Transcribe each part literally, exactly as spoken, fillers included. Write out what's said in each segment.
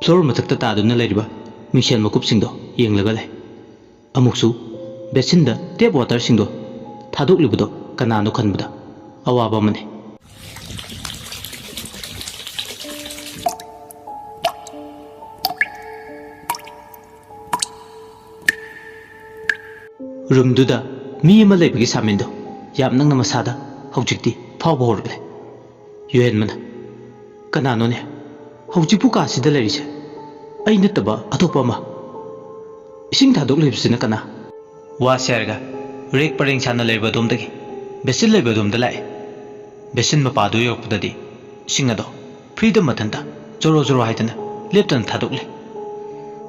Floor ꯃꯊꯛꯇ ꯇꯥꯗꯨꯅ ꯂꯩꯔꯤꯕ ꯃꯤꯡꯁꯦꯜ ꯃꯀꯨꯞꯁꯤꯡꯗꯣ ꯌꯦꯡꯂꯒ ꯂꯩ꯫ ꯑꯃꯨꯛꯁꯨ ꯕꯦꯁꯤꯟꯗ ꯇꯦꯞ ꯋꯥꯇꯔꯁꯤꯡꯗꯣ ꯊꯥꯗꯣꯛꯂꯤꯕꯗꯣ ꯀꯅꯥꯅꯣ ꯈꯟꯕꯗ ꯑꯋꯥꯕ ꯑꯃꯅꯤ꯫ ꯔꯨꯝꯗꯨꯗ ꯃꯤ ꯑꯃ ꯂꯩꯕꯒꯤ ꯁꯥꯃꯤꯟꯗꯣ ꯌꯥꯝ ꯅꯛꯅ ꯃꯁꯥꯗ ꯍꯧꯖꯤꯛꯇꯤ ꯐꯥꯎꯕ ꯍꯧꯔꯛꯂꯦ꯫ ꯌꯨꯍꯦꯟꯕꯅ, "ꯀꯅꯥꯅꯣꯅꯦ ꯍꯧꯖꯤꯛꯄꯨ ꯀꯥꯁꯤꯗ ꯂꯩꯔꯤꯁꯦ? ꯑꯩ ꯅꯠꯇꯕ ꯑꯇꯣꯞꯄ ꯑꯃ? ꯏꯁꯤꯡ ꯊꯥꯗꯣꯛꯂꯤꯕꯁꯤꯅ ꯀꯅꯥ?" ꯋꯥꯁꯦ ꯍꯥꯏꯔꯒ ꯔꯦꯛ ꯄꯔꯦꯡ ꯁꯥꯟꯅ ꯂꯩꯕ ꯑꯗꯣꯝꯗꯒꯤ ꯕꯦꯁꯤꯟ ꯂꯩꯕ ꯑꯗꯣꯝꯗ ꯂꯥꯛꯑꯦ꯫ ꯕꯦꯁꯤꯟ ꯃꯄꯥꯗꯨ ꯌꯧꯔꯛꯄꯗꯗꯤ ꯏꯁꯤꯡ ꯑꯗꯣ ꯐ꯭ꯔꯤꯗ ꯃꯊꯟꯇ ꯖꯣꯔꯣ ꯖꯣꯔꯣ ꯍꯥꯏꯗꯅ ꯂꯦꯞꯇꯅ ꯊꯥꯗꯣꯛꯂꯦ꯫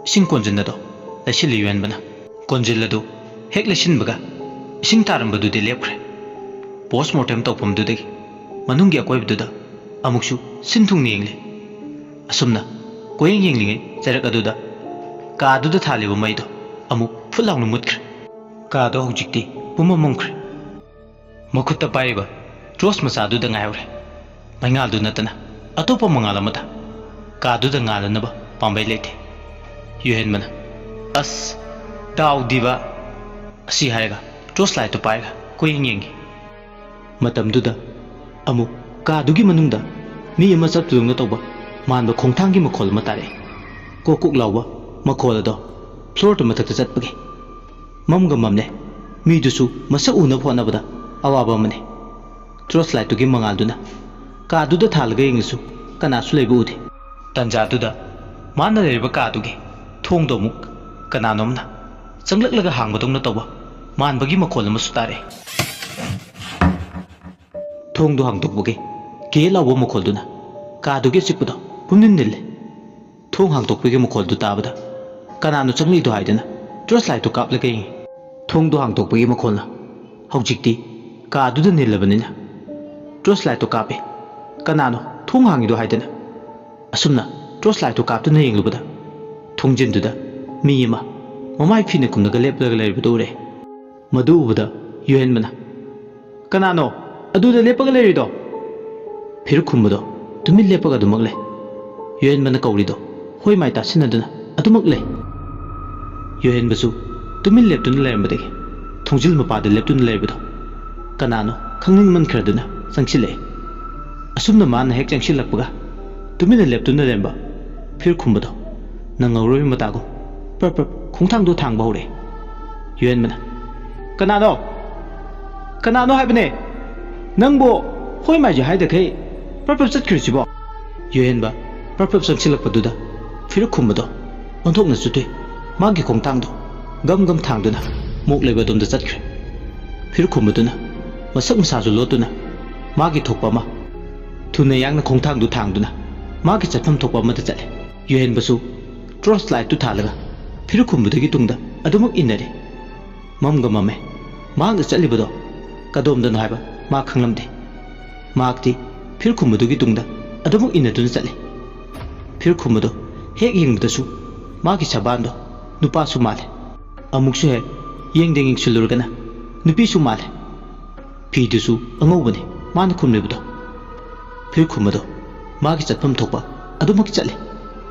ꯏꯁꯤꯡ ꯀꯣꯟꯖꯤꯟ ꯑꯗꯣ ꯂꯩꯁꯤꯜꯂꯤ ꯌꯨꯍꯦꯟꯕꯅ꯫ ꯀꯣꯟꯖꯤꯜ ꯑꯗꯨ ꯍꯦꯛ ꯂꯩꯁꯤꯟꯕꯒ ꯏꯁꯤꯡ ꯇꯥꯔꯝꯕꯗꯨꯗꯤ ꯂꯦꯞꯈ꯭ꯔꯦ꯫ ꯄꯣꯁ ꯃꯣꯔꯇꯦꯝ ꯇꯧꯐꯝꯗꯨꯗꯒꯤ ꯃꯅꯨꯡꯒꯤ ꯑꯀꯣꯏꯕꯗꯨꯗ ꯑꯃꯨꯛꯁꯨ ꯁꯤꯟ ꯊꯨꯡꯅ ꯌꯦꯡꯂꯦ꯫ ꯑꯁꯨꯝꯅ ꯀꯣꯌꯦꯡ ꯌꯦꯡꯂꯤꯉꯩ ꯆꯩꯔꯛ ꯑꯗꯨꯗ ꯀꯥꯗꯨꯗ ꯊꯥꯜꯂꯤꯕ ꯃꯩꯗꯣ ꯑꯃꯨꯛ ꯐꯨꯠ ꯂꯥꯎꯅ ꯃꯨꯠꯈ꯭ꯔꯦ꯫ ꯀꯥꯗꯣ ꯍꯧꯖꯤꯛꯇꯤ ꯄꯨꯝꯃꯝ ꯃꯝꯈ꯭ꯔꯦ꯫ ꯃꯈꯨꯠꯇ ꯄꯥꯏꯔꯤꯕ ꯇꯣꯔꯆ ꯃꯆꯥꯗꯨꯗ ꯉꯥꯏꯍꯧꯔꯦ꯫ ꯃꯩꯉꯥꯜꯗꯨ ꯅꯠꯇꯅ ꯑꯇꯣꯞꯄ ꯃꯉꯥꯜ ꯑꯃꯗ ꯀꯥꯗꯨꯗ ꯉꯥꯜꯂꯅꯕ ꯄꯥꯝꯕꯩ ꯂꯩꯇꯦ꯫ ꯌꯨꯍꯦꯟꯕꯅ, "ꯑꯁ, ꯗꯥꯎꯗꯤꯕ!" ꯑꯁꯤ ꯍꯥꯏꯔꯒ ꯇꯣꯔꯆ ꯂꯥꯏꯠꯇꯨ ꯄꯥꯏꯔꯒ ꯀꯣꯏꯌꯦꯡ ꯌꯦꯡꯉꯤ꯫ ꯃꯇꯝꯗꯨꯗ ꯑꯃꯨꯛ ꯀꯥꯗꯨꯒꯤ ꯃꯅꯨꯡꯗ ꯃꯤ ꯑꯃ ꯆꯠꯄꯗꯧꯅ ꯇꯧꯕ ꯃꯥꯟꯕ ꯈꯣꯡꯊꯥꯡꯒꯤ ꯃꯈꯣꯜ ꯑꯃ ꯇꯥꯔꯛꯑꯦ꯫ ꯀꯣꯛ ꯀꯣꯛ ꯂꯥꯎꯕ ꯃꯈꯣꯜ ꯑꯗꯣ ꯐ꯭ꯂꯣꯔꯗꯨ ꯃꯊꯛꯇ ꯆꯠꯄꯒꯤ꯫ ꯃꯝꯒ ꯃꯝꯂꯦ꯫ ꯃꯤꯗꯨꯁꯨ ꯃꯁꯛ ꯎꯅꯕ ꯍꯣꯠꯅꯕꯗ ꯑꯋꯥꯕ ꯑꯃꯅꯤ꯫ ꯇꯣꯔꯆ ꯂꯥꯏꯠꯇꯨꯒꯤ ꯃꯉꯥꯜꯗꯨꯅ ꯀꯥꯗꯨꯗ ꯊꯥꯜꯂꯒ ꯌꯦꯡꯂꯁꯨ ꯀꯅꯥꯁꯨ ꯂꯩꯕ ꯎꯗꯦ꯫ ꯇꯟꯖꯥꯗꯨꯗ ꯃꯥꯅ ꯂꯩꯔꯤꯕ ꯀꯥꯗꯨꯒꯤ ꯊꯣꯡꯗꯣ ꯑꯃꯨꯛ ꯀꯅꯥꯅꯣꯝꯅ ꯆꯪꯂꯛꯂꯒ ꯍꯥꯡꯕꯗꯧꯅ ꯇꯧꯕ ꯃꯥꯟꯕꯒꯤ ꯃꯈꯣꯜ ꯑꯃꯁꯨ ꯇꯥꯔꯛꯑꯦ꯫ ꯊꯣꯡꯗꯣ ꯍꯥꯡꯗꯣꯛꯄꯒꯤ ꯀꯦ ꯂꯥꯎꯕ ꯃꯈꯣꯜꯗꯨꯅ ꯀꯥꯗꯨꯒꯤ ꯑꯆꯤꯛꯄꯗꯣ ꯄꯨꯝꯅꯤꯜ ꯅꯤꯜꯂꯦ꯫ ꯊꯣꯡ ꯍꯥꯡꯗꯣꯛꯄꯒꯤ ꯃꯈꯣꯜꯗꯨ ꯇꯥꯕꯗ ꯀꯅꯥꯅꯣ ꯆꯪꯂꯛꯏꯗꯣ ꯍꯥꯏꯗꯅ ꯇꯣꯔꯆ ꯂꯥꯏꯠꯇꯨ ꯀꯥꯞꯂꯒ ꯌꯦꯡꯉꯤ꯫ ꯊꯣꯡꯗꯣ ꯍꯥꯡꯗꯣꯛꯄꯒꯤ ꯃꯈꯣꯜꯅ ꯍꯧꯖꯤꯛꯇꯤ ꯀꯥꯗꯨꯗ ꯅꯤꯜꯂꯕꯅꯤꯅ ꯇꯣꯔꯆ ꯂꯥꯏꯠꯇꯨ ꯀꯥꯞꯄꯦ꯫ ꯀꯅꯥꯅꯣ ꯊꯣꯡ ꯍꯥꯡꯉꯤꯗꯣ ꯍꯥꯏꯗꯅ ꯑꯁꯨꯝꯅ ꯇꯣꯔꯆ ꯂꯥꯏꯠꯇꯨ ꯀꯥꯞꯇꯨꯅ ꯌꯦꯡꯂꯨꯕꯗ ꯊꯣꯡꯖꯤꯟꯗꯨꯗ ꯃꯤ ꯑꯃ ꯃꯃꯥꯏ ꯐꯤꯅ ꯈꯨꯝꯂꯒ ꯂꯦꯞꯂꯒ ꯂꯩꯔꯤꯕꯗꯨ ꯎꯔꯦ꯫ ꯃꯗꯨ ꯎꯕꯗ ꯌꯨꯍꯦꯟꯕꯅ, "ꯀꯅꯥꯅꯣ ꯑꯗꯨꯗ ꯂꯦꯞꯄꯒ ꯂꯩꯔꯤꯗꯣ?" ꯐꯤꯔꯨꯛ ꯈꯨꯝꯕꯗꯣ ꯇꯨꯃꯤꯟ ꯂꯦꯞꯄꯒ ꯑꯗꯨꯃꯛ ꯂꯩ꯫ ꯌꯨꯍꯦꯟꯕꯅ ꯀꯧꯔꯤꯗꯣ ꯍꯣꯏ ꯃꯥꯏ ꯇꯥꯁꯤꯟꯅꯗꯨꯅ ꯑꯗꯨꯃꯛ ꯂꯩ꯫ ꯌꯨꯍꯦꯟꯕꯁꯨ ꯇꯨꯃꯤꯟ ꯂꯦꯞꯇꯨꯅ ꯂꯩꯔꯝꯕꯗꯒꯤ ꯊꯣꯡꯖꯤꯜ ꯃꯄꯥꯗ ꯂꯦꯞꯇꯨꯅ ꯂꯩꯔꯕꯗꯣ ꯀꯅꯥꯅꯣ ꯈꯪꯅꯤꯡꯃꯟꯈ꯭ꯔꯗꯨꯅ ꯆꯪꯁꯤꯜꯂꯛꯏ꯫ ꯑꯁꯨꯝꯅ ꯃꯥꯅ ꯍꯦꯛ ꯆꯪꯁꯤꯜꯂꯛꯄꯒ ꯇꯨꯃꯤꯟꯅ ꯂꯦꯞꯇꯨꯅ ꯂꯩꯔꯝꯕ ꯐꯤꯔꯈꯨꯝꯕꯗꯣ ꯅꯪꯍꯧꯔꯣꯏ ꯃꯇꯥꯒꯨꯝ ꯄ꯭ꯔꯞ ꯄ꯭ꯔꯞ ꯈꯣꯡꯊꯥꯡꯗꯣ ꯊꯥꯡꯕ ꯍꯧꯔꯛꯏ꯫ ꯌꯨꯍꯦꯟꯕꯅ, "ꯀꯅꯥꯅꯣ? ꯀꯅꯥꯅꯣ ꯍꯥꯏꯕꯅꯦ? ꯅꯪꯕꯨ ꯍꯣꯏ ꯃꯥꯏꯁꯦ ꯍꯥꯏꯗꯈꯩ ꯄ꯭ꯔꯞ ꯄ꯭ꯔꯞ ꯆꯠꯈ꯭ꯔꯤꯁꯤꯕꯣ?" ꯌꯨꯍꯦꯟꯕ ꯄ꯭ꯔꯞ ꯄ꯭ꯔꯞ ꯆꯪꯁꯤꯜꯂꯛꯄꯗꯨꯗ ꯐꯤꯔꯨꯛ ꯈꯨꯝꯕꯗꯣ ꯑꯣꯟꯊꯣꯛꯅ ꯆꯨꯊꯨꯏ꯫ ꯃꯥꯒꯤ ꯈꯣꯡꯊꯥꯡꯗꯣ ꯒꯝ ꯒꯝ ꯊꯥꯡꯗꯨꯅ ꯃꯣꯛ ꯂꯩꯕ ꯑꯗꯣꯝꯗ ꯆꯠꯈ꯭ꯔꯦ꯫ ꯐꯤꯔꯨꯛ ꯈꯨꯝꯕꯗꯨꯅ ꯃꯁꯛ ꯃꯁꯥꯁꯨ ꯂꯣꯠꯇꯨꯅ ꯃꯥꯒꯤ ꯊꯣꯛꯄ ꯑꯃ ꯊꯨꯅ ꯌꯥꯡꯅ ꯈꯣꯡꯊꯥꯡꯗꯨ ꯊꯥꯡꯗꯨꯅ ꯃꯥꯒꯤ ꯆꯠꯐꯝ ꯊꯣꯛꯄ ꯑꯃꯗ ꯆꯠꯂꯦ꯫ ꯌꯨꯍꯦꯟꯕꯁꯨ ꯇꯣꯔꯆ ꯂꯥꯏꯠꯇꯨ ꯊꯥꯜꯂꯒ ꯐꯤꯔꯨꯛ ꯈꯨꯝꯕꯗꯨꯒꯤ ꯇꯨꯡꯗ ꯑꯗꯨꯃꯛ ꯏꯟꯅꯔꯦ꯫ ꯃꯝꯒ ꯃꯝꯃꯦ꯫ ꯃꯍꯥꯛꯅ ꯆꯠꯂꯤꯕꯗꯣ ꯀꯗꯣꯝꯗꯅꯣ ꯍꯥꯏꯕ ꯃꯥ ꯈꯪꯂꯝꯗꯦ꯫ ꯃꯍꯥꯛꯇꯤ ꯐꯤꯔꯈꯨꯝꯕꯗꯨꯒꯤ ꯇꯨꯡꯗ ꯑꯗꯨꯃꯛ ꯏꯟꯅꯗꯨꯅ ꯆꯠꯂꯤ꯫ ꯐꯤꯔꯈꯨꯝꯕꯗꯣ ꯍꯦꯛ ꯌꯦꯡꯕꯗꯁꯨ ꯃꯥꯒꯤ ꯁꯕꯥꯟꯗꯣ ꯅꯨꯄꯥꯁꯨ ꯃꯥꯜꯂꯦ꯫ ꯑꯃꯨꯛꯁꯨ ꯍꯦꯛ ꯌꯦꯡꯗ ꯌꯦꯡꯁꯤꯜꯂꯨꯔꯒꯅ ꯅꯨꯄꯤꯁꯨ ꯃꯥꯜꯂꯦ꯫ ꯐꯤꯗꯨꯁꯨ ꯑꯉꯧꯕꯅꯤ ꯃꯥꯅ ꯈꯨꯝꯂꯤꯕꯗꯣ꯫ ꯐꯤꯔꯈꯨꯝꯕꯗꯣ ꯃꯥꯒꯤ ꯆꯠꯐꯝ ꯊꯣꯛꯄ ꯑꯗꯨꯃꯛ ꯆꯠꯂꯤ꯫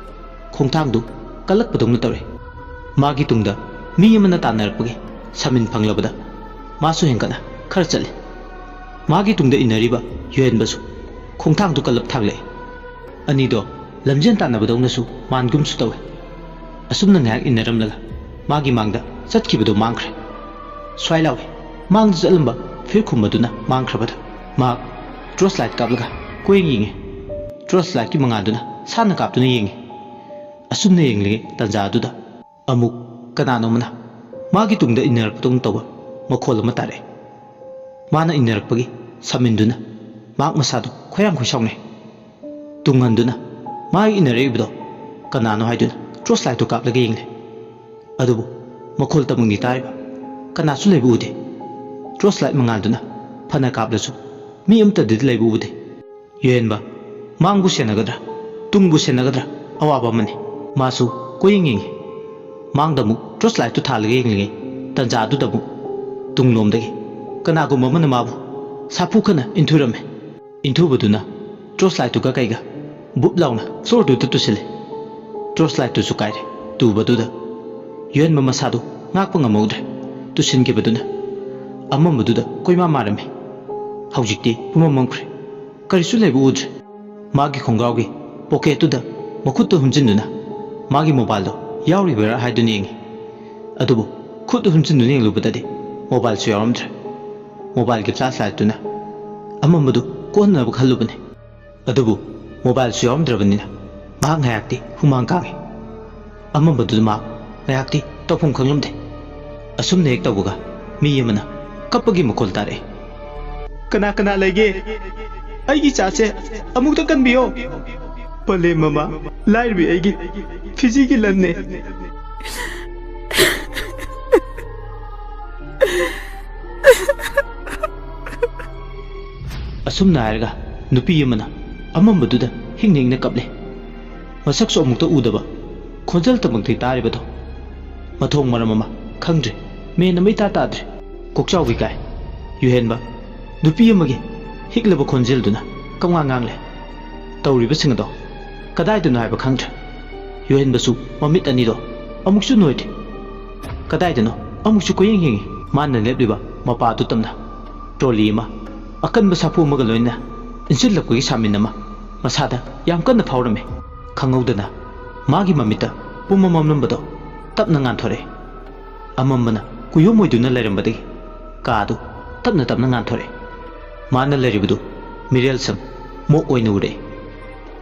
ꯈꯣꯡꯊꯥꯡꯗꯨ ꯀꯜꯂꯛꯄꯗꯧꯅ ꯇꯧꯔꯦ꯫ ꯃꯥꯒꯤ ꯇꯨꯡꯗ ꯃꯤ ꯑꯃꯅ ꯇꯥꯟꯅꯔꯛꯄꯒꯤ ꯁꯃꯤꯟ ꯐꯪꯂꯕꯗ ꯃꯥꯁꯨ ꯍꯦꯟꯒꯠꯅ ꯈꯔ ꯆꯠꯂꯤ꯫ ꯃꯥꯒꯤ ꯇꯨꯡꯗ ꯏꯟꯅꯔꯤꯕ ꯌꯨꯍꯦꯟꯕꯁꯨ ꯈꯣꯡꯊꯥꯡꯗꯨ ꯀꯜꯂꯞ ꯊꯥꯡꯂꯛꯏ꯫ ꯑꯅꯤꯗꯣ ꯂꯝꯖꯦꯟ ꯇꯥꯟꯅꯕꯗꯧꯅꯁꯨ ꯃꯥꯟꯒꯨꯝꯁꯨ ꯇꯧꯏ꯫ ꯑꯁꯨꯝꯅ ꯉꯥꯏꯍꯥꯛ ꯏꯟꯅꯔꯝꯂꯒ ꯃꯥꯒꯤ ꯃꯥꯡꯗ ꯆꯠꯈꯤꯕꯗꯨ ꯃꯥꯡꯈ꯭ꯔꯦ꯫ ꯁ꯭ꯋꯥꯏ ꯂꯥꯎꯏ꯫ ꯃꯥꯡꯗ ꯆꯠꯂꯝꯕ ꯐꯤꯔꯈꯨꯝꯕꯗꯨꯅ ꯃꯥꯡꯈ꯭ꯔꯕꯗ ꯃꯍꯥꯛ ꯇꯣꯔꯆ ꯂꯥꯏꯠ ꯀꯥꯞꯂꯒ ꯀꯣꯏꯌꯦꯡ ꯌꯦꯡꯉꯤ꯫ ꯇꯣꯔꯆ ꯂꯥꯏꯠꯀꯤ ꯃꯉꯥꯜꯗꯨꯅ ꯁꯥꯟꯅ ꯀꯥꯞꯇꯨꯅ ꯌꯦꯡꯉꯤ꯫ ꯑꯁꯨꯝꯅ ꯌꯦꯡꯂꯤꯉꯩ ꯇꯥꯟꯖꯥ ꯑꯗꯨꯗ ꯑꯃꯨꯛ ꯀꯅꯥꯅꯣꯃꯅ ꯃꯥꯒꯤ ꯇꯨꯡꯗ ꯏꯟꯅꯔꯛꯄꯗꯧꯅ ꯇꯧꯕ ꯃꯈꯣꯜ ꯑꯃ ꯇꯥꯔꯛꯑꯦ꯫ ꯃꯥꯅ ꯏꯟꯅꯔꯛꯄꯒꯤ ꯁꯃꯤꯟꯗꯨꯅ ꯃꯍꯥꯛ ꯃꯁꯥꯗꯨ ꯈꯣꯏꯔꯥꯡ ꯈꯣꯏꯁꯥꯎꯅꯩ꯫ ꯇꯨꯡꯍꯟꯗꯨꯅ ꯃꯥꯒꯤ ꯏꯟꯅꯔꯛꯏꯕꯗꯣ ꯀꯅꯥꯅꯣ ꯍꯥꯏꯗꯨꯅ ꯇꯣꯔꯆ ꯂꯥꯏꯠꯇꯨ ꯀꯥꯞꯂꯒ ꯌꯦꯡꯂꯦ꯫ ꯑꯗꯨꯕꯨ ꯃꯈꯣꯜ ꯇꯝꯃꯛꯅꯤ ꯇꯥꯔꯤꯕ ꯀꯅꯥꯁꯨ ꯂꯩꯕ ꯎꯗꯦ꯫ ꯇꯣꯔꯆ ꯂꯥꯏꯠ ꯃꯉꯥꯜꯗꯨꯅ ꯐꯅ ꯀꯥꯞꯂꯁꯨ ꯃꯤ ꯑꯃꯠꯇꯗꯤ ꯂꯩꯕ ꯎꯗꯦ꯫ ꯌꯨꯍꯦꯟꯕ ꯃꯥꯡꯕꯨ ꯁꯦꯟꯅꯒꯗ꯭ꯔꯥ ꯇꯨꯡꯕꯨ ꯁꯦꯟꯅꯒꯗ꯭ꯔꯥ ꯑꯋꯥꯕ ꯑꯃꯅꯤ꯫ ꯃꯥꯁꯨ ꯀꯣꯏꯌꯦꯡ ꯌꯦꯡꯉꯤ꯫ ꯃꯥꯡꯗ ꯑꯃꯨꯛ ꯇꯣꯔꯆ ꯂꯥꯏꯠꯇꯨ ꯊꯥꯜꯂꯒ ꯌꯦꯡꯂꯤꯉꯩ ꯇꯟꯖꯥ ꯑꯗꯨꯗ ꯑꯃꯨꯛ ꯇꯨꯡꯂꯣꯝꯗꯒꯤ ꯀꯅꯥꯒꯨꯝꯕ ꯑꯃꯅ ꯃꯥꯕꯨ ꯁꯥꯐꯨ ꯀꯟꯅ ꯏꯟꯊꯨꯔꯝꯃꯤ꯫ ꯏꯟꯊꯨꯕꯗꯨꯅ ꯇꯣꯔꯆ ꯂꯥꯏꯠꯇꯨꯒ ꯀꯩꯒ ꯕꯨꯞ ꯂꯥꯎꯅ ꯐ꯭ꯂꯣꯔꯗꯨꯗ ꯇꯨꯁꯤꯜꯂꯤ꯫ ꯇꯣꯔꯆ ꯂꯥꯏꯠꯇꯨꯁꯨ ꯀꯥꯏꯔꯦ꯫ ꯇꯨꯕꯗꯨꯗ ꯌꯨꯍꯦꯟꯕ ꯃꯁꯥꯗꯨ ꯉꯥꯛꯄ ꯉꯝꯍꯧꯗ꯭ꯔꯦ꯫ ꯇꯨꯁꯤꯟꯈꯤꯕꯗꯨꯅ ꯑꯃꯝꯕꯗꯨꯗ ꯀꯣꯏꯃꯥ ꯃꯥꯔꯝꯃꯤ꯫ ꯍꯧꯖꯤꯛꯇꯤ ꯄꯨꯃꯝ ꯃꯝꯈ꯭ꯔꯦ꯫ ꯀꯔꯤꯁꯨ ꯂꯩꯕ ꯎꯗ꯭ꯔꯦ꯫ ꯃꯥꯒꯤ ꯈꯣꯡꯒ꯭ꯔꯥꯎꯒꯤ ꯄꯣꯀꯦꯠꯇꯨꯗ ꯃꯈꯨꯠꯇꯨ ꯍꯨꯝꯖꯤꯟꯗꯨꯅ ꯃꯥꯒꯤ ꯃꯣꯕꯥꯏꯜꯗꯣ ꯌꯥꯎꯔꯤꯕꯔꯥ ꯍꯥꯏꯗꯨꯅ ꯌꯦꯡꯉꯤ꯫ ꯑꯗꯨꯕꯨ ꯈꯨꯠꯇꯨ ꯍꯨꯝꯖꯤꯟꯗꯨꯅ ꯌꯦꯡꯂꯨꯕꯗꯗꯤ ꯃꯣꯕꯥꯏꯜꯁꯨ ꯌꯥꯎꯔꯝꯗ꯭ꯔꯦ꯫ ꯃꯣꯕꯥꯏꯜꯒꯤ ꯐ꯭ꯂꯥꯁ ꯂꯥꯏꯠꯇꯨꯅ ꯑꯃꯝꯕꯗꯨ ꯀꯣꯟꯅꯅꯕ ꯈꯜꯂꯨꯕꯅꯤ꯫ ꯑꯗꯨꯕꯨ ꯃꯣꯕꯥꯏꯜꯁꯨ ꯌꯥꯎꯔꯝꯗ꯭ꯔꯕꯅꯤꯅ ꯃꯍꯥꯛ ꯉꯥꯏꯍꯥꯛꯇꯤ ꯍꯨꯃꯥꯡ ꯀꯥꯡꯉꯤ꯫ ꯑꯃꯝꯕꯗꯨꯗ ꯃꯍꯥꯛ ꯉꯥꯏꯍꯥꯛꯇꯤ ꯇꯧꯐꯝ ꯈꯪꯂꯝꯗꯦ꯫ ꯑꯁꯨꯝꯅ ꯍꯦꯛ ꯇꯧꯕꯒ ꯃꯤ ꯑꯃꯅ ꯀꯞꯄꯒꯤ ꯃꯈꯣꯜ ꯇꯥꯔꯛꯑꯦ꯫ "ꯀꯅꯥ ꯀꯅꯥ ꯂꯩꯒꯦ? ꯑꯩꯒꯤ ꯆꯥꯁꯦ ꯑꯃꯨꯛꯇ ꯀꯟꯕꯤꯌꯣ꯫ ꯄꯂꯦꯝ ꯃꯃꯥ, ꯂꯥꯏꯔꯕꯤ ꯑꯩꯒꯤ ꯐꯤꯖꯤꯒꯤ ꯂꯟꯅꯦ"꯫ ꯑꯁꯨꯝꯅ ꯍꯥꯏꯔꯒ ꯅꯨꯄꯤ ꯑꯃꯅ ꯑꯃꯝꯕꯗꯨꯗ ꯍꯤꯡꯅ ꯍꯤꯡꯅ ꯀꯞꯂꯦ꯫ ꯃꯁꯛꯁꯨ ꯑꯃꯨꯛꯇ ꯎꯗꯕ, ꯈꯣꯟꯖꯦꯜꯇꯃꯛꯇꯤ ꯇꯥꯔꯤꯕꯗꯣ꯫ ꯃꯊꯣꯡ ꯃꯔꯝ ꯑꯃ ꯈꯪꯗ꯭ꯔꯦ, ꯃꯦꯟ ꯑꯃ ꯏꯇꯥ ꯇꯥꯗ꯭ꯔꯦ꯫ ꯀꯣꯛꯆꯥꯎꯕꯤ ꯀꯥꯏ꯫ ꯌꯨꯍꯦꯟꯕ ꯅꯨꯄꯤ ꯑꯃꯒꯤ ꯍꯤꯛꯂꯕ ꯈꯣꯟꯖꯦꯜꯗꯨꯅ ꯀꯝꯉꯥ ꯉꯥꯡꯂꯦ꯫ ꯇꯧꯔꯤꯕꯁꯤꯡ ꯑꯗꯣ ꯀꯗꯥꯏꯗꯅꯣ ꯍꯥꯏꯕ ꯈꯪꯗ꯭ꯔꯦ꯫ ꯌꯨꯍꯦꯟꯕꯁꯨ ꯃꯃꯤꯠ ꯑꯅꯤꯗꯣ ꯑꯃꯨꯛꯁꯨ ꯅꯣꯏꯗꯦ꯫ ꯀꯗꯥꯏꯗꯅꯣ ꯑꯃꯨꯛꯁꯨ ꯀꯣꯏꯌꯦꯡ ꯌꯦꯡꯉꯤ꯫ ꯃꯥꯅ ꯂꯦꯞꯂꯤꯕ ꯃꯄꯥꯗꯨ ꯇꯝꯅ ꯇ꯭ꯔꯣꯂꯤ ꯑꯃ, ꯑꯀꯟꯕ ꯁꯥꯐꯨ ꯑꯃꯒ ꯂꯣꯏꯅꯅ ꯏꯟꯁꯤꯜꯂꯛꯄꯒꯤ ꯁꯥꯃꯤꯟ ꯑꯃ ꯃꯁꯥꯗ ꯌꯥꯝ ꯀꯟꯅ ꯐꯥꯎꯔꯝꯃꯤ꯫ ꯈꯪꯍꯧꯗꯅ ꯃꯥꯒꯤ ꯃꯃꯤꯠꯇ ꯄꯨꯝꯃꯝ ꯃꯝꯂꯝꯕꯗꯣ ꯇꯞꯅ ꯉꯥꯟꯊꯣꯔꯛꯑꯦ꯫ ꯑꯃꯝꯕꯅ ꯀꯨꯌꯣꯝ ꯑꯣꯏꯗꯨꯅ ꯂꯩꯔꯝꯕꯗꯒꯤ ꯀꯥꯗꯨ ꯇꯞꯅ ꯇꯞꯅ ꯉꯥꯟꯊꯣꯔꯛꯑꯦ꯫ ꯃꯥꯅ ꯂꯩꯔꯤꯕꯗꯨ ꯃꯤꯔꯦꯜꯁꯪ ꯃꯣꯛ ꯑꯣꯏꯅ ꯎꯔꯛꯑꯦ꯫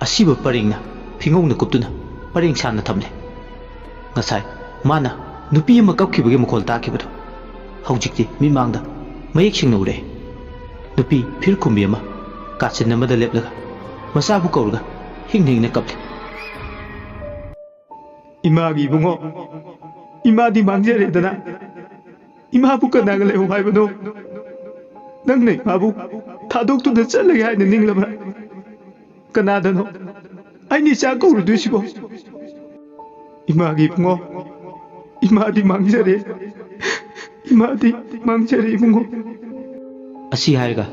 ꯑꯁꯤꯕ ꯄꯔꯦꯡꯅ ꯐꯤꯉꯧꯅ ꯀꯨꯞꯇꯨꯅ ꯄꯔꯦꯡ ꯁꯥꯅ ꯊꯝꯂꯦ꯫ ꯉꯁꯥꯏ ꯃꯥꯅ ꯅꯨꯄꯤ ꯑꯃ ꯀꯞꯈꯤꯕꯒꯤ ꯃꯈꯣꯜ ꯇꯥꯈꯤꯕꯗꯣ ꯍꯧꯖꯤꯛꯇꯤ ꯃꯤꯠꯃꯥꯡꯗ ꯃꯌꯦꯛ ꯁꯦꯡꯅ ꯎꯔꯛꯑꯦ꯫ ꯅꯨꯄꯤ ꯐꯤꯔꯈꯨꯝꯕꯤ ꯑꯃ ꯀꯥꯆꯤꯟ ꯑꯃꯗ ꯂꯦꯞꯂꯒ ꯃꯆꯥꯕꯨ ꯀꯧꯔꯒ ꯍꯤꯡꯅ ꯍꯤꯡꯅ ꯀꯞꯂꯤ꯫ "ꯏꯃꯥꯒꯤ ꯏꯕꯨꯡꯉꯣ, ꯏꯃꯥꯗꯤ ꯃꯥꯡꯖꯔꯦꯗꯅ, ꯏꯃꯥꯕꯨ ꯀꯅꯥꯒ ꯂꯩꯍꯧ ꯍꯥꯏꯕꯅꯣ? ꯅꯪꯅ ꯏꯃꯥꯕꯨ ꯊꯥꯗꯣꯛꯇꯨꯅ ꯆꯠꯂꯒꯦ ꯍꯥꯏꯅ ꯅꯤꯡꯂꯕ꯭ꯔꯥ? ꯀꯅꯥꯗꯅꯣ ꯑꯩꯅ ꯏꯆꯥ ꯀꯧꯔꯨꯗꯣꯏꯁꯤꯕꯣ? ꯏꯃꯥꯒꯤ ꯏꯕꯨꯡꯉꯣ, ꯏꯃꯥꯗꯤ ꯃꯥꯡꯖꯔꯦ, ꯏꯃꯥꯗꯤ ꯃꯥꯡꯖꯔꯦ ꯏꯕꯨꯡꯉꯣ"꯫ ꯑꯁꯤ ꯍꯥꯏꯔꯒ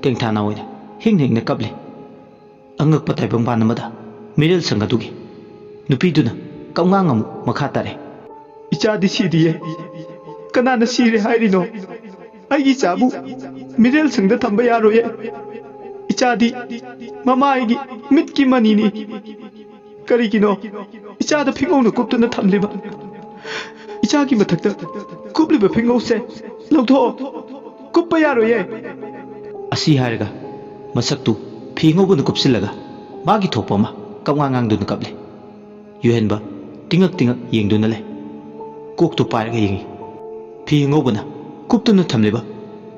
ꯇꯦꯡꯊꯥ ꯅꯥꯑꯣꯏꯅ ꯍꯤꯡꯅ ꯍꯤꯡꯅ ꯀꯞꯂꯤ꯫ ꯑꯉꯛꯄ ꯇꯥꯏꯕꯪꯄꯥꯟ ꯑꯃꯗ ꯃꯤꯔꯦꯜ ꯁꯪ ꯑꯗꯨꯒꯤ ꯅꯨꯄꯤꯗꯨꯅ ꯀꯞꯉꯥꯡ ꯑꯃꯨꯛ ꯃꯈꯥ ꯇꯥꯔꯦ꯫ "ꯏꯆꯥꯗꯤ ꯁꯤꯗꯤꯌꯦ꯫ ꯀꯅꯥꯅ ꯁꯤꯔꯦ ꯍꯥꯏꯔꯤꯅꯣ? ꯑꯩꯒꯤ ꯏꯆꯥꯕꯨ ꯃꯤꯔꯦꯜ ꯁꯪꯗ ꯊꯝꯕ ꯌꯥꯔꯣꯏꯌꯦ꯫ ꯏꯆꯥꯗꯤ ꯃꯃꯥ ꯑꯩꯒꯤ ꯃꯤꯠꯀꯤ ꯃꯅꯤꯅꯤ꯫ ꯀꯔꯤꯒꯤꯅꯣ ꯏꯆꯥꯗ ꯐꯤꯉꯧꯅ ꯀꯨꯞꯇꯨꯅ ꯊꯝꯂꯤꯕ? ꯏꯆꯥꯒꯤ ꯃꯊꯛꯇ ꯀꯨꯞꯂꯤꯕ ꯐꯤꯉꯧꯁꯦ ꯂꯧꯊꯣꯛꯑꯣ꯫ ꯀꯨꯞꯄ ꯌꯥꯔꯣꯏꯌꯦ"꯫ ꯑꯁꯤ ꯍꯥꯏꯔꯒ ꯃꯁꯛꯇꯨ ꯐꯤ ꯑꯉꯧꯕꯅ ꯀꯨꯞꯁꯤꯜꯂꯒ ꯃꯥꯒꯤ ꯊꯣꯛꯄ ꯑꯃ ꯀꯞꯉꯥꯡ ꯉꯥꯡꯗꯨꯅ ꯀꯞꯂꯦ꯫ ꯌꯨꯍꯦꯟꯕ ꯇꯤꯉꯛ ꯇꯤꯉꯛ ꯌꯦꯡꯗꯨꯅ ꯂꯩ꯫ ꯀꯣꯛꯇꯨ ꯄꯥꯏꯔꯒ ꯌꯦꯡꯉꯤ꯫ ꯐꯤ ꯑꯉꯧꯕꯅ ꯀꯨꯞꯇꯨꯅ ꯊꯝꯂꯤꯕ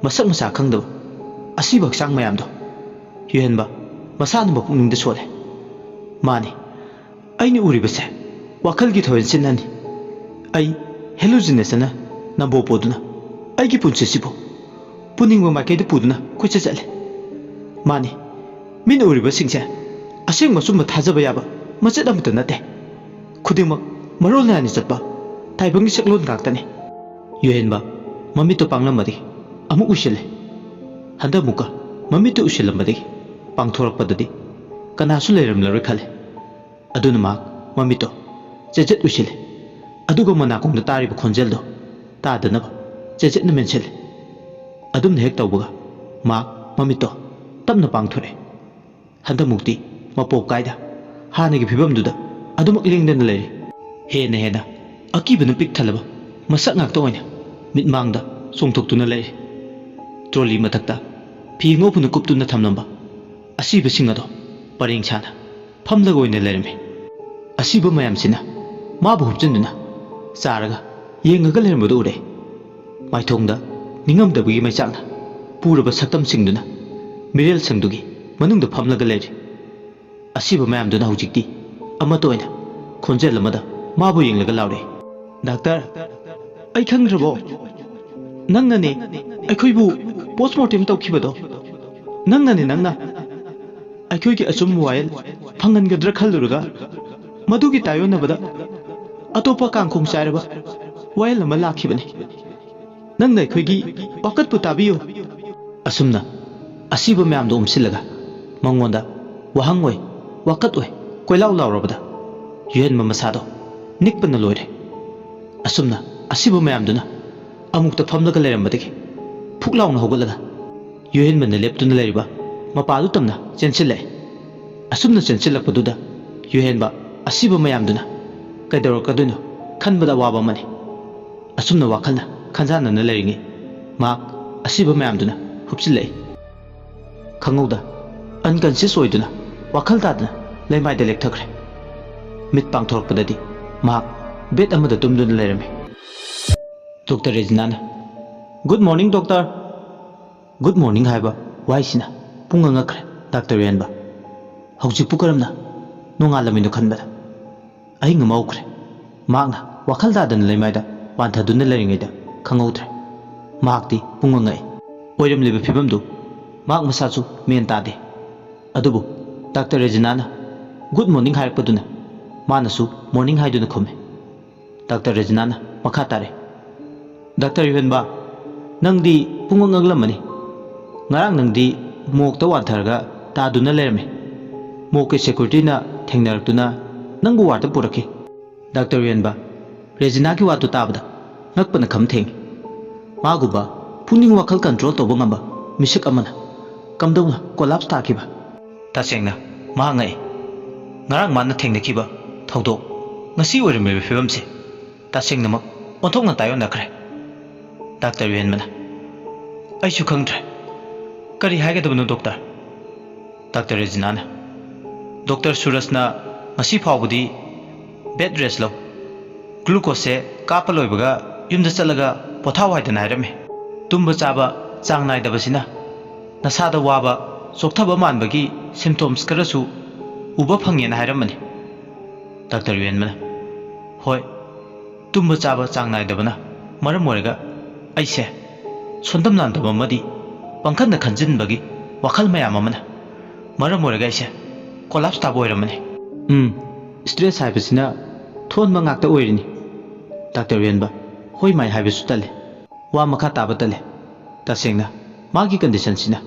ꯃꯁꯛ ꯃꯁꯥ ꯈꯪꯗꯕ ꯑꯁꯤꯕ ꯍꯛꯆꯥꯡ ꯃꯌꯥꯝꯗꯣ꯫ ꯌꯨꯍꯦꯟꯕ ꯃꯁꯥꯅ ꯃꯄꯨꯛꯅꯤꯡꯗ ꯁꯣꯜꯂꯦ꯫ ꯃꯥꯅꯤ, ꯑꯩꯅ ꯎꯔꯤꯕꯁꯦ ꯋꯥꯈꯜꯒꯤ ꯊꯣꯏꯍꯟꯁꯤꯟꯅꯅꯤ꯫ ꯑꯩ ꯍꯦꯂꯨꯁꯤꯅꯦꯁꯟꯅ ꯅꯝꯕꯣ ꯄꯣꯗꯨꯅ ꯑꯩꯒꯤ ꯄꯨꯟꯁꯤꯁꯤꯕꯨ ꯄꯨꯅꯤꯡꯕ ꯃꯥꯏꯀꯩꯗ ꯄꯨꯗꯨꯅ ꯀꯣꯏꯆꯠ ꯆꯠꯂꯦ꯫ ꯃꯥꯅꯤ, ꯃꯤꯠꯅ ꯎꯔꯤꯕꯁꯤꯡꯁꯦ ꯑꯁꯦꯡꯕ ꯑꯆꯨꯝꯕ ꯊꯥꯖꯕ ꯌꯥꯕ ꯃꯆꯦꯠ ꯑꯃꯠꯇ ꯅꯠꯇꯦ꯫ ꯈꯨꯗꯤꯡꯃꯛ ꯃꯔꯣꯜ ꯅꯥꯏꯅ ꯆꯠꯄ ꯇꯥꯏꯕꯪꯒꯤ ꯁꯛꯂꯣꯟ ꯉꯥꯛꯇꯅꯤ꯫ ꯌꯨꯍꯦꯟꯕ ꯃꯃꯤꯠꯇꯨ ꯄꯥꯡꯂꯝꯕꯗꯒꯤ ꯑꯃꯨꯛ ꯎꯏꯁꯤꯜꯂꯦ꯫ ꯍꯟꯗꯛ ꯑꯃꯨꯛꯀ ꯃꯃꯤꯠꯇꯨ ꯎꯏꯁꯤꯜꯂꯝꯕꯗꯒꯤ ꯄꯥꯡꯊꯣꯔꯛꯄꯗꯗꯤ ꯀꯅꯥꯁꯨ ꯂꯩꯔꯝꯂꯔꯣꯏ ꯈꯜꯂꯦ꯫ ꯑꯗꯨꯅ ꯃꯍꯥꯛ ꯃꯃꯤꯠꯇꯣ ꯆꯦꯖꯠ ꯎꯏꯁꯤꯜꯂꯦ꯫ ꯑꯗꯨꯒ ꯃꯅꯥꯀꯣꯡꯗ ꯇꯥꯔꯤꯕ ꯈꯣꯟꯖꯦꯜꯗꯣ ꯇꯥꯗꯅꯕ ꯆꯦꯖꯠꯅ ꯃꯦꯟꯁꯤꯜꯂꯦ꯫ ꯑꯗꯨꯝꯅ ꯍꯦꯛ ꯇꯧꯕꯒ ꯃꯍꯥꯛ ꯃꯃꯤꯠꯇꯣ ꯇꯞꯅ ꯄꯥꯡꯊꯣꯔꯛꯑꯦ꯫ ꯍꯟꯗꯛꯃꯨꯛꯇꯤ ꯃꯄꯣꯞ ꯀꯥꯏꯗ ꯍꯥꯟꯅꯒꯤ ꯐꯤꯕꯝꯗꯨꯗ ꯑꯗꯨꯃꯛ ꯂꯦꯡꯗꯅ ꯂꯩꯔꯦ꯫ ꯍꯦꯟꯅ ꯍꯦꯟꯅ ꯑꯀꯤꯕꯅ ꯄꯤꯛ ꯊꯜꯂꯕ ꯃꯁꯛ ꯉꯥꯛꯇ ꯑꯣꯏꯅ ꯃꯤꯠꯃꯥꯡꯗ ꯆꯣꯡꯊꯣꯛꯇꯨꯅ ꯂꯩꯔꯦ꯫ ꯇ꯭ꯔꯣꯂꯤ ꯃꯊꯛꯇ ꯐꯤ ꯑꯉꯧꯕꯅ ꯀꯨꯞꯇꯨꯅ ꯊꯝꯂꯝꯕ ꯑꯁꯤꯕꯁꯤꯡ ꯑꯗꯣ ꯄꯔꯦꯡ ꯁꯥꯅ ꯐꯝꯂꯒ ꯑꯣꯏꯅ ꯂꯩꯔꯝꯃꯤ꯫ ꯑꯁꯤꯕ ꯃꯌꯥꯝꯁꯤꯅ ꯃꯥꯕꯨ ꯍꯨꯞꯆꯤꯟꯗꯨꯅ ꯆꯥꯔꯒ ꯌꯦꯡꯉꯒ ꯂꯩꯔꯝꯕꯗꯨ ꯎꯔꯦ꯫ ꯃꯥꯏꯊꯣꯡꯗ ꯅꯤꯡꯉꯝꯗꯕꯒꯤ ꯃꯩꯆꯥꯛꯅ ꯄꯨꯔꯕ ꯁꯛꯇꯝꯁꯤꯡꯗꯨꯅ ꯃꯤꯔꯦꯜ ꯁꯪꯗꯨꯒꯤ ꯃꯅꯨꯡꯗ ꯐꯝꯂꯒ ꯂꯩꯔꯤ꯫ ꯑꯁꯤꯕ ꯃꯌꯥꯝꯗꯨꯅ ꯍꯧꯖꯤꯛꯇꯤ ꯑꯃꯠꯇ ꯑꯣꯏꯅ ꯈꯣꯟꯖꯦꯜ ꯑꯃꯗ ꯃꯥꯕꯨ ꯌꯦꯡꯂꯒ ꯂꯥꯎꯔꯛꯏ꯫ "ꯗꯥꯛꯇꯔ, ꯑꯩ ꯈꯪꯗ꯭ꯔꯕꯣ? ꯅꯪꯅꯅꯦ ꯑꯩꯈꯣꯏꯕꯨ ꯄꯣꯁꯃꯣꯔꯇꯦꯝ ꯇꯧꯈꯤꯕꯗꯣ꯫ ꯅꯪꯅꯅꯦ, ꯅꯪꯅ꯫ ꯑꯩꯈꯣꯏꯒꯤ ꯑꯆꯨꯝꯕ ꯋꯥꯌꯦꯜ ꯐꯪꯍꯟꯒꯗ꯭ꯔꯥ ꯈꯜꯂꯨꯔꯒ ꯃꯗꯨꯒꯤ ꯇꯥꯏꯌꯣꯟꯅꯕꯗ ꯑꯇꯣꯞꯄ ꯀꯥꯡꯈꯣꯡ ꯆꯥꯏꯔꯕ ꯋꯥꯌꯦꯜ ꯑꯃ ꯂꯥꯛꯈꯤꯕꯅꯤ꯫ ꯅꯪꯅ ꯑꯩꯈꯣꯏꯒꯤ ꯋꯥꯀꯠꯄꯨ ꯇꯥꯕꯤꯌꯨ"꯫ ꯑꯁꯨꯝꯅ ꯑꯁꯤꯕ ꯃꯌꯥꯝꯗꯨ ꯑꯣꯝꯁꯤꯜꯂꯒ ꯃꯉꯣꯟꯗ ꯋꯥꯍꯪ ꯑꯣꯏ, ꯋꯥꯀꯠ ꯑꯣꯏ, ꯀꯣꯏꯂꯥꯎ ꯂꯥꯎꯔꯕꯗ ꯌꯨꯍꯦꯟꯕ ꯃꯁꯥꯗꯣ ꯅꯤꯛꯄꯅ ꯂꯣꯏꯔꯦ꯫ ꯑꯁꯨꯝꯅ ꯑꯁꯤꯕ ꯃꯌꯥꯝꯗꯨꯅ ꯑꯃꯨꯛꯇ ꯐꯝꯂꯒ ꯂꯩꯔꯝꯕꯗꯒꯤ ꯐꯨꯛ ꯂꯥꯎꯅ ꯍꯧꯒꯠꯂꯒ ꯌꯨꯍꯦꯟꯕꯅ ꯂꯦꯞꯇꯨꯅ ꯂꯩꯔꯤꯕ ꯃꯄꯥꯗꯨ ꯇꯝꯅ ꯆꯦꯟꯁꯤꯜꯂꯛꯑꯦ꯫ ꯑꯁꯨꯝꯅ ꯆꯦꯟꯁꯤꯜꯂꯛꯄꯗꯨꯗ ꯌꯨꯍꯦꯟꯕ ꯑꯁꯤꯕ ꯃꯌꯥꯝꯗꯨꯅ ꯀꯩꯗꯧꯔꯛꯀꯗꯣꯏꯅꯣ ꯈꯟꯕꯗ ꯑꯋꯥꯕ ꯑꯃꯅꯤ꯫ ꯑꯁꯨꯝꯅ ꯋꯥꯈꯜꯅ ꯈꯟꯖꯥꯟꯅꯅ ꯂꯩꯔꯤꯉꯩ ꯃꯍꯥꯛ ꯑꯁꯤꯕ ꯃꯌꯥꯝꯗꯨꯅ ꯍꯨꯞꯆꯤꯜꯂꯛꯏ꯫ ꯈꯪꯍꯧꯗ ꯑꯟꯀꯟꯁꯤꯌꯁ ꯑꯣꯏꯗꯨꯅ ꯋꯥꯈꯜ ꯇꯥꯗꯅ ꯂꯩꯃꯥꯏꯗ ꯂꯦꯛꯊꯈ꯭ꯔꯦ꯫ ꯃꯤꯠ ꯄꯥꯡꯊꯣꯔꯛꯄꯗꯗꯤ ꯃꯍꯥꯛ ꯕꯦꯗ ꯑꯃꯗ ꯇꯨꯝꯗꯨꯅ ꯂꯩꯔꯝꯃꯤ꯫ ꯗꯣꯛꯇꯔ ꯔꯦꯖꯤꯅꯥꯅ, "Good morning, doctor." "Good morning" ꯍꯥꯏꯕ ꯋꯥꯍꯩꯁꯤꯅ ꯄꯨꯡꯉꯛ ꯉꯛꯈ꯭ꯔꯦ ꯗꯥꯛꯇꯔ ꯌꯨꯍꯦꯟꯕ꯫ ꯍꯧꯖꯤꯛꯄꯨ ꯀꯔꯝꯅ ꯅꯣꯡꯉꯥꯜꯂꯝꯃꯤꯅꯣ ꯈꯟꯕꯗ ꯑꯍꯤꯡ ꯑꯃ ꯍꯧꯈ꯭ꯔꯦ꯫ ꯃꯍꯥꯛꯅ ꯋꯥꯈꯜ ꯇꯥꯗꯅ ꯂꯩꯃꯥꯏꯗ ꯋꯥꯟꯊꯗꯨꯅ ꯂꯩꯔꯤꯉꯩꯗ ꯈꯪꯍꯧꯗ꯭ꯔꯦ꯫ ꯃꯍꯥꯛꯇꯤ ꯄꯨꯡꯉꯛ ꯉꯛꯏ꯫ ꯑꯣꯏꯔꯝꯂꯤꯕ ꯐꯤꯕꯝꯗꯨ ꯃꯍꯥꯛ ꯃꯁꯥꯁꯨ ꯃꯦꯟ ꯇꯥꯗꯦ꯫ ꯑꯗꯨꯕꯨ ꯗꯥꯛꯇꯔ ꯔꯦꯖꯤꯅꯥꯅ "Good morning" ꯍꯥꯏꯔꯛꯄꯗꯨꯅ ꯃꯥꯅꯁꯨ "Morning" ꯍꯥꯏꯗꯨꯅ ꯈꯨꯝꯃꯤ꯫ ꯗꯥꯛꯇꯔ ꯔꯦꯖꯤꯅꯥꯅ ꯃꯈꯥ ꯇꯥꯔꯦ, "ꯗꯥꯛꯇꯔ ꯌꯨꯍꯦꯟꯕ, ꯅꯪꯗꯤ ꯄꯨꯡꯉꯛ ꯉꯛꯂꯝꯃꯅꯤ꯫ ꯉꯔꯥꯡ ꯅꯪꯗꯤ ꯃꯣꯛꯇ ꯋꯥꯟꯊꯔꯒ ꯇꯥꯗꯨꯅ ꯂꯩꯔꯝꯃꯤ꯫ ꯃꯣꯛꯀꯤ ꯁꯦꯀ꯭ꯌꯨꯔꯤꯇꯤꯅ ꯊꯦꯡꯅꯔꯛꯇꯨꯅ ꯅꯪꯕꯨ ꯋꯥꯔꯗ ꯄꯨꯔꯛꯈꯤ꯫" ꯗꯥꯛꯇꯔ ꯌꯨꯍꯦꯟꯕ, ꯔꯦꯖꯤꯅꯥꯒꯤ ꯋꯥꯗꯨ ꯇꯥꯕꯗ ꯉꯛꯄꯅ ꯈꯝ ꯊꯦꯡꯉꯤ꯫ ꯃꯥꯒꯨꯝꯕ ꯄꯨꯛꯅꯤꯡ ꯋꯥꯈꯜ ꯀꯟꯇ꯭ꯔꯣꯜ ꯇꯧꯕ ꯉꯝꯕ ꯃꯤꯁꯛ ꯑꯃꯅ ꯀꯝꯗꯧꯅ ꯀꯣꯂꯥꯞꯁ ꯇꯥꯈꯤꯕ? ꯇꯁꯦꯡꯅ ꯃꯍꯥꯛ ꯉꯛꯏ꯫ ꯉꯔꯥꯡ ꯃꯥꯅ ꯊꯦꯡꯅꯈꯤꯕ ꯊꯧꯗꯣꯛ, ꯉꯁꯤ ꯑꯣꯏꯔꯝꯂꯤꯕ ꯐꯤꯕꯝꯁꯦ ꯇꯁꯦꯡꯅꯃꯛ ꯑꯣꯟꯊꯣꯛꯅ ꯇꯥꯏꯑꯣꯟꯅꯈ꯭ꯔꯦ꯫ ꯗꯥꯛꯇꯔ ꯌꯨꯍꯦꯟꯕꯅ, "ꯑꯩꯁꯨ ꯈꯪꯗ꯭ꯔꯦ꯫ ꯀꯔꯤ ꯍꯥꯏꯒꯗꯕꯅꯣ, ꯗꯣꯛꯇꯔ?" ꯗꯥꯛꯇꯔ ꯔꯦꯖꯤꯅꯥꯅ, "ꯗꯣꯛꯇꯔ ꯁꯨꯔꯖꯅ ꯉꯁꯤ ꯐꯥꯎꯕꯗꯤ ꯕꯦꯗ ꯔꯦꯁ ꯂꯧ꯫ ꯒ꯭ꯂꯨꯀꯣꯁꯁꯦ ꯀꯥꯞꯄ ꯂꯣꯏꯕꯒ ꯌꯨꯝꯗ ꯆꯠꯂꯒ ꯄꯣꯊꯥꯎ ꯍꯥꯏꯗꯅ ꯍꯥꯏꯔꯝꯃꯤ꯫ ꯇꯨꯝꯕ ꯆꯥꯕ ꯆꯥꯡ ꯅꯥꯏꯗꯕꯁꯤꯅ ꯅꯁꯥꯗ ꯋꯥꯕ, ꯆꯣꯛꯊꯕ ꯃꯥꯟꯕꯒꯤ ꯁꯤꯝꯇꯣꯝꯁ ꯈꯔꯁꯨ ꯎꯕ ꯐꯪꯉꯦꯅ ꯍꯥꯏꯔꯝꯕꯅꯤ꯫" ꯗꯥꯛꯇꯔ ꯌꯨꯍꯦꯟꯕꯅ, "ꯍꯣꯏ, ꯇꯨꯝꯕ ꯆꯥꯕ ꯆꯥꯡ ꯅꯥꯏꯗꯕꯅ ꯃꯔꯝ ꯑꯣꯏꯔꯒ ꯑꯩꯁꯦ ꯁꯣꯟꯗꯝ ꯂꯥꯟꯗꯕ ꯑꯃꯗꯤ ꯄꯪꯈꯟꯗ ꯈꯟꯖꯤꯟꯕꯒꯤ ꯋꯥꯈꯜ ꯃꯌꯥꯝ ꯑꯃꯅ ꯃꯔꯝ ꯑꯣꯏꯔꯒ ꯑꯩꯁꯦ ꯀꯣꯂꯥꯞꯁ ꯇꯥꯕ ꯑꯣꯏꯔꯝꯃꯅꯤ꯫" "ꯎꯝ, ꯁ꯭ꯇ꯭ꯔꯦꯁ ꯍꯥꯏꯕꯁꯤꯅ ꯊꯣꯟꯕ ꯉꯥꯛꯇ ꯑꯣꯏꯔꯤꯅꯤ꯫" ꯗꯥꯛꯇꯔ ꯌꯨꯍꯦꯟꯕ, "ꯍꯣꯏ ꯃꯥꯏ ꯍꯥꯏꯕꯁꯨ ꯇꯜꯂꯦ, ꯋꯥ ꯃꯈꯥ ꯇꯥꯕ ꯇꯜꯂꯦ꯫ ꯇꯁꯦꯡꯅ ꯃꯥꯒꯤ ꯀꯟꯗꯤꯁꯟꯁꯤꯅ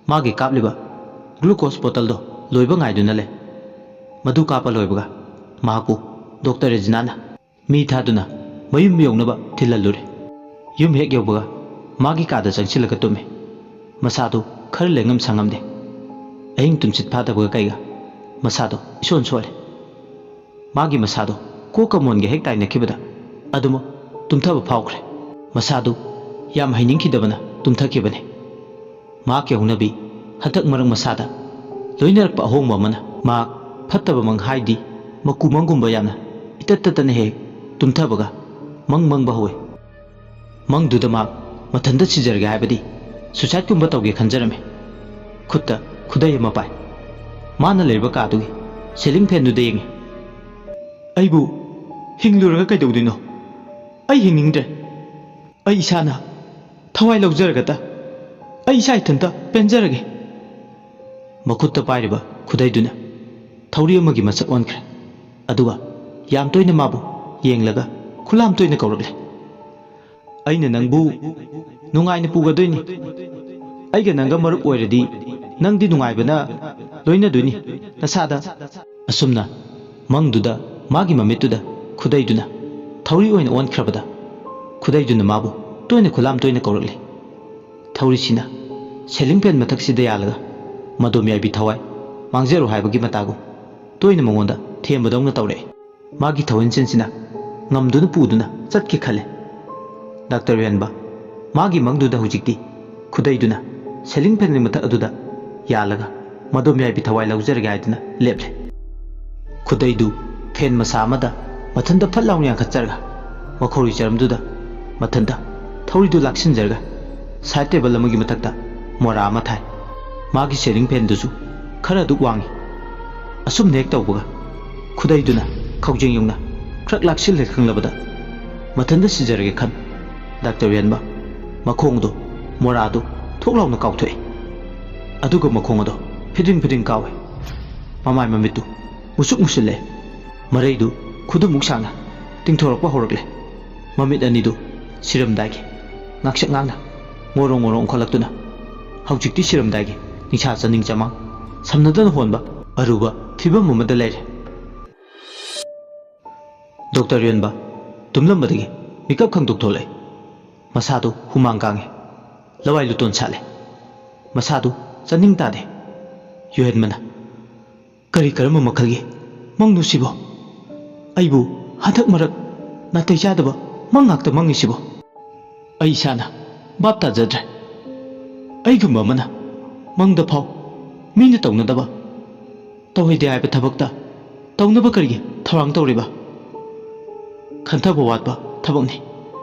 ꯃꯥꯒꯤ ꯀꯥꯞꯂꯤꯕ ꯒ꯭ꯂꯨꯀꯣꯁ ꯕꯣꯇꯜꯗꯣ ꯂꯣꯏꯕ ꯉꯥꯏꯗꯨꯅ ꯂꯩ꯫ ꯃꯗꯨ ꯀꯥꯞꯄ ꯂꯣꯏꯕꯒ ꯃꯍꯥꯛꯄꯨ ꯗꯣꯛꯇꯔ ꯔꯦꯖꯤꯅꯥꯅ ꯃꯤ ꯊꯥꯗꯨꯅ ꯃꯌꯨꯝ ꯌꯧꯅꯕ ꯊꯤꯜꯍꯜꯂꯨꯔꯦ꯫ ꯌꯨꯝ ꯍꯦꯛ ꯌꯧꯕꯒ ꯃꯥꯒꯤ ꯀꯥꯗ ꯆꯪꯁꯤꯜꯂꯒ ꯇꯨꯝꯃꯦ꯫ ꯃꯁꯥꯗꯨ ꯈꯔ ꯂꯦꯡꯉꯝ ꯁꯥꯉꯝꯗꯦ꯫ ꯑꯍꯤꯡ ꯇꯨꯝꯁꯤꯠ ꯐꯥꯗꯕꯒ ꯀꯩꯒ ꯃꯁꯥꯗꯣ ꯏꯁꯣꯟ ꯁꯣꯜꯂꯦ꯫ ꯃꯥꯒꯤ ꯃꯁꯥꯗꯣ ꯀꯣꯛꯀ ꯃꯣꯟꯒ ꯍꯦꯛ ꯇꯥꯏꯅꯈꯤꯕꯗ ꯑꯗꯨꯃꯛ ꯇꯨꯝꯊꯕ ꯐꯥꯎꯈ꯭ꯔꯦ꯫ ꯃꯁꯥꯗꯨ ꯌꯥꯝ ꯍꯩꯅꯤꯡꯈꯤꯗꯕꯅ ꯇꯨꯝꯊꯈꯤꯕꯅꯤ꯫ ꯃꯍꯥꯛꯀꯤ ꯍꯧꯅꯕꯤ ꯍꯟꯗꯛ ꯃꯔꯛ ꯃꯁꯥꯗ ꯂꯣꯏꯅꯔꯛꯄ ꯑꯍꯣꯡꯕ ꯑꯃꯅ ꯃꯍꯥꯛ ꯐꯠꯇꯕ ꯃꯪ ꯍꯥꯏꯗꯤ ꯃꯀꯨ ꯃꯪꯒꯨꯝꯕ ꯌꯥꯝꯅ ꯏꯇꯠ ꯇꯠꯇꯅ ꯍꯦꯛ ꯇꯨꯝꯊꯕꯒ ꯃꯪ ꯃꯪꯕ ꯍꯧꯋꯤ꯫ ꯃꯪꯗꯨꯗ ꯃꯍꯥꯛ ꯃꯊꯟꯇ ꯁꯤꯖꯔꯒꯦ ꯍꯥꯏꯕꯗꯤ ꯁꯨꯁꯥꯏꯠꯀꯨꯝꯕ ꯇꯧꯒꯦ ꯈꯟꯖꯔꯝꯃꯤ꯫ ꯈꯨꯠꯇ ꯈꯨꯗꯩ ꯑꯃ ꯄꯥꯏ꯫ ꯃꯥꯅ ꯂꯩꯔꯤꯕ ꯀꯥꯗꯨꯒꯤ ꯁꯦꯂꯤꯡ ꯐꯦꯟꯗꯨꯗ ꯌꯦꯡꯉꯤ꯫ "ꯑꯩꯕꯨ ꯍꯤꯡꯂꯨꯔꯒ ꯀꯩꯗꯧꯗꯣꯏꯅꯣ? ꯑꯩ ꯍꯤꯡꯅꯤꯡꯗ꯭ꯔꯦ꯫ ꯑꯩ ꯏꯁꯥꯅ ꯊꯋꯥꯏ ꯂꯧꯖꯔꯒꯇ ꯑꯩ ꯏꯁꯥ ꯏꯊꯟꯇ ꯄꯦꯟꯖꯔꯒꯦ꯫" ꯃꯈꯨꯠꯇ ꯄꯥꯏꯔꯤꯕ ꯈꯨꯗꯩꯗꯨꯅ ꯊꯧꯔꯤ ꯑꯃꯒꯤ ꯃꯁꯛ ꯑꯣꯟꯈ꯭ꯔꯦ꯫ ꯑꯗꯨꯒ ꯌꯥꯝ ꯇꯣꯏꯅ ꯃꯥꯕꯨ ꯌꯦꯡꯂꯒ ꯈꯨꯂꯥꯝ ꯇꯣꯏꯅ ꯀꯧꯔꯛꯂꯦ꯫ "ꯑꯩꯅ ꯅꯪꯕꯨ ꯅꯨꯡꯉꯥꯏꯅ ꯄꯨꯒꯗꯣꯏꯅꯤ꯫ ꯑꯩꯒ ꯅꯪꯒ ꯃꯔꯨꯞ ꯑꯣꯏꯔꯗꯤ ꯅꯪꯗꯤ ꯅꯨꯡꯉꯥꯏꯕꯅ ꯂꯣꯏꯅꯗꯣꯏꯅꯤ ꯅꯁꯥꯗ꯫" ꯑꯁꯨꯝꯅ ꯃꯪꯗꯨꯗ ꯃꯥꯒꯤ ꯃꯃꯤꯠꯇꯨꯗ ꯈꯨꯗꯩꯗꯨꯅ ꯊꯧꯔꯤ ꯑꯣꯏꯅ ꯑꯣꯟꯈ꯭ꯔꯕꯗ ꯈꯨꯗꯩꯗꯨꯅ ꯃꯥꯕꯨ ꯇꯣꯏꯅ ꯈꯨꯂꯥꯝ ꯇꯣꯏꯅ ꯀꯧꯔꯛꯂꯤ꯫ ꯊꯧꯔꯤꯁꯤꯅ ꯁꯦꯂꯤꯡ ꯐꯦꯟ ꯃꯊꯛꯁꯤꯗ ꯌꯥꯜꯂꯒ ꯃꯗꯣꯝ ꯌꯥꯏꯕꯤ ꯊꯋꯥꯏ ꯃꯥꯡꯖꯔꯣ ꯍꯥꯏꯕꯒꯤ ꯃꯇꯥꯒꯨꯝ ꯇꯣꯏꯅ ꯃꯉꯣꯟꯗ ꯊꯦꯝꯕꯗꯧꯅ ꯇꯧꯔꯛꯏ꯫ ꯃꯥꯒꯤ ꯊꯧꯍꯤꯟꯁꯤꯟꯁꯤꯅ ꯉꯝꯗꯨꯅ ꯄꯨꯗꯨꯅ ꯆꯠꯀꯦ ꯈꯜꯂꯦ꯫ ꯗꯥꯛꯇꯔ ꯌꯦꯟꯕ ꯃꯥꯒꯤ ꯃꯪꯗꯨꯗ ꯍꯧꯖꯤꯛꯇꯤ ꯈꯨꯗꯩꯗꯨꯅ ꯁꯦꯂꯤꯡ ꯐꯦꯟꯒꯤ ꯃꯊꯛ ꯑꯗꯨꯗ ꯌꯥꯜꯂꯒ ꯃꯗꯣꯝ ꯌꯥꯏꯕꯤ ꯊꯋꯥꯏ ꯂꯧꯖꯔꯒꯦ ꯍꯥꯏꯗꯨꯅ ꯂꯦꯞꯂꯦ꯫ ꯈꯨꯗꯩꯗꯨ ꯐꯦꯟ ꯃꯁꯥ ꯑꯃꯗ ꯃꯊꯟꯇ ꯐꯠ ꯂꯥꯎꯅ ꯌꯥꯟꯈꯠꯆꯔꯒ ꯃꯈꯧꯔꯤ ꯆꯔꯝꯗꯨꯗ ꯃꯊꯟꯇ ꯊꯧꯔꯤꯗꯨ ꯂꯥꯛꯁꯤꯟꯖꯔꯒ ꯁꯥꯏꯠ ꯇꯦꯕꯜ ꯑꯃꯒꯤ ꯃꯊꯛꯇ ꯃꯣꯔꯥ ꯑꯃ ꯊꯥꯏ꯫ ꯃꯥꯒꯤ ꯁꯦꯂꯤꯡ ꯐꯦꯟꯗꯨꯁꯨ ꯈꯔ ꯑꯗꯨꯛ ꯋꯥꯡꯉꯤ꯫ ꯑꯁꯨꯝꯅ ꯍꯦꯛ ꯇꯧꯕꯒ ꯈꯨꯗꯩꯗꯨꯅ ꯈꯧꯖꯦꯡ ꯌꯧꯅ ꯈ꯭ꯔꯛ ꯂꯥꯛꯁꯤꯜꯂꯦ ꯈꯪꯂꯕꯗ ꯃꯊꯟꯇ ꯁꯤꯖꯔꯒꯦ ꯈꯟ ꯗꯥꯛꯇꯔ ꯌꯦꯟꯕ ꯃꯈꯣꯡꯗꯣ ꯃꯣꯔꯥꯗꯨ ꯊꯣꯛ ꯂꯥꯎꯅ ꯀꯥꯎꯊꯣꯛꯏ꯫ ꯑꯗꯨꯒ ꯃꯈꯣꯡ ꯑꯗꯣ ꯐꯤꯗ꯭ꯔꯤꯡ ꯐꯤꯗ꯭ꯔꯤꯡ ꯀꯥꯎꯏ꯫ ꯃꯃꯥꯏ ꯃꯃꯤꯠꯇꯨ ꯃꯨꯁꯨꯛ ꯃꯨꯁꯤꯜꯂꯦ꯫ ꯃꯔꯩꯗꯨ ꯈꯨꯗꯨꯃꯨꯛ ꯁꯥꯡꯅ ꯇꯤꯡꯊꯣꯔꯛꯄ ꯍꯧꯔꯛꯂꯦ꯫ ꯃꯃꯤꯠ ꯑꯅꯤꯗꯨ ꯁꯤꯔꯝꯗꯥꯏꯒꯤ ꯉꯥꯛꯁꯛ ꯉꯥꯡꯅ ꯉꯣꯔꯣꯡ ꯉꯣꯔꯣꯡ ꯑꯣꯟꯈꯠꯂꯛꯇꯨꯅ ꯍꯧꯖꯤꯛꯇꯤ ꯁꯤꯔꯝꯗꯥꯏꯒꯤ ꯅꯤꯡꯁꯥ ꯆꯥꯅꯤꯡ ꯆꯃꯥꯡ ꯁꯝꯅꯗꯅ ꯍꯣꯟꯕ ꯑꯔꯨꯕ ꯐꯤꯕꯝ ꯑꯃꯗ ꯂꯩꯔꯦ꯫ ꯗꯣꯛꯇꯔ ꯌꯣꯟꯕ ꯇꯨꯝꯂꯝꯕꯗꯒꯤ ꯃꯤꯀꯞ ꯈꯪꯗꯣꯛ ꯊꯣꯛꯂꯛꯏ꯫ ꯃꯁꯥꯗꯨ ꯍꯨꯃꯥꯡ ꯀꯥꯡꯉꯤ꯫ ꯂꯋꯥꯏ ꯂꯨꯇꯣꯟ ꯁꯥꯠꯂꯦ꯫ ꯃꯁꯥꯗꯨ ꯆꯥꯅꯤꯡ ꯇꯥꯗꯦ꯫ ꯌꯨꯍꯦꯟꯕꯅ, "ꯀꯔꯤ ꯀꯔꯝꯕ ꯃꯈꯜꯒꯤ ꯃꯪꯅꯣ ꯁꯤꯕꯣ? ꯑꯩꯕꯨ ꯍꯟꯗꯛ ꯃꯔꯛ ꯅꯥꯇꯩ ꯆꯥꯗꯕ ꯃꯪ ꯉꯥꯛꯇ ꯃꯪꯉꯤꯁꯤꯕꯣ?" ꯑꯩ ꯏꯁꯥꯅ ꯚꯥꯞ ꯇꯥꯖꯗ꯭ꯔꯦ꯫ ꯑꯩꯒꯨꯝꯕ ꯑꯃꯅ ꯃꯪꯗ ꯐꯥꯎ ꯃꯤꯅ ꯇꯧꯅꯗꯕ, ꯇꯧꯍꯩꯗꯦ ꯍꯥꯏꯕ ꯊꯕꯛꯇ ꯇꯧꯅꯕ ꯀꯔꯤꯒꯤ ꯊꯧꯔꯥꯡ ꯇꯧꯔꯤꯕ? ꯈꯟꯊꯕ ꯋꯥꯠꯄ ꯊꯕꯛꯅꯤ꯫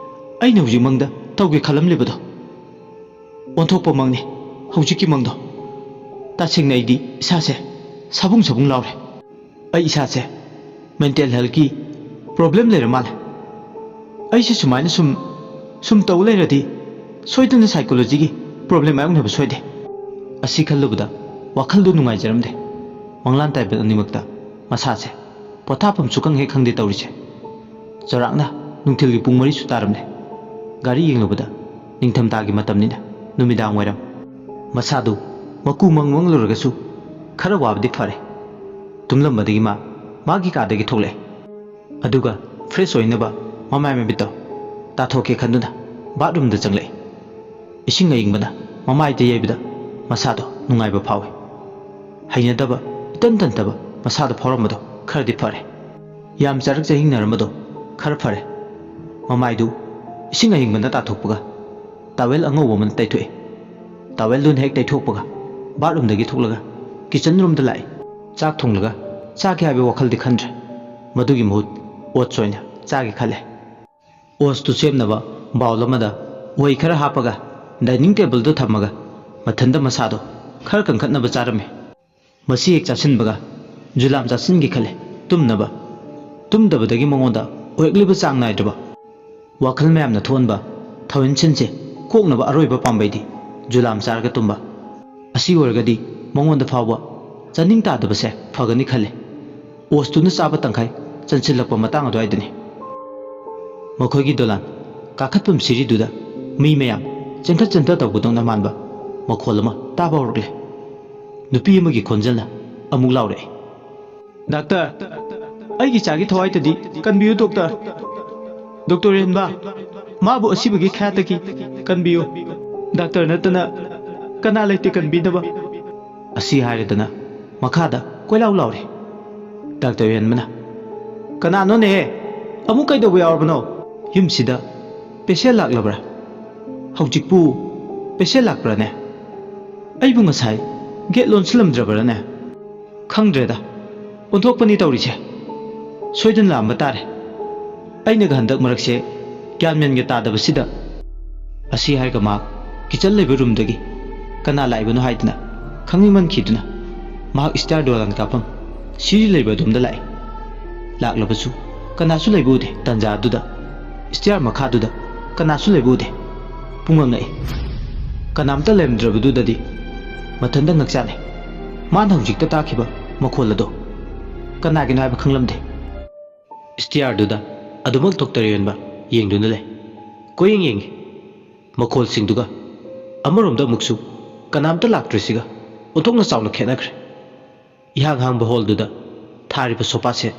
ꯑꯩꯅ ꯍꯧꯖꯤꯛ ꯃꯪꯗ ꯇꯧꯒꯦ ꯈꯜꯂꯝꯂꯤꯕꯗꯣ ꯑꯣꯟꯊꯣꯛꯄ ꯃꯪꯅꯤ꯫ ꯍꯧꯖꯤꯛꯀꯤ ꯃꯪꯗꯣ, ꯇꯁꯦꯡꯅ ꯑꯩꯗꯤ ꯏꯁꯥꯁꯦ ꯁꯥꯕꯨꯡ ꯁꯥꯕꯨꯡ ꯂꯥꯎꯔꯦ꯫ ꯑꯩ ꯏꯁꯥꯁꯦ ꯃꯦꯟꯇꯦꯜ ꯍꯦꯜꯊꯀꯤ ꯄ꯭ꯔꯣꯕ꯭ꯂꯦꯝ ꯂꯩꯔ ꯃꯥꯜꯂꯦ꯫ ꯑꯩꯁꯦ ꯁꯨꯃꯥꯏꯅ ꯁꯨꯝ ꯁꯨꯝ ꯇꯧ ꯂꯩꯔꯗꯤ ꯁꯣꯏꯗꯅ ꯁꯥꯏꯀꯣꯂꯣꯖꯤꯒꯤ ꯄ꯭ꯔꯣꯕ꯭ꯂꯦꯝ ꯃꯥꯌꯣꯛꯅꯕ ꯁꯣꯏꯗꯦ꯫ ꯑꯁꯤ ꯈꯜꯂꯨꯕꯗ ꯋꯥꯈꯜꯗꯨ ꯅꯨꯡꯉꯥꯏꯖꯔꯝꯗꯦ꯫ ꯃꯪꯂꯥꯟ ꯇꯥꯏꯕ ꯑꯅꯤꯃꯛꯇ ꯃꯁꯥꯁꯦ ꯄꯣꯊꯥꯐꯝ ꯁꯨꯈꯪ ꯍꯦꯛ ꯈꯪꯗꯦ ꯇꯧꯔꯤꯁꯦ꯫ ꯆꯥꯎꯔꯥꯛꯅ ꯅꯨꯡꯊꯤꯜꯒꯤ ꯄꯨꯡ ꯃꯔꯤꯁꯨ ꯇꯥꯔꯝꯂꯦ꯫ ꯒꯥꯔꯤ ꯌꯦꯡꯂꯨꯕꯗ ꯅꯤꯡꯊꯝꯊꯥꯒꯤ ꯃꯇꯝꯅꯤꯅ ꯅꯨꯃꯤꯗꯥꯡ ꯋꯥꯏꯔꯝ꯫ ꯃꯁꯥꯗꯨ ꯃꯀꯨ ꯃꯪ ꯃꯪꯂꯨꯔꯒꯁꯨ ꯈꯔ ꯋꯥꯕꯗꯤ ꯐꯔꯦ꯫ ꯇꯨꯝꯂꯝꯕꯗꯒꯤ ꯃꯥ ꯃꯥꯒꯤ ꯀꯥꯗꯒꯤ ꯊꯣꯛꯂꯛꯑꯦ꯫ ꯑꯗꯨꯒ ꯐ꯭ꯔꯦꯁ ꯑꯣꯏꯅꯕ ꯃꯃꯥꯏ ꯃꯃꯤꯠꯇꯣ ꯇꯥꯊꯣꯛꯀꯦ ꯈꯟꯗꯨꯅ ꯕꯥꯠꯔꯨꯝꯗ ꯆꯪꯂꯛꯏ꯫ ꯏꯁꯤꯡ ꯑꯏꯪꯕꯅ ꯃꯃꯥꯏꯗ ꯌꯩꯕꯗ ꯃꯁꯥꯗꯣ ꯅꯨꯡꯉꯥꯏꯕ ꯐꯥꯎꯏ꯫ ꯍꯩꯅꯗꯕ, ꯏꯇꯟ ꯇꯟꯗꯕ ꯃꯁꯥꯗ ꯐꯥꯎꯔꯝꯕꯗꯣ ꯈꯔꯗꯤ ꯐꯔꯦ꯫ ꯌꯥꯝ ꯆꯔꯛ ꯆꯍꯤꯡꯅꯔꯝꯕꯗꯣ ꯈꯔ ꯐꯔꯦ꯫ ꯃꯃꯥꯏꯗꯨ ꯏꯁꯤꯡ ꯑꯏꯪꯕꯅ ꯇꯥꯊꯣꯛꯄꯒ ꯇꯥꯋꯦꯜ ꯑꯉꯧꯕ ꯑꯃꯅ ꯇꯩꯊꯣꯛꯏ꯫ ꯇꯥꯋꯦꯜꯗꯨꯅ ꯍꯦꯛ ꯇꯩꯊꯣꯛꯄꯒ ꯕꯥꯠꯔꯨꯝꯗꯒꯤ ꯊꯣꯛꯂꯒ ꯀꯤꯆꯟ ꯔꯨꯝꯗ ꯂꯥꯛꯏ꯫ ꯆꯥꯛ ꯊꯣꯡꯂꯒ ꯆꯥꯒꯦ ꯍꯥꯏꯕ ꯋꯥꯈꯜꯗꯤ ꯈꯟꯗ꯭ꯔꯦ꯫ ꯃꯗꯨꯒꯤ ꯃꯍꯨꯠ ꯑꯣꯠꯁ ꯑꯣꯏꯅ ꯆꯥꯒꯦ ꯈꯜꯂꯦ꯫ ꯑꯣꯠꯁꯇꯨ ꯁꯦꯝꯅꯕ ꯕꯥꯎꯜ ꯑꯃꯗ ꯎꯍꯩ ꯈꯔ ꯍꯥꯞꯄꯒ ꯗꯥꯏꯅꯤꯡ ꯇꯦꯕꯜꯗ ꯊꯝꯃꯒ ꯃꯊꯟꯇ ꯃꯁꯥꯗꯣ ꯈꯔ ꯀꯟꯈꯠꯅꯕ ꯆꯥꯔꯝꯃꯤ꯫ ꯃꯁꯤ ꯍꯦꯛ ꯆꯥꯁꯤꯟꯕꯒ ꯖꯨꯂꯥꯝ ꯆꯥꯁꯤꯟꯒꯦ ꯈꯜꯂꯦ꯫ ꯇꯨꯝꯅꯕ꯫ ꯇꯨꯝꯗꯕꯗꯒꯤ ꯃꯉꯣꯟꯗ ꯑꯣꯏꯔꯛꯂꯤꯕ ꯆꯥꯡ ꯅꯥꯏꯗ꯭ꯔꯕ ꯋꯥꯈꯜ ꯃꯌꯥꯝꯅ ꯊꯣꯛꯍꯟꯕ ꯊꯧꯍꯤꯟꯁꯤꯟꯁꯦ ꯀꯣꯛꯅꯕ ꯑꯔꯣꯏꯕ ꯄꯥꯝꯕꯩꯗꯤ ꯖꯨꯂꯥꯝ ꯆꯥꯔꯒ ꯇꯨꯝꯕ꯫ ꯑꯁꯤ ꯑꯣꯏꯔꯒꯗꯤ ꯃꯉꯣꯟꯗ ꯐꯥꯎꯕ ꯆꯥꯅꯤꯡ ꯇꯥꯗꯕꯁꯦ ꯐꯒꯅꯤ ꯈꯜꯂꯤ꯫ ꯑꯣꯁꯇꯨꯅ ꯆꯥꯕ ꯇꯪꯈꯥꯏ ꯆꯟꯁꯤꯜꯂꯛꯄ ꯃꯇꯥꯡ ꯑꯗꯨꯋꯥꯏꯗꯅꯤ꯫ ꯃꯈꯣꯏꯒꯤ ꯗꯣꯂꯥꯟ ꯀꯥꯈꯠꯐꯝ ꯁꯤꯔꯤꯗꯨꯗ ꯃꯤ ꯃꯌꯥꯝ ꯆꯦꯟꯊ ꯆꯦꯟꯊ ꯇꯧꯕꯗꯧꯅ ꯃꯥꯟꯕ ꯃꯈꯣꯜ ꯑꯃ ꯇꯥꯕ ꯍꯧꯔꯛꯂꯦ꯫ ꯅꯨꯄꯤ ꯑꯃꯒꯤ ꯈꯣꯟꯖꯦꯜꯅ ꯑꯃꯨꯛ ꯂꯥꯎꯔꯛꯏ, "ꯗꯥꯛꯇꯔ, ꯑꯩꯒꯤ ꯏꯆꯥꯒꯤ ꯊꯋꯥꯏꯗꯗꯤ ꯀꯟꯕꯤꯌꯨ ꯗꯣꯛꯇꯔ꯫ ꯗꯣꯛꯇꯔ ꯔꯦꯟꯕ, ꯃꯥꯕꯨ ꯑꯁꯤꯕꯒꯤ ꯈꯌꯥꯠꯇꯒꯤ ꯀꯟꯕꯤꯌꯨ꯫ ꯗꯥꯛꯇꯔ ꯅꯠꯇꯅ ꯀꯅꯥ ꯂꯩꯇꯦ ꯀꯟꯕꯤꯅꯕ꯫ ꯑꯁꯤ ꯍꯥꯏꯔꯗꯅ ꯃꯈꯥꯗ ꯀꯣꯏꯂꯥꯎ ꯂꯥꯎꯔꯦ꯫ ꯗꯥꯛꯇꯔ ꯌꯦꯟꯕꯅ, "ꯀꯅꯥꯅꯣꯅꯦꯍꯦ? ꯑꯃꯨꯛ ꯀꯩꯗꯧꯕ ꯌꯥꯎꯔꯕꯅꯣ? ꯌꯨꯝꯁꯤꯗ ꯄꯦꯁꯦꯟ ꯂꯥꯛꯂꯕ꯭ꯔꯥ? ꯍꯧꯖꯤꯛꯄꯨ ꯄꯦꯁꯦꯟ ꯂꯥꯛꯄ꯭ꯔꯥꯅꯦ? ꯑꯩꯕꯨ ꯉꯁꯥꯏ ꯒꯦꯠ ꯂꯣꯟꯁꯤꯜꯂꯝꯗ꯭ꯔꯕ꯭ꯔꯥꯅꯦ? ꯈꯪꯗ꯭ꯔꯦꯗ, ꯑꯣꯟꯊꯣꯛꯄꯅꯤ ꯇꯧꯔꯤꯁꯦ꯫ ꯁꯣꯏꯗꯅ ꯂꯥꯛꯑꯝꯕ ꯇꯥꯔꯦ꯫ ꯑꯩꯅꯒ ꯍꯟꯗꯛ ꯃꯔꯛꯁꯦ ꯒ꯭ꯌꯥꯟ ꯃꯦꯟꯒ ꯇꯥꯗꯕꯁꯤꯗ"꯫ ꯑꯁꯤ ꯍꯥꯏꯔꯒ ꯃꯍꯥꯛ ꯀꯤꯆꯟ ꯂꯩꯕ ꯔꯨꯝꯗꯒꯤ ꯀꯅꯥ ꯂꯥꯛꯏꯕꯅꯣ ꯍꯥꯏꯗꯅ ꯈꯪꯅꯤꯡꯃꯟꯈꯤꯗꯨꯅ ꯃꯍꯥꯛ ꯁ꯭ꯇꯤꯌꯥꯔ ꯗꯣꯂꯥꯟ ꯀꯥꯞꯐꯝ ꯁꯤꯔꯤ ꯂꯩꯕ ꯑꯗꯣꯝꯗ ꯂꯥꯛꯏ꯫ ꯂꯥꯛꯂꯕꯁꯨ ꯀꯅꯥꯁꯨ ꯂꯩꯕ ꯎꯗꯦ꯫ ꯇꯟꯖꯥꯗꯨꯗ ꯁ꯭ꯇꯤꯌꯥꯔ ꯃꯈꯥꯗꯨꯗ ꯀꯅꯥꯁꯨ ꯂꯩꯕ ꯎꯗꯦ꯫ ꯄꯨꯡꯉꯛ ꯉꯛꯏ꯫ ꯀꯅꯥꯝꯇ ꯂꯩꯔꯝꯗ꯭ꯔꯕꯗꯨꯗꯗꯤ ꯃꯊꯟꯇ ꯉꯛꯆꯥꯅꯩ꯫ ꯃꯥꯅ ꯍꯧꯖꯤꯛꯇ ꯇꯥꯈꯤꯕ ꯃꯈꯣꯜ ꯑꯗꯣ ꯀꯅꯥꯒꯤꯅꯣ ꯍꯥꯏꯕ ꯈꯪꯂꯝꯗꯦ꯫ ꯁ꯭ꯇꯤꯌꯥꯔꯗꯨꯗ ꯑꯗꯨꯃꯛ ꯗꯣꯛꯇꯔ ꯌꯣꯟꯕ ꯌꯦꯡꯗꯨꯅ ꯂꯩ꯫ ꯀꯣꯏꯌꯦꯡ ꯌꯦꯡꯉꯤ꯫ ꯃꯈꯣꯜꯁꯤꯡꯗꯨꯒ ꯑꯃꯔꯣꯝꯗ ꯑꯃꯨꯛꯁꯨ ꯀꯅꯥꯝꯇ ꯂꯥꯛꯇ꯭ꯔꯤꯁꯤꯒ ꯑꯣꯟꯊꯣꯛꯅ ꯆꯥꯎꯅ ꯈꯦꯠꯅꯈ꯭ꯔꯦ꯫ ꯏꯍꯥꯡ ꯍꯥꯡꯕ ꯍꯣꯜꯗꯨꯗ ꯊꯥꯔꯤꯕ ꯁꯣꯐꯥ ꯁꯦꯠ,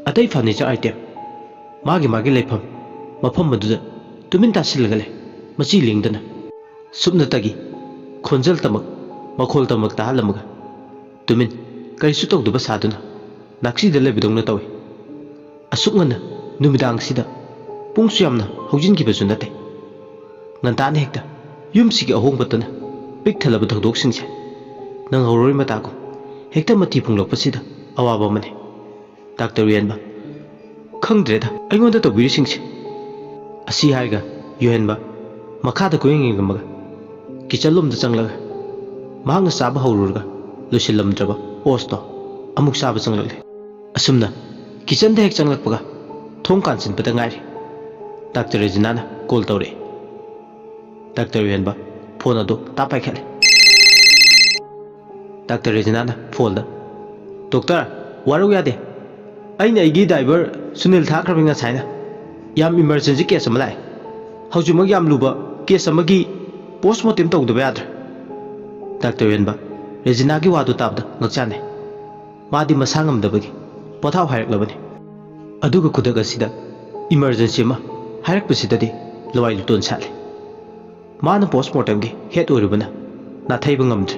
ꯑꯇꯩ ꯐꯔꯅꯤꯆꯔ ꯑꯥꯏꯇꯦꯝ, ꯃꯥꯒꯤ ꯃꯥꯒꯤ ꯂꯩꯐꯝ ꯃꯐꯝ ꯑꯗꯨꯗ ꯇꯨꯃꯤꯟ ꯇꯥꯁꯤꯜꯂꯒ ꯂꯩ, ꯃꯆꯤ ꯂꯦꯡꯗꯅ꯫ ꯁꯨꯞꯅꯇꯒꯤ ꯈꯣꯟꯖꯦꯜ ꯇꯃꯛ, ꯃꯈꯣꯜ ꯇꯃꯛ ꯇꯥꯍꯜꯂꯝꯃꯒ ꯇꯨꯃꯤꯟ, ꯀꯔꯤꯁꯨ ꯇꯧꯗꯕ ꯁꯥꯗꯨꯅ ꯅꯥꯛꯁꯤꯗ ꯂꯩꯕꯗꯧꯅ ꯇꯧꯏ꯫ ꯑꯁꯨꯛ ꯉꯟꯅ ꯅꯨꯃꯤꯗꯥꯡꯁꯤꯗ ꯄꯨꯡꯁꯨ ꯌꯥꯝꯅ ꯍꯧꯖꯤꯟꯈꯤꯕꯁꯨ ꯅꯠꯇꯦ꯫ ꯉꯟꯇꯥꯅ ꯍꯦꯛꯇ ꯌꯨꯝꯁꯤꯒꯤ ꯑꯍꯣꯡꯕꯇꯅ ꯄꯤꯛ ꯊꯜꯂꯕ ꯊꯧꯗꯣꯛꯁꯤꯡꯁꯦ ꯅꯪꯍꯧꯔꯣꯏ ꯃꯇꯥꯒꯨꯝ ꯍꯦꯛꯇ ꯃꯊꯤ ꯐꯣꯡꯂꯛꯄꯁꯤꯗ ꯑꯋꯥꯕ ꯑꯃꯅꯤ꯫ ꯗꯥꯛꯇꯔ ꯎꯌꯦꯟꯕ, ꯈꯪꯗ꯭ꯔꯦꯗ ꯑꯩꯉꯣꯟꯗ ꯇꯧꯕꯤꯔꯤꯁꯤꯡꯁꯦ꯫ ꯑꯁꯤ ꯍꯥꯏꯔꯒ ꯌꯨꯍꯦꯟꯕ ꯃꯈꯥꯗ ꯀꯣꯏꯌꯦꯡ ꯌꯦꯡꯂꯝꯃꯒ ꯀꯤꯆꯟ ꯂꯣꯝꯗ ꯆꯪꯂꯒ ꯃꯍꯥꯛꯅ ꯆꯥꯕ ꯍꯧꯔꯨꯔꯒ ꯂꯣꯏꯁꯤꯜꯂꯝꯗ꯭ꯔꯕ ꯑꯣꯁꯇꯣ ꯑꯃꯨꯛ ꯆꯥꯕ ꯆꯪꯂꯛꯂꯦ꯫ ꯑꯁꯨꯝꯅ ꯀꯤꯆꯟꯗ ꯍꯦꯛ ꯆꯪꯂꯛꯄꯒ ꯊꯣꯡ ꯀꯥꯟꯁꯤꯟꯕꯗ ꯉꯥꯏꯔꯤ꯫ ꯗꯥꯛꯇꯔ ꯔꯦꯖꯤꯅꯥꯅ ꯀꯣꯜ ꯇꯧꯔꯛꯏ꯫ ꯗꯥꯛꯇꯔ ꯎꯌꯦꯟꯕ ꯐꯣꯟ ꯑꯗꯨ ꯇꯥꯞ ꯄꯥꯏꯈꯠꯂꯦ꯫ ꯗꯥꯛꯇꯔ ꯔꯦꯖꯤꯅꯥꯅ ꯐꯣꯟꯗ, "ꯗꯣꯛꯇꯔ, ꯋꯥꯔꯧ ꯌꯥꯗꯦ꯫ ꯑꯩꯅ ꯑꯩꯒꯤ ꯗ꯭ꯔꯥꯏꯚꯔ ꯁꯨꯅꯤꯜ ꯊꯥꯈ꯭ꯔꯕꯅꯤ ꯉꯁꯥꯏꯅ꯫ ꯌꯥꯝ ꯏꯃꯔꯖꯦꯟꯁꯤ ꯀꯦꯁ ꯑꯃ ꯂꯥꯛꯑꯦ꯫ ꯍꯧꯖꯤꯛꯃꯛ ꯌꯥꯝ ꯂꯨꯕ ꯀꯦꯁ ꯑꯃꯒꯤ ꯄꯣꯁꯃꯣꯔꯇꯦꯝ ꯇꯧꯗꯕ ꯌꯥꯗ꯭ꯔꯦ"꯫ ꯗꯥꯛꯇꯔ ꯎꯌꯦꯟꯕ ꯔꯦꯖꯤꯅꯥꯒꯤ ꯋꯥꯗꯨ ꯇꯥꯕꯗ ꯉꯛꯆꯥꯅꯩ꯫ ꯃꯥꯗꯤ ꯃꯁꯥ ꯉꯝꯗꯕꯒꯤ ꯄꯣꯊꯥꯎ ꯍꯥꯏꯔꯛꯂꯕꯅꯤ꯫ ꯑꯗꯨꯒ ꯈꯨꯗꯛ ꯑꯁꯤꯗ ꯏꯃꯔꯖꯦꯟꯁꯤ ꯑꯃ ꯍꯥꯏꯔꯛꯄꯁꯤꯗꯗꯤ ꯂꯋꯥꯏ ꯂꯨꯇꯣꯟ ꯁꯥꯠꯂꯦ꯫ ꯃꯥꯅ ꯄꯣꯁꯃꯣꯔꯇꯦꯝꯒꯤ ꯍꯦꯗ ꯑꯣꯏꯔꯨꯕꯅ ꯅꯥꯊꯩꯕ ꯉꯝꯗ꯭ꯔꯦ꯫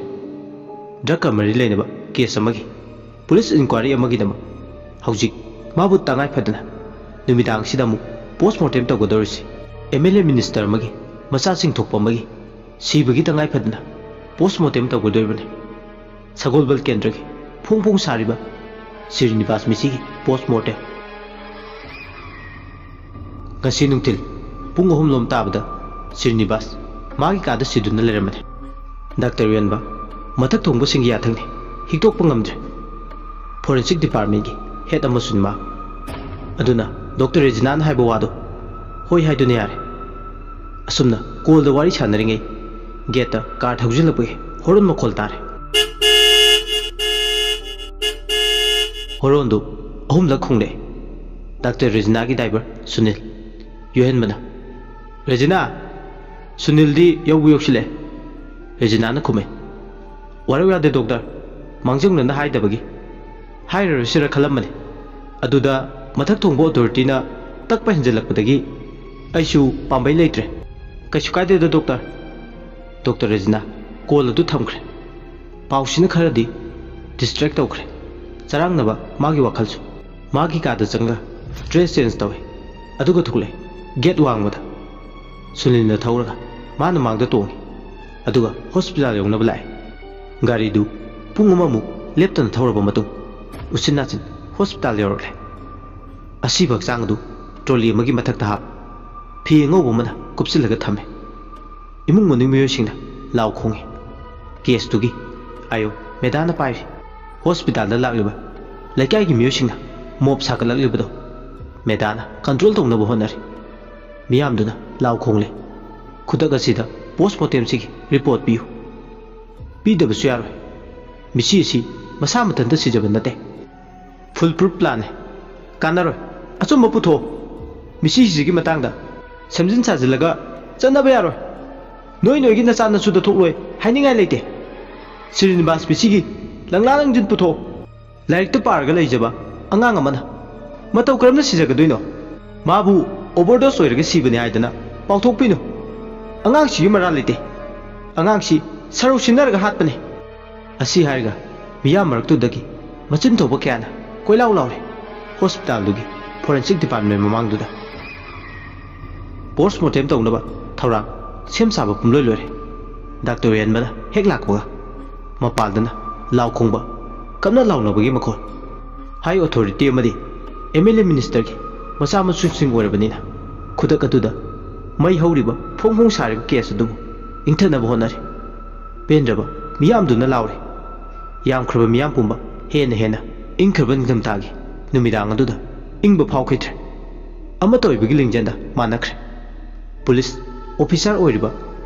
ꯗ꯭ꯔꯒꯀ ꯃꯔꯤ ꯂꯩꯅꯕ ꯀꯦꯁ ꯑꯃꯒꯤ ꯄꯨꯂꯤꯁ ꯏꯟꯀ꯭ꯋꯥꯏꯔꯤ ꯑꯃꯒꯤꯗꯃꯛ ꯍꯧꯖꯤꯛ ꯃꯥꯕꯨ ꯇꯉꯥꯏ ꯐꯗꯅ ꯅꯨꯃꯤꯗꯥꯡꯁꯤꯗ ꯑꯃꯨꯛ ꯄꯣꯁꯃꯣꯔꯇꯦꯝ ꯇꯧꯒꯗꯧꯔꯤꯁꯤ ꯑꯦꯝ ꯑꯦꯜ ꯑꯦ ꯃꯤꯅꯤꯁꯇꯔ ꯑꯃꯒꯤ ꯃꯆꯥꯁꯤꯡ ꯊꯣꯛꯄ ꯑꯃꯒꯤ ꯁꯤꯕꯒꯤ ꯇꯉꯥꯏ ꯐꯗꯅ ꯄꯣꯁꯃꯣꯔꯇꯦꯝ ꯇꯧꯒꯗꯧꯔꯤꯕꯅꯤ꯫ ꯁꯒꯣꯜꯕꯜ ꯀꯦꯟꯗ꯭ꯔꯒꯤ ꯐꯣꯡ ꯐꯣꯡ ꯁꯥꯔꯤꯕ ꯁ꯭ꯔꯤꯅꯤꯕꯥꯁ ꯃꯤꯁꯤꯒꯤ ꯄꯣꯁꯃꯣꯔꯇꯦꯝ꯫ ꯉꯁꯤ ꯅꯨꯡꯊꯤꯜ ꯄꯨꯡ ꯑꯍꯨꯝ ꯂꯣꯝ ꯇꯥꯕꯗ ꯁ꯭ꯔꯤꯅꯤꯕꯥꯁ ꯃꯥꯒꯤ ꯀꯥꯗ ꯁꯤꯗꯨꯅ ꯂꯩꯔꯝꯕꯅꯤ꯫ ꯗꯥꯛꯇꯔ ꯎꯌꯦꯟꯕ ꯃꯊꯛ ꯊꯣꯡꯕꯁꯤꯡꯒꯤ ꯌꯥꯊꯪꯅꯤ, ꯍꯤꯛꯇꯣꯛꯄ ꯉꯝꯗ꯭ꯔꯦ꯫ ꯐꯣꯔꯦꯟꯁꯤꯛ ꯗꯤꯄꯥꯔꯠꯃꯦꯟꯒꯤ ꯍꯦꯗ ꯑꯃꯁꯨꯅꯤ ꯃꯥ꯫ ꯑꯗꯨꯅ ꯗꯣꯛꯇꯔ ꯔꯦꯖꯤꯅꯥꯅ ꯍꯥꯏꯕ ꯋꯥꯗꯣ ꯍꯣꯏ ꯍꯥꯏꯗꯨꯅ ꯌꯥꯔꯦ꯫ ꯑꯁꯨꯝꯅ ꯀꯣꯜꯗ ꯋꯥꯔꯤ ꯁꯥꯟꯅꯔꯤꯉꯩ ꯒꯦꯠꯇ ꯀꯥꯔ ꯊꯧꯖꯤꯜꯂꯛꯄꯒꯤ ꯍꯣꯔꯣꯟ ꯃꯈꯣꯜ ꯇꯥꯔꯦ꯫ ꯍꯣꯔꯣꯟꯗꯨ ꯑꯍꯨꯝꯂꯛ ꯈꯣꯡꯂꯛꯑꯦ꯫ ꯗꯥꯛꯇꯔ ꯔꯦꯖꯤꯅꯥꯒꯤ ꯗ꯭ꯔꯥꯏꯚꯔ ꯁꯨꯅꯤꯜ꯫ ꯌꯣꯍꯦꯟꯕꯅ, "ꯔꯦꯖꯤꯅꯥ!" ꯁꯨꯅꯤꯜꯗꯤ ꯌꯧꯕꯨ ꯌꯧꯁꯤꯜꯂꯛꯑꯦ꯫ ꯔꯦꯖꯤꯅꯥꯅ ꯈꯨꯝꯃꯦ, "ꯋꯥꯔꯧ ꯌꯥꯗꯦ ꯗꯣꯛꯇꯔ, ꯃꯥꯡꯖꯧꯅꯅ ꯍꯥꯏꯗꯕꯒꯤ꯫ ꯍꯥꯏꯔꯔꯣꯏꯁꯤꯔ ꯈꯜꯂꯝꯕꯅꯤ꯫ ꯑꯗꯨꯗ ꯃꯊꯛ ꯊꯣꯡꯕ ꯑꯣꯊꯣꯔꯤꯇꯤꯅ ꯇꯛꯄ ꯍꯦꯟꯖꯜꯂꯛꯄꯗꯒꯤ ꯑꯩꯁꯨ ꯄꯥꯝꯕꯩ ꯂꯩꯇ꯭ꯔꯦ꯫ ꯀꯩꯁꯨ ꯀꯥꯏꯗꯦꯗ ꯗꯣꯛꯇꯔ꯫" ꯗꯣꯛꯇꯔ ꯔꯦꯖꯤꯅꯥ ꯀꯣꯜ ꯑꯗꯨ ꯊꯝꯈ꯭ꯔꯦ꯫ ꯄꯥꯎꯁꯤꯅ ꯈꯔꯗꯤ ꯗꯤꯁꯇ꯭ꯔꯦꯛ ꯇꯧꯈ꯭ꯔꯦ꯫ ꯆꯔꯥꯡꯅꯕ ꯃꯥꯒꯤ ꯋꯥꯈꯜꯁꯨ꯫ ꯃꯥꯒꯤ ꯀꯥꯗ ꯆꯪꯂꯒ ꯗ꯭ꯔꯦꯁ ꯆꯦꯟꯖ ꯇꯧꯋꯦ꯫ ꯑꯗꯨꯒ ꯊꯣꯛꯂꯛꯑꯦ꯫ ꯒꯦꯠ ꯋꯥꯡꯃꯗ ꯁꯨꯅꯤꯜꯅ ꯊꯧꯔꯒ ꯃꯥꯅ ꯃꯥꯡꯗ ꯇꯣꯡꯉꯤ꯫ ꯑꯗꯨꯒ ꯍꯣꯁꯄꯤꯇꯥꯜ ꯌꯧꯅꯕ ꯂꯥꯛꯑꯦ꯫ ꯒꯥꯔꯤꯗꯨ ꯄꯨꯡ ꯑꯃꯃꯨꯛ ꯂꯦꯞꯇꯅ ꯊꯧꯔꯕ ꯃꯇꯨꯡ ꯎꯆꯤꯟ ꯅꯥꯆꯤꯟ ꯍꯣꯁꯄꯤꯇꯥꯜ ꯌꯧꯔꯛꯂꯦ꯫ ꯑꯁꯤꯕ ꯍꯛꯆꯥꯡ ꯑꯗꯨ ꯇ꯭ꯔꯣꯂꯤ ꯑꯃꯒꯤ ꯃꯊꯛꯇ ꯍꯥꯞ, ꯐꯤ ꯑꯉꯧꯕ ꯑꯃꯅ ꯀꯨꯞꯁꯤꯜꯂꯒ ꯊꯝꯃꯦ꯫ ꯏꯃꯨꯡ ꯃꯅꯨꯡ ꯃꯤꯑꯣꯏꯁꯤꯡꯅ ꯂꯥꯎ ꯈꯣꯡꯉꯤ꯫ ꯀꯦꯁꯇꯨꯒꯤ ꯑꯥꯏꯑꯣ ꯃꯦꯗꯥꯅ ꯄꯥꯏꯔꯤ꯫ ꯍꯣꯁꯄꯤꯇꯥꯜꯗ ꯂꯥꯛꯂꯤꯕ ꯂꯩꯀꯥꯏꯒꯤ ꯃꯤꯑꯣꯏꯁꯤꯡꯅ ꯃꯣꯞ ꯁꯥꯒꯠꯂꯛꯂꯤꯕꯗꯣ ꯃꯦꯗꯥꯅ ꯀꯟꯇ꯭ꯔꯣꯜ ꯇꯧꯅꯕ ꯍꯣꯠꯅꯔꯤ꯫ ꯃꯤꯌꯥꯝꯗꯨꯅ ꯂꯥꯎ ꯈꯣꯡꯂꯦ, "ꯈꯨꯗꯛ ꯑꯁꯤꯗ ꯄꯣꯁꯃꯣꯔꯇꯦꯝꯁꯤꯒꯤ ꯔꯤꯄꯣꯔꯠ ꯄꯤꯌꯨ꯫ ꯄꯤꯗꯕꯁꯨ ꯌꯥꯔꯣꯏ꯫ ꯃꯤꯁꯤ ꯑꯁꯤ ꯃꯁꯥ ꯃꯊꯟꯇ ꯁꯤꯖꯕ ꯅꯠꯇꯦ꯫ ꯐꯨꯜ ꯄ꯭ꯔꯨꯐ ꯄ꯭ꯂꯥꯟꯅꯦ꯫ ꯀꯥꯟꯅꯔꯣꯏ꯫ ꯑꯆꯨꯝꯕ ꯄꯨꯊꯣꯛꯑꯣ꯫ ꯃꯤꯁꯤꯁꯤꯒꯤ ꯃꯇꯥꯡꯗ ꯁꯦꯝꯖꯤꯟ ꯁꯥꯖꯤꯜꯂꯒ ꯆꯠꯅꯕ ꯌꯥꯔꯣꯏ꯫ ꯅꯣꯏ ꯅꯣꯏꯒꯤ ꯅꯆꯥ ꯅꯁꯨꯗ ꯊꯣꯛꯂꯣꯏ ꯍꯥꯏꯅꯤꯡꯉꯥꯏ ꯂꯩꯇꯦ꯫ ꯁ꯭ꯔꯤꯅꯤꯕꯥꯁ ꯃꯤꯁꯤꯒꯤ ꯂꯪꯂꯥ ꯂꯪꯖꯤꯟ ꯄꯨꯊꯣꯛꯑꯣ꯫ ꯂꯥꯏꯔꯤꯛꯇ ꯄꯥꯔꯒ ꯂꯩꯖꯕ ꯑꯉꯥꯡ ꯑꯃꯅ꯫ "ꯃꯇꯧ ꯀꯔꯝꯅ ꯁꯤꯖꯒꯗꯣꯏꯅꯣ? ꯃꯥꯕꯨ ꯑꯣꯚꯔꯗꯣꯁ ꯑꯣꯏꯔꯒ ꯁꯤꯕꯅꯤ ꯍꯥꯏꯗꯅ ꯄꯥꯎꯊꯣꯛꯄꯤꯅꯨ꯫ ꯑꯉꯥꯡꯁꯤꯒꯤ ꯃꯔꯥꯜ ꯂꯩꯇꯦ꯫ ꯑꯉꯥꯡꯁꯤ ꯁꯔꯧ ꯁꯤꯟꯅꯔꯒ ꯍꯥꯠꯄꯅꯤ"꯫ ꯑꯁꯤ ꯍꯥꯏꯔꯒ ꯃꯤꯌꯥꯝ ꯃꯔꯛꯇꯨꯗꯒꯤ ꯃꯆꯤꯟ ꯊꯧꯕ ꯀꯌꯥꯅ ꯀꯣꯏꯂꯥꯎ ꯂꯥꯎꯔꯦ ꯍꯣꯁꯄꯤꯇꯥꯜꯗꯨꯒꯤ ꯐꯣꯔꯦꯟꯁꯤꯛ ꯗꯤꯄꯥꯔꯠꯃꯦꯟ ꯃꯃꯥꯡꯗꯨꯗ꯫ ꯄꯣꯁꯃꯣꯔꯇꯦꯝ ꯇꯧꯅꯕ ꯊꯧꯔꯥꯡ ꯁꯦꯝ ꯁꯥꯕ ꯄꯨꯝꯂꯣꯏ ꯂꯣꯏꯔꯦ꯫ ꯗꯥꯛꯇꯔ ꯎꯌꯦꯟꯕꯅ ꯍꯦꯛ ꯂꯥꯛꯄꯒ ꯃꯄꯥꯜꯗꯅ ꯂꯥꯎ ꯈꯣꯡꯕ, ꯀꯞꯅ ꯂꯥꯎꯅꯕꯒꯤ ꯃꯈꯣꯜ꯫ ꯍꯥꯏ ꯑꯣꯊꯣꯔꯤꯇꯤ ꯑꯃꯗꯤ ꯑꯦꯝ ꯑꯦꯜ ꯑꯦ ꯃꯤꯅꯤꯁꯇꯔꯒꯤ ꯃꯆꯥ ꯃꯁꯨꯁꯤꯡ ꯑꯣꯏꯔꯕꯅꯤꯅ ꯈꯨꯗꯛ ꯑꯗꯨꯗ ꯃꯩ ꯍꯧꯔꯤꯕ ꯐꯣꯡ ꯐꯣꯡ ꯁꯥꯔꯤꯕ ꯀꯦꯁ ꯑꯗꯨꯕꯨ ꯏꯪꯊꯅꯕ ꯍꯣꯠꯅꯔꯤ꯫ ꯄꯦꯟꯗ꯭ꯔꯕ ꯃꯤꯌꯥꯝꯗꯨꯅ ꯂꯥꯎꯔꯤ꯫ ꯌꯥꯝꯈ꯭ꯔꯕ ꯃꯤꯌꯥꯝ ꯄꯨꯝꯕ ꯍꯦꯟꯅ ꯍꯦꯟꯅ ꯏꯪꯈ꯭ꯔꯕ ꯅꯤꯡꯊꯝꯊꯥꯒꯤ ꯅꯨꯃꯤꯗꯥꯡ ꯑꯗꯨꯗ ꯏꯪꯕ ꯐꯥꯎꯈꯤꯗ꯭ꯔꯦ꯫ ꯑꯃꯠꯇ ꯑꯣꯏꯕꯒꯤ ꯂꯤꯡꯖꯦꯜꯗ ꯃꯥꯟꯅꯈ꯭ꯔꯦ꯫ ꯄꯨꯂꯤꯁ ꯑꯣꯐꯤꯁꯥꯔ ꯑꯣꯏꯔꯤꯕ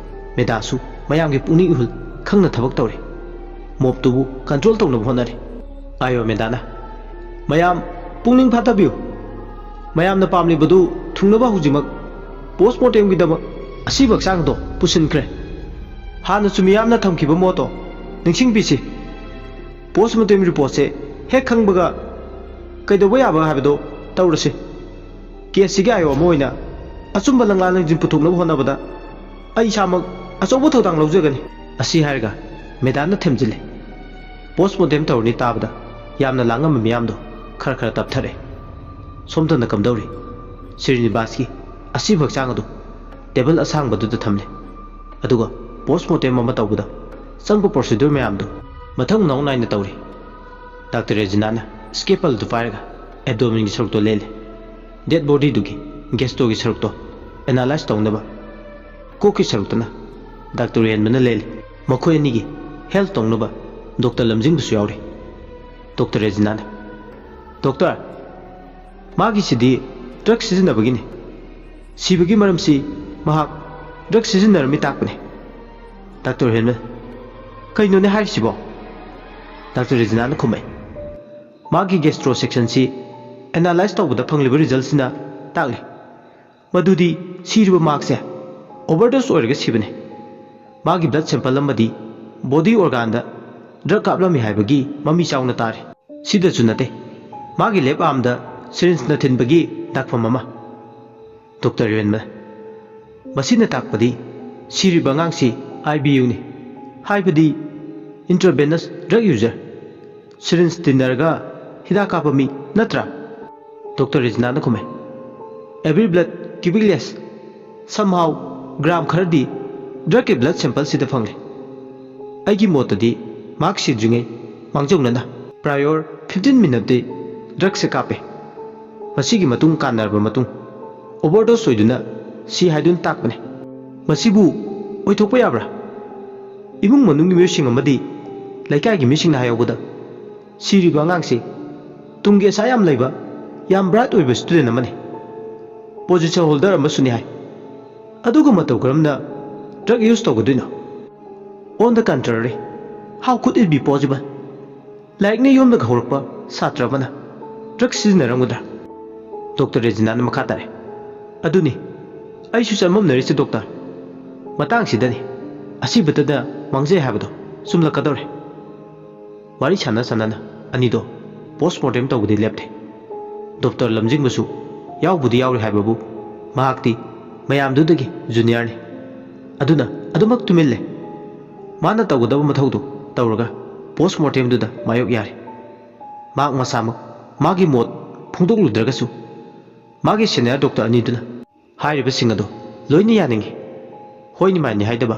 ꯃꯦꯗꯥꯁꯨ ꯃꯌꯥꯝꯒꯤ ꯄꯨꯛꯅꯤꯡ ꯏꯍꯨꯜ ꯈꯪꯅ ꯊꯕꯛ ꯇꯧꯔꯤ꯫ ꯃꯣꯞꯇꯨꯕꯨ ꯀꯟꯇ꯭ꯔꯣꯜ ꯇꯧꯅꯕ ꯍꯣꯠꯅꯔꯤ꯫ ꯑꯥꯏ ꯑꯣ ꯃꯦꯗꯥꯅ, "ꯃꯌꯥꯝ ꯄꯨꯛꯅꯤꯡ ꯐꯥꯊꯕꯤꯌꯨ꯫ ꯃꯌꯥꯝꯅ ꯄꯥꯝꯂꯤꯕꯗꯨ ꯊꯨꯡꯅꯕ ꯍꯧꯖꯤꯛꯃꯛ ꯄꯣꯁꯃꯣꯔꯇꯦꯝꯒꯤꯗꯃꯛ ꯑꯁꯤꯕ ꯍꯛꯆꯥꯡꯗꯣ ꯄꯨꯁꯤꯟꯈ꯭ꯔꯦ꯫ ꯍꯥꯟꯅꯁꯨ ꯃꯤꯌꯥꯝꯅ ꯊꯝꯈꯤꯕ ꯃꯣꯠꯇꯣ ꯅꯤꯡꯁꯤꯡꯕꯤꯁꯤ꯫ ꯄꯣꯁꯃꯣꯔꯇꯦꯝ ꯔꯤꯄꯣꯔꯠꯁꯦ ꯍꯦꯛ ꯈꯪꯕꯒ ꯀꯩꯗꯧꯕ ꯌꯥꯕ ꯍꯥꯏꯕꯗꯣ ꯇꯧꯔꯁꯤ꯫ ꯀꯦꯁꯁꯤꯒꯤ ꯑꯥꯏ ꯑꯣ ꯑꯃ ꯑꯣꯏꯅ ꯑꯆꯨꯝꯕ ꯂꯪꯂꯥ ꯂꯪꯁꯤꯟ ꯄꯨꯊꯣꯛꯅꯕ ꯍꯣꯠꯅꯕꯗ ꯑꯩ ꯏꯁꯥꯃꯛ ꯑꯆꯧꯕ ꯊꯧꯗꯥꯡ ꯂꯧꯖꯒꯅꯤ"꯫ ꯑꯁꯤ ꯍꯥꯏꯔꯒ ꯃꯦꯗꯥꯝꯅ ꯊꯦꯝꯖꯤꯜꯂꯤ꯫ ꯄꯣꯁꯃꯣꯔꯇꯦꯝ ꯇꯧꯔꯅꯤ ꯇꯥꯕꯗ ꯌꯥꯝꯅ ꯂꯥꯡꯉꯝꯕ ꯃꯤꯌꯥꯝꯗꯣ ꯈꯔ ꯈꯔ ꯇꯞꯊꯔꯛꯑꯦ꯫ ꯁꯣꯝꯗꯅ ꯀꯝꯗꯧꯔꯤ? ꯁ꯭ꯔꯤꯅꯤꯕꯥꯁꯀꯤ ꯑꯁꯤꯕ ꯍꯛꯆꯥꯡ ꯑꯗꯨ ꯇꯦꯕꯜ ꯑꯁꯥꯡꯕꯗꯨꯗ ꯊꯝꯂꯦ꯫ ꯑꯗꯨꯒ ꯄꯣꯁꯃꯣꯔꯇꯦꯝ ꯑꯃ ꯇꯧꯕꯗ ꯆꯪꯕ ꯄ꯭ꯔꯣꯁꯤꯗ꯭ꯌꯨꯔ ꯃꯌꯥꯝꯗꯨ ꯃꯊꯧ ꯃꯅꯥꯎ ꯅꯥꯏꯅ ꯇꯧꯔꯤ꯫ ꯗꯥꯛꯇꯔ ꯔꯦꯖꯤꯅꯥꯅ ꯁ꯭ꯀꯦꯄꯜꯗꯨ ꯄꯥꯏꯔꯒ ꯑꯦꯕꯗꯣꯃꯦꯟꯒꯤ ꯁꯔꯨꯛꯇꯣ ꯂꯦꯜꯂꯦ꯫ ꯗꯦꯗ ꯕꯣꯗꯤꯗꯨꯒꯤ ꯒꯦꯁꯇ꯭ꯔꯣꯒꯤ ꯁꯔꯨꯛꯇꯣ ꯑꯦꯅꯥꯂꯥꯏꯁ ꯇꯧꯅꯕ ꯀꯣꯛꯀꯤ ꯁꯔꯨꯛꯇꯅ ꯗꯥꯛꯇꯔ ꯎꯌꯦꯟꯕꯅ ꯂꯦꯜꯂꯤ꯫ ꯃꯈꯣꯏ ꯑꯅꯤꯒꯤ ꯍꯦꯜꯊ ꯇꯧꯅꯕ ꯗꯣꯛꯇꯔ ꯂꯝꯖꯤꯡꯕꯁꯨ ꯌꯥꯎꯔꯤ꯫ ꯗꯣꯛꯇꯔ ꯔꯦꯖꯤꯅꯥꯅ, "ꯗꯣꯛꯇꯔ, ꯃꯥꯒꯤꯁꯤꯗꯤ ꯗ꯭ꯔꯒ ꯁꯤꯖꯤꯟꯅꯕꯒꯤꯅꯤ꯫ ꯁꯤꯕꯒꯤ ꯃꯔꯝꯁꯤ ꯃꯍꯥꯛ ꯗ꯭ꯔꯒ ꯁꯤꯖꯤꯟꯅꯔꯝꯃꯤ ꯇꯥꯛꯄꯅꯤ"꯫ ꯗꯥꯛꯇꯔ ꯎꯌꯦꯟꯕꯅ, "ꯀꯩꯅꯣꯅꯦ ꯍꯥꯏꯔꯤꯁꯤꯕꯣ?" ꯗꯥꯛꯇꯔ ꯔꯦꯖꯤꯅꯥꯅ ꯈꯨꯝꯃꯛꯏ, "ꯃꯥꯒꯤ ꯒꯦꯁꯇ꯭ꯔꯣ ꯁꯦꯛꯁꯟꯁꯤ ꯑꯦꯅꯥꯂꯥꯏꯁ ꯇꯧꯕꯗ ꯐꯪꯂꯤꯕ ꯔꯤꯖꯜꯁꯤꯅ ꯇꯥꯛꯂꯤ ꯃꯗꯨꯗꯤ ꯁꯤꯔꯤꯕ ꯃꯍꯥꯛꯁꯦ ꯑꯣꯚꯔꯗꯣꯁ ꯑꯣꯏꯔꯒ ꯁꯤꯕꯅꯤ꯫ ꯃꯥꯒꯤ ꯕ꯭ꯂꯗ ꯁꯦꯝꯄꯜ ꯑꯃꯗꯤ ꯕꯣꯗꯤ ꯑꯣꯔꯒꯥꯟꯗ ꯗ꯭ꯔꯒ ꯀꯥꯞꯂꯝꯃꯤ ꯍꯥꯏꯕꯒꯤ ꯃꯃꯤ ꯆꯥꯎꯅ ꯇꯥꯔꯤ꯫ ꯁꯤꯗꯁꯨ ꯅꯠꯇꯦ, ꯃꯥꯒꯤ ꯂꯦꯐ ꯑꯥꯔꯝꯗ ꯁꯤꯔꯤꯟꯁꯅ ꯊꯤꯟꯕꯒꯤ ꯗꯥꯛꯐꯝ ꯑꯃ꯫ ꯗꯣꯛꯇꯔ ꯔꯦꯟꯕ, ꯃꯁꯤꯅ ꯇꯥꯛꯄꯗꯤ ꯁꯤꯔꯤꯕ ꯑꯉꯥꯡꯁꯤ IBUꯅꯤ, ꯍꯥꯏꯕꯗꯤ intravenous drug user, ꯁꯤꯔꯤꯟꯁ ꯊꯤꯟꯅꯔꯒ ꯍꯤꯗꯥꯛ ꯀꯥꯞꯄ ꯃꯤ ꯅꯠꯇ꯭ꯔꯥ? ꯗꯣꯛꯇꯔ ꯔꯦꯖꯤꯅꯥꯅ ꯈꯨꯝꯃꯦ, Every blood cubic less somehow gram ꯈꯔꯗꯤ ꯗ꯭ꯔꯛꯀꯤ ꯕ꯭ꯂꯗ ꯁꯦꯝꯄꯜꯁꯤꯗ ꯐꯪꯂꯦ꯫ ꯑꯩꯒꯤ ꯃꯣꯠꯇꯗꯤ ꯃꯍꯥꯛ ꯁꯤꯗ꯭ꯔꯤꯉꯩ ꯃꯥꯡꯖꯧꯅꯅ prior fifteen minuteꯇꯤ ꯗ꯭ꯔꯛꯁꯦ ꯀꯥꯞꯄꯦ꯫ ꯃꯁꯤꯒꯤ ꯃꯇꯨꯡ ꯀꯥꯟꯅꯔꯕ ꯃꯇꯨꯡ ꯑꯣꯚꯔꯗꯣꯁ ꯑꯣꯏꯗꯨꯅ ꯁꯤ ꯍꯥꯏꯗꯨꯅ ꯇꯥꯛꯄꯅꯦ꯫ ꯃꯁꯤꯕꯨ ꯑꯣꯏꯊꯣꯛꯄ ꯌꯥꯕ꯭ꯔꯥ? ꯏꯃꯨꯡ ꯃꯅꯨꯡꯒꯤ ꯃꯤꯑꯣꯏꯁꯤꯡ ꯑꯃꯗꯤ ꯂꯩꯀꯥꯏꯒꯤ ꯃꯤꯁꯤꯡꯅ ꯍꯥꯏꯍꯧꯕꯗ ꯁꯤꯔꯤꯕ ꯑꯉꯥꯡꯁꯤ ꯇꯨꯡꯒꯤ ꯑꯁꯥ ꯌꯥꯝ ꯂꯩꯕ, ꯌꯥꯝ ꯕ꯭ꯔꯥꯏꯠ ꯑꯣꯏꯕ ꯁ꯭ꯇꯨꯗꯦꯟ ꯑꯃꯅꯤ, ꯄꯣꯖꯤꯁꯟ ꯍꯣꯜꯗꯔ ꯑꯃꯁꯨꯅꯤ ꯍꯥꯏ꯫ ꯑꯗꯨꯒ ꯃꯇꯧ ꯀꯔꯝꯅ ꯗ꯭ꯔꯛ ꯌꯨꯁ ꯇꯧꯒꯗꯣꯏꯅꯣ? On the contrary, how could it be possible? ꯂꯥꯏꯔꯤꯛꯅ ꯌꯣꯝꯂꯒ ꯍꯧꯔꯛꯄ ꯁꯥꯇ꯭ꯔ ꯑꯃꯅ ꯗ꯭ꯔꯛ ꯁꯤꯖꯤꯟꯅꯔꯝꯒꯗ꯭ꯔꯥ? ꯗꯣꯛꯇꯔ ꯔꯦꯖꯤꯅꯥꯅ ꯃꯈꯥ ꯇꯥꯔꯦ, ꯑꯗꯨꯅꯤ ꯑꯩꯁꯨ ꯆꯃꯝꯅꯔꯤꯁꯦ ꯗꯣꯛꯇꯔ꯫ ꯃꯇꯥꯡꯁꯤꯗꯅꯤ ꯑꯁꯤꯕꯇꯗ ꯃꯥꯡꯖꯩ ꯍꯥꯏꯕꯗꯣ ꯆꯨꯝꯂꯛꯀꯗꯧꯔꯦ꯫ ꯋꯥꯔꯤ ꯁꯥꯟꯅ ꯁꯥꯟꯅꯅ ꯑꯅꯤꯗꯣ ꯄꯣꯁꯃꯣꯔꯇꯦꯝ ꯇꯧꯕꯗꯤ ꯂꯦꯞꯇꯦ꯫ ꯗꯣꯛꯇꯔ ꯂꯝꯖꯤꯡꯕꯁꯨ ꯌꯥꯎꯕꯨꯗꯤ ꯌꯥꯎꯔꯤ ꯍꯥꯏꯕꯕꯨ ꯃꯍꯥꯛꯇꯤ ꯃꯌꯥꯝꯗꯨꯗꯒꯤ ꯖꯨꯅꯤꯌꯔꯅꯤ꯫ ꯑꯗꯨꯅ ꯑꯗꯨꯃꯛ ꯇꯨꯃꯤꯜ ꯂꯩ꯫ ꯃꯥꯅ ꯇꯧꯒꯗꯕ ꯃꯊꯧꯗꯨ ꯇꯧꯔꯒ ꯄꯣꯁꯃꯣꯔꯇꯦꯝꯗꯨꯗ ꯃꯥꯌꯣꯛ ꯌꯥꯔꯦ꯫ ꯃꯍꯥꯛ ꯃꯁꯥꯃꯛ ꯃꯥꯒꯤ ꯃꯣꯠ ꯐꯣꯡꯗꯣꯛꯂꯨꯗ꯭ꯔꯒꯁꯨ ꯃꯥꯒꯤ ꯁꯦꯅꯤꯌꯔ ꯗꯣꯛꯇꯔ ꯑꯅꯤꯗꯨꯅ ꯍꯥꯏꯔꯤꯕꯁꯤꯡ ꯑꯗꯨ ꯂꯣꯏꯅ ꯌꯥꯅꯤꯡꯏ꯫ ꯍꯣꯏꯅꯤ ꯃꯥꯏꯅꯤ ꯍꯥꯏꯗꯕ,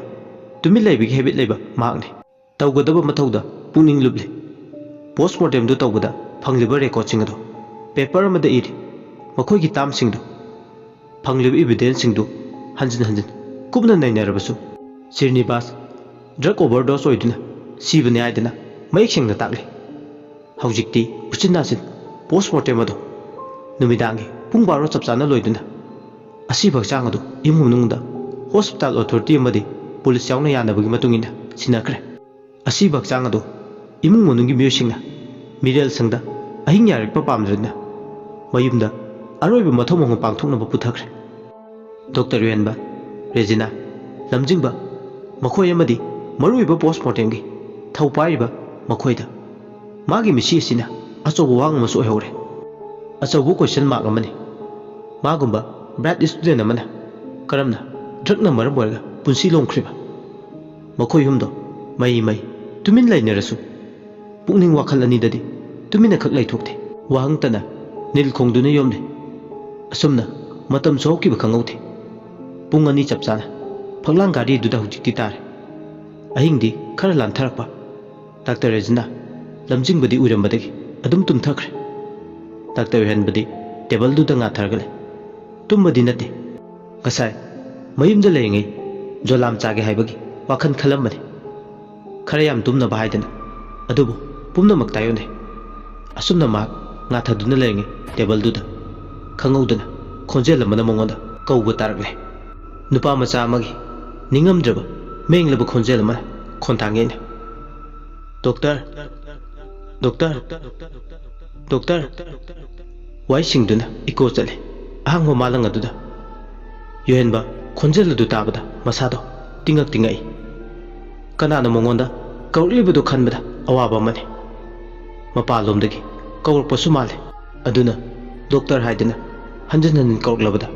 ꯇꯨꯃꯤꯟ ꯂꯩꯕꯒꯤ ꯍꯦꯕꯤꯠ ꯂꯩꯕ ꯃꯍꯥꯛꯅꯤ꯫ ꯇꯧꯒꯗꯕ ꯃꯊꯧꯗ ꯄꯨꯛꯅꯤꯡ ꯂꯨꯞꯂꯤ꯫ ꯄꯣꯁꯃꯣꯔꯇꯦꯝꯗꯨ ꯇꯧꯕꯗ ꯐꯪꯂꯤꯕ ꯔꯦꯀꯣꯔꯗꯁꯤꯡ ꯑꯗꯨ ꯄꯦꯄꯔ ꯑꯃꯗ ꯏꯔꯤ꯫ ꯃꯈꯣꯏꯒꯤ ꯇꯥꯝꯁꯤꯡꯗꯨ, ꯐꯪꯂꯤꯕ ꯏꯚꯤꯗꯦꯟꯁꯁꯤꯡꯗꯨ ꯍꯟꯖꯤꯟ ꯍꯟꯖꯤꯟ ꯀꯨꯞꯅ ꯅꯩꯅꯔꯕꯁꯨ ꯁ꯭ꯔꯤꯅꯤꯕꯥꯁ ꯗ꯭ꯔꯒ ꯑꯣꯚꯔꯗꯣꯁ ꯑꯣꯏꯗꯨꯅ ꯁꯤꯕꯅꯤ ꯍꯥꯏꯗꯅ ꯃꯌꯦꯛ ꯁꯦꯡꯅ ꯇꯥꯛꯂꯤ꯫ ꯍꯧꯖꯤꯛꯇꯤ ꯎꯆꯤꯟ ꯅꯥꯆꯤꯟ ꯄꯣꯁꯃꯣꯔꯇꯦꯝ ꯑꯗꯨ ꯅꯨꯃꯤꯗꯥꯡꯒꯤ ꯄꯨꯡ ꯕꯥꯔꯣ ꯆꯞ ꯆꯥꯅ ꯂꯣꯏꯗꯨꯅ ꯑꯁꯤꯕ ꯍꯛꯆꯥꯡ ꯑꯗꯨ ꯏꯃꯨꯡ ꯃꯅꯨꯡꯗ ꯍꯣꯁꯄꯤꯇꯥꯜ ꯑꯣꯊꯣꯔꯤꯇꯤ ꯑꯃꯗꯤ ꯄꯨꯂꯤꯁ ꯌꯥꯎꯅ ꯌꯥꯅꯕꯒꯤ ꯃꯇꯨꯡ ꯏꯟꯅ ꯁꯤꯟꯅꯈ꯭ꯔꯦ꯫ ꯑꯁꯤꯕ ꯍꯛꯆꯥꯡ ꯑꯗꯨ ꯏꯃꯨꯡ ꯃꯅꯨꯡꯒꯤ ꯃꯤꯑꯣꯏꯁꯤꯡꯅ ꯃꯤꯔꯦꯜ ꯁꯪꯗ ꯑꯍꯤꯡ ꯌꯥꯔꯦꯛꯄ ꯄꯥꯝꯗ꯭ꯔꯗꯨꯅ ꯃꯌꯨꯝꯗ ꯑꯔꯣꯏꯕ ꯃꯊꯧ ꯃꯉꯝ ꯄꯥꯡꯊꯣꯛꯅꯕ ꯄꯨꯊꯈ꯭ꯔꯦ꯫ ꯗꯣꯛꯇꯔ ꯌꯨꯍꯦꯟꯕ, ꯔꯦꯖꯤꯅꯥ, ꯂꯝꯖꯤꯡꯕ ꯃꯈꯣꯏ ꯑꯃꯗꯤ ꯃꯔꯨꯑꯣꯏꯕ ꯄꯣꯁꯃꯣꯔꯇꯦꯝꯒꯤ ꯊꯧ ꯄꯥꯏꯔꯤꯕ ꯃꯈꯣꯏꯗ ꯃꯥꯒꯤ ꯃꯤꯁꯤ ꯑꯁꯤꯅ ꯑꯆꯧꯕ ꯋꯥꯍꯪ ꯑꯃꯁꯨ ꯑꯣꯏꯍꯧꯔꯦ꯫ ꯑꯆꯧꯕ ꯀꯣꯏꯁꯟ ꯃꯥꯔꯛ ꯑꯃꯅꯤ꯫ ꯃꯥꯒꯨꯝꯕ ꯕ꯭ꯔꯥꯏꯠ ꯁ꯭ꯇꯨꯗꯦꯟ ꯑꯃꯅ ꯀꯔꯝꯅ ꯗ꯭ꯔꯛꯅ ꯃꯔꯝ ꯑꯣꯏꯔꯒ ꯄꯨꯟꯁꯤ ꯂꯣꯝꯈ꯭ꯔꯤꯕ? ꯃꯈꯣꯏ ꯑꯍꯨꯝꯗꯣ ꯃꯩ ꯃꯩ ꯇꯨꯃꯤꯟ ꯂꯩꯅꯔꯁꯨ, ꯄꯨꯛꯅꯤꯡ ꯋꯥꯈꯜ ꯑꯅꯤꯗꯗꯤ ꯇꯨꯃꯤꯟꯅꯈꯛ ꯂꯩꯊꯣꯛꯇꯦ꯫ ꯋꯥꯍꯪꯇꯅ ꯅꯤꯜ ꯈꯣꯡꯗꯨꯅ ꯌꯣꯝꯂꯦ꯫ ꯑꯁꯨꯝꯅ ꯃꯇꯝꯁꯨ ꯍꯧꯈꯤꯕ ꯈꯪꯍꯧꯗꯦ꯫ ꯄꯨꯡ ꯑꯅꯤ ꯆꯞ ꯆꯥꯅ ꯐꯛꯂꯥꯡ ꯒꯥꯔꯤꯗꯨꯗ ꯍꯧꯖꯤꯛꯇꯤ ꯇꯥꯔꯦ꯫ ꯑꯍꯤꯡꯗꯤ ꯈꯔ ꯂꯥꯟꯊꯔꯛꯄ꯫ ꯗꯥꯛꯇꯔ ꯔꯦꯖꯤꯅꯥ ꯂꯝꯖꯤꯡꯕꯗꯤ ꯎꯔꯝꯕꯗꯒꯤ ꯑꯗꯨꯝ ꯇꯨꯝꯊꯈ꯭ꯔꯦ꯫ ꯗꯥꯛꯇꯔ ꯌꯨꯍꯦꯟꯕꯗꯤ ꯇꯦꯕꯜꯗꯨꯗ ꯉꯥꯊꯔꯒ ꯂꯩ꯫ ꯇꯨꯝꯕꯗꯤ ꯅꯠꯇꯦ꯫ ꯉꯁꯥꯏ ꯃꯌꯨꯝꯗ ꯂꯩꯔꯤꯉꯩ ꯖꯣꯂꯥꯝ ꯆꯥꯒꯦ ꯍꯥꯏꯕꯒꯤ ꯋꯥꯈꯜ ꯈꯜꯂꯝꯕꯅꯤ꯫ ꯈꯔ ꯌꯥꯝ ꯇꯨꯝꯅꯕ ꯍꯥꯏꯗꯅ꯫ ꯑꯗꯨꯕꯨ ꯄꯨꯝꯅꯃꯛ ꯇꯥꯏꯑꯣꯟꯅꯩ꯫ ꯑꯁꯨꯝꯅ ꯃꯍꯥꯛ ꯉꯥꯊꯗꯨꯅ ꯂꯩꯔꯤꯉꯩ ꯇꯦꯕꯜꯗꯨꯗ ꯈꯪꯍꯧꯗꯅ ꯈꯣꯟꯖꯦꯜ ꯑꯃꯅ ꯃꯉꯣꯟꯗ ꯀꯧꯕ ꯇꯥꯔꯛꯂꯦ꯫ ꯅꯨꯄꯥ ꯃꯆꯥ ꯑꯃꯒꯤ ꯅꯤꯡꯉꯝꯗ꯭ꯔꯕ, ꯃꯦꯡꯂꯕ ꯈꯣꯟꯖꯦꯜ ꯑꯃꯅ ꯈꯣꯟꯊꯥꯡ ꯌꯩꯅꯩ꯫ "Doctor, doctor, doctor!" ꯋꯥꯏꯁꯤꯡꯗꯨꯅ ꯏꯀꯣ ꯆꯠꯂꯤ ꯑꯍꯥꯡꯕ ꯃꯥꯂꯪ ꯑꯗꯨꯗ꯫ ꯌꯨꯍꯦꯟꯕ ꯈꯣꯟꯖꯦꯜ ꯑꯗꯨ ꯇꯥꯕꯗ ꯃꯁꯥꯗꯣ ꯇꯤꯡꯉꯛ ꯇꯤꯡꯉꯛꯏ꯫ ꯀꯅꯥꯅꯣ ꯃꯉꯣꯟꯗ ꯀꯧꯔꯛꯂꯤꯕꯗꯨ ꯈꯟꯕꯗ ꯑꯋꯥꯕ ꯑꯃꯅꯤ꯫ ꯃꯄꯥꯟꯂꯣꯝꯗꯒꯤ ꯀꯧꯔꯛꯄꯁꯨ ꯃꯥꯜꯂꯤ꯫ ꯑꯗꯨꯅ ꯗꯣꯛꯇꯔ ꯍꯥꯏꯗꯅ ꯍꯟꯖꯤꯟ ꯍꯟꯖꯤꯟ ꯀꯧꯔꯛꯂꯕꯗ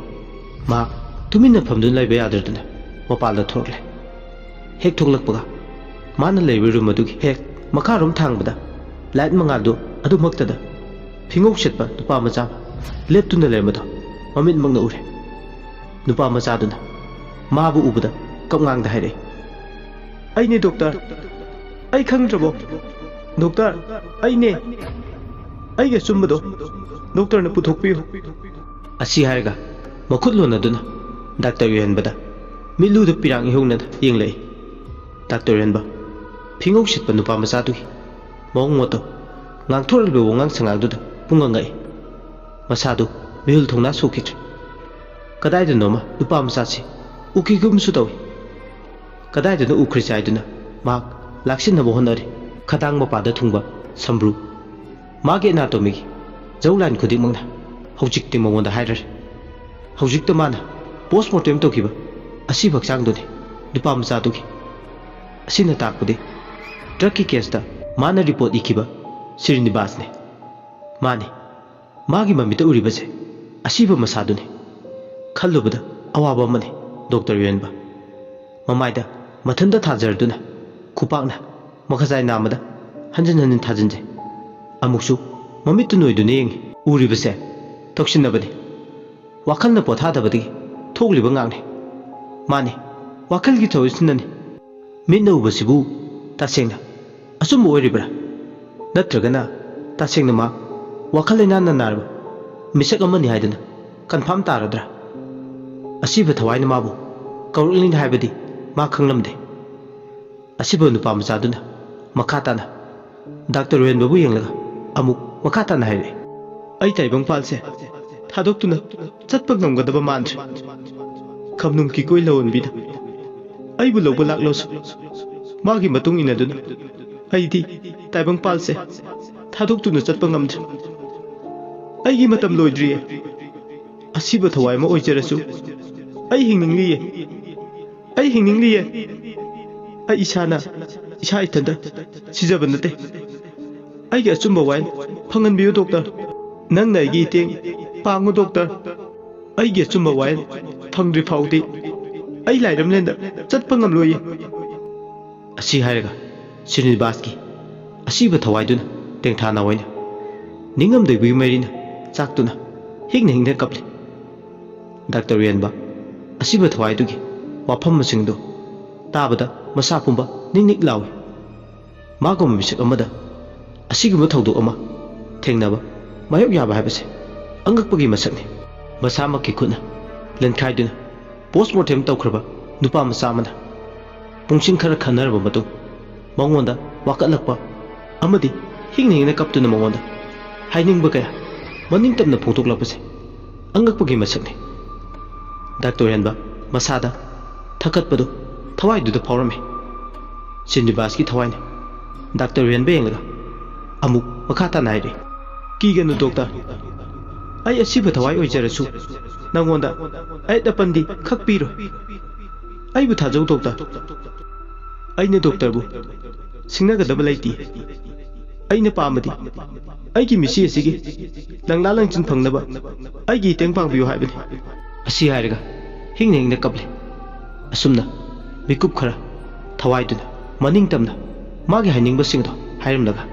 ꯃꯍꯥꯛ ꯇꯨꯃꯤꯟꯅ ꯐꯝꯗꯨꯅ ꯂꯩꯕ ꯌꯥꯗ꯭ꯔꯗꯨꯅ ꯃꯄꯥꯟꯗ ꯊꯣꯛꯂꯛꯂꯦ꯫ ꯍꯦꯛ ꯊꯣꯛꯂꯛꯄꯒ ꯃꯥꯅ ꯂꯩꯕ ꯔꯨꯝ ꯑꯗꯨꯒꯤ ꯍꯦꯛ ꯃꯈꯥꯔꯣꯝ ꯊꯥꯡꯕꯗ ꯂꯥꯏꯠ ꯃꯉꯥꯜꯗꯨ ꯑꯗꯨꯃꯛꯇꯗ ꯐꯤꯉꯧ ꯁꯦꯠꯄ ꯅꯨꯄꯥ ꯃꯆꯥ ꯑꯃ ꯂꯦꯞꯇꯨꯅ ꯂꯩꯔꯝꯕꯗꯣ ꯃꯃꯤꯠꯃꯛꯅ ꯎꯔꯦ꯫ ꯅꯨꯄꯥ ꯃꯆꯥꯗꯨꯅ ꯃꯥꯕꯨ ꯎꯕꯗ ꯀꯞꯉꯥꯡꯗ ꯍꯥꯏꯔꯛꯏ, "ꯑꯩꯅꯦ ꯗꯣꯛꯇꯔ꯫ ꯑꯩ ꯈꯪꯗ꯭ꯔꯕꯣ? ꯗꯣꯛꯇꯔ, ꯑꯩꯅꯦ꯫ ꯑꯩꯒꯤ ꯑꯆꯨꯝꯕꯗꯣ ꯗꯣꯛꯇꯔꯅ ꯄꯨꯊꯣꯛꯄꯤꯌꯨ꯫" ꯑꯁꯤ ꯍꯥꯏꯔꯒ ꯃꯈꯨꯠ ꯂꯣꯟꯅꯗꯨꯅ ꯗꯥꯛꯇꯔ ꯌꯨꯍꯦꯟꯕꯗ ꯃꯤꯠꯂꯨꯗ ꯄꯤꯔꯥꯡ ꯏꯍꯧꯅꯅ ꯌꯦꯡꯂꯛꯏ꯫ ꯗꯥꯛꯇꯔ ꯌꯨꯍꯦꯟꯕ ꯐꯤꯉꯧ ꯁꯤꯠꯄ ꯅꯨꯄꯥ ꯃꯆꯥꯗꯨꯒꯤ ꯃꯑꯣꯡ ꯃꯇꯧ, ꯉꯥꯡꯊꯣꯔꯛꯂꯤꯕ ꯋꯥꯉꯥꯡ ꯁꯉꯥꯡꯗꯨꯗ ꯄꯨꯡꯉꯛ ꯉꯛꯏ꯫ ꯃꯁꯥꯗꯨ ꯃꯤꯍꯨꯜ ꯊꯣꯡꯅꯥ ꯁꯣꯛꯈꯤꯗ꯭ꯔꯦ꯫ ꯀꯗꯥꯏꯗꯅꯣꯃ ꯅꯨꯄꯥ ꯃꯆꯥꯁꯤ ꯎꯈꯤꯒꯨꯝꯁꯨ ꯇꯧꯏ꯫ ꯀꯗꯥꯏꯗꯅꯣ ꯎꯈ꯭ꯔꯤꯁꯦ ꯍꯥꯏꯗꯨꯅ ꯃꯍꯥꯛ ꯂꯥꯛꯁꯤꯟꯅꯕ ꯍꯣꯠꯅꯔꯤ꯫ ꯈꯗꯥꯡ ꯃꯄꯥꯗ ꯊꯨꯡꯕ ꯁꯝꯕ꯭ꯔꯨ, ꯃꯥꯒꯤ ꯑꯦꯅꯥꯇꯣꯃꯤꯒꯤ ꯖꯧ ꯂꯥꯏꯟ ꯈꯨꯗꯤꯡꯃꯛꯅ ꯍꯧꯖꯤꯛꯇꯤ ꯃꯉꯣꯟꯗ ꯍꯥꯏꯔꯔꯦ꯫ ꯍꯧꯖꯤꯛꯇ ꯃꯥꯅ ꯄꯣꯁꯃꯣꯔꯇꯦꯝ ꯇꯧꯈꯤꯕ ꯑꯁꯤꯕ ꯍꯛꯆꯥꯡꯗꯨꯅꯤ ꯅꯨꯄꯥ ꯃꯆꯥꯗꯨꯒꯤ꯫ ꯑꯁꯤꯅ ꯇꯥꯛꯄꯗꯤ ꯗ꯭ꯔꯛꯀꯤ ꯀꯦꯁꯇ ꯃꯥꯅ ꯔꯤꯄꯣꯔꯠ ꯏꯈꯤꯕ ꯁ꯭ꯔꯤꯅꯤꯕꯥꯁꯅꯤ꯫ ꯃꯥꯅꯤ, ꯃꯥꯒꯤ ꯃꯃꯤꯠꯇ ꯎꯔꯤꯕꯁꯦ ꯑꯁꯤꯕ ꯃꯁꯥꯗꯨꯅꯤ꯫ ꯈꯜꯂꯨꯕꯗ ꯑꯋꯥꯕ ꯑꯃꯅꯤ, ꯗꯣꯛꯇꯔ ꯌꯣꯟꯕ꯫ ꯃꯃꯥꯏꯗ ꯃꯊꯟꯇ ꯊꯥꯖꯔꯗꯨꯅ ꯈꯨꯄꯥꯛꯅ ꯃꯈꯖꯥꯏ ꯅꯥꯝꯃꯗ ꯍꯟꯖꯤꯟ ꯍꯟꯖꯤꯟ ꯊꯥꯖꯤꯟꯖꯩ꯫ ꯑꯃꯨꯛꯁꯨ ꯃꯃꯤꯠꯇꯨ ꯅꯣꯏꯗꯨꯅ ꯌꯦꯡꯉꯤ꯫ ꯎꯔꯤꯕꯁꯦ ꯇꯧꯁꯤꯟꯅꯕꯅꯤ꯫ ꯋꯥꯈꯜꯅ ꯄꯣꯊꯥꯗꯕꯗꯒꯤ ꯊꯣꯛꯂꯤꯕ ꯉꯥꯛꯅꯤ꯫ ꯃꯥꯅꯤ, ꯋꯥꯈꯜꯒꯤ ꯊꯧꯔꯤꯁꯤꯅꯅꯤ꯫ ꯃꯤꯠꯅ ꯎꯕꯁꯤꯕꯨ ꯇꯁꯦꯡꯅ ꯑꯆꯨꯝꯕ ꯑꯣꯏꯔꯤꯕ꯭ꯔꯥ? ꯅꯠꯇ꯭ꯔꯒꯅ ꯇꯁꯦꯡꯅ ꯃꯥ ꯋꯥꯈꯜ ꯂꯩꯅꯥꯅ ꯅꯥꯔꯕ ꯃꯤꯁꯛ ꯑꯃꯅꯤ ꯍꯥꯏꯗꯅ ꯀꯟꯐꯥꯝ ꯇꯥꯔꯗ꯭ꯔꯥ? ꯑꯁꯤꯕ ꯊꯋꯥꯏꯅ ꯃꯥꯕꯨ ꯀꯧꯔꯛꯂꯤꯅꯤ ꯍꯥꯏꯕꯗꯤ ꯃꯥ ꯈꯪꯂꯝꯗꯦ꯫ ꯑꯁꯤꯕ ꯅꯨꯄꯥ ꯃꯆꯥꯗꯨꯅ ꯃꯈꯥ ꯇꯥꯅ ꯗꯥꯛꯇꯔ ꯔꯣꯍꯦꯟꯕꯕꯨ ꯌꯦꯡꯂꯒ ꯑꯃꯨꯛ ꯃꯈꯥ ꯇꯥꯅ ꯍꯥꯏꯔꯛꯏ, "ꯑꯩ ꯇꯥꯏꯕꯪꯄꯥꯜꯁꯦ ꯊꯥꯗꯣꯛꯇꯨꯅ ꯆꯠꯄ ꯉꯝꯒꯗꯕ ꯃꯥꯟꯗ꯭ꯔꯦ꯫ ꯈꯝꯅꯨꯡ ꯀꯤꯀꯣꯏ ꯂꯧꯍꯟꯕꯤꯅ ꯑꯩꯕꯨ ꯂꯧꯕ ꯂꯥꯛꯂꯁꯨ ꯃꯥꯒꯤ ꯃꯇꯨꯡ ꯏꯟꯅꯗꯨꯅ ꯑꯩꯗꯤ ꯇꯥꯏꯕꯪꯄꯥꯜꯁꯦ ꯊꯥꯗꯣꯛꯇꯨꯅ ꯆꯠꯄ ꯉꯝꯗ꯭ꯔꯦ꯫ ꯑꯩꯒꯤ ꯃꯇꯝ ꯂꯣꯏꯗ꯭ꯔꯤꯌꯦ꯫ ꯑꯁꯤꯕ ꯊꯋꯥꯏ ꯑꯃ ꯑꯣꯏꯖꯔꯁꯨ ꯑꯩ ꯍꯤꯡꯅꯤꯡꯂꯤꯌꯦ꯫ ꯑꯩ ꯍꯤꯡꯅꯤꯡꯂꯤꯌꯦ꯫ ꯑꯩ ꯏꯁꯥꯅ ꯏꯁꯥ ꯏꯊꯟꯇ ꯁꯤꯖꯕ ꯅꯠꯇꯦ꯫ ꯑꯩꯒꯤ ꯑꯆꯨꯝꯕ ꯋꯥꯌꯦꯜ ꯐꯪꯍꯟꯕꯤꯌꯨ ꯗꯣꯛꯇꯔ꯫ ꯅꯪꯅ ꯑꯩꯒꯤ ꯏꯇꯦꯡ ꯄꯥꯡꯉꯨ ꯗꯣꯛꯇꯔ꯫ ꯑꯩꯒꯤ ꯑꯆꯨꯝꯕ ꯋꯥꯌꯦꯜ ꯐꯪꯗ꯭ꯔꯤ ꯐꯥꯎꯗꯤ ꯑꯩ ꯂꯥꯏꯔꯝꯂꯦꯟꯗ ꯆꯠꯄ ꯉꯝꯂꯣꯏꯌꯦ꯫" ꯑꯁꯤ ꯍꯥꯏꯔꯒ ꯁ꯭ꯔꯤꯅꯤꯕꯥꯁꯀꯤ ꯑꯁꯤꯕ ꯊꯋꯥꯏꯗꯨꯅ ꯇꯦꯡꯊꯥ ꯅꯥꯋꯥꯏꯅ ꯅꯤꯡꯉꯝꯗꯣꯏꯕꯒꯤ ꯃꯩꯔꯤꯅ ꯆꯥꯛꯇꯨꯅ ꯍꯤꯡꯅ ꯍꯤꯡꯅ ꯀꯞꯂꯤ꯫ ꯗꯥꯛꯇꯔ ꯌꯦꯟꯕ ꯑꯁꯤꯕ ꯊꯋꯥꯏꯗꯨꯒꯤ ꯋꯥꯐꯝꯁꯤꯡꯗꯨ ꯇꯥꯕꯗ ꯃꯁꯥ ꯄꯨꯝꯕ ꯅꯤꯛ ꯅꯤꯛ ꯂꯥꯎꯏ꯫ ꯃꯥꯒꯨꯝꯕ ꯃꯤꯁꯛ ꯑꯃꯗ ꯑꯁꯤꯒꯨꯝꯕ ꯊꯧꯗꯣꯛ ꯑꯃ ꯊꯦꯡꯅꯕ, ꯃꯥꯌꯣꯛ ꯌꯥꯕ ꯍꯥꯏꯕꯁꯦ ꯑꯉꯛꯄꯒꯤ ꯃꯁꯛꯅꯤ꯫ ꯃꯁꯥꯃꯛꯀꯤ ꯈꯨꯠꯅ ꯂꯦꯟꯈꯥꯏꯗꯨꯅ ꯄꯣꯁꯃꯣꯔꯇꯦꯝ ꯇꯧꯈ꯭ꯔꯕ ꯅꯨꯄꯥ ꯃꯆꯥ ꯑꯃꯅ ꯄꯨꯡꯁꯤꯡ ꯈꯔ ꯈꯟꯅꯔꯕ ꯃꯇꯨꯡ ꯃꯉꯣꯟꯗ ꯋꯥꯀꯠꯂꯛꯄ ꯑꯃꯗꯤ ꯍꯤꯡꯅ ꯍꯤꯡꯅ ꯀꯞꯇꯨꯅ ꯃꯉꯣꯟꯗ ꯍꯥꯏꯅꯤꯡꯕ ꯀꯌꯥ ꯃꯅꯤꯡ ꯇꯝꯅ ꯐꯣꯡꯗꯣꯛꯂꯛꯄꯁꯦ ꯑꯉꯛꯄꯒꯤ ꯃꯁꯛꯅꯤ꯫ ꯗꯥꯛꯇꯔ ꯍꯦꯟꯕ ꯃꯁꯥꯗ ꯊꯀꯠꯄꯗꯨ ꯊꯋꯥꯏꯗꯨꯗ ꯐꯥꯎꯔꯝꯃꯤ꯫ ꯁ꯭ꯔꯤꯅꯤꯕꯥꯁꯀꯤ ꯊꯋꯥꯏꯅ ꯗꯥꯛꯇꯔ ꯍꯦꯟꯕ ꯌꯦꯡꯂꯒ ꯑꯃꯨꯛ ꯃꯈꯥ ꯇꯥꯅ ꯍꯥꯏꯔꯤ, "ꯀꯤꯒꯅꯨ ꯗꯣꯛꯇꯔ, ꯑꯩ ꯑꯁꯤꯕ ꯊꯋꯥꯏ ꯑꯣꯏꯖꯔꯁꯨ ꯅꯪꯉꯣꯟꯗ ꯑꯌꯦꯠ ꯑꯄꯟꯗꯤ ꯈꯛ ꯄꯤꯔꯣꯏ꯫ ꯑꯩꯕꯨ ꯊꯥꯖꯧ ꯗꯣꯛꯇꯔ꯫ ꯑꯩꯅ ꯗꯣꯛꯇꯔꯕꯨ ꯁꯤꯡꯅꯒꯗꯕ ꯂꯩꯇꯦ꯫ ꯑꯩꯅ ꯄꯥꯝꯕꯗꯤ ꯑꯩꯒꯤ ꯃꯤꯠꯁꯤ ꯑꯁꯤꯒꯤ ꯂꯪꯂꯥ ꯂꯪꯆꯤꯟ ꯐꯪꯅꯕ ꯑꯩꯒꯤ ꯃꯇꯦꯡ ꯄꯥꯡꯕꯤꯌꯨ ꯍꯥꯏꯕꯅꯤ꯫ ꯑꯁꯤ ꯍꯥꯏꯔꯒ ꯍꯤꯡꯅ ꯍꯤꯡꯅ ꯀꯞꯂꯦ꯫ ꯑꯁꯨꯝꯅ ꯃꯤꯀꯨꯞ ꯈꯔ ꯊꯋꯥꯏꯗꯨꯅ ꯃꯅꯤꯡ ꯇꯝꯅ ꯃꯥꯒꯤ ꯍꯥꯏꯅꯤꯡꯕꯁꯤꯡ ꯑꯗꯨ ꯍꯥꯏꯔꯝꯂꯒ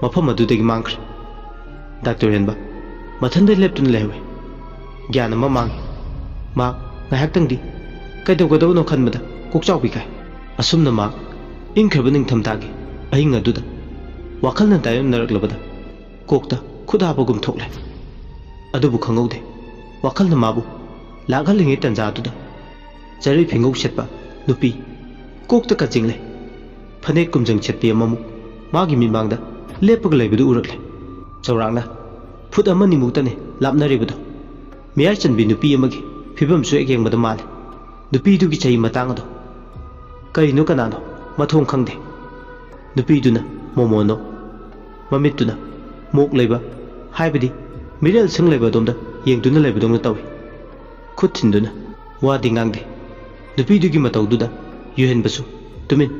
ꯃꯐꯝ ꯑꯗꯨꯗꯒꯤ ꯃꯥꯡꯈ꯭ꯔꯦ꯫ ꯗꯥꯛꯇꯔ ꯍꯦꯟꯕ ꯃꯊꯟꯗ ꯂꯦꯞꯇꯨꯅ ꯂꯩꯍꯧꯏ꯫ ꯒ꯭ꯌꯥꯟ ꯑꯃ ꯃꯥꯡꯏ꯫ ꯃꯥ ꯉꯥꯏꯍꯥꯛꯇꯪꯗꯤ ꯀꯩꯗꯧꯒꯗꯕꯅꯣ ꯈꯟꯕꯗ ꯀꯣꯛꯆꯥꯎꯕꯤ ꯀꯥꯏ꯫ ꯑꯁꯨꯝꯅ ꯃꯥ ꯏꯪꯈ꯭ꯔꯕ ꯅꯤꯡꯊꯝꯊꯥꯒꯤ ꯑꯍꯤꯡ ꯑꯗꯨꯗ ꯋꯥꯈꯜꯅ ꯇꯥꯏꯑꯣꯟꯅꯔꯛꯂꯕꯗ ꯀꯣꯛꯇ ꯈꯨꯠ ꯍꯥꯞꯄꯒꯨꯝ ꯊꯣꯛꯂꯦ꯫ ꯑꯗꯨꯕꯨ ꯈꯪꯍꯧꯗꯦ, ꯋꯥꯈꯜꯅ ꯃꯥꯕꯨ ꯂꯥꯛꯍꯜꯂꯤꯉꯩ ꯇꯟꯖꯥ ꯑꯗꯨꯗ ꯆꯔꯩ ꯐꯤꯡꯒꯧ ꯁꯦꯠꯄ ꯅꯨꯄꯤ ꯀꯣꯛꯇ ꯀꯥꯆꯤꯡꯂꯦ꯫ ꯐꯅꯦꯛ ꯀꯨꯝꯖꯪ ꯁꯦꯠꯄꯤ ꯑꯃꯃꯨꯛ ꯃꯥꯒꯤ ꯃꯤꯠꯃꯥꯡꯗ ꯂꯦꯞꯄꯒ ꯂꯩꯕꯗꯨ ꯎꯔꯛꯂꯦ꯫ ꯆꯥꯎꯔꯥꯛꯅ ꯐꯨꯠ ꯑꯃ ꯑꯅꯤꯃꯨꯛꯇꯅꯤ ꯂꯥꯞꯅꯔꯤꯕꯗꯨ꯫ ꯃꯤꯌꯥꯏ ꯆꯟꯕꯤ ꯅꯨꯄꯤ ꯑꯃꯒꯤ ꯐꯤꯕꯝꯁꯨ ꯍꯦꯛ ꯌꯦꯡꯕꯗ ꯃꯥꯜꯂꯤ꯫ ꯅꯨꯄꯤꯗꯨꯒꯤ ꯆꯍꯤ ꯃꯇꯥꯡ ꯑꯗꯣ ꯀꯔꯤꯅꯣ ꯀꯅꯥꯅꯣ ꯃꯊꯣꯡ ꯈꯪꯗꯦ꯫ ꯅꯨꯄꯤꯗꯨꯅ ꯃꯣꯃꯣꯟꯅꯣ, ꯃꯃꯤꯠꯇꯨꯅ ꯃꯣꯛ ꯂꯩꯕ, ꯍꯥꯏꯕꯗꯤ ꯃꯤꯔꯦꯜ ꯁꯪ ꯂꯩꯕ ꯑꯗꯣꯝꯗ ꯌꯦꯡꯗꯨꯅ ꯂꯩꯕꯗꯧꯅ ꯇꯧꯏ꯫ ꯈꯨꯠ ꯊꯤꯟꯗꯨꯅ ꯋꯥꯗꯤ ꯉꯥꯡꯗꯦ꯫ ꯅꯨꯄꯤꯗꯨꯒꯤ ꯃꯇꯧꯗꯨꯗ ꯌꯨꯍꯦꯟꯕꯁꯨ ꯇꯨꯃꯤꯟ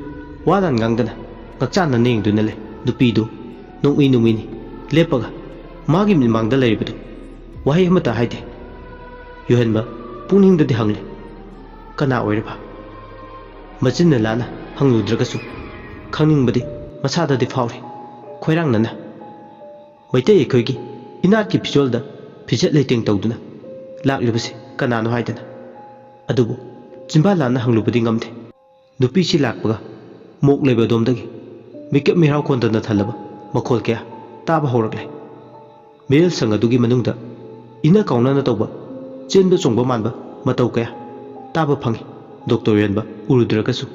ꯋꯥ ꯂꯥꯟ ꯉꯥꯡꯗꯅ ꯉꯛꯆꯥꯟꯅꯅ ꯌꯦꯡꯗꯨꯅ ꯂꯩ꯫ ꯅꯨꯄꯤꯗꯨ ꯅꯣꯡꯃꯤ ꯅꯣꯡꯃꯤꯅꯤ ꯂꯦꯞꯄꯒ ꯃꯥꯒꯤ ꯃꯤꯠꯃꯥꯡꯗ ꯂꯩꯔꯤꯕꯗꯨ꯫ ꯋꯥꯍꯩ ꯑꯃꯠꯇ ꯍꯥꯏꯗꯦ꯫ ꯌꯨꯍꯦꯟꯕ ꯄꯨꯛꯅꯤꯡꯗꯗꯤ ꯍꯪꯂꯤ, "ꯀꯅꯥ ꯑꯣꯏꯔꯕ?" ꯃꯆꯤꯟꯅ ꯂꯥꯟꯅ ꯍꯪꯂꯨꯗ꯭ꯔꯒꯁꯨ ꯈꯪꯅꯤꯡꯕꯗꯤ ꯃꯁꯥꯗꯗꯤ ꯐꯥꯎꯔꯤ꯫ ꯈꯣꯏꯔꯥꯡꯅꯅ, ꯃꯩꯇꯩ ꯑꯩꯈꯣꯏꯒꯤ ꯏꯅꯥꯠꯀꯤ ꯐꯤꯖꯣꯜꯗ ꯐꯤꯖꯦꯠ ꯂꯩꯇꯦꯡ ꯇꯧꯗꯨꯅ ꯂꯥꯛꯂꯤꯕꯁꯤ ꯀꯅꯥꯅꯣ ꯍꯥꯏꯗꯅ꯫ ꯑꯗꯨꯕꯨ ꯆꯤꯟꯕꯥ ꯂꯥꯟꯅ ꯍꯪꯂꯨꯕꯗꯤ ꯉꯝꯗꯦ꯫ ꯅꯨꯄꯤꯁꯤ ꯂꯥꯛꯄꯒ ꯃꯣꯛ ꯂꯩꯕ ꯑꯗꯣꯝꯗꯒꯤ ꯃꯤꯀꯞ ꯃꯤꯔꯥꯎ ꯈꯣꯟꯗꯅ ꯊꯜꯂꯕ ꯃꯈꯣꯜ ꯀꯌꯥ ꯇꯥꯕ ꯍꯧꯔꯛꯂꯦ꯫ ꯃꯤꯔꯦꯜ ꯁꯪ ꯑꯗꯨꯒꯤ ꯃꯅꯨꯡꯗ ꯏꯅ ꯀꯥꯎꯅꯅ ꯇꯧꯕ ꯆꯦꯟꯕ ꯆꯣꯡꯕ ꯃꯥꯟꯕ ꯃꯇꯧ ꯀꯌꯥ ꯇꯥꯕ ꯐꯪꯏ꯫ ꯗꯣꯛꯇꯔ ꯌꯣꯟꯕ ꯎꯔꯨꯗ꯭ꯔꯒꯁꯨ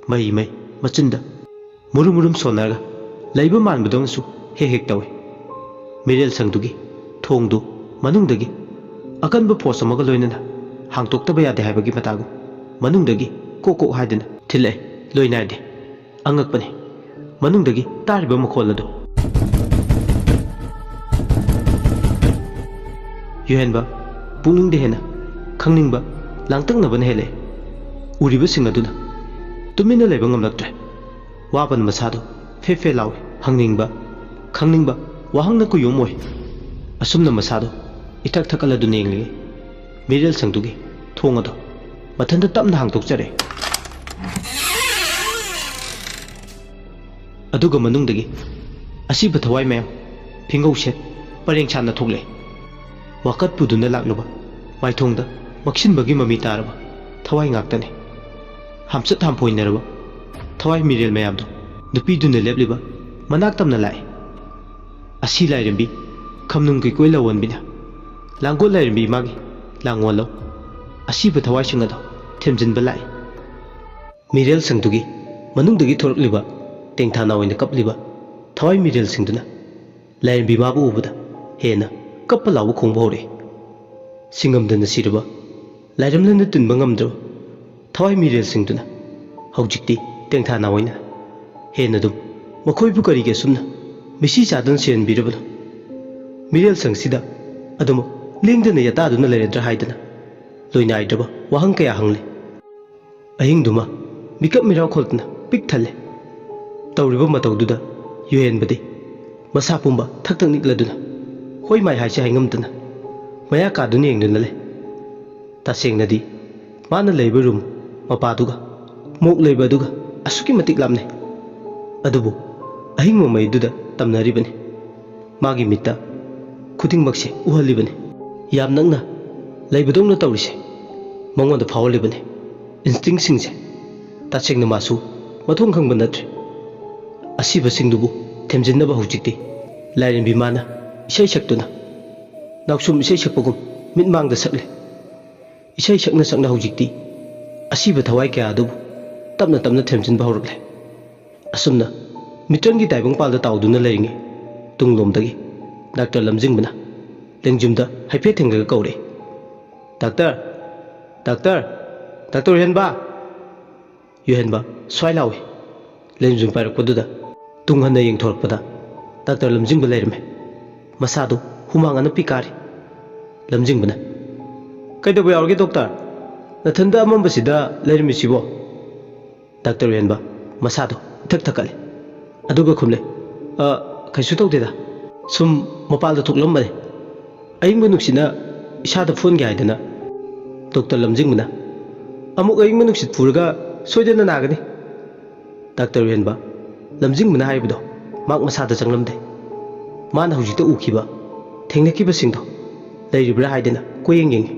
ꯃꯩ ꯃꯩ ꯃꯆꯤꯟꯗ ꯃꯨꯔꯨꯝ ꯃꯨꯔꯨꯝ ꯁꯣꯟꯅꯔꯒ ꯂꯩꯕ ꯃꯥꯟꯕꯗꯧꯅꯁꯨ ꯍꯦꯛ ꯍꯦꯛ ꯇꯧꯏ꯫ ꯃꯤꯔꯦꯜ ꯁꯪꯗꯨꯒꯤ ꯊꯣꯡꯗꯨ ꯃꯅꯨꯡꯗꯒꯤ ꯑꯀꯟꯕ ꯐꯣꯔꯁ ꯑꯃꯒ ꯂꯣꯏꯅꯅ ꯍꯥꯡꯇꯣꯛꯇꯕ ꯌꯥꯗꯦ ꯍꯥꯏꯕꯒꯤ ꯃꯇꯥꯒꯨꯝ ꯃꯅꯨꯡꯗꯒꯤ ꯀꯣꯛ ꯀꯣꯛ ꯍꯥꯏꯗꯅ ꯊꯤꯜꯂꯛꯏ꯫ ꯂꯣꯏ ꯅꯥꯏꯗꯦ꯫ ꯑꯉꯛꯄꯅꯤ꯫ ꯃꯅꯨꯡꯗꯒꯤ ꯇꯥꯔꯤꯕ ꯃꯈꯣꯜ ꯑꯗꯨ꯫ ꯌꯨꯍꯦꯟꯕ ꯄꯨꯛꯅꯤꯡꯗ ꯍꯦꯟꯅ ꯈꯪꯅꯤꯡꯕ ꯂꯥꯡꯇꯛꯅꯕꯅ ꯍꯦꯜꯂꯛꯏ꯫ ꯎꯔꯤꯕꯁꯤꯡ ꯑꯗꯨꯅ ꯇꯨꯃꯤꯟꯅ ꯂꯩꯕ ꯉꯝꯂꯛꯇ꯭ꯔꯦ꯫ ꯋꯥꯕꯅ ꯃꯁꯥꯗꯨ ꯐꯦ ꯐꯦ ꯂꯥꯎꯏ꯫ ꯍꯪꯅꯤꯡꯕ, ꯈꯪꯅꯤꯡꯕ ꯋꯥꯍꯪꯅ ꯀꯨꯌꯣꯝ ꯑꯣꯏ꯫ ꯑꯁꯨꯝꯅ ꯃꯁꯥꯗꯣ ꯏꯊꯛ ꯊꯛꯀꯠꯂꯗꯨꯅ ꯌꯦꯡꯂꯤꯉꯩ, ꯃꯤꯔꯦꯜ ꯁꯪꯗꯨꯒꯤ ꯊꯣꯡ ꯑꯗꯣ ꯃꯊꯟꯇ ꯇꯞꯅ ꯍꯥꯡꯗꯣꯛꯆꯔꯦ꯫ ꯑꯗꯨꯒ ꯃꯅꯨꯡꯗꯒꯤ ꯑꯁꯤꯕ ꯊꯋꯥꯏ ꯃꯌꯥꯝ, ꯐꯤꯡꯒꯧ ꯁꯦꯠ ꯄꯔꯦꯡ ꯁꯥꯟꯅ ꯊꯣꯛꯂꯛꯑꯦ꯫ ꯋꯥꯀꯠ ꯄꯨꯗꯨꯅ ꯂꯥꯛꯂꯨꯕ, ꯃꯥꯏꯊꯣꯡꯗ ꯃꯛꯁꯤꯟꯕꯒꯤ ꯃꯃꯤ ꯇꯥꯔꯕ ꯊꯋꯥꯏ ꯉꯥꯛꯇꯅꯤ꯫ ꯍꯥꯝꯆꯠ ꯍꯥꯝꯐꯣꯏꯅꯔꯕ ꯊꯋꯥꯏ ꯃꯤꯔꯦꯜ ꯃꯌꯥꯝꯗꯣ ꯅꯨꯄꯤꯗꯨꯅ ꯂꯦꯞꯂꯤꯕ ꯃꯅꯥꯛ ꯇꯝꯅ ꯂꯥꯛꯏ꯫ ꯑꯁꯤ ꯂꯥꯏꯔꯦꯝꯕꯤ ꯈꯝꯅꯨꯡ ꯀꯩꯀꯣꯏ ꯂꯧꯋꯟꯕꯤꯅ ꯂꯥꯡꯒꯣꯜ ꯂꯥꯏꯔꯦꯝꯕꯤ ꯏꯃꯥꯒꯤ ꯂꯥꯡꯒꯣꯜꯂꯧ ꯑꯁꯤꯕ ꯊꯋꯥꯏꯁꯤꯡ ꯑꯗꯣ ꯊꯦꯝꯖꯤꯟꯕ ꯂꯥꯛꯏ꯫ ꯃꯤꯔꯦꯜ ꯁꯪꯗꯨꯒꯤ ꯃꯅꯨꯡꯗꯒꯤ ꯊꯣꯔꯛꯂꯤꯕ ꯇꯦꯡꯊꯥ ꯅꯥꯑꯣꯏꯅ ꯀꯞꯂꯤꯕ ꯊꯋꯥꯏ ꯃꯤꯔꯦꯜꯁꯤꯡꯗꯨꯅ ꯂꯥꯏꯔꯦꯝꯕꯤ ꯃꯥꯕꯨ ꯎꯕꯗ ꯍꯦꯟꯅ ꯀꯞꯄ ꯂꯥꯎꯕ ꯈꯣꯡꯕ ꯍꯧꯔꯛꯏ꯫ ꯁꯤꯡꯉꯝꯗꯅ ꯁꯤꯔꯕ, ꯂꯥꯏꯔꯦꯝꯂꯦꯟꯗ ꯇꯤꯟꯕ ꯉꯝꯗ꯭ꯔꯕ ꯊꯋꯥꯏ ꯃꯤꯔꯦꯜꯁꯤꯡꯗꯨꯅ ꯍꯧꯖꯤꯛꯇꯤ ꯇꯦꯡꯊꯥ ꯅꯥꯑꯣꯏꯅ ꯍꯦꯟꯅ ꯑꯗꯨꯝ ꯃꯈꯣꯏꯕꯨ ꯀꯔꯤꯒꯤ ꯑꯁꯨꯝꯅ ꯃꯤꯁꯤ ꯆꯥꯗꯨꯅ ꯁꯤꯍꯟꯕꯤꯔꯕꯅꯣ? ꯃꯤꯔꯦꯜ ꯁꯪꯁꯤꯗ ꯑꯗꯨꯃꯛ ꯂꯦꯡꯗꯅ ꯌꯥꯇꯥꯗꯨꯅ ꯂꯩꯔꯗ꯭ꯔꯥ ꯍꯥꯏꯗꯅ ꯂꯣꯏꯅꯥꯏꯗ꯭ꯔꯕ ꯋꯥꯍꯪ ꯀꯌꯥ ꯍꯪꯂꯦ꯫ ꯑꯍꯤꯡꯗꯨꯃ ꯃꯤꯀꯞ ꯃꯤꯔꯥꯎ ꯈꯣꯜꯗꯅ ꯄꯤꯛ ꯊꯜꯂꯦ꯫ ꯇꯧꯔꯤꯕ ꯃꯇꯧꯗꯨꯗ ꯌꯨꯍꯦꯟꯕꯗꯤ ꯃꯁꯥ ꯄꯨꯝꯕ ꯊꯛ ꯊꯛ ꯅꯤꯛꯂꯗꯨꯅ ꯍꯣꯏ ꯃꯥꯏ ꯍꯥꯏꯁꯤ ꯍꯥꯏꯉꯝꯗꯅ ꯃꯌꯥ ꯀꯥꯗꯨꯅ ꯌꯦꯡꯗꯨꯅ ꯂꯩ꯫ ꯇꯁꯦꯡꯅꯗꯤ ꯃꯥꯅ ꯂꯩꯕ ꯔꯨꯝ ꯃꯄꯥꯗꯨꯒ ꯃꯣꯛ ꯂꯩꯕ ꯑꯗꯨꯒ ꯑꯁꯨꯛꯀꯤ ꯃꯇꯤꯛ ꯂꯥꯞꯅꯩ꯫ ꯑꯗꯨꯕꯨ ꯑꯍꯤꯡ ꯃꯃꯩꯗꯨꯗ ꯇꯝꯅꯔꯤꯕꯅꯤ꯫ ꯃꯥꯒꯤ ꯃꯤꯠꯇ ꯈꯨꯗꯤꯡꯃꯛꯁꯦ ꯎꯍꯜꯂꯤꯕꯅꯤ꯫ ꯌꯥꯝ ꯅꯛꯅ ꯂꯩꯕꯗꯧꯅ ꯇꯧꯔꯤꯁꯦ ꯃꯉꯣꯟꯗ ꯐꯥꯎꯍꯜꯂꯤꯕꯅꯤ꯫ ꯏꯟꯁꯇꯤꯡꯁꯤꯡꯁꯦ ꯇꯁꯦꯡꯅ ꯃꯥꯁꯨ ꯃꯊꯣꯡ ꯈꯪꯕ ꯅꯠꯇ꯭ꯔꯦ꯫ ꯑꯁꯤꯕꯁꯤꯡꯗꯨꯕꯨ ꯊꯦꯝꯖꯤꯟꯅꯕ ꯍꯧꯖꯤꯛꯇꯤ ꯂꯥꯏꯔꯦꯝꯕꯤ ꯃꯥꯅ ꯏꯁꯩ ꯁꯛꯇꯨꯅ ꯅꯥꯎꯁꯨꯝ ꯏꯁꯩ ꯁꯛꯄꯒꯨꯝ ꯃꯤꯠꯃꯥꯡꯗ ꯁꯛꯂꯦ꯫ ꯏꯁꯩ ꯁꯛꯅ ꯁꯛꯅ ꯍꯧꯖꯤꯛꯇꯤ ꯑꯁꯤꯕ ꯊꯋꯥꯏ ꯀꯌꯥ ꯑꯗꯨꯕꯨ ꯇꯞꯅ ꯇꯞꯅ ꯊꯦꯝꯖꯤꯟꯕ ꯍꯧꯔꯛꯂꯦ꯫ ꯑꯁꯨꯝꯅ ꯃꯤꯇ꯭ꯔꯪꯒꯤ ꯇꯥꯏꯕꯪꯄꯥꯜꯗ ꯇꯥꯎꯗꯨꯅ ꯂꯩꯔꯤꯉꯩ ꯇꯨꯡꯂꯣꯝꯗꯒꯤ ꯗꯥꯛꯇꯔ ꯂꯝꯖꯤꯡꯕꯅ ꯂꯦꯡꯖꯨꯝꯗ ꯍꯥꯏꯐꯦꯠ ꯊꯦꯡꯂꯒ ꯀꯧꯔꯛꯏ, "ꯗꯥꯛꯇꯔ! ꯗꯥꯛꯇꯔ! ꯗꯥꯛꯇꯔ ꯌꯨꯍꯦꯟꯕ!" ꯌꯨꯍꯦꯟꯕ ꯁ꯭ꯋꯥꯏ ꯂꯥꯎꯏ꯫ ꯂꯦꯡꯖꯨꯝ ꯄꯥꯏꯔꯛꯄꯗꯨꯗ ꯇꯨꯡ ꯍꯟꯅ ꯌꯦꯡꯊꯣꯔꯛꯄꯗ ꯗꯥꯛꯇꯔ ꯂꯝꯖꯤꯡꯕ ꯂꯩꯔꯝꯃꯦ꯫ ꯃꯁꯥꯗꯨ ꯍꯨꯃꯥꯡ ꯑꯅꯞꯄꯤ ꯀꯥꯔꯤ꯫ ꯂꯝꯖꯤꯡꯕꯅ, "ꯀꯩꯗꯧꯕ ꯌꯥꯎꯔꯒꯦ ꯗꯣꯛꯇꯔ? ꯅꯊꯟꯗ ꯑꯃꯝꯕꯁꯤꯗ ꯂꯩꯔꯝꯃꯤꯁꯤꯕꯣ?" ꯗꯥꯛꯇꯔ ꯌꯨꯍꯦꯟꯕ ꯃꯁꯥꯗꯣ ꯏꯊꯛ ꯊꯛꯀꯠꯂꯦ꯫ ꯑꯗꯨꯒ ꯈꯨꯝꯂꯦ, "ꯑ, "ꯀꯩꯁꯨ ꯇꯧꯗꯦꯗ, ꯁꯨꯝ ꯃꯄꯥꯟꯗ ꯊꯣꯛꯂꯝꯕꯅꯦ꯫ ꯑꯏꯪꯕ ꯅꯨꯡꯁꯤꯠꯅ ꯏꯁꯥꯗ ꯐꯨꯍꯟꯒꯦ ꯍꯥꯏꯗꯅ"꯫ ꯗꯣꯛꯇꯔ ꯂꯝꯖꯤꯡꯕꯅ, "ꯑꯃꯨꯛ ꯑꯏꯪꯕ ꯅꯨꯡꯁꯤꯠ ꯐꯨꯔꯒ ꯁꯣꯏꯗꯅ ꯅꯥꯒꯅꯤ"꯫ ꯗꯥꯛꯇꯔ ꯎꯍꯦꯟꯕ, ꯂꯝꯖꯤꯡꯕꯅ ꯍꯥꯏꯔꯤꯕꯗꯣ ꯃꯍꯥꯛ ꯃꯁꯥꯗ ꯆꯪꯂꯝꯗꯦ꯫ ꯃꯥꯅ ꯍꯧꯖꯤꯛꯇ ꯎꯈꯤꯕ, ꯊꯦꯡꯅꯈꯤꯕꯁꯤꯡꯗꯣ ꯂꯩꯔꯤꯕ꯭ꯔꯥ ꯍꯥꯏꯗꯅ ꯀꯣꯏꯌꯦꯡ ꯌꯦꯡꯉꯤ꯫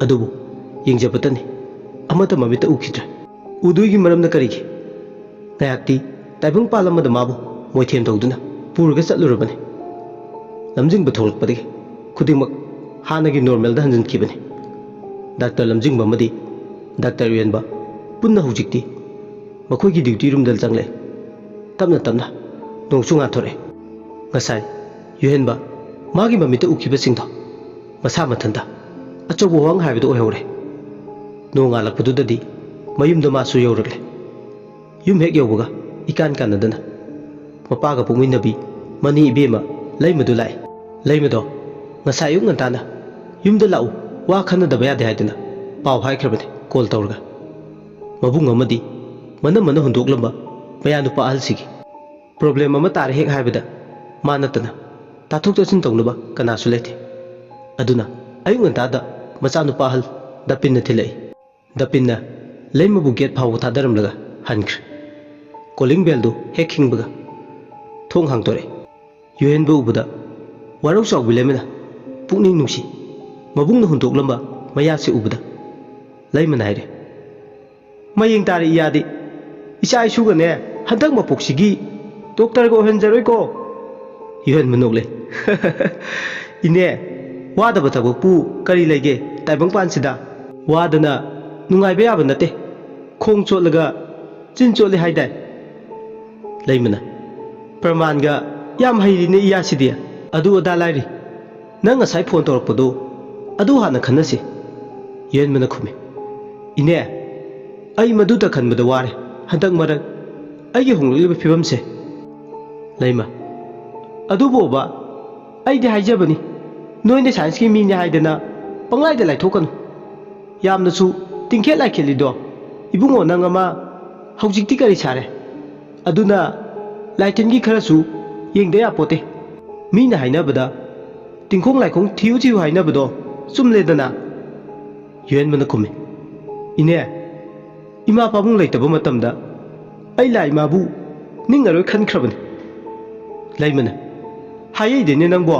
ꯑꯗꯨꯕꯨ ꯌꯦꯡꯖꯕꯇꯅꯤ, ꯑꯃꯠꯇ ꯃꯃꯤꯠꯇ ꯎꯈꯤꯗ꯭ꯔꯦ꯫ ꯎꯗꯣꯏꯒꯤ ꯃꯔꯝꯅ ꯀꯔꯤꯒꯤ? ꯉꯥꯏꯍꯥꯛꯇꯤ ꯇꯥꯏꯕꯪꯄꯥꯜ ꯑꯃꯗ ꯃꯥꯕꯨ ꯃꯣꯏꯊꯦꯝ ꯇꯧꯗꯨꯅ ꯄꯨꯔꯒ ꯆꯠꯂꯨꯔꯕꯅꯤ꯫ ꯂꯝꯖꯤꯡꯕ ꯊꯣꯛꯂꯛꯄꯗꯒꯤ ꯈꯨꯗꯤꯡꯃꯛ ꯍꯥꯟꯅꯒꯤ ꯅꯣꯔꯃꯦꯜꯗ ꯍꯟꯖꯤꯟꯈꯤꯕꯅꯤ꯫ ꯗꯥꯛꯇꯔ ꯂꯝꯖꯤꯡꯕ ꯑꯃꯗꯤ ꯗꯥꯛꯇꯔ ꯎꯍꯦꯟꯕ ꯄꯨꯟꯅ ꯍꯧꯖꯤꯛꯇꯤ ꯃꯈꯣꯏꯒꯤ ꯗ꯭ꯌꯨꯇꯤ ꯔꯨꯝꯗ ꯆꯪꯂꯛꯏ꯫ ꯇꯞꯅ ꯇꯞꯅ ꯅꯣꯡꯁꯨ ꯉꯥꯟꯊꯣꯔꯛꯑꯦ꯫ ꯉꯁꯥꯏ ꯎꯍꯦꯟꯕ ꯃꯥꯒꯤ ꯃꯃꯤꯠꯇ ꯎꯈꯤꯕꯁꯤꯡꯗꯣ ꯃꯁꯥ ꯃꯊꯟꯇ ꯑꯆꯧꯕ ꯋꯥꯍꯪ ꯍꯥꯏꯕꯗꯨ ꯑꯣꯏꯍꯧꯔꯦ꯫ ꯅꯣꯡ ꯉꯥꯜꯂꯛꯄꯗꯨꯗꯗꯤ ꯃꯌꯨꯝꯗ ꯃꯥꯁꯨ ꯌꯧꯔꯛꯂꯦ꯫ ꯌꯨꯝ ꯍꯦꯛ ꯌꯧꯕꯒ ꯏꯀꯥꯟ ꯀꯥꯟꯅꯗꯅ ꯃꯄꯥꯒ ꯄꯣꯛꯃꯤꯟꯅꯕꯤ ꯃꯅꯤ ꯏꯕꯦꯝꯃ ꯂꯩꯃꯗꯨ ꯂꯥꯛꯏ꯫ ꯂꯩꯃꯗꯣ ꯉꯁꯥꯏ ꯑꯌꯨꯛ ꯉꯟꯇꯥꯅ "ꯌꯨꯝꯗ ꯂꯥꯛꯎ, ꯋꯥ ꯈꯟꯅꯗꯕ ꯌꯥꯗꯦ" ꯍꯥꯏꯗꯨꯅ ꯄꯥꯎ ꯍꯥꯏꯈ꯭ꯔꯕꯅꯤ ꯀꯣꯜ ꯇꯧꯔꯒ꯫ ꯃꯕꯨꯡ ꯑꯃꯗꯤ ꯃꯅꯝꯃꯅ ꯍꯨꯟꯗꯣꯛꯂꯝꯕ ꯃꯌꯥꯅꯨꯄꯥ ꯑꯍꯜꯁꯤꯒꯤ ꯄ꯭ꯔꯣꯕ꯭ꯂꯦꯝ ꯑꯃ ꯇꯥꯔꯦ ꯍꯦꯛ ꯍꯥꯏꯕꯗ ꯃꯥ ꯅꯠꯇꯅ ꯇꯥꯊꯣꯛ ꯇꯥꯁꯤꯟ ꯇꯧꯅꯕ ꯀꯅꯥꯁꯨ ꯂꯩꯇꯦ꯫ ꯑꯗꯨꯅ ꯑꯌꯨꯛ ꯉꯟꯇꯥꯗ ꯃꯆꯥꯅꯨꯄꯥ ꯑꯍꯜ ꯗꯥꯄꯤꯟꯅ ꯊꯤꯜꯂꯛꯏ꯫ ꯗꯥꯄꯤꯟꯅ ꯂꯩꯃꯕꯨ ꯒꯦꯠ ꯐꯥꯎꯕ ꯊꯥꯗꯔꯝꯂꯒ ꯍꯟꯈ꯭ꯔꯦ꯫ ꯀꯣꯂꯤꯡ ꯕꯦꯜꯗꯨ ꯍꯦꯛ ꯈꯤꯡꯕꯒ ꯊꯣꯡ ꯍꯥꯡꯗꯣꯔꯛꯏ꯫ ꯎꯍꯦꯟꯕ ꯎꯕꯗ ꯋꯥꯔꯧ ꯆꯥꯎꯕꯤ ꯂꯩꯃꯅ ꯄꯨꯛꯅꯤꯡ ꯅꯨꯡꯁꯤ꯫ ꯃꯕꯨꯡꯅ ꯍꯨꯟꯗꯣꯛꯂꯝꯕ ꯃꯌꯥꯁꯤ ꯎꯕꯗ ꯂꯩꯃꯅ ꯍꯥꯏꯔꯦ, "ꯃꯌꯦꯡ ꯇꯥꯔꯦ ꯏꯌꯥꯗꯤ꯫ ꯏꯆꯥ ꯏꯁꯨꯒꯅꯦ ꯍꯟꯗꯛ ꯃꯄꯣꯛꯁꯤꯒꯤ ꯗꯣꯛꯇꯔꯒ ꯑꯣꯏꯍꯟꯖꯔꯣꯏꯀꯣ"꯫ ꯎꯍꯦꯟꯕ ꯅꯣꯛꯂꯦ꯫ "ꯏꯅꯦ, ꯋꯥꯗꯕ ꯊꯕꯛꯄꯨ ꯀꯔꯤ ꯂꯩꯒꯦ ꯇꯥꯏꯕꯪꯄꯥꯟꯁꯤꯗ? ꯋꯥꯗꯅ ꯅꯨꯡꯉꯥꯏꯕ ꯌꯥꯕ ꯅꯠꯇꯦ꯫ ꯈꯣꯡ ꯆꯣꯠꯂꯒ ꯆꯤꯟ ꯆꯣꯠꯂꯤ ꯍꯥꯏꯗꯥꯏ?" ꯂꯩꯃꯅ, "ꯄ꯭ꯔꯃꯥꯟꯒ ꯌꯥꯝ ꯍꯩꯔꯤꯅꯦ ꯏꯌꯥꯁꯤꯗꯤ꯫ ꯑꯗꯨ ꯑꯗꯥ ꯂꯥꯏꯔꯤ꯫ ꯅꯪ ꯉꯁꯥꯏ ꯐꯣꯟ ꯇꯧꯔꯛꯄꯗꯣ ꯑꯗꯨ ꯍꯥꯟꯅ ꯈꯟꯅꯁꯤ"꯫ ꯎꯍꯦꯟꯕꯅ ꯈꯨꯝꯃꯤ, "ꯏꯅꯦ, ꯑꯩ ꯃꯗꯨꯇ ꯈꯟꯕꯗ ꯋꯥꯔꯦ ꯍꯟꯗꯛ ꯃꯔꯛ ꯑꯩꯒꯤ ꯍꯣꯡꯂꯛꯂꯤꯕ ꯐꯤꯕꯝꯁꯦ"꯫ ꯂꯩꯃ, "ꯑꯗꯨꯕꯨ ꯑꯣꯕ, ꯑꯩꯗꯤ ꯍꯥꯏꯖꯕꯅꯤ, ꯅꯣꯏꯅ ꯁꯥꯏꯟꯁꯀꯤ ꯃꯤꯅꯤ ꯍꯥꯏꯗꯅ ꯄꯪꯂꯥꯏꯗ ꯂꯥꯏꯊꯣꯛꯀꯅꯨ꯫ ꯌꯥꯝꯅꯁꯨ ꯇꯤꯡꯈꯦꯠ ꯂꯥꯏꯈꯦꯠꯂꯤꯗꯣ꯫ ꯏꯕꯨꯡꯉꯣ ꯅꯪ ꯑꯃ ꯍꯧꯖꯤꯛꯇꯤ ꯀꯔꯤ ꯁꯥꯔꯦ? ꯑꯗꯨꯅ ꯂꯥꯏꯇꯤꯟꯒꯤ ꯈꯔꯁꯨ ꯌꯦꯡꯗ ꯌꯥꯄꯣꯠꯇꯦ꯫ ꯃꯤꯅ ꯍꯥꯏꯅꯕꯗ ꯇꯤꯡꯈꯣꯡ ꯂꯥꯏꯈꯣꯡ ꯊꯤꯌꯨ ꯊꯤꯌꯨ ꯍꯥꯏꯅꯕꯗꯣ ꯆꯨꯝꯂꯦꯗꯅ꯫ ꯌꯨꯍꯦꯟꯕꯅ ꯈꯨꯝꯃꯤ, "ꯏꯅꯦ, ꯏꯃꯥ ꯄꯥꯕꯨꯡ ꯂꯩꯇꯕ ꯃꯇꯝꯗ ꯑꯩ ꯂꯥꯏ ꯏꯃꯥꯕꯨ ꯅꯤꯡꯉꯔꯣꯏ ꯈꯟꯈ꯭ꯔꯕꯅꯤ꯫" ꯂꯩꯃꯅ, "ꯍꯥꯏꯔꯤꯗꯦꯅꯦ ꯅꯪꯕꯣ,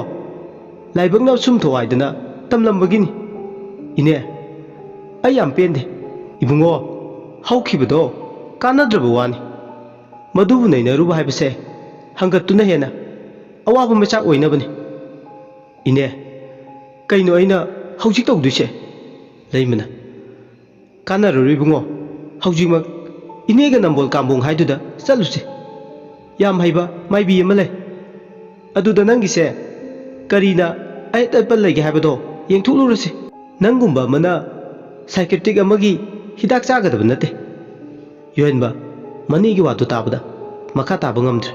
ꯂꯥꯏꯕꯛꯅ ꯁꯨꯝ ꯊꯣꯛ ꯍꯥꯏꯗꯅ ꯇꯝꯂꯝꯕꯒꯤꯅꯤ꯫ ꯏꯅꯦ, ꯑꯩ ꯌꯥꯝ ꯄꯦꯟꯗꯦ꯫ ꯏꯕꯨꯡꯉꯣ, ꯍꯧꯈꯤꯕꯗꯣ ꯀꯥꯟꯅꯗ꯭ꯔꯕ ꯋꯥꯅꯤ꯫ ꯃꯗꯨꯕꯨ ꯅꯩꯅꯔꯨꯕ ꯍꯥꯏꯕꯁꯦ ꯍꯪꯒꯠꯇꯨꯅ ꯍꯦꯟꯅ ꯑꯋꯥꯕ ꯃꯆꯥꯛ ꯑꯣꯏꯅꯕꯅꯤ꯫" "ꯏꯅꯦ, ꯀꯩꯅꯣ ꯑꯩꯅ ꯍꯧꯖꯤꯛ ꯇꯧꯗꯣꯏꯁꯦ?" ꯂꯩꯃꯅ, "ꯀꯥꯟꯅꯔꯔꯣꯏ ꯏꯕꯨꯡꯉꯣ, ꯍꯧꯖꯤꯛꯃꯛ ꯏꯅꯦꯒ ꯅꯝꯕꯣꯜ ꯀꯥꯝꯕꯣꯡ ꯍꯥꯏꯗꯨꯗ ꯆꯠꯂꯨꯁꯤ꯫ ꯌꯥꯝ ꯍꯩꯕ ꯃꯥꯏꯕꯤ ꯑꯃ ꯂꯩ꯫ ꯑꯗꯨꯗ ꯅꯪꯒꯤꯁꯦ ꯀꯔꯤꯅ ꯑꯌꯦꯠ ꯑꯄꯟ ꯂꯩꯒꯦ ꯍꯥꯏꯕꯗꯣ ꯌꯦꯡꯊꯣꯛꯂꯨꯔꯁꯤ꯫ ꯅꯪꯒꯨꯝꯕ ꯑꯃꯅ ꯁꯥꯏꯀꯦꯇ꯭ꯔꯤꯛ ꯑꯃꯒꯤ ꯍꯤꯗꯥꯛ ꯆꯥꯒꯗꯕ ꯅꯠꯇꯦ꯫" ꯌꯨꯍꯦꯟꯕ ꯃꯅꯤꯒꯤ ꯋꯥꯗꯨ ꯇꯥꯕꯗ ꯃꯈꯥ ꯇꯥꯕ ꯉꯝꯗ꯭ꯔꯦ꯫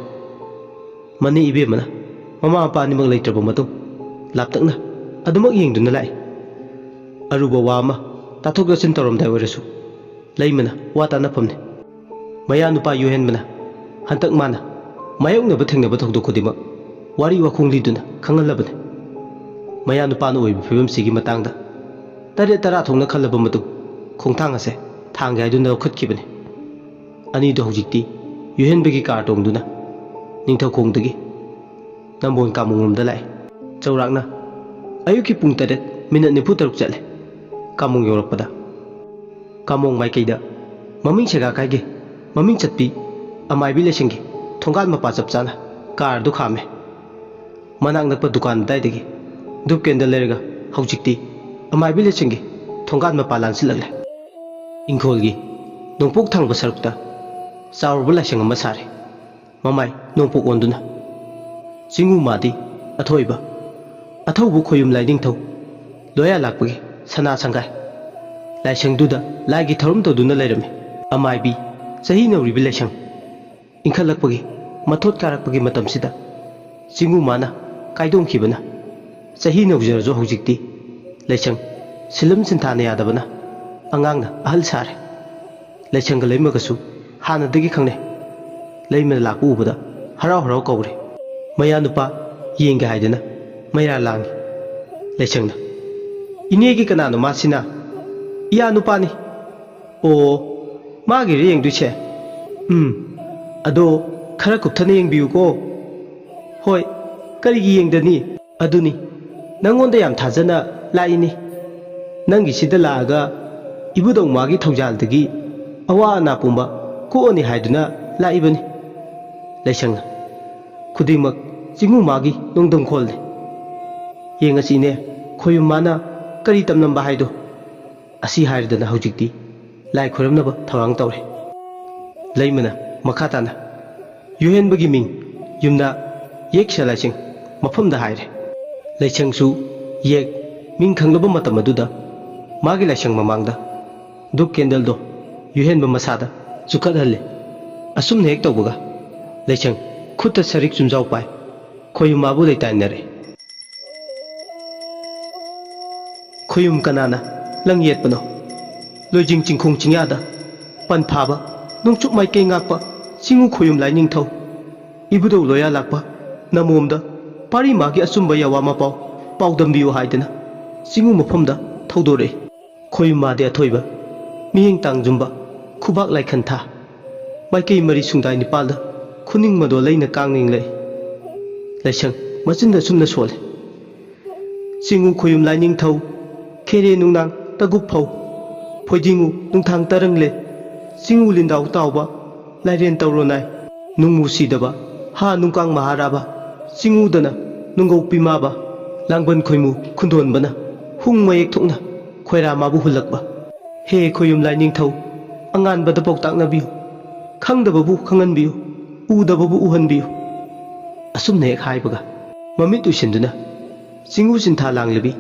ꯃꯅꯤ ꯏꯕꯦꯝꯃꯅ ꯃꯃꯥ ꯃꯄꯥ ꯑꯅꯤꯃꯛ ꯂꯩꯇ꯭ꯔꯕ ꯃꯇꯨꯡ ꯂꯥꯞꯇꯛꯅ ꯑꯗꯨꯃꯛ ꯌꯦꯡꯗꯨꯅ ꯂꯥꯛꯏ꯫ ꯑꯔꯨꯕ ꯋꯥ ꯑꯃ ꯇꯥꯊꯣꯛ ꯇꯥꯁꯤꯟ ꯇꯧꯔꯝꯗꯥꯏ ꯑꯣꯏꯔꯁꯨ ꯂꯩꯃꯅ ꯋꯥ ꯇꯥꯅꯐꯝꯅꯤ꯫ ꯃꯌꯥ ꯅꯨꯄꯥ ꯌꯨꯍꯦꯟꯕꯅ ꯍꯟꯗꯛ ꯃꯥꯅ ꯃꯥꯌꯣꯛꯅꯕ ꯊꯦꯡꯅꯕ ꯊꯧꯗꯣꯛ ꯈꯨꯗꯤꯡꯃꯛ ꯋꯥꯔꯤ ꯋꯥꯈꯣꯡ ꯂꯤꯗꯨꯅ ꯈꯪꯍꯜꯂꯕꯅꯤ꯫ ꯃꯌꯥ ꯅꯨꯄꯥꯅ ꯑꯣꯏꯕ ꯐꯤꯕꯝꯁꯤꯒꯤ ꯃꯇꯥꯡꯗ ꯇꯔꯦꯠ ꯇꯔꯥ ꯊꯣꯛꯅ ꯈꯜꯂꯕ ꯃꯇꯨꯡ ꯈꯣꯡꯊꯥꯡ ꯑꯁꯦ ꯊꯥꯡꯒꯦ ꯍꯥꯏꯗꯨꯅ ꯂꯧꯈꯠꯈꯤꯕꯅꯤ꯫ ꯑꯅꯤꯗꯨ ꯍꯧꯖꯤꯛꯇꯤ ꯌꯨꯍꯦꯟꯕꯒꯤ ꯀꯥꯔ ꯇꯣꯡꯗꯨꯅ ꯅꯤꯡꯊꯧꯈꯣꯡꯗꯒꯤ ꯅꯝꯕꯣꯜ ꯀꯥꯃꯣꯡꯂꯣꯝꯗ ꯂꯥꯛꯏ꯫ ꯆꯥꯎꯔꯥꯛꯅ ꯑꯌꯨꯛꯀꯤ ꯄꯨꯡ ꯇꯔꯦꯠ ꯃꯤꯅꯠ ꯅꯤꯐꯨ ꯇꯔꯨꯛ ꯆꯠꯂꯦ꯫ ꯀꯥꯃꯣꯡ ꯌꯧꯔꯛꯄꯗ ꯀꯥꯃꯣꯡ ꯃꯥꯏꯀꯩꯗ ꯃꯃꯤꯡ ꯁꯦꯒꯥ ꯀꯥꯏꯒꯤ ꯃꯃꯤꯡ ꯆꯠꯄꯤ ꯑꯃꯥꯏꯕꯤ ꯂꯥꯏꯁꯪꯒꯤ ꯊꯣꯡꯒꯥꯜ ꯃꯄꯥ ꯆꯞ ꯆꯥꯅ ꯀꯥꯔ ꯑꯗꯨ ꯈꯥꯝꯃꯦ꯫ ꯃꯅꯥꯛ ꯅꯛꯄ ꯗꯨꯀꯥꯟ ꯑꯗꯨꯗꯥꯏꯗꯒꯤ ꯙꯨꯞ ꯀꯦꯟꯗꯜ ꯂꯩꯔꯒ ꯍꯧꯖꯤꯛꯇꯤ ꯑꯃꯥꯏꯕꯤ ꯂꯥꯏꯁꯪꯒꯤ ꯊꯣꯡꯒꯥꯜ ꯃꯄꯥ ꯂꯥꯟꯁꯤꯜꯂꯛꯂꯦ꯫ ꯏꯪꯈꯣꯜꯒꯤ ꯅꯣꯡꯄꯣꯛ ꯊꯪꯕ ꯁꯔꯨꯛꯇ ꯆꯥꯎꯔꯕ ꯂꯥꯏꯁꯪ ꯑꯃ ꯁꯥꯔꯤ꯫ ꯃꯃꯥꯏ ꯅꯣꯡꯄꯣꯛ ꯑꯣꯟꯗꯨꯅ ꯆꯤꯡꯉꯨ ꯃꯥꯗꯤ ꯑꯊꯣꯏꯕ ꯑꯊꯧꯕ ꯈꯣꯌꯨꯝ ꯂꯥꯏꯅꯤꯡꯊꯧ ꯂꯣꯌꯥ ꯂꯥꯛꯄꯒꯤ ꯁꯅꯥ ꯁꯪꯒꯥꯏ ꯂꯥꯏꯁꯪꯗꯨꯗ ꯂꯥꯏꯒꯤ ꯊꯧꯔꯝ ꯇꯧꯗꯨꯅ ꯂꯩꯔꯝꯃꯤ꯫ ꯑꯃꯥꯏꯕꯤ ꯆꯍꯤ ꯅꯧꯔꯤꯕꯤ ꯂꯥꯏꯁꯪ ꯏꯟꯈꯠꯂꯛꯄꯒꯤ ꯃꯊꯣꯠ ꯀꯥꯔꯛꯄꯒꯤ ꯃꯇꯝꯁꯤꯗ ꯆꯤꯡꯉꯨ ꯃꯥꯅ ꯀꯥꯏꯗꯣꯡꯈꯤꯕꯅ ꯆꯍꯤ ꯅꯧꯖꯔꯁꯨ ꯍꯧꯖꯤꯛꯇꯤ ꯂꯥꯏꯁꯪ ꯁꯤꯂꯝ ꯁꯤꯟꯊꯥꯅ ꯌꯥꯗꯕꯅ ꯑꯉꯥꯡꯅ ꯑꯍꯜ ꯁꯥꯔꯦ꯫ ꯂꯥꯏꯁꯪꯒ ꯂꯩꯃꯒꯁꯨ ꯍꯥꯟꯅꯗꯒꯤ ꯈꯪꯅꯩ꯫ ꯂꯩꯃꯅ ꯂꯥꯛꯄ ꯎꯕꯗ ꯍꯔꯥꯎ ꯍꯔꯥꯎ ꯀꯧꯔꯦ꯫ ꯃꯌꯥ ꯅꯨꯄꯥ ꯌꯦꯡꯒꯦ ꯍꯥꯏꯗꯨꯅ ꯃꯩꯔꯥ ꯂꯥꯡꯉꯤ꯫ ꯂꯩꯁꯪꯅ, "ꯏꯅꯦꯒꯤ ꯀꯅꯥꯅꯣ ꯃꯥꯁꯤꯅ?" "ꯏꯌꯥ ꯅꯨꯄꯥꯅꯤ꯫" "ꯑꯣ, ꯃꯥꯒꯤꯔ ꯌꯦꯡꯗꯣꯏꯁꯦ?" "ꯎꯝ, ꯑꯗꯣ ꯈꯔ ꯀꯨꯞꯊꯅ ꯌꯦꯡꯕꯤꯌꯨꯀꯣ꯫" "ꯍꯣꯏ, ꯀꯔꯤꯒꯤ ꯌꯦꯡꯗꯅꯤ? ꯑꯗꯨꯅꯤ, ꯅꯪꯉꯣꯟꯗ ꯌꯥꯝ ꯊꯥꯖꯅ ꯂꯥꯛꯏꯅꯤ꯫ ꯅꯪꯒꯤꯁꯤꯗ ꯂꯥꯛꯑꯒ ꯏꯕꯨꯙꯧ ꯃꯥꯒꯤ ꯊꯧꯖꯥꯜꯗꯒꯤ ꯑꯋꯥ ꯑꯅꯥ ꯄꯨꯝꯕ ꯀꯣꯛꯑꯅꯤ ꯍꯥꯏꯗꯨꯅ ꯂꯥꯛꯏꯕꯅꯤ꯫" ꯂꯩꯁꯪꯅ, "ꯈꯨꯗꯤꯡꯃꯛ ꯆꯤꯡꯉꯨ ꯃꯥꯒꯤ ꯅꯣꯡꯗꯝꯈꯣꯜꯅꯤ꯫ ꯌꯦꯡꯉꯁꯤ ꯏꯅꯦ, ꯈꯣꯌꯨꯝ ꯃꯥꯅ ꯀꯔꯤ ꯇꯝꯂꯝꯕ ꯍꯥꯏꯗꯣ꯫" ꯑꯁꯤ ꯍꯥꯏꯔꯗꯅ ꯍꯧꯖꯤꯛꯇꯤ ꯂꯥꯏ ꯈꯣꯏꯔꯝꯅꯕ ꯊꯧꯔꯥꯡ ꯇꯧꯔꯦ꯫ ꯂꯩꯃꯅ ꯃꯈꯥ ꯇꯥꯅ ꯌꯨꯍꯦꯟꯕꯒꯤ ꯃꯤꯡ, ꯌꯨꯝꯅꯥꯛ, ꯌꯦꯛ ꯁꯂꯥꯏꯁꯤꯡ ꯃꯐꯝꯗ ꯍꯥꯏꯔꯦ꯫ ꯂꯩꯁꯪꯁꯨ ꯌꯦꯛ, ꯃꯤꯡ ꯈꯪꯂꯕ ꯃꯇꯝ ꯑꯗꯨꯗ ꯃꯥꯒꯤ ꯂꯥꯏꯁꯪ ꯃꯃꯥꯡꯗ ꯙꯨꯞ ꯀꯦꯟꯗꯜꯗꯣ ꯌꯨꯍꯦꯟꯕ ꯃꯁꯥꯗ ꯆꯨꯈꯠꯍꯜꯂꯦ꯫ ꯑꯁꯨꯝꯅ ꯍꯦꯛ ꯇꯧꯕꯒ ꯂꯩꯁꯪ ꯈꯨꯠꯇ ꯁꯔꯤꯛ ꯆꯨꯝꯖꯥꯎ ꯄꯥꯏ ꯈꯣꯌꯨꯝ ꯃꯥꯕꯨ ꯂꯩꯇꯥꯏꯅꯔꯦ꯫ ꯈꯣꯌꯨꯝ ꯀꯅꯥꯅ ꯂꯪ ꯌꯦꯠꯄꯅꯣ? ꯂꯣꯏꯖꯤꯡ ꯆꯤꯡꯈꯣꯡ ꯆꯤꯡꯌꯥꯗ ꯄꯟ ꯐꯥꯕ ꯅꯣꯡꯆꯨꯞ ꯃꯥꯏꯀꯩ ꯉꯥꯛꯄ ꯆꯤꯡꯉꯨ ꯈꯣꯌꯨꯝ ꯂꯥꯏꯅꯤꯡꯊꯧ ꯏꯕꯨꯙꯧ ꯂꯣꯌꯥ ꯂꯥꯛꯄ ꯅꯃꯣꯝꯗ ꯄꯥꯔꯤ ꯃꯥꯒꯤ ꯑꯆꯨꯝꯕ ꯌꯥꯋꯥ ꯃꯄꯥꯎ ꯄꯥꯎꯗꯝꯕꯤꯌꯨ ꯍꯥꯏꯗꯅ ꯆꯤꯡꯉꯨ ꯃꯐꯝꯗ ꯊꯧꯗꯣꯔꯛꯏ꯫ ꯈꯣꯌꯨꯝ ꯃꯥꯗꯤ ꯑꯊꯣꯏꯕ ꯃꯤꯠꯌꯦꯡ ꯇꯥꯡꯖꯨꯝꯕ ꯈꯨꯕꯥꯛ ꯂꯥꯏꯈꯟ ꯊꯥ ꯃꯥꯏꯀꯩ ꯃꯔꯤ ꯁꯨꯡꯗꯥꯏ ꯅꯤꯄꯥꯜꯗ ꯈꯨꯅꯤꯡ ꯃꯗꯣ ꯂꯩꯅ ꯀꯥꯡꯅꯤꯡꯂꯛꯏ꯫ ꯂꯩꯁꯪ ꯃꯆꯤꯟꯗ ꯑꯁꯨꯝꯅ ꯁꯣꯜꯂꯤ꯫ ꯆꯤꯡꯉꯨ ꯈꯣꯌꯨꯝ ꯂꯥꯏꯅꯤꯡꯊꯧ, ꯈꯦꯔꯦ ꯅꯨꯡꯅꯥꯡ ꯇꯒꯨꯞ ꯐꯧ, ꯐꯣꯏꯗꯤꯡꯉꯨ ꯅꯨꯡꯊꯥꯡ ꯇꯔꯪꯂꯦ, ꯆꯤꯡꯉꯨ ꯂꯤꯟꯗꯥꯎ ꯇꯥꯎꯕ, ꯂꯥꯏꯔꯦꯟ ꯇꯧꯔꯣꯅꯥꯏ, ꯅꯨꯡꯉꯨ ꯁꯤꯗꯕ, ꯍꯥ ꯅꯨꯡꯀꯥꯡ ꯃꯍꯥꯔꯥꯕ, ꯆꯤꯡꯉꯨꯗꯅ ꯅꯨꯡꯒꯧ ꯄꯤꯃꯥꯕ, ꯂꯥꯡꯕꯟ ꯈꯣꯏꯃꯨ ꯈꯨꯟꯗꯣꯟꯕꯅ ꯍꯨꯡ ꯃꯌꯦꯛ ꯊꯣꯛꯅ ꯈꯣꯏꯔꯥ ꯃꯥꯕꯨ ꯍꯨꯜꯂꯛꯄ꯫ ꯍꯦ ꯈꯣꯌꯨꯝ ꯂꯥꯏꯅꯤꯡꯊꯧ, ꯑꯉꯥꯟꯕꯗ ꯄꯥꯎꯇꯥꯛꯅꯕꯤꯌꯨ, ꯈꯪꯗꯕꯕꯨ ꯈꯪꯍꯟꯕꯤꯌꯨ, ꯎꯗꯕꯕꯨ ꯎꯍꯟꯕꯤꯌꯨ꯫ ꯑꯁꯨꯝꯅ ꯍꯦꯛ ꯍꯥꯏꯕꯒ ꯃꯃꯤꯠ ꯎꯏꯁꯤꯟꯗꯨꯅ ꯆꯤꯡꯉꯨ ꯆꯤꯟꯊꯥ ꯂꯥꯡꯂꯕꯤ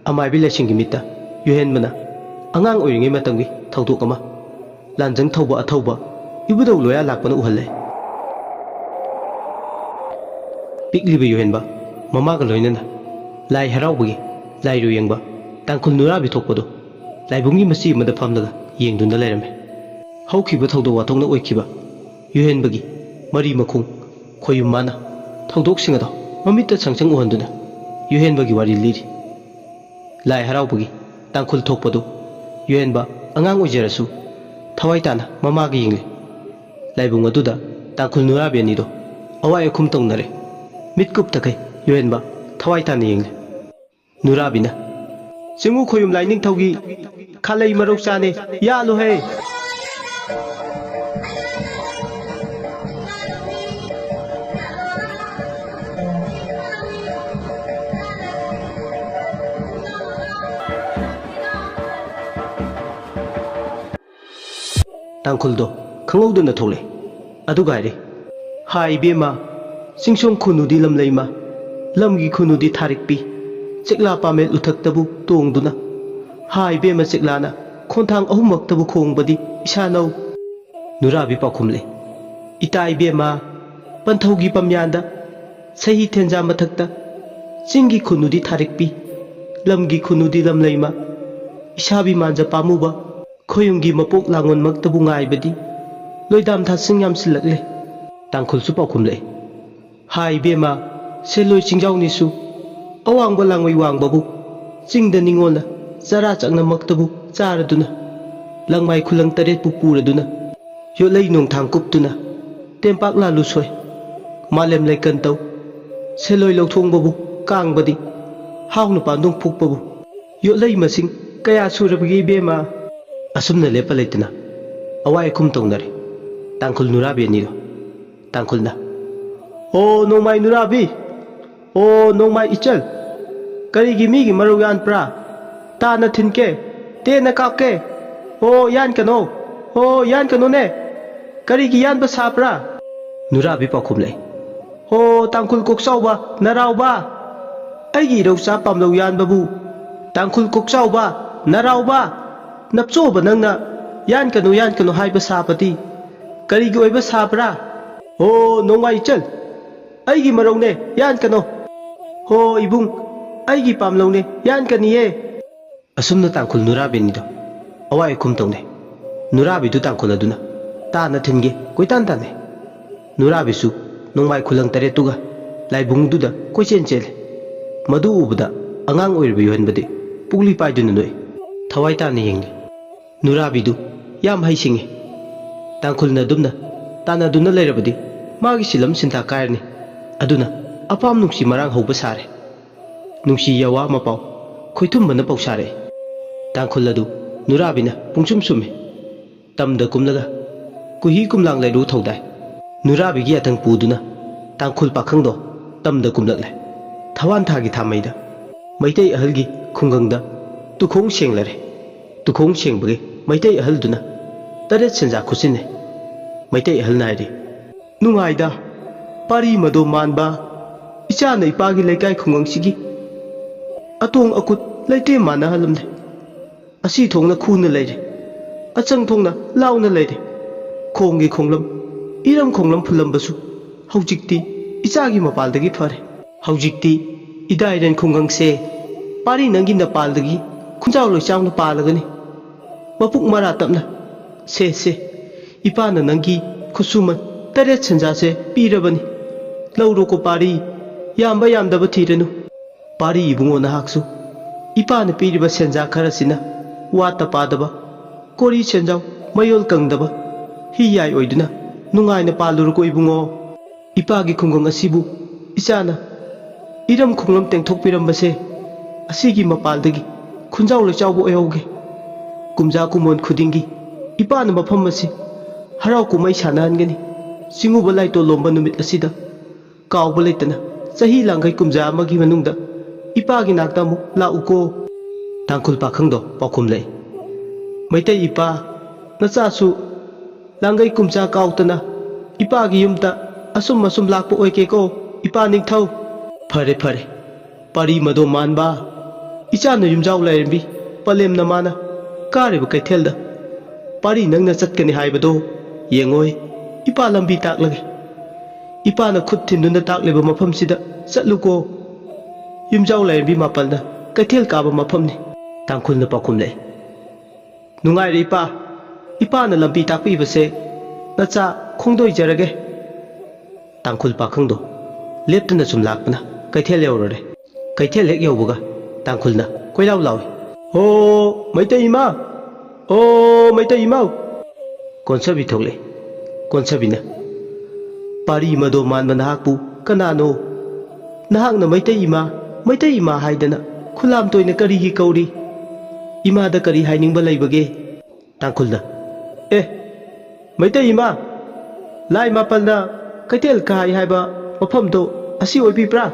ꯑꯃꯥꯏꯕꯤ ꯂꯥꯏꯁꯪꯒꯤ ꯃꯤꯠꯇ ꯌꯨꯍꯦꯟꯕꯅ ꯑꯉꯥꯡ ꯑꯣꯏꯔꯤꯉꯩ ꯃꯇꯝꯒꯤ ꯊꯧꯗꯣꯛ ꯑꯃ, ꯂꯥꯟꯖꯪ ꯊꯧꯕ ꯑꯊꯧꯕ ꯏꯕꯨꯙꯧ ꯂꯣꯌꯥ ꯂꯥꯛꯄꯅ ꯎꯍꯜꯂꯦ꯫ ꯄꯤꯛꯂꯤꯕ ꯌꯨꯍꯦꯟꯕ ꯃꯃꯥꯒ ꯂꯣꯏꯅꯅ ꯂꯥꯏ ꯍꯔꯥꯎꯕꯒꯤ ꯂꯥꯏꯔꯨ ꯌꯦꯡꯕ ꯇꯥꯡꯈꯨꯜ ꯅꯨꯔꯥꯕꯤ ꯊꯣꯛꯄꯗꯨ ꯂꯥꯏꯕꯨꯡꯒꯤ ꯃꯆꯤ ꯑꯃꯗ ꯐꯝꯂꯒ ꯌꯦꯡꯗꯨꯅ ꯂꯩꯔꯝꯃꯤ꯫ ꯍꯧꯈꯤꯕ ꯊꯧꯗꯣꯛ ꯋꯥꯊꯣꯛꯅ ꯑꯣꯏꯈꯤꯕ ꯌꯨꯍꯦꯟꯕꯒꯤ ꯃꯔꯤ ꯃꯈꯣꯡ ꯈꯣꯌꯨꯝ ꯃꯥꯅ ꯊꯧꯗꯣꯛꯁꯤꯡ ꯑꯗꯣ ꯃꯃꯤꯠꯇ ꯁꯪ ꯁꯪ ꯎꯍꯟꯗꯨꯅ ꯌꯨꯍꯦꯟꯕꯒꯤ ꯋꯥꯔꯤ ꯂꯤꯔꯤ꯫ ꯂꯥꯏ ꯍꯔꯥꯎꯕꯒꯤ ꯇꯥꯡꯈꯨꯜ ꯊꯣꯛꯄꯗꯨ ꯌꯨꯍꯦꯟꯕ ꯑꯉꯥꯡ ꯑꯣꯏꯖꯔꯁꯨ ꯊꯋꯥꯏ ꯇꯥꯅ ꯃꯃꯥꯒꯤ ꯌꯦꯡꯂꯤ꯫ ꯂꯥꯏꯕꯨꯡ ꯑꯗꯨꯗ ꯇꯥꯡꯈꯨꯜ ꯅꯨꯔꯥꯕꯤ ꯑꯅꯤꯗꯣ ꯑꯋꯥꯏ ꯑꯈꯨꯝ ꯇꯧꯅꯔꯦ꯫ ꯃꯤꯠ ꯀꯨꯞꯇꯈꯩ ꯌꯨꯍꯦꯟꯕ ꯊꯋꯥꯏ ꯇꯥꯅ ꯌꯦꯡꯂꯤ꯫ ꯅꯨꯔꯥꯕꯤꯅ, "ꯆꯤꯡꯉꯨ ꯈꯣꯌꯨꯝ ꯂꯥꯏꯅꯤꯡꯊꯧꯒꯤ ꯈꯥꯂꯩ ꯃꯔꯧ ꯆꯥꯅꯦ, ꯌꯥꯜꯂꯨꯍꯦ!" ꯇꯥꯡꯈꯨꯜꯗꯣ ꯈꯪꯍꯧꯗꯅ ꯊꯣꯛꯂꯛꯑꯦ꯫ ꯑꯗꯨꯒ ꯍꯥꯏꯔꯦ, "ꯍꯥꯏ ꯏꯕꯦꯝꯃ, ꯆꯤꯡꯁꯣꯡ ꯈꯨꯅꯨꯗꯤ ꯂꯝꯂꯩꯃ, ꯂꯝꯒꯤ ꯈꯨꯅꯨꯗꯤ ꯊꯥꯔꯤꯛꯄꯤ, ꯆꯦꯛꯂꯥ ꯄꯥꯃꯦꯟ ꯎꯊꯛꯇꯕꯨ ꯇꯣꯡꯗꯨꯅ, ꯍꯥꯏ ꯏꯕꯦꯝꯃ ꯆꯦꯛꯂꯥꯅ ꯈꯣꯟꯊꯥꯡ ꯑꯍꯨꯝꯃꯛꯇꯕꯨ ꯈꯣꯡꯕꯗꯤ ꯏꯁꯥꯅꯧ?" ꯅꯨꯔꯥꯕꯤ ꯄꯥꯎꯈꯨꯝꯂꯦ, "ꯏꯇꯥ ꯏꯕꯦꯝꯃ, ꯄꯟꯊꯧꯒꯤ ꯄꯝꯌꯥꯟꯗ, ꯁꯍꯤ ꯊꯦꯟꯖꯥ ꯃꯊꯛꯇ, ꯆꯤꯡꯒꯤ ꯈꯨꯅꯨꯗꯤ ꯊꯥꯔꯤꯛꯄꯤ, ꯂꯝꯒꯤ ꯈꯨꯅꯨꯗꯤ ꯂꯝꯂꯩꯃ, ꯏꯁꯥꯕꯤ ꯃꯥꯟꯖ ꯄꯥꯝꯃꯨꯕ, ꯈꯣꯌꯨꯝꯒꯤ ꯃꯄꯣꯛ ꯂꯥꯡꯉꯣꯟꯃꯛꯇꯕꯨ ꯉꯥꯏꯕꯗꯤ ꯂꯣꯏꯗꯥꯝ ꯊꯥꯁꯤꯡ ꯌꯥꯝꯁꯤꯜꯂꯛꯂꯦ꯫" ꯇꯥꯡꯈꯨꯜꯁꯨ ꯄꯥꯎꯈꯨꯝꯂꯛꯏ, "ꯍꯥꯏ ꯏꯕꯦꯝꯃ, ꯁꯦꯂꯣꯏ ꯆꯤꯡꯖꯥꯎꯅꯤꯁꯨ ꯑꯋꯥꯡꯕ ꯂꯥꯡꯉꯣꯏ ꯋꯥꯡꯕꯕꯨ ꯆꯤꯡꯗ ꯅꯤꯉꯣꯜꯅ ꯆꯔꯥ ꯆꯥꯛꯅꯃꯛꯇꯕꯨ ꯆꯥꯔꯗꯨꯅ, ꯂꯪꯃꯥꯏ ꯈꯨꯂꯪ ꯇꯔꯦꯠꯄꯨ ꯄꯨꯔꯗꯨꯅ, ꯌꯣꯠꯂꯩ ꯅꯣꯡꯊꯥꯡ ꯀꯨꯞꯇꯨꯅ, ꯇꯦꯝꯄꯥꯛ ꯂꯥꯜꯂꯨ ꯁꯣꯏ, ꯃꯥꯂꯦꯝ ꯂꯩꯀꯟ ꯇꯧ, ꯁꯦꯂꯣꯏ ꯂꯧꯊꯣꯡꯕꯕꯨ ꯀꯥꯡꯕꯗꯤ, ꯍꯥꯎꯅ ꯄꯥꯟꯗꯣꯡ ꯐꯨꯛꯄꯕꯨ ꯌꯣꯠꯂꯩ ꯃꯁꯤꯡ ꯀꯌꯥ ꯁꯨꯔꯕꯒꯦ ꯏꯕꯦꯝꯃ?" ꯑꯁꯨꯝꯅ ꯂꯦꯞꯄ ꯂꯩꯇꯅ ꯑꯋꯥꯏ ꯑꯈꯨꯝ ꯇꯧꯅꯔꯦ ꯇꯥꯡꯈꯨꯜ ꯅꯨꯔꯥꯕꯤ ꯑꯅꯤꯗꯣ꯫ ꯇꯥꯡꯈꯨꯜꯅ, "ꯑꯣ ꯅꯣꯡꯃꯥꯏ ꯅꯨꯔꯥꯕꯤ, ꯑꯣ ꯅꯣꯡꯃꯥꯏ ꯏꯆꯜ, ꯀꯔꯤꯒꯤ ꯃꯤꯒꯤ ꯃꯔꯧ ꯌꯥꯟꯕ꯭ꯔꯥ? ꯇꯥꯅ ꯊꯤꯟꯀꯦ, ꯇꯦꯟꯅ ꯀꯥꯞꯀꯦ꯫ ꯑꯣ ꯌꯥꯟꯀꯅꯣ, ꯑꯣ ꯌꯥꯟꯀꯅꯣꯅꯦ, ꯀꯔꯤꯒꯤ ꯌꯥꯟꯕ ꯁꯥꯕ꯭ꯔꯥ?" ꯅꯨꯔꯥꯕꯤ ꯄꯥꯎꯈꯨꯝꯂꯦ, "ꯍꯣ ꯇꯥꯡꯈꯨꯜ ꯀꯣꯛꯆꯥꯎꯕ ꯅꯔꯥꯎꯕ, ꯑꯩꯒꯤ ꯏꯔꯧꯆꯥ ꯄꯥꯝꯂꯧ ꯌꯥꯟꯕꯕꯨ ꯇꯥꯡꯈꯨꯜ ꯀꯣꯛꯆꯥꯎꯕ ꯅꯔꯥꯎꯕ, ꯅꯞꯆꯣꯕ ꯅꯪꯅ ꯌꯥꯟꯀꯅꯨ ꯌꯥꯟꯀꯅꯨ ꯍꯥꯏꯕ ꯁꯥꯕꯗꯤ ꯀꯔꯤꯒꯤ ꯑꯣꯏꯕ ꯁꯥꯕ꯭ꯔꯥ? ꯍꯣ ꯅꯣꯡꯃꯥꯏ ꯏꯆꯜ, ꯑꯩꯒꯤ ꯃꯔꯧꯅꯦ, ꯌꯥꯟꯀꯅꯣ꯫ ꯍꯣ ꯏꯕꯨꯡ, ꯑꯩꯒꯤ ꯄꯥꯝꯂꯧꯅꯦ, ꯌꯥꯟꯀꯅꯤꯌꯦ꯫" ꯑꯁꯨꯝꯅ ꯇꯥꯡꯈꯨꯜ ꯅꯨꯔꯥꯕꯤꯅꯤꯗꯣ ꯑꯋꯥꯏ ꯑꯈꯨꯝ ꯇꯧꯅꯩ꯫ ꯅꯨꯔꯥꯕꯤꯗꯨ ꯇꯥꯡꯈꯨꯜ ꯑꯗꯨꯅ ꯇꯥꯅ ꯊꯤꯟꯒꯦ ꯀꯣꯏꯇꯥꯟ ꯇꯥꯟꯅꯩ꯫ ꯅꯨꯔꯥꯕꯤꯁꯨ ꯅꯣꯡꯃꯥꯏ ꯈꯨꯂꯪ ꯇꯔꯦꯠꯇꯨꯒ ꯂꯥꯏꯕꯨꯡꯗꯨꯗ ꯀꯣꯏꯆꯦꯟ ꯆꯦꯜꯂꯤ꯫ ꯃꯗꯨ ꯎꯕꯗ ꯑꯉꯥꯡ ꯑꯣꯏꯔꯤꯕ ꯌꯣꯍꯟꯕꯗꯤ ꯄꯨꯛꯂꯤ ꯄꯥꯏꯗꯨꯅ ꯅꯣꯛꯏ꯫ ꯊꯋꯥꯏ ꯇꯥꯅ ꯌꯦꯡꯂꯤ꯫ ꯅꯨꯔꯥꯕꯤꯗꯨ ꯌꯥꯝ ꯍꯩꯁꯤꯡꯉꯤ꯫ ꯇꯥꯡꯈꯨꯜꯅ ꯑꯗꯨꯝꯅ ꯇꯥꯟꯅꯗꯨꯅ ꯂꯩꯔꯕꯗꯤ ꯃꯥꯒꯤ ꯁꯤꯂꯝ ꯁꯤꯟꯊꯥ ꯀꯥꯏꯔꯅꯤ꯫ ꯑꯗꯨꯅ ꯑꯄꯥꯝ ꯅꯨꯡꯁꯤ ꯃꯔꯥꯡ ꯍꯧꯕ ꯁꯥꯔꯦ꯫ ꯅꯨꯡꯁꯤ ꯌꯥꯋꯥ ꯃꯄꯥꯎ ꯈꯣꯏꯊꯨꯝꯕꯅ ꯄꯧꯁꯥꯔꯛꯏ꯫ ꯇꯥꯡꯈꯨꯜ ꯑꯗꯨ ꯅꯨꯔꯥꯕꯤꯅ ꯄꯨꯡꯁꯨꯝ ꯁꯨꯝꯃꯤ꯫ ꯇꯝꯗ ꯀꯨꯝꯂꯒ ꯀꯨꯍꯤ ꯀꯨꯝꯂꯥꯡ ꯂꯩꯔꯨ ꯊꯧꯗꯥꯏ꯫ ꯅꯨꯔꯥꯕꯤꯒꯤ ꯑꯇꯪ ꯄꯨꯗꯨꯅ ꯇꯥꯡꯈꯨꯜ ꯄꯥꯈꯪꯗꯣ ꯇꯝꯗ ꯀꯨꯝꯂꯛꯂꯦ꯫ ꯊꯋꯥꯟ ꯊꯥꯒꯤ ꯊꯥꯃꯩꯗ ꯃꯩꯇꯩ ꯑꯍꯜꯒꯤ ꯈꯨꯡꯒꯪꯗ ꯇꯨꯈꯣꯡ ꯁꯦꯡꯂꯔꯦ꯫ ꯇꯨꯈꯣꯡ ꯁꯦꯡꯕꯒꯤ ꯃꯩꯇꯩ ꯑꯍꯜꯗꯨꯅ ꯇꯔꯦꯠ ꯁꯦꯟꯖꯥ ꯈꯨꯠꯁꯤꯟꯅꯩ꯫ ꯃꯩꯇꯩ ꯑꯍꯜꯅ ꯍꯥꯏꯔꯤ, "ꯅꯨꯡꯉꯥꯏꯗ, ꯄꯥꯔꯤ ꯃꯗꯣ ꯃꯥꯟꯕ, ꯏꯆꯥꯅ ꯏꯄꯥꯒꯤ ꯂꯩꯀꯥꯏ ꯈꯨꯡꯒꯪꯁꯤꯒꯤ ꯑꯇꯣꯡ ꯑꯀꯨꯠ ꯂꯩꯇꯦꯝ ꯃꯥꯟꯅꯍꯜꯂꯝꯂꯦ꯫ ꯑꯁꯤ ꯊꯣꯡꯅ ꯈꯨꯅ ꯂꯩꯔꯦ, ꯑꯆꯪ ꯊꯣꯡꯅ ꯂꯥꯎꯅ ꯂꯩꯔꯦ꯫ ꯈꯣꯡꯒꯤ ꯈꯣꯡꯂꯝ, ꯏꯔꯝ ꯈꯣꯡꯂꯝ ꯐꯨꯜꯂꯝꯕꯁꯨ ꯍꯧꯖꯤꯛꯇꯤ ꯏꯆꯥꯒꯤ ꯃꯄꯥꯜꯗꯒꯤ ꯐꯔꯦ꯫ ꯍꯧꯖꯤꯛꯇꯤ ꯏꯗꯥꯏꯔꯦꯟ ꯈꯨꯡꯒꯪꯁꯦ ꯄꯥꯔꯤ ꯅꯪꯒꯤ ꯅꯄꯥꯜꯗꯒꯤ ꯈꯨꯟꯖꯥꯎ ꯂꯣꯏꯆꯥꯎꯅ ꯄꯥꯜꯂꯒꯅꯤ꯫ ꯃꯄꯨꯛ ꯃꯔꯥ ꯇꯞꯅ, ꯁꯦ, ꯁꯦ, ꯏꯄꯥꯅ ꯅꯪꯒꯤ ꯈꯨꯠꯁꯨꯃꯟ ꯇꯔꯦꯠ ꯁꯦꯟꯖꯥꯁꯦ ꯄꯤꯔꯕꯅꯤ꯫ ꯂꯧꯔꯣꯀꯣ ꯄꯥꯔꯤ, ꯌꯥꯝꯕ ꯌꯥꯝꯗꯕ ꯊꯤꯔꯅꯨ꯫ ꯄꯥꯔꯤ ꯏꯕꯨꯡꯉꯣ ꯅꯍꯥꯛꯁꯨ ꯏꯄꯥꯅ ꯄꯤꯔꯤꯕ ꯁꯦꯟꯖꯥ ꯈꯔꯁꯤꯅ ꯋꯥꯠꯇ ꯄꯥꯗꯕ, ꯀꯣꯔꯤ ꯁꯦꯟꯖꯥꯎ ꯃꯌꯣꯜ ꯀꯪꯗꯕ ꯍꯤ ꯌꯥꯏ ꯑꯣꯏꯗꯨꯅ ꯅꯨꯡꯉꯥꯏꯅ ꯄꯥꯜꯂꯨꯔꯣꯀꯣ ꯏꯕꯨꯡꯉꯣ꯫ ꯏꯄꯥꯒꯤ ꯈꯨꯡꯒꯪ ꯑꯁꯤꯕꯨ ꯏꯆꯥꯅ ꯏꯔꯝ ꯈꯣꯡꯂꯝ ꯇꯦꯡꯊꯣꯛꯄꯤꯔꯝꯕꯁꯦ ꯑꯁꯤꯒꯤ ꯃꯄꯥꯜꯗꯒꯤ ꯈꯨꯟꯖꯥꯎ ꯂꯣꯏꯆꯥꯎꯕ ꯑꯣꯏꯍꯧꯒꯦ꯫ ꯀꯨꯝꯖꯥ ꯀꯨꯝꯑꯣꯟ ꯈꯨꯗꯤꯡꯒꯤ ꯏꯄꯥꯅ ꯃꯐꯝ ꯑꯁꯤ ꯍꯔꯥꯎ ꯀꯨꯝꯍꯩ ꯁꯥꯟꯅꯍꯟꯒꯅꯤ꯫ ꯆꯤꯡꯉꯨꯕ ꯂꯥꯏꯇꯣꯜ ꯂꯣꯝꯕ ꯅꯨꯃꯤꯠ ꯑꯁꯤꯗ ꯀꯥꯎꯕ ꯂꯩꯇꯅ ꯆꯍꯤ ꯂꯥꯡꯈꯩ ꯀꯨꯝꯖꯥ ꯑꯃꯒꯤ ꯃꯅꯨꯡꯗ ꯏꯄꯥꯒꯤ ꯅꯥꯛꯇ ꯑꯃꯨꯛ ꯂꯥꯛꯎꯀꯣ꯫" ꯇꯥꯡꯈꯨꯜ ꯄꯥꯈꯪꯗꯣ ꯄꯥꯎꯈꯨꯝꯂꯛꯏ, "ꯃꯩꯇꯩ ꯏꯄꯥ, ꯅꯆꯥꯁꯨ ꯂꯥꯡꯒꯩ ꯀꯨꯝꯖꯥ ꯀꯥꯎꯇꯅ ꯏꯄꯥꯒꯤ ꯌꯨꯝꯗ ꯑꯁꯨꯝ ꯑꯁꯨꯝ ꯂꯥꯛꯄ ꯑꯣꯏꯒꯦꯀꯣ, ꯏꯄꯥ ꯅꯤꯡꯊꯧ꯫" "ꯐꯔꯦ, ꯐꯔꯦ, ꯄꯥꯔꯤ ꯃꯗꯣ ꯃꯥꯟꯕ, ꯏꯆꯥꯅ ꯌꯨꯝꯖꯥꯎ ꯂꯥꯏꯔꯦꯝꯕꯤ ꯄꯂꯦꯝꯅ ꯃꯥꯅ ꯀꯥꯔꯤꯕ ꯀꯩꯊꯦꯜꯗ ꯄꯥꯔꯤ ꯅꯪꯅ ꯆꯠꯀꯅꯤ ꯍꯥꯏꯕꯗꯣ ꯌꯦꯡꯉꯣꯏ, ꯏꯄꯥ ꯂꯝꯕꯤ ꯇꯥꯛꯂꯒꯦ꯫ ꯏꯄꯥꯅ ꯈꯨꯠ ꯊꯤꯟꯗꯨꯅ ꯇꯥꯛꯂꯤꯕ ꯃꯐꯝꯁꯤꯗ ꯆꯠꯂꯨꯀꯣ꯫ ꯌꯨꯝꯖꯥꯎ ꯂꯥꯏꯔꯦꯝꯕꯤ ꯃꯥꯄꯜꯅ ꯀꯩꯊꯦꯜ ꯀꯥꯕ ꯃꯐꯝꯅꯤ꯫" ꯇꯥꯡꯈꯨꯜꯅ ꯄꯥꯎꯈꯨꯝꯂꯛꯏ, "ꯅꯨꯡꯉꯥꯏꯔꯦ ꯏꯄꯥ, ꯏꯄꯥꯅ ꯂꯝꯕꯤ ꯇꯥꯛꯄꯤꯕꯁꯦ ꯅꯆꯥ ꯈꯣꯡꯗꯣꯏꯖꯔꯒꯦ꯫" ꯇꯥꯡꯈꯨꯜ ꯄꯥꯈꯪꯗꯣ ꯂꯦꯞꯇꯅ ꯁꯨꯝ ꯂꯥꯛꯄꯅ ꯀꯩꯊꯦꯜ ꯌꯧꯔꯨꯔꯦ꯫ ꯀꯩꯊꯦꯜ ꯍꯦꯛ ꯌꯧꯕꯒ ꯇꯥꯡꯈꯨꯜꯅ ꯀꯣꯏꯂꯥꯎ ꯂꯥꯎꯏ, "ꯍꯣ, ꯃꯩꯇꯩ ꯏꯃꯥ! ꯍꯣ, ꯃꯩꯇꯩ ꯏꯃꯥꯎ!" ꯀꯣꯟꯁꯥꯕꯤ ꯊꯣꯛꯂꯛꯏ꯫ ꯀꯣꯟꯁꯥꯕꯤꯅ, "ꯄꯥꯔꯤ ꯃꯗꯣ ꯃꯥꯟꯕ ꯅꯍꯥꯛꯄꯨ ꯀꯅꯥꯅꯣ? ꯅꯍꯥꯛꯅ ꯃꯩꯇꯩ ꯏꯃꯥ, ꯃꯩꯇꯩ ꯏꯃꯥ ꯍꯥꯏꯗꯅ ꯈꯨꯂꯥꯝ ꯇꯣꯏꯅ ꯀꯔꯤꯒꯤ ꯀꯧꯔꯤ? ꯏꯃꯥꯗ ꯀꯔꯤ ꯍꯥꯏꯅꯤꯡꯕ ꯂꯩꯕꯒꯦ?" ꯇꯥꯡꯈꯨꯜꯅ, "ꯑꯦ, ꯃꯩꯇꯩ ꯏꯃꯥ, ꯂꯥꯏ ꯃꯥꯄꯜꯅ ꯀꯩꯊꯦꯜ ꯀꯥꯏ ꯍꯥꯏꯕ ꯃꯐꯝꯗꯣ ꯑꯁꯤ ꯑꯣꯏꯕꯤꯕ꯭ꯔꯥ?"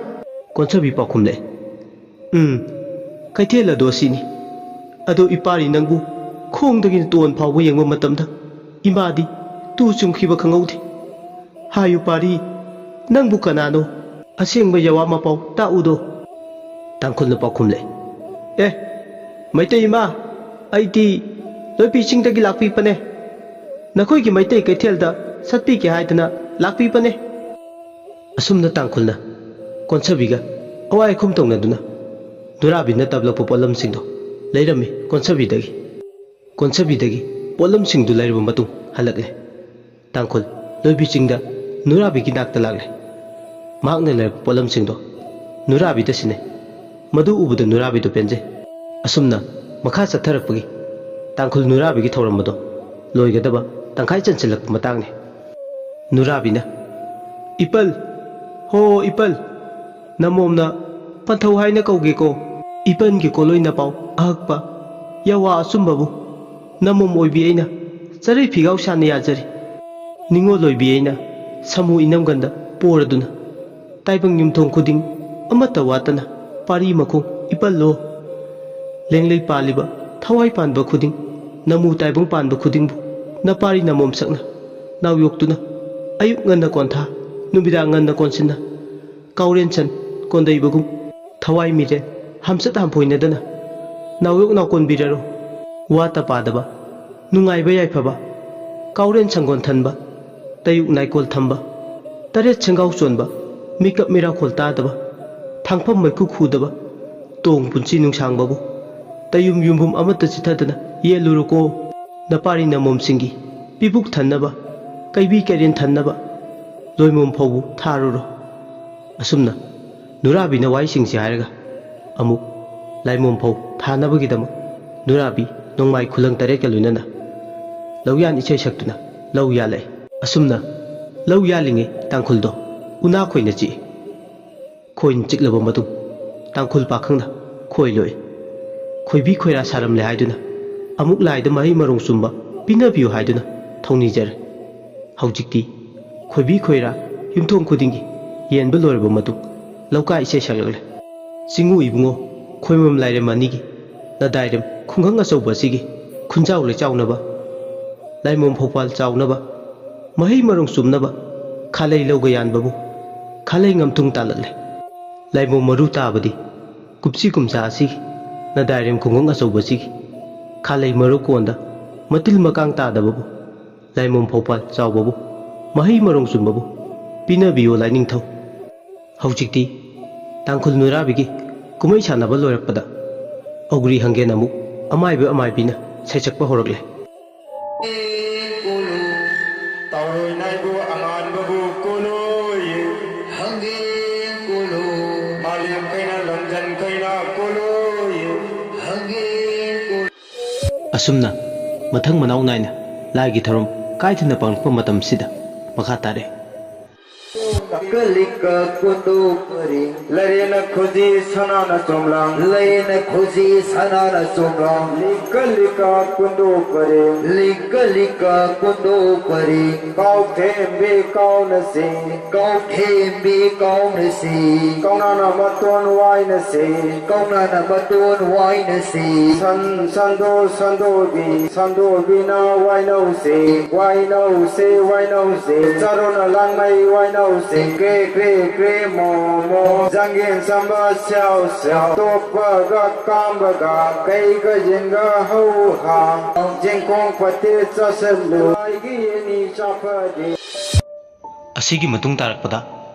ꯀꯣꯟꯁꯥꯕꯤ ꯄꯥꯎꯈꯨꯝꯂꯦ, "ꯎꯝ, ꯀꯩꯊꯦꯜ ꯑꯗꯣ ꯑꯁꯤꯅꯤ꯫ ꯑꯗꯣ ꯏꯄꯥꯔꯤ ꯅꯪꯕꯨ ꯈꯣꯡꯗꯒꯤꯅ ꯇꯣꯟ ꯐꯥꯎꯕ ꯌꯦꯡꯕ ꯃꯇꯝꯗ ꯏꯃꯥꯗꯤ ꯇꯨ ꯆꯨꯡꯈꯤꯕ ꯈꯪꯍꯧꯗꯦ꯫ ꯍꯥꯏꯌꯨ ꯄꯥꯔꯤ, ꯅꯪꯕꯨ ꯀꯅꯥꯅꯣ? ꯑꯁꯦꯡꯕ ꯌꯥꯋꯥ ꯃꯄꯥꯎ ꯇꯥꯛꯎꯗꯣ?" ꯇꯥꯡꯈꯨꯜꯅ ꯄꯥꯎꯈꯨꯝꯂꯦ, "ꯑꯦ, ꯃꯩꯇꯩ ꯏꯃꯥ, ꯑꯩꯗꯤ ꯂꯣꯏꯄꯤ ꯆꯤꯡꯗꯒꯤ ꯂꯥꯛꯄꯤꯕꯅꯦ꯫ ꯅꯈꯣꯏꯒꯤ ꯃꯩꯇꯩ ꯀꯩꯊꯦꯜꯗ ꯆꯠꯄꯤꯒꯦ ꯍꯥꯏꯗꯅ ꯂꯥꯛꯄꯤꯕꯅꯦ꯫" ꯑꯁꯨꯝꯅ ꯇꯥꯡꯈꯨꯜꯅ ꯀꯣꯟꯁꯥꯕꯤꯒ ꯑꯋꯥꯏ ꯑꯈꯨꯝ ꯇꯧꯅꯗꯨꯅ ꯅꯨꯔꯥꯕꯤꯅ ꯇꯞꯂꯛꯄ ꯄꯣꯠꯂꯝꯁꯤꯡꯗꯣ ꯂꯩꯔꯝꯃꯤ ꯀꯣꯟꯁꯥꯕꯤꯗꯒꯤ꯫ ꯀꯣꯟꯁꯥꯕꯤꯗꯒꯤ ꯄꯣꯠꯂꯝꯁꯤꯡꯗꯨ ꯂꯩꯔꯕ ꯃꯇꯨꯡ ꯍꯜꯂꯛꯂꯦ꯫ ꯇꯥꯡꯈꯨꯜ ꯂꯣꯏꯕꯤ ꯆꯤꯡꯗ ꯅꯨꯔꯥꯕꯤꯒꯤ ꯅꯥꯛꯇ ꯂꯥꯛꯂꯦ꯫ ꯃꯍꯥꯛꯅ ꯂꯩꯔꯛꯄ ꯄꯣꯠꯂꯝꯁꯤꯡꯗꯣ ꯅꯨꯔꯥꯕꯤꯗ ꯁꯤꯟꯅꯩ꯫ ꯃꯗꯨ ꯎꯕꯗ ꯅꯨꯔꯥꯕꯤꯗꯨ ꯄꯦꯟꯖꯩ꯫ ꯑꯁꯨꯝꯅ ꯃꯈꯥ ꯆꯠꯊꯔꯛꯄꯒꯤ ꯇꯥꯡꯈꯨꯜ ꯅꯨꯔꯥꯕꯤꯒꯤ ꯊꯧꯔꯝ ꯑꯗꯣ ꯂꯣꯏꯒꯗꯕ ꯇꯪꯈꯥꯏ ꯆꯟꯁꯤꯜꯂꯛꯄ ꯃꯇꯥꯡꯅꯤ꯫ ꯅꯨꯔꯥꯕꯤꯅ, "ꯏꯄꯜ, ꯍꯣ ꯏꯄꯜ, ꯅꯃꯣꯝꯅ ꯄꯟꯊꯧ ꯍꯥꯏꯅ ꯀꯧꯒꯦꯀꯣ꯫ ꯏꯄꯟꯒꯤ ꯀꯣꯂꯣꯏꯅ ꯄꯥꯎ ꯑꯍꯛꯄ, ꯌꯥꯋꯥ ꯑꯆꯨꯝꯕꯕꯨ ꯅꯃꯣꯝ ꯑꯣꯏꯕꯤ ꯑꯩꯅ ꯆꯔꯩ ꯐꯤꯒꯥꯎ ꯁꯥꯅ ꯌꯥꯖꯔꯤ꯫ ꯅꯤꯉꯣꯜ ꯑꯣꯏꯕꯤ ꯑꯩꯅ ꯁꯥꯃꯨ ꯏꯅꯝꯒꯟꯗ ꯄꯣꯔꯗꯨꯅ ꯇꯥꯏꯕꯪ ꯌꯨꯝꯊꯣꯡ ꯈꯨꯗꯤꯡ ꯑꯃꯠꯇ ꯋꯥꯠꯇꯅ ꯄꯥꯔꯤ ꯃꯈꯣꯡ ꯏꯄꯜꯂꯣ, ꯂꯦꯡꯂꯩ ꯄꯥꯜꯂꯤꯕ ꯊꯋꯥꯏ ꯄꯥꯟꯕ ꯈꯨꯗꯤꯡ, ꯅꯃꯨ ꯇꯥꯏꯕꯪ ꯄꯥꯟꯕ ꯈꯨꯗꯤꯡꯕꯨ ꯅꯄꯥꯔꯤ ꯅꯃꯣꯝꯁꯛꯅ ꯅꯥꯎꯌꯣꯛꯇꯨꯅ ꯑꯌꯨꯛ ꯉꯟꯅ ꯀꯣꯟꯊꯥ, ꯅꯨꯃꯤꯗꯥꯡ ꯉꯟꯅ ꯀꯣꯟꯁꯤꯟꯅ ꯀꯥꯎꯔꯦꯟꯁꯟ ꯀꯣꯟꯗꯩꯕꯒꯨꯝ ꯊꯋꯥꯏ ꯃꯤꯔꯦꯟ ꯍꯝꯆꯠ ꯍꯝꯐꯣꯏꯅꯗꯅ ꯅꯥꯎꯌꯣꯛ ꯅꯥꯎꯀꯣꯟꯕꯤꯔꯔꯣ꯫ ꯋꯥꯠꯇ ꯄꯥꯗꯕ, ꯅꯨꯡꯉꯥꯏꯕ ꯌꯥꯏꯐꯕ, ꯀꯥꯎꯔꯦꯟ ꯁꯪꯒꯣꯟ ꯊꯟꯕ, ꯇꯌꯨꯛ ꯅꯥꯏꯀꯣꯜ ꯊꯝꯕ, ꯇꯔꯦꯠ ꯁꯦꯡꯒꯥꯎ ꯆꯣꯟꯕ, ꯃꯤꯀꯞ ꯃꯤꯔꯥꯈꯣꯜ ꯇꯥꯗꯕ, ꯊꯥꯡꯐꯝ ꯃꯩꯈꯨ ꯈꯨꯗꯕ, ꯇꯣꯡ ꯄꯨꯟꯁꯤ ꯅꯨꯡꯁꯥꯡꯕꯕꯨ ꯇꯌꯨꯝ ꯌꯨꯝꯕꯨꯝ ꯑꯃꯠꯇ ꯆꯤꯊꯗꯅ ꯌꯦꯜꯂꯨꯔꯣꯀꯣ꯫ ꯅꯄꯥꯔꯤ ꯅꯃꯣꯝꯁꯤꯡꯒꯤ ꯄꯤꯕꯨꯛ ꯊꯟꯅꯕ, ꯀꯩꯕꯤ ꯀꯩꯔꯦꯟ ꯊꯟꯅꯕ ꯂꯣꯏꯃꯣꯝ ꯐꯧꯕꯨ ꯊꯥꯔꯨꯔꯣ꯫ ꯑꯁꯨꯝꯅ ꯅꯨꯔꯥꯕꯤꯅ ꯋꯥꯍꯩꯁꯤꯡꯁꯤ ꯍꯥꯏꯔꯒ ꯑꯃꯨꯛ ꯂꯥꯏꯃꯣꯝ ꯐꯧ ꯊꯥꯅꯕꯒꯤꯗꯃꯛ ꯅꯨꯔꯥꯕꯤ ꯅꯣꯡꯃꯥꯏ ꯈꯨꯂꯪ ꯇꯔꯦꯠꯀ ꯂꯣꯏꯅꯅ ꯂꯧꯌꯥꯟ ꯏꯁꯩ ꯁꯛꯇꯨꯅ ꯂꯧ ꯌꯥꯜꯂꯛꯏ꯫ ꯑꯁꯨꯝꯅ ꯂꯧ ꯌꯥꯜꯂꯤꯉꯩ ꯇꯥꯡꯈꯨꯜꯗꯣ ꯎꯅꯥ ꯈꯣꯏꯅ ꯆꯤꯛꯏ꯫ ꯈꯣꯏꯅ ꯆꯤꯛꯂꯕ ꯃꯇꯨꯡ ꯇꯥꯡꯈꯨꯜ ꯄꯥꯈꯪꯅ ꯈꯣꯏ ꯂꯣꯛꯏ꯫ ꯈꯣꯏꯕꯤ ꯈꯣꯏꯔꯥ ꯁꯥꯔꯝꯂꯦ ꯍꯥꯏꯗꯨꯅ ꯑꯃꯨꯛ ꯂꯥꯏꯗ ꯃꯍꯩ ꯃꯔꯣꯡ ꯆꯨꯝꯕ ꯄꯤꯅꯕꯤꯌꯨ ꯍꯥꯏꯗꯨꯅ ꯊꯧꯅꯤꯖꯔꯦ꯫ ꯍꯧꯖꯤꯛꯇꯤ ꯈꯣꯏꯕꯤ ꯈꯣꯏꯔꯥ ꯌꯨꯝꯊꯣꯡ ꯈꯨꯗꯤꯡꯒꯤ ꯌꯦꯟꯕ ꯂꯣꯏꯔꯕ ꯃꯇꯨꯡ ꯂꯧꯀꯥ ꯏꯁꯩ ꯁꯛꯂꯛꯂꯦ꯫ ꯆꯤꯡꯉꯨ ꯏꯕꯨꯡꯉꯣ, ꯈꯣꯏꯃꯝ ꯂꯥꯏꯔꯦꯝ ꯑꯅꯤꯒꯤ ꯅꯗꯥꯏꯔꯦꯝ ꯈꯨꯡꯒꯪ ꯑꯆꯧꯕ ꯑꯁꯤꯒꯤ ꯈꯨꯟꯖꯥꯎ ꯂꯩꯆꯥꯎꯅꯕ, ꯂꯥꯏꯃꯣꯝ ꯐꯧꯄꯥꯜ ꯆꯥꯎꯅꯕ, ꯃꯍꯩ ꯃꯔꯣꯡ ꯆꯨꯝꯅꯕ ꯈꯥꯂꯩ ꯂꯧꯒ ꯌꯥꯟꯕꯕꯨ ꯈꯥꯂꯩ ꯉꯝꯊꯨꯡ ꯇꯥꯜꯂꯛꯂꯦ꯫ ꯂꯥꯏꯃꯣꯝ ꯃꯔꯨ ꯇꯥꯕꯗꯤ ꯀꯨꯞꯁꯤ ꯀꯨꯝꯖꯥ ꯑꯁꯤꯒꯤ ꯅꯗꯥꯏꯔꯦꯝ ꯈꯨꯡꯒꯪ ꯑꯆꯧꯕꯁꯤꯒꯤ ꯈꯥꯂꯩ ꯃꯔꯨ ꯀꯣꯟꯗ ꯃꯇꯤꯜ ꯃꯀꯥꯡ ꯇꯥꯗꯕꯕꯨ, ꯂꯥꯏꯃꯣꯝ ꯐꯧꯄꯥꯜ ꯆꯥꯎꯕꯕꯨ, ꯃꯍꯩ ꯃꯔꯣꯡ ꯆꯨꯝꯕꯕꯨ ꯄꯤꯅꯕꯤꯌꯣ ꯂꯥꯏꯅꯤꯡꯊꯧ꯫ ꯍꯧꯖꯤꯛꯇꯤ ꯇꯥꯡꯈꯨꯜ ꯅꯨꯔꯥꯕꯤꯒꯤ ꯀꯨꯝꯍꯩ ꯁꯥꯟꯅꯕ ꯂꯣꯏꯔꯛꯄꯗ ꯑꯧꯒ꯭ꯔꯤ ꯍꯪꯒꯦꯟ ꯑꯃꯨꯛ ꯑꯃꯥꯏꯕ ꯑꯃꯥꯏꯕꯤꯅ ꯁꯩꯁꯛꯄ ꯍꯧꯔꯛꯂꯦ꯫ ꯀꯣꯂꯨ, ꯇꯥꯎꯔꯣꯏ ꯅꯥꯏꯕꯨ ꯑꯉꯥꯟꯕꯕꯨ ꯀꯣꯂꯣꯏ꯫ ꯍꯪꯒꯦ ꯀꯣꯂꯨ꯫ ꯃꯥꯂꯦꯝ ꯀꯩꯅ ꯂꯝꯖꯟ ꯀꯩꯅ ꯀꯣꯂꯣꯏ꯫ ꯍꯪꯒꯦ ꯀꯣꯂꯨ꯫ ꯑꯁꯨꯝꯅ ꯃꯊꯪ ꯃꯅꯥꯎ ꯅꯥꯏꯅ ꯂꯥꯏꯒꯤ ꯊꯧꯔꯝ ꯀꯥꯏꯊꯅ ꯄꯥꯡꯂꯛꯄ ꯃꯇꯝꯁꯤꯗ ꯃꯈꯥ ꯇꯥꯔꯛꯏ꯫ ꯀꯂꯤꯀ ꯀꯨꯟꯗꯣ ꯄꯔꯤ꯫ ꯂꯩꯔꯦꯅ ꯈꯨꯖꯤ ꯁꯅꯥꯅ ꯆꯣꯝꯂꯥꯡ꯫ ꯂꯩꯔꯦꯅ ꯈꯨꯖꯤ ꯁꯅꯥꯅ ꯆꯣꯝꯂꯥꯡ꯫ ꯂꯤꯀ ꯂꯤꯀ ꯀꯨꯟꯗꯣ ꯄꯔꯤ꯫ ꯂꯤꯀ ꯂꯤꯀ ꯀꯨꯟꯗꯣ ꯄꯔꯤ꯫ ꯀꯥꯎꯊꯦꯝꯕꯤ ꯀꯥꯎꯅꯁꯤ꯫ ꯀꯥꯎꯊꯦꯝꯕꯤ ꯀꯥꯎꯅꯁꯤ꯫ ꯀꯧꯅꯥꯅ ꯃꯇꯣꯟ ꯋꯥꯏꯅꯁꯤ꯫ ꯀꯧꯅꯥꯅ ꯃꯇꯣꯟ ꯋꯥꯏꯅꯁꯤ꯫ ꯁꯟ ꯁꯟꯗꯣ ꯁꯟꯗꯣꯕꯤ꯫ ꯁꯟꯗꯣꯕꯤꯅ ꯋꯥꯏꯅꯧꯁꯦ, ꯋꯥꯏꯅꯧꯁꯦ, ꯋꯥꯏꯅꯧꯁꯦ꯫ ꯆꯔꯨꯅ ꯂꯥꯡꯃꯩ ꯋꯥꯏꯅꯧꯁꯦ꯫ ꯀ꯭ꯔꯦ, ꯀ꯭ꯔꯦ, ꯀ꯭ꯔꯦ, ꯃꯣ, ꯃꯣ꯫ ꯖꯪꯒꯦꯟ ꯆꯝꯕ ꯁ꯭ꯌꯥꯎ, ꯁ꯭ꯌꯥꯎ꯫ ꯇꯣꯞꯄꯒ ꯀꯥꯝꯕꯒ ꯀꯩꯒ ꯌꯦꯟꯒ ꯍꯧ, ꯍꯥ꯫ ꯆꯦꯡꯈꯣꯡ ꯐꯠꯇꯦ ꯆꯥꯁꯤꯜꯂꯨ꯫ ꯂꯥꯏꯒꯤ ꯌꯦꯅꯤ ꯆꯥꯐꯗꯦ꯫ ꯑꯁꯤꯒꯤ ꯃꯇꯨꯡ ꯇꯥꯔꯛꯄꯗ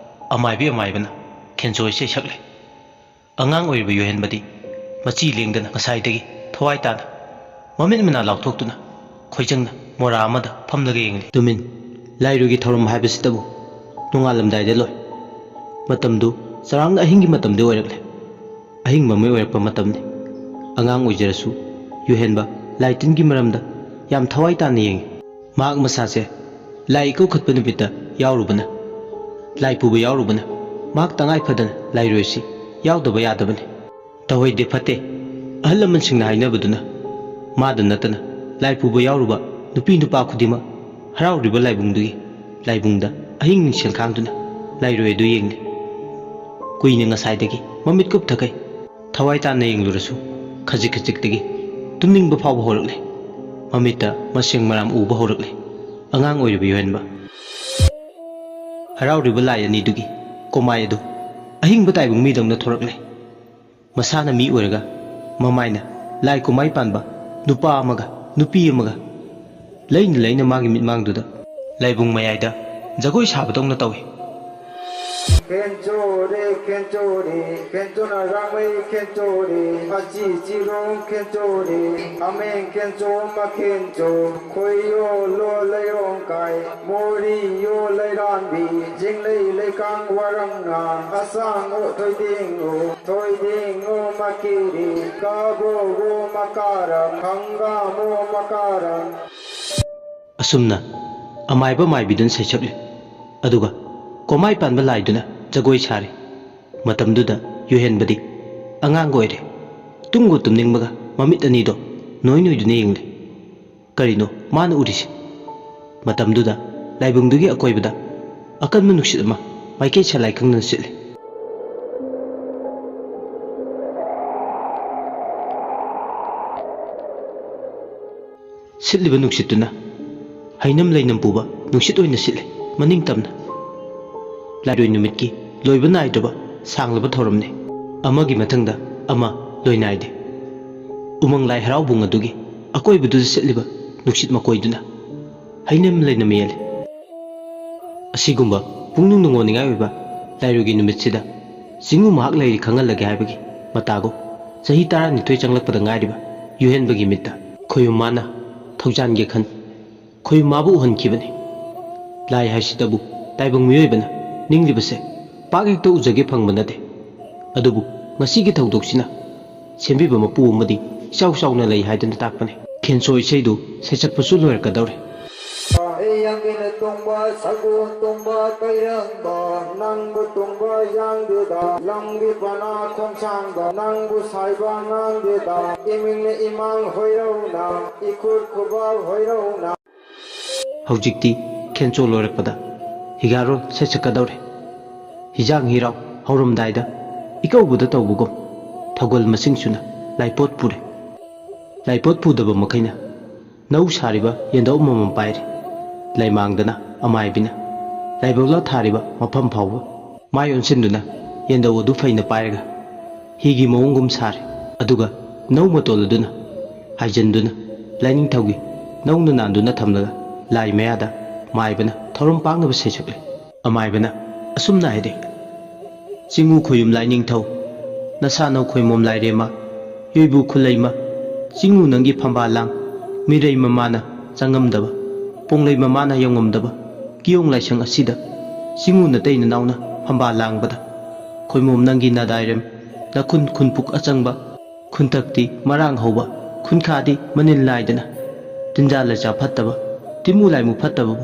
ꯑꯃꯥꯏꯕꯤ ꯑꯃꯥꯏꯕꯅ ꯈꯦꯟꯖꯣ ꯏꯁꯩ ꯁꯛꯂꯦ꯫ ꯑꯉꯥꯡ ꯑꯣꯏꯔꯤꯕ ꯌꯣꯍꯦꯟꯕꯗꯤ ꯃꯆꯤ ꯂꯦꯡꯗꯅ ꯉꯁꯥꯏꯗꯒꯤ ꯊꯋꯥꯏ ꯇꯥꯅ ꯃꯃꯤꯠ ꯃꯅꯥ ꯂꯥꯎꯊꯣꯛꯇꯨꯅ ꯈꯣꯏꯖꯪꯅ ꯃꯣꯔꯥ ꯑꯃꯗ ꯐꯝꯂꯒ ꯌꯦꯡꯂꯤ꯫ ꯇꯨꯃꯤꯟ ꯂꯥꯏꯔꯨꯒꯤ ꯊꯧꯔꯝ ꯍꯥꯏꯕꯁꯤꯗꯕꯨ ꯅꯣꯡꯉꯥꯜꯂꯝꯗꯥꯏꯗ ꯂꯣꯏ꯫ ꯃꯇꯝꯗꯨ ꯆꯔꯥꯡꯅ ꯑꯍꯤꯡꯒꯤ ꯃꯇꯝꯗꯤ ꯑꯣꯏꯔꯛꯂꯦ꯫ ꯑꯍꯤꯡ ꯃꯃꯩ ꯑꯣꯏꯔꯛꯄ ꯃꯇꯝꯅꯤ꯫ ꯑꯉꯥꯡ ꯑꯣꯏꯖꯔꯁꯨ ꯌꯨꯍꯦꯟꯕ ꯂꯥꯏ ꯇꯤꯟꯒꯤ ꯃꯔꯝꯗ ꯌꯥꯝ ꯊꯋꯥꯏ ꯇꯥꯅ ꯌꯦꯡꯉꯤ꯫ ꯃꯍꯥꯛ ꯃꯁꯥꯁꯦ ꯂꯥꯏ ꯏꯀꯧꯈꯠꯄ ꯅꯨꯃꯤꯠꯇ ꯌꯥꯎꯔꯨꯕꯅ, ꯂꯥꯏ ꯄꯨꯕ ꯌꯥꯎꯔꯨꯕꯅ ꯃꯍꯥꯛ ꯇꯉꯥꯏ ꯐꯗꯅ ꯂꯥꯏꯔꯣꯏꯁꯤ ꯌꯥꯎꯗꯕ ꯌꯥꯗꯕꯅꯤ꯫ ꯇꯧꯍꯩꯗꯦ, ꯐꯠꯇꯦ꯫ ꯑꯍꯜ ꯂꯃꯟꯁꯤꯡꯅ ꯍꯥꯏꯅꯕꯗꯨꯅ ꯃꯥꯗ ꯅꯠꯇꯅ ꯂꯥꯏ ꯄꯨꯕ ꯌꯥꯎꯔꯨꯕ ꯅꯨꯄꯤ ꯅꯨꯄꯥ ꯈꯨꯗꯤꯡꯃꯛ ꯍꯔꯥꯎꯔꯤꯕ ꯂꯥꯏꯕꯨꯡꯗꯨꯒꯤ ꯂꯥꯏꯕꯨꯡꯗ ꯑꯍꯤꯡ ꯅꯤꯡꯁꯦꯜ ꯈꯥꯡꯗꯨꯅ ꯂꯥꯏꯔꯣꯏ ꯑꯗꯨ ꯌꯦꯡꯂꯤ꯫ ꯀꯨꯏꯅ ꯉꯁꯥꯏꯗꯒꯤ ꯃꯃꯤꯠ ꯀꯨꯞꯊꯈꯩ ꯊꯋꯥꯏ ꯇꯥꯅ ꯌꯦꯡꯂꯨꯔꯁꯨ ꯈꯖꯤꯛ ꯈꯖꯤꯛꯇꯒꯤ ꯇꯨꯝꯅꯤꯡꯕ ꯐꯥꯎꯕ ꯍꯧꯔꯛꯂꯦ꯫ ꯃꯃꯤꯠꯇ ꯃꯁꯦꯡ ꯃꯔꯥꯝ ꯎꯕ ꯍꯧꯔꯛꯂꯦ꯫ ꯑꯉꯥꯡ ꯑꯣꯏꯔꯤꯕ ꯌꯨꯍꯦꯟꯕ꯫ ꯍꯔꯥꯎꯔꯤꯕ ꯂꯥꯏ ꯑꯅꯤꯗꯨꯒꯤ ꯀꯣꯃꯥꯏ ꯑꯗꯨ ꯑꯍꯤꯡꯕ ꯇꯥꯏꯕꯪ ꯃꯤꯗꯧꯅ ꯊꯣꯔꯛꯂꯦ꯫ ꯃꯁꯥꯅ ꯃꯤ ꯑꯣꯏꯔꯒ ꯃꯃꯥꯏꯅ ꯂꯥꯏ ꯀꯨꯝꯃꯥꯏ ꯄꯥꯟꯕ ꯅꯨꯄꯥ ꯑꯃꯒ ꯅꯨꯄꯤ ꯑꯃꯒ ꯂꯩꯅ ꯂꯩꯅ ꯃꯥꯒꯤ ꯃꯤꯠꯃꯥꯡꯗꯨꯗ ꯂꯥꯏꯕꯨꯡ ꯃꯌꯥꯏꯗ ꯖꯒꯣꯏ ꯁꯥꯕꯗꯧꯅ ꯇꯧꯏ꯫ ꯈꯦꯟꯆꯣꯔꯦ ꯈꯦꯟꯆꯣꯔꯦ, ꯈꯦꯟꯆꯣꯅ ꯔꯥꯡꯃꯩ ꯈꯦꯟꯆꯣꯔꯦ, ꯑꯆꯤ ꯆꯤꯔꯣꯡ ꯈꯦꯟꯆꯣꯔꯦ, ꯑꯃꯦꯡ ꯈꯦꯟꯆꯣ ꯃꯈꯦꯟꯆꯣ, ꯈꯣꯏꯌꯣ ꯂꯣ ꯂꯩꯔꯣꯡ ꯀꯥꯏ, ꯃꯣꯔꯤꯌꯣ ꯂꯩꯔꯥꯟꯕꯤ, ꯖꯤꯡꯂꯩ ꯂꯩꯀꯥꯡ ꯋꯥꯔꯝꯅ, ꯑꯁꯥꯡꯉꯣ ꯊꯣꯏꯗꯤꯡꯉꯣ, ꯊꯣꯏꯗꯤꯡꯉꯣ ꯃꯀꯤꯔꯤ, ꯀꯥꯕꯣꯒꯣ ꯃꯀꯥꯔꯝ, ꯈꯪꯒꯥꯃꯣ ꯃꯀꯥꯔꯝ꯫ ꯑꯁꯨꯝꯅ ꯑꯃꯥꯏꯕ ꯃꯥꯏꯕꯤꯗꯨꯅ ꯁꯩꯁꯛꯂꯤ꯫ ꯑꯗꯨꯒ ꯀꯣꯃꯥꯏ ꯄꯥꯟꯕ ꯂꯥꯏꯗꯨꯅ ꯖꯒꯣꯏ ꯁꯥꯔꯤ꯫ ꯃꯇꯝꯗꯨꯗ ꯌꯨꯍꯦꯟꯕꯗꯤ ꯑꯉꯥꯡꯒ ꯑꯣꯏꯔꯦ꯫ ꯇꯨꯝꯒ ꯇꯨꯝꯅꯤꯡꯕꯒ ꯃꯃꯤꯠ ꯑꯅꯤꯗꯣ ꯅꯣꯏ ꯅꯣꯏꯗꯨꯅ ꯌꯦꯡꯂꯤ꯫ ꯀꯔꯤꯅꯣ ꯃꯥꯅ ꯎꯔꯤꯁꯦ? ꯃꯇꯝꯗꯨꯗ ꯂꯥꯏꯕꯨꯡꯗꯨꯒꯤ ꯑꯀꯣꯏꯕꯗ ꯑꯀꯟꯕ ꯅꯨꯡꯁꯤꯠ ꯑꯃ ꯃꯥꯏꯀꯩ ꯁꯂꯥꯏ ꯈꯪꯗꯅ ꯁꯤꯠꯂꯤ꯫ ꯁꯤꯠꯂꯤꯕ ꯅꯨꯡꯁꯤꯠꯇꯨꯅ ꯍꯩꯅꯝ ꯂꯩꯅꯝ ꯄꯨꯕ ꯅꯨꯡꯁꯤꯠ ꯑꯣꯏꯅ ꯁꯤꯠꯂꯤ, ꯃꯅꯤꯡ ꯇꯝꯅ꯫ ꯂꯥꯏꯔꯣꯏ ꯅꯨꯃꯤꯠꯀꯤ ꯂꯣꯏꯕ ꯅꯥꯏꯗ꯭ꯔꯕ ꯁꯥꯡꯂꯕ ꯊꯧꯔꯝꯅꯤ꯫ ꯑꯃꯒꯤ ꯃꯊꯪꯗ ꯑꯃ ꯂꯣꯏ ꯅꯥꯏꯗꯦ꯫ ꯎꯃꯪ ꯂꯥꯏ ꯍꯔꯥꯎꯕꯨꯡ ꯑꯗꯨꯒꯤ ꯑꯀꯣꯏꯕꯗꯨꯗ ꯁꯤꯠꯂꯤꯕ ꯅꯨꯡꯁꯤꯠ ꯃꯀꯣꯏꯗꯨꯅ ꯍꯩꯅꯝ ꯂꯩꯅꯝ ꯌꯦꯜꯂꯤ꯫ ꯑꯁꯤꯒꯨꯝꯕ ꯄꯨꯛꯅꯤꯡ ꯅꯨꯡꯉꯣꯟꯅꯤꯡꯉꯥꯏ ꯑꯣꯏꯕ ꯂꯥꯏꯔꯣꯏꯒꯤ ꯅꯨꯃꯤꯠꯁꯤꯗ ꯆꯤꯡꯉꯨ ꯃꯍꯥꯛ ꯂꯩꯔꯤ ꯈꯪꯍꯜꯂꯒꯦ ꯍꯥꯏꯕꯒꯤ ꯃꯇꯥꯒꯨꯝ ꯆꯍꯤ ꯇꯔꯥꯅꯤꯊꯣꯏ ꯆꯪꯂꯛꯄꯗ ꯉꯥꯏꯔꯤꯕ ꯌꯨꯍꯦꯟꯕꯒꯤ ꯃꯤꯠꯇ ꯈꯣꯌꯨꯝ ꯃꯥꯅ ꯊꯧꯖꯥꯟꯒꯦ ꯈꯟ ꯈꯣꯌꯨꯝ ꯃꯥꯕꯨ ꯎꯍꯟꯈꯤꯕꯅꯤ꯫ ꯂꯥꯏ ꯍꯥꯏꯁꯤꯗꯕꯨ ꯇꯥꯏꯕꯪ ꯃꯤꯑꯣꯏꯕꯅ ꯅꯤꯡꯂꯤꯕꯁꯦ ꯄꯥꯛ ꯍꯦꯛꯇ ꯎꯖꯒꯦ ꯐꯪꯕ ꯅꯠꯇꯦ꯫ ꯑꯗꯨꯕꯨ ꯉꯁꯤꯒꯤ ꯊꯧꯗꯣꯛꯁꯤꯅ ꯁꯦꯝꯕꯤꯕ ꯃꯄꯨ ꯑꯃꯗꯤ ꯏꯆꯥꯎ ꯆꯥꯎꯅ ꯂꯩ ꯍꯥꯏꯗꯨꯅ ꯇꯥꯛꯄꯅꯤ꯫ ꯈꯦꯟꯆꯣ ꯏꯁꯩꯗꯨ ꯁꯩꯁꯛꯄꯁꯨ ꯂꯣꯏꯔꯛꯀꯗꯧꯔꯦ꯫ ꯌꯥꯡꯒꯤꯅ ꯇꯣꯡꯕ ꯁꯒꯣꯜ ꯇꯣꯡꯕ ꯀꯩꯔꯝꯕ, ꯅꯪꯕꯨ ꯇꯣꯡꯕ ꯌꯥꯡꯗꯦꯗ꯫ ꯂꯝꯒꯤ ꯄꯅꯥ ꯈꯣꯡꯁꯥꯡꯕ, ꯅꯪꯕꯨ ꯁꯥꯏꯕ ꯉꯥꯡꯗꯦꯗ꯫ ꯏꯃꯤꯡꯅ ꯏꯃꯥꯡ ꯍꯣꯏꯔꯧꯅ, ꯏꯈꯨꯠ ꯈꯨꯕꯥꯛ ꯍꯣꯏꯔꯧꯅ꯫ ꯍꯧꯖꯤꯛꯇꯤ ꯈꯦꯟꯆꯣ ꯂꯣꯏꯔꯛꯄꯗ ꯍꯤꯒꯥꯔꯣꯜ ꯁꯩꯁꯛꯀꯗꯧꯔꯦ꯫ ꯍꯤꯖꯥꯡ ꯍꯤꯔꯥꯎ ꯍꯧꯔꯝꯗꯥꯏꯗ ꯏꯀꯧꯕꯗ ꯇꯧꯕꯒꯨꯝ ꯊꯧꯒꯜ ꯃꯁꯤꯡ ꯁꯨꯅ ꯂꯥꯏꯄꯣꯠ ꯄꯨꯔꯦ꯫ ꯂꯥꯏꯄꯣꯠ ꯄꯨꯗꯕ ꯃꯈꯩꯅ ꯅꯧ ꯁꯥꯔꯤꯕ ꯌꯦꯟꯗꯧ ꯑꯃꯃꯝ ꯄꯥꯏꯔꯦ꯫ ꯂꯩꯃꯥꯡꯗꯅ ꯑꯃꯥꯏꯕꯤꯅ ꯂꯥꯏꯕꯛꯂ ꯊꯥꯔꯤꯕ ꯃꯐꯝ ꯐꯥꯎꯕ ꯃꯥꯏ ꯑꯣꯟꯁꯤꯟꯗꯨꯅ ꯌꯦꯟꯗꯧ ꯑꯗꯨ ꯐꯩꯅ ꯄꯥꯏꯔꯒ ꯍꯤꯒꯤ ꯃꯑꯣꯡꯒꯨꯝ ꯁꯥꯔꯦ꯫ ꯑꯗꯨꯒ ꯅꯧ ꯃꯇꯣꯜ ꯑꯗꯨꯅ ꯍꯥꯏꯖꯤꯟꯗꯨꯅ ꯂꯥꯏꯅꯤꯡꯊꯧꯒꯤ ꯅꯧꯅ ꯅꯥꯟꯗꯨꯅ ꯊꯝꯂꯒ ꯂꯥꯏ ꯃꯌꯥꯗ ꯃꯥꯏꯕꯅ ꯊꯧꯔꯝ ꯄꯥꯡꯅꯕ ꯁꯩꯁꯛꯂꯦ꯫ ꯑꯃꯥꯏꯕꯅ ꯑꯁꯨꯝꯅ ꯍꯥꯏꯔꯛꯏ: "ꯆꯤꯡꯉꯨ ꯈꯣꯌꯨꯝ ꯂꯥꯏꯅꯤꯡꯊꯧ, ꯅꯁꯥꯅꯧ ꯈꯣꯏꯃꯣꯝ ꯂꯥꯏꯔꯦꯝꯃ, ꯌꯣꯏꯕꯨ ꯈꯨꯂꯩꯃ, ꯆꯤꯡꯉꯨ ꯅꯪꯒꯤ ꯐꯝꯕꯥꯜ ꯂꯥꯡ, ꯃꯤꯔꯩ ꯃꯃꯥꯅ ꯆꯪꯉꯝꯗꯕ, ꯄꯣꯡꯂꯩ ꯃꯃꯥꯅ ꯌꯧꯉꯝꯗꯕ ꯀꯤꯌꯣꯡ ꯂꯥꯏꯁꯪ ꯑꯁꯤꯗ, ꯆꯤꯡꯉꯨ ꯅꯇꯩ ꯅꯅꯥꯎꯅ ꯐꯝꯕꯥꯜ ꯂꯥꯡꯕꯗ, ꯈꯣꯏꯃꯣꯝ ꯅꯪꯒꯤ ꯅꯗꯥꯏꯔꯦꯝ, ꯅꯈꯨꯟ ꯈꯨꯟꯄꯨꯛ ꯑꯆꯪꯕ, ꯈꯨꯟꯊꯛꯇꯤ ꯃꯔꯥꯡ ꯍꯧꯕ, ꯈꯨꯟꯈꯥꯗꯤ ꯃꯅꯤꯜ ꯅꯥꯏꯗꯅ, ꯇꯤꯟꯖꯥ ꯂꯩꯆꯥ ꯐꯠꯇꯕ, ꯇꯤꯃꯨ ꯂꯥꯏꯃꯨ ꯐꯠꯇꯕꯕꯨ,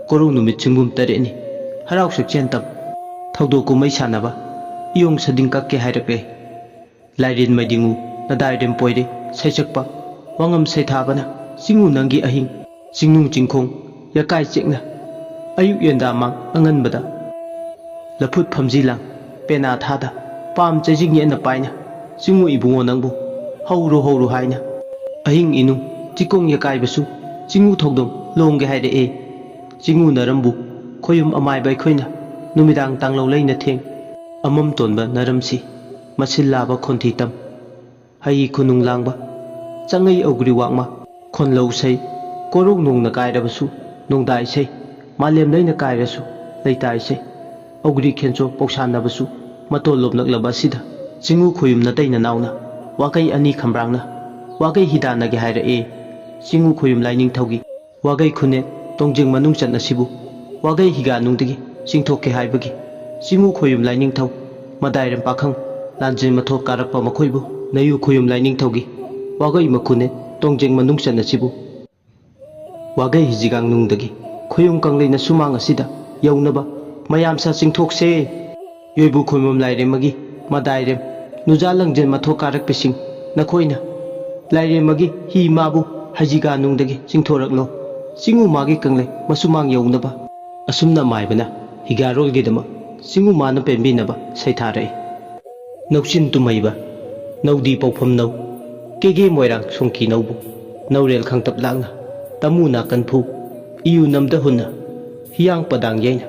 ꯀꯣꯔꯧ ꯅꯨꯃꯤꯠ ꯆꯤꯡꯒꯨꯝ ꯇꯔꯦꯠꯅꯤ, ꯍꯔꯥꯎ ꯁꯛꯆꯦꯟ ꯇꯝ, ꯊꯧꯗꯣꯛ ꯀꯨꯝꯍꯩ ꯁꯥꯟꯅꯕ, ꯏꯌꯣꯡ ꯁꯗꯤꯡ ꯀꯛꯀꯦ ꯍꯥꯏꯔꯛꯂꯦ꯫ ꯂꯥꯏꯔꯦꯟ ꯃꯩꯗꯤꯡꯉꯨ, ꯅꯗꯥꯏꯔꯦꯝ ꯄꯣꯏꯔꯦ, ꯁꯩꯁꯛꯄ, ꯋꯥꯉꯝ ꯁꯩꯊꯥꯕꯅ, ꯆꯤꯡꯉꯨ ꯅꯪꯒꯤ ꯑꯍꯤꯡ, ꯆꯤꯡꯅꯨꯡ ꯆꯤꯡꯈꯣꯡ, ꯌꯀꯥꯏ ꯆꯦꯛꯅ, ꯑꯌꯨꯛ ꯌꯦꯟꯗꯥꯃꯥꯡ ꯑꯉꯟꯕꯗ, ꯂꯐꯨꯠ ꯐꯝꯖꯤ ꯂꯥꯡ, ꯄꯦꯅꯥ ꯊꯥꯗ, ꯄꯥꯝ ꯆꯩꯖꯤꯡ ꯌꯦꯠꯅ ꯄꯥꯏꯅ, ꯆꯤꯡꯉꯨ ꯏꯕꯨꯡꯉꯣ ꯅꯪꯕꯨ ꯍꯧꯔꯨ ꯍꯧꯔꯨ ꯍꯥꯏꯅ, ꯑꯍꯤꯡ ꯏꯅꯨꯡ ꯆꯤꯀꯣꯡ ꯌꯀꯥꯏꯕꯁꯨ ꯆꯤꯡꯉꯨ ꯊꯧꯗꯣꯡ ꯂꯣꯡꯒꯦ ꯍꯥꯏꯔꯛꯑꯦ꯫ ꯆꯤꯡꯉꯨ ꯅꯔꯝꯕꯨ ꯈꯣꯌꯨꯝ ꯑꯃꯥꯏꯕ ꯑꯩꯈꯣꯏꯅ ꯅꯨꯃꯤꯗꯥꯡ ꯇꯥꯡꯂꯧ ꯂꯩꯅ ꯊꯦꯡ, ꯑꯃꯝ ꯇꯣꯟꯕ ꯅꯔꯝꯁꯤ, ꯃꯁꯤꯜ ꯂꯥꯕ ꯈꯣꯟꯊꯤ ꯇꯝ, ꯍꯩ ꯈꯨꯅꯨꯡ ꯂꯥꯡꯕ, ꯆꯪꯉꯩ ꯑꯧꯒ꯭ꯔꯤ ꯋꯥꯛꯃ, ꯈꯣꯟꯂꯧ ꯁꯩ, ꯀꯣꯔꯧ ꯅꯣꯡꯅ ꯀꯥꯏꯔꯕꯁꯨ ꯅꯣꯡꯗꯥ ꯏꯁꯩ, ꯃꯥꯂꯦꯝ ꯂꯩꯅ ꯀꯥꯏꯔꯁꯨ ꯂꯩꯇꯥ ꯏꯁꯩ, ꯑꯧꯒ꯭ꯔꯤ ꯈꯦꯟꯆꯣ ꯄꯧꯁꯥꯟꯅꯕꯁꯨ ꯃꯇꯣꯜ ꯂꯣꯝꯂꯛꯂꯕ ꯑꯁꯤꯗ, ꯆꯤꯡꯉꯨ ꯈꯣꯌꯨꯝ ꯅꯇꯩ ꯅꯅꯥꯎꯅ ꯋꯥꯒꯩ ꯑꯅꯤ ꯈꯝꯕ꯭ꯔꯥꯡꯅ ꯋꯥꯒꯩ ꯍꯤꯗꯥꯟꯅꯒꯦ ꯍꯥꯏꯔꯛꯑꯦ꯫ ꯆꯤꯡꯉꯨ ꯈꯣꯌꯨꯝ ꯂꯥꯏꯅꯤꯡꯊꯧꯒꯤ ꯋꯥꯒꯩ ꯈꯨꯟꯅꯦ ꯇꯣꯡꯖꯤꯡ ꯃꯅꯨꯡ ꯆꯟ ꯑꯁꯤꯕꯨ ꯋꯥꯒꯩ ꯍꯤꯒꯥꯅꯨꯡꯗꯒꯤ ꯆꯤꯡꯊꯣꯛꯀꯦ ꯍꯥꯏꯕꯒꯤ ꯆꯤꯡꯉꯨ ꯈꯣꯌꯨꯝ ꯂꯥꯏꯅꯤꯡꯊꯧ, ꯃꯗꯥꯏꯔꯦꯝ ꯄꯥꯈꯪ, ꯂꯥꯟꯖꯦꯟ ꯃꯊꯣꯛ ꯀꯥꯔꯛꯄ ꯃꯈꯣꯏꯕꯨ ꯅꯌꯨ ꯈꯣꯌꯨꯝ ꯂꯥꯏꯅꯤꯡꯊꯧꯒꯤ ꯋꯥꯒꯩ ꯃꯈꯨꯅꯦ ꯇꯣꯡꯖꯦꯡ ꯃꯅꯨꯡ ꯆꯟꯅꯁꯤꯕꯨ꯫ ꯋꯥꯒꯩ ꯍꯤꯖꯤꯒꯥꯡ ꯅꯨꯡꯗꯒꯤ ꯈꯣꯌꯨꯝ ꯀꯪꯂꯩꯅ ꯁꯨꯃꯥꯡ ꯑꯁꯤꯗ ꯌꯧꯅꯕ ꯃꯌꯥꯝ ꯁꯥ ꯆꯤꯡꯊꯣꯛꯁꯦ꯫ ꯌꯣꯏꯕꯨ ꯈꯣꯏꯃꯝ ꯂꯥꯏꯔꯦꯝꯃꯒꯤ ꯃꯗꯥꯏꯔꯦꯝ, ꯅꯨꯖꯥ ꯂꯪꯖꯦꯟ ꯃꯊꯣꯛ ꯀꯥꯔꯛꯄꯁꯤꯡ, ꯅꯈꯣꯏꯅ ꯂꯥꯏꯔꯦꯝꯃꯒꯤ ꯍꯤ ꯃꯥꯕꯨ ꯍꯩꯖꯤꯒꯥ ꯅꯨꯡꯗꯒꯤ ꯆꯤꯡꯊꯣꯔꯛꯂꯣ꯫ ꯆꯤꯡꯉꯨ ꯃꯥꯒꯤ ꯀꯪꯂꯩ ꯃꯁꯨꯃꯥꯡ ꯌꯧꯅꯕ꯫ ꯑꯁꯨꯝꯅ ꯃꯥꯏꯕꯅ ꯍꯤꯒꯥꯔꯣꯜꯒꯤꯗꯃꯛ ꯆꯤꯡꯉꯨ ꯃꯥꯅ ꯄꯦꯟꯕꯤꯅꯕ ꯁꯩꯊꯥꯔꯛꯏ꯫ ꯅꯧꯆꯤꯟ ꯇꯨꯝꯍꯩꯕ ꯅꯧꯗꯤ ꯄꯧꯐꯝ ꯅꯧ, ꯀꯦꯒꯦ ꯃꯣꯏꯔꯥꯡ ꯁꯣꯡꯀꯤ ꯅꯧꯕꯨ, ꯅꯧꯔꯦꯜ ꯈꯪꯇꯞ ꯂꯥꯡꯅ ꯇꯃꯨ ꯅꯥꯀꯟ ꯐꯨ, ꯏꯌꯨ ꯅꯝꯗ ꯍꯨꯟꯅ, ꯍꯤꯌꯥꯡ ꯄꯗꯥꯡ ꯌꯩꯅ,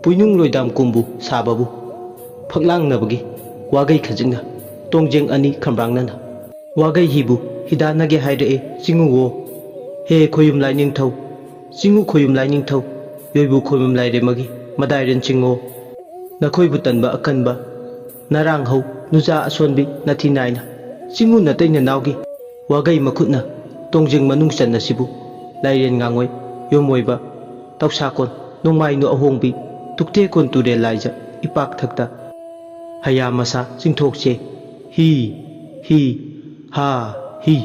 ꯄꯨꯏꯅꯨꯡ ꯂꯣꯏꯗꯥꯝ ꯀꯨꯝꯕꯨ ꯁꯥꯕꯕꯨ, ꯐꯛꯂꯥꯡꯅꯕꯒꯤ ꯋꯥꯒꯩ ꯈꯖꯤꯛꯅ, ꯇꯣꯡꯖꯦꯡ ꯑꯅꯤ ꯈꯝꯕ꯭ꯔꯥꯡꯅꯅ꯫ ꯋꯥꯒꯩ ꯍꯤꯕꯨ ꯍꯤꯗꯥꯟꯅꯒꯦ ꯍꯥꯏꯔꯛꯑꯦ ꯆꯤꯡꯉꯨꯋꯣ꯫ ꯍꯦ ꯈꯣꯌꯨꯝ ꯂꯥꯏꯅꯤꯡꯊꯧ, ꯆꯤꯡꯉꯨ ꯈꯣꯌꯨꯝ ꯂꯥꯏꯅꯤꯡꯊꯧ, ꯌꯣꯏꯕꯨ ꯈꯣꯌꯨꯝ ꯂꯥꯏꯔꯦꯝꯃꯒꯤ ꯃꯗꯥꯏꯔꯦꯟ ꯆꯤꯡꯉꯣ꯫ ꯅꯈꯣꯏꯕꯨ ꯇꯟꯕ ꯑꯀꯟꯕ, ꯅꯔꯥꯡ ꯍꯧ, ꯅꯨꯖꯥ ꯑꯁꯣꯟꯕꯤ, ꯅꯊꯤ ꯅꯥꯏꯅ, ꯆꯤꯡꯉꯨ ꯅꯇꯩ ꯅꯅꯥꯎꯒꯤ ꯋꯥꯒꯩ ꯃꯈꯨꯠꯅ ꯇꯣꯡꯖꯤꯡ ꯃꯅꯨꯡ ꯆꯟꯅꯁꯤꯕꯨ, ꯂꯥꯏꯔꯦꯟ ꯉꯥꯡꯉꯣꯏ, ꯌꯣꯝꯃꯣꯏꯕ, ꯇꯧꯁꯥꯀꯣꯟ, ꯅꯣꯡꯃꯥꯏꯅꯨ ꯑꯍꯣꯡꯕꯤ, ꯇꯨꯛꯇꯦꯀꯣꯟ ꯇꯨꯔꯦꯜ ꯂꯥꯏꯖ, ꯏꯄꯥꯛ ꯊꯛꯇ ꯍꯌꯥ ꯃꯁꯥ ꯆꯤꯡꯊꯣꯛꯁꯦ꯫ ꯍꯤ, ꯍꯤ, ꯍꯥ, ꯍꯤ꯫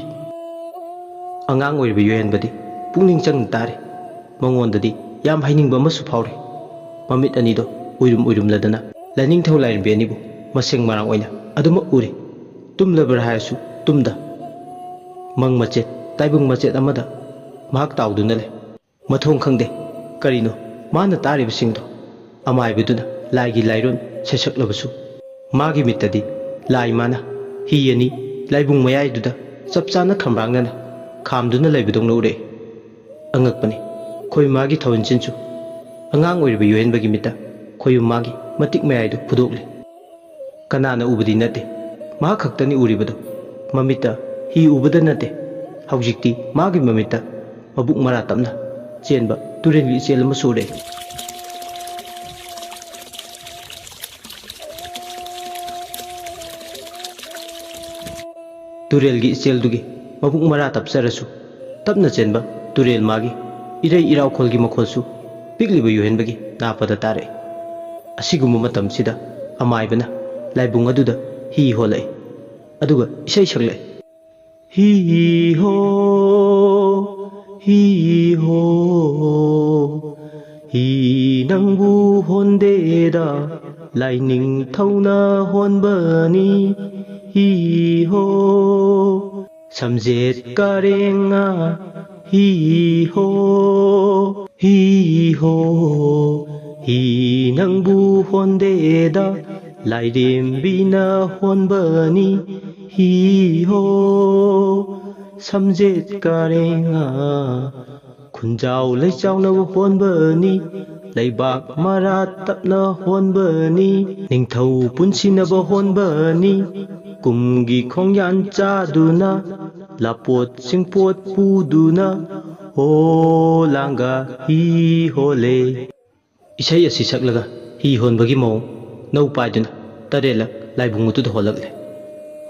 ꯑꯉꯥꯡ ꯑꯣꯏꯔꯤꯕ ꯌꯣꯏꯍꯟꯕꯗꯤ ꯄꯨꯛꯅꯤꯡ ꯆꯪꯅ ꯇꯥꯔꯤ꯫ ꯃꯉꯣꯟꯗꯗꯤ ꯌꯥꯝ ꯍꯩꯅꯤꯡꯕ ꯑꯃꯁꯨ ꯐꯥꯎꯔꯤ꯫ ꯃꯃꯤꯠ ꯑꯅꯤꯗꯣ ꯎꯏꯔꯨꯝ ꯎꯏꯔꯨꯝꯂꯗꯅ ꯂꯥꯏꯅꯤꯡꯊꯧ ꯂꯥꯏꯔꯦꯝꯕꯤ ꯑꯅꯤꯕꯨ ꯃꯁꯦꯡ ꯃꯔꯥꯡ ꯑꯣꯏꯅ ꯑꯗꯨꯃꯛ ꯎꯔꯤ꯫ ꯇꯨꯝꯂꯕ꯭ꯔꯥ ꯍꯥꯏꯔꯁꯨ ꯇꯨꯝꯗ꯫ ꯃꯪ ꯃꯆꯦꯠ, ꯇꯥꯏꯕꯪ ꯃꯆꯦꯠ ꯑꯃꯗ ꯃꯍꯥꯛ ꯇꯥꯎꯗꯨꯅ ꯂꯩ꯫ ꯃꯊꯣꯡ ꯈꯪꯗꯦ꯫ ꯀꯔꯤꯅꯣ ꯃꯥꯅ ꯇꯥꯔꯤꯕꯁꯤꯡꯗꯣ? ꯑꯃꯥꯏꯕꯗꯨꯅ ꯂꯥꯏꯒꯤ ꯂꯥꯏꯔꯣꯟ ꯁꯩꯁꯛꯂꯕꯁꯨ, ꯃꯥꯒꯤ ꯃꯤꯠꯇꯗꯤ ꯂꯥꯏ ꯃꯥꯅ ꯍꯤ ꯑꯅꯤ ꯂꯥꯏꯕꯨꯡ ꯃꯌꯥꯏꯗꯨꯗ ꯆꯞ ꯆꯥꯅ ꯈꯝꯕ꯭ꯔꯥꯡꯅꯅ ꯈꯥꯝꯗꯨꯅ ꯂꯩꯕꯗꯧꯅ ꯎꯔꯛꯏ꯫ ꯑꯉꯛꯄꯅꯤ꯫ ꯈꯣꯏꯃꯥꯒꯤ ꯊꯧꯏꯟꯁꯤꯟꯁꯨ ꯑꯉꯥꯡ ꯑꯣꯏꯔꯤꯕ ꯌꯣꯍꯦꯟꯕꯒꯤ ꯃꯤꯠꯇ ꯈꯣꯌꯨꯝꯃꯥꯒꯤ ꯃꯇꯤꯛ ꯃꯌꯥꯏꯗꯨ ꯐꯨꯗꯣꯛꯂꯤ꯫ ꯀꯅꯥꯅ ꯎꯕꯗꯤ ꯅꯠꯇꯦ, ꯃꯍꯥꯛ ꯈꯛꯇꯅꯤ ꯎꯔꯤꯕꯗꯨ꯫ ꯃꯃꯤꯠꯇ ꯍꯤ ꯎꯕꯗ ꯅꯠꯇꯦ, ꯍꯧꯖꯤꯛꯇꯤ ꯃꯥꯒꯤ ꯃꯃꯤꯠꯇ ꯃꯕꯨꯛ ꯃꯔꯥ ꯇꯞꯅ ꯆꯦꯟꯕ ꯇꯨꯔꯦꯜꯒꯤ ꯏꯆꯦꯜ ꯑꯃꯁꯨ ꯎꯔꯛꯏ꯫ ꯇꯨꯔꯦꯜꯒꯤ ꯏꯆꯦꯜꯗꯨꯒꯤ ꯃꯕꯨꯛ ꯃꯔꯥ ꯇꯞꯆꯔꯁꯨ, ꯇꯞꯅ ꯆꯦꯟꯕ ꯇꯨꯔꯦꯜ ꯃꯥꯒꯤ ꯏꯔꯩ ꯏꯔꯥꯎꯈꯣꯜꯒꯤ ꯃꯈꯣꯜꯁꯨ ꯄꯤꯛꯂꯤꯕ ꯌꯣꯍꯦꯟꯕꯒꯤ ꯅꯥꯄꯗ ꯇꯥꯔꯛꯏ꯫ ꯑꯁꯤꯒꯨꯝꯕ ꯃꯇꯝꯁꯤꯗ ꯑꯃꯥꯏꯕꯅ ꯂꯥꯏꯕꯨꯡ ꯑꯗꯨꯗ ꯍꯤ ꯍꯣꯜꯂꯛꯏ꯫ ꯑꯗꯨꯒ ꯏꯁꯩ ꯁꯛꯂꯛꯏ꯫ ꯍꯤ ꯍꯣ, ꯍꯤ ꯍꯣ, ꯍꯤ ꯅꯪꯕꯨ ꯍꯣꯟꯗꯦꯗ, ꯂꯥꯏꯅꯤꯡꯊꯧꯅ ꯍꯣꯟꯕꯅꯤ꯫ ꯍꯤ ꯍꯣ, ꯁꯝꯖꯦꯠ ꯀꯔꯦꯡꯉꯥ, ꯍꯤ ꯍꯣ, ꯍꯤ ꯍꯣ, ꯍꯤ ꯅꯪꯕꯨ ꯍꯣꯟꯗꯦꯗ, ꯂꯥꯏꯔꯦꯝꯕꯤꯅ ꯍꯣꯟꯕꯅꯤ꯫ ꯍꯤ ꯍꯣ, ꯁꯝꯖꯦꯠ ꯀꯔꯦꯡꯉꯥ, ꯈꯨꯟꯖꯥꯎ ꯂꯩꯆꯥꯎꯅꯕ ꯍꯣꯟꯕꯅꯤ, ꯂꯩꯕꯥꯛ ꯃꯔꯥ ꯇꯞꯅ ꯍꯣꯟꯕꯅꯤ, ꯅꯤꯡꯊꯧ ꯄꯨꯟꯁꯤꯅꯕ ꯍꯣꯟꯕꯅꯤ, ꯀꯨꯝꯒꯤ ꯈꯣꯡꯌꯥꯟ ꯆꯥꯗꯨꯅ, ꯂꯥꯄꯣꯠ ꯆꯤꯡꯄꯣꯠ ꯄꯨꯗꯨꯅ, ꯍꯣ ꯂꯥꯡꯒ ꯍꯤ ꯍꯣꯜꯂꯦ꯫ ꯏꯁꯩ ꯑꯁꯤ ꯁꯛꯂꯒ ꯍꯤ ꯍꯣꯟꯕꯒꯤ ꯃꯑꯣꯡ ꯅꯧ ꯄꯥꯏꯗꯨꯅ ꯇꯔꯦꯠꯂꯛ ꯂꯥꯏꯕꯨꯡ ꯑꯗꯨꯗ ꯍꯣꯜꯂꯛꯂꯦ꯫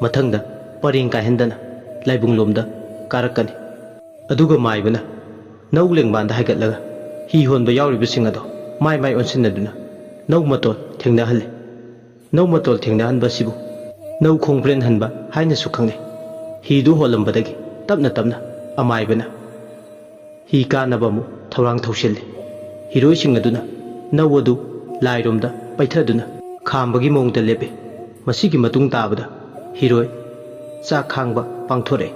ꯃꯊꯪꯗ ꯄꯔꯦꯡ ꯀꯥꯏꯍꯟꯗꯅ ꯂꯥꯏꯕꯨꯡꯂꯣꯝꯗ ꯀꯥꯔꯛꯀꯅꯤ꯫ ꯑꯗꯨꯒ ꯃꯥꯏꯕꯅ ꯅꯧ ꯂꯦꯡꯕꯥꯟꯗ ꯍꯥꯏꯒꯠꯂꯒ ꯍꯤ ꯍꯣꯟꯕ ꯌꯥꯎꯔꯤꯕꯁꯤꯡ ꯑꯗꯣ ꯃꯥꯏ ꯃꯥꯏ ꯑꯣꯟꯁꯤꯟꯅꯗꯨꯅ ꯅꯧ ꯃꯇꯣꯜ ꯊꯦꯡꯅꯍꯜꯂꯤ꯫ ꯅꯧ ꯃꯇꯣꯜ ꯊꯦꯡꯅꯍꯟꯕ ꯑꯁꯤꯕꯨ ꯅꯧ ꯈꯣꯡꯕ꯭ꯔꯦꯟ ꯍꯟꯕ ꯍꯥꯏꯅꯁꯨ ꯈꯪꯅꯩ꯫ ꯍꯤꯗꯨ ꯍꯣꯜꯂꯝꯕꯗꯒꯤ ꯇꯞꯅ ꯇꯞꯅ ꯑꯃꯥꯏꯕꯅ ꯍꯤ ꯀꯥꯅꯕ ꯑꯃꯨꯛ ꯊꯧꯔꯥꯡ ꯊꯧꯁꯤꯜꯂꯤ꯫ ꯍꯤꯔꯣꯏꯁꯤꯡ ꯑꯗꯨꯅ ꯅꯧ ꯑꯗꯨ ꯂꯥꯏꯔꯣꯝꯗ ꯄꯩꯊꯗꯨꯅ ꯈꯥꯝꯕꯒꯤ ꯃꯑꯣꯡꯗ ꯂꯦꯞꯄꯤ꯫ ꯃꯁꯤꯒꯤ ꯃꯇꯨꯡ ꯇꯥꯕꯗ ꯍꯤꯔꯣꯏ ꯆꯥꯛ ꯈꯥꯡꯕ ꯄꯥꯡꯊꯣꯔꯛꯏ꯫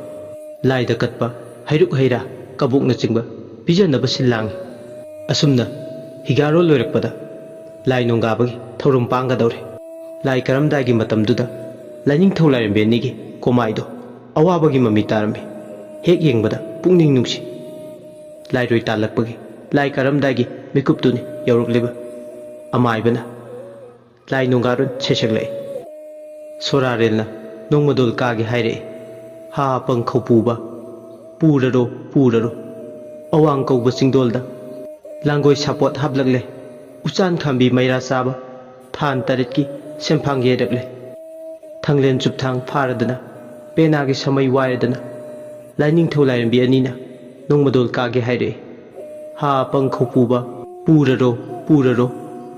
ꯂꯥꯏꯗ ꯀꯠꯄ ꯍꯩꯔꯨꯛ ꯍꯩꯔꯥ ꯀꯕꯣꯛꯅꯆꯤꯡꯕ ꯄꯤꯖꯅꯕ ꯁꯤꯜ ꯂꯥꯡꯏ꯫ ꯑꯁꯨꯝꯅ ꯍꯤꯒꯥꯔꯣꯜ ꯂꯣꯏꯔꯛꯄꯗ ꯂꯥꯏ ꯅꯣꯡꯒꯥꯕꯒꯤ ꯊꯧꯔꯝ ꯄꯥꯡꯒꯗꯧꯔꯦ꯫ ꯂꯥꯏ ꯀꯔꯝꯗꯥꯏꯒꯤ ꯃꯇꯝꯗꯨꯗ ꯂꯥꯏꯅꯤꯡꯊꯧ ꯂꯥꯏꯔꯦꯝꯕꯤ ꯑꯅꯤꯒꯤ ꯀꯣꯃꯥꯏꯗꯣ ꯑꯋꯥꯕꯒꯤ ꯃꯃꯤ ꯇꯥꯔꯝꯃꯤ꯫ ꯍꯦꯛ ꯌꯦꯡꯕꯗ ꯄꯨꯛꯅꯤꯡ ꯅꯨꯡꯁꯤ꯫ ꯂꯥꯏꯔꯣꯏ ꯇꯥꯜꯂꯛꯄꯒꯤ ꯂꯥꯏ ꯀꯔꯝꯗꯥꯏꯒꯤ ꯃꯤꯀꯨꯞꯇꯨꯅꯤ ꯌꯧꯔꯛꯂꯤꯕ꯫ ꯑꯃꯥꯏꯕꯅ ꯂꯥꯏ ꯅꯣꯡꯒꯥꯔꯣꯟ ꯁꯩꯁꯛꯂꯛꯏ꯫ ꯁꯣꯔꯥꯔꯦꯜꯅ ꯅꯣꯡꯃꯗꯣꯜ ꯀꯥꯒꯦ ꯍꯥꯏꯔꯛꯏ꯫ ꯍꯥ ꯄꯪꯈꯧ ꯄꯨꯕ, ꯄꯨꯔꯔꯣ, ꯄꯨꯔꯔꯣ꯫ ꯑꯋꯥꯡ ꯀꯧꯕ ꯆꯤꯡꯗꯣꯜꯗ ꯂꯥꯡꯒꯣꯏ ꯁꯥꯄꯣꯠ ꯍꯥꯞꯂꯛꯂꯦ꯫ ꯎꯆꯥꯟ ꯈꯥꯝꯕꯤ ꯃꯩꯔꯥ ꯆꯥꯕ ꯊꯥꯟ ꯇꯔꯦꯠꯀꯤ ꯁꯦꯟꯐꯥꯡ ꯌꯩꯔꯛꯂꯦ꯫ ꯊꯥꯡꯂꯦꯟ ꯆꯨꯞꯊꯥꯡ ꯐꯥꯔꯗꯅ ꯄꯦꯅꯥꯒꯤ ꯁꯃꯩ ꯋꯥꯏꯔꯗꯅ ꯂꯥꯏꯅꯤꯡꯊꯧ ꯂꯥꯏꯔꯦꯝꯕꯤ ꯑꯅꯤꯅ ꯅꯣꯡꯃꯗꯣꯜ ꯀꯥꯒꯦ ꯍꯥꯏꯔꯛꯏ꯫ ꯍꯥ ꯄꯪꯈꯧ ꯄꯨꯕ, ꯄꯨꯔꯔꯣ, ꯄꯨꯔꯔꯣ,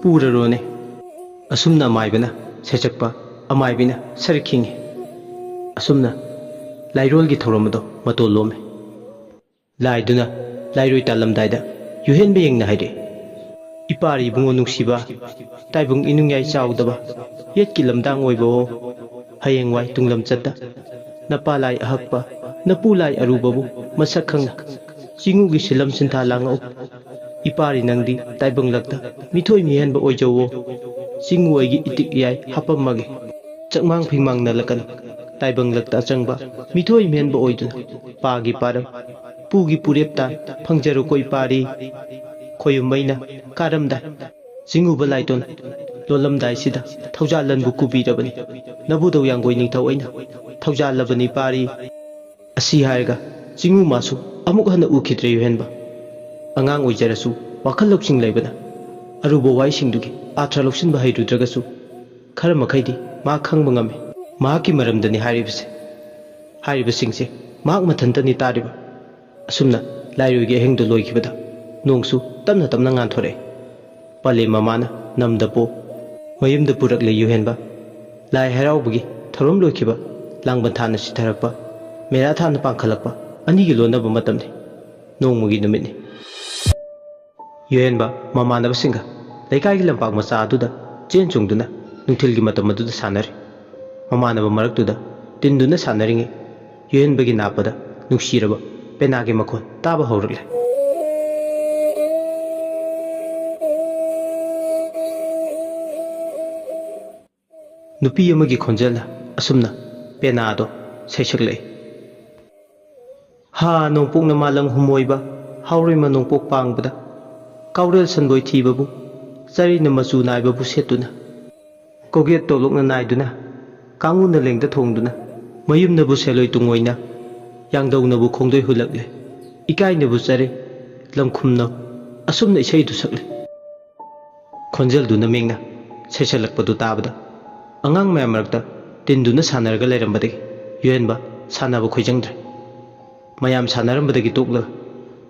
ꯄꯨꯔꯔꯣꯅꯦ꯫ ꯑꯁꯨꯝꯅ ꯑꯃꯥꯏꯕꯅ ꯁꯩꯁꯛꯄ, ꯑꯃꯥꯏꯕꯤꯅ ꯁꯔꯤꯛ ꯈꯤꯡꯉꯤ꯫ ꯑꯁꯨꯝꯅ ꯂꯥꯏꯔꯣꯜꯒꯤ ꯊꯧꯔꯝ ꯑꯗꯣ ꯃꯇꯣꯜ ꯂꯣꯝꯃꯤ꯫ ꯂꯥꯏꯗꯨꯅ ꯂꯥꯏꯔꯣꯏ ꯇꯥꯜꯂꯝꯗꯥꯏꯗ ꯌꯨꯍꯦꯟꯕ ꯌꯦꯡꯅ ꯍꯥꯏꯔꯛꯏ, "ꯏꯄꯥꯔꯤ ꯏꯕꯨꯡꯉꯣ ꯅꯨꯡꯁꯤꯕ, ꯇꯥꯏꯕꯪ ꯏꯅꯨꯡꯌꯥꯏ ꯆꯥꯎꯗꯕ, ꯌꯦꯠꯀꯤ ꯂꯝꯗꯥꯡ ꯑꯣꯏꯕꯋꯣ, ꯍꯌꯦꯡꯋꯥꯏ ꯇꯨꯡꯂꯝꯆꯠꯇ ꯅꯄꯥ ꯂꯥꯏ ꯑꯍꯛꯄ, ꯅꯄꯨ ꯂꯥꯏ ꯑꯔꯨꯕꯕꯨ ꯃꯁꯛ ꯈꯪꯅ ꯆꯤꯡꯉꯨꯒꯤ ꯁꯤꯂꯝ ꯁꯤꯟꯊꯥ ꯂꯥꯡꯉꯛꯎ꯫ ꯏꯄꯥꯔꯤ ꯅꯪꯗꯤ ꯇꯥꯏꯕꯪꯂꯛꯇ ꯃꯤꯊꯣꯏ ꯃꯤꯍꯦꯟꯕ ꯑꯣꯏꯖꯧꯋꯣ꯫ ꯆꯤꯡꯉꯨ ꯑꯩꯒꯤ ꯏꯇꯤꯛ ꯏꯌꯥꯏ ꯍꯥꯄꯝꯃꯒꯦ꯫ ꯆꯛꯃꯥꯡ ꯐꯤꯡꯃꯥꯡ ꯅꯂꯛꯀꯅꯨ꯫ ꯇꯥꯏꯕꯪꯂꯛꯇ ꯑꯆꯪꯕ ꯃꯤꯊꯣꯏ ꯃꯤꯍꯦꯟꯕ ꯑꯣꯏꯗꯨꯅ ꯄꯥꯒꯤ ꯄꯥꯔꯝ, ꯄꯨꯒꯤ ꯄꯨꯔꯦꯞ ꯇꯥꯟ ꯐꯪꯖꯔꯣꯀꯣ ꯏꯄꯥꯔꯤ꯫ ꯈꯣꯌꯨꯝ ꯑꯩꯅ ꯀꯥꯔꯝꯗꯥꯏ ꯆꯤꯡꯉꯨꯕ ꯂꯥꯏꯇꯣꯟ ꯂꯣꯜꯂꯝꯗꯥꯏꯁꯤꯗ ꯊꯧꯖꯥꯜꯂꯟꯕꯨ ꯀꯨꯕꯤꯔꯕꯅꯤ꯫ ꯅꯕꯨꯙꯧ ꯌꯥꯡꯒꯣꯏ ꯅꯤꯡꯊꯧ ꯑꯩꯅ ꯊꯧꯖꯥꯜꯂꯕꯅꯤ ꯄꯥꯔꯤ꯫" ꯑꯁꯤ ꯍꯥꯏꯔꯒ ꯆꯤꯡꯉꯨ ꯃꯥꯁꯨ ꯑꯃꯨꯛ ꯍꯟꯅ ꯎꯈꯤꯗ꯭ꯔꯦ ꯌꯨꯍꯦꯟꯕ꯫ ꯑꯉꯥꯡ ꯑꯣꯏꯖꯔꯁꯨ ꯋꯥꯈꯜ ꯂꯧꯁꯤꯡ ꯂꯩꯕꯅ ꯑꯔꯨꯕ ꯋꯥꯍꯩꯁꯤꯡꯗꯨꯒꯤ ꯑꯥꯔꯊ ꯂꯧꯁꯤꯟꯕ ꯍꯩꯔꯨꯗ꯭ꯔꯒꯁꯨ ꯈꯔ ꯃꯈꯩꯗꯤ ꯃꯍꯥꯛ ꯈꯪꯕ ꯉꯝꯃꯤ꯫ ꯃꯍꯥꯛꯀꯤ ꯃꯔꯝꯗꯅꯤ ꯍꯥꯏꯔꯤꯕꯁꯦ꯫ ꯍꯥꯏꯔꯤꯕꯁꯤꯡꯁꯦ ꯃꯍꯥꯛ ꯃꯊꯟꯇꯅꯤ ꯇꯥꯔꯤꯕ꯫ ꯑꯁꯨꯝꯅ ꯂꯥꯏꯔꯣꯏꯒꯤ ꯑꯍꯤꯡꯗꯨ ꯂꯣꯏꯈꯤꯕꯗ ꯅꯣꯡꯁꯨ ꯇꯞꯅ ꯇꯞꯅ ꯉꯥꯟꯊꯣꯔꯛꯏ꯫ ꯄꯂꯦꯝ ꯃꯃꯥꯅ ꯅꯝꯗ ꯄꯣ ꯃꯌꯨꯝꯗ ꯄꯨꯔꯛꯂꯦ ꯌꯨꯍꯦꯟꯕ꯫ ꯂꯥꯏ ꯍꯔꯥꯎꯕꯒꯤ ꯊꯧꯔꯝ ꯂꯣꯏꯈꯤꯕ, ꯂꯥꯡꯕꯟ ꯊꯥꯅ ꯁꯤꯊꯔꯛꯄ, ꯃꯦꯔꯥ ꯊꯥꯅ ꯄꯥꯡꯈꯠꯂꯛꯄ ꯑꯅꯤꯒꯤ ꯂꯣꯟꯅꯕ ꯃꯇꯝꯅꯤ꯫ ꯅꯣꯡꯃꯒꯤ ꯅꯨꯃꯤꯠꯅꯤ꯫ ꯌꯨꯍꯦꯟꯕ ꯃꯃꯥꯟꯅꯕꯁꯤꯡꯒ ꯂꯩꯀꯥꯏꯒꯤ ꯂꯝꯄꯥꯛ ꯃꯆꯥ ꯑꯗꯨꯗ ꯆꯦꯟ ꯆꯣꯡꯗꯨꯅ ꯅꯨꯡꯊꯤꯜꯒꯤ ꯃꯇꯝ ꯑꯗꯨꯗ ꯁꯥꯟꯅꯔꯤ꯫ ꯃꯃꯥꯟꯅꯕ ꯃꯔꯛꯇꯨꯗ ꯇꯤꯟꯗꯨꯅ ꯁꯥꯟꯅꯔꯤꯉꯩ ꯌꯨꯍꯦꯟꯕꯒꯤ ꯅꯥꯞꯄꯗ ꯅꯨꯡꯁꯤꯔꯕ ꯄꯦꯅꯥꯒꯤ ꯃꯈꯣꯟ ꯇꯥꯕ ꯍꯧꯔꯛꯂꯦ꯫ ꯅꯨꯄꯤ ꯑꯃꯒꯤ ꯈꯣꯟꯖꯦꯜꯅ ꯑꯁꯨꯝꯅ ꯄꯦꯅꯥꯗꯣ ꯁꯩꯁꯛꯂꯛꯏ꯫ ꯍꯥ ꯅꯣꯡꯄꯣꯛꯅ ꯃꯥꯂꯪ ꯍꯨꯝꯃꯣꯏꯕ, ꯍꯥꯎꯔꯩꯃ ꯅꯣꯡꯄꯣꯛ ꯄꯥꯡꯕꯗ, ꯀꯥꯎꯔꯦꯜ ꯁꯟꯕꯣꯏ ꯊꯤꯕꯕꯨ, ꯆꯔꯩꯅ ꯃꯆꯨ ꯅꯥꯏꯕꯕꯨ ꯁꯦꯠꯇꯨꯅ, ꯀꯣꯒꯦꯠ ꯇꯣꯂꯣꯛꯅ ꯅꯥꯏꯗꯨꯅ, ꯀꯥꯡꯉꯨꯅ ꯂꯦꯡꯗ ꯊꯣꯡꯗꯨꯅ, ꯃꯌꯨꯝꯅꯕꯨ ꯁꯦꯂꯣꯏ ꯇꯨꯡꯑꯣꯏꯅ, ꯌꯥꯡꯗꯧꯅꯕꯨ ꯈꯣꯡꯗꯣꯏ ꯍꯨꯜꯂꯛꯂꯦ, ꯏꯀꯥꯏꯅꯕꯨ ꯆꯔꯩ ꯂꯝꯈꯨꯝꯅꯧ, ꯑꯁꯨꯝꯅ ꯏꯁꯩꯗꯨ ꯁꯛꯂꯦ꯫ ꯈꯣꯟꯖꯦꯜꯗꯨꯅ ꯃꯦꯡꯅ ꯁꯩꯁꯜꯂꯛꯄꯗꯨ ꯇꯥꯕꯗ ꯑꯉꯥꯡ ꯃꯌꯥꯝ ꯃꯔꯛꯇ ꯇꯤꯟꯗꯨꯅ ꯁꯥꯟꯅꯔꯒ ꯂꯩꯔꯝꯕꯗꯒꯤ ꯌꯨꯍꯦꯟꯕ ꯁꯥꯟꯅꯕ ꯈꯣꯏꯖꯪꯗ꯭ꯔꯦ꯫ ꯃꯌꯥꯝ ꯁꯥꯟꯅꯔꯝꯕꯗꯒꯤ ꯇꯣꯛꯂꯒ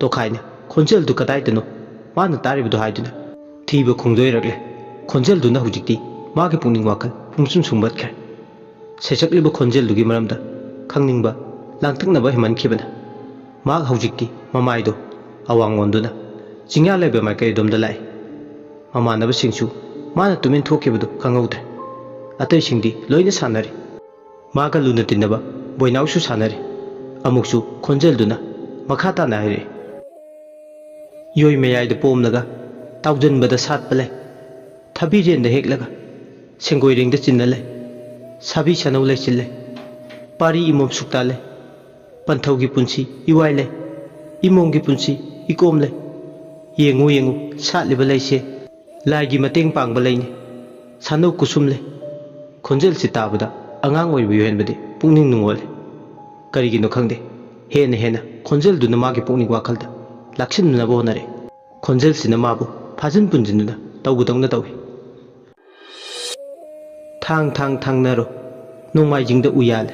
ꯇꯣꯈꯥꯏꯅ ꯈꯣꯟꯖꯦꯜꯗꯨ ꯀꯗꯥꯏꯗꯅꯣ ꯃꯥꯅ ꯇꯥꯔꯤꯕꯗꯨ ꯍꯥꯏꯗꯨꯅ ꯊꯤꯕ ꯈꯣꯡꯗꯣꯏꯔꯛꯂꯦ꯫ ꯈꯣꯟꯖꯦꯜꯗꯨꯅ ꯍꯧꯖꯤꯛꯇꯤ ꯃꯥꯒꯤ ꯄꯨꯛꯅꯤꯡ ꯋꯥꯈꯜ ꯄꯨꯝꯁꯨꯝ ꯁꯨꯝꯕꯠꯈ꯭ꯔꯦ꯫ ꯁꯩꯁꯛꯂꯤꯕ ꯈꯣꯟꯖꯦꯜꯗꯨꯒꯤ ꯃꯔꯝꯗ ꯈꯪꯅꯤꯡꯕ, ꯂꯥꯡꯇꯛꯅꯕ ꯍꯦꯟꯃꯟꯈꯤꯕꯅ ꯃꯍꯥꯛ ꯍꯧꯖꯤꯛꯇꯤ ꯃꯃꯥꯏꯗꯣ ꯑꯋꯥꯡ ꯑꯣꯟꯗꯨꯅ ꯆꯤꯡꯌꯥ ꯂꯩꯕ ꯃꯥꯏꯀꯩ ꯑꯗꯣꯝꯗ ꯂꯥꯛꯏ꯫ ꯃꯃꯥꯟꯅꯕꯁꯤꯡꯁꯨ ꯃꯥꯅ ꯇꯨꯃꯤꯟ ꯊꯣꯛꯈꯤꯕꯗꯨ ꯈꯪꯍꯧꯗ꯭ꯔꯦ꯫ ꯑꯇꯩꯁꯤꯡꯗꯤ ꯂꯣꯏꯅ ꯁꯥꯟꯅꯔꯤ꯫ ꯃꯥꯒ ꯂꯨꯅ ꯇꯤꯟꯅꯕ ꯕꯣꯏꯅꯥꯎꯁꯨ ꯁꯥꯟꯅꯔꯤ꯫ ꯑꯃꯨꯛꯁꯨ ꯈꯣꯟꯖꯦꯜꯗꯨꯅ ꯃꯈꯥ ꯇꯥꯅ ꯍꯥꯏꯔꯛꯏ, "ꯌꯣꯏ ꯃꯌꯥꯏꯗ ꯄꯣꯝꯂꯒ ꯇꯥꯎꯖꯟꯕꯗ ꯁꯥꯠꯄ ꯂꯩ, ꯊꯕꯤꯔꯦꯟꯗ ꯍꯦꯛꯂꯒ ꯁꯦꯡꯒꯣꯏꯔꯦꯡꯗ ꯆꯤꯟꯅ ꯂꯩ, ꯁꯥꯕꯤ ꯁꯥꯅꯧ ꯂꯩꯆꯤꯜ ꯂꯩ, ꯄꯥꯔꯤ ꯏꯃꯣꯝ ꯁꯨꯛꯇ ꯂꯩ, ꯄꯟꯊꯧꯒꯤ ꯄꯨꯟꯁꯤ ꯏꯋꯥꯏ ꯂꯩ, ꯏꯃꯣꯝꯒꯤ ꯄꯨꯟꯁꯤ ꯏꯀꯣꯝ ꯂꯩ꯫ ꯌꯦꯡꯉꯨ ꯌꯦꯡꯉꯨ ꯁꯥꯠꯂꯤꯕ ꯂꯩꯁꯦ, ꯂꯥꯏꯒꯤ ꯃꯇꯦꯡ ꯄꯥꯡꯕ ꯂꯩꯅꯤ, ꯁꯥꯅꯧ ꯀꯨꯁꯨꯝ ꯂꯩ꯫" ꯈꯣꯟꯖꯦꯜꯁꯤ ꯇꯥꯕꯗ ꯑꯉꯥꯡ ꯑꯣꯏꯔꯤꯕ ꯌꯨꯍꯦꯟꯕꯗꯤ ꯄꯨꯛꯅꯤꯡ ꯅꯨꯡꯉꯣꯜꯂꯦ꯫ ꯀꯔꯤꯒꯤꯅꯣ ꯈꯪꯗꯦ, ꯍꯦꯟꯅ ꯍꯦꯟꯅ ꯈꯣꯟꯖꯦꯜꯗꯨꯅ ꯃꯥꯒꯤ ꯄꯨꯛꯅꯤꯡ ꯋꯥꯈꯜꯗ ꯂꯥꯛꯁꯤꯟꯅꯅꯕ ꯍꯣꯠꯅꯔꯦ꯫ ꯈꯣꯟꯖꯦꯜꯁꯤꯅ ꯃꯥꯕꯨ ꯐꯥꯖꯤꯟ ꯄꯨꯟꯁꯤꯟꯗꯨꯅ ꯇꯧꯕꯗꯧꯅ ꯇꯧꯏ꯫ "ꯊꯥꯡ ꯊꯥꯡ ꯊꯥꯡꯅꯔꯣ, ꯅꯣꯡꯃꯥꯏꯖꯤꯡꯗ ꯎ ꯌꯥꯜꯂꯦ,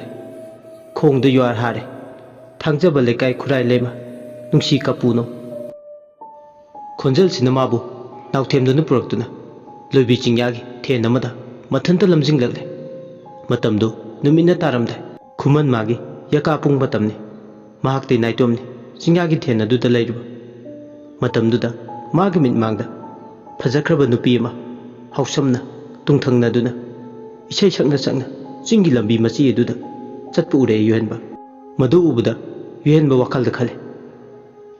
ꯈꯣꯡꯗ ꯌꯨꯍꯥꯔ ꯍꯥꯔꯦ, ꯊꯥꯡꯖꯕ ꯂꯩꯀꯥꯏ ꯈꯨꯔꯥꯏ ꯂꯩꯃ, ꯅꯨꯡꯁꯤ ꯀꯥꯄꯨꯅꯣ꯫" ꯈꯣꯟꯖꯦꯜꯁꯤꯅ ꯃꯥꯕꯨ ꯅꯥꯎꯊꯦꯝꯗꯨꯅ ꯄꯨꯔꯛꯇꯨꯅ ꯂꯣꯏꯕꯤ ꯆꯤꯡꯌꯥꯒꯤ ꯊꯦꯟ ꯑꯃꯗ ꯃꯊꯟꯇ ꯂꯝꯖꯤꯡꯂꯛꯂꯦ꯫ ꯃꯇꯝꯗꯨ ꯅꯨꯃꯤꯠꯅ ꯇꯥꯔꯝꯗꯥꯏ, ꯈꯨꯃꯟ ꯃꯥꯒꯤ ꯌꯀꯥ ꯄꯨꯡ ꯃꯇꯝꯅꯤ꯫ ꯃꯍꯥꯛꯇꯤ ꯅꯥꯏꯇꯣꯝꯅꯤ ꯆꯤꯡꯌꯥꯒꯤ ꯊꯦꯟ ꯑꯗꯨꯗ ꯂꯩꯔꯤꯕ꯫ ꯃꯇꯝꯗꯨꯗ ꯃꯥꯒꯤ ꯃꯤꯠꯃꯥꯡꯗ ꯐꯖꯈ꯭ꯔꯕ ꯅꯨꯄꯤ ꯑꯃ ꯍꯥꯎꯁꯝꯅ ꯇꯨꯡꯊꯪꯅꯗꯨꯅ ꯏꯁꯩ ꯁꯛꯅ ꯁꯛꯅ ꯆꯤꯡꯒꯤ ꯂꯝꯕꯤ ꯃꯆꯤ ꯑꯗꯨꯗ ꯆꯠꯄ ꯎꯔꯛꯑꯦ ꯌꯨꯍꯦꯟꯕ꯫ ꯃꯗꯨ ꯎꯕꯗ ꯌꯨꯍꯦꯟꯕ ꯋꯥꯈꯜꯗ ꯈꯜꯂꯦ,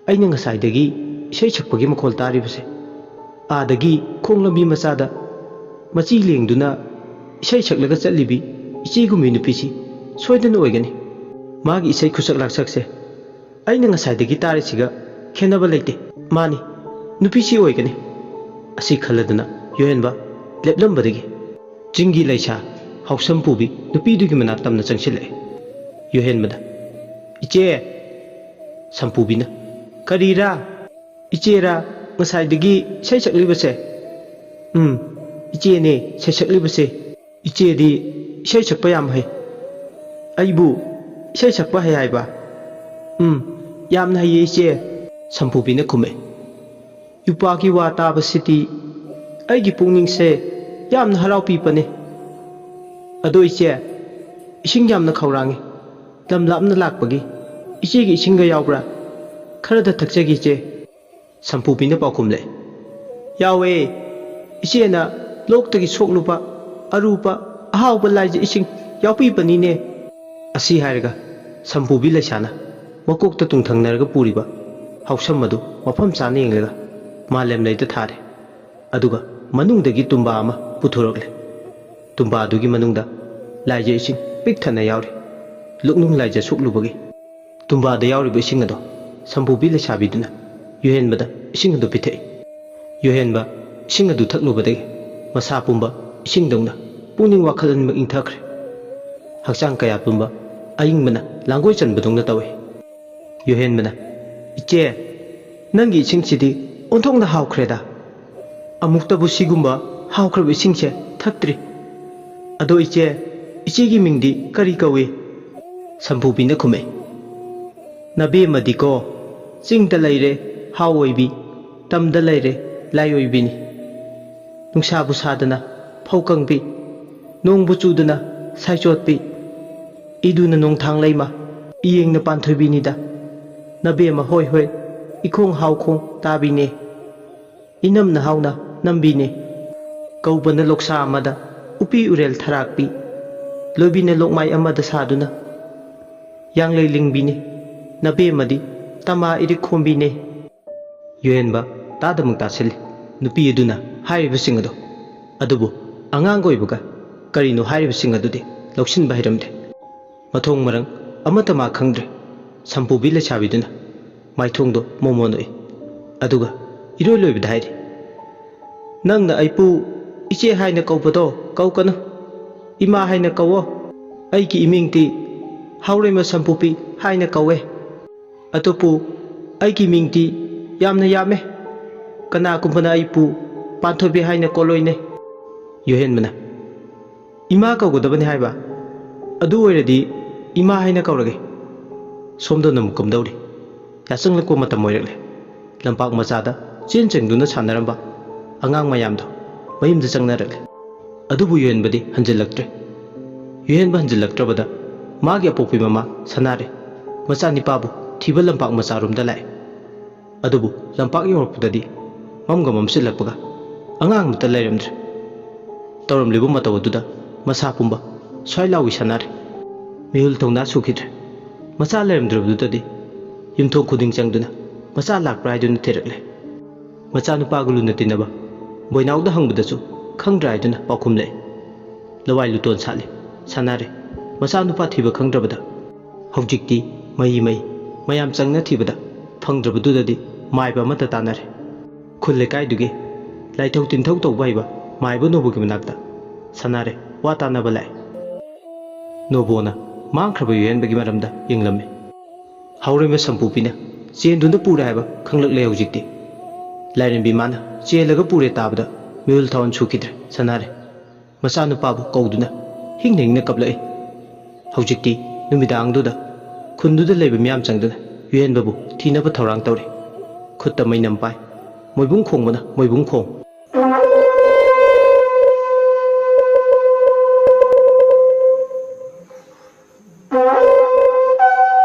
"ꯑꯩꯅ ꯉꯁꯥꯏꯗꯒꯤ ꯏꯁꯩ ꯁꯛꯄꯒꯤ ꯃꯈꯣꯜ ꯇꯥꯔꯤꯕꯁꯦ, ꯑꯥꯗꯒꯤ ꯈꯣꯡ ꯂꯝꯕꯤ ꯃꯆꯥꯗ ꯃꯆꯤ ꯂꯦꯡꯗꯨꯅ ꯏꯁꯩ ꯁꯛꯂꯒ ꯆꯠꯂꯤꯕꯤ ꯏꯆꯦꯒꯨꯝꯕꯤ ꯅꯨꯄꯤꯁꯤ ꯁꯣꯏꯗꯅ ꯑꯣꯏꯒꯅꯤ꯫ ꯃꯥꯒꯤ ꯏꯁꯩ ꯈꯨꯁꯛ ꯂꯥꯛꯁꯛꯁꯦ ꯑꯩꯅ ꯉꯁꯥꯏꯗꯒꯤ ꯇꯥꯔꯤꯁꯤꯒ ꯈꯦꯠꯅꯕ ꯂꯩꯇꯦ꯫ ꯃꯥꯅꯤ, ꯅꯨꯄꯤꯁꯤ ꯑꯣꯏꯒꯅꯤ꯫" ꯑꯁꯤ ꯈꯜꯂꯗꯨꯅ ꯌꯨꯍꯦꯟꯕ ꯂꯦꯞꯂꯝꯕꯗꯒꯤ ꯆꯤꯡꯒꯤ ꯂꯩꯁꯥ ꯍꯥꯎꯁꯝ ꯄꯨꯕꯤ ꯅꯨꯄꯤꯗꯨꯒꯤ ꯃꯅꯥꯛ ꯇꯝꯅ ꯆꯪꯁꯤꯜꯂꯛꯑꯦ꯫ ꯌꯨꯍꯦꯟꯕꯗ, "ꯏꯆꯦ!" ꯁꯝꯄꯨꯕꯤꯅ, "ꯀꯔꯤꯔꯥ? ꯏꯆꯦꯔꯥ ꯉꯁꯥꯏꯗꯒꯤ ꯏꯁꯩ ꯁꯛꯂꯤꯕꯁꯦ?" "ꯎꯝ, ꯏꯆꯦꯅꯦ ꯏꯁꯩ ꯁꯛꯂꯤꯕꯁꯦ꯫ ꯏꯆꯦꯗꯤ ꯏꯁꯩ ꯁꯛꯄ ꯌꯥꯝ ꯍꯩ꯫" "ꯑꯩꯕꯨ ꯏꯁꯩ ꯁꯛꯄ ꯍꯩ ꯍꯥꯏꯕ?" "ꯎꯝ, ꯌꯥꯝꯅ ꯍꯩꯌꯦ ꯏꯆꯦ꯫" ꯁꯝꯄꯨꯕꯤꯅ ꯈꯨꯝꯃꯦ꯫ "ꯌꯨꯄꯥꯒꯤ ꯋꯥ ꯇꯥꯕꯁꯤꯗꯤ ꯑꯩꯒꯤ ꯄꯨꯛꯅꯤꯡꯁꯦ ꯌꯥꯝꯅ ꯍꯔꯥꯎꯄꯤꯕꯅꯦ꯫ ꯑꯗꯣ ꯏꯆꯦ, ꯏꯁꯤꯡ ꯌꯥꯝꯅ ꯈꯧꯔꯥꯡꯉꯤ꯫ ꯂꯝ ꯂꯥꯞꯅ ꯂꯥꯛꯄꯒꯤ ꯏꯆꯦꯒꯤ ꯏꯁꯤꯡꯒ ꯌꯥꯎꯕ꯭ꯔꯥ? ꯈꯔꯗ ꯊꯛꯆꯒꯦ ꯏꯆꯦ꯫ ꯁꯝꯄꯨꯕꯤꯅ ꯄꯥꯎꯈꯨꯝꯂꯦ, ꯌꯥꯎꯋꯦ꯫ ꯏꯆꯦꯅ ꯂꯣꯛꯇꯒꯤ ꯁꯣꯛꯂꯨꯕ ꯑꯔꯨꯕ ꯑꯍꯥꯎꯕ ꯂꯥꯏꯖ ꯏꯁꯤꯡ ꯌꯥꯎꯕꯤꯕꯅꯤꯅꯦ꯫ ꯑꯁꯤ ꯍꯥꯏꯔꯒ ꯁꯝꯄꯨꯕꯤ ꯂꯩꯁꯥꯅ ꯃꯀꯣꯛꯇ ꯇꯨꯡꯊꯪꯅꯔꯒ ꯄꯨꯔꯤꯕ ꯍꯥꯎꯁꯝ ꯑꯗꯨ ꯃꯐꯝ ꯆꯥꯅ ꯌꯦꯡꯂꯒ ꯃꯥꯂꯦꯝ ꯂꯩꯗ ꯊꯥꯔꯦ꯫ ꯑꯗꯨꯒ ꯃꯅꯨꯡꯗꯒꯤ ꯇꯨꯝꯕꯥ ꯑꯃ ꯄꯨꯊꯣꯔꯛꯂꯦ꯫ ꯇꯨꯝꯕꯥ ꯑꯗꯨꯒꯤ ꯃꯅꯨꯡꯗ ꯂꯥꯏꯖ ꯏꯁꯤꯡ ꯄꯤꯛ ꯊꯟꯅ ꯌꯥꯎꯔꯤ꯫ ꯂꯨꯛꯅꯨꯡ ꯂꯥꯏꯖ ꯁꯣꯛꯂꯨꯕꯒꯤ ꯇꯨꯝꯕꯥꯗ ꯌꯥꯎꯔꯤꯕ ꯏꯁꯤꯡ ꯑꯗꯣ ꯁꯝꯄꯨꯕꯤ ꯂꯩꯁꯥꯕꯤꯗꯨꯅ ꯌꯨꯍꯦꯟꯕꯗ ꯏꯁꯤꯡ ꯑꯗꯨ ꯄꯤꯊꯛꯏ꯫ ꯌꯨꯍꯦꯟꯕ ꯏꯁꯤꯡ ꯑꯗꯨ ꯊꯛꯂꯨꯕꯗꯒꯤ ꯃꯁꯥ ꯄꯨꯝꯕ ꯏꯁꯤꯡꯗꯧꯅ ꯄꯨꯛꯅꯤꯡ ꯋꯥꯈꯜ ꯑꯅꯤꯃꯛ ꯏꯪꯊꯈ꯭ꯔꯦ꯫ ꯍꯛꯆꯥꯡ ꯀꯌꯥ ꯄꯨꯝꯕ ꯑꯏꯪꯕꯅ ꯂꯥꯡꯒꯣꯏ ꯆꯟꯕꯗꯧꯅ ꯇꯧꯏ꯫ ꯌꯨꯍꯦꯟꯕꯅ, "ꯏꯆꯦ, ꯅꯪꯒꯤ ꯏꯁꯤꯡꯁꯤꯗꯤ ꯑꯣꯟꯊꯣꯛꯅ ꯍꯥꯎꯈ꯭ꯔꯦꯗ꯫ ꯑꯃꯨꯛꯇꯕꯨ ꯁꯤꯒꯨꯝꯕ ꯍꯥꯎꯈ꯭ꯔꯕ ꯏꯁꯤꯡꯁꯦ ꯊꯛꯇ꯭ꯔꯤ꯫ ꯑꯗꯣ ꯏꯆꯦ, ꯏꯆꯦꯒꯤ ꯃꯤꯡꯗꯤ ꯀꯔꯤ ꯀꯧꯏ?" ꯁꯝꯄꯨꯕꯤꯅ ꯈꯨꯝꯃꯛꯏ, "ꯅꯕꯦꯝꯃꯗꯤꯀꯣ, ꯆꯤꯡꯗ ꯂꯩꯔꯦ ꯍꯥꯎ ꯑꯣꯏꯕꯤ, ꯇꯝꯗ ꯂꯩꯔꯦ ꯂꯥꯏ ꯑꯣꯏꯕꯤꯅꯤ꯫ ꯅꯨꯡꯁꯥꯕꯨ ꯁꯥꯗꯅ ꯐꯧ ꯀꯪꯕꯤ, ꯅꯣꯡꯕꯨ ꯆꯨꯗꯅ ꯁꯥꯏꯆꯣꯠꯄꯤ, ꯏꯗꯨꯅ ꯅꯣꯡꯊꯥꯡ ꯂꯩꯃ, ꯏꯌꯦꯡꯅ ꯄꯥꯟꯊꯣꯏꯕꯤꯅꯤꯗ꯫ ꯅꯕꯦꯝꯃ ꯍꯣꯏ ꯍꯣꯏ, ꯏꯈꯣꯡ ꯍꯥꯎꯈꯣꯡ ꯇꯥꯕꯤꯅꯦ꯫ ꯏꯅꯝꯅ ꯍꯥꯎꯅ ꯅꯝꯕꯤꯅꯦ꯫ ꯀꯧꯕꯅ ꯂꯣꯛꯁꯥ ꯑꯃꯗ ꯎꯄꯤ ꯎꯔꯦꯜ ꯊꯔꯥꯛꯄꯤ, ꯂꯣꯏꯕꯤꯅ ꯂꯣꯛꯃꯥꯏ ꯑꯃꯗ ꯁꯥꯗꯨꯅ ꯌꯥꯡꯂꯩ ꯂꯤꯡꯕꯤꯅꯦ꯫ ꯅꯕꯦꯝꯃꯗꯤ ꯇꯃꯥ ꯏꯔꯤꯛ ꯈꯣꯝꯕꯤꯅꯦ꯫" ꯌꯨꯍꯦꯟꯕ ꯇꯥꯗꯃꯛ ꯇꯥꯁꯤꯜꯂꯤ꯫ ꯅꯨꯄꯤ ꯑꯗꯨꯅ ꯍꯥꯏꯔꯤꯕꯁꯤꯡ ꯑꯗꯣ, ꯑꯗꯨꯕꯨ ꯑꯉꯥꯡ ꯑꯣꯏꯕꯒ ꯀꯔꯤꯅꯣ ꯍꯥꯏꯔꯤꯕꯁꯤꯡ ꯑꯗꯨꯗꯤ ꯂꯧꯁꯤꯟꯕ ꯍꯩꯔꯝꯗꯦ꯫ ꯃꯊꯣꯡ ꯃꯔꯝ ꯑꯃꯠꯇ ꯃꯥ ꯈꯪꯗ꯭ꯔꯦ꯫ ꯁꯝꯄꯨꯕꯤ ꯂꯩꯁꯥꯕꯤꯗꯨꯅ ꯃꯥꯏꯊꯣꯡꯗꯣ ꯃꯣꯃꯣꯟ ꯎꯏ꯫ ꯑꯗꯨꯒ ꯏꯔꯣꯏ ꯂꯣꯏꯕꯗ ꯍꯥꯏꯔꯤ, "ꯅꯪꯅ ꯑꯩꯕꯨ ꯏꯆꯦ ꯍꯥꯏꯅ ꯀꯧꯕꯗꯣ ꯀꯧꯒꯅꯨ꯫ ꯏꯃꯥ ꯍꯥꯏꯅ ꯀꯧꯋꯣ꯫ ꯑꯩꯒꯤ ꯏꯃꯤꯡꯗꯤ ꯍꯥꯎꯔꯩꯃ ꯁꯝꯄꯨꯕꯤ ꯍꯥꯏꯅ ꯀꯧꯋꯦ꯫ ꯑꯗꯨꯕꯨ ꯑꯩꯒꯤ ꯃꯤꯡꯗꯤ ꯌꯥꯝꯅ ꯌꯥꯝꯃꯦ꯫ ꯀꯅꯥꯒꯨꯝꯕꯅ ꯑꯩꯕꯨ ꯄꯥꯟꯊꯣꯏꯕꯤ ꯍꯥꯏꯅ ꯀꯧꯂꯣꯏꯅꯦ꯫" ꯌꯨꯍꯦꯟꯕꯅ, "ꯏꯃꯥ ꯀꯧꯒꯗꯕꯅꯤ ꯍꯥꯏꯕ? ꯑꯗꯨ ꯑꯣꯏꯔꯗꯤ ꯏꯃꯥ ꯍꯥꯏꯅ ꯀꯧꯔꯒꯦ꯫" ꯁꯣꯝꯗꯅ ꯑꯃꯨꯛ ꯀꯝꯗꯧꯔꯤ? ꯌꯥꯆꯪꯂꯛꯄ ꯃꯇꯝ ꯑꯣꯏꯔꯛꯂꯦ꯫ ꯂꯝꯄꯥꯛ ꯃꯆꯥꯗ ꯆꯦꯟ ꯆꯪꯗꯨꯅ ꯁꯥꯟꯅꯔꯝꯕ ꯑꯉꯥꯡ ꯃꯌꯥꯝꯗꯣ ꯃꯌꯨꯝꯗ ꯆꯪꯅꯔꯛꯂꯦ꯫ ꯑꯗꯨꯕꯨ ꯌꯨꯍꯦꯟꯕꯗꯤ ꯍꯟꯖꯤꯜꯂꯛꯇ꯭ꯔꯦ꯫ ꯌꯨꯍꯦꯟꯕ ꯍꯟꯖꯤꯜꯂꯛꯇ꯭ꯔꯕꯗ ꯃꯥꯒꯤ ꯑꯄꯣꯛꯄꯤ ꯃꯃꯥ ꯁꯅꯥꯔꯩ ꯃꯆꯥꯅꯤꯄꯥꯕꯨ ꯊꯤꯕ ꯂꯝꯄꯥꯛ ꯃꯆꯥꯔꯣꯝꯗ ꯂꯥꯛꯑꯦ꯫ ꯑꯗꯨꯕꯨ ꯂꯝꯄꯥꯛ ꯌꯧꯔꯛꯄꯗꯗꯤ ꯃꯝꯒ ꯃꯝꯁꯤꯜꯂꯛꯄꯒ ꯑꯉꯥꯡ ꯑꯃꯠꯇ ꯂꯩꯔꯝꯗ꯭ꯔꯦ꯫ ꯇꯧꯔꯝꯂꯤꯕ ꯃꯇꯧ ꯑꯗꯨꯗ ꯃꯁꯥ ꯄꯨꯝꯕ ꯁ꯭ꯋꯥꯏ ꯂꯥꯎꯏ ꯁꯅꯥꯔꯩ꯫ ꯃꯤꯍꯨꯜ ꯊꯧꯅꯥ ꯁꯨꯈꯤꯗ꯭ꯔꯦ꯫ ꯃꯆꯥ ꯂꯩꯔꯝꯗ꯭ꯔꯕꯗꯨꯗꯗꯤ ꯌꯨꯝꯊꯣꯡ ꯈꯨꯗꯤꯡ ꯆꯪꯗꯨꯅ ꯃꯆꯥ ꯂꯥꯛꯄ꯭ꯔꯥ ꯍꯥꯏꯗꯨꯅ ꯊꯤꯔꯛꯂꯦ꯫ ꯃꯆꯥꯅꯨꯄꯥꯒ ꯂꯨꯅ ꯇꯤꯟꯅꯕ ꯕꯣꯏꯅꯥꯎꯗ ꯍꯪꯕꯗꯁꯨ ꯈꯪꯗ꯭ꯔꯥ ꯍꯥꯏꯗꯨꯅ ꯄꯥꯎꯈꯨꯝꯂꯛꯏ꯫ ꯂꯋꯥꯏ ꯂꯨꯇꯣꯟ ꯁꯥꯠꯂꯤ ꯁꯅꯥꯔꯩ꯫ ꯃꯆꯥꯅꯨꯄꯥ ꯊꯤꯕ ꯈꯪꯗ꯭ꯔꯕꯗ ꯍꯧꯖꯤꯛꯇꯤ ꯃꯍꯤ ꯃꯍꯩ ꯃꯌꯥꯝ ꯆꯪꯅ ꯊꯤꯕꯗ ꯐꯪꯗ꯭ꯔꯕꯗꯨꯗꯗꯤ ꯃꯥꯏꯕ ꯑꯃꯠꯇ ꯇꯥꯟꯅꯔꯦ꯫ ꯈꯨꯜ ꯂꯩꯀꯥꯏꯗꯨꯒꯤ ꯂꯥꯏꯊꯧ ꯇꯤꯟꯊꯧ ꯇꯧꯕ ꯍꯩꯕ ꯃꯥꯏꯕ ꯅꯣꯕꯨꯒꯤ ꯃꯅꯥꯛꯇ ꯁꯅꯥꯔꯩ ꯋꯥ ꯇꯥꯟꯅꯕ ꯂꯥꯛꯑꯦ꯫ ꯅꯣꯕꯣꯅ ꯃꯥꯡꯈ꯭ꯔꯕ ꯌꯨꯍꯦꯟꯕꯒꯤ ꯃꯔꯝꯗ ꯌꯦꯡꯂꯝꯃꯤ꯫ ꯍꯥꯎꯔꯩꯃ ꯁꯝꯄꯨꯕꯤꯅ ꯆꯦꯟꯗꯨꯅ ꯄꯨꯔꯦ ꯍꯥꯏꯕ ꯈꯪꯂꯛꯂꯦ ꯍꯧꯖꯤꯛꯇꯤ꯫ ꯂꯥꯏꯔꯦꯝꯕꯤ ꯃꯥꯅ ꯆꯦꯜꯂꯒ ꯄꯨꯔꯦ ꯇꯥꯕꯗ ꯃꯤꯍꯨꯜ ꯊꯥꯋꯟ ꯁꯨꯈꯤꯗ꯭ꯔꯦ ꯁꯅꯥꯔꯩ꯫ ꯃꯆꯥꯅꯨꯄꯥꯕꯨ ꯀꯧꯗꯨꯅ ꯍꯤꯡꯅ ꯍꯤꯡꯅ ꯀꯞꯂꯛꯏ꯫ ꯍꯧꯖꯤꯛꯇꯤ ꯅꯨꯃꯤꯗꯥꯡꯗꯨꯗ ꯈꯨꯟꯗꯨꯗ ꯂꯩꯕ ꯃꯤꯌꯥꯝ ꯆꯪꯗꯨꯅ ꯌꯨꯍꯦꯟꯕꯕꯨ ꯊꯤꯅꯕ ꯊꯧꯔꯥꯡ ꯇꯧꯔꯤ꯫ ꯈꯨꯠꯇ ꯃꯩꯅꯝ ꯄꯥꯏ꯫ ꯃꯣꯏꯕꯨꯡ ꯈꯣꯡꯕꯅ ꯃꯣꯏꯕꯨꯡ ꯈꯣꯡ꯫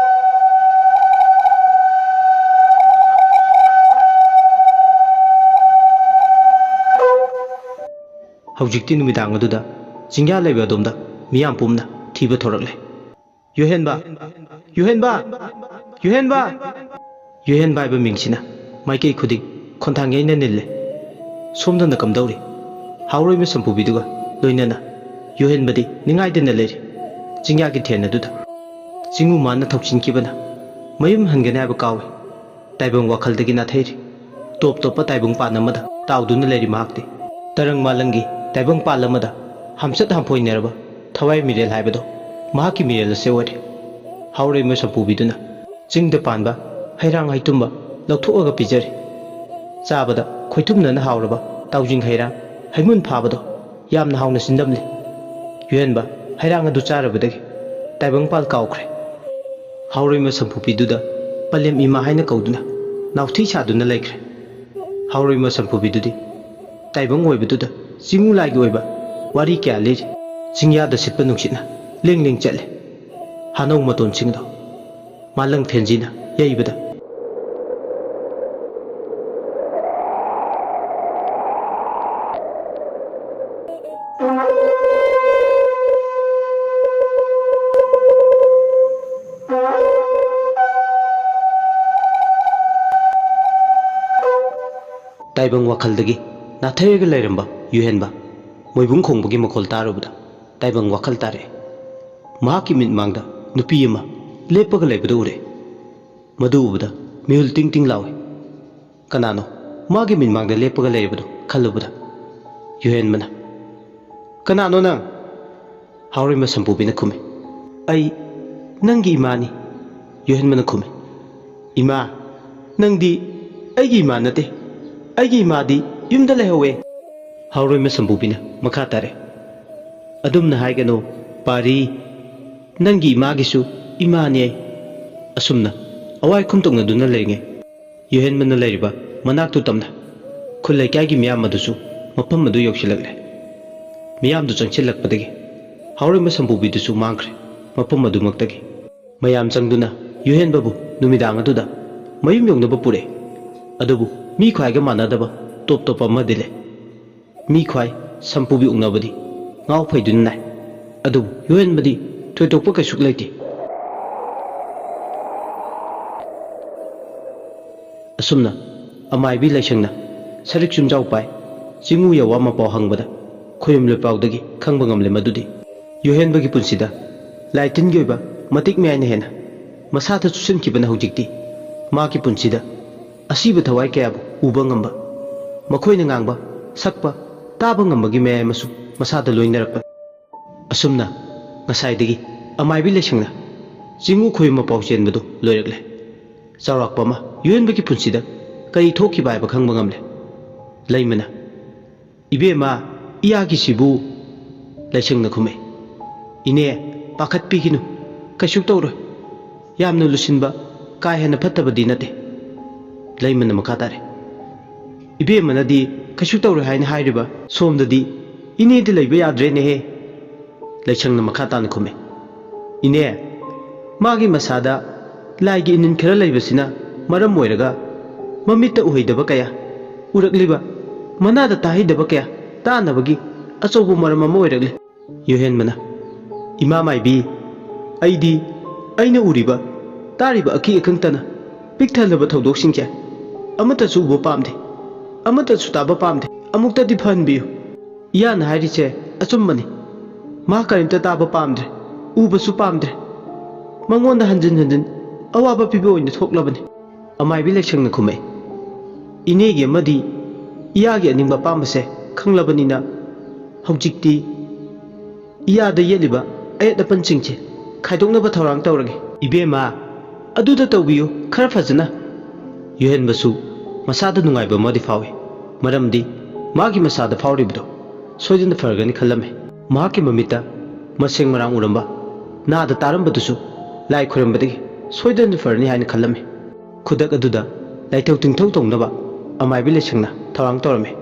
ꯍꯧꯖꯤꯛꯇꯤ ꯅꯨꯃꯤꯗꯥꯡ ꯑꯗꯨꯗ ꯆꯤꯡꯌꯥ ꯂꯩꯕ ꯑꯗꯣꯝꯗ ꯃꯤꯌꯥꯝ ꯄꯨꯝꯅ ꯊꯤꯕ ꯊꯣꯔꯛꯂꯦ꯫ "ꯌꯨꯍꯦꯟꯕ! ꯌꯨꯍꯦꯟꯕ! ꯌꯨꯍꯦꯟꯕ!" ꯌꯨꯍꯦꯟꯕ ꯍꯥꯏꯕ ꯃꯤꯡꯁꯤꯅ ꯃꯥꯏꯀꯩ ꯈꯨꯗꯤꯡ ꯈꯣꯟꯊꯥꯡ ꯌꯩꯅ ꯅꯤꯜꯂꯦ꯫ ꯁꯣꯝꯗꯅ ꯀꯝꯗꯧꯔꯤ? ꯍꯥꯎꯔꯣꯏꯃ ꯁꯝꯄꯨꯕꯤꯗꯨꯒ ꯂꯣꯏꯅꯅ ꯌꯨꯍꯦꯟꯕꯗꯤ ꯅꯤꯡꯉꯥꯏꯗꯅ ꯂꯩꯔꯤ꯫ ꯆꯤꯡꯌꯥꯒꯤ ꯊꯦꯟ ꯑꯗꯨꯗ ꯆꯤꯡꯉꯨ ꯃꯥꯅ ꯊꯧꯆꯤꯟꯈꯤꯕꯅ ꯃꯌꯨꯝ ꯍꯟꯒꯅꯤ ꯍꯥꯏꯕ ꯀꯥꯎꯏ꯫ ꯇꯥꯏꯕꯪ ꯋꯥꯈꯜꯗꯒꯤ ꯅꯥꯊꯩꯔꯤ꯫ ꯇꯣꯞ ꯇꯣꯞꯄ ꯇꯥꯏꯕꯪ ꯄꯥꯟ ꯑꯃꯗ ꯇꯥꯎꯗꯨꯅ ꯂꯩꯔꯤ ꯃꯍꯥꯛꯇꯤ꯫ ꯇꯔꯪ ꯃꯥꯂꯪꯒꯤ ꯇꯥꯏꯕꯪ ꯄꯥꯟ ꯑꯃꯗ ꯍꯝꯆꯠ ꯍꯝꯐꯣꯏꯅꯔꯕ ꯊꯋꯥꯏ ꯃꯤꯔꯦꯜ ꯍꯥꯏꯕꯗꯣ ꯃꯍꯥꯛꯀꯤ ꯃꯤꯔꯦꯜ ꯑꯁꯦ ꯑꯣꯏꯔꯦ꯫ ꯍꯥꯎꯔꯩꯃ ꯁꯝꯄꯨꯕꯤꯗꯨꯅ ꯆꯤꯡꯗ ꯄꯥꯟꯕ ꯍꯩꯔꯥꯡ ꯍꯩꯇꯨꯝꯕ ꯂꯧꯊꯣꯛꯑꯒ ꯄꯤꯖꯔꯤ꯫ ꯆꯥꯕꯗ ꯈꯣꯏꯊꯨꯝꯅꯅ ꯍꯥꯎꯔꯕ ꯇꯥꯎꯖꯤꯡ ꯍꯩꯔꯥꯡ ꯍꯩꯃꯨꯟ ꯐꯥꯕꯗꯣ ꯌꯥꯝꯅ ꯍꯥꯎꯅ ꯆꯤꯟꯗꯝꯂꯤ꯫ ꯌꯨꯍꯦꯟꯕ ꯍꯩꯔꯥꯡ ꯑꯗꯨ ꯆꯥꯔꯕꯗꯒꯤ ꯇꯥꯏꯕꯪꯄꯥꯜ ꯀꯥꯎꯈ꯭ꯔꯦ꯫ ꯍꯥꯎꯔꯩꯃ ꯁꯝꯄꯨꯕꯤꯗꯨꯗ ꯄꯂꯦꯝ ꯏꯃꯥ ꯍꯥꯏꯅ ꯀꯧꯗꯨꯅ ꯅꯥꯎꯊꯤ ꯁꯥꯗꯨꯅ ꯂꯩꯈ꯭ꯔꯦ꯫ ꯍꯥꯎꯔꯩꯃ ꯁꯝꯄꯨꯕꯤꯗꯨꯗꯤ ꯇꯥꯏꯕꯪ ꯑꯣꯏꯕꯗꯨꯗ ꯆꯤꯡꯉꯨ ꯂꯥꯏꯒꯤ ꯑꯣꯏꯕ ꯋꯥꯔꯤ ꯀꯌꯥ ꯂꯤꯔꯤ꯫ ꯆꯤꯡꯌꯥꯗ ꯁꯤꯠꯄ ꯅꯨꯡꯁꯤꯠꯅ ꯂꯦꯡ ꯂꯦꯡ ꯆꯠꯂꯦ꯫ ꯍꯥꯅꯧ ꯃꯇꯣꯟꯁꯤꯡꯗꯣ ꯃꯥꯂꯪ ꯊꯦꯟꯖꯤꯅ ꯌꯩꯕꯗ꯫ ꯇꯥꯏꯕꯪ ꯋꯥꯈꯜꯗꯒꯤ ꯅꯥꯊꯩꯔꯒ ꯂꯩꯔꯝꯕ ꯌꯨꯍꯦꯟꯕ ꯃꯣꯏꯕꯨꯡ ꯈꯣꯡꯕꯒꯤ ꯃꯈꯣꯜ ꯇꯥꯔꯨꯕꯗ ꯇꯥꯏꯕꯪ ꯋꯥꯈꯜ ꯇꯥꯔꯛꯑꯦ꯫ ꯃꯍꯥꯛꯀꯤ ꯃꯤꯠꯃꯥꯡꯗ ꯅꯨꯄꯤ ꯑꯃ ꯂꯦꯞꯄꯒ ꯂꯩꯕꯗꯨ ꯎꯔꯦ꯫ ꯃꯗꯨ ꯎꯕꯗ ꯃꯤꯍꯨꯜ ꯇꯤꯡ ꯇꯤꯡ ꯂꯥꯎꯏ꯫ ꯀꯅꯥꯅꯣ ꯃꯥꯒꯤ ꯃꯤꯠꯃꯥꯡꯗ ꯂꯦꯞꯄꯒ ꯂꯩꯔꯤꯕꯗꯨ ꯈꯜꯂꯨꯕꯗ ꯌꯨꯍꯦꯟꯕꯅ, "ꯀꯅꯥꯅꯣ ꯅꯪ?" ꯍꯥꯎꯔꯩꯃ ꯁꯝꯄꯨꯕꯤꯅ ꯈꯨꯝꯃꯤ꯫ "ꯑꯩ ꯅꯪꯒꯤ ꯏꯃꯥꯅꯤ," ꯌꯨꯍꯦꯟꯕꯅ ꯈꯨꯝꯃꯤ꯫ "ꯏꯃꯥ? ꯅꯪꯗꯤ ꯑꯩꯒꯤ ꯏꯃꯥ ꯅꯠꯇꯦ꯫ ꯑꯩꯒꯤ ꯏꯃꯥꯗꯤ ꯌꯨꯝꯗ ꯂꯩꯍꯧꯋꯦ꯫" ꯍꯥꯎꯔꯩꯃ ꯁꯝꯄꯨꯕꯤꯅ ꯃꯈꯥ ꯇꯥꯔꯦ, "ꯑꯗꯨꯝꯅ ꯍꯥꯏꯒꯅꯨ ꯄꯥꯔꯤ꯫ ꯅꯪꯒꯤ ꯏꯃꯥꯒꯤꯁꯨ ꯏꯃꯥꯅꯤ ꯑꯩ꯫" ꯑꯁꯨꯝꯅ ꯑꯋꯥꯏ ꯈꯨꯝꯇꯣꯛꯅꯗꯨꯅ ꯂꯩꯔꯤꯉꯩ, ꯌꯨꯍꯦꯟꯕꯅ ꯂꯩꯔꯤꯕ ꯃꯅꯥꯛꯇꯨ ꯇꯝꯅ ꯈꯨꯜ ꯂꯩꯀꯥꯏꯒꯤ ꯃꯤꯌꯥꯝ ꯑꯗꯨꯁꯨ ꯃꯐꯝ ꯑꯗꯨ ꯌꯧꯁꯤꯜꯂꯛꯂꯦ꯫ ꯃꯤꯌꯥꯝꯗꯨ ꯆꯪꯁꯤꯜꯂꯛꯄꯗꯒꯤ ꯍꯥꯎꯔꯩꯃ ꯁꯝꯄꯨꯕꯤꯗꯨꯁꯨ ꯃꯥꯡꯈ꯭ꯔꯦ ꯃꯐꯝ ꯑꯗꯨꯃꯛꯇꯒꯤ꯫ ꯃꯌꯥꯝ ꯆꯪꯗꯨꯅ ꯌꯨꯍꯦꯟꯕꯕꯨ ꯅꯨꯃꯤꯗꯥꯡ ꯑꯗꯨꯗ ꯃꯌꯨꯝ ꯌꯧꯅꯕ ꯄꯨꯔꯛꯏ꯫ ꯑꯗꯨꯕꯨ ꯃꯤ ꯈ꯭ꯋꯥꯏꯒ ꯃꯥꯟꯅꯗꯕ ꯇꯣꯞ ꯇꯣꯞꯄ ꯑꯃꯗꯤ ꯂꯩ꯫ ꯃꯤ ꯈ꯭ꯋꯥꯏ ꯁꯝꯄꯨꯕꯤ ꯎꯛꯅꯕꯗꯤ ꯉꯥꯎ ꯐꯩꯗꯨꯅ ꯅꯥꯏ꯫ ꯑꯗꯨꯕꯨ ꯌꯨꯍꯦꯟꯕꯗꯤ ꯊꯣꯏꯗꯣꯛꯄ ꯀꯩꯁꯨ ꯂꯩꯇꯦ꯫ ꯑꯁꯨꯝꯅ ꯑꯃꯥꯏꯕꯤ ꯂꯥꯏꯁꯪꯅ ꯁꯔꯤꯛ ꯆꯨꯝꯖꯥꯎ ꯄꯥꯏ ꯆꯤꯡꯉꯨ ꯌꯥꯋꯥ ꯃꯄꯥꯎ ꯍꯪꯕꯗ ꯈꯣꯏꯔꯨꯝ ꯂꯣꯏꯄꯥꯎꯗꯒꯤ ꯈꯪꯕ ꯉꯝꯂꯦ ꯃꯗꯨꯗꯤ ꯌꯨꯍꯦꯟꯕꯒꯤ ꯄꯨꯟꯁꯤꯗ ꯂꯥꯏ ꯇꯤꯟꯒꯤ ꯑꯣꯏꯕ ꯃꯇꯤꯛ ꯃꯌꯥꯏꯅ ꯍꯦꯟꯅ ꯃꯁꯥꯗ ꯆꯨꯞꯁꯤꯟꯈꯤꯕꯅ ꯍꯧꯖꯤꯛꯇꯤ ꯃꯥꯒꯤ ꯄꯨꯟꯁꯤꯗ ꯑꯁꯤꯕ ꯊꯋꯥꯏ ꯀꯌꯥꯕꯨ ꯎꯕ ꯉꯝꯕ, ꯃꯈꯣꯏꯅ ꯉꯥꯡꯕ, ꯁꯛꯄ, ꯇꯥꯕ ꯉꯝꯕꯒꯤ ꯃꯌꯥꯏ ꯑꯃꯁꯨ ꯃꯁꯥꯗ ꯂꯣꯏꯅꯔꯛꯄꯅꯤ꯫ ꯑꯁꯨꯝꯅ ꯉꯁꯥꯏꯗꯒꯤ ꯑꯃꯥꯏꯕꯤ ꯂꯥꯏꯁꯪꯅ ꯆꯤꯡꯉꯨ ꯈꯣꯏꯔꯨꯝ ꯃꯄꯥꯎ ꯆꯦꯟꯕꯗꯨ ꯂꯣꯏꯔꯛꯂꯦ꯫ ꯆꯥꯎꯔꯥꯛꯄ ꯑꯃ ꯌꯨꯍꯦꯟꯕꯒꯤ ꯄꯨꯟꯁꯤꯗ ꯀꯔꯤ ꯊꯣꯛꯈꯤꯕ ꯍꯥꯏꯕ ꯈꯪꯕ ꯉꯝꯂꯦ꯫ ꯂꯩꯃꯅ, "ꯏꯕꯦꯝꯃ, ꯏꯌꯥꯒꯤꯁꯤꯕꯨ?" ꯂꯥꯏꯁꯪꯅ ꯈꯨꯝꯃꯦ, "ꯏꯅꯦ, ꯄꯥꯈꯠꯄꯤꯒꯤꯅꯨ, ꯀꯩꯁꯨ ꯇꯧꯔꯣꯏ꯫ ꯌꯥꯝꯅ ꯂꯨꯁꯤꯟꯕ, ꯀꯥ ꯍꯦꯟꯅ ꯐꯠꯇꯕꯗꯤ ꯅꯠꯇꯦ꯫" ꯂꯩꯃꯅ ꯃꯈꯥ ꯇꯥꯔꯦ, "ꯏꯕꯦꯝꯃꯅꯗꯤ ꯀꯩꯁꯨ ꯇꯧꯔꯣꯏ ꯍꯥꯏꯅ ꯍꯥꯏꯔꯤꯕ꯫ ꯁꯣꯝꯗꯗꯤ ꯏꯅꯦꯗꯤ ꯂꯩꯕ ꯌꯥꯗ꯭ꯔꯦꯅꯦꯍꯦ꯫ ꯂꯩꯁꯪꯅ ꯃꯈꯥ ꯇꯥꯅ ꯈꯨꯝꯃꯤ, "ꯏꯅꯦ, ꯃꯥꯒꯤ ꯃꯁꯥꯗ ꯂꯥꯏꯒꯤ ꯏꯅꯤꯟ ꯈꯔ ꯂꯩꯕꯁꯤꯅ ꯃꯔꯝ ꯑꯣꯏꯔꯒ ꯃꯃꯤꯠꯇ ꯎꯍꯩꯗꯕ ꯀꯌꯥ ꯎꯔꯛꯂꯤꯕ, ꯃꯅꯥꯗ ꯇꯥꯍꯩꯗꯕ ꯀꯌꯥ ꯇꯥꯅꯕꯒꯤ ꯑꯆꯧꯕ ꯃꯔꯝ ꯑꯃ ꯑꯣꯏꯔꯛꯂꯤ꯫" ꯌꯨꯍꯦꯟꯕꯅ, "ꯏꯃꯥ ꯃꯥꯏꯕꯤ, ꯑꯩꯗꯤ ꯑꯩꯅ ꯎꯔꯤꯕ, ꯇꯥꯔꯤꯕ ꯑꯀꯤ ꯑꯈꯪꯇꯅ ꯄꯤꯛ ꯊꯜꯂꯕ ꯊꯧꯗꯣꯛꯁꯤꯡꯁꯦ ꯑꯃꯠꯇꯁꯨ ꯎꯕ ꯄꯥꯝꯗꯦ, ꯑꯃꯠꯇꯁꯨ ꯇꯥꯕ ꯄꯥꯝꯗꯦ꯫ ꯑꯃꯨꯛꯇꯗꯤ ꯐꯍꯟꯕꯤꯌꯨ꯫ ꯏꯌꯥꯅ ꯍꯥꯏꯔꯤꯁꯦ ꯑꯆꯨꯝꯕꯅꯤ꯫ ꯃꯥ ꯀꯔꯤꯝꯇ ꯇꯥꯕ ꯄꯥꯝꯗ꯭ꯔꯦ, ꯎꯕꯁꯨ ꯄꯥꯝꯗ꯭ꯔꯦ꯫ ꯃꯉꯣꯟꯗ ꯍꯟꯖꯤꯟ ꯍꯟꯖꯤꯟ ꯑꯋꯥꯕ ꯄꯤꯕ ꯑꯣꯏꯅ ꯊꯣꯛꯂꯕꯅꯤ꯫" ꯑꯃꯥꯏꯕꯤ ꯂꯩꯁꯪꯅ ꯈꯨꯝꯃꯛꯏ, "ꯏꯅꯦꯒꯤ ꯑꯃꯗꯤ ꯏꯌꯥꯒꯤ ꯑꯅꯤꯡꯕ ꯑꯄꯥꯝꯕꯁꯦ ꯈꯪꯂꯕꯅꯤꯅ ꯍꯧꯖꯤꯛꯇꯤ ꯏꯌꯥꯗ ꯌꯦꯠꯂꯤꯕ ꯑꯌꯦꯠ ꯑꯄꯟꯁꯤꯡꯁꯦ ꯈꯥꯏꯗꯣꯛꯅꯕ ꯊꯧꯔꯥꯡ ꯇꯧꯔꯒꯦ꯫" "ꯏꯕꯦꯝꯃ, ꯑꯗꯨꯗ ꯇꯧꯕꯤꯌꯨ, ꯈꯔ ꯐꯖꯅ꯫" ꯌꯨꯍꯦꯟꯕꯁꯨ ꯃꯁꯥꯗ ꯅꯨꯡꯉꯥꯏꯕ ꯑꯃꯗꯤ ꯐꯥꯎꯏ, ꯃꯔꯝꯗꯤ ꯃꯥꯒꯤ ꯃꯁꯥꯗ ꯐꯥꯎꯔꯤꯕꯗꯣ ꯁꯣꯏꯗꯅ ꯐꯔꯒꯅꯤ ꯈꯜꯂꯝꯃꯤ꯫ ꯃꯍꯥꯛꯀꯤ ꯃꯃꯤꯠꯇ ꯃꯁꯦꯡ ꯃꯔꯥꯡ ꯎꯔꯝꯕ, ꯅꯥꯗ ꯇꯥꯔꯝꯕꯗꯨꯁꯨ ꯂꯥꯏ ꯈꯣꯏꯔꯝꯕꯗꯒꯤ ꯁꯣꯏꯗꯅ ꯐꯔꯅꯤ ꯍꯥꯏꯅ ꯈꯜꯂꯝꯃꯤ꯫ ꯈꯨꯗꯛ ꯑꯗꯨꯗ ꯂꯥꯏꯊꯧ ꯇꯤꯡꯊꯧ ꯇꯧꯅꯕ ꯑꯃꯥꯏꯕꯤ ꯂꯩꯁꯪꯅ ꯊꯧꯔꯥꯡ ꯇꯧꯔꯝꯃꯤ꯫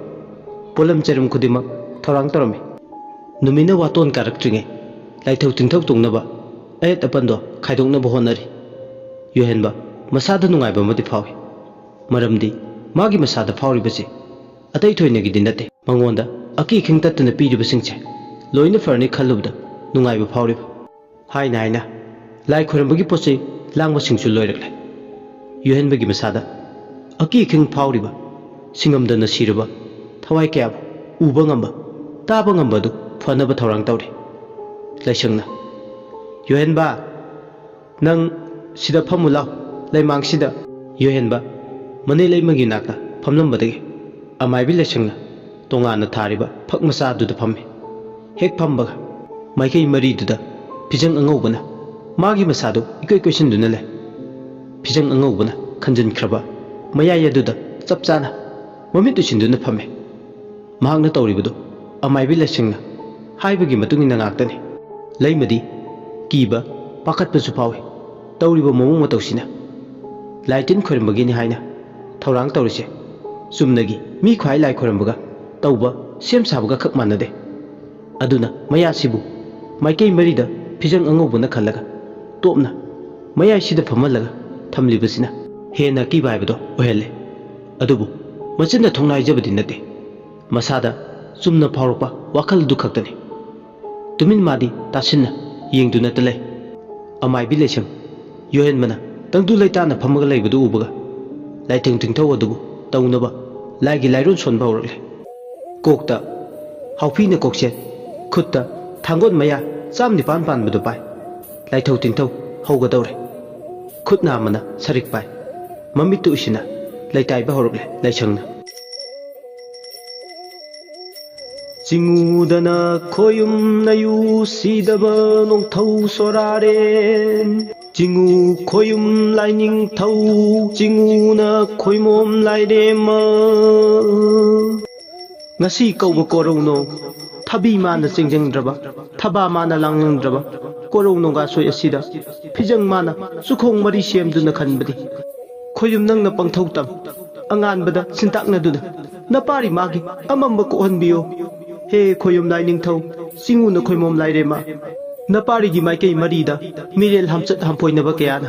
ꯄꯣꯠꯂꯝ ꯆꯩꯔꯝ ꯈꯨꯗꯤꯡꯃꯛ ꯊꯧꯔꯥꯡ ꯇꯧꯔꯝꯃꯤ꯫ ꯅꯨꯃꯤꯠꯅ ꯋꯥꯇꯣꯟ ꯀꯥꯔꯛꯇ꯭ꯔꯤꯉꯩ ꯂꯥꯏꯊꯧ ꯇꯤꯡꯊꯧ ꯇꯧꯅꯕ ꯑꯌꯦꯠ ꯑꯄꯟꯗꯣ ꯈꯥꯏꯗꯣꯛꯅꯕ ꯍꯣꯠꯅꯔꯤ꯫ ꯌꯨꯍꯦꯟꯕ ꯃꯁꯥꯗ ꯅꯨꯡꯉꯥꯏꯕ ꯑꯃꯗꯤ ꯐꯥꯎꯏ, ꯃꯔꯝꯗꯤ ꯃꯥꯒꯤ ꯃꯁꯥꯗ ꯐꯥꯎꯔꯤꯕꯁꯤ ꯑꯇꯩ ꯊꯣꯏꯅꯒꯤꯗꯤ ꯅꯠꯇꯦ꯫ ꯃꯉꯣꯟꯗ ꯑꯀꯤ ꯑꯈꯪ ꯇꯠꯇꯅ ꯄꯤꯔꯤꯕꯁꯤꯡꯁꯦ ꯂꯣꯏꯅ ꯐꯔꯅꯤ ꯈꯜꯂꯨꯕꯗ ꯅꯨꯡꯉꯥꯏꯕ ꯐꯥꯎꯔꯤꯕ꯫ ꯍꯥꯏꯅ ꯍꯥꯏꯅ ꯂꯥꯏ ꯈꯣꯏꯔꯝꯕꯒꯤ ꯄꯣꯠ ꯆꯩ ꯂꯥꯡꯕꯁꯤꯡꯁꯨ ꯂꯣꯏꯔꯛꯂꯦ꯫ ꯌꯨꯍꯦꯟꯕꯒꯤ ꯃꯁꯥꯗ ꯑꯀꯤ ꯑꯈꯪ ꯐꯥꯎꯔꯤꯕ, ꯁꯤꯡꯉꯝꯗꯅ ꯁꯤꯔꯕ ꯊꯋꯥꯏ ꯀꯌꯥꯕꯨ ꯎꯕ ꯉꯝꯕ, ꯇꯥꯕ ꯉꯝꯕ ꯑꯗꯨ ꯐꯅꯕ ꯊꯧꯔꯥꯡ ꯇꯧꯔꯤ꯫ ꯂꯩꯁꯪꯅ, "ꯌꯨꯍꯦꯟꯕ, ꯅꯪ ꯁꯤꯗ ꯐꯝꯃꯨ ꯂꯥꯎ, ꯂꯩꯃꯥꯡꯁꯤꯗ꯫" ꯌꯨꯍꯦꯟꯕ ꯃꯅꯦ ꯂꯩꯃꯒꯤ ꯅꯥꯛꯇ ꯐꯝꯂꯝꯕꯗꯒꯤ ꯑꯃꯥꯏꯕꯤ ꯂꯩꯁꯪꯅ ꯇꯣꯉꯥꯟꯅ ꯊꯥꯔꯤꯕ ꯐꯛ ꯃꯆꯥ ꯑꯗꯨꯗ ꯐꯝꯃꯤ꯫ ꯍꯦꯛ ꯐꯝꯕꯒ ꯃꯥꯏꯀꯩ ꯃꯔꯤꯗꯨꯗ ꯐꯤꯖꯪ ꯑꯉꯧꯕꯅ ꯃꯥꯒꯤ ꯃꯁꯥꯗꯨ ꯏꯀꯣꯏ ꯀꯣꯏꯁꯤꯟꯗꯨꯅ ꯂꯩ꯫ ꯐꯤꯖꯪ ꯑꯉꯧꯕꯅ ꯈꯟꯖꯤꯟꯈ꯭ꯔꯕ ꯃꯌꯥꯏ ꯑꯗꯨꯗ ꯆꯞ ꯆꯥꯅ ꯃꯃꯤꯠ ꯎꯏꯁꯤꯟꯗꯨꯅ ꯐꯝꯃꯤ꯫ ꯃꯍꯥꯛꯅ ꯇꯧꯔꯤꯕꯗꯨ ꯑꯃꯥꯏꯕꯤ ꯂꯩꯁꯪꯅ ꯍꯥꯏꯕꯒꯤ ꯃꯇꯨꯡ ꯏꯟꯅ ꯉꯥꯛꯇꯅꯤ꯫ ꯂꯩꯃꯗꯤ ꯀꯤꯕ, ꯄꯥꯈꯠꯄꯁꯨ ꯐꯥꯎꯏ꯫ ꯇꯧꯔꯤꯕ ꯃꯑꯣꯡ ꯃꯇꯧꯁꯤꯅ ꯂꯥꯏ ꯇꯤꯟ ꯈꯣꯏꯔꯝꯕꯒꯤꯅꯤ ꯍꯥꯏꯅ ꯊꯧꯔꯥꯡ ꯇꯧꯔꯤꯁꯦ ꯆꯨꯝꯅꯒꯤ ꯃꯤ ꯈ꯭ꯋꯥꯏ ꯂꯥꯏ ꯈꯣꯏꯔꯝꯕꯒ ꯇꯧꯕ ꯁꯦꯝ ꯁꯥꯕꯒ ꯈꯛ ꯃꯥꯟꯅꯗꯦ꯫ ꯑꯗꯨꯅ ꯃꯌꯥꯁꯤꯕꯨ ꯃꯥꯏꯀꯩ ꯃꯔꯤꯗ ꯐꯤꯖꯪ ꯑꯉꯧꯕꯅ ꯈꯜꯂꯒ ꯇꯣꯞꯅ ꯃꯌꯥꯏꯁꯤꯗ ꯐꯝꯍꯜꯂꯒ ꯊꯝꯂꯤꯕꯁꯤꯅ ꯍꯦꯟꯅ ꯑꯀꯤꯕ ꯍꯥꯏꯕꯗꯣ ꯑꯣꯏꯍꯜꯂꯦ꯫ ꯑꯗꯨꯕꯨ ꯃꯆꯤꯟꯅ ꯊꯣꯡꯅ ꯍꯥꯏꯖꯕꯗꯤ ꯅꯠꯇꯦ, ꯃꯁꯥꯗ ꯆꯨꯝꯅ ꯐꯥꯎꯔꯛꯄ ꯋꯥꯈꯜ ꯑꯗꯨ ꯈꯛꯇꯅꯤ꯫ ꯇꯨꯃꯤꯟ ꯃꯥꯗꯤ ꯇꯥꯁꯤꯟꯅ ꯌꯦꯡꯗꯨꯅꯇ ꯂꯩ꯫ ꯑꯃꯥꯏꯕꯤ ꯂꯩꯁꯪ ꯌꯣꯍꯦꯟꯕꯅ ꯇꯪꯗꯨ ꯂꯩꯇꯥꯅ ꯐꯝꯃꯒ ꯂꯩꯕꯗꯨ ꯎꯕꯒ ꯂꯥꯏꯊꯪ ꯇꯤꯡꯊꯧ ꯑꯗꯨꯕꯨ ꯇꯧꯅꯕ ꯂꯥꯏꯒꯤ ꯂꯥꯏꯔꯣꯟ ꯁꯣꯟꯕ ꯍꯧꯔꯛꯂꯦ꯫ ꯀꯣꯛꯇ ꯍꯥꯎꯐꯤꯅ ꯀꯣꯛꯁꯦ, ꯈꯨꯠꯇ ꯊꯥꯡꯒꯣꯟ ꯃꯌꯥ ꯆꯥꯝ ꯅꯤꯄꯥꯟ ꯄꯥꯟꯕꯗꯨ ꯄꯥꯏ꯫ ꯂꯥꯏꯊꯧ ꯇꯤꯟꯊꯧ ꯍꯧꯒꯗꯧꯔꯦ꯫ ꯈꯨꯠ ꯅꯥꯝꯃꯅ ꯁꯔꯤꯛ ꯄꯥꯏ꯫ ꯃꯃꯤꯠꯇꯨ ꯎꯏꯁꯤꯟꯅ ꯂꯩꯇꯥꯏꯕ ꯍꯧꯔꯛꯂꯦ ꯂꯥꯏꯁꯪꯅ꯫ ꯆꯤꯡꯉꯨꯗꯅ ꯈꯣꯌꯨꯝ ꯅꯌꯨ ꯁꯤꯗꯕ ꯅꯣꯡꯊꯧ ꯁꯣꯔꯥꯔꯦꯟ꯫ ꯆꯤꯡꯉꯨ ꯈꯣꯌꯨꯝ ꯂꯥꯏꯅꯤꯡꯊꯧ, ꯆꯤꯡꯉꯨꯅ ꯈꯣꯏꯃꯣꯝ ꯂꯥꯏꯔꯦꯝꯃ꯫ ꯉꯁꯤ ꯀꯧꯕ ꯀꯣꯔꯧꯅꯣ, ꯊꯕꯤ ꯃꯥꯅ ꯆꯦꯡꯖꯪꯗ꯭ꯔꯕ, ꯊꯕꯥ ꯃꯥꯅ ꯂꯥꯡꯂꯪꯗ꯭ꯔꯕ ꯀꯣꯔꯧ ꯅꯣꯡꯒꯥꯁꯣꯏ ꯑꯁꯤꯗ ꯐꯤꯖꯪ ꯃꯥꯅ ꯆꯨꯈꯣꯡ ꯃꯔꯤ ꯁꯦꯝꯗꯨꯅ ꯈꯟꯕꯗꯤ꯫ ꯈꯣꯌꯨꯝ ꯅꯪꯅ ꯄꯪꯊꯧ ꯇꯝ, ꯑꯉꯥꯟꯕꯗ ꯁꯤꯟꯇꯥꯛꯅꯗꯨꯅ ꯅꯄꯥꯔꯤ ꯃꯥꯒꯤ ꯑꯃꯝꯕ ꯀꯣꯛꯍꯟꯕꯤꯌꯣ꯫ ꯍꯦ ꯈꯣꯌꯨꯝ ꯂꯥꯏꯅꯤꯡꯊꯧ, ꯆꯤꯡꯉꯨꯅ ꯈꯣꯏꯃꯣꯝ ꯂꯥꯏꯔꯦꯝꯃ, ꯅꯄꯥꯔꯤꯒꯤ ꯃꯥꯏꯀꯩ ꯃꯔꯤꯗ ꯃꯤꯔꯦꯜ ꯍꯥꯝꯆꯠ ꯍꯥꯝꯐꯣꯏꯅꯕ ꯀꯌꯥꯅ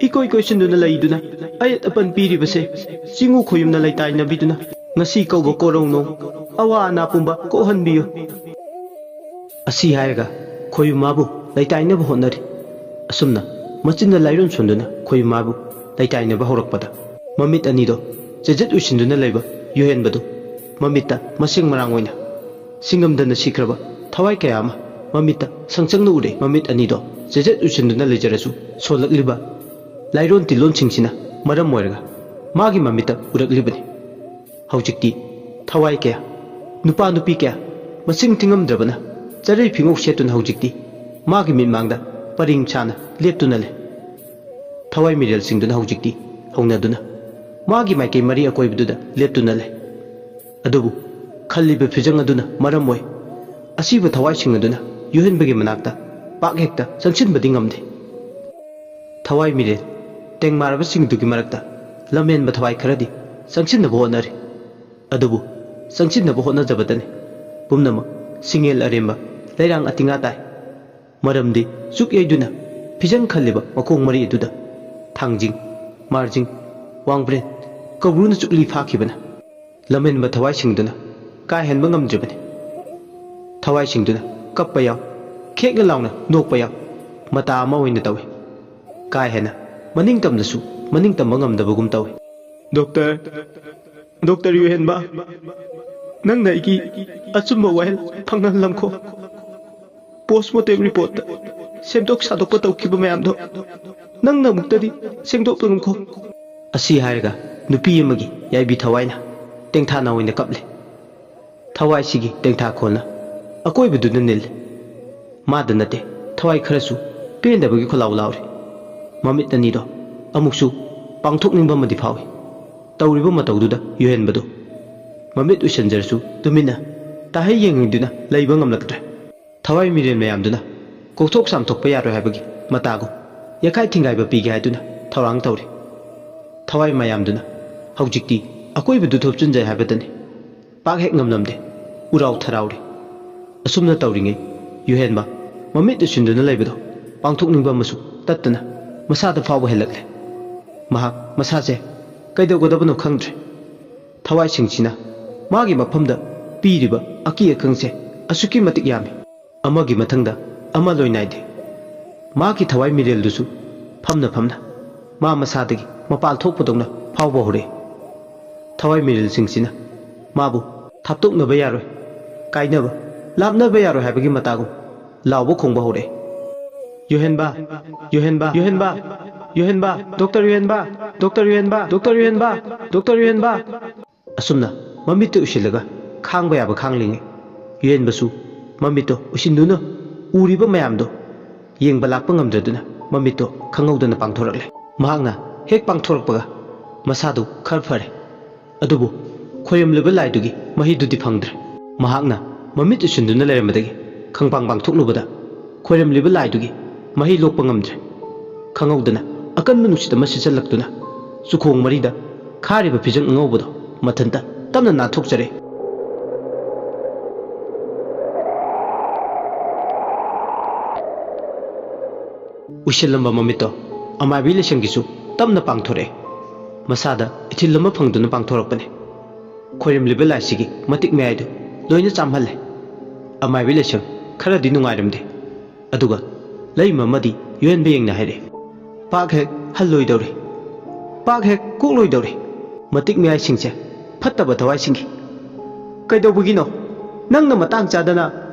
ꯏꯀꯣꯏ ꯀꯣꯏꯁꯤꯟꯗꯨꯅ ꯂꯩꯗꯨꯅ ꯑꯌꯦꯠ ꯑꯄꯟ ꯄꯤꯔꯤꯕꯁꯦ ꯆꯤꯡꯉꯨ ꯈꯣꯌꯨꯝꯅ ꯂꯩꯇꯥꯏꯅꯕꯤꯗꯨꯅ ꯉꯁꯤ ꯀꯧꯕ ꯀꯣꯔꯧꯅꯣ ꯑꯋꯥ ꯑꯅꯥ ꯄꯨꯝꯕ ꯀꯣꯛꯍꯟꯕꯤꯌꯨ꯫ ꯑꯁꯤ ꯍꯥꯏꯔꯒ ꯈꯣꯌꯨꯝ ꯃꯥꯕꯨ ꯂꯩꯇꯥꯏꯅꯕ ꯍꯣꯠꯅꯔꯤ꯫ ꯑꯁꯨꯝꯅ ꯃꯆꯤꯟꯅ ꯂꯥꯏꯔꯣꯟ ꯁꯣꯟꯗꯨꯅ ꯈꯣꯌꯨꯝ ꯃꯥꯕꯨ ꯂꯩꯇꯥꯏꯅꯕ ꯍꯧꯔꯛꯄꯗ ꯃꯃꯤꯠ ꯑꯅꯤꯗꯣ ꯆꯦꯖꯠ ꯎꯏꯁꯤꯟꯗꯨꯅ ꯂꯩꯕ ꯌꯨꯍꯦꯟꯕꯗꯨ ꯃꯃꯤꯠꯇ ꯃꯁꯦꯡ ꯃꯔꯥꯡ ꯑꯣꯏꯅ ꯁꯤꯡꯉꯝꯗꯅ ꯁꯤꯈ꯭ꯔꯕ ꯊꯋꯥꯏ ꯀꯌꯥ ꯑꯃ ꯃꯃꯤꯠꯇ ꯁꯪꯆꯪꯅ ꯎꯔꯦ꯫ ꯃꯃꯤꯠ ꯑꯅꯤꯗꯣ ꯆꯦꯖꯠ ꯎꯏꯁꯤꯟꯗꯨꯅ ꯂꯩꯖꯔꯁꯨ ꯁꯣꯜꯂꯛꯂꯤꯕ ꯂꯥꯏꯔꯣꯟ ꯇꯤꯜꯂꯣꯟꯁꯤꯡꯁꯤꯅ ꯃꯔꯝ ꯑꯣꯏꯔꯒ ꯃꯥꯒꯤ ꯃꯃꯤꯠꯇ ꯎꯔꯛꯂꯤꯕꯅꯤ꯫ ꯍꯧꯖꯤꯛꯇꯤ ꯊꯋꯥꯏ ꯀꯌꯥ, ꯅꯨꯄꯥ ꯅꯨꯄꯤ ꯀꯌꯥ ꯃꯁꯤꯡ ꯊꯤꯉꯝꯗ꯭ꯔꯕꯅ ꯆꯔꯩ ꯐꯤꯉꯧ ꯁꯦꯠꯇꯨꯅ ꯍꯧꯖꯤꯛꯇꯤ ꯃꯥꯒꯤ ꯃꯤꯠꯃꯥꯡꯗ ꯄꯔꯤꯡ ꯁꯥꯅ ꯂꯦꯞꯇꯨꯅ ꯂꯩ꯫ ꯊꯋꯥꯏ ꯃꯤꯔꯦꯜꯁꯤꯡꯗꯨꯅ ꯍꯧꯖꯤꯛꯇꯤ ꯍꯧꯅꯗꯨꯅ ꯃꯥꯒꯤ ꯃꯥꯏꯀꯩ ꯃꯔꯤ ꯑꯀꯣꯏꯕꯗꯨꯗ ꯂꯦꯞꯇꯨꯅ ꯂꯩ꯫ ꯑꯗꯨꯕꯨ ꯈꯜꯂꯤꯕ ꯐꯤꯖꯪ ꯑꯗꯨꯅ ꯃꯔꯝ ꯑꯣꯏ ꯑꯁꯤꯕ ꯊꯋꯥꯏꯁꯤꯡ ꯑꯗꯨꯅ ꯌꯨꯍꯦꯟꯕꯒꯤ ꯃꯅꯥꯛꯇ ꯄꯥꯛ ꯍꯦꯛꯇ ꯆꯪꯁꯤꯟꯕꯗꯤ ꯉꯝꯗꯦ꯫ ꯊꯋꯥꯏ ꯃꯤꯔꯦꯜ ꯇꯦꯡꯃꯥꯔꯕꯁꯤꯡꯗꯨꯒꯤ ꯃꯔꯛꯇ ꯂꯝꯍꯦꯟꯕ ꯊꯋꯥꯏ ꯈꯔꯗꯤ ꯆꯪꯁꯤꯟꯅꯕ ꯍꯣꯠꯅꯔꯤ꯫ ꯑꯗꯨꯕꯨ ꯆꯪꯁꯤꯟꯅꯕ ꯍꯣꯠꯅꯖꯕꯗꯅꯤ ꯄꯨꯝꯅꯃꯛ ꯁꯤꯡꯉꯦꯜ ꯑꯔꯦꯝꯕ, ꯂꯩꯔꯥꯡ ꯑꯇꯤꯉꯥ ꯇꯥꯏ꯫ ꯃꯔꯝꯗꯤ ꯆꯨꯛ ꯌꯩꯗꯨꯅ ꯐꯤꯖꯪ ꯈꯜꯂꯤꯕ ꯃꯈꯣꯡ ꯃꯔꯤ ꯑꯗꯨꯗ ꯊꯥꯡꯖꯤꯡ, ꯃꯥꯔꯖꯤꯡ, ꯋꯥꯡꯕ꯭ꯔꯦꯟ, ꯀꯧꯕ꯭ꯔꯨꯅ ꯆꯨꯛꯂꯤ ꯐꯥꯈꯤꯕꯅ ꯂꯝꯍꯦꯟꯕ ꯊꯋꯥꯏꯁꯤꯡꯗꯨꯅ ꯀꯥ ꯍꯦꯟꯕ ꯉꯝꯗ꯭ꯔꯤꯕꯅꯤ꯫ ꯊꯋꯥꯏꯁꯤꯡꯗꯨꯅ ꯀꯞꯄ ꯌꯥꯎ, ꯈꯦꯛꯅ ꯂꯥꯎꯅ ꯅꯣꯛꯄ ꯌꯥꯎ, ꯃꯇꯥ ꯑꯃ ꯑꯣꯏꯅ ꯇꯧꯏ꯫ ꯀꯥ ꯍꯦꯟꯅ ꯃꯅꯤꯡ ꯇꯝꯂꯁꯨ ꯃꯅꯤꯡ ꯇꯝꯕ ꯉꯝꯗꯕꯒꯨꯝ ꯇꯧꯏ꯫ "ꯗꯣꯛꯇꯔ, ꯗꯣꯛꯇꯔ ꯌꯨꯍꯦꯟꯕ, ꯅꯪꯅ ꯑꯩꯒꯤ ꯑꯆꯨꯝꯕ ꯋꯥꯍꯦꯜ ꯐꯪꯍꯜꯂꯝꯈꯣ꯫ ꯄꯣꯁꯃꯣꯔꯇꯦꯝ ꯔꯤꯄꯣꯔꯠꯇ ꯁꯦꯝꯗꯣꯛ ꯁꯥꯗꯣꯛꯄ ꯇꯧꯈꯤꯕ ꯃꯌꯥꯝꯗꯣ ꯅꯪꯅ ꯑꯃꯨꯛꯇꯗꯤ ꯁꯦꯡꯗꯣꯛꯂꯝꯈꯣ"꯫ ꯑꯁꯤ ꯍꯥꯏꯔꯒ ꯅꯨꯄꯤ ꯑꯃꯒꯤ ꯌꯥꯏꯕꯤ ꯊꯋꯥꯏꯅ ꯇꯦꯡꯊꯥꯅ ꯑꯣꯏꯅ ꯀꯞꯂꯦ꯫ ꯊꯋꯥꯏꯁꯤꯒꯤ ꯇꯦꯡꯊꯥꯈꯣꯜꯅ ꯑꯀꯣꯏꯕꯗꯨꯗ ꯅꯤꯜꯂꯤ꯫ ꯃꯥꯗ ꯅꯠꯇꯦ, ꯊꯋꯥꯏ ꯈꯔꯁꯨ ꯄꯦꯟꯗꯕꯒꯤ ꯈꯣꯜꯂꯥꯎ ꯂꯥꯎꯔꯤ꯫ ꯃꯃꯤꯠ ꯑꯅꯤꯗꯣ ꯑꯃꯨꯛꯁꯨ ꯄꯥꯡꯊꯣꯛꯅꯤꯡꯕ ꯑꯃꯗꯤ ꯐꯥꯎꯏ꯫ ꯇꯧꯔꯤꯕ ꯃꯇꯧꯗꯨꯗ ꯌꯨꯍꯦꯟꯕꯗꯨ ꯃꯃꯤꯠ ꯎꯏꯁꯟꯖꯔꯁꯨ ꯇꯨꯃꯤꯟꯅ ꯇꯥꯍꯩ ꯌꯦꯡꯍꯩꯗꯨꯅ ꯂꯩꯕ ꯉꯝꯂꯛꯇ꯭ꯔꯦ꯫ ꯊꯋꯥꯏ ꯃꯤꯔꯦꯜ ꯃꯌꯥꯝꯗꯨꯅ ꯀꯣꯛꯊꯣꯛ ꯆꯥꯝꯊꯣꯛꯄ ꯌꯥꯔꯣꯏ ꯍꯥꯏꯕꯒꯤ ꯃꯇꯥꯒꯨꯝ ꯌꯦꯈꯥꯏ ꯊꯤꯡꯒꯥꯏꯕ ꯄꯤꯒꯦ ꯍꯥꯏꯗꯨꯅ ꯊꯧꯔꯥꯡ ꯇꯧꯔꯤ꯫ ꯊꯋꯥꯏ ꯃꯌꯥꯝꯗꯨꯅ ꯍꯧꯖꯤꯛꯇꯤ ꯑꯀꯣꯏꯕꯗꯨ ꯊꯨꯞꯆꯤꯟꯖꯩ ꯍꯥꯏꯕꯗꯅꯤ꯫ ꯄꯥꯛ ꯍꯦꯛ ꯉꯝꯂꯝꯗꯦ꯫ ꯎꯔꯥꯎ ꯊꯔꯥꯎꯔꯤ꯫ ꯑꯁꯨꯝꯅ ꯇꯧꯔꯤꯉꯩ ꯌꯨꯍꯦꯟꯕ ꯃꯃꯤꯠ ꯎꯏꯁꯤꯟꯗꯨꯅ ꯂꯩꯕꯗꯣ ꯄꯥꯡꯊꯣꯛꯅꯤꯡꯕ ꯑꯃꯁꯨ ꯇꯠꯇꯅ ꯃꯁꯥꯗ ꯐꯥꯎꯕ ꯍꯦꯜꯂꯛꯂꯦ꯫ ꯃꯍꯥꯛ ꯃꯁꯥꯁꯦ ꯀꯩꯗꯧꯒꯗꯕꯅꯣ ꯈꯪꯗ꯭ꯔꯦ꯫ ꯊꯋꯥꯏꯁꯤꯡꯁꯤꯅ ꯃꯥꯒꯤ ꯃꯐꯝꯗ ꯄꯤꯔꯤꯕ ꯑꯀꯤ ꯑꯈꯪꯁꯦ ꯑꯁꯨꯛꯀꯤ ꯃꯇꯤꯛ ꯌꯥꯝꯃꯤ꯫ ꯑꯃꯒꯤ ꯃꯊꯪꯗ ꯑꯃ ꯂꯣꯏ ꯅꯥꯏꯗꯦ꯫ ꯃꯥꯒꯤ ꯊꯋꯥꯏ ꯃꯤꯔꯦꯜꯗꯨꯁꯨ ꯐꯝꯅ ꯐꯝꯅ ꯃꯥ ꯃꯁꯥꯗꯒꯤ ꯃꯄꯥꯜ ꯊꯣꯛꯄꯗꯧꯅ ꯐꯥꯎꯕ ꯍꯧꯔꯛꯏ꯫ ꯊꯋꯥꯏ ꯃꯤꯔꯦꯜꯁꯤꯡꯁꯤꯅ ꯃꯥꯕꯨ ꯊꯥꯞꯇꯣꯛꯅꯕ ꯌꯥꯔꯣꯏ, ꯀꯥꯏꯅꯕ, ꯂꯥꯞꯅꯕ ꯌꯥꯔꯣꯏ ꯍꯥꯏꯕꯒꯤ ꯃꯇꯥꯒꯨꯝ ꯂꯥꯎꯕ ꯈꯣꯡꯕ ꯍꯧꯔꯛꯏ꯫ "ꯌꯨꯍꯦꯟꯕ, ꯌꯨꯍꯦꯟꯕ, ꯌꯨꯍꯦꯟꯕ, ꯌꯨꯍꯦꯟꯕ, ꯗꯣꯛꯇꯔ ꯌꯨꯍꯦꯟꯕ, ꯗꯣꯛꯇꯔ ꯌꯨꯍꯦꯟꯕ, ꯗꯣꯛꯇꯔ ꯌꯨꯍꯦꯟꯕ, ꯗꯣꯛꯇꯔ ꯌꯨꯍꯦꯟꯕ"꯫ ꯑꯁꯨꯝꯅ ꯃꯃꯤꯠꯇ ꯎꯏꯁꯤꯜꯂꯒ ꯈꯥꯡꯕ ꯌꯥꯕ ꯈꯥꯡꯂꯤꯉꯩ, ꯌꯨꯍꯦꯟꯕꯁꯨ ꯃꯃꯤꯠꯇꯣ ꯎꯏꯁꯤꯟꯗꯨꯅ ꯎꯔꯤꯕ ꯃꯌꯥꯝꯗꯣ ꯌꯦꯡꯕ ꯂꯥꯛꯄ ꯉꯝꯗ꯭ꯔꯗꯨꯅ ꯃꯃꯤꯠꯇꯣ ꯈꯪꯍꯧꯗꯅ ꯄꯥꯡꯊꯣꯔꯛꯂꯦ꯫ ꯃꯍꯥꯛꯅ ꯍꯦꯛ ꯄꯥꯡꯊꯣꯔꯛꯄꯒ ꯃꯁꯥꯗꯨ ꯈꯔ ꯐꯔꯦ꯫ ꯑꯗꯨꯕꯨ ꯈꯣꯏꯔꯝꯂꯤꯕ ꯂꯥꯏꯗꯨꯒꯤ ꯃꯍꯩꯗꯨꯗꯤ ꯐꯪꯗ꯭ꯔꯦ꯫ ꯃꯍꯥꯛꯅ ꯃꯃꯤꯠ ꯎꯏꯁꯤꯟꯗꯨꯅ ꯂꯩꯔꯝꯕꯗꯒꯤ ꯈꯪꯄꯥꯡ ꯄꯥꯡꯊꯣꯛꯂꯨꯕꯗ ꯈꯣꯏꯔꯝꯂꯤꯕ ꯂꯥꯏꯗꯨꯒꯤ ꯃꯍꯩ ꯂꯣꯛꯄ ꯉꯝꯗ꯭ꯔꯦ꯫ ꯈꯪꯍꯧꯗꯅ ꯑꯀꯟꯕ ꯅꯨꯡꯁꯤꯠ ꯑꯃ ꯁꯤꯠꯆꯜꯂꯛꯇꯨꯅ ꯆꯨꯈꯣꯡ ꯃꯔꯤꯗ ꯈꯥꯔꯤꯕ ꯐꯤꯖꯪ ꯑꯉꯧꯕꯗꯣ ꯃꯊꯟꯇ ꯇꯞꯅ ꯅꯥꯟꯊꯣꯛꯆꯔꯦ꯫ ꯎꯏꯁꯤꯜꯂꯝꯕ ꯃꯃꯤꯠꯇꯣ ꯑꯃꯥꯏꯕꯤ ꯂꯩꯁꯪꯒꯤꯁꯨ ꯇꯞꯅ ꯄꯥꯡꯊꯣꯔꯛꯑꯦ꯫ ꯃꯁꯥꯗ ꯏꯊꯤꯜ ꯑꯃ ꯐꯪꯗꯨꯅ ꯄꯥꯡꯊꯣꯔꯛꯄꯅꯦ꯫ ꯈꯣꯏꯔꯝꯂꯤꯕ ꯂꯥꯏꯁꯤꯒꯤ ꯃꯇꯤꯛ ꯃꯌꯥꯏꯗꯨ ꯂꯣꯏꯅ ꯆꯥꯝꯍꯜꯂꯦ꯫ ꯑꯃꯥꯏꯕꯤ ꯂꯩꯁꯪ ꯈꯔꯗꯤ ꯅꯨꯡꯉꯥꯏꯔꯝꯗꯦ꯫ ꯑꯗꯨꯒ ꯂꯩꯃ ꯑꯃꯗꯤ ꯌꯨꯍꯦꯟꯕ ꯌꯦꯡꯅ ꯍꯥꯏꯔꯛꯑꯦ, "ꯄꯥꯛ ꯍꯦꯛ ꯍꯜꯂꯣꯏꯗꯧꯔꯦ, ꯄꯥꯛ ꯍꯦꯛ ꯀꯣꯛꯂꯣꯏꯗꯧꯔꯦ꯫ ꯃꯇꯤꯛ ꯃꯌꯥꯏꯁꯤꯡꯁꯦ ꯐꯠꯇꯕ ꯊꯋꯥꯏꯁꯤꯡꯒꯤ꯫ ꯀꯩꯗꯧꯕꯒꯤꯅꯣ ꯅꯪꯅ ꯃꯇꯥꯡ ꯆꯥꯗꯅ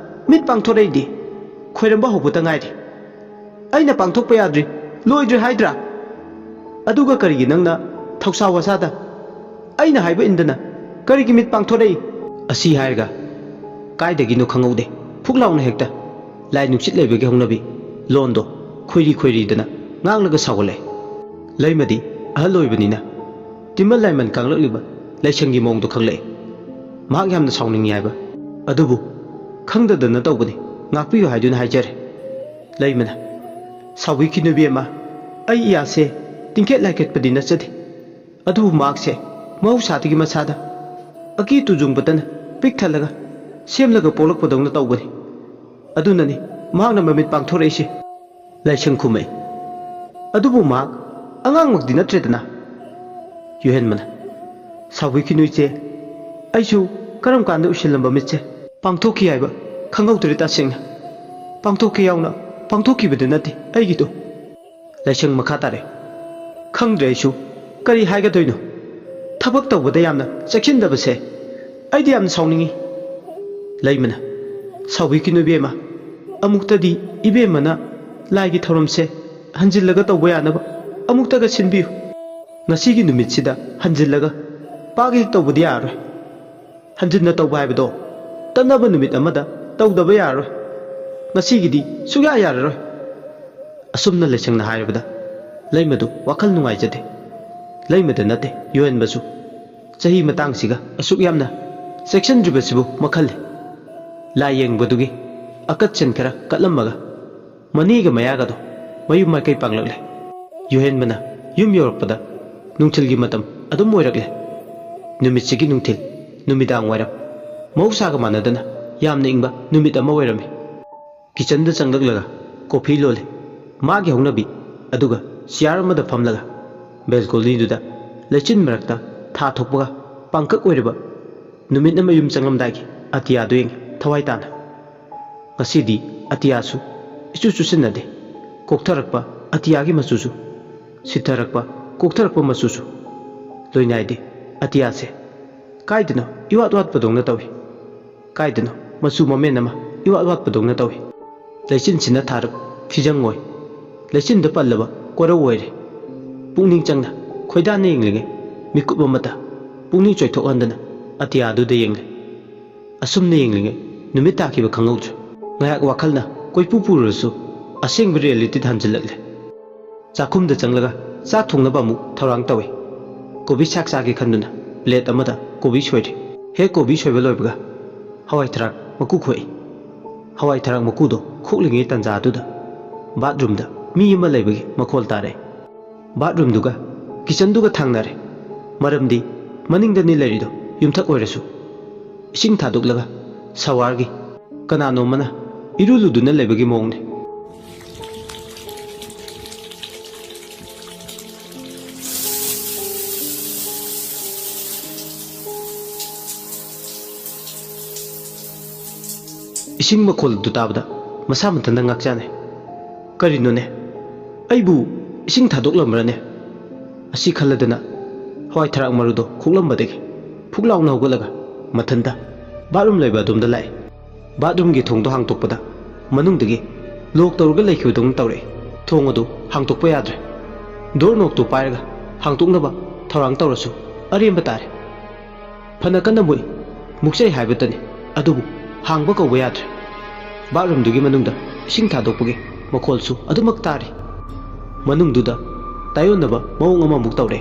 ꯃꯤꯠ ꯄꯥꯡꯊꯣꯔꯛꯏꯗꯤ? ꯈꯣꯏꯔꯝꯕ ꯍꯧꯕꯇ ꯉꯥꯏꯔꯤ꯫ ꯑꯩꯅ ꯄꯥꯡꯊꯣꯛꯄ ꯌꯥꯗ꯭ꯔꯤ, ꯂꯣꯏꯗ꯭ꯔꯤ ꯍꯥꯏꯗ꯭ꯔꯥ? ꯑꯗꯨꯒ ꯀꯔꯤꯒꯤ ꯅꯪꯅ ꯊꯧꯁꯥ ꯋꯥꯁꯥꯗ ꯑꯩꯅ ꯍꯥꯏꯕ ꯏꯟꯗꯅ ꯀꯔꯤꯒꯤ ꯃꯤꯠ ꯄꯥꯡꯊꯣꯔꯛꯏ?" ꯑꯁꯤ ꯍꯥꯏꯔꯒ ꯀꯥꯏꯗꯒꯤꯅꯣ ꯈꯪꯍꯧꯗꯦ, ꯐꯨꯛ ꯂꯥꯎꯅ ꯍꯦꯛꯇ ꯂꯥꯏ ꯅꯨꯡꯁꯤꯠ ꯂꯩꯕꯒꯤ ꯍꯧꯅꯕꯤ ꯂꯣꯟꯗꯣ ꯈꯣꯏꯔꯤ ꯈꯣꯏꯔꯤꯗꯅ ꯉꯥꯡꯂꯒ ꯁꯥꯎꯒꯠꯂꯦ꯫ ꯂꯩꯃꯗꯤ ꯑꯍꯜ ꯑꯣꯏꯕꯅꯤꯅ ꯇꯤꯃꯜ ꯂꯥꯏꯃꯟ ꯀꯥꯡꯂꯛꯂꯤꯕ ꯂꯥꯏꯁꯪꯒꯤ ꯃꯑꯣꯡꯗꯣ ꯈꯪꯂꯛꯑꯦ꯫ ꯃꯍꯥꯛ ꯌꯥꯝꯅ ꯁꯥꯎꯅꯤꯡꯉꯤ ꯍꯥꯏꯕ꯫ ꯑꯗꯨꯕꯨ ꯈꯪꯗꯗꯅ ꯇꯧꯕꯅꯤ, ꯉꯥꯛꯄꯤꯌꯨ ꯍꯥꯏꯗꯨꯅ ꯍꯥꯏꯖꯔꯦ꯫ ꯂꯩꯃꯅ, "ꯁꯥꯎꯕꯤꯈꯤꯅꯨ ꯏꯕꯦꯝꯃ, ꯑꯩ ꯏꯌꯥꯁꯦ ꯇꯤꯡꯈꯦꯠ ꯂꯥꯏꯈꯦꯠꯄꯗꯤ ꯅꯠꯆꯗꯦ꯫ ꯑꯗꯨꯕꯨ ꯃꯍꯥꯛꯁꯦ ꯃꯍꯧꯁꯥꯗꯒꯤ ꯃꯁꯥꯗ ꯑꯀꯤ ꯇꯨꯖꯨꯡꯕꯇꯅ ꯄꯤꯛ ꯊꯜꯂꯒ ꯁꯦꯝꯂꯒ ꯄꯣꯛꯂꯛꯄꯗꯧꯅ ꯇꯧꯕꯅꯤ꯫ ꯑꯗꯨꯅꯅꯤ ꯃꯍꯥꯛꯅ ꯃꯃꯤꯠ ꯄꯥꯡꯊꯣꯔꯛꯏꯁꯦ꯫" ꯂꯥꯏꯁꯪ ꯈꯨꯝꯃꯛꯏ, "ꯑꯗꯨꯕꯨ ꯃꯍꯥꯛ ꯑꯉꯥꯡꯃꯛꯇꯤ ꯅꯠꯇ꯭ꯔꯦꯗꯅ?" ꯌꯨꯍꯦꯟꯕꯅ, "ꯁꯥꯎꯕꯤꯈꯤꯅꯨ ꯏꯆꯦ, ꯑꯩꯁꯨ ꯀꯔꯝ ꯀꯥꯟꯗ ꯎꯁꯤꯜꯂꯝꯕ ꯃꯤꯠꯁꯦ ꯄꯥꯡꯊꯣꯛꯈꯤ ꯍꯥꯏꯕ ꯈꯪꯍꯧꯗ꯭ꯔꯦ꯫ ꯇꯁꯦꯡꯅ ꯄꯥꯡꯊꯣꯛꯈꯤ ꯌꯥꯎꯅ ꯄꯥꯡꯊꯣꯛꯈꯤꯕꯗꯤ ꯅꯠꯇꯦ ꯑꯩꯒꯤꯗꯣ꯫" ꯂꯥꯏꯁꯪ ꯃꯈꯥ ꯇꯥꯔꯦ꯫ ꯈꯪꯗ꯭ꯔꯦ ꯑꯩꯁꯨ ꯀꯔꯤ ꯍꯥꯏꯒꯗꯣꯏꯅꯣ꯫ ꯊꯕꯛ ꯇꯧꯕꯗ ꯌꯥꯝꯅ ꯆꯦꯛꯁꯤꯟꯗꯕꯁꯦ ꯑꯩꯗꯤ ꯌꯥꯝꯅ ꯁꯥꯎꯅꯤꯡꯉꯤ꯫ ꯂꯩꯃꯅ, "ꯁꯥꯎꯕꯤꯈꯤꯅꯨ ꯏꯕꯦꯝꯃ, ꯑꯃꯨꯛꯇꯗꯤ ꯏꯕꯦꯝꯃꯅ ꯂꯥꯏꯒꯤ ꯊꯧꯔꯝꯁꯦ ꯍꯟꯖꯤꯜꯂꯒ ꯇꯧꯕ ꯌꯥꯅꯕ ꯑꯃꯨꯛꯇꯒ ꯁꯤꯟꯕꯤꯌꯨ꯫ ꯉꯁꯤꯒꯤ ꯅꯨꯃꯤꯠꯁꯤꯗ ꯍꯟꯖꯤꯜꯂꯒ ꯄꯥꯛ ꯍꯦꯛ ꯇꯧꯕꯗꯤ ꯌꯥꯔꯔꯣꯏ꯫ ꯍꯟꯖꯤꯟꯅ ꯇꯧꯕ ꯍꯥꯏꯕꯗꯣ ꯇꯠꯅꯕ ꯅꯨꯃꯤꯠ ꯑꯃꯗ ꯇꯧꯗꯕ ꯌꯥꯔꯔꯣꯏ꯫ ꯉꯁꯤꯒꯤꯗꯤ ꯁꯨꯛꯌꯥ ꯌꯥꯔꯔꯣꯏ꯫" ꯑꯁꯨꯝꯅ ꯂꯩꯁꯪꯅ ꯍꯥꯏꯔꯕꯗ ꯂꯩꯃꯗꯨ ꯋꯥꯈꯜ ꯅꯨꯡꯉꯥꯏꯖꯗꯦ꯫ ꯂꯩꯃꯗ ꯅꯠꯇꯦ, ꯌꯨꯍꯦꯟꯕꯁꯨ ꯆꯍꯤ ꯃꯇꯥꯡꯁꯤꯒ ꯑꯁꯨꯛ ꯌꯥꯝꯅ ꯆꯦꯛꯁꯤꯟꯗ꯭ꯔꯤꯕꯁꯤꯕꯨ ꯃꯈꯜ꯫ ꯂꯥꯏ ꯌꯦꯡꯕꯗꯨꯒꯤ ꯑꯀꯠꯁꯦꯟ ꯈꯔ ꯀꯠꯂꯝꯃꯒ ꯃꯅꯦꯒ ꯃꯌꯥꯒꯗꯣ ꯃꯌꯨꯝ ꯃꯥꯏꯀꯩ ꯄꯥꯡꯂꯛꯂꯦ꯫ ꯌꯨꯍꯦꯟꯕꯅ ꯌꯨꯝ ꯌꯧꯔꯛꯄꯗ ꯅꯨꯡꯊꯤꯜꯒꯤ ꯃꯇꯝ ꯑꯗꯨꯝ ꯑꯣꯏꯔꯛꯂꯦ꯫ ꯅꯨꯃꯤꯠꯁꯤꯒꯤ ꯅꯨꯡꯊꯤꯜ ꯅꯨꯃꯤꯗꯥꯡ ꯋꯥꯏꯔꯝ꯫ ꯃꯍꯧꯁꯥꯒ ꯃꯥꯟꯅꯗꯅ ꯌꯥꯝꯅ ꯏꯪꯕ ꯅꯨꯃꯤꯠ ꯑꯃ ꯑꯣꯏꯔꯝꯃꯤ꯫ ꯀꯤꯆꯟꯗ ꯆꯪꯂꯛꯂꯒ ꯀꯣꯐꯤ ꯂꯣꯜꯂꯦ꯫ ꯃꯥꯒꯤ ꯍꯧꯅꯕꯤ ꯑꯗꯨꯒ ꯆꯤꯌꯥꯔ ꯑꯃꯗ ꯐꯝꯂꯒ ꯕꯦꯜꯀꯣꯅꯤꯗꯨꯗ ꯂꯩꯆꯤꯟ ꯃꯔꯛꯇ ꯊꯥ ꯊꯣꯛꯄꯒ ꯄꯥꯡꯀꯛ ꯑꯣꯏꯔꯕ ꯅꯨꯃꯤꯠꯅ ꯃꯌꯨꯝ ꯆꯪꯂꯝꯗꯥꯏꯒꯤ ꯑꯇꯤꯌꯥꯗꯨ ꯌꯦꯡꯉꯤ ꯊꯋꯥꯏ ꯇꯥꯅ꯫ ꯉꯁꯤꯗꯤ ꯑꯇꯤꯌꯥꯁꯨ ꯏꯆꯨ ꯆꯨꯁꯤꯟꯅꯗꯦ꯫ ꯀꯣꯛꯊꯔꯛꯄ ꯑꯇꯤꯌꯥꯒꯤ ꯃꯆꯨꯁꯨ, ꯁꯤꯊꯔꯛꯄ ꯀꯣꯛꯊꯔꯛꯄ ꯃꯆꯨꯁꯨ ꯂꯣꯏꯅꯥꯏꯗꯦ꯫ ꯑꯇꯤꯌꯥꯁꯦ ꯀꯥꯏꯗꯅꯣ ꯏꯋꯥꯠ ꯋꯥꯠꯄꯗꯧꯅ ꯇꯧꯏ꯫ ꯀꯥꯏꯗꯅꯣ ꯃꯆꯨ ꯃꯃꯦꯟ ꯑꯃ ꯏꯋꯥꯠ ꯋꯥꯠꯄꯗꯧꯅ ꯇꯧꯏ꯫ ꯂꯩꯆꯤꯟꯁꯤꯅ ꯊꯥꯔꯕ ꯐꯤꯖꯪ ꯑꯣꯏ꯫ ꯂꯩꯆꯤꯟꯗ ꯄꯜꯂꯕ ꯀꯣꯔꯧ ꯑꯣꯏꯔꯦ꯫ ꯄꯨꯛꯅꯤꯡ ꯆꯪꯅ ꯈꯣꯏꯗꯥꯅ ꯌꯦꯡꯂꯤꯉꯩ ꯃꯤꯀꯨꯞ ꯑꯃꯇ ꯄꯨꯛꯅꯤꯡ ꯆꯣꯏꯊꯣꯛꯍꯟꯗꯅ ꯑꯇꯤꯌꯥꯗꯨꯗ ꯌꯦꯡꯂꯦ꯫ ꯑꯁꯨꯝꯅ ꯌꯦꯡꯂꯤꯉꯩ ꯅꯨꯃꯤꯠ ꯇꯥꯈꯤꯕ ꯈꯪꯍꯧꯗ꯭ꯔꯦ꯫ ꯉꯥꯏꯍꯥꯛ ꯋꯥꯈꯜꯅ ꯀꯣꯏꯄꯨ ꯄꯨꯔꯨꯔꯁꯨ ꯑꯁꯦꯡꯕ ꯔꯤꯌꯦꯂꯤꯇꯤꯗ ꯍꯟꯖꯤꯜꯂꯛꯂꯦ꯫ ꯆꯥꯛꯈꯨꯝꯗ ꯆꯪꯂꯒ ꯆꯥꯛ ꯊꯣꯡꯅꯕ ꯑꯃꯨꯛ ꯊꯧꯔꯥꯡ ꯇꯧꯏ꯫ ꯀꯣꯕꯤ ꯁꯥꯛ ꯆꯥꯒꯦ ꯈꯟꯗꯨꯅ ꯄ꯭ꯂꯦꯠ ꯑꯃꯗ ꯀꯣꯕꯤ ꯁꯣꯏꯔꯦ꯫ ꯍꯦꯛ ꯀꯣꯕꯤ ꯁꯣꯏꯕ ꯂꯣꯏꯕꯒ ꯍꯋꯥꯏ ꯊꯔꯥꯛ ꯃꯀꯨ ꯈꯣꯛꯏ꯫ ꯍꯋꯥꯏ ꯊꯔꯥꯛ ꯃꯀꯨꯗꯣ ꯈꯣꯛꯂꯤꯉꯩ ꯇꯥꯟꯖꯥꯗꯨꯗ ꯕꯥꯠꯔꯨꯝꯗ ꯃꯤ ꯑꯃ ꯂꯩꯕꯒꯤ ꯃꯈꯣꯜ ꯇꯥꯔꯛꯏ꯫ ꯕꯥꯠꯔꯨꯝꯗꯨꯒ ꯀꯤꯆꯟꯗꯨꯒ ꯊꯪꯅꯔꯦ꯫ ꯃꯔꯝꯗꯤ ꯃꯅꯤꯡꯗꯅꯤ ꯂꯩꯔꯤꯗꯣ, ꯌꯨꯝꯊꯛ ꯑꯣꯏꯔꯁꯨ꯫ ꯏꯁꯤꯡ ꯊꯥꯗꯣꯛꯂꯒ ꯁꯋꯥꯔꯒꯤ ꯀꯅꯥꯅꯣꯝꯃꯅ ꯏꯔꯨ ꯂꯨꯗꯨꯅ ꯂꯩꯕꯒꯤ ꯃꯑꯣꯡꯅꯤ꯫ ꯏꯁꯤꯡ ꯃꯈꯣꯜ ꯑꯗꯨ ꯇꯥꯕꯗ ꯃꯁꯥ ꯃꯊꯟꯇ ꯉꯥꯛꯆꯥꯅꯩ꯫ "ꯀꯔꯤꯅꯣꯅꯦ? ꯑꯩꯕꯨ ꯏꯁꯤꯡ ꯊꯥꯗꯣꯛꯂꯝꯕ꯭ꯔꯅꯦ?" ꯑꯁꯤ ꯈꯜꯂꯗꯅ ꯍꯋꯥꯏ ꯊꯔꯥꯛ ꯃꯔꯨꯗꯣ ꯈꯣꯛꯂꯝꯕꯗꯒꯤ ꯐꯨꯛ ꯂꯥꯎꯅ ꯍꯧꯒꯠꯂꯒ ꯃꯊꯟꯇ ꯕꯥꯠꯔꯨꯝ ꯂꯩꯕ ꯑꯗꯣꯝꯗ ꯂꯥꯛꯏ꯫ ꯕꯥꯠꯔꯨꯝꯒꯤ ꯊꯣꯡꯗꯣ ꯍꯥꯡꯇꯣꯛꯄꯗ ꯃꯅꯨꯡꯗꯒꯤ ꯂꯣꯛ ꯇꯧꯔꯒ ꯂꯩꯈꯤꯕꯗꯧꯅ ꯇꯧꯔꯛꯏ꯫ ꯊꯣꯡ ꯑꯗꯨ ꯍꯥꯡꯇꯣꯛꯄ ꯌꯥꯗ꯭ꯔꯦ꯫ ꯗꯣꯔ ꯅꯣꯛꯇꯨ ꯄꯥꯏꯔꯒ ꯍꯥꯡꯇꯣꯛꯅꯕ ꯊꯧꯔꯥꯡ ꯇꯧꯔꯁꯨ ꯑꯔꯦꯝꯕ ꯇꯥꯔꯦ꯫ ꯐꯅ ꯀꯟꯅ ꯃꯨꯛꯏ, ꯃꯨꯛꯆꯩ ꯍꯥꯏꯕꯇꯅꯤ, ꯑꯗꯨꯕꯨ ꯍꯥꯡꯕ ꯀꯧꯕ ꯌꯥꯗ꯭ꯔꯦ꯫ ꯕꯥꯠꯔꯨꯝꯗꯨꯒꯤ ꯃꯅꯨꯡꯗ ꯏꯁꯤꯡ ꯊꯥꯗꯣꯛꯄꯒꯤ ꯃꯈꯣꯜꯁꯨ ꯑꯗꯨꯃꯛ ꯇꯥꯔꯤ꯫ ꯃꯅꯨꯡꯗꯨꯗ ꯇꯥꯏꯑꯣꯟꯅꯕ ꯃꯑꯣꯡ ꯑꯃꯃꯨꯛ ꯇꯧꯔꯦ꯫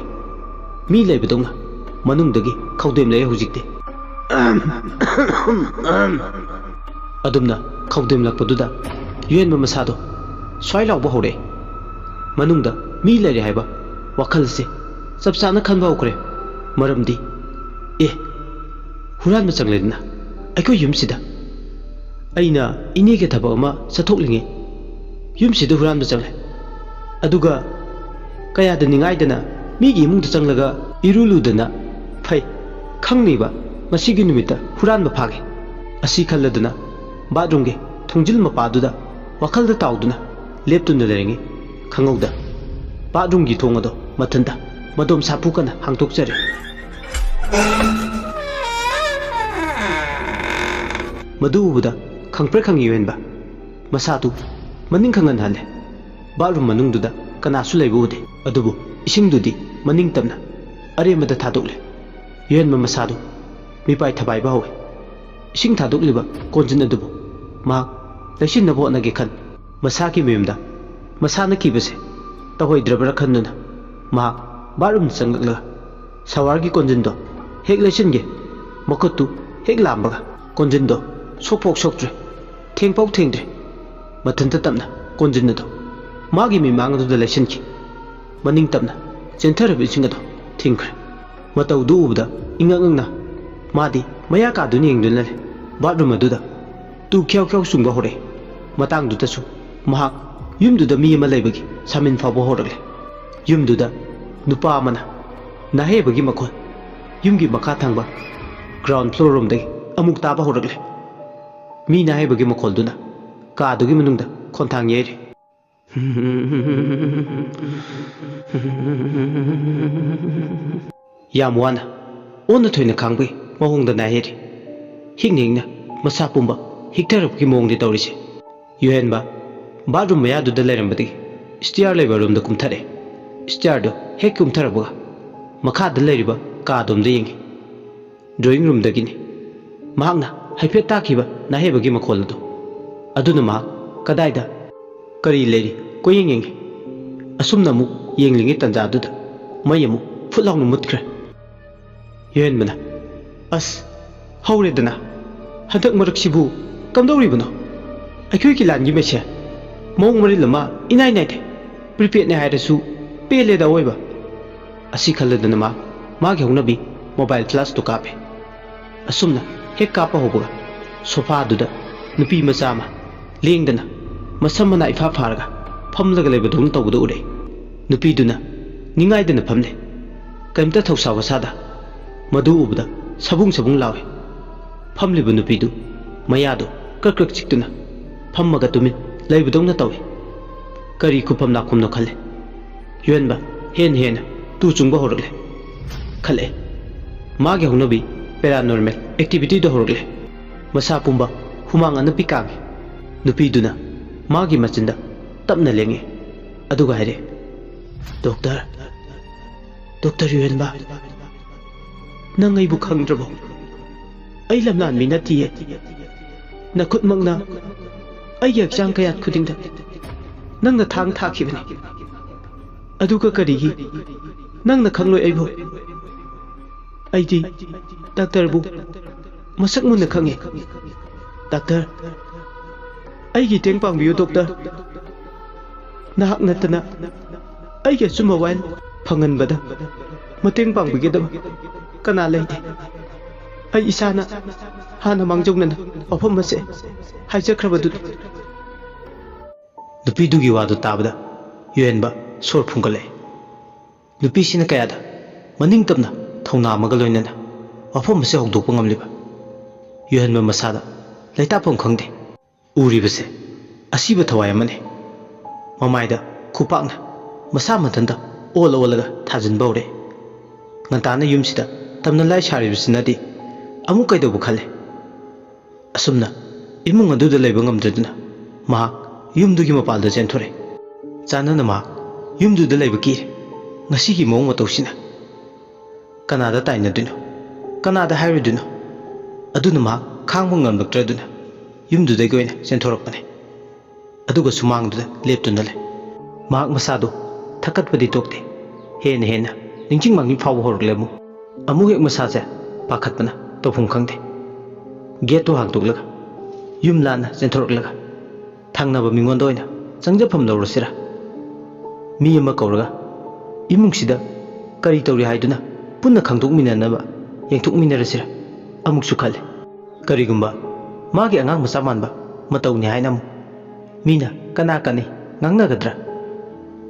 ꯃꯤ ꯂꯩꯕꯗꯧꯅ ꯃꯅꯨꯡꯗꯒꯤ ꯈꯧꯗꯦꯝꯂꯛꯑꯦ ꯍꯧꯖꯤꯛꯇꯤ꯫ ꯑꯗꯨꯝꯅ ꯈꯧꯗꯦꯝꯂꯛꯄꯗꯨꯗ ꯌꯨꯍꯦꯟꯕ ꯃꯁꯥꯗꯣ ꯁ꯭ꯋꯥꯏ ꯂꯥꯎꯕ ꯍꯧꯔꯛꯑꯦ꯫ ꯃꯅꯨꯡꯗ ꯃꯤ ꯂꯩꯔꯦ ꯍꯥꯏꯕ ꯋꯥꯈꯜꯁꯦ ꯆꯞ ꯆꯥꯅ ꯈꯟꯕ ꯍꯧꯈ꯭ꯔꯦ꯫ ꯃꯔꯝꯗꯤ, ꯑꯦ, ꯍꯨꯔꯥꯟꯕ ꯆꯪꯂꯦꯗꯅ ꯑꯩꯈꯣꯏ ꯌꯨꯝꯁꯤꯗ꯫ ꯑꯩꯅ ꯏꯅꯦꯒꯤ ꯊꯕꯛ ꯑꯃ ꯆꯠꯊꯣꯛꯂꯤꯉꯩ ꯌꯨꯝꯁꯤꯗ ꯍꯨꯔꯥꯟꯕ ꯆꯪꯂꯦ꯫ ꯑꯗꯨꯒ ꯀꯌꯥꯗ ꯅꯤꯡꯉꯥꯏꯗꯅ ꯃꯤꯒꯤ ꯏꯃꯨꯡꯗ ꯆꯪꯂꯒ ꯏꯔꯨ ꯂꯨꯗꯅ ꯐꯩ ꯈꯪꯅꯤꯕ ꯃꯁꯤꯒꯤ ꯅꯨꯃꯤꯠꯇ ꯍꯨꯔꯥꯟꯕ ꯐꯥꯒꯦ꯫ ꯑꯁꯤ ꯈꯜꯂꯗꯅ ꯕꯥꯠꯔꯨꯝꯒꯤ ꯊꯣꯡꯖꯤꯜ ꯃꯄꯥꯗꯨꯗ ꯋꯥꯈꯜꯗ ꯇꯥꯎꯗꯨꯅ ꯂꯦꯞꯇꯨꯅ ꯂꯩꯔꯤꯉꯩ ꯈꯪꯍꯧꯗ ꯕꯥꯠꯔꯨꯝꯒꯤ ꯊꯣꯡ ꯑꯗꯣ ꯃꯊꯟꯇ ꯃꯗꯣꯝ ꯁꯥꯐꯨ ꯀꯟꯅ ꯍꯥꯡꯗꯣꯛꯆꯔꯦ꯫ ꯃꯗꯨ ꯎꯕꯗ ꯈꯪꯄ꯭ꯔꯦꯛ ꯈꯪꯉꯤ ꯌꯨꯍꯦꯟꯕ꯫ ꯃꯁꯥꯗꯨ ꯃꯅꯤꯡ ꯈꯪꯍꯟꯍꯜꯂꯦ꯫ ꯕꯥꯠꯔꯨꯝ ꯃꯅꯨꯡꯗꯨꯗ ꯀꯅꯥꯁꯨ ꯂꯩꯕ ꯎꯗꯦ꯫ ꯑꯗꯨꯕꯨ ꯏꯁꯤꯡꯗꯨꯗꯤ ꯃꯅꯤꯡ ꯇꯝꯅ ꯑꯔꯦꯝꯕꯗ ꯊꯥꯗꯣꯛꯂꯦ꯫ ꯌꯨꯍꯦꯟꯕ ꯃꯁꯥꯗꯨ ꯃꯤꯄꯥꯏ ꯊꯕꯥꯏꯕ ꯍꯧꯋꯦ꯫ ꯏꯁꯤꯡ ꯊꯥꯗꯣꯛꯂꯤꯕ ꯀꯣꯟꯖꯤꯟ ꯑꯗꯨꯕꯨ ꯃꯍꯥꯛ ꯂꯩꯁꯤꯟꯅꯕ ꯍꯣꯠꯅꯒꯦ ꯈꯟ ꯃꯁꯥꯒꯤ ꯃꯌꯨꯝꯗ ꯃꯁꯥꯅ ꯀꯤꯕꯁꯦ ꯇꯧꯍꯩꯗ꯭ꯔꯕ꯭ꯔꯥ ꯈꯟꯗꯨꯅ ꯃꯍꯥꯛ ꯕꯥꯠꯔꯨꯝꯗ ꯆꯪꯂꯛꯂꯒ ꯁꯥꯋꯥꯔꯒꯤ ꯀꯣꯟꯖꯤꯟꯗꯣ ꯍꯦꯛ ꯂꯩꯁꯤꯟꯒꯦ ꯃꯈꯨꯠꯇꯨ ꯍꯦꯛ ꯂꯥꯝꯕꯒ ꯀꯣꯟꯖꯤꯟꯗꯣ ꯁꯣꯛꯐꯥꯎ ꯁꯣꯛꯇ꯭ꯔꯦ, ꯊꯦꯡꯐꯥꯎ ꯊꯦꯡꯗ꯭ꯔꯦ꯫ ꯃꯊꯟꯇ ꯇꯞꯅ ꯀꯣꯟꯖꯤꯟ ꯑꯗꯨ ꯃꯥꯒꯤ ꯃꯤꯃꯥꯡ ꯑꯗꯨꯗ ꯂꯩꯁꯤꯟꯈꯤ꯫ ꯃꯅꯤꯡ ꯇꯞꯅ ꯆꯦꯟꯊꯔꯕ ꯏꯁꯤꯡ ꯑꯗꯨ ꯊꯤꯡꯈ꯭ꯔꯦ꯫ ꯃꯇꯧꯗꯨ ꯎꯕꯗ ꯏꯉꯛ ꯉꯛꯅ ꯃꯥꯗꯤ ꯃꯌꯥ ꯀꯥꯗꯨꯅ ꯌꯦꯡꯗꯨꯅ ꯂꯩ꯫ ꯕꯥꯠꯔꯨꯝ ꯑꯗꯨꯗ ꯇꯨ ꯈ꯭ꯌꯥꯎ ꯈ꯭ꯌꯥꯎ ꯆꯨꯡꯕ ꯍꯧꯔꯛꯏ꯫ ꯃꯇꯥꯡꯗꯨꯗꯁꯨ ꯃꯍꯥꯛ ꯌꯨꯝꯗꯨꯗ ꯃꯤ ꯑꯃ ꯂꯩꯕꯒꯤ ꯁꯥꯃꯤꯟ ꯐꯥꯎꯕ ꯍꯧꯔꯛꯂꯦ꯫ ꯌꯨꯝꯗꯨꯗ ꯅꯨꯄꯥ ꯑꯃꯅ ꯅꯥꯍꯩꯕꯒꯤ ꯃꯈꯣꯜ ꯌꯨꯝꯒꯤ ꯃꯈꯥ ꯊꯪꯕ ꯒ꯭ꯔꯥꯎꯟ ꯐ꯭ꯂꯣꯔ ꯔꯣꯝꯗꯒꯤ ꯑꯃꯨꯛ ꯇꯥꯕ ꯍꯧꯔꯛꯂꯦ꯫ ꯃꯤ ꯅꯥꯍꯩꯕꯒꯤ ꯃꯈꯣꯜꯗꯨꯅ ꯀꯥꯗꯨꯒꯤ ꯃꯅꯨꯡꯗ ꯈꯣꯟꯊꯥꯡ ꯌꯩꯔꯤ꯫ ꯌꯥꯝ ꯋꯥꯅ ꯑꯣꯟꯅ ꯊꯣꯏꯅ ꯈꯥꯡꯕꯒꯤ ꯃꯑꯣꯡꯗ ꯅꯥꯍꯩꯔꯤ꯫ ꯍꯤꯛꯅ ꯍꯤꯛꯅ ꯃꯁꯥ ꯄꯨꯝꯕ ꯍꯤꯛꯊꯔꯛꯄꯒꯤ ꯃꯑꯣꯡꯗꯤ ꯇꯧꯔꯤꯁꯦ꯫ ꯌꯨꯍꯦꯟꯕ ꯕꯥꯠꯔꯨꯝ ꯃꯌꯥꯗꯨꯗ ꯂꯩꯔꯝꯕꯗꯒꯤ ꯁ꯭ꯇꯤꯌꯥꯔ ꯂꯩꯕ ꯔꯨꯝꯗ ꯀꯨꯝꯊꯔꯛꯑꯦ꯫ ꯁ꯭ꯇꯤꯌꯥꯔꯗꯨ ꯍꯦꯛ ꯀꯨꯝꯊꯔꯛꯄꯒ ꯃꯈꯥꯗ ꯂꯩꯔꯤꯕ ꯀꯥꯗꯣꯝꯗ ꯌꯦꯡꯉꯤ꯫ ꯗ꯭ꯔꯣꯌꯤꯡ ꯔꯨꯝꯗꯒꯤꯅꯤ꯫ ꯃꯍꯥꯛꯅ ꯍꯥꯏꯐꯦꯠ ꯇꯥꯈꯤꯕ ꯅꯥꯍꯩꯕꯒꯤ ꯃꯈꯣꯜ ꯑꯗꯨ꯫ ꯑꯗꯨꯅ ꯃꯍꯥꯛ ꯀꯗꯥꯏꯗ ꯀꯔꯤ ꯂꯩꯔꯤ ꯀꯣꯏꯌꯦꯡ ꯌꯦꯡꯉꯤ꯫ ꯑꯁꯨꯝꯅ ꯑꯃꯨꯛ ꯌꯦꯡꯂꯤꯉꯩ ꯇꯟꯖꯥꯗꯨꯗ ꯃꯩ ꯑꯃꯨꯛ ꯐꯨꯠ ꯂꯥꯎꯅ ꯃꯨꯠꯈ꯭ꯔꯦ꯫ ꯌꯨꯍꯦꯟꯕꯅ, "ꯑꯁ, ꯍꯧꯔꯦꯗꯅ꯫ ꯍꯟꯗꯛ ꯃꯔꯛꯁꯤꯕꯨ ꯀꯝꯗꯧꯔꯤꯕꯅꯣ? ꯑꯩꯈꯣꯏꯒꯤ ꯂꯥꯏꯟꯒꯤ ꯃꯩꯁꯦ ꯃꯑꯣꯡ ꯃꯔꯤꯜ ꯑꯃ ꯏꯅꯥꯏ ꯅꯥꯏꯗꯦ꯫ ꯄ꯭ꯔꯤꯄꯦꯗꯅꯦ ꯍꯥꯏꯔꯁꯨ ꯄꯦꯜꯂꯦꯗ ꯑꯑꯣꯏꯕ"꯫ ꯑꯁꯤ ꯈꯜꯂꯗꯅ ꯃꯥ ꯃꯥꯒꯤ ꯍꯧꯅꯕꯤ ꯃꯣꯕꯥꯏꯜ ꯐ꯭ꯂꯥꯁꯇꯨ ꯀꯥꯞꯄꯦ꯫ ꯑꯁꯨꯝꯅ ꯍꯦꯛ ꯀꯥꯞꯄ ꯍꯧꯕꯒ ꯁꯣꯐꯥꯗꯨꯗ ꯅꯨꯄꯤ ꯃꯆꯥ ꯑꯃ ꯂꯦꯡꯗꯅ ꯃꯁꯝ ꯃꯅꯥ ꯏꯐꯥ ꯐꯥꯔꯒ ꯐꯝꯂꯒ ꯂꯩꯕꯗꯧꯅ ꯇꯧꯕꯗꯨ ꯎꯔꯦ꯫ ꯅꯨꯄꯤꯗꯨꯅ ꯅꯤꯡꯉꯥꯏꯗꯅ ꯐꯝꯂꯦ꯫ ꯀꯔꯤꯝꯇ ꯊꯧꯁꯥ ꯋꯥꯁꯥꯗ꯫ ꯃꯗꯨ ꯎꯕꯗ ꯁꯕꯨꯡ ꯁꯕꯨꯡ ꯂꯥꯎꯏ꯫ ꯐꯝꯂꯤꯕ ꯅꯨꯄꯤꯗꯨ ꯃꯌꯥꯗꯨ ꯀ꯭ꯔꯛ ꯀ꯭ꯔꯛ ꯆꯤꯛꯇꯨꯅ ꯐꯝꯃꯒ ꯇꯨꯃꯤꯟ ꯂꯩꯕꯗꯧꯅ ꯇꯧꯏ꯫ ꯀꯔꯤ ꯈꯨꯐꯝ ꯂꯥꯛꯐꯝꯅꯣ ꯈꯜꯂꯦ꯫ ꯌꯨꯍꯦꯟꯕ ꯍꯦꯟꯅ ꯍꯦꯟꯅ ꯇꯨ ꯆꯨꯡꯕ ꯍꯧꯔꯛꯂꯦ꯫ ꯈꯜꯂꯛꯑꯦ꯫ ꯃꯥꯒꯤ ꯍꯧꯅꯕꯤ paranormal activityꯗꯨ ꯍꯧꯔꯛꯂꯦ꯫ ꯃꯁꯥ ꯄꯨꯝꯕ ꯍꯨꯃꯥꯡ ꯑꯅꯞꯄꯤ ꯀꯥꯡꯉꯤ꯫ ꯅꯨꯄꯤꯗꯨꯅ ꯃꯥꯒꯤ ꯃꯆꯤꯟꯗ ꯇꯞꯅ ꯂꯦꯡꯉꯤ꯫ ꯑꯗꯨꯒ ꯍꯥꯏꯔꯛꯏ, "ꯗꯣꯛꯇꯔ, ꯗꯣꯛꯇꯔ ꯌꯨꯍꯦꯟꯕ, ꯅꯪ ꯑꯩꯕꯨ ꯈꯪꯗ꯭ꯔꯕꯣ? ꯑꯩ ꯂꯝꯂꯥꯟ ꯃꯤ ꯅꯠꯇꯤꯌꯦ꯫ ꯅꯈꯨꯠꯃꯛꯅ ꯑꯩꯒꯤ ꯍꯛꯆꯥꯡ ꯀꯌꯥꯠ ꯈꯨꯗꯤꯡꯗ ꯅꯪꯅ ꯊꯥꯡ ꯊꯥꯈꯤꯕꯅꯤ꯫ ꯑꯗꯨꯒ ꯀꯔꯤꯒꯤ ꯅꯪꯅ ꯈꯪꯂꯣꯏ ꯑꯩꯕꯨ? ꯑꯩꯗꯤ ꯗꯥꯛꯇꯔꯕꯨ ꯃꯁꯛ ꯃꯨꯟꯅ ꯈꯪꯉꯤ꯫ ꯗꯥꯛꯇꯔ, ꯑꯩꯒꯤ ꯃꯇꯦꯡ ꯄꯥꯡꯕꯤꯌꯨ ꯗꯣꯛꯇꯔ꯫ ꯅꯍꯥꯛ ꯅꯠꯇꯅ ꯑꯩꯒꯤ ꯑꯆꯨꯝꯕ ꯋꯥꯌꯦꯜ ꯐꯪꯍꯟꯕꯗ ꯃꯇꯦꯡ ꯄꯥꯡꯕꯤꯒꯗꯕ ꯀꯅꯥ ꯂꯩꯇꯦ꯫ ꯑꯩ ꯏꯁꯥꯅ ꯍꯥꯟꯅ ꯃꯥꯡꯖꯧꯅꯅ ꯋꯥꯐꯝ ꯑꯁꯦ ꯍꯥꯏꯖꯈ꯭ꯔꯕꯗꯨꯅꯤ꯫" ꯅꯨꯄꯤꯗꯨꯒꯤ ꯋꯥꯗꯨ ꯇꯥꯕꯗ ꯌꯨꯍꯦꯟꯕ ꯁꯣꯔ ꯐꯨꯟꯒꯠꯂꯛꯏ꯫ ꯅꯨꯄꯤꯁꯤꯅ ꯀꯌꯥꯗ ꯃꯅꯤꯡ ꯇꯝꯅ ꯊꯧꯅꯥ ꯑꯃꯒ ꯂꯣꯏꯅꯅ ꯋꯥꯐꯝ ꯑꯁꯤ ꯍꯧꯗꯣꯛꯄ ꯉꯝꯂꯤꯕ? ꯌꯨꯍꯦꯟꯕ ꯃꯁꯥꯗ ꯂꯩꯇꯥꯐꯝ ꯈꯪꯗꯦ꯫ ꯎꯔꯤꯕꯁꯦ ꯑꯁꯤꯕ ꯊꯋꯥꯏ ꯑꯃꯅꯤ꯫ ꯃꯃꯥꯏꯗ ꯈꯨꯄꯥꯛꯅ ꯃꯁꯥ ꯃꯊꯟꯇ ꯑꯣꯜ ꯑꯣꯜꯂꯒ ꯊꯥꯖꯤꯟꯕ ꯍꯧꯔꯦ꯫ ꯉꯟꯇꯥꯅ ꯌꯨꯝꯁꯤꯗ ꯇꯝꯅ ꯂꯥꯏ ꯁꯥꯔꯤꯕꯁꯤꯅꯗꯤ ꯑꯃꯨꯛ ꯀꯩꯗꯧꯕ ꯈꯜꯂꯦ꯫ ꯑꯁꯨꯝꯅ ꯏꯃꯨꯡ ꯑꯗꯨꯗ ꯂꯩꯕ ꯉꯝꯗ꯭ꯔꯗꯨꯅ ꯃꯍꯥꯛ ꯌꯨꯝꯗꯨꯒꯤ ꯃꯄꯥꯟꯗ ꯆꯦꯟꯊꯣꯔꯛꯏ꯫ ꯆꯥꯟꯅꯅ ꯃꯍꯥꯛ ꯌꯨꯝꯗꯨꯗ ꯂꯩꯕ ꯀꯤꯔꯦ꯫ ꯉꯁꯤꯒꯤ ꯃꯑꯣꯡ ꯃꯇꯧꯁꯤꯅ ꯀꯅꯥꯗ ꯇꯥꯏꯅꯗꯣꯏꯅꯣ? ꯀꯅꯥꯗ ꯍꯥꯏꯔꯨꯗꯣꯏꯅꯣ? ꯑꯗꯨꯅ ꯃꯍꯥꯛ ꯈꯥꯡꯕ ꯉꯝꯂꯛꯇ꯭ꯔꯗꯨꯅ ꯌꯨꯝꯗꯨꯗꯒꯤ ꯑꯣꯏꯅ ꯆꯦꯟꯊꯣꯔꯛꯄꯅꯤ꯫ ꯑꯗꯨꯒ ꯁꯨꯃꯥꯡꯗꯨꯗ ꯂꯦꯞꯇꯨꯅ ꯂꯩ꯫ ꯃꯍꯥꯛ ꯃꯁꯥꯗꯨ ꯊꯛꯀꯠꯄꯗꯤ ꯇꯣꯛꯇꯦ꯫ ꯍꯦꯟꯅ ꯍꯦꯟꯅ ꯅꯤꯡꯁꯤꯡ ꯃꯥꯡꯅꯤꯡ ꯐꯥꯎꯕ ꯍꯧꯔꯛꯂꯦ ꯑꯃꯨꯛ꯫ ꯑꯃꯨꯛ ꯍꯦꯛ ꯃꯁꯥꯁꯦ ꯄꯥꯈꯠꯄꯅ ꯇꯧꯐꯝ ꯈꯪꯗꯦ꯫ ꯒꯦꯠꯇꯨ ꯍꯥꯡꯗꯣꯛꯂꯒ ꯌꯨꯝ ꯂꯥꯟꯅ ꯆꯦꯟꯊꯣꯔꯛꯂꯒ ꯊꯪꯅꯕ ꯃꯤꯉꯣꯟꯗ ꯑꯣꯏꯅ ꯆꯪꯖꯐꯝ ꯂꯧꯔꯁꯤꯔꯥ? ꯃꯤ ꯑꯃ ꯀꯧꯔꯒ ꯏꯃꯨꯡꯁꯤꯗ ꯀꯔꯤ ꯇꯧꯔꯤ ꯍꯥꯏꯗꯨꯅ ꯄꯨꯟꯅ ꯈꯪꯗꯣꯛꯃꯤꯟꯅꯅꯕ ꯌꯦꯡꯊꯣꯛꯃꯤꯟꯅꯔꯁꯤꯔꯥ? ꯑꯃꯨꯛꯁꯨ ꯈꯜꯂꯤ, ꯀꯔꯤꯒꯨꯝꯕ ꯃꯥꯒꯤ ꯑꯉꯥꯡ ꯃꯆꯥ ꯃꯥꯟꯕ ꯃꯇꯧꯅꯤ ꯍꯥꯏꯅ ꯑꯃꯨꯛ꯫ ꯃꯤꯅ ꯀꯅꯥ ꯀꯅꯤ ꯉꯥꯡꯅꯒꯗ꯭ꯔꯥ?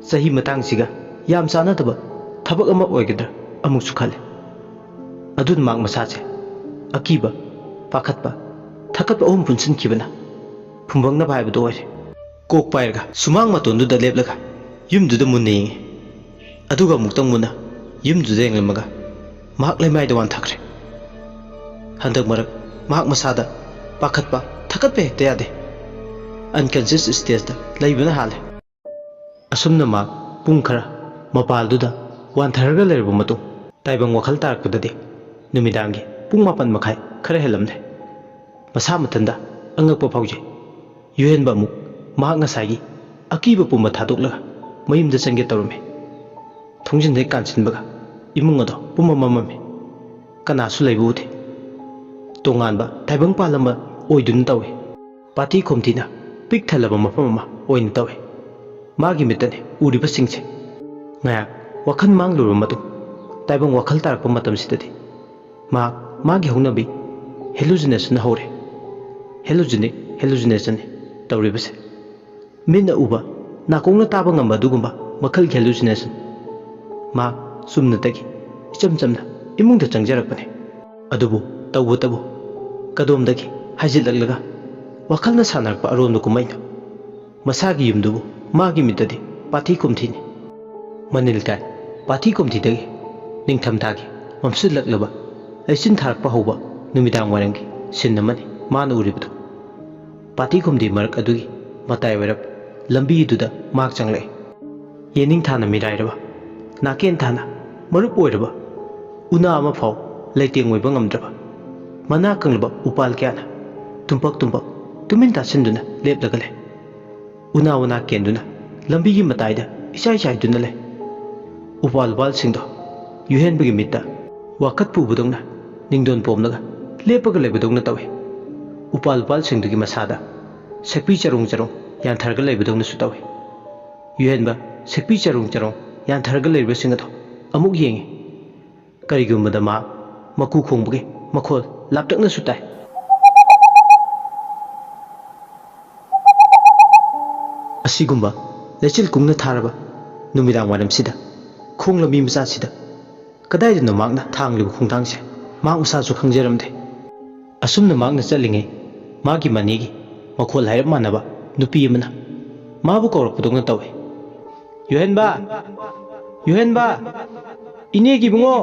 ꯆꯍꯤ ꯃꯇꯥꯡꯁꯤꯒ ꯌꯥꯝ ꯆꯥꯟꯅꯗꯕ ꯊꯕꯛ ꯑꯃ ꯑꯣꯏꯒꯗ꯭ꯔꯥ ꯑꯃꯨꯛꯁꯨ ꯈꯜꯂꯤ꯫ ꯑꯗꯨꯅ ꯃꯍꯥꯛ ꯃꯁꯥꯁꯦ ꯑꯀꯤꯕ, ꯄꯥꯈꯠꯄ, ꯊꯀꯠꯄ ꯑꯍꯨꯝ ꯄꯨꯟꯁꯤꯟꯈꯤꯕꯅ ꯐꯨꯝꯕꯪꯅꯕ ꯍꯥꯏꯕꯗꯨ ꯑꯣꯏꯔꯦ꯫ ꯀꯣꯛ ꯄꯥꯏꯔꯒ ꯁꯨꯃꯥꯡ ꯃꯇꯣꯟꯗꯨꯗ ꯂꯦꯞꯂꯒ ꯌꯨꯝꯗꯨꯗ ꯃꯨꯟꯅ ꯌꯦꯡꯉꯤ꯫ ꯑꯗꯨꯒ ꯑꯃꯨꯛꯇꯪ ꯃꯨꯟꯅ ꯌꯨꯝꯗꯨꯗ ꯌꯦꯡꯂꯝꯃꯒ ꯃꯍꯥꯛ ꯂꯩꯃꯥꯏꯗ ꯋꯥꯟꯊꯈ꯭ꯔꯦ꯫ ꯍꯟꯗꯛ ꯃꯔꯛ ꯃꯍꯥꯛ ꯃꯁꯥꯗ ꯄꯥꯈꯠꯄ, ꯊꯀꯠꯄ ꯍꯦꯛꯇ ꯌꯥꯗꯦ꯫ Unconscious stageꯇ ꯂꯩꯕꯅ ꯍꯥꯜꯂꯦ꯫ ꯑꯁꯨꯝꯅ ꯃꯍꯥꯛ ꯄꯨꯡ ꯈꯔ ꯃꯄꯥꯜꯗꯨꯗ ꯋꯥꯟꯊꯔꯒ ꯂꯩꯔꯕ ꯃꯇꯨꯡ, ꯇꯥꯏꯕꯪ ꯋꯥꯈꯜ ꯇꯥꯔꯛꯄꯗꯗꯤ ꯅꯨꯃꯤꯗꯥꯡꯒꯤ ꯄꯨꯡ ꯃꯥꯄꯟ ꯃꯈꯥꯏ ꯈꯔ ꯍꯦꯜꯂꯝꯂꯦ꯫ ꯃꯁꯥ ꯃꯊꯟꯇ ꯑꯉꯛꯄ ꯐꯥꯎꯖꯩ꯫ ꯌꯨꯍꯦꯟꯕ ꯑꯃꯨꯛ ꯃꯍꯥꯛ ꯉꯁꯥꯏꯒꯤ ꯑꯀꯤꯕ ꯄꯨꯝꯕ ꯊꯥꯗꯣꯛꯂꯒ ꯃꯌꯨꯝꯗ ꯆꯪꯒꯦ ꯇꯧꯔꯝꯃꯤ꯫ ꯊꯣꯡꯖꯤꯟ ꯍꯦꯛ ꯀꯥꯟꯁꯤꯟꯕꯒ ꯏꯃꯨꯡ ꯑꯗꯣ ꯄꯨꯝꯃꯝ ꯃꯝꯃꯝꯃꯤ꯫ ꯀꯅꯥꯁꯨ ꯂꯩꯕ ꯎꯗꯦ꯫ ꯇꯣꯉꯥꯟꯕ ꯇꯥꯏꯕꯪ ꯄꯥꯜ ꯑꯃ ꯑꯣꯏꯗꯨꯅ ꯇꯧꯏ꯫ ꯄꯥꯊꯤ ꯈꯣꯝꯊꯤꯅ ꯄꯤꯛ ꯊꯜꯂꯕ ꯃꯐꯝ ꯑꯃ ꯑꯣꯏꯅ ꯇꯧꯏ꯫ ꯃꯥꯒꯤ ꯃꯤꯠꯇꯅꯤ ꯎꯔꯤꯕꯁꯤꯡꯁꯦ꯫ ꯉꯥꯏꯍꯥꯛ ꯋꯥꯈꯜ ꯃꯥꯡꯂꯨꯔꯕ ꯃꯇꯨꯡ, ꯇꯥꯏꯕꯪ ꯋꯥꯈꯜ ꯇꯥꯔꯛꯄ ꯃꯇꯝꯁꯤꯗꯗꯤ ꯃꯍꯥꯛ ꯃꯥꯒꯤ ꯍꯧꯅꯕꯤ hallucination ꯍꯧꯔꯦ꯫ Hallucinic hallucinationꯅꯤ ꯇꯧꯔꯤꯕꯁꯦ꯫ ꯃꯤꯠꯅ ꯎꯕ, ꯅꯥꯀꯣꯡꯅ ꯇꯥꯕ ꯉꯝꯕ ꯑꯗꯨꯒꯨꯝꯕ ꯃꯈꯜꯒꯤ hallucination꯫ ꯃꯍꯥꯛ ꯆꯨꯝꯅꯇꯒꯤ ꯏꯆꯝ ꯆꯝꯅ ꯏꯃꯨꯡꯗ ꯆꯪꯖꯔꯛꯄꯅꯤ꯫ ꯑꯗꯨꯕꯨ ꯇꯧꯕꯇꯕꯨ ꯀꯗꯣꯝꯗꯒꯤ ꯍꯥꯏꯖꯤꯜꯂꯛꯂꯒ ꯋꯥꯈꯜꯅ ꯁꯥꯟꯅꯔꯛꯄ ꯑꯔꯣꯟꯕ ꯀꯨꯝꯍꯩꯅꯣ꯫ ꯃꯁꯥꯒꯤ ꯌꯨꯝꯗꯨꯕꯨ ꯃꯥꯒꯤ ꯃꯤꯠꯇꯗꯤ ꯄꯥꯊꯤ ꯀꯣꯝꯊꯤꯅꯤ꯫ ꯃꯅꯤꯜ ꯀꯥꯏ ꯄꯥꯊꯤ ꯀꯣꯝꯊꯤꯗꯒꯤ ꯅꯤꯡꯊꯝꯊꯥꯒꯤ ꯃꯝꯁꯤꯜꯂꯛꯂꯕ ꯂꯩꯆꯤꯟ ꯊꯥꯔꯛꯄ ꯍꯧꯕ ꯅꯨꯃꯤꯗꯥꯡ ꯋꯥꯏꯔꯝꯒꯤ scene ꯑꯃꯅꯤ ꯃꯥꯅ ꯎꯔꯤꯕꯗꯨ꯫ ꯄꯥꯊꯤ ꯀꯣꯝꯊꯤ ꯃꯔꯛ ꯑꯗꯨꯒꯤ ꯃꯇꯥꯏ ꯑꯣꯏꯔꯞ ꯂꯝꯕꯤꯗꯨꯗ ꯃꯍꯥꯛ ꯆꯪꯂꯛꯏ꯫ ꯌꯦꯅꯤꯡ ꯊꯥꯅ ꯃꯤꯔꯥꯏꯔꯕ, ꯅꯥꯀꯦꯟ ꯊꯥꯅ ꯃꯔꯨꯞ ꯑꯣꯏꯔꯕ, ꯎꯅꯥ ꯑꯃ ꯐꯥꯎ ꯂꯩꯇꯦꯡ ꯑꯣꯏꯕ ꯉꯝꯗ꯭ꯔꯕ, ꯃꯅꯥ ꯀꯪꯂꯕ ꯎꯄꯥꯜ ꯀꯌꯥꯅ ꯇꯨꯝꯄꯛ ꯇꯨꯝꯄꯛ ꯇꯨꯃꯤꯟ ꯇꯥꯁꯤꯟꯗꯨꯅ ꯂꯦꯞꯂꯒ ꯂꯩ꯫ ꯎꯅꯥ ꯋꯥꯅꯥ ꯀꯦꯟꯗꯨꯅ ꯂꯝꯕꯤꯒꯤ ꯃꯇꯥꯏꯗ ꯏꯆꯥꯏ ꯆꯥꯏꯗꯨꯅ ꯂꯩ꯫ ꯎꯄꯥꯜ ꯋꯥꯄꯥꯜꯁꯤꯡꯗꯣ ꯌꯨꯍꯦꯟꯕꯒꯤ ꯃꯤꯠꯇ ꯋꯥꯀꯠ ꯄꯨꯕꯗꯧꯅ ꯅꯤꯡꯗꯣꯟ ꯄꯣꯝꯂꯒ ꯂꯦꯞꯄꯒ ꯂꯩꯕꯗꯧꯅ ꯇꯧꯏ꯫ ꯎꯄꯥꯜ ꯋꯥꯄꯥꯜꯁꯤꯡꯗꯨꯒꯤ ꯃꯁꯥꯗ ꯁꯛꯄꯤ ꯆꯔꯣꯡ ꯆꯔꯣꯡ ꯌꯥꯟꯊꯔꯒ ꯂꯩꯕꯗꯧꯅꯁꯨ ꯇꯧꯏ꯫ ꯌꯨꯍꯦꯟꯕ ꯁꯛꯄꯤ ꯆꯔꯣꯡ ꯆꯔꯣꯡ ꯌꯥꯟꯊꯔꯒ ꯂꯩꯔꯤꯕꯁꯤꯡ ꯑꯗꯣ ꯑꯃꯨꯛ ꯌꯦꯡꯏ꯫ ꯀꯔꯤꯒꯨꯝꯕꯗ ꯃꯥ ꯃꯀꯨ ꯈꯣꯡꯕꯒꯤ ꯃꯈꯣꯜ ꯂꯥꯞꯇꯛꯅꯁꯨ ꯇꯥꯏ꯫ ꯑꯁꯤꯒꯨꯝꯕ ꯂꯩꯆꯤꯜ ꯀꯨꯡꯅ ꯊꯥꯔꯕ ꯅꯨꯃꯤꯗꯥꯡ ꯋꯥꯏꯔꯝꯁꯤꯗ, ꯈꯣꯡ ꯂꯝꯕꯤ ꯃꯆꯥꯁꯤꯗ ꯀꯗꯥꯏꯗꯅꯣ ꯃꯍꯥꯛꯅ ꯊꯥꯡꯂꯤꯕ ꯈꯣꯡꯊꯥꯡꯁꯦ ꯃꯍꯥꯛ ꯃꯁꯥꯁꯨ ꯈꯪꯖꯔꯝꯗꯦ꯫ ꯑꯁꯨꯝꯅ ꯃꯍꯥꯛꯅ ꯆꯠꯂꯤꯉꯩ, ꯃꯥꯒꯤ ꯃꯅꯦꯒꯤ ꯃꯈꯣꯜ ꯍꯥꯏꯔꯞ ꯃꯥꯟꯅꯕ ꯅꯨꯄꯤ ꯑꯃꯅ ꯃꯥꯕꯨ ꯀꯧꯔꯛꯄꯗꯧꯅ ꯇꯧꯏ꯫ "ꯌꯨꯍꯦꯟꯕ! ꯌꯨꯍꯦꯟꯕ! ꯏꯅꯦꯒꯤ ꯏꯕꯨꯡꯉꯣ!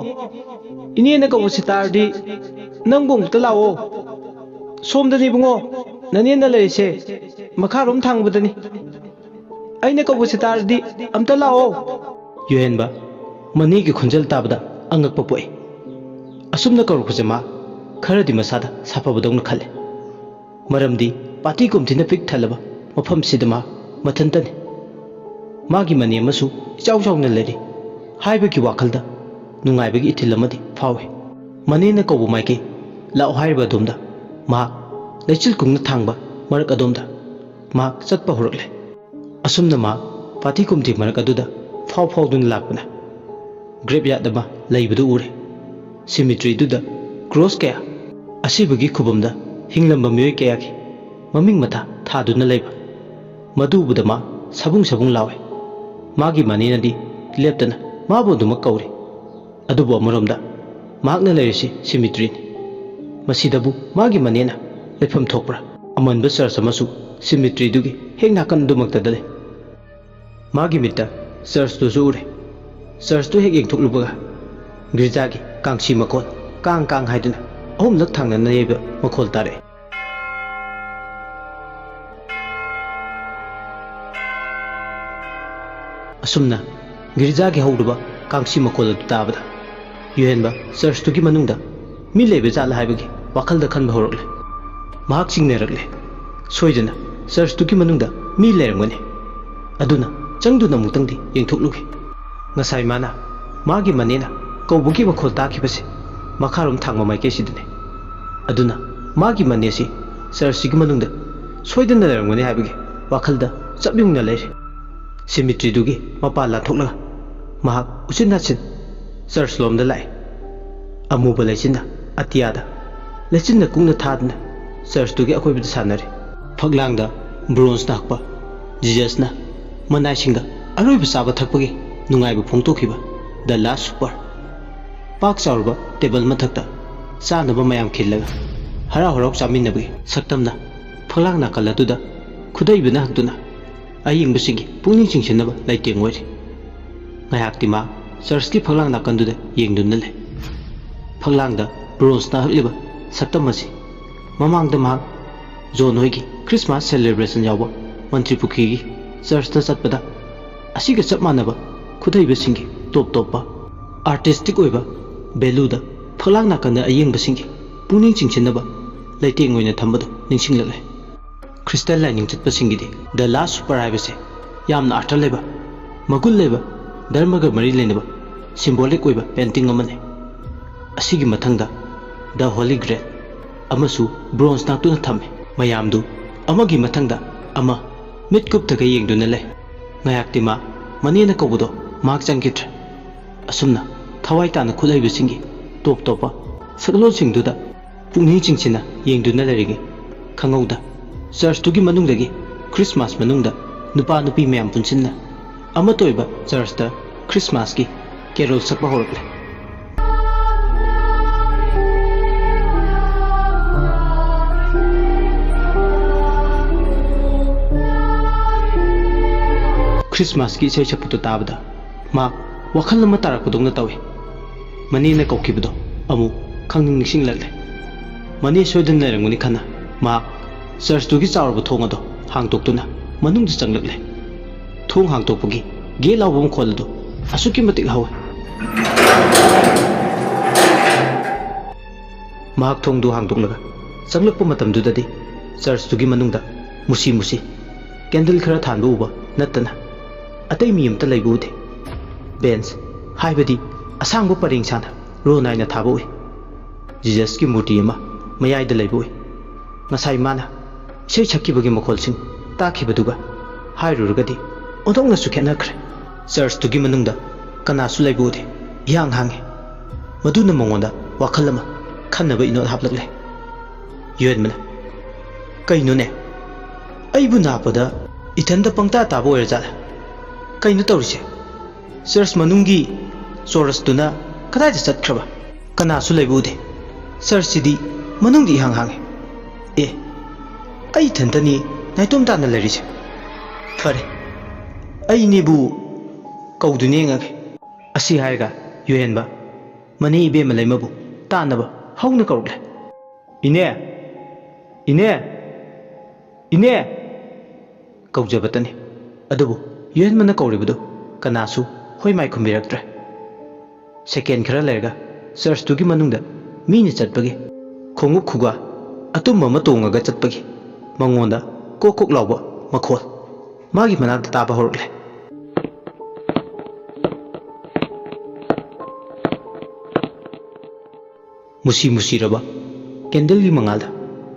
ꯏꯅꯦꯅ ꯀꯧꯕꯁꯤ ꯇꯥꯔꯗꯤ ꯅꯪꯕꯨ ꯑꯃꯨꯛꯇ ꯂꯥꯛꯑꯣ꯫ ꯁꯣꯝꯗꯅꯤ ꯏꯕꯨꯡꯉꯣ, ꯅꯅꯦꯅ ꯂꯩꯔꯤꯁꯦ, ꯃꯈꯥꯔꯣꯝ ꯊꯥꯡꯕꯗꯅꯤ꯫ ꯑꯩꯅ ꯀꯧꯕꯁꯤ ꯇꯥꯔꯗꯤ ꯑꯝꯇ ꯂꯥꯛꯑꯣ꯫" ꯌꯨꯍꯦꯟꯕ ꯃꯅꯦꯒꯤ ꯈꯣꯟꯖꯦꯜ ꯇꯥꯕꯗ ꯑꯉꯛꯄ ꯄꯣꯛꯏ꯫ ꯑꯁꯨꯝꯅ ꯀꯧꯔꯛꯄꯁꯦ ꯃꯥ ꯈꯔꯗꯤ ꯃꯁꯥꯗ ꯁꯥꯐꯕꯗꯧꯅ ꯈꯜꯂꯦ꯫ ꯃꯔꯝꯗꯤ ꯄꯥꯇꯤ ꯀꯣꯝꯊꯤꯅ ꯄꯤꯛ ꯊꯜꯂꯕ ꯃꯐꯝꯁꯤꯗ ꯃꯥ ꯃꯊꯟꯇꯅꯤ꯫ ꯃꯥꯒꯤ ꯃꯅꯦ ꯑꯃꯁꯨ ꯏꯆꯥꯎ ꯆꯥꯎꯅ ꯂꯩꯔꯤ ꯍꯥꯏꯕꯒꯤ ꯋꯥꯈꯜꯗ ꯅꯨꯡꯉꯥꯏꯕꯒꯤ ꯏꯊꯤꯜ ꯑꯃꯗꯤ ꯐꯥꯎꯏ꯫ ꯃꯅꯦꯅ ꯀꯧꯕ ꯃꯥꯏꯀꯩ ꯂꯥꯛꯑꯣ ꯍꯥꯏꯔꯤꯕ ꯑꯗꯣꯝꯗ ꯃꯍꯥꯛ ꯂꯩꯆꯤꯜ ꯀꯨꯡꯅ ꯊꯥꯡꯕ ꯃꯔꯛ ꯑꯗꯣꯝꯗ ꯃꯍꯥꯛ ꯆꯠꯄ ꯍꯧꯔꯛꯂꯦ꯫ ꯑꯁꯨꯝꯅ ꯃꯍꯥꯛ ꯄꯥꯇꯤ ꯀꯣꯝꯊꯤ ꯃꯔꯛ ꯑꯗꯨꯗ ꯐꯥꯎ ꯐꯥꯎꯗꯨꯅ ꯂꯥꯛꯄꯅ ꯒ꯭ꯔꯦꯞ ꯌꯥꯔꯗ ꯑꯃ ꯂꯩꯕꯗꯨ ꯎꯔꯦ꯫ ꯁꯤꯃꯤꯇ꯭ꯔꯤꯗꯨꯗ ꯀ꯭ꯔꯣꯁ ꯀꯌꯥ, ꯑꯁꯤꯕꯒꯤ ꯈꯨꯕꯝꯗ ꯍꯤꯡꯂꯝꯕ ꯃꯤꯑꯣꯏ ꯀꯌꯥꯒꯤ ꯃꯃꯤꯡ ꯃꯊꯥ ꯊꯥꯗꯨꯅ ꯂꯩꯕ, ꯃꯗꯨ ꯎꯕꯗ ꯃꯥ ꯁꯕꯨꯡ ꯁꯕꯨꯡ ꯂꯥꯎꯏ꯫ ꯃꯥꯒꯤ ꯃꯅꯦꯅꯗꯤ ꯂꯦꯞꯇꯅ ꯃꯥꯕꯨ ꯑꯗꯨꯃꯛ ꯀꯧꯔꯤ꯫ ꯑꯗꯨꯕꯨ ꯑꯃꯔꯣꯝꯗ ꯃꯍꯥꯛꯅ ꯂꯩꯔꯤꯁꯤ ꯁꯤꯃꯤꯇ꯭ꯔꯤꯅꯤ꯫ ꯃꯁꯤꯗꯕꯨ ꯃꯥꯒꯤ ꯃꯅꯦꯅ ꯂꯩꯐꯝ ꯊꯣꯛꯄ꯭ꯔꯥ? ꯑꯃꯟꯕ ꯆꯔꯆ ꯑꯃꯁꯨ ꯁꯤꯃꯤꯇ꯭ꯔꯤꯗꯨꯒꯤ ꯍꯦꯛ ꯅꯥꯀꯟ ꯑꯗꯨꯃꯛꯇꯗ ꯂꯩ꯫ ꯃꯥꯒꯤ ꯃꯤꯠꯇ ꯆꯔꯆꯇꯨꯁꯨ ꯎꯔꯦ꯫ ꯆꯔꯆꯇꯨ ꯍꯦꯛ ꯌꯦꯡꯊꯣꯛꯂꯨꯕꯒ ꯒꯤꯔꯖꯥꯒꯤ ꯀꯥꯡꯁꯤ ꯃꯈꯣꯜ ꯀꯥꯡ ꯀꯥꯡ ꯍꯥꯏꯗꯨꯅ ꯑꯍꯨꯝꯂꯛ ꯊꯥꯡꯅꯅ ꯌꯩꯕ ꯃꯈꯣꯜ ꯇꯥꯔꯛꯑꯦ꯫ ꯑꯁꯨꯝꯅ ꯒꯤꯔꯖꯥꯒꯤ ꯍꯧꯔꯨꯕ ꯀꯥꯡꯁꯤ ꯃꯈꯣꯜ ꯑꯗꯨ ꯇꯥꯕꯗ ꯌꯨꯍꯦꯟꯕ ꯆꯔꯆꯇꯨꯒꯤ ꯃꯅꯨꯡꯗ ꯃꯤ ꯂꯩꯕ ꯖꯥꯠꯂ ꯍꯥꯏꯕꯒꯤ ꯋꯥꯈꯜꯗ ꯈꯟꯕ ꯍꯧꯔꯛꯂꯦ꯫ ꯃꯍꯥꯛ ꯆꯤꯡꯅꯔꯛꯂꯦ꯫ ꯁꯣꯏꯗꯅ ꯆꯔꯆꯇꯨꯒꯤ ꯃꯅꯨꯡꯗ ꯃꯤ ꯂꯩꯔꯝꯒꯅꯤ꯫ ꯑꯗꯨꯅ ꯆꯪꯗꯨꯅ ꯑꯃꯨꯛꯇꯪꯗꯤ ꯌꯦꯡꯊꯣꯛꯂꯨꯒꯦ꯫ ꯉꯁꯥꯏ ꯃꯥꯅ ꯃꯥꯒꯤ ꯃꯅꯦꯅ ꯀꯧꯕꯒꯤ ꯃꯈꯣꯜ ꯇꯥꯈꯤꯕꯁꯦ ꯃꯈꯥꯔꯣꯝ ꯊꯥꯡꯕ ꯃꯥꯏꯀꯩꯁꯤꯗꯅꯤ꯫ ꯑꯗꯨꯅ ꯃꯥꯒꯤ ꯃꯅꯦꯁꯤ ꯆꯔꯆꯁꯤꯒꯤ ꯃꯅꯨꯡꯗ ꯁꯣꯏꯗꯅ ꯂꯩꯔꯝꯒꯅꯤ ꯍꯥꯏꯕꯒꯤ ꯋꯥꯈꯜꯗ ꯆꯞ ꯌꯨꯡꯅ ꯂꯩꯔꯤ꯫ ꯁꯤꯃꯤꯇ꯭ꯔꯤꯗꯨꯒꯤ ꯃꯄꯥꯟ ꯂꯥꯟꯊꯣꯛꯂꯒ ꯃꯍꯥꯛ ꯎꯆꯤꯟ ꯅꯥꯆꯤꯟ ꯆꯔꯆ ꯂꯣꯝꯗ ꯂꯥꯛꯏ꯫ ꯑꯃꯨꯕ ꯂꯩꯆꯤꯟꯅ ꯑꯇꯤꯌꯥꯗ ꯂꯩꯆꯤꯟꯅ ꯀꯨꯡꯅ ꯊꯥꯗꯨꯅ ꯆꯔꯆꯇꯨꯒꯤ ꯑꯀꯣꯏꯕꯗ ꯁꯥꯟꯅꯔꯤ꯫ ꯐꯛꯂꯥꯡꯗ ꯕ꯭ꯔꯣꯟꯖꯅ ꯍꯛꯄ ꯖꯤꯖꯁꯅ ꯃꯅꯥꯏꯁꯤꯡꯒ ꯑꯔꯣꯏꯕ ꯆꯥꯕ ꯊꯛꯄꯒꯤ ꯅꯨꯡꯉꯥꯏꯕ ꯐꯣꯡꯗꯣꯛꯈꯤꯕ ꯗ ꯂꯥꯁ ꯁꯨꯄꯔ꯫ ꯄꯥꯛ ꯆꯥꯎꯔꯕ ꯇꯦꯕꯜ ꯃꯊꯛꯇ ꯆꯥꯅꯕ ꯃꯌꯥꯝ ꯈꯤꯜꯂꯒ ꯍꯔꯥꯎ ꯍꯔꯥꯎ ꯆꯥꯃꯤꯟꯅꯕꯒꯤ ꯁꯛꯇꯝꯅ ꯐꯛꯂꯥꯡ ꯅꯥꯀꯜ ꯑꯗꯨꯗ ꯈꯨꯗꯩꯕꯅ ꯍꯛꯇꯨꯅ ꯑꯌꯦꯡꯕꯁꯤꯡꯒꯤ ꯄꯨꯛꯅꯤꯡ ꯆꯤꯡꯁꯤꯟꯅꯕ ꯂꯩꯇꯦꯡ ꯑꯣꯏꯔꯤ꯫ ꯉꯥꯏꯍꯥꯛꯇꯤ ꯃꯥ ꯆꯔꯆꯀꯤ ꯐꯛꯂꯥꯡ ꯅꯥꯀꯟꯗꯨꯗ ꯌꯦꯡꯗꯨꯅ ꯂꯩ꯫ ꯐꯛꯂꯥꯡꯗ ꯕ꯭ꯔꯣꯟꯖꯅ ꯍꯛꯂꯤꯕ ꯁꯛꯇꯝ ꯑꯁꯤ ꯃꯃꯥꯡꯗ ꯃꯍꯥꯛ ꯖꯣꯟ ꯍꯣꯏꯒꯤ ꯈ꯭ꯔꯤꯁꯃꯥꯁ ꯁꯦꯂꯦꯕ꯭ꯔꯦꯁꯟ ꯌꯥꯎꯕ ꯃꯟꯇ꯭ꯔꯤ ꯄꯨꯈ꯭ꯔꯤꯒꯤ ꯆꯔꯆꯇ ꯆꯠꯄꯗ ꯑꯁꯤꯒ ꯆꯞ ꯃꯥꯟꯅꯕ ꯈꯨꯗꯩꯕꯁꯤꯡꯒꯤ ꯇꯣꯞ ꯇꯣꯞꯄ ꯑꯥꯔꯇꯤꯁꯇꯤꯛ ꯑꯣꯏꯕ ꯚꯦꯂꯨꯗ ꯐꯛꯂꯥꯡ ꯅꯥꯀꯟꯗ ꯑꯌꯦꯡꯕꯁꯤꯡꯒꯤ ꯄꯨꯛꯅꯤꯡ ꯆꯤꯡꯁꯤꯟꯅꯕ ꯂꯩꯇꯦꯡ ꯑꯣꯏꯅ ꯊꯝꯕꯗꯨ ꯅꯤꯡꯁꯤꯡꯂꯛꯂꯦ꯫ ꯈ꯭ꯔꯤꯁꯇꯥꯟ ꯂꯥꯏꯅꯤꯡ ꯆꯠꯄꯁꯤꯡꯒꯤꯗꯤ ꯗ ꯂꯥꯁ ꯁꯨꯄꯔ ꯍꯥꯏꯕꯁꯦ ꯌꯥꯝꯅ ꯑꯥꯔꯊ ꯂꯩꯕ, ꯃꯒꯨꯟ ꯂꯩꯕ, ꯙꯔꯃꯒ ꯃꯔꯤ ꯂꯩꯅꯕ ꯁꯤꯝꯕꯣꯂꯤꯛ ꯑꯣꯏꯕ ꯄꯦꯟꯇꯤꯡ ꯑꯃꯅꯤ꯫ ꯑꯁꯤꯒꯤ ꯃꯊꯪꯗ ꯗ ꯍꯣꯂꯤ ꯒ꯭ꯔꯦꯜ ꯑꯃꯁꯨ ꯕ꯭ꯔꯣꯟꯖ ꯅꯥꯛꯇꯨꯅ ꯊꯝꯃꯤ꯫ ꯃꯌꯥꯝꯗꯨ ꯑꯃꯒꯤ ꯃꯊꯪꯗ ꯑꯃ ꯃꯤꯠ ꯀꯨꯞꯊꯒꯩ ꯌꯦꯡꯗꯨꯅ ꯂꯩ꯫ ꯉꯥꯏꯍꯥꯛꯇꯤ ꯃꯥ ꯃꯅꯦꯅ ꯀꯧꯕꯗꯣ ꯃꯍꯥꯛ ꯆꯪꯈꯤꯗ꯭ꯔꯦ꯫ ꯑꯁꯨꯝꯅ ꯊꯋꯥꯏ ꯇꯥꯅ ꯈꯨꯠꯍꯩꯕꯁꯤꯡꯒꯤ ꯇꯣꯞ ꯇꯣꯞꯄ ꯁꯛꯂꯣꯟꯁꯤꯡꯗꯨꯗ ꯄꯨꯛꯅꯤꯡ ꯆꯤꯡꯁꯤꯟꯅ ꯌꯦꯡꯗꯨꯅ ꯂꯩꯔꯤꯉꯩ ꯈꯪꯍꯧꯗ ꯆꯔꯆꯇꯨꯒꯤ ꯃꯅꯨꯡꯗꯒꯤ ꯈ꯭ꯔꯤꯁꯃꯥꯁ ꯃꯅꯨꯡꯗ ꯅꯨꯄꯥ ꯅꯨꯄꯤ ꯃꯌꯥꯝ ꯄꯨꯟꯁꯤꯟꯅ ꯑꯃꯠꯇ ꯑꯣꯏꯕ ꯆꯔꯆꯇ ꯈ꯭ꯔꯤꯁꯃꯥꯁꯀꯤ ꯀꯦꯔꯣꯜ ꯁꯛꯄ ꯍꯧꯔꯛꯂꯦ꯫ ꯈ꯭ꯔꯤꯁꯃꯥꯁꯀꯤ ꯏꯁꯩ ꯁꯛꯄꯗꯨ ꯇꯥꯕꯗ ꯃꯍꯥꯛ ꯋꯥꯈꯜ ꯑꯃ ꯇꯥꯔꯛꯄꯗꯧꯅ ꯇꯧꯏ꯫ ꯃꯅꯦꯅ ꯀꯧꯈꯤꯕꯗꯣ ꯑꯃꯨꯛ ꯈꯪꯅꯤꯡ ꯅꯤꯡꯁꯤꯡꯂꯛꯂꯦ꯫ ꯃꯅꯦ ꯁꯣꯏꯗꯅ ꯂꯩꯔꯝꯒꯅꯤ ꯈꯟꯅ ꯃꯍꯥꯛ ꯆꯔꯆꯇꯨꯒꯤ ꯆꯥꯎꯔꯕ ꯊꯣꯡ ꯑꯗꯣ ꯍꯥꯡꯗꯣꯛꯇꯨꯅ ꯃꯅꯨꯡꯗ ꯆꯪꯂꯛꯂꯦ꯫ ꯊꯣꯡ ꯍꯥꯡꯗꯣꯛꯄꯒꯤ ꯒꯦ ꯂꯥꯎꯕ ꯃꯈꯣꯜ ꯑꯗꯨ ꯑꯁꯨꯛꯀꯤ ꯃꯇꯤꯛ ꯍꯧꯋꯤ꯫ ꯃꯍꯥꯛ ꯊꯣꯡꯗꯨ ꯍꯥꯡꯗꯣꯛꯂꯒ ꯆꯪꯂꯛꯄ ꯃꯇꯝꯗꯨꯗꯗꯤ ꯆꯔꯆꯇꯨꯒꯤ ꯃꯅꯨꯡꯗ ꯃꯨꯁꯤ ꯃꯨꯁꯤ ꯀꯦꯟꯗꯜ ꯈꯔ ꯊꯥꯟꯕ ꯎꯕ ꯅꯠꯇꯅ ꯑꯇꯩ ꯃꯤ ꯑꯃꯠꯇ ꯂꯩꯕ ꯎꯗꯦ꯫ ꯕꯦꯟꯁ ꯍꯥꯏꯕꯗꯤ ꯑꯁꯥꯡꯕ ꯄꯔꯦꯡ ꯁꯥꯅ ꯔꯣ ꯅꯥꯏꯅ ꯊꯥꯕ ꯎꯏ꯫ ꯖꯤꯖꯁꯀꯤ ꯃꯨꯔꯇꯤ ꯑꯃ ꯃꯌꯥꯏꯗ ꯂꯩꯕ ꯎꯏ꯫ ꯉꯁꯥꯏ ꯃꯥꯅ ꯏꯁꯩ ꯁꯛꯈꯤꯕꯒꯤ ꯃꯈꯣꯜꯁꯤꯡ ꯇꯥꯈꯤꯕꯗꯨꯒ ꯍꯥꯏꯔꯨꯔꯒꯗꯤ ꯑꯣꯟꯊꯣꯛꯅꯁꯨ ꯈꯦꯠꯅꯈ꯭ꯔꯦ꯫ ꯆꯔꯆꯇꯨꯒꯤ ꯃꯅꯨꯡꯗ ꯀꯅꯥꯁꯨ ꯂꯩꯕ ꯎꯗꯦ꯫ ꯏꯍꯥꯡ ꯍꯥꯡꯉꯤ꯫ ꯃꯗꯨꯅ ꯃꯉꯣꯟꯗ ꯋꯥꯈꯜ ꯑꯃ ꯈꯟꯅꯕ ꯏꯅꯣꯠ ꯍꯥꯞꯂꯛꯂꯦ꯫ ꯌꯣꯍꯦꯟꯕꯅ, "ꯀꯩꯅꯣꯅꯦ? ꯑꯩꯕꯨ ꯅꯥꯞꯄꯗ ꯏꯊꯟꯗ ꯄꯪꯇꯥ ꯇꯥꯕ ꯑꯣꯏꯔꯖꯥꯠꯂ? ꯀꯩꯅꯣ ꯇꯧꯔꯤꯁꯦ? ꯆꯔꯆ ꯃꯅꯨꯡꯒꯤ ꯆꯣꯔꯁꯇꯨꯅ ꯀꯗꯥꯏꯗ ꯆꯠꯈ꯭ꯔꯕ? ꯀꯅꯥꯁꯨ ꯂꯩꯕ ꯎꯗꯦ꯫ ꯆꯔꯆꯁꯤꯗꯤ ꯃꯅꯨꯡꯗꯤ ꯏꯍꯥꯡ ꯍꯥꯡꯉꯤ꯫ ꯑꯦ, ꯑꯩ ꯏꯊꯟꯇꯅꯤ ꯅꯥꯏꯇꯣꯝ ꯇꯥꯅ ꯂꯩꯔꯤꯁꯦ꯫ ꯐꯔꯦ, ꯑꯩꯅꯦꯕꯨ ꯀꯧꯗꯨꯅ ꯌꯦꯡꯉꯒꯦ"꯫ ꯑꯁꯤ ꯍꯥꯏꯔꯒ ꯌꯣꯍꯦꯟꯕ ꯃꯅꯦ ꯏꯕꯦꯝꯃ ꯂꯩꯃꯕꯨ ꯇꯥꯟꯅꯕ ꯍꯧꯅ ꯀꯧꯔꯛꯂꯦ꯫ "ꯏꯅꯦ! ꯏꯅꯦ! ꯏꯅꯦ!" ꯀꯧꯖꯕꯇꯅꯤ꯫ ꯑꯗꯨꯕꯨ ꯌꯣꯍꯦꯟꯕꯅ ꯀꯧꯔꯤꯕꯗꯨ ꯀꯅꯥꯁꯨ ꯍꯣꯏ ꯃꯥꯏ ꯈꯨꯝꯕꯤꯔꯛꯇ꯭ꯔꯦ꯫ ꯁꯦꯀꯦꯟ ꯈꯔ ꯂꯩꯔꯒ ꯆꯔꯆꯇꯨꯒꯤ ꯃꯅꯨꯡꯗ ꯃꯤꯅ ꯆꯠꯄꯒꯤ, ꯈꯣꯡꯎꯞ ꯈꯨꯒꯥ ꯑꯇꯨꯝꯕ ꯑꯃ ꯇꯣꯡꯉꯒ ꯆꯠꯄꯒꯤ ꯃꯉꯣꯟꯗ ꯀꯣꯛ ꯀꯣꯛ ꯂꯥꯎꯕ ꯃꯈꯣꯜ ꯃꯥꯒꯤ ꯃꯅꯥꯛꯇ ꯇꯥꯕ ꯍꯧꯔꯛꯂꯦ꯫ ꯃꯨꯁꯤ ꯃꯨꯁꯤꯔꯕ ꯀꯦꯟꯗꯜꯒꯤ ꯃꯉꯥꯜꯗ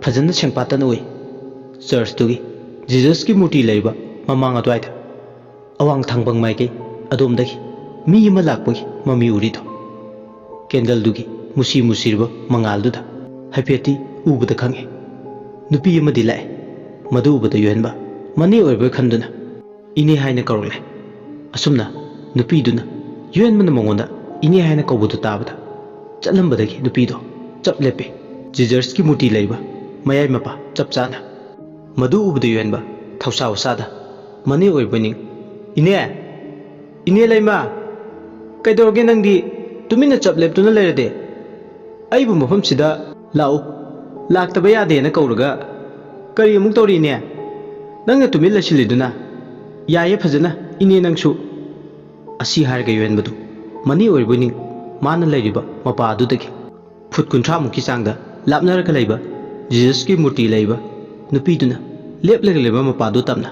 ꯐꯖꯅ ꯁꯦꯡꯄꯥꯠꯇꯅ ꯎꯏ꯫ ꯆꯔꯆꯇꯨꯒꯤ ꯖꯤꯖꯁꯀꯤ ꯃꯨꯔꯇꯤ ꯂꯩꯔꯤꯕ ꯃꯃꯥꯡ ꯑꯗꯨꯋꯥꯏꯗ ꯑꯋꯥꯡ ꯊꯪꯕ ꯃꯥꯏꯀꯩ ꯑꯗꯣꯝꯗꯒꯤ ꯃꯤ ꯑꯃ ꯂꯥꯛꯄꯒꯤ ꯃꯃꯤ ꯎꯔꯤꯗꯣ꯫ ꯀꯦꯟꯗꯜꯗꯨꯒꯤ ꯃꯨꯁꯤ ꯃꯨꯁꯤꯔꯕ ꯃꯉꯥꯜꯗꯨꯗ ꯍꯥꯏꯐꯦꯠꯇꯤ ꯎꯕꯗ ꯈꯪꯉꯤ꯫ ꯅꯨꯄꯤ ꯑꯃꯗꯤ ꯂꯥꯛꯑꯦ꯫ ꯃꯗꯨ ꯎꯕꯗ ꯌꯣꯍꯦꯟꯕ ꯃꯅꯦ ꯑꯣꯏꯔꯕꯣꯏ ꯈꯟꯗꯨꯅ "ꯏꯅꯦ" ꯍꯥꯏꯅ ꯀꯧꯔꯛꯂꯦ꯫ ꯑꯁꯨꯝꯅ ꯅꯨꯄꯤꯗꯨꯅ ꯌꯣꯍꯦꯟꯕꯅ ꯃꯉꯣꯟꯗ "ꯏꯅꯦ" ꯍꯥꯏꯅ ꯀꯧꯕꯗꯨ ꯇꯥꯕꯗ ꯆꯠꯂꯝꯕꯗꯒꯤ ꯅꯨꯄꯤꯗꯣ ꯆꯞ ꯂꯦꯞꯄꯤ꯫ ꯖꯤꯖꯁꯀꯤ ꯃꯨꯔꯇꯤ ꯂꯩꯕ ꯃꯌꯥꯏ ꯃꯄꯥ ꯆꯞ ꯆꯥꯅ꯫ ꯃꯗꯨ ꯎꯕꯗ ꯌꯣꯍꯦꯟꯕ ꯊꯧꯁꯥ ꯋꯥꯁꯥꯗ ꯃꯅꯦ ꯑꯣꯏꯔꯕꯣꯏ ꯅꯤꯡ, "ꯏꯅꯦ! ꯏꯅꯦ ꯂꯩꯃ! ꯀꯩꯗꯧꯔꯒꯦ ꯅꯪꯗꯤ ꯇꯨꯃꯤꯟꯅ ꯆꯞ ꯂꯦꯞꯇꯨꯅ ꯂꯩꯔꯗꯤ? ꯑꯩꯕꯨ ꯃꯐꯝꯁꯤꯗ ꯂꯥꯛꯎ, ꯂꯥꯛꯇꯕ ꯌꯥꯗꯦꯅ ꯀꯧꯔꯒ ꯀꯔꯤ ꯑꯃꯨꯛ ꯇꯧꯔꯤꯅꯦ? ꯅꯪꯅ ꯇꯨꯃꯤꯟ ꯂꯩꯁꯤꯜꯂꯤꯗꯨꯅ? ꯌꯥꯏꯌꯦ ꯐꯖꯅ, ꯏꯅꯦ ꯅꯪꯁꯨ"꯫ ꯑꯁꯤ ꯍꯥꯏꯔꯒ ꯌꯣꯍꯦꯟꯕꯗꯨ ꯃꯅꯦ ꯑꯣꯏꯔꯕꯣꯏ ꯅꯤꯡ ꯃꯥꯅ ꯂꯩꯔꯤꯕ ꯃꯄꯥ ꯑꯗꯨꯗꯒꯤ ꯐꯨꯠ ꯀꯨꯟꯊ꯭ꯔꯥ ꯃꯨꯛꯀꯤ ꯆꯥꯡꯗ ꯂꯥꯞꯅꯔꯒ ꯂꯩꯕ ꯖꯤꯖꯁꯀꯤ ꯃꯨꯔꯇꯤ ꯂꯩꯕ ꯅꯨꯄꯤꯗꯨꯅ ꯂꯦꯞꯂꯒ ꯂꯩꯕ ꯃꯄꯥꯗꯨ ꯇꯝꯅ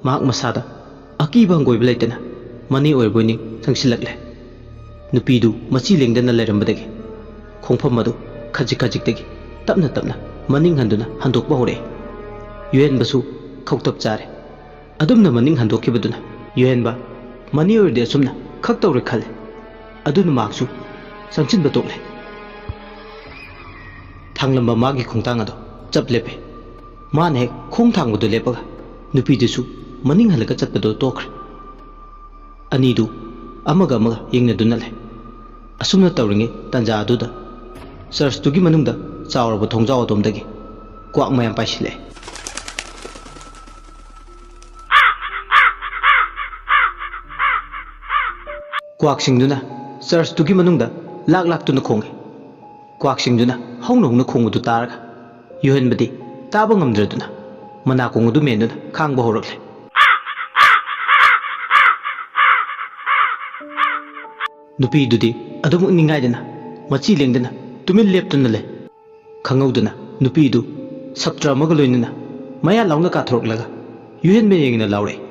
ꯃꯍꯥꯛ ꯃꯁꯥꯗ ꯑꯀꯤꯕ ꯍꯪꯒꯣꯏꯕ ꯂꯩꯇꯅ ꯃꯅꯦ ꯑꯣꯏꯔꯕꯣꯏ ꯅꯤꯡ ꯆꯪꯁꯤꯜꯂꯛꯂꯦ꯫ ꯅꯨꯄꯤꯗꯨ ꯃꯆꯤ ꯂꯦꯡꯗꯅ ꯂꯩꯔꯝꯕꯗꯒꯤ ꯈꯣꯡꯐꯝ ꯑꯗꯨ ꯈꯖꯤꯛ ꯈꯖꯤꯛꯇꯒꯤ ꯇꯞꯅ ꯇꯞꯅ ꯃꯅꯤꯡ ꯍꯟꯗꯨꯅ ꯍꯟꯗꯣꯛꯄ ꯍꯧꯔꯛꯏ꯫ ꯌꯣꯍꯦꯟꯕꯁꯨ ꯈꯧꯇꯛ ꯆꯥꯔꯦ꯫ ꯑꯗꯨꯝꯅ ꯃꯅꯤꯡ ꯍꯟꯗꯣꯛꯈꯤꯕꯗꯨꯅ ꯌꯣꯍꯦꯟꯕ ꯃꯅꯦ ꯑꯣꯏꯔꯗꯤ ꯑꯁꯨꯝꯅ ꯈꯛ ꯇꯧꯔꯦ ꯈꯜꯂꯦ꯫ ꯑꯗꯨꯅ ꯃꯍꯥꯛꯁꯨ ꯆꯪꯁꯤꯟꯕ ꯇꯣꯛꯂꯦ꯫ ꯊꯥꯡꯂꯝꯕ ꯃꯥꯒꯤ ꯈꯣꯡꯊꯥꯡ ꯑꯗꯨ ꯆꯞ ꯂꯦꯞꯄꯦ꯫ ꯃꯥꯅ ꯍꯦꯛ ꯈꯣꯡ ꯊꯥꯡꯕꯗꯨ ꯂꯦꯞꯄꯒ ꯅꯨꯄꯤꯗꯨꯁꯨ ꯃꯅꯤꯡ ꯍꯜꯂꯒ ꯆꯠꯄꯗꯨ ꯇꯣꯛꯈ꯭ꯔꯦ꯫ ꯑꯅꯤꯗꯨ ꯑꯃꯒ ꯑꯃꯒ ꯌꯦꯡꯅꯗꯨꯅ ꯂꯩ꯫ ꯑꯁꯨꯝꯅ ꯇꯧꯔꯤꯉꯩ ꯇꯥꯟꯖꯥ ꯑꯗꯨꯗ ꯆꯔꯆꯇꯨꯒꯤ ꯃꯅꯨꯡꯗ ꯆꯥꯎꯔꯕ ꯊꯣꯡꯖꯥꯎ ꯑꯗꯣꯝꯗꯒꯤ ꯀ꯭ꯋꯥꯛ ꯃꯌꯥꯝ ꯄꯥꯏꯁꯤꯜꯂꯛꯑꯦ꯫ ꯀ꯭ꯋꯥꯛꯁꯤꯡꯗꯨꯅ ꯆꯔꯆꯇꯨꯒꯤ ꯃꯅꯨꯡꯗ ꯂꯥꯛ ꯂꯥꯛꯇꯨꯅ ꯈꯣꯡꯏ꯫ ꯀ꯭ꯋꯥꯛꯁꯤꯡꯗꯨꯅ ꯍꯧꯅ ꯍꯧꯅ ꯈꯣꯡꯕꯗꯨ ꯇꯥꯔꯒ ꯌꯨꯍꯦꯟꯕꯗꯤ ꯇꯥꯕ ꯉꯝꯗ꯭ꯔꯗꯨꯅ ꯃꯅꯥꯀꯣꯡ ꯑꯗꯨ ꯃꯦꯟꯗꯨꯅ ꯈꯥꯡꯕ ꯍꯧꯔꯛꯂꯦ꯫ ꯅꯨꯄꯤꯗꯨꯗꯤ ꯑꯗꯨꯃꯛ ꯅꯤꯡꯉꯥꯏꯗꯅ ꯃꯆꯤ ꯂꯦꯡꯗꯅ ꯇꯨꯃꯤꯟ ꯂꯦꯞꯇꯨꯅ ꯂꯩ꯫ ꯈꯪꯍꯧꯗꯅ ꯅꯨꯄꯤꯗꯨ ꯁꯞꯇ꯭ꯔ ꯑꯃꯒ ꯂꯣꯏꯅꯅ ꯃꯌꯥ ꯂꯥꯎꯅ ꯀꯥꯊꯣꯔꯛꯂꯒ ꯌꯨꯍꯦꯟꯕ ꯌꯦꯡꯅ ꯂꯥꯎꯔꯛꯏ꯫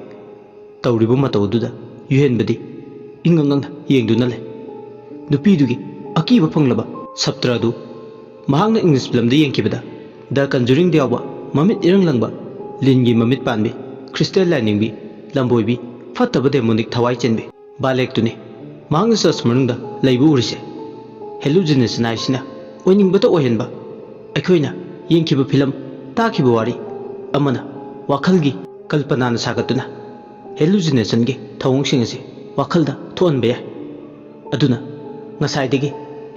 ꯇꯧꯔꯤꯕ ꯃꯇꯧ ꯑꯗꯨꯗ ꯌꯨꯍꯦꯟꯕꯗꯤ ꯏꯉꯛ ꯉꯛꯅ ꯌꯦꯡꯗꯨꯅ ꯂꯩ꯫ ꯅꯨꯄꯤꯗꯨꯒꯤ ꯑꯀꯤꯕ ꯐꯪꯂꯕ ꯁꯞꯇ꯭ꯔ ꯑꯗꯨ ꯃꯍꯥꯛꯅ ꯏꯪꯂꯤꯁ ꯐꯤꯂꯝꯗ ꯌꯦꯡꯈꯤꯕꯗ ꯗ ꯀꯟꯖꯨꯔꯤꯡꯗ ꯌꯥꯎꯕ ꯃꯃꯤꯠ ꯏꯔꯪ ꯂꯪꯕ ꯂꯤꯟꯒꯤ ꯃꯃꯤꯠ ꯄꯥꯟꯕꯤ, ꯈ꯭ꯔꯤꯁꯇꯦꯜ ꯂꯥꯏꯅꯤꯡꯕꯤ, ꯂꯝꯕꯣꯏꯕꯤ, ꯐꯠꯇꯕ ꯗꯦꯃꯣꯅꯤꯛ ꯊꯋꯥꯏ ꯆꯦꯟꯕꯤ ꯕꯥꯂꯦꯛꯇꯨꯅꯤ꯫ ꯃꯍꯥꯛꯅ ꯆꯔꯆ ꯃꯅꯨꯡꯗ ꯂꯩꯕ ꯎꯔꯤꯁꯦ ꯍꯦꯂꯨꯖꯤꯅꯦꯁꯟ ꯍꯥꯏꯁꯤꯅ ꯑꯣꯏꯅꯤꯡꯕꯇ ꯑꯣꯏꯍꯟꯕ, ꯑꯩꯈꯣꯏꯅ ꯌꯦꯡꯈꯤꯕ ꯐꯤꯂꯝ, ꯇꯥꯈꯤꯕ ꯋꯥꯔꯤ ꯑꯃꯅ ꯋꯥꯈꯜꯒꯤ ꯀꯜꯄꯅꯥꯅ ꯁꯥꯒꯠꯇꯨꯅ ꯍꯦꯂꯨꯖꯤꯅꯦꯁꯟꯒꯤ ꯊꯧꯑꯣꯡꯁꯤꯡ ꯑꯁꯤ ꯋꯥꯈꯜꯗ ꯊꯣꯛꯍꯟꯕ ꯌꯥꯏ꯫ ꯑꯗꯨꯅ ꯉꯁꯥꯏꯗꯒꯤ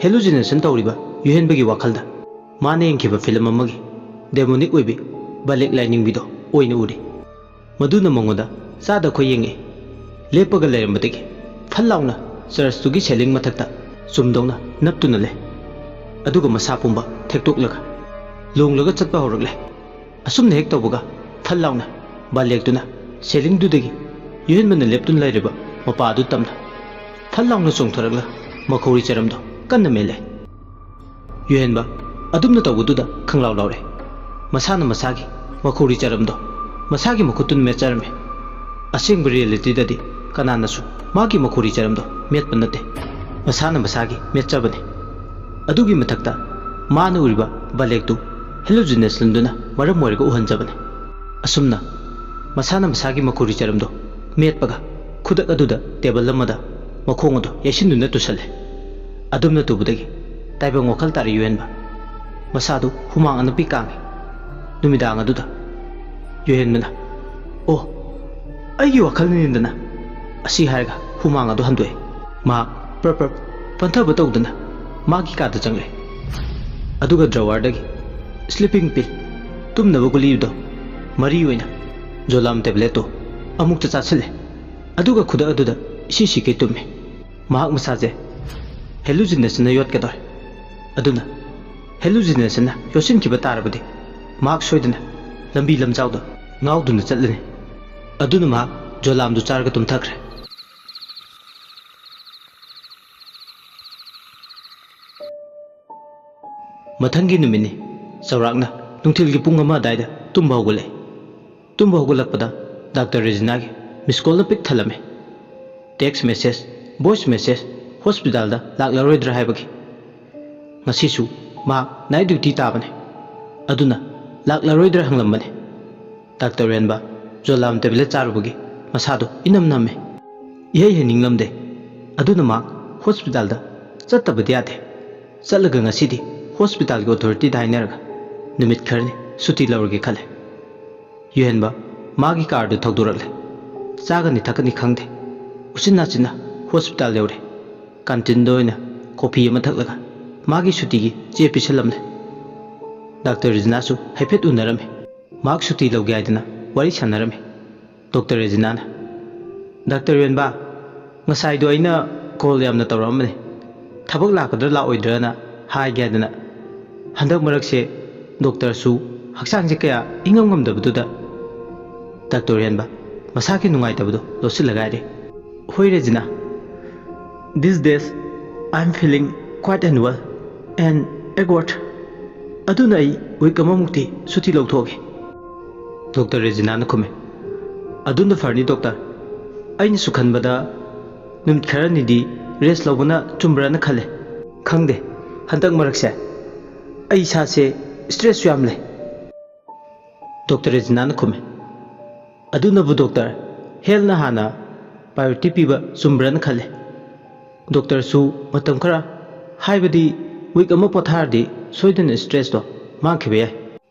ꯍꯦꯂꯨꯖꯤꯅꯦꯁꯟ ꯇꯧꯔꯤꯕ ꯌꯨꯍꯦꯟꯕꯒꯤ ꯋꯥꯈꯜꯗ ꯃꯥꯅ ꯌꯦꯡꯈꯤꯕ ꯐꯤꯂꯝ ꯑꯃꯒꯤ ꯗꯦꯃꯣꯅꯤꯛ ꯑꯣꯏꯕꯤ ꯕꯥꯂꯦꯛ ꯂꯥꯏꯅꯤꯡꯕꯤꯗꯣ ꯑꯣꯏꯅ ꯎꯔꯤ꯫ ꯃꯗꯨꯅ ꯃꯉꯣꯟꯗ ꯆꯥꯗ ꯈꯣꯏ ꯌꯦꯡꯉꯤ꯫ ꯂꯦꯞꯄꯒ ꯂꯩꯔꯝꯕꯗꯒꯤ ꯐꯠ ꯂꯥꯎꯅ ꯆꯔꯆꯇꯨꯒꯤ ꯁꯦꯂꯤꯡ ꯃꯊꯛꯇ ꯆꯨꯝꯗꯧꯅ ꯅꯞꯇꯨꯅ ꯂꯩ꯫ ꯑꯗꯨꯒ ꯃꯁꯥ ꯄꯨꯝꯕ ꯊꯦꯛꯇꯣꯛꯂꯒ ꯂꯣꯡꯂꯒ ꯆꯠꯄ ꯍꯧꯔꯛꯂꯦ꯫ ꯑꯁꯨꯝꯅ ꯍꯦꯛ ꯇꯧꯕꯒ ꯐꯠ ꯂꯥꯎꯅ ꯕꯥꯂꯦꯛꯇꯨꯅ ꯁꯦꯂꯤꯡꯗꯨꯗꯒꯤ ꯌꯨꯍꯦꯟꯕꯅ ꯂꯦꯞꯇꯨꯅ ꯂꯩꯔꯤꯕ ꯃꯄꯥ ꯑꯗꯨ ꯇꯝꯅ ꯐꯠ ꯂꯥꯎꯅ ꯆꯣꯡꯊꯣꯔꯛꯂꯒ ꯃꯈꯧꯔꯤ ꯆꯔꯝꯗꯣ ꯀꯟꯅ ꯃꯦꯠꯂꯦ꯫ ꯌꯨꯍꯦꯟꯕ ꯑꯗꯨꯝꯅ ꯇꯧꯕꯗꯨꯗ ꯈꯪꯂꯥꯎ ꯂꯥꯎꯔꯦ꯫ ꯃꯁꯥꯅ ꯃꯁꯥꯒꯤ ꯃꯈꯧꯔꯤ ꯆꯔꯝꯗꯣ ꯃꯁꯥꯒꯤ ꯃꯈꯨꯠꯇꯨꯅ ꯃꯦꯠꯆꯔꯝꯃꯤ꯫ ꯑꯁꯦꯡꯕ ꯔꯤꯌꯦꯂꯤꯇꯤꯗꯗꯤ ꯀꯅꯥꯅꯁꯨ ꯃꯥꯒꯤ ꯃꯈꯧꯔꯤ ꯆꯔꯝꯗꯣ ꯃꯦꯠꯄ ꯅꯠꯇꯦ, ꯃꯁꯥꯅ ꯃꯁꯥꯒꯤ ꯃꯦꯠꯆꯕꯅꯤ꯫ ꯑꯗꯨꯒꯤ ꯃꯊꯛꯇ ꯃꯥꯅ ꯎꯔꯤꯕ ꯕꯥꯂꯦꯛꯇꯨ ꯍꯦꯂꯨꯖꯤꯅꯦꯁꯟꯗꯨꯅ ꯃꯔꯝ ꯑꯣꯏꯔꯒ ꯎꯍꯟꯖꯕꯅꯤ꯫ ꯑꯁꯨꯝꯅ ꯃꯁꯥꯅ ꯃꯁꯥꯒꯤ ꯃꯈꯧꯔꯤ ꯆꯔꯝꯗꯣ ꯃꯦꯠꯄꯒ ꯈꯨꯗꯛ ꯑꯗꯨꯗ ꯇꯦꯕꯜ ꯑꯃꯗ ꯃꯈꯣꯡ ꯑꯗꯨ ꯌꯩꯁꯤꯟꯗꯨꯅ ꯇꯨꯁꯜꯂꯦ꯫ ꯑꯗꯨꯝꯅ ꯇꯨꯕꯗꯒꯤ ꯇꯥꯏꯕꯪ ꯋꯥꯈꯜ ꯇꯥꯔꯦ ꯌꯨꯍꯦꯟꯕ꯫ ꯃꯁꯥꯗꯨ ꯍꯨꯃꯥꯡ ꯑꯅꯞꯄꯤ ꯀꯥꯡꯉꯤ꯫ ꯅꯨꯃꯤꯗꯥꯡ ꯑꯗꯨꯗ ꯌꯨꯍꯦꯟꯕꯅ, "ꯑꯣ, ꯑꯩꯒꯤ ꯋꯥꯈꯜꯅꯤꯗꯅ" ꯑꯁꯤ ꯍꯥꯏꯔꯒ ꯍꯨꯃꯥꯡ ꯑꯗꯨ ꯍꯟꯗꯣꯛꯑꯦ꯫ ꯃꯍꯥꯛ ꯄ꯭ꯔꯞ ꯄ꯭ꯔꯞ ꯄꯟꯊꯕ ꯇꯧꯗꯅ ꯃꯥꯒꯤ ꯀꯥꯗ ꯆꯪꯂꯛꯑꯦ꯫ ꯑꯗꯨꯒ ꯗ꯭ꯔꯋꯥꯔꯗꯒꯤ ꯁ꯭ꯂꯤꯄꯤꯡ ꯄꯤꯜ, ꯇꯨꯝꯅꯕ ꯒꯨꯂꯤꯗꯣ, ꯃꯔꯤ ꯑꯣꯏꯅ ꯖꯣꯂꯥꯝ ꯇꯦꯕ꯭ꯂꯦꯠꯇꯣ ꯑꯃꯨꯛꯇ ꯆꯥꯁꯤꯜꯂꯦ꯫ ꯑꯗꯨꯒ ꯈꯨꯗꯛ ꯑꯗꯨꯗ ꯏꯁꯤ ꯁꯤꯈꯩ ꯇꯨꯝꯃꯦ꯫ ꯃꯍꯥꯛ ꯃꯁꯥꯁꯦ ꯍꯦꯂꯨꯖꯤꯅꯦꯁꯟꯅ ꯌꯣꯠꯀꯗꯧꯔꯦ꯫ ꯑꯗꯨꯅ ꯍꯦꯂꯨꯖꯤꯅꯦꯁꯟꯅ ꯌꯣꯠꯁꯤꯟꯈꯤꯕ ꯇꯥꯔꯕꯗꯤ ꯃꯍꯥꯛ ꯁꯣꯏꯗꯅ ꯂꯝꯕꯤ ꯂꯝꯖꯥꯎꯗ ꯉꯥꯎꯗꯨꯅ ꯆꯠꯂꯅꯤ꯫ ꯑꯗꯨꯅ ꯃꯍꯥꯛ ꯖꯣꯂꯥꯝꯗꯨ ꯆꯥꯔꯒ ꯇꯨꯝꯊꯈ꯭ꯔꯦ꯫ ꯃꯊꯪꯒꯤ ꯅꯨꯃꯤꯠꯅꯤ꯫ ꯆꯥꯎꯔꯥꯛꯅ ꯅꯨꯡꯊꯤꯜꯒꯤ ꯄꯨꯡ ꯑꯃ ꯑꯗꯥꯏꯗ ꯇꯨꯝꯕ ꯍꯧꯒꯠꯂꯛꯏ꯫ ꯇꯨꯝꯕ ꯍꯧꯒꯠꯂꯛꯄꯗ ꯗꯥꯛꯇꯔ ꯔꯦꯖꯤꯅꯥꯒꯤ ꯃꯤꯁ ꯀꯣꯜꯅ ꯄꯤꯛ ꯊꯜꯂꯝꯃꯤ꯫ ꯇꯦꯛꯁ ꯃꯦꯁꯦꯖ, ꯚꯣꯏꯁ ꯃꯦꯁꯦꯖ, ꯍꯣꯁꯄꯤꯇꯥꯜꯗ ꯂꯥꯛꯂꯔꯣꯏꯗ꯭ꯔꯥ ꯍꯥꯏꯕꯒꯤ꯫ ꯉꯁꯤꯁꯨ ꯃꯍꯥꯛ ꯅꯥꯏꯠ ꯗ꯭ꯌꯨꯇꯤ ꯇꯥꯕꯅꯤ꯫ ꯑꯗꯨꯅ ꯂꯥꯛꯂꯔꯣꯏꯗ꯭ꯔꯥ ꯍꯪꯂꯝꯕꯅꯤ꯫ ꯗꯥꯛꯇꯔ ꯔꯦꯟꯕ ꯖꯣꯂꯥꯝ ꯇꯦꯕ꯭ꯂꯦꯠ ꯆꯥꯔꯨꯕꯒꯤ ꯃꯁꯥꯗꯣ ꯏꯅꯝ ꯅꯝꯃꯦ꯫ ꯏꯍꯩ ꯍꯩꯅꯤꯡꯂꯝꯗꯦ꯫ ꯑꯗꯨꯅ ꯃꯍꯥꯛ ꯍꯣꯁꯄꯤꯇꯥꯜꯗ ꯆꯠꯇꯕꯗꯤ ꯌꯥꯗꯦ꯫ ꯆꯠꯂꯒ ꯉꯁꯤꯗꯤ ꯍꯣꯁꯄꯤꯇꯥꯜꯒꯤ ꯑꯣꯊꯣꯔꯤꯇꯤꯗ ꯍꯥꯏꯅꯔꯒ ꯅꯨꯃꯤꯠ ꯈꯔꯅꯤ ꯁꯨꯇꯤ ꯂꯧꯔꯒꯦ ꯈꯜꯂꯦ꯫ ꯌꯨꯍꯦꯟꯕ ꯃꯥꯒꯤ ꯀꯥꯔꯗꯨ ꯊꯧꯗꯣꯔꯛꯂꯦ꯫ ꯆꯥꯒꯅꯤ ꯊꯛꯀꯅꯤ ꯈꯪꯗꯦ꯫ ꯎꯆꯤꯟ ꯅꯥꯆꯤꯟꯅ ꯍꯣꯁꯄꯤꯇꯥꯜ ꯌꯧꯔꯦ꯫ ꯀꯥꯟꯇꯤꯟꯗ ꯑꯣꯏꯅ ꯀꯣꯐꯤ ꯑꯃ ꯊꯛꯂꯒ ꯃꯥꯒꯤ ꯁꯨꯇꯤꯒꯤ ꯆꯦ ꯄꯤꯁꯜꯂꯝꯂꯦ꯫ ꯗꯥꯛꯇꯔ ꯔꯤꯖꯤꯅꯥꯁꯨ ꯍꯥꯏꯐꯦꯠ ꯎꯅꯔꯝꯃꯤ꯫ ꯃꯍꯥꯛ ꯁꯨꯇꯤ ꯂꯧꯒꯦ ꯍꯥꯏꯗꯅ ꯋꯥꯔꯤ ꯁꯥꯟꯅꯔꯝꯃꯤ꯫ ꯗꯣꯛꯇꯔ ꯔꯦꯖꯤꯅꯥꯅ, "ꯗꯥꯛꯇꯔ ꯔꯦꯟꯕꯥ, ꯉꯁꯥꯏꯗꯣ ꯑꯩꯅ ꯀꯣꯜ ꯌꯥꯝꯅ ꯇꯧꯔꯛꯑꯝꯕꯅꯤ꯫ ꯊꯕꯛ ꯂꯥꯛꯀꯗ꯭ꯔꯥ ꯂꯥꯛꯑꯣꯏꯗ꯭ꯔꯥꯅ ꯍꯥꯏꯒꯦ ꯍꯥꯏꯗꯅ꯫ ꯍꯟꯗꯛ ꯃꯔꯛꯁꯦ ꯗꯣꯛꯇꯔꯁꯨ ꯍꯛꯆꯥꯡꯁꯦ ꯀꯌꯥ ꯏꯉꯝ ꯉꯝꯗꯕꯗꯨꯗ꯫" ꯗꯥꯛꯇꯔ ꯔꯦꯟꯕ ꯃꯁꯥꯒꯤ ꯅꯨꯡꯉꯥꯏꯇꯕꯗꯣ ꯂꯣꯠꯁꯤꯜꯂꯒ ꯍꯥꯏꯔꯦ, "ꯍꯣꯏ ꯔꯦꯖꯤꯅꯥ, these days I am feeling quite unwell and awkward꯫ ꯑꯗꯨꯅ ꯑꯩ ꯋꯤꯛ ꯑꯃꯃꯨꯛꯇꯤ ꯁꯨꯇꯤ ꯂꯧꯊꯣꯛꯑꯒꯦ꯫" ꯗꯣꯛꯇꯔ ꯔꯦꯖꯤꯅꯥꯅ ꯈꯨꯝꯃꯦ, "ꯑꯗꯨꯅ ꯐꯔꯅꯤ ꯗꯣꯛꯇꯔ꯫ ꯑꯩꯅꯁꯨ ꯈꯟꯕꯗ ꯅꯨꯃꯤꯠ ꯈꯔꯅꯤꯗꯤ ꯔꯦꯁ ꯂꯧꯕꯅ ꯆꯨꯝꯕ꯭ꯔꯥꯅ ꯈꯜꯂꯦ꯫ ꯈꯪꯗꯦ, ꯍꯟꯗꯛ ꯃꯔꯛꯁꯦ ꯑꯩ ꯏꯁꯥꯁꯦ ꯁ꯭ꯇ꯭ꯔꯦꯁꯁꯨ ꯌꯥꯝ ꯂꯩ꯫" ꯗꯣꯛꯇꯔ ꯔꯦꯖꯤꯅꯥꯅ ꯈꯨꯝꯃꯦ, "ꯑꯗꯨꯅꯕꯨ ꯗꯣꯛꯇꯔ, ꯍꯦꯜꯠꯅ ꯍꯥꯟꯅ ꯄ꯭ꯔꯥꯏꯌꯣꯔꯤꯇꯤ ꯄꯤꯕ ꯆꯨꯝꯕ꯭ꯔꯥꯅ ꯈꯜꯂꯦ꯫ ꯗꯣꯛꯇꯔꯁꯨ ꯃꯇꯝ ꯈꯔ, ꯍꯥꯏꯕꯗꯤ ꯋꯤꯛ ꯑꯃ ꯄꯣꯊꯥꯔꯗꯤ ꯁꯣꯏꯗꯅ ꯁ꯭ꯇ꯭ꯔꯦꯁꯇꯣ ꯃꯥꯡꯈꯤꯕ ꯌꯥꯏ꯫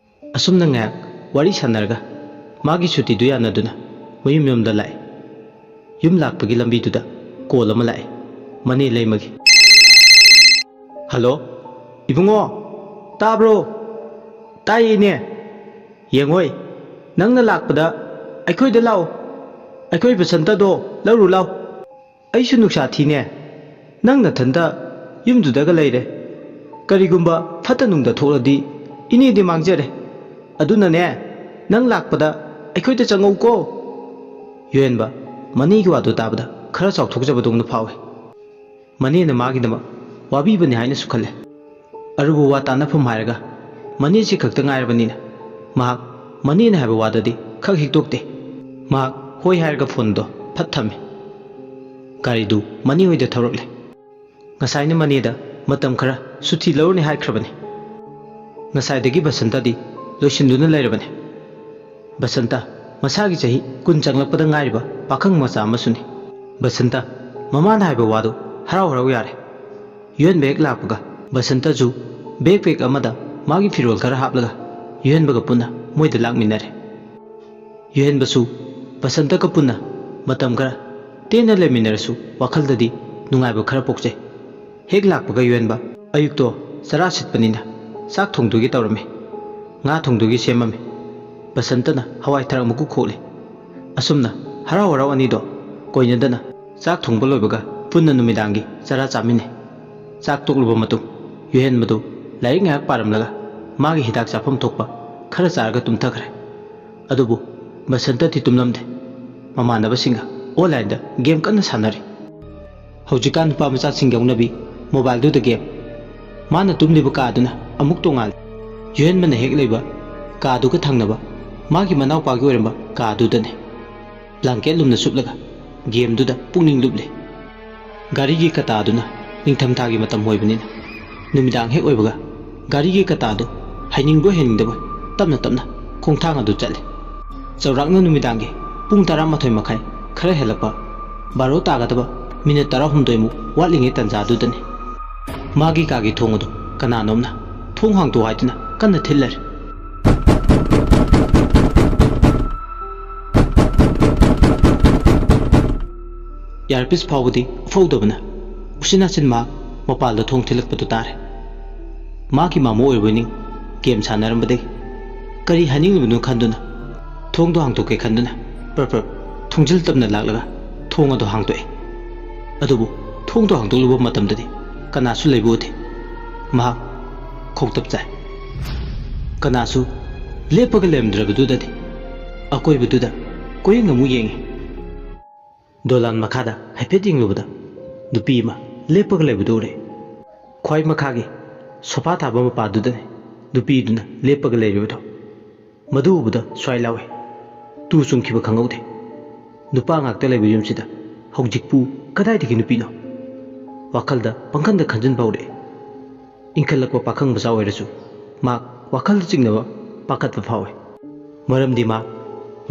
ꯑꯁꯨꯝꯅ ꯉꯥꯏꯍꯥꯛ ꯋꯥꯔꯤ ꯁꯥꯟꯅꯔꯒ ꯃꯥꯒꯤ ꯁꯨꯇꯤꯗꯨ ꯌꯥꯅꯗꯨꯅ ꯃꯌꯨꯝ ꯌꯨꯝꯗ ꯂꯥꯛꯑꯦ꯫ ꯌꯨꯝ ꯂꯥꯛꯄꯒꯤ ꯂꯝꯕꯤꯗꯨꯗ ꯀꯣꯜ ꯑꯃ ꯂꯥꯛꯑꯦ, ꯃꯅꯦ ꯂꯩꯃꯒꯤ꯫ "ꯍꯜꯂꯣ, ꯏꯕꯨꯡꯉꯣ, ꯇꯥꯕ꯭ꯔꯣ?" "ꯇꯥꯏꯌꯦ, ꯏꯅꯦ꯫ ꯌꯦꯡꯉꯣꯏ, ꯅꯪꯅ ꯂꯥꯛꯄꯗ ꯑꯩꯈꯣꯏꯗ ꯂꯥꯛꯑꯣ꯫ ꯑꯩꯈꯣꯏ ꯕꯁꯟꯇꯗꯣ ꯂꯧꯔꯨ ꯂꯥꯎ꯫ ꯑꯩꯁꯨ ꯅꯨꯡꯁꯥ ꯊꯤꯅꯦ꯫ ꯅꯪ ꯅꯊꯟꯇ ꯌꯨꯝꯗꯨꯗꯒ ꯂꯩꯔꯦ꯫ ꯀꯔꯤꯒꯨꯝꯕ ꯐꯠꯇ ꯅꯨꯡꯗ ꯊꯣꯛꯂꯗꯤ ꯏꯅꯦꯗꯤ ꯃꯥꯡꯖꯔꯦ꯫ ꯑꯗꯨꯅꯅꯦ, ꯅꯪ ꯂꯥꯛꯄꯗ ꯑꯩꯈꯣꯏꯗ ꯆꯪꯉꯧꯀꯣ꯫" ꯌꯨꯍꯦꯟꯕ ꯃꯅꯦꯒꯤ ꯋꯥꯗꯨ ꯇꯥꯕꯗ ꯈꯔ ꯆꯥꯎꯊꯣꯛꯆꯕꯗꯧꯅ ꯐꯥꯎꯏ꯫ ꯃꯅꯦꯅ ꯃꯥꯒꯤꯗꯃꯛ ꯋꯥꯕꯤꯕꯅꯤ ꯍꯥꯏꯅꯁꯨ ꯈꯜꯂꯦ꯫ ꯑꯔꯨꯕ ꯋꯥ ꯇꯥꯅꯐꯝ ꯍꯥꯏꯔꯒ ꯃꯅꯦꯁꯤ ꯈꯛꯇ ꯉꯥꯏꯔꯕꯅꯤꯅ, ꯃꯍꯥꯛ ꯃꯅꯦꯅ ꯍꯥꯏꯕ ꯋꯥꯗꯗꯤ ꯈꯛ ꯍꯤꯛꯇꯣꯛꯇꯦ꯫ ꯃꯍꯥꯛ ꯍꯣꯏ ꯍꯥꯏꯔꯒ ꯐꯣꯟꯗꯣ ꯐꯠ ꯊꯝꯃꯦ꯫ ꯒꯥꯔꯤꯗꯨ ꯃꯅꯦ ꯍꯣꯏꯗ ꯊꯧꯔꯛꯂꯦ꯫ ꯉꯁꯥꯏꯅ ꯃꯅꯦꯗ ꯃꯇꯝ ꯈꯔ ꯁꯨꯇꯤ ꯂꯧꯔꯅꯤ ꯍꯥꯏꯈ꯭ꯔꯕꯅꯤ꯫ ꯉꯁꯥꯏꯗꯒꯤ ꯕꯁꯟꯇꯗꯤ ꯂꯣꯏꯁꯤꯟꯗꯨꯅ ꯂꯩꯔꯕꯅꯤ꯫ ꯕꯁꯟꯇ ꯃꯁꯥꯒꯤ ꯆꯍꯤ ꯀꯨꯟ ꯆꯪꯂꯛꯄꯗ ꯉꯥꯏꯔꯤꯕ ꯄꯥꯈꯪ ꯃꯆꯥ ꯑꯃꯁꯨꯅꯤ꯫ ꯕꯁꯟꯇ ꯃꯃꯥꯅ ꯍꯥꯏꯕ ꯋꯥꯗꯨ ꯍꯔꯥꯎ ꯍꯔꯥꯎ ꯌꯥꯔꯦ꯫ ꯌꯨꯍꯦꯟꯕ ꯍꯦꯛ ꯂꯥꯛꯄꯒ ꯕꯁꯟꯇꯁꯨ ꯕꯦꯛ ꯄꯦꯛ ꯑꯃꯗ ꯃꯥꯒꯤ ꯐꯤꯔꯣꯜ ꯈꯔ ꯍꯥꯞꯂꯒ ꯌꯨꯍꯦꯟꯕꯒ ꯄꯨꯟꯅ ꯃꯣꯏꯗ ꯂꯥꯛꯃꯤꯟꯅꯔꯦ꯫ ꯌꯨꯍꯦꯟꯕꯁꯨ ꯕꯁꯟꯇꯒ ꯄꯨꯟꯅ ꯃꯇꯝ ꯈꯔ ꯇꯦꯟꯅ ꯂꯩꯃꯤꯟꯅꯔꯁꯨ ꯋꯥꯈꯜꯗꯗꯤ ꯅꯨꯡꯉꯥꯏꯕ ꯈꯔ ꯄꯣꯛꯆꯩ꯫ ꯍꯦꯛ ꯂꯥꯛꯄꯒ ꯌꯨꯍꯦꯟꯕ ꯑꯌꯨꯛꯇꯣ ꯆꯔꯥ ꯁꯤꯠꯄꯅꯤꯅ ꯆꯥꯛ ꯊꯣꯡꯗꯨꯒꯤ ꯇꯧꯔꯝꯃꯤ꯫ ꯉꯥ ꯊꯣꯡꯗꯨꯒꯤ ꯁꯦꯝꯃꯝꯃꯤ꯫ ꯕꯁꯟꯇꯅ ꯍꯋꯥꯏ ꯊꯔꯥꯛ ꯃꯀꯨ ꯈꯣꯛꯂꯤ꯫ ꯑꯁꯨꯝꯅ ꯍꯔꯥꯎ ꯍꯔꯥꯎ ꯑꯅꯤꯗꯣ ꯀꯣꯏꯅꯗꯅ ꯆꯥꯛ ꯊꯣꯡꯕ ꯂꯣꯏꯕꯒ ꯄꯨꯟꯅ ꯅꯨꯃꯤꯗꯥꯡꯒꯤ ꯆꯔꯥ ꯆꯥꯃꯤꯟꯅꯩ꯫ ꯆꯥꯛ ꯇꯣꯛꯂꯕ ꯃꯇꯨꯡ ꯌꯨꯍꯦꯟꯕꯗꯨ ꯂꯥꯏꯔꯤꯛ ꯉꯥꯏꯍꯥꯛ ꯄꯥꯔꯝꯂꯒ ꯃꯥꯒꯤ ꯍꯤꯗꯥꯛ ꯆꯥꯐꯝ ꯊꯣꯛꯄ ꯈꯔ ꯆꯥꯔꯒ ꯇꯨꯝꯊꯈ꯭ꯔꯦ꯫ ꯑꯗꯨꯕꯨ ꯕꯁꯟꯇꯗꯤ ꯇꯨꯝꯂꯝꯗꯦ꯫ ꯃꯃꯥꯟꯅꯕꯁꯤꯡꯒ ꯑꯣꯟꯂꯥꯏꯟꯗ ꯒꯦꯝ ꯀꯟꯅ ꯁꯥꯟꯅꯔꯤ꯫ ꯍꯧꯖꯤꯛꯀꯥꯟ ꯅꯨꯄꯥ ꯃꯆꯥꯁꯤꯡ ꯌꯧꯅꯕꯤ ꯃꯣꯕꯥꯏꯜꯗꯨꯗ ꯒꯦꯝ꯫ ꯃꯥꯅ ꯇꯨꯝꯂꯤꯕ ꯀꯥꯗꯨꯅ ꯑꯃꯨꯛ ꯇꯣꯉꯥꯜꯂꯤ꯫ ꯌꯨꯍꯦꯟꯕꯅ ꯍꯦꯛ ꯂꯩꯕ ꯀꯥꯗꯨꯒ ꯊꯪꯅꯕ ꯃꯥꯒꯤ ꯃꯅꯥꯎꯄꯥꯒꯤ ꯑꯣꯏꯔꯝꯕ ꯀꯥꯗꯨꯗꯅꯤ꯫ ꯕ꯭ꯂꯥꯡꯀꯦꯠ ꯂꯨꯝꯅ ꯁꯨꯞꯂꯒ ꯒꯦꯝꯗꯨꯗ ꯄꯨꯛꯅꯤꯡ ꯂꯨꯞꯂꯤ꯫ ꯒꯥꯔꯤꯒꯤ ꯀꯇꯥꯗꯨꯅ ꯅꯤꯡꯊꯝꯊꯥꯒꯤ ꯃꯇꯝ ꯑꯣꯏꯕꯅꯤꯅ ꯅꯨꯃꯤꯗꯥꯡ ꯍꯦꯛ ꯑꯣꯏꯕꯒ ꯒꯥꯔꯤꯒꯤ ꯀꯇꯥꯗꯨ ꯍꯩꯅꯤꯡꯕꯣꯏ ꯍꯩꯅꯤꯡꯗꯕꯣꯏ ꯇꯞꯅ ꯇꯞꯅ ꯈꯣꯡꯊꯥꯡ ꯑꯗꯨ ꯆꯠꯂꯤ꯫ ꯆꯥꯎꯔꯥꯛꯅ ꯅꯨꯃꯤꯗꯥꯡꯒꯤ ꯄꯨꯡ ꯇꯔꯥꯃꯥꯊꯣꯏ ꯃꯈꯥꯏ ꯈꯔ ꯍꯦꯜꯂꯛꯄ, ꯕꯥꯔꯣ ꯇꯥꯒꯗꯕ ꯃꯤꯅꯤꯠ ꯇꯔꯥꯍꯨꯝꯗꯣꯏꯃꯨꯛ ꯋꯥꯠꯂꯤꯉꯩ ꯇꯟꯖꯥꯗꯨꯗꯅꯤ꯫ ꯃꯥꯒꯤ ꯀꯥꯒꯤ ꯊꯣꯡ ꯑꯗꯨ ꯀꯅꯥꯅꯣꯝꯅ ꯊꯣꯡ ꯍꯥꯡꯗꯣꯛ ꯍꯥꯏꯗꯨꯅ ꯀꯟꯅ ꯊꯤꯜꯂꯔꯦ꯫ ꯏꯌꯥꯔꯄꯤꯁ ꯐꯥꯎꯕꯗꯤ ꯎꯐꯧꯗꯕꯅ ꯎꯆꯤꯟ ꯅꯥꯆꯤꯟ ꯃꯍꯥꯛ ꯃꯄꯥꯜꯗ ꯊꯣꯡ ꯊꯤꯜꯂꯛꯄꯗꯨ ꯇꯥꯔꯦ꯫ ꯃꯥꯒꯤ ꯃꯥꯃꯣ ꯑꯣꯏꯔꯕꯣꯏ ꯅꯤꯡ ꯒꯦꯝ ꯁꯥꯟꯅꯔꯝꯕꯗꯒꯤ ꯀꯔꯤ ꯍꯥꯏꯅꯤꯡꯂꯤꯕꯅꯣ ꯈꯟꯗꯨꯅ ꯊꯣꯡꯗꯣ ꯍꯥꯡꯗꯣꯛꯀꯦ ꯈꯟꯗꯨꯅ ꯄ꯭ꯔꯞ ꯄ꯭ꯔꯞ ꯊꯣꯡꯖꯤꯜ ꯇꯞꯅ ꯂꯥꯛꯂꯒ ꯊꯣꯡ ꯑꯗꯨ ꯍꯥꯡꯗꯣꯛꯑꯦ꯫ ꯑꯗꯨꯕꯨ ꯊꯣꯡꯗꯣ ꯍꯥꯡꯗꯣꯛꯂꯨꯕ ꯃꯇꯝꯗꯗꯤ ꯀꯅꯥꯁꯨ ꯂꯩꯕ ꯎꯗꯦ꯫ ꯃꯍꯥꯛ ꯈꯣꯡꯇꯞ ꯆꯥꯏ꯫ ꯀꯅꯥꯁꯨ ꯂꯦꯞꯄꯒ ꯂꯩꯔꯝꯗ꯭ꯔꯕꯗꯨꯗꯗꯤ ꯑꯀꯣꯏꯕꯗꯨꯗ ꯀꯣꯏꯌꯦꯡ ꯑꯃꯨꯛ ꯌꯦꯡꯉꯤ꯫ ꯗꯣꯂꯥꯟ ꯃꯈꯥꯗ ꯍꯥꯏꯐꯦꯠ ꯌꯦꯡꯂꯨꯕꯗ ꯅꯨꯄꯤ ꯑꯃ ꯂꯦꯞꯄꯒ ꯂꯩꯕꯗꯨ ꯎꯔꯦ꯫ ꯈ꯭ꯋꯥꯏ ꯃꯈꯥꯒꯤ ꯁꯣꯐꯥ ꯊꯥꯕ ꯃꯄꯥꯗꯨꯗꯅꯤ ꯅꯨꯄꯤꯗꯨꯅ ꯂꯦꯞꯄꯒ ꯂꯩꯔꯤꯕꯗꯣ꯫ ꯃꯗꯨ ꯎꯕꯗ ꯁ꯭ꯋꯥꯏ ꯂꯥꯎꯏ꯫ ꯇꯨ ꯆꯨꯡꯈꯤꯕ ꯈꯪꯍꯧꯗꯦ꯫ ꯅꯨꯄꯥ ꯉꯥꯛꯇ ꯂꯩꯕ ꯌꯨꯝꯁꯤꯗ ꯍꯧꯖꯤꯛꯄꯨ ꯀꯗꯥꯏꯗꯒꯤ ꯅꯨꯄꯤꯅꯣ? ꯋꯥꯈꯜꯗ ꯄꯪꯈꯟꯗ ꯈꯟꯖꯤꯟꯕ ꯍꯧꯔꯛꯑꯦ꯫ ꯏꯟꯈꯠꯂꯛꯄ ꯄꯥꯈꯪ ꯃꯆꯥ ꯑꯣꯏꯔꯁꯨ ꯃꯍꯥꯛ ꯋꯥꯈꯜꯗ ꯆꯤꯡꯅꯕ, ꯄꯥꯈꯠꯄ ꯐꯥꯎꯏ꯫ ꯃꯔꯝꯗꯤ ꯃꯍꯥꯛ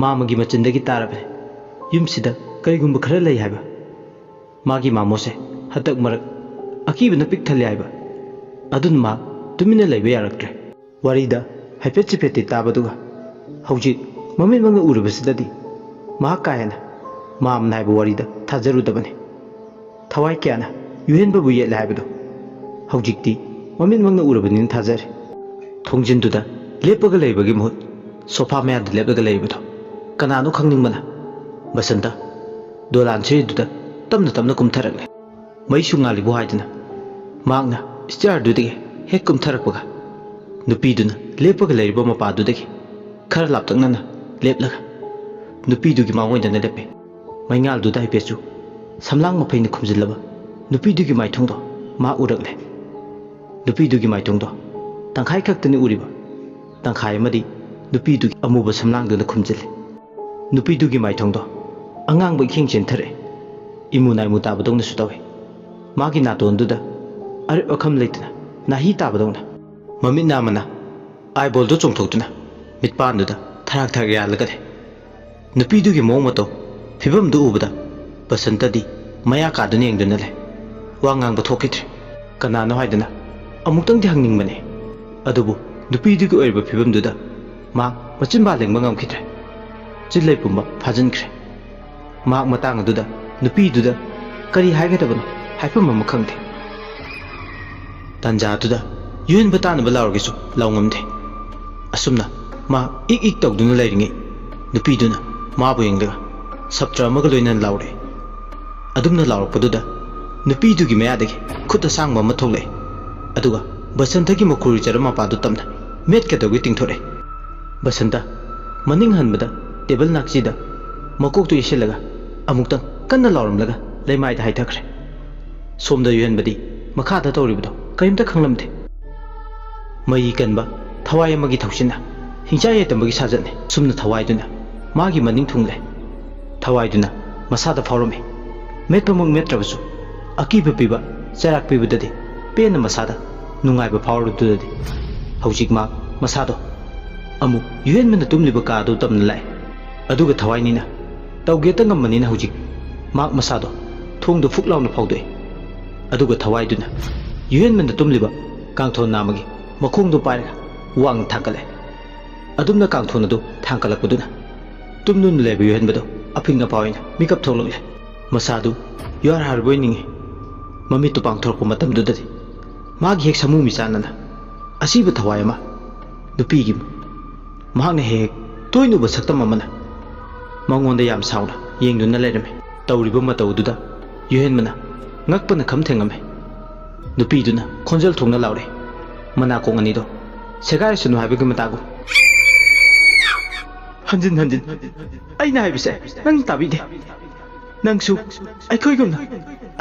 ꯃꯥꯃꯒꯤ ꯃꯆꯤꯟꯗꯒꯤ ꯇꯥꯔꯕꯅꯤ ꯌꯨꯝꯁꯤꯗ ꯀꯔꯤꯒꯨꯝꯕ ꯈꯔ ꯂꯩ ꯍꯥꯏꯕ꯫ ꯃꯥꯒꯤ ꯃꯥꯃꯣꯁꯦ ꯍꯟꯗꯛ ꯃꯔꯛ ꯑꯀꯤꯕꯅ ꯄꯤꯛ ꯊꯜꯂꯦ ꯍꯥꯏꯕ꯫ ꯑꯗꯨꯅ ꯃꯍꯥꯛ ꯇꯨꯃꯤꯟꯅ ꯂꯩꯕ ꯌꯥꯔꯛꯇ꯭ꯔꯦ꯫ ꯋꯥꯔꯤꯗ ꯍꯥꯏꯐꯦꯠ ꯆꯤꯐꯦꯠꯇꯤ ꯇꯥꯕꯗꯨꯒ ꯍꯧꯖꯤꯛ ꯃꯃꯤꯠꯃꯛꯅ ꯎꯔꯕꯁꯤꯗꯗꯤ ꯃꯍꯥꯛ ꯀꯥ ꯍꯦꯟꯅ ꯃꯥꯝꯅ ꯍꯥꯏꯕ ꯋꯥꯔꯤꯗ ꯊꯥꯖꯔꯨꯗꯕꯅꯤ꯫ ꯊꯋꯥꯏ ꯀꯌꯥꯅ ꯌꯨꯍꯦꯟꯕꯕꯨ ꯌꯦꯠꯂꯦ ꯍꯥꯏꯕꯗꯣ ꯍꯧꯖꯤꯛꯇꯤ ꯃꯃꯤꯠꯃꯛꯅ ꯎꯔꯕꯅꯤꯅ ꯊꯥꯖꯔꯦ꯫ ꯊꯣꯡꯖꯤꯟꯗꯨꯗ ꯂꯦꯞꯄꯒ ꯂꯩꯕꯒꯤ ꯃꯍꯨꯠ ꯁꯣꯐꯥ ꯃꯌꯥꯗ ꯂꯦꯞꯂꯒ ꯂꯩꯕꯗꯣ ꯀꯅꯥꯅꯣ ꯈꯪꯅꯤꯡꯕꯅ ꯕꯁꯟꯇ ꯗꯣꯂꯥꯟ ꯁꯤꯔꯤꯗꯨꯗ ꯇꯞꯅ ꯇꯞꯅ ꯀꯨꯝꯊꯔꯛꯂꯦ꯫ ꯃꯩꯁꯨ ꯉꯥꯜꯂꯤꯕꯨ ꯍꯥꯏꯗꯨꯅ ꯃꯍꯥꯛꯅ ꯁ꯭ꯇꯤꯌꯥꯔꯗꯨꯗꯒꯤ ꯍꯦꯛ ꯀꯨꯝꯊꯔꯛꯄꯒ ꯅꯨꯄꯤꯗꯨꯅ ꯂꯦꯞꯄꯒ ꯂꯩꯔꯤꯕ ꯃꯄꯥꯗꯨꯗꯒꯤ ꯈꯔ ꯂꯥꯞꯇꯛꯅꯅ ꯂꯦꯞꯂꯒ ꯅꯨꯄꯤꯗꯨꯒꯤ ꯃꯥꯡꯑꯣꯏꯗꯅ ꯂꯦꯞꯄꯦ꯫ ꯃꯩꯉꯥꯜꯗꯨꯗ ꯍꯥꯏꯐꯦꯠꯁꯨ ꯁꯝꯂꯥꯡ ꯃꯐꯩꯅ ꯈꯨꯝꯖꯤꯜꯂꯕ ꯅꯨꯄꯤꯗꯨꯒꯤ ꯃꯥꯏꯊꯣꯡꯗꯣ ꯃꯥ ꯎꯔꯛꯂꯦ꯫ ꯅꯨꯄꯤꯗꯨꯒꯤ ꯃꯥꯏꯊꯣꯡꯗꯣ ꯇꯪꯈꯥꯏ ꯈꯛꯇꯅꯤ ꯎꯔꯤꯕ, ꯇꯪꯈꯥꯏ ꯑꯃꯗꯤ ꯅꯨꯄꯤꯗꯨꯒꯤ ꯑꯃꯨꯕ ꯁꯝꯂꯥꯡꯗꯨꯅ ꯈꯨꯝꯖꯤꯜꯂꯤ꯫ ꯅꯨꯄꯤꯗꯨꯒꯤ ꯃꯥꯏꯊꯣꯡꯗꯣ ꯑꯉꯥꯡꯕ ꯏꯈꯦꯡ ꯆꯦꯟꯊꯔꯛꯏ꯫ ꯏꯃꯨ ꯅꯥꯏꯃꯨ ꯇꯥꯕꯗꯧꯅꯁꯨ ꯇꯧꯏ꯫ ꯃꯥꯒꯤ ꯅꯥꯇꯣꯟꯗꯨꯗ ꯑꯔꯦꯞ ꯑꯈꯝ ꯂꯩꯇꯅ ꯅꯥꯍꯤ ꯇꯥꯕꯗꯧꯅ꯫ ꯃꯃꯤꯠ ꯅꯥꯝꯃꯅ ꯑꯥꯏꯕꯣꯜꯗꯨ ꯆꯣꯡꯊꯣꯛꯇꯨꯅ ꯃꯤꯠꯄꯥꯟꯗꯨꯗ ꯊꯔꯥꯛ ꯊꯔꯥꯛ ꯌꯥꯜꯂꯒ ꯂꯩ꯫ ꯅꯨꯄꯤꯗꯨꯒꯤ ꯃꯑꯣꯡ ꯃꯇꯧ, ꯐꯤꯕꯝꯗꯨ ꯎꯕꯗ ꯕꯁꯟꯇꯗꯤ ꯃꯌꯥ ꯀꯥꯗꯨꯅ ꯌꯦꯡꯗꯨꯅ ꯂꯩ꯫ ꯋꯥ ꯉꯥꯡꯕ ꯊꯣꯛꯈꯤꯗ꯭ꯔꯦ꯫ ꯀꯅꯥꯅꯣ ꯍꯥꯏꯗꯅ ꯑꯃꯨꯛꯇꯪꯗꯤ ꯍꯪꯅꯤꯡꯕꯅꯤ꯫ ꯑꯗꯨꯕꯨ ꯅꯨꯄꯤꯗꯨꯒꯤ ꯑꯣꯏꯔꯤꯕ ꯐꯤꯕꯝꯗꯨꯗ ꯃꯍꯥꯛ ꯃꯆꯤꯟꯕꯥ ꯂꯦꯡꯕ ꯉꯝꯈꯤꯗ꯭ꯔꯦ꯫ ꯆꯤꯜꯂꯩ ꯄꯨꯝꯕ ꯐꯥꯖꯤꯟꯈ꯭ꯔꯦ꯫ ꯃꯍꯥꯛ ꯃꯇꯥꯡ ꯑꯗꯨꯗ ꯅꯨꯄꯤꯗꯨꯗ ꯀꯔꯤ ꯍꯥꯏꯒꯗꯕꯅꯣ ꯍꯥꯏꯐꯝ ꯑꯃ ꯈꯪꯗꯦ꯫ ꯇꯥꯟꯖꯥꯗꯨꯗ ꯌꯨꯍꯦꯟꯕ ꯇꯥꯅꯕ ꯂꯥꯎꯔꯒꯁꯨ ꯂꯥꯎ ꯉꯝꯗꯦ꯫ ꯑꯁꯨꯝꯅ ꯃꯍꯥꯛ ꯏꯛ ꯏꯛ ꯇꯧꯗꯨꯅ ꯂꯩꯔꯤꯉꯩ ꯅꯨꯄꯤꯗꯨꯅ ꯃꯥꯕꯨ ꯌꯦꯡꯂꯒ ꯁꯞꯇ꯭ꯔ ꯑꯃꯒ ꯂꯣꯏꯅꯅ ꯂꯥꯎꯔꯛꯏ꯫ ꯑꯗꯨꯝꯅ ꯂꯥꯎꯔꯛꯄꯗꯨꯗ ꯅꯨꯄꯤꯗꯨꯒꯤ ꯃꯌꯥꯗꯒꯤ ꯈꯨꯠ ꯑꯁꯥꯡꯕ ꯑꯃ ꯊꯣꯛꯂꯛꯏ꯫ ꯑꯗꯨꯒ ꯕꯁꯟꯇꯒꯤ ꯃꯈꯨꯔꯤ ꯆꯔꯝ ꯃꯄꯥꯗꯨ ꯇꯞꯅ ꯃꯦꯠꯀꯗꯧꯒꯤ ꯇꯤꯡꯊꯣꯔꯛꯏ꯫ ꯕꯁꯟꯇ ꯃꯅꯤꯡ ꯍꯟꯕꯗ ꯇꯦꯕꯜ ꯅꯥꯛꯁꯤꯗ ꯃꯀꯣꯛꯇꯨ ꯌꯩꯁꯤꯜꯂꯒ ꯑꯃꯨꯛꯇꯪ ꯀꯟꯅ ꯂꯥꯎꯔꯝꯂꯒ ꯂꯩꯃꯥꯏꯗ ꯍꯥꯏꯊꯈ꯭ꯔꯦ꯫ ꯁꯣꯝꯗ ꯌꯨꯍꯦꯟꯕꯗꯤ ꯃꯈꯥꯗ ꯇꯧꯔꯤꯕꯗꯣ ꯀꯔꯤꯝꯇ ꯈꯪꯂꯝꯗꯦ꯫ ꯃꯩ ꯀꯟꯕ ꯊꯋꯥꯏ ꯑꯃꯒꯤ ꯊꯧꯁꯤꯟꯅ ꯍꯤꯡꯆꯥꯏ ꯌꯥꯏꯇꯝꯕꯒꯤ ꯁꯥꯖꯠꯅꯤ꯫ ꯁꯨꯝꯅ ꯊꯋꯥꯏꯗꯨꯅ ꯃꯥꯒꯤ ꯃꯅꯤꯡ ꯊꯨꯡꯂꯦ꯫ ꯊꯋꯥꯏꯗꯨꯅ ꯃꯁꯥꯗ ꯐꯥꯎꯔꯝꯃꯤ꯫ ꯃꯦꯠꯄꯃꯛ ꯃꯦꯠꯇ꯭ꯔꯕꯁꯨ ꯑꯀꯤꯕ ꯄꯤꯕ ꯆꯩꯔꯥꯛ ꯄꯤꯕꯗꯗꯤ ꯄꯦꯟꯅ ꯃꯁꯥꯗ ꯅꯨꯡꯉꯥꯏꯕ ꯐꯥꯎꯔꯗꯨꯗꯗꯤ ꯍꯧꯖꯤꯛ ꯃꯍꯥꯛ ꯃꯁꯥꯗꯣ ꯑꯃꯨꯛ ꯌꯨꯍꯦꯟꯕꯅ ꯇꯨꯝꯂꯤꯕ ꯀꯥꯗꯨ ꯇꯝꯅ ꯂꯥꯛꯑꯦ꯫ ꯑꯗꯨꯒ ꯊꯋꯥꯏꯅꯤꯅ ꯇꯧꯒꯦꯇ ꯉꯝꯕꯅꯤꯅ ꯍꯧꯖꯤꯛ ꯃꯍꯥꯛ ꯃꯁꯥꯗꯣ ꯊꯣꯡꯗ ꯐꯨꯛ ꯂꯥꯎꯅ ꯐꯥꯎꯗꯣꯛꯏ꯫ ꯑꯗꯨꯒ ꯊꯋꯥꯏꯗꯨꯅ ꯌꯨꯍꯦꯟꯕꯅ ꯇꯨꯝꯂꯤꯕ ꯀꯥꯡꯊꯣꯟ ꯅꯥꯝꯃꯒꯤ ꯃꯈꯣꯡꯗꯨ ꯄꯥꯏꯔꯒ ꯋꯥꯡꯅ ꯊꯥꯡꯒꯠꯂꯦ꯫ ꯑꯗꯨꯝꯅ ꯀꯥꯡꯊꯣꯟ ꯑꯗꯨ ꯊꯥꯡꯒꯠꯂꯛꯄꯗꯨꯅ ꯇꯨꯝꯗꯨꯅ ꯂꯩꯕ ꯌꯨꯍꯦꯟꯕꯗꯣ ꯑꯐꯤꯡ ꯑꯐꯥꯏ ꯑꯣꯏꯅ ꯃꯤꯀꯞ ꯊꯣꯛꯂꯛꯂꯦ꯫ ꯃꯁꯥꯗꯨ ꯌꯨꯍꯥꯔ ꯍꯥꯔꯕꯣꯏ ꯅꯤꯡꯏ꯫ ꯃꯃꯤꯠꯇꯨ ꯄꯥꯡꯊꯣꯔꯛꯄ ꯃꯇꯝꯗꯨꯗꯗꯤ ꯃꯥꯒꯤ ꯍꯦꯛ ꯁꯥꯃꯨ ꯃꯤꯆꯥꯟꯅꯅ ꯑꯁꯤꯕ ꯊꯋꯥꯏ ꯑꯃ ꯅꯨꯄꯤꯒꯤ ꯃꯍꯥꯛꯅ ꯍꯦꯛ ꯍꯦꯛ ꯇꯣꯏꯅ ꯎꯕ ꯁꯛꯇꯝ ꯑꯃꯅ ꯃꯉꯣꯟꯗ ꯌꯥꯝ ꯁꯥꯎꯅ ꯌꯦꯡꯗꯨꯅ ꯂꯩꯔꯝꯃꯤ꯫ ꯇꯧꯔꯤꯕ ꯃꯇꯧꯗꯨꯗ ꯌꯨꯍꯦꯟꯕꯅ ꯉꯛꯄꯅ ꯈꯝ ꯊꯦꯡꯉꯝꯃꯤ꯫ ꯅꯨꯄꯤꯗꯨꯅ ꯈꯣꯟꯖꯦꯜ ꯊꯣꯛꯅ ꯂꯥꯎꯔꯦ, ꯃꯅꯥꯀꯣꯡ ꯑꯅꯤꯗꯣ ꯁꯦꯒꯥꯏꯔꯁꯅꯨ ꯍꯥꯏꯕꯒꯤ ꯃꯇꯥꯒꯨꯝ꯫ ꯍꯟꯖꯤꯟ ꯍꯟꯖꯤꯟ ꯑꯩꯅ ꯍꯥꯏꯕꯁꯦ ꯅꯪ ꯇꯥꯕꯤꯗꯦ꯫ ꯅꯪꯁꯨ ꯑꯩꯈꯣꯏꯒꯨꯝꯅ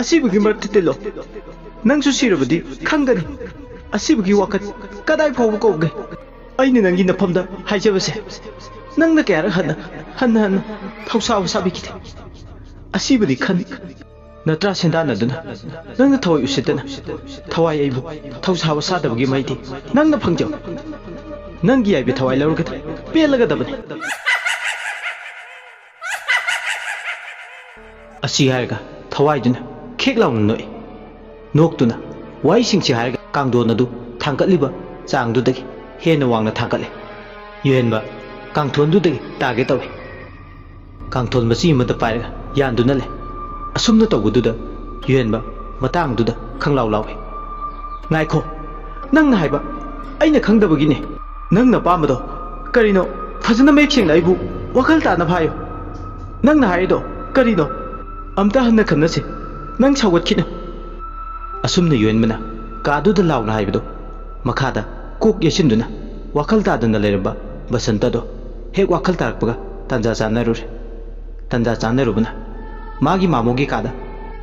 ꯑꯁꯤꯕꯒꯤ ꯃꯔꯛꯇ ꯇꯤꯜꯂꯣ꯫ ꯅꯪꯁꯨ ꯁꯤꯔꯕꯗꯤ ꯈꯪꯒꯅꯤ ꯑꯁꯤꯕꯒꯤ ꯋꯥꯈꯜ ꯀꯗꯥꯏ ꯐꯥꯎꯕ ꯀꯧꯒꯦ꯫ ꯑꯩꯅ ꯅꯪꯒꯤ ꯅꯐꯝꯗ ꯍꯥꯏꯖꯕꯁꯦ ꯅꯪꯅ ꯀꯌꯥꯔꯛ ꯍꯟꯅ ꯍꯟꯅ ꯍꯟꯅ ꯊꯧꯁꯥꯕ ꯁꯥꯕꯤꯈꯤꯗꯦ꯫ ꯑꯁꯤꯕꯗꯤ ꯈꯟ ꯅꯠꯇ꯭ꯔꯥ ꯁꯦꯟꯗꯥꯟꯅꯗꯨꯅ ꯅꯪꯅ ꯊꯋꯥꯏ ꯎꯁꯤꯠꯇꯅ ꯊꯋꯥꯏ ꯑꯩꯕꯨ ꯊꯧꯁꯥꯕ ꯁꯥꯗꯕꯒꯤ ꯃꯍꯩꯗꯤ ꯅꯪꯅ ꯐꯪꯖꯧ꯫ ꯅꯪꯒꯤ ꯌꯥꯏꯕꯤ ꯊꯋꯥꯏ ꯂꯧꯔꯒꯗꯤ ꯄꯦꯜꯂꯒꯗꯕꯅꯤ꯫ ꯑꯁꯤ ꯍꯥꯏꯔꯒ ꯊꯋꯥꯏꯗꯨꯅ ꯈꯦꯛ ꯂꯥꯎꯅ ꯅꯣꯛꯏ꯫ ꯅꯣꯛꯇꯨꯅ ꯋꯥꯍꯩꯁꯤꯡꯁꯤ ꯍꯥꯏꯔꯒ ꯀꯥꯡꯊꯣꯟ ꯑꯗꯨ ꯊꯥꯡꯒꯠꯂꯤꯕ ꯆꯥꯡꯗꯨꯗꯒꯤ ꯍꯦꯟꯅ ꯋꯥꯡꯅ ꯊꯥꯡꯒꯠꯂꯦ꯫ ꯌꯨꯍꯦꯟꯕ ꯀꯥꯡꯊꯣꯟꯗꯨꯗꯒꯤ ꯇꯥꯒꯦ ꯇꯧꯏ꯫ ꯀꯥꯡꯊꯣꯟ ꯃꯆꯤ ꯑꯃꯗ ꯄꯥꯏꯔꯒ ꯌꯥꯟꯗꯨꯅ ꯂꯩ꯫ ꯑꯁꯨꯝꯅ ꯇꯧꯕꯗꯨꯗ ꯌꯨꯍꯦꯟꯕ ꯃꯇꯥꯡꯗꯨꯗ ꯈꯪꯂꯥꯎ ꯂꯥꯎꯏ꯫ "ꯉꯥꯏꯈꯣ, ꯅꯪꯅ ꯍꯥꯏꯕ ꯑꯩꯅ ꯈꯪꯗꯕꯒꯤꯅꯦ꯫ ꯅꯪꯅ ꯑꯄꯥꯝꯕꯗꯣ ꯀꯔꯤꯅꯣ? ꯐꯖꯅ ꯃꯌꯦꯛ ꯁꯦꯡꯅ ꯑꯩꯕꯨ ꯋꯥꯈꯜ ꯇꯥꯅꯕ ꯍꯥꯏꯌꯨ꯫ ꯅꯪꯅ ꯍꯥꯏꯔꯤꯗꯣ ꯀꯔꯤꯅꯣ? ꯑꯝꯇ ꯍꯟꯅ ꯈꯟꯅꯁꯤ꯫ ꯅꯪ ꯁꯥꯎꯒꯠꯈꯤꯅꯨ꯫" ꯑꯁꯨꯝꯅ ꯌꯨꯍꯦꯟꯕꯅ ꯀꯥꯗꯨꯗ ꯂꯥꯎꯅ ꯍꯥꯏꯕꯗꯣ ꯃꯈꯥꯗ ꯀꯣꯛ ꯌꯩꯁꯤꯟꯗꯨꯅ ꯋꯥꯈꯜ ꯇꯥꯗꯅ ꯂꯩꯔꯝꯕ ꯕꯁꯟꯇꯗꯣ ꯍꯦꯛ ꯋꯥꯈꯜ ꯇꯥꯔꯛꯄꯒ ꯇꯥꯟꯖꯥ ꯆꯥꯅꯔꯨꯔꯦ꯫ ꯇꯥꯟꯖꯥ ꯆꯥꯅꯔꯨꯕꯅ ꯃꯥꯒꯤ ꯃꯥꯃꯣꯒꯤ ꯀꯥꯗ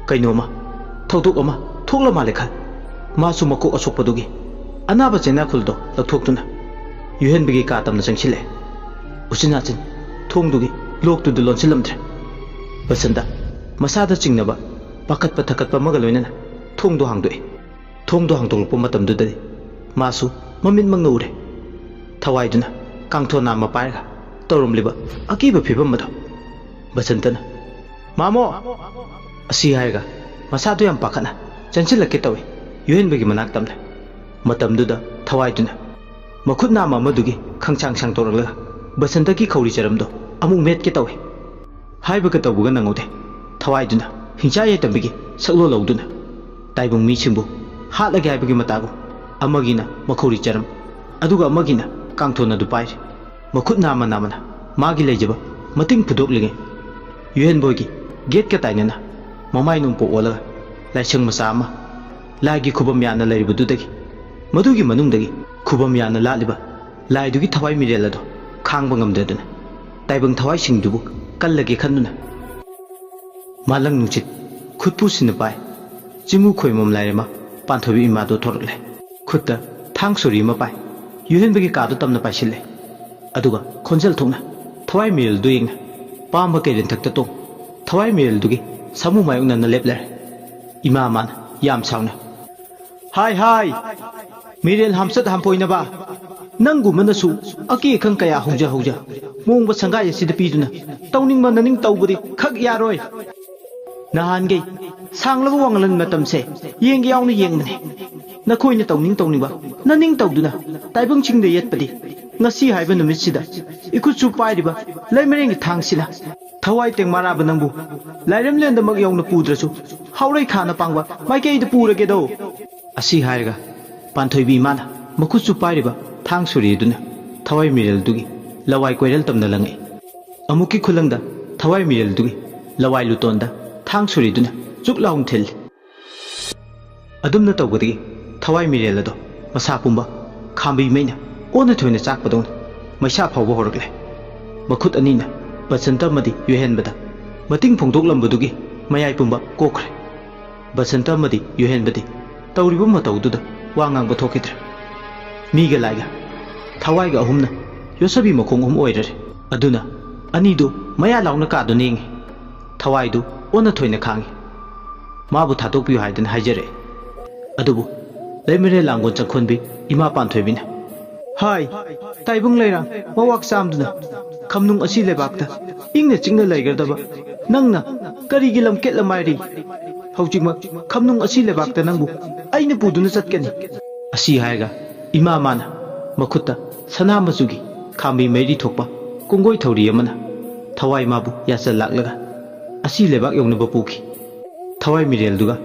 ꯀꯩꯅꯣꯝꯃ, ꯊꯧꯗꯣꯛ ꯑꯃ ꯊꯣꯛꯂ ꯃꯥꯜꯂꯦ ꯈꯜ꯫ ꯃꯥꯁꯨ ꯃꯀꯣꯛ ꯑꯁꯣꯛꯄꯗꯨꯒꯤ ꯑꯅꯥꯕ ꯆꯦꯅꯥꯈꯨꯜꯗꯣ ꯂꯧꯊꯣꯛꯇꯨꯅ ꯌꯨꯍꯦꯟꯕꯒꯤ ꯀꯥ ꯇꯝꯅ ꯆꯪꯁꯤꯜꯂꯛꯑꯦ꯫ ꯎꯆꯤꯟ ꯅꯥꯆꯤꯟ ꯊꯣꯡꯗꯨꯒꯤ ꯂꯣꯛꯇꯨꯗ ꯂꯣꯟꯁꯤꯜꯂꯝꯗ꯭ꯔꯦ꯫ ꯕꯁꯟꯇ ꯃꯁꯥꯗ ꯆꯤꯡꯅꯕ ꯄꯥꯈꯠꯄ ꯊꯀꯠꯄ ꯑꯃꯒ ꯂꯣꯏꯅꯅ ꯊꯣꯡꯗꯣ ꯍꯥꯡꯗꯣꯛꯑꯦ꯫ ꯊꯣꯡꯗꯣ ꯍꯥꯡꯗꯣꯛꯂꯛꯄ ꯃꯇꯝꯗꯨꯗꯗꯤ ꯃꯥꯁꯨ ꯃꯃꯤꯠꯃꯛꯅ ꯎꯔꯦ꯫ ꯊꯋꯥꯏꯗꯨꯅ ꯀꯥꯡꯊꯣꯟ ꯅꯥꯝꯃ ꯄꯥꯏꯔꯒ ꯇꯧꯔꯝꯂꯤꯕ ꯑꯀꯤꯕ ꯐꯤꯕꯝ ꯑꯗꯣ꯫ ꯕꯁꯟꯇꯅ, "ꯃꯥꯃꯣ!" ꯑꯁꯤ ꯍꯥꯏꯔꯒ ꯃꯁꯥꯗꯨ ꯌꯥꯝ ꯄꯥꯈꯠꯅ ꯆꯪꯁꯤꯜꯂꯛꯀꯦ ꯇꯧꯏ ꯌꯨꯍꯦꯟꯕꯒꯤ ꯃꯅꯥꯛ ꯇꯝꯅ꯫ ꯃꯇꯝꯗꯨꯗ ꯊꯋꯥꯏꯗꯨꯅ ꯃꯈꯨꯠ ꯅꯥꯝꯃ ꯑꯃꯗꯨꯒꯤ ꯈꯪꯁꯥꯡ ꯁꯥꯡꯗꯣꯔꯛꯂꯒ ꯕꯁꯟꯇꯒꯤ ꯈꯧꯔꯤ ꯆꯔꯝꯗꯣ ꯑꯃꯨꯛ ꯃꯦꯠꯀꯦ ꯇꯧꯏ꯫ ꯍꯥꯏꯕꯒ ꯇꯧꯕꯒ ꯅꯪꯍꯧꯗꯦ꯫ ꯊꯋꯥꯏꯗꯨꯅ ꯍꯤꯡꯆꯥ ꯌꯥꯏꯇꯝꯕꯤꯒꯤ ꯁꯛꯂꯣꯟ ꯂꯧꯗꯨꯅ ꯇꯥꯏꯕꯪ ꯃꯤꯁꯤꯡꯕꯨ ꯍꯥꯠꯂꯒꯦ ꯍꯥꯏꯕꯒꯤ ꯃꯇꯥꯒꯨꯝ ꯑꯃꯒꯤꯅ ꯃꯈꯧꯔꯤ ꯆꯔꯝ, ꯑꯗꯨꯒ ꯑꯃꯒꯤꯅ ꯀꯥꯡꯊꯣꯟ ꯑꯗꯨ ꯄꯥꯏꯔꯤ꯫ ꯃꯈꯨꯠ ꯅꯥꯝꯃ ꯅꯥꯝꯃꯅ ꯃꯥꯒꯤ ꯂꯩꯖꯕ ꯃꯇꯤꯡ ꯐꯨꯗꯣꯛꯂꯤꯉꯩ ꯌꯨꯍꯦꯟꯕꯣꯏꯒꯤ ꯒꯦꯠꯀ ꯇꯥꯏꯅꯅ ꯃꯃꯥꯏ ꯅꯣꯡꯄꯣꯛ ꯑꯣꯜꯂꯒ ꯂꯥꯏꯁꯪ ꯃꯆꯥ ꯑꯃ, ꯂꯥꯏꯒꯤ ꯈꯨꯕꯝ ꯌꯥꯅ ꯂꯩꯔꯤꯕꯗꯨꯗꯒꯤ, ꯃꯗꯨꯒꯤ ꯃꯅꯨꯡꯗꯒꯤ ꯈꯨꯕꯝ ꯌꯥꯅ ꯂꯥꯠꯂꯤꯕ ꯂꯥꯏꯗꯨꯒꯤ ꯊꯋꯥꯏ ꯃꯤꯔꯦꯜ ꯑꯗꯣ ꯈꯥꯡꯕ ꯉꯝꯗꯗꯨꯅ ꯇꯥꯏꯕꯪ ꯊꯋꯥꯏꯁꯤꯡꯗꯨꯕꯨ ꯀꯜꯂꯒꯦ ꯈꯟꯗꯨꯅ ꯃꯥꯂꯪ ꯅꯨꯡꯁꯤꯠ ꯈꯨꯠꯄꯨ ꯁꯤꯟꯅ ꯄꯥꯏ ꯆꯤꯡꯉꯨ ꯈꯣꯏꯃꯣꯝ ꯂꯥꯏꯔꯦꯝꯃ ꯄꯥꯟꯊꯣꯏꯕꯤ ꯏꯃꯥꯗꯣ ꯊꯣꯔꯛꯂꯦ꯫ ꯈꯨꯠꯇ ꯊꯥꯡ ꯁꯣꯔꯤ ꯑꯃ ꯄꯥꯏ ꯌꯨꯍꯦꯟꯕꯒꯤ ꯀꯥꯗꯣ ꯇꯝꯅ ꯄꯥꯏꯁꯤꯜꯂꯦ꯫ ꯑꯗꯨꯒ ꯈꯣꯟꯖꯦꯜ ꯊꯣꯛꯅ ꯊꯋꯥꯏ ꯃꯤꯔꯦꯜꯗꯨ ꯌꯦꯡꯅ ꯄꯥꯝꯕ ꯀꯩꯔꯦꯟꯊꯛꯇ ꯇꯣꯡ ꯊꯋꯥꯏ ꯃꯤꯔꯦꯜꯗꯨꯒꯤ ꯁꯥꯃꯨ ꯃꯥꯌꯣꯛꯅꯅ ꯂꯦꯞꯂꯔꯦ꯫ ꯏꯃꯥ ꯃꯥꯅ ꯌꯥꯝ ꯁꯥꯎꯅ, "ꯍꯥꯏ ꯍꯥꯏ, ꯃꯤꯔꯦꯜ ꯍꯥꯝꯆꯠ ꯍꯥꯝꯄꯣꯏꯅꯕ ꯅꯪꯒꯨꯝꯕꯅꯁꯨ ꯑꯀꯤ ꯑꯈꯪ ꯀꯌꯥ ꯍꯧꯖ ꯍꯧꯖ ꯃꯣꯡꯕ ꯁꯪꯒꯥꯏ ꯑꯁꯤꯗ ꯄꯤꯗꯨꯅ ꯇꯧꯅꯤꯡ ꯃꯅꯅꯤꯡ ꯇꯧꯕꯗꯤ ꯈꯛ ꯌꯥꯔꯣꯏ꯫ ꯅꯍꯥꯟꯒꯩ ꯁꯥꯡꯂꯕ ꯋꯥꯡꯂꯟ ꯃꯇꯝꯁꯦ ꯌꯦꯡꯒꯦ ꯌꯥꯎꯅ ꯌꯦꯡꯕꯅꯦ꯫ ꯅꯈꯣꯏꯅ ꯇꯧꯅꯤꯡ ꯇꯧꯅꯤꯡꯕ ꯅꯅꯤꯡ ꯇꯧꯗꯨꯅ ꯇꯥꯏꯕꯪ ꯆꯤꯡꯗ ꯌꯦꯠꯄꯗꯤ ꯉꯁꯤ ꯍꯥꯏꯕ ꯅꯨꯃꯤꯠꯁꯤꯗ ꯏꯈꯨꯠꯁꯨ ꯄꯥꯏꯔꯤꯕ ꯂꯩꯃꯔꯦꯟꯒꯤ ꯊꯥꯡꯁꯤꯅ ꯊꯋꯥꯏ ꯇꯦꯡꯃꯥꯔꯥꯕ ꯅꯪꯕꯨ ꯂꯥꯏꯔꯦꯝꯂꯦꯟꯗꯃꯛ ꯌꯧꯅ ꯄꯨꯗ꯭ꯔꯁꯨ ꯍꯥꯎꯔꯩ ꯈꯥꯅ ꯄꯥꯡꯕ ꯃꯥꯏꯀꯩꯗ ꯄꯨꯔꯒꯦꯗꯣ꯫ ꯑꯁꯤ ꯍꯥꯏꯔꯒ ꯄꯥꯟꯊꯣꯏꯕꯤ ꯏꯃꯥꯅ ꯃꯈꯨꯠꯁꯨ ꯄꯥꯏꯔꯤꯕ ꯊꯥꯡ ꯁꯣꯔꯤ ꯑꯗꯨꯅ ꯊꯋꯥꯏ ꯃꯤꯔꯦꯜꯗꯨꯒꯤ ꯂꯋꯥꯏ ꯀꯣꯏꯔꯦꯜ ꯇꯝꯅ ꯂꯪꯉꯛꯏ꯫ ꯑꯃꯨꯛꯀꯤ ꯈꯨꯂꯪꯗ ꯊꯋꯥꯏ ꯃꯤꯔꯦꯜꯗꯨꯒꯤ ꯂꯋꯥꯏ ꯂꯨꯇꯣꯟꯗ ꯊꯥꯡ ꯁꯣꯔꯤꯗꯨꯅ ꯆꯨꯛ ꯂꯥꯎꯅ ꯊꯤꯜꯂꯤ꯫ ꯑꯗꯨꯝꯅ ꯇꯧꯕꯗꯒꯤ ꯊꯋꯥꯏ ꯃꯤꯔꯦꯜ ꯑꯗꯣ ꯃꯁꯥ ꯄꯨꯝꯕ ꯈꯥꯝꯕꯤ ꯃꯩꯅ ꯑꯣꯟꯅ ꯊꯣꯏꯅ ꯆꯥꯛꯄꯗꯧꯅ ꯃꯩꯁꯥ ꯐꯥꯎꯕ ꯍꯧꯔꯛꯂꯦ꯫ ꯃꯈꯨꯠ ꯑꯅꯤꯅ ꯕꯁꯟꯇ ꯑꯃꯗꯤ ꯌꯨꯍꯦꯟꯕꯗ ꯃꯇꯤꯡ ꯐꯣꯡꯗꯣꯛꯂꯝꯕꯗꯨꯒꯤ ꯃꯌꯥꯏ ꯄꯨꯝꯕ ꯀꯣꯛꯈ꯭ꯔꯦ꯫ ꯕꯁꯟꯇ ꯑꯃꯗꯤ ꯌꯨꯍꯦꯟꯕꯗꯤ ꯇꯧꯔꯤꯕ ꯃꯇꯧꯗꯨꯗ ꯋꯥ ꯉꯥꯡꯕ ꯊꯣꯛꯈꯤꯗ꯭ꯔꯦ꯫ ꯃꯤꯒ ꯂꯥꯏꯒ ꯊꯋꯥꯏꯒ ꯑꯍꯨꯝꯅ ꯌꯣꯠꯁꯕꯤ ꯃꯈꯣꯡ ꯑꯍꯨꯝ ꯑꯣꯏꯔꯔꯦ꯫ ꯑꯗꯨꯅ ꯑꯅꯤꯗꯨ ꯃꯌꯥ ꯂꯥꯎꯅ ꯀꯥꯗꯨꯅ ꯌꯦꯡꯉꯤ꯫ ꯊꯋꯥꯏꯗꯨ ꯑꯣꯟꯅ ꯊꯣꯏꯅ ꯈꯥꯡꯉꯤ꯫ ꯃꯥꯕꯨ ꯊꯥꯗꯣꯛꯄꯤꯌꯨ ꯍꯥꯏꯗꯅ ꯍꯥꯏꯖꯔꯛꯏ꯫ ꯑꯗꯨꯕꯨ ꯂꯩꯃꯔꯦꯜ ꯂꯥꯡꯒꯣꯜ ꯆꯪꯈꯣꯟꯕꯤ ꯏꯃꯥ ꯄꯥꯟꯊꯣꯏꯕꯤꯅ, "ꯍꯥꯏ, ꯇꯥꯏꯕꯪ ꯂꯩꯔꯥꯡ ꯃꯋꯥꯛ ꯆꯥꯝꯗꯨꯅ ꯈꯝꯅꯨꯡ ꯑꯁꯤ ꯂꯩꯕꯥꯛꯇ ꯏꯪꯅ ꯆꯤꯛꯅ ꯂꯩꯒꯗꯕ ꯅꯪꯅ ꯀꯔꯤꯒꯤ ꯂꯝꯀꯦꯠ ꯂꯝꯃꯥꯏꯔꯤ? ꯍꯧꯖꯤꯛꯃꯛ ꯈꯝꯅꯨꯡ ꯑꯁꯤ ꯂꯩꯕꯥꯛꯇ ꯅꯪꯕꯨ ꯑꯩꯅ ꯄꯨꯗꯨꯅ ꯆꯠꯀꯅꯤ"꯫ ꯑꯁꯤ ꯍꯥꯏꯔꯒ ꯏꯃꯥ ꯃꯥꯅ ꯃꯈꯨꯠꯇ ꯁꯅꯥ ꯃꯆꯨꯒꯤ ꯈꯥꯝꯕꯤ ꯃꯩꯔꯤ ꯊꯣꯛꯄ ꯀꯣꯡꯒꯣꯏ ꯊꯧꯔꯤ ꯑꯃꯅ ꯊꯋꯥꯏ ꯃꯥꯕꯨ ꯌꯥꯆꯜ ꯂꯥꯛꯂꯒ ꯑꯁꯤ ꯂꯩꯕꯥꯛ ꯌꯧꯅꯕ ꯄꯨꯈꯤ꯫ ꯊꯋꯥꯏ ꯃꯤꯔꯦꯜꯗꯨꯒ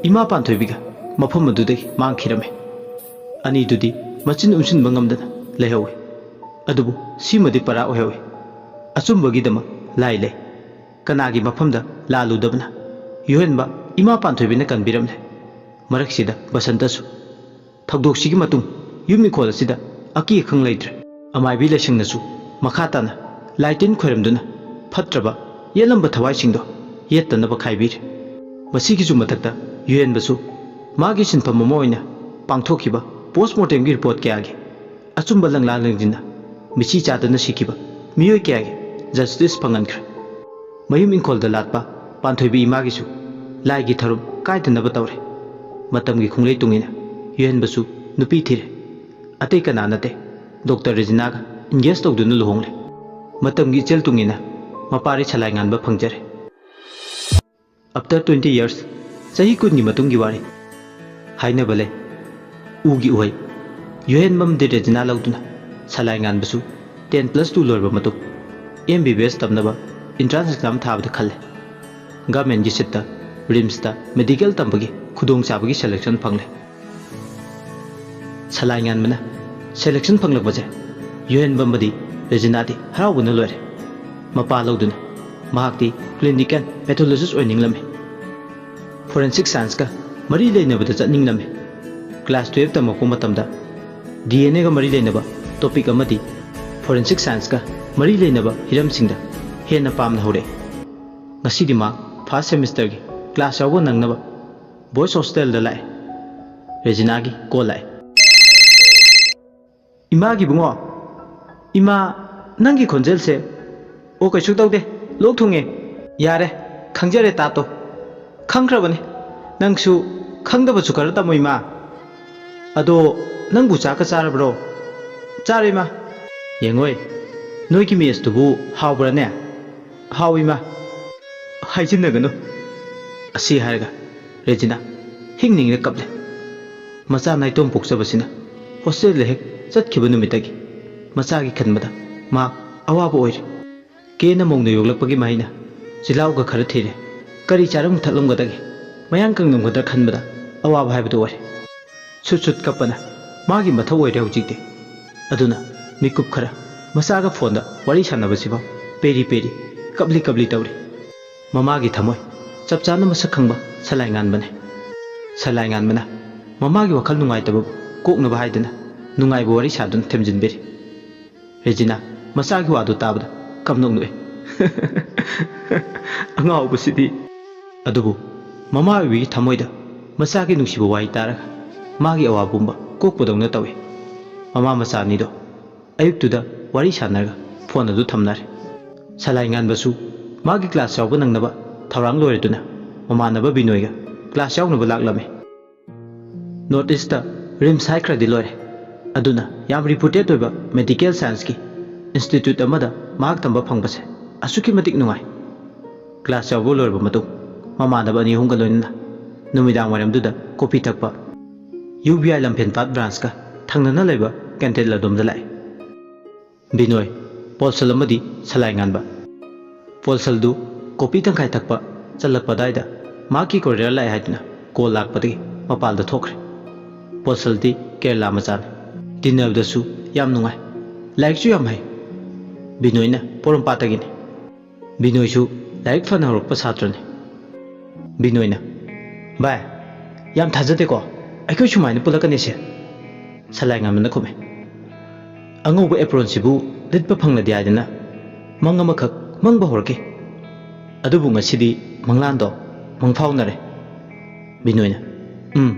ꯏꯃꯥ ꯄꯥꯟꯊꯣꯏꯕꯤꯒ ꯃꯐꯝ ꯑꯗꯨꯗꯒꯤ ꯃꯥꯡꯈꯤꯔꯝꯃꯤ꯫ ꯑꯅꯤꯗꯨꯗꯤ ꯃꯆꯤꯟ ꯎꯝꯁꯤꯟꯕ ꯉꯝꯗꯅ ꯂꯩꯍꯧꯏ꯫ ꯑꯗꯨꯕꯨ ꯁꯤꯃꯗꯤ ꯄꯔꯥ ꯑꯣꯏꯍꯧꯏ꯫ ꯑꯆꯨꯝꯕꯒꯤꯗꯃꯛ ꯂꯥꯏ ꯂꯩ꯫ ꯀꯅꯥꯒꯤ ꯃꯐꯝꯗ ꯂꯥꯜꯂꯨꯗꯕꯅ ꯌꯨꯍꯦꯟꯕ ꯏꯃꯥ ꯄꯥꯟꯊꯣꯏꯕꯤꯅ ꯀꯟꯕꯤꯔꯝꯂꯦ꯫ ꯃꯔꯛꯁꯤꯗ ꯕꯁꯟꯇꯁꯨ꯫ ꯊꯧꯗꯣꯛꯁꯤꯒꯤ ꯃꯇꯨꯡ ꯌꯨꯝ ꯏꯪꯈꯣꯜ ꯑꯁꯤꯗ ꯑꯀꯤ ꯑꯈꯪ ꯂꯩꯇ꯭ꯔꯦ꯫ ꯑꯃꯥꯏꯕꯤ ꯂꯥꯏꯁꯪꯅꯁꯨ ꯃꯈꯥ ꯇꯥꯅ ꯂꯥꯏ ꯇꯤꯟ ꯈꯣꯏꯔꯝꯗꯨꯅ ꯐꯠꯇ꯭ꯔꯕ ꯌꯦꯠꯂꯝꯕ ꯊꯋꯥꯏꯁꯤꯡꯗꯣ ꯌꯦꯠꯇꯅꯕ ꯈꯥꯏꯕꯤꯔꯦ꯫ ꯃꯁꯤꯒꯤꯁꯨ ꯃꯊꯛꯇ ꯌꯨꯍꯦꯟꯕꯁꯨ ꯃꯥꯒꯤ ꯁꯤꯟꯐꯝ ꯑꯃ ꯑꯣꯏꯅ ꯄꯥꯡꯊꯣꯛꯈꯤꯕ ꯄꯣꯁꯃꯣꯔꯇꯦꯝꯒꯤ ꯔꯤꯄꯣꯔꯠ ꯀꯌꯥꯒꯤ ꯑꯆꯨꯝꯕ ꯂꯪꯂꯥ ꯂꯪꯖꯤꯟꯅ ꯃꯤꯁꯤ ꯆꯥꯗꯅ ꯁꯤꯈꯤꯕ ꯃꯤꯑꯣꯏ ꯀꯌꯥꯒꯤ ꯖꯁꯇꯤꯁ ꯐꯪꯍꯟꯈ꯭ꯔꯦ꯫ ꯃꯌꯨꯝ ꯏꯪꯈꯣꯜꯗ ꯂꯥꯠꯄ ꯄꯥꯟꯊꯣꯏꯕꯤ ꯏꯃꯥꯒꯤꯁꯨ ꯂꯥꯏꯒꯤ ꯊꯧꯔꯝ ꯀꯥꯏꯗꯅꯕ ꯇꯧꯔꯦ꯫ ꯃꯇꯝꯒꯤ ꯈꯣꯡꯂꯩ ꯇꯨꯡꯏꯟꯅ ꯌꯨꯍꯦꯟꯕꯁꯨ ꯅꯨꯄꯤ ꯊꯤꯔꯦ꯫ ꯑꯇꯩ ꯀꯅꯥ ꯅꯠꯇꯦ, ꯗꯣꯛꯇꯔ ꯔꯦꯖꯤꯅꯥꯒ ꯏꯟꯒꯦꯖ ꯇꯧꯗꯨꯅ ꯂꯨꯍꯣꯡꯂꯦ꯫ ꯃꯇꯝꯒꯤ ꯏꯆꯦꯜ ꯇꯨꯡꯏꯟꯅ ꯃꯄꯥꯔꯤ ꯁꯂꯥꯏ ꯉꯥꯟꯕ ꯐꯪꯖꯔꯦ꯫ After twenty years, ꯆꯍꯤ ꯀꯨꯟꯒꯤ ꯃꯇꯨꯡꯒꯤ ꯋꯥꯔꯤ꯫ ꯍꯥꯏꯅꯕ ꯂꯩ, ꯎꯒꯤ ꯎꯍꯩ ꯌꯨꯍꯦꯟꯕꯝꯗꯤ ꯔꯦꯖꯤꯅꯥ ꯂꯧꯗꯨꯅ ꯁꯂꯥꯏ ꯉꯥꯟꯕꯁꯨ ꯇꯦꯟ ꯄ꯭ꯂꯁ ꯇꯨ ꯂꯣꯏꯔꯕ ꯃꯇꯨꯡ ꯑꯦꯝ ꯕꯤ ꯕꯤ ꯑꯦꯁ ꯇꯝꯅꯕ ꯏꯟꯇ꯭ꯔꯥꯟꯁ ꯑꯦꯛꯖꯥꯝ ꯊꯥꯕꯗ ꯈꯜꯂꯦ꯫ ꯒꯚꯔꯟꯃꯦꯟꯠꯀꯤ ꯁꯤꯠꯇ ꯔꯤꯝꯁꯇ ꯃꯦꯗꯤꯀꯦꯜ ꯇꯝꯕꯒꯤ ꯈꯨꯗꯣꯡꯆꯥꯕꯒꯤ ꯁꯦꯂꯦꯛꯁꯟ ꯐꯪꯂꯦ꯫ ꯁꯂꯥꯏ ꯉꯥꯟꯕꯅ ꯁꯦꯂꯦꯛꯁꯟ ꯐꯪꯂꯛꯄꯁꯦ ꯌꯨꯍꯦꯟꯕꯝꯗꯤ ꯔꯦꯖꯤꯅꯥꯗꯤ ꯍꯔꯥꯎꯕꯅ ꯂꯣꯏꯔꯦ꯫ ꯃꯄꯥ ꯂꯧꯗꯨꯅ ꯃꯍꯥꯛꯇꯤ ꯀ꯭ꯂꯤꯅꯤꯀꯦꯜ ꯄꯦꯊꯣꯂꯣꯖꯤꯁ ꯑꯣꯏꯅꯤꯡꯂꯝꯃꯤ꯫ ꯐꯣꯔꯦꯟꯁꯤꯛ ꯁꯥꯏꯟꯁꯀ ꯃꯔꯤ ꯂꯩꯅꯕꯗ ꯆꯠꯅꯤꯡꯂꯝꯃꯤ꯫ ꯀ꯭ꯂꯥꯁ ꯇꯨꯌꯦꯜꯐ ꯇꯝꯃꯛꯄ ꯃꯇꯝꯗ ꯗꯤ ꯑꯦꯟ ꯑꯦꯒ ꯃꯔꯤ ꯂꯩꯅꯕ ꯇꯣꯄꯤꯛ ꯑꯃꯗꯤ ꯐꯣꯔꯦꯟꯁꯤꯛ ꯁꯥꯏꯟꯁꯀ ꯃꯔꯤ ꯂꯩꯅꯕ ꯍꯤꯔꯝꯁꯤꯡꯗ ꯍꯦꯟꯅ ꯄꯥꯝꯅ ꯍꯧꯔꯛꯏ꯫ ꯉꯁꯤꯗꯤ ꯃꯍꯥꯛ ꯐꯥꯔꯁ ꯁꯦꯃꯤꯁꯇꯔꯒꯤ ꯀ꯭ꯂꯥꯁ ꯌꯥꯎꯕ ꯅꯪꯅꯕ ꯕꯣꯏꯁ ꯍꯣꯁꯇꯦꯜꯗ ꯂꯥꯛꯑꯦ꯫ ꯔꯦꯖꯤꯅꯥꯒꯤ ꯀꯣꯜ ꯂꯥꯛꯑꯦ꯫ "ꯏꯃꯥꯒꯤ ꯏꯕꯨꯡꯉꯣ, ꯏꯃꯥ, ꯅꯪꯒꯤ ꯈꯣꯟꯖꯦꯜꯁꯦ"꯫ "ꯑꯣ, ꯀꯩꯁꯨ ꯇꯧꯗꯦ, ꯂꯣꯛ ꯊꯨꯡꯉꯦ"꯫ "ꯌꯥꯔꯦ, ꯈꯪꯖꯔꯦ ꯇꯥꯇꯣ, ꯈꯪꯈ꯭ꯔꯕꯅꯤ꯫ ꯅꯪꯁꯨ ꯈꯪꯗꯕꯁꯨ ꯈꯔ ꯇꯝꯃꯨ ꯏꯃꯥ"꯫ "ꯑꯗꯣ, ꯅꯪꯕꯨ ꯆꯥꯛꯀ ꯆꯥꯔꯕ꯭ꯔꯣ?" "ꯆꯥꯔꯦ ꯏꯃꯥ"꯫ "ꯌꯦꯡꯉꯣꯏ, ꯅꯣꯏꯒꯤ ꯃꯦꯁꯇꯨꯕꯨ ꯍꯥꯎꯕ꯭ꯔꯥꯅꯦ?" "ꯍꯥꯎꯏ ꯏꯃꯥ"꯫ ꯍꯥꯏꯖꯤꯟꯅꯒꯅꯨ꯫ ꯑꯁꯤ ꯍꯥꯏꯔꯒ ꯔꯦꯖꯤꯅꯥ ꯍꯤꯡ ꯅꯤꯡꯅ ꯀꯞꯂꯦ꯫ ꯃꯆꯥ ꯅꯥꯏꯇꯣꯝ ꯄꯣꯛꯆꯕꯁꯤꯅ ꯍꯣꯁꯇꯦꯜꯗ ꯍꯦꯛ ꯆꯠꯈꯤꯕ ꯅꯨꯃꯤꯠꯇꯒꯤ ꯃꯆꯥꯒꯤ ꯈꯟꯕꯗ ꯃꯍꯥꯛ ꯑꯋꯥꯕ ꯑꯣꯏꯔꯦ꯫ ꯀꯦꯅ ꯃꯧꯅ ꯌꯣꯛꯂꯛꯄꯒꯤ ꯃꯍꯩꯅ ꯆꯤꯜꯍꯥꯎꯒ ꯈꯔ ꯊꯤꯔꯦ꯫ ꯀꯔꯤ ꯆꯥꯔꯝ ꯊꯛꯂꯝꯒꯗꯒꯦ? ꯃꯌꯥꯡ ꯀꯪꯂꯝꯒꯗ꯭ꯔꯥ ꯈꯟꯕꯗ ꯑꯋꯥꯕ ꯍꯥꯏꯕꯗꯨ ꯑꯣꯏꯔꯦ꯫ ꯁꯨꯠ ꯁꯨꯠ ꯀꯞꯄꯅ ꯃꯥꯒꯤ ꯃꯊꯧ ꯑꯣꯏꯔꯦ ꯍꯧꯖꯤꯛꯇꯤ꯫ ꯑꯗꯨꯅ ꯃꯤꯀꯨꯞ ꯈꯔ ꯃꯆꯥꯒ ꯐꯣꯟꯗ ꯋꯥꯔꯤ ꯁꯥꯟꯅꯕꯁꯤꯐꯥꯎ ꯄꯦꯔꯤ ꯄꯦꯔꯤ, ꯀꯞꯂꯤ ꯀꯞꯂꯤ ꯇꯧꯔꯤ꯫ ꯃꯃꯥꯒꯤ ꯊꯃꯣꯏ ꯆꯞ ꯆꯥꯅ ꯃꯁꯛ ꯈꯪꯕ ꯁꯂꯥꯏ ꯉꯥꯟꯕꯅꯦ꯫ ꯁꯂꯥꯏ ꯉꯥꯟꯕꯅ ꯃꯃꯥꯒꯤ ꯋꯥꯈꯜ ꯅꯨꯡꯉꯥꯏꯇꯕ ꯀꯣꯛꯅꯕ ꯍꯥꯏꯗꯨꯅ ꯅꯨꯡꯉꯥꯏꯕ ꯋꯥꯔꯤ ꯁꯥꯗꯨꯅ ꯊꯦꯝꯖꯤꯟꯕꯤꯔꯤ꯫ ꯔꯦꯖꯤꯅꯥ ꯃꯆꯥꯒꯤ ꯋꯥꯗꯨ ꯇꯥꯕꯗ ꯀꯞꯅꯣꯛ ꯅꯣꯛꯏ꯫ "ꯑꯉꯥꯎꯕꯁꯤꯗꯤ"꯫ ꯑꯗꯨꯕꯨ ꯃꯃꯥ ꯑꯣꯏꯕꯤꯒꯤ ꯊꯃꯣꯏꯗ ꯃꯆꯥꯒꯤ ꯅꯨꯡꯁꯤꯕ ꯋꯥꯍꯩ ꯇꯥꯔꯒ ꯃꯥꯒꯤ ꯑꯋꯥ ꯄꯨꯝꯕ ꯀꯣꯛꯄꯗꯧꯅ ꯇꯧꯏ꯫ ꯃꯃꯥ ꯃꯆꯥ ꯑꯅꯤꯗꯣ ꯑꯌꯨꯛꯇꯨꯗ ꯋꯥꯔꯤ ꯁꯥꯟꯅꯔꯒ ꯐꯣꯟ ꯑꯗꯨ ꯊꯝꯅꯔꯦ꯫ ꯁꯂꯥꯏ ꯉꯥꯟꯕꯁꯨ ꯃꯥꯒꯤ ꯀ꯭ꯂꯥꯁ ꯌꯥꯎꯕ ꯅꯪꯅꯕ ꯊꯧꯔꯥꯡ ꯂꯣꯏꯔꯗꯨꯅ ꯃꯃꯥꯟꯅꯕ ꯕꯤꯅꯣꯏꯒ ꯀ꯭ꯂꯥꯁ ꯌꯥꯎꯅꯕ ꯂꯥꯛꯂꯝꯃꯤ꯫ ꯅꯣꯔꯠ ꯏꯁꯇ ꯔꯤꯝꯁ ꯍꯥꯏꯈ꯭ꯔꯗꯤ ꯂꯣꯏꯔꯦ꯫ ꯑꯗꯨꯅ ꯌꯥꯝ ꯔꯤꯄꯨꯇꯦꯠ ꯑꯣꯏꯕ ꯃꯦꯗꯤꯀꯦꯜ ꯁꯥꯏꯟꯁꯀꯤ ꯏꯟꯁꯇꯤꯇ꯭ꯌꯨꯠ ꯑꯃꯗ ꯃꯍꯥꯛ ꯇꯝꯕ ꯐꯪꯕꯁꯦ ꯑꯁꯨꯛꯀꯤ ꯃꯇꯤꯛ ꯅꯨꯡꯉꯥꯏ꯫ ꯀ꯭ꯂꯥꯁ ꯌꯥꯎꯕ ꯂꯣꯏꯔꯕ ꯃꯇꯨꯡ ꯃꯃꯥꯟꯅꯕ ꯑꯅꯤ ꯑꯍꯨꯝꯒ ꯂꯣꯏꯅꯅ ꯅꯨꯃꯤꯗꯥꯡ ꯋꯥꯏꯔꯝꯗꯨꯗ ꯀꯣꯐꯤ ꯊꯛꯄ, ꯌꯨ ꯕꯤ ꯑꯥꯏ ꯂꯝꯐꯦꯟꯄꯥꯠ ꯕ꯭ꯔꯥꯟꯁꯀ ꯊꯪꯅꯅ ꯂꯩꯕ ꯀꯦꯟꯇꯤꯟ ꯑꯗꯣꯝꯗ ꯂꯥꯛꯏ꯫ ꯕꯤꯅꯣꯏ, ꯄꯣꯜꯁꯜ ꯑꯃꯗꯤ ꯁꯂꯥꯏ ꯉꯥꯟꯕ꯫ ꯄꯣꯜꯁꯜꯗꯨ ꯀꯣꯐꯤ ꯇꯪꯈꯥꯏ ꯊꯛꯄ ꯆꯠꯂꯛꯄ ꯑꯗꯥꯏꯗ ꯃꯍꯥꯛꯀꯤ ꯀꯣꯔꯤꯌꯔ ꯂꯥꯛꯑꯦ ꯍꯥꯏꯗꯨꯅ ꯀꯣꯜ ꯂꯥꯛꯄꯗꯒꯤ ꯃꯄꯥꯜꯗ ꯊꯣꯛꯈ꯭ꯔꯦ꯫ ꯄꯣꯜꯁꯜꯗꯤ ꯀꯦꯔꯂꯥ ꯃꯆꯥꯅꯤ꯫ ꯇꯤꯟꯅꯕꯗꯁꯨ ꯌꯥꯝ ꯅꯨꯡꯉꯥꯏ꯫ ꯂꯥꯏꯔꯤꯛꯁꯨ ꯌꯥꯝ ꯍꯩ꯫ ꯕꯤꯅꯣꯏꯅ ꯄꯣꯔꯣꯝꯄꯥꯠꯇꯒꯤꯅꯤ꯫ ꯕꯤꯅꯣꯏꯁꯨ ꯂꯥꯏꯔꯤꯛ ꯐꯅ ꯍꯧꯔꯛꯄ ꯁꯥꯇ꯭ꯔꯅꯤ꯫ ꯕꯤꯅꯣꯏꯅ, "ꯚꯥꯏ, ꯌꯥꯝ ꯊꯥꯖꯗꯦꯀꯣ ꯑꯩꯈꯣꯏ ꯁꯨꯃꯥꯏꯅ ꯄꯨꯜꯂꯛꯀꯅꯤꯁꯦ?" ꯁꯂꯥꯏ ꯉꯥꯟꯕꯅ ꯈꯨꯝꯃꯦ꯫ "ꯑꯉꯧꯕ ꯑꯦꯄ꯭ꯔꯣꯟꯁꯤꯕꯨ ꯂꯤꯠꯄ ꯐꯪꯂꯗꯤ ꯍꯥꯏꯗꯅ ꯃꯪ ꯑꯃꯈꯛ ꯃꯪꯕ ꯍꯧꯔꯛꯈꯤ꯫ ꯑꯗꯨꯕꯨ ꯉꯁꯤꯗꯤ ꯃꯪꯂꯥꯟꯗꯣ ꯃꯪꯐꯥꯎꯅꯔꯦ꯫" ꯕꯤꯅꯣꯏꯅ, "ꯎꯝ,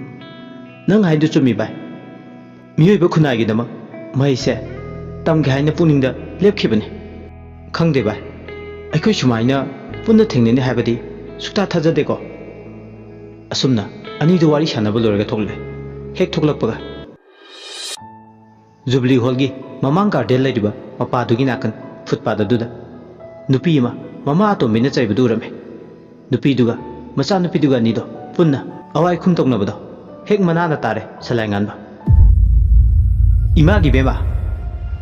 ꯅꯪ ꯍꯥꯏꯗꯨ ꯆꯨꯝꯃꯤ ꯚꯥꯏ꯫ ꯃꯤꯑꯣꯏꯕ ꯈꯨꯟꯅꯥꯏꯒꯤꯗꯃꯛ ꯃꯍꯩꯁꯦ ꯇꯝꯒꯦ ꯍꯥꯏꯅ ꯄꯨꯛꯅꯤꯡꯗ ꯂꯦꯞꯈꯤꯕꯅꯤ꯫ ꯈꯪꯗꯦ ꯚꯥꯏ, ꯑꯩꯈꯣꯏ ꯁꯨꯃꯥꯏꯅ ꯄꯨꯟꯅ ꯊꯦꯡꯅꯅꯤ ꯍꯥꯏꯕꯗꯤ ꯁꯨꯛꯊꯥ ꯊꯥꯖꯗꯦꯀꯣ꯫" ꯑꯁꯨꯝꯅ ꯑꯅꯤꯗꯨ ꯋꯥꯔꯤ ꯁꯥꯟꯅꯕ ꯂꯣꯏꯔꯒ ꯊꯣꯛꯂꯦ꯫ ꯍꯦꯛ ꯊꯣꯛꯂꯛꯄꯒ ꯖꯨꯕꯤꯂꯤ ꯍꯣꯜꯒꯤ ꯃꯃꯥꯡ ꯒꯥꯔꯗꯦꯟ ꯂꯩꯔꯤꯕ ꯃꯄꯥꯗꯨꯒꯤ ꯅꯥꯀꯟ ꯐꯨꯠꯄꯥꯠ ꯑꯗꯨꯗ ꯅꯨꯄꯤ ꯑꯃ ꯃꯃꯥ ꯑꯇꯣꯝꯕꯤꯅ ꯆꯩꯕꯗꯨ ꯎꯔꯝꯃꯤ꯫ ꯅꯨꯄꯤꯗꯨꯒ ꯃꯆꯥꯅꯨꯄꯤꯗꯨꯒ ꯑꯅꯤꯗꯣ ꯄꯨꯟꯅ ꯑꯋꯥꯏ ꯈꯨꯝ ꯇꯧꯅꯕꯗꯣ ꯍꯦꯛ ꯃꯅꯥꯅ ꯇꯥꯔꯦ ꯁꯂꯥꯏ ꯉꯥꯟꯕ꯫ "ꯏꯃꯥꯒꯤ ꯕꯦꯝꯃ,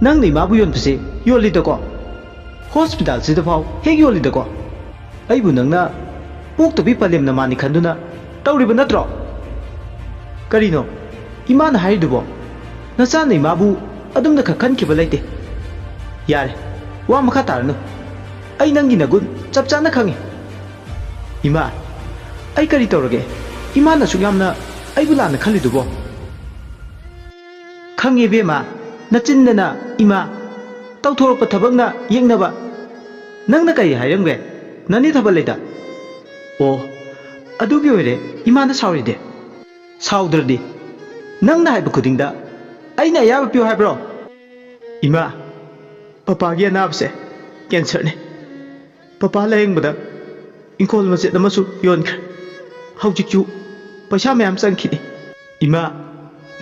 ꯅꯪꯅ ꯏꯃꯥꯕꯨ ꯌꯣꯟꯕꯁꯦ ꯌꯣꯜꯂꯤꯗꯀꯣ? ꯍꯣꯁꯄꯤꯇꯥꯜꯁꯤꯗ ꯐꯥꯎ ꯍꯦꯛ ꯌꯣꯜꯂꯤꯗꯀꯣ? ꯑꯩꯕꯨ ꯅꯪꯅ ꯄꯣꯛꯇꯕꯤ ꯄꯂꯦꯝꯅ ꯃꯥꯅꯤ ꯈꯟꯗꯨꯅ ꯇꯧꯔꯤꯕ ꯅꯠꯇ꯭ꯔꯣ? ꯀꯔꯤꯅꯣ ꯏꯃꯥꯅ ꯍꯥꯏꯔꯤꯗꯨꯕꯣ? ꯅꯆꯥꯅ ꯏꯃꯥꯕꯨ ꯑꯗꯨꯝꯅ ꯈꯛ ꯈꯟꯈꯤꯕ ꯂꯩꯇꯦ꯫ ꯌꯥꯔꯦ, ꯋꯥ ꯃꯈꯥ ꯇꯥꯔꯅꯨ꯫ ꯑꯩ ꯅꯪꯒꯤ ꯅꯒꯨꯟ ꯆꯞ ꯆꯥꯅ ꯈꯪꯉꯤ꯫ ꯏꯃꯥ, ꯑꯩ ꯀꯔꯤ ꯇꯧꯔꯒꯦ? ꯏꯃꯥꯅ ꯑꯁꯨꯛ ꯌꯥꯝꯅ ꯑꯩꯕꯨ ꯂꯥꯟꯅ ꯈꯜꯂꯤꯗꯨꯕꯣ?" "ꯈꯪꯉꯦ ꯏꯕꯦꯝꯃ, ꯅꯆꯤꯟꯗꯅ ꯏꯃꯥ, ꯇꯧꯊꯣꯔꯛꯄ ꯊꯕꯛꯅ ꯌꯦꯛꯅꯕ꯫ ꯅꯪꯅ ꯀꯔꯤ ꯍꯥꯏꯔꯝꯒꯦ? ꯅꯅꯦ ꯊꯕꯛ ꯂꯩꯇ?" "ꯑꯣ, ꯑꯗꯨꯒꯤ ꯑꯣꯏꯔꯦ ꯏꯃꯥꯅ ꯁꯥꯎꯔꯤꯗꯤ꯫ ꯁꯥꯎꯗ꯭ꯔꯗꯤ ꯅꯪꯅ ꯍꯥꯏꯕ ꯈꯨꯗꯤꯡꯗ ꯑꯩꯅ ꯑꯌꯥꯕ ꯄꯤꯌꯨ ꯍꯥꯏꯕ꯭ꯔꯣ?" "ꯏꯃꯥ, ꯄꯄꯥꯒꯤ ꯑꯅꯥꯕꯁꯦ ꯀꯦꯟꯁꯔꯅꯤ꯫ ꯄꯄꯥ ꯂꯥꯌꯦꯡꯕꯗ ꯏꯪꯈꯣꯜ ꯃꯆꯦꯠ ꯑꯃꯁꯨ ꯌꯣꯟꯈ꯭ꯔꯦ꯫ ꯍꯧꯖꯤꯛꯁꯨ ꯄꯩꯁꯥ ꯃꯌꯥꯝ ꯆꯪꯈꯤꯅꯤ꯫ ꯏꯃꯥ,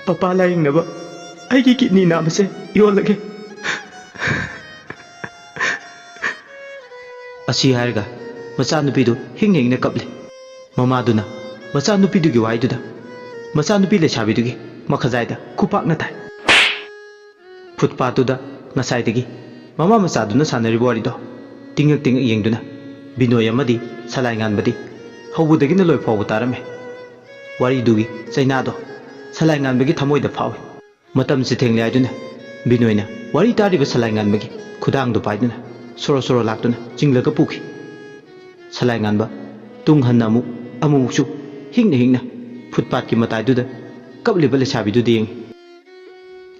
ꯄꯄꯥ ꯂꯥꯌꯦꯡꯅꯕ ꯑꯩꯒꯤ ꯀꯤꯠꯅꯤ ꯅꯥꯕꯁꯦ ꯌꯣꯜꯂꯒꯦ꯫" ꯑꯁꯤ ꯍꯥꯏꯔꯒ ꯃꯆꯥꯅꯨꯄꯤꯗꯨ ꯍꯤꯡꯅ ꯍꯤꯡꯅ ꯀꯞꯂꯤ꯫ ꯃꯃꯥꯗꯨꯅ ꯃꯆꯥꯅꯨꯄꯤꯗꯨꯒꯤ ꯋꯥꯍꯩꯗꯨꯗ ꯃꯆꯥꯅꯨꯄꯤ ꯂꯩꯁꯥꯕꯤꯗꯨꯒꯤ ꯃꯈꯖꯥꯏꯗ ꯈꯨꯄꯥꯛꯅ ꯊꯥꯏ꯫ ꯐꯨꯠꯄꯥꯠꯇꯨꯗ ꯉꯁꯥꯏꯗꯒꯤ ꯃꯃꯥ ꯃꯆꯥꯗꯨꯅ ꯁꯥꯟꯅꯔꯤꯕ ꯋꯥꯔꯤꯗꯣ ꯇꯤꯡꯉꯛ ꯇꯤꯡꯉꯛ ꯌꯦꯡꯗꯨꯅ ꯕꯤꯅꯣꯏ ꯑꯃꯗꯤ ꯁꯂꯥꯏ ꯉꯥꯟꯕꯗꯤ ꯍꯧꯕꯗꯒꯤꯅ ꯂꯣꯏ ꯐꯥꯎꯕ ꯇꯥꯔꯝꯃꯤ꯫ ꯋꯥꯔꯤꯗꯨꯒꯤ ꯆꯩꯅꯥꯗꯣ ꯁꯂꯥꯏ ꯉꯥꯟꯕꯒꯤ ꯊꯃꯣꯏꯗ ꯐꯥꯎꯏ꯫ ꯃꯇꯝꯁꯤ ꯊꯦꯡꯂꯦ ꯍꯥꯏꯗꯨꯅ ꯕꯤꯅꯣꯏꯅ ꯋꯥꯔꯤ ꯇꯥꯔꯤꯕ ꯁꯂꯥꯏ ꯉꯥꯟꯕꯒꯤ ꯈꯨꯗꯥꯡꯗꯨ ꯄꯥꯏꯗꯨꯅ ꯁꯣꯔꯣ ꯁꯣꯔꯣ ꯂꯥꯛꯇꯨꯅ ꯆꯤꯡꯂꯒ ꯄꯨꯈꯤ꯫ ꯁꯂꯥꯏ ꯉꯥꯟꯕ ꯇꯨꯡ ꯍꯟꯅ ꯑꯃꯨꯛ ꯑꯃꯨꯛꯁꯨ ꯍꯤꯡꯅ ꯍꯤꯡꯅ ꯐꯨꯠꯄꯥꯠꯀꯤ ꯃꯇꯥꯏꯗꯨꯗ ꯀꯞꯂꯤꯕ ꯂꯩꯁꯥꯕꯤꯗꯨꯗ ꯌꯦꯡꯉꯤ꯫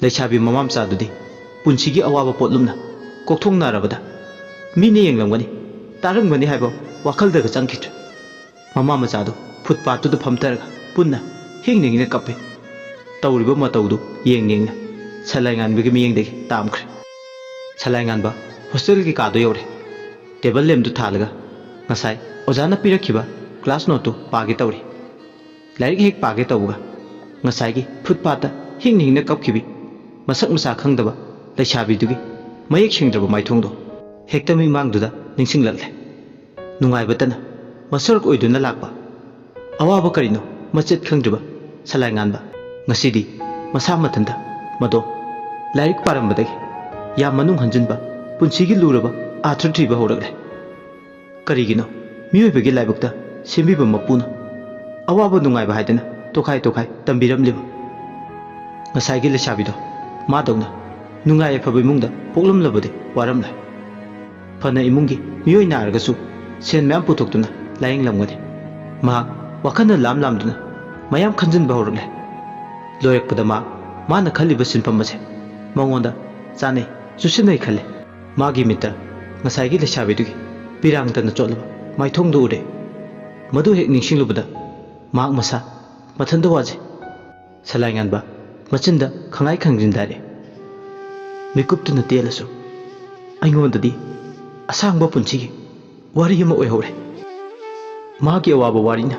ꯂꯩꯁꯥꯕꯤ ꯃꯃꯥ ꯃꯆꯥꯗꯨꯗꯤ ꯄꯨꯟꯁꯤꯒꯤ ꯑꯋꯥꯕ ꯄꯣꯠꯂꯨꯝꯅ ꯀꯣꯛꯊꯣꯡꯅꯔꯕꯗ ꯃꯤꯅ ꯌꯦꯡꯂꯝꯒꯅꯤ, ꯇꯥꯔꯝꯒꯅꯤ ꯍꯥꯏꯕ ꯋꯥꯈꯜꯗꯒ ꯆꯪꯈꯤꯗ꯭ꯔꯦ꯫ ꯃꯃꯥ ꯃꯆꯥꯗꯨ ꯐꯨꯠꯄꯥꯠꯇꯨꯗ ꯐꯝꯊꯔꯒ ꯄꯨꯟꯅ ꯍꯤꯡꯅ ꯍꯤꯡꯅ ꯀꯞꯄꯤ꯫ ꯇꯧꯔꯤꯕ ꯃꯇꯧꯗꯨ ꯌꯦꯡ ꯌꯦꯡꯅ ꯁꯂꯥꯏ ꯉꯥꯟꯕꯒꯤ ꯃꯤꯠꯌꯦꯡꯗꯒꯤ ꯇꯥꯝꯈ꯭ꯔꯦ꯫ ꯁꯂꯥꯏ ꯉꯥꯟꯕ ꯍꯣꯁꯇꯦꯜꯒꯤ ꯀꯥꯗꯣ ꯌꯧꯔꯦ꯫ ꯇꯦꯕꯜ ꯂꯦꯝꯗꯨ ꯊꯥꯜꯂꯒ ꯉꯁꯥꯏ ꯑꯣꯖꯥꯅ ꯄꯤꯔꯛꯈꯤꯕ ꯀ꯭ꯂꯥꯁ ꯅꯣꯠꯇꯨ ꯄꯥꯒꯦ ꯇꯧꯔꯤ꯫ ꯂꯥꯏꯔꯤꯛ ꯍꯦꯛ ꯄꯥꯒꯦ ꯇꯧꯕꯒ ꯉꯁꯥꯏꯒꯤ ꯐꯨꯠꯄꯥꯠꯇ ꯍꯤꯡꯅ ꯍꯤꯡꯅ ꯀꯞꯈꯤꯕꯤ ꯃꯁꯛ ꯃꯁꯥ ꯈꯪꯗꯕ ꯂꯩꯁꯥꯕꯤꯗꯨꯒꯤ ꯃꯌꯦꯛ ꯁꯦꯡꯗ꯭ꯔꯕ ꯃꯥꯏꯊꯣꯡꯗꯣ ꯍꯦꯛꯇ ꯃꯤꯠꯃꯥꯡꯗꯨꯗ ꯅꯤꯡꯁꯤꯡꯂꯛꯂꯦ꯫ ꯅꯨꯡꯉꯥꯏꯕꯇꯅ ꯃꯁꯔꯛ ꯑꯣꯏꯗꯨꯅ ꯂꯥꯛꯄ ꯑꯋꯥꯕ ꯀꯔꯤꯅꯣ ꯃꯆꯦꯠ ꯈꯪꯗ꯭ꯔꯤꯕ ꯁꯂꯥꯏ ꯉꯥꯟꯕ ꯉꯁꯤꯗꯤ ꯃꯁꯥ ꯃꯊꯟꯇ ꯃꯗꯣ ꯂꯥꯏꯔꯤꯛ ꯄꯥꯔꯝꯕꯗꯒꯤ ꯌꯥꯝ ꯃꯅꯨꯡ ꯍꯟꯖꯤꯟꯕ ꯄꯨꯟꯁꯤꯒꯤ ꯂꯨꯔꯕ ꯑꯥꯔꯊ ꯊꯤꯕ ꯍꯧꯔꯛꯂꯦ꯫ ꯀꯔꯤꯒꯤꯅꯣ ꯃꯤꯑꯣꯏꯕꯒꯤ ꯂꯥꯏꯕꯛꯇ ꯁꯦꯝꯕꯤꯕ ꯃꯄꯨꯅ ꯑꯋꯥꯕ ꯅꯨꯡꯉꯥꯏꯕ ꯍꯥꯏꯗꯅ ꯇꯣꯈꯥꯏ ꯇꯣꯈꯥꯏ ꯇꯝꯕꯤꯔꯝꯂꯤꯕ? ꯉꯁꯥꯏꯒꯤ ꯂꯩꯁꯥꯕꯤꯗꯣ ꯃꯥꯗꯧꯅ ꯅꯨꯡꯉꯥꯏ ꯌꯥꯏꯐꯕ ꯏꯃꯨꯡꯗ ꯄꯣꯛꯂꯝꯂꯕꯗꯤ ꯋꯥꯔꯝꯂꯣꯏ꯫ ꯐꯅ ꯏꯃꯨꯡꯒꯤ ꯃꯤꯑꯣꯏ ꯅꯥꯔꯒꯁꯨ ꯁꯦꯟ ꯃꯌꯥꯝ ꯄꯨꯊꯣꯛꯇꯨꯅ ꯂꯥꯌꯦꯡꯂꯝꯒꯅꯤ꯫ ꯃꯍꯥꯛ ꯋꯥꯈꯜꯅ ꯂꯥꯝ ꯂꯥꯝꯗꯨꯅ ꯃꯌꯥꯝ ꯈꯟꯖꯤꯟꯕ ꯍꯧꯔꯛꯂꯦ꯫ ꯂꯣꯏꯔꯛꯄꯗ ꯃꯥ ꯃꯥꯅ ꯈꯜꯂꯤꯕ ꯁꯤꯟꯐꯝ ꯑꯁꯦ ꯃꯉꯣꯟꯗ ꯆꯥꯅꯩ, ꯆꯨꯁꯤꯟꯅꯩ ꯈꯜꯂꯦ꯫ ꯃꯥꯒꯤ ꯃꯤꯠꯇ ꯉꯁꯥꯏꯒꯤ ꯂꯩꯁꯥꯕꯤꯗꯨꯒꯤ ꯄꯤꯔꯥꯡꯇꯅ ꯆꯣꯠꯂꯕ ꯃꯥꯏꯊꯣꯡꯗꯨ ꯎꯔꯦ꯫ ꯃꯗꯨ ꯍꯦꯛ ꯅꯤꯡꯁꯤꯡꯂꯨꯕꯗ ꯃꯍꯥꯛ ꯃꯁꯥ ꯃꯊꯟꯇ ꯋꯥꯖꯩ꯫ ꯁꯂꯥꯏꯉꯥꯟꯕ ꯃꯆꯤꯟꯗ ꯈꯪꯉꯥꯏ ꯈꯪꯖꯤꯟ ꯗꯥꯏꯔꯦ꯫ ꯃꯤꯀꯨꯞꯇꯨꯅ ꯇꯦꯜꯂꯁꯨ ꯑꯩꯉꯣꯟꯗꯗꯤ ꯑꯁꯥꯡꯕ ꯄꯨꯟꯁꯤꯒꯤ ꯋꯥꯔꯤ ꯑꯃ ꯑꯣꯏꯍꯧꯔꯦ꯫ ꯃꯥꯒꯤ ꯑꯋꯥꯕ ꯋꯥꯔꯤꯅ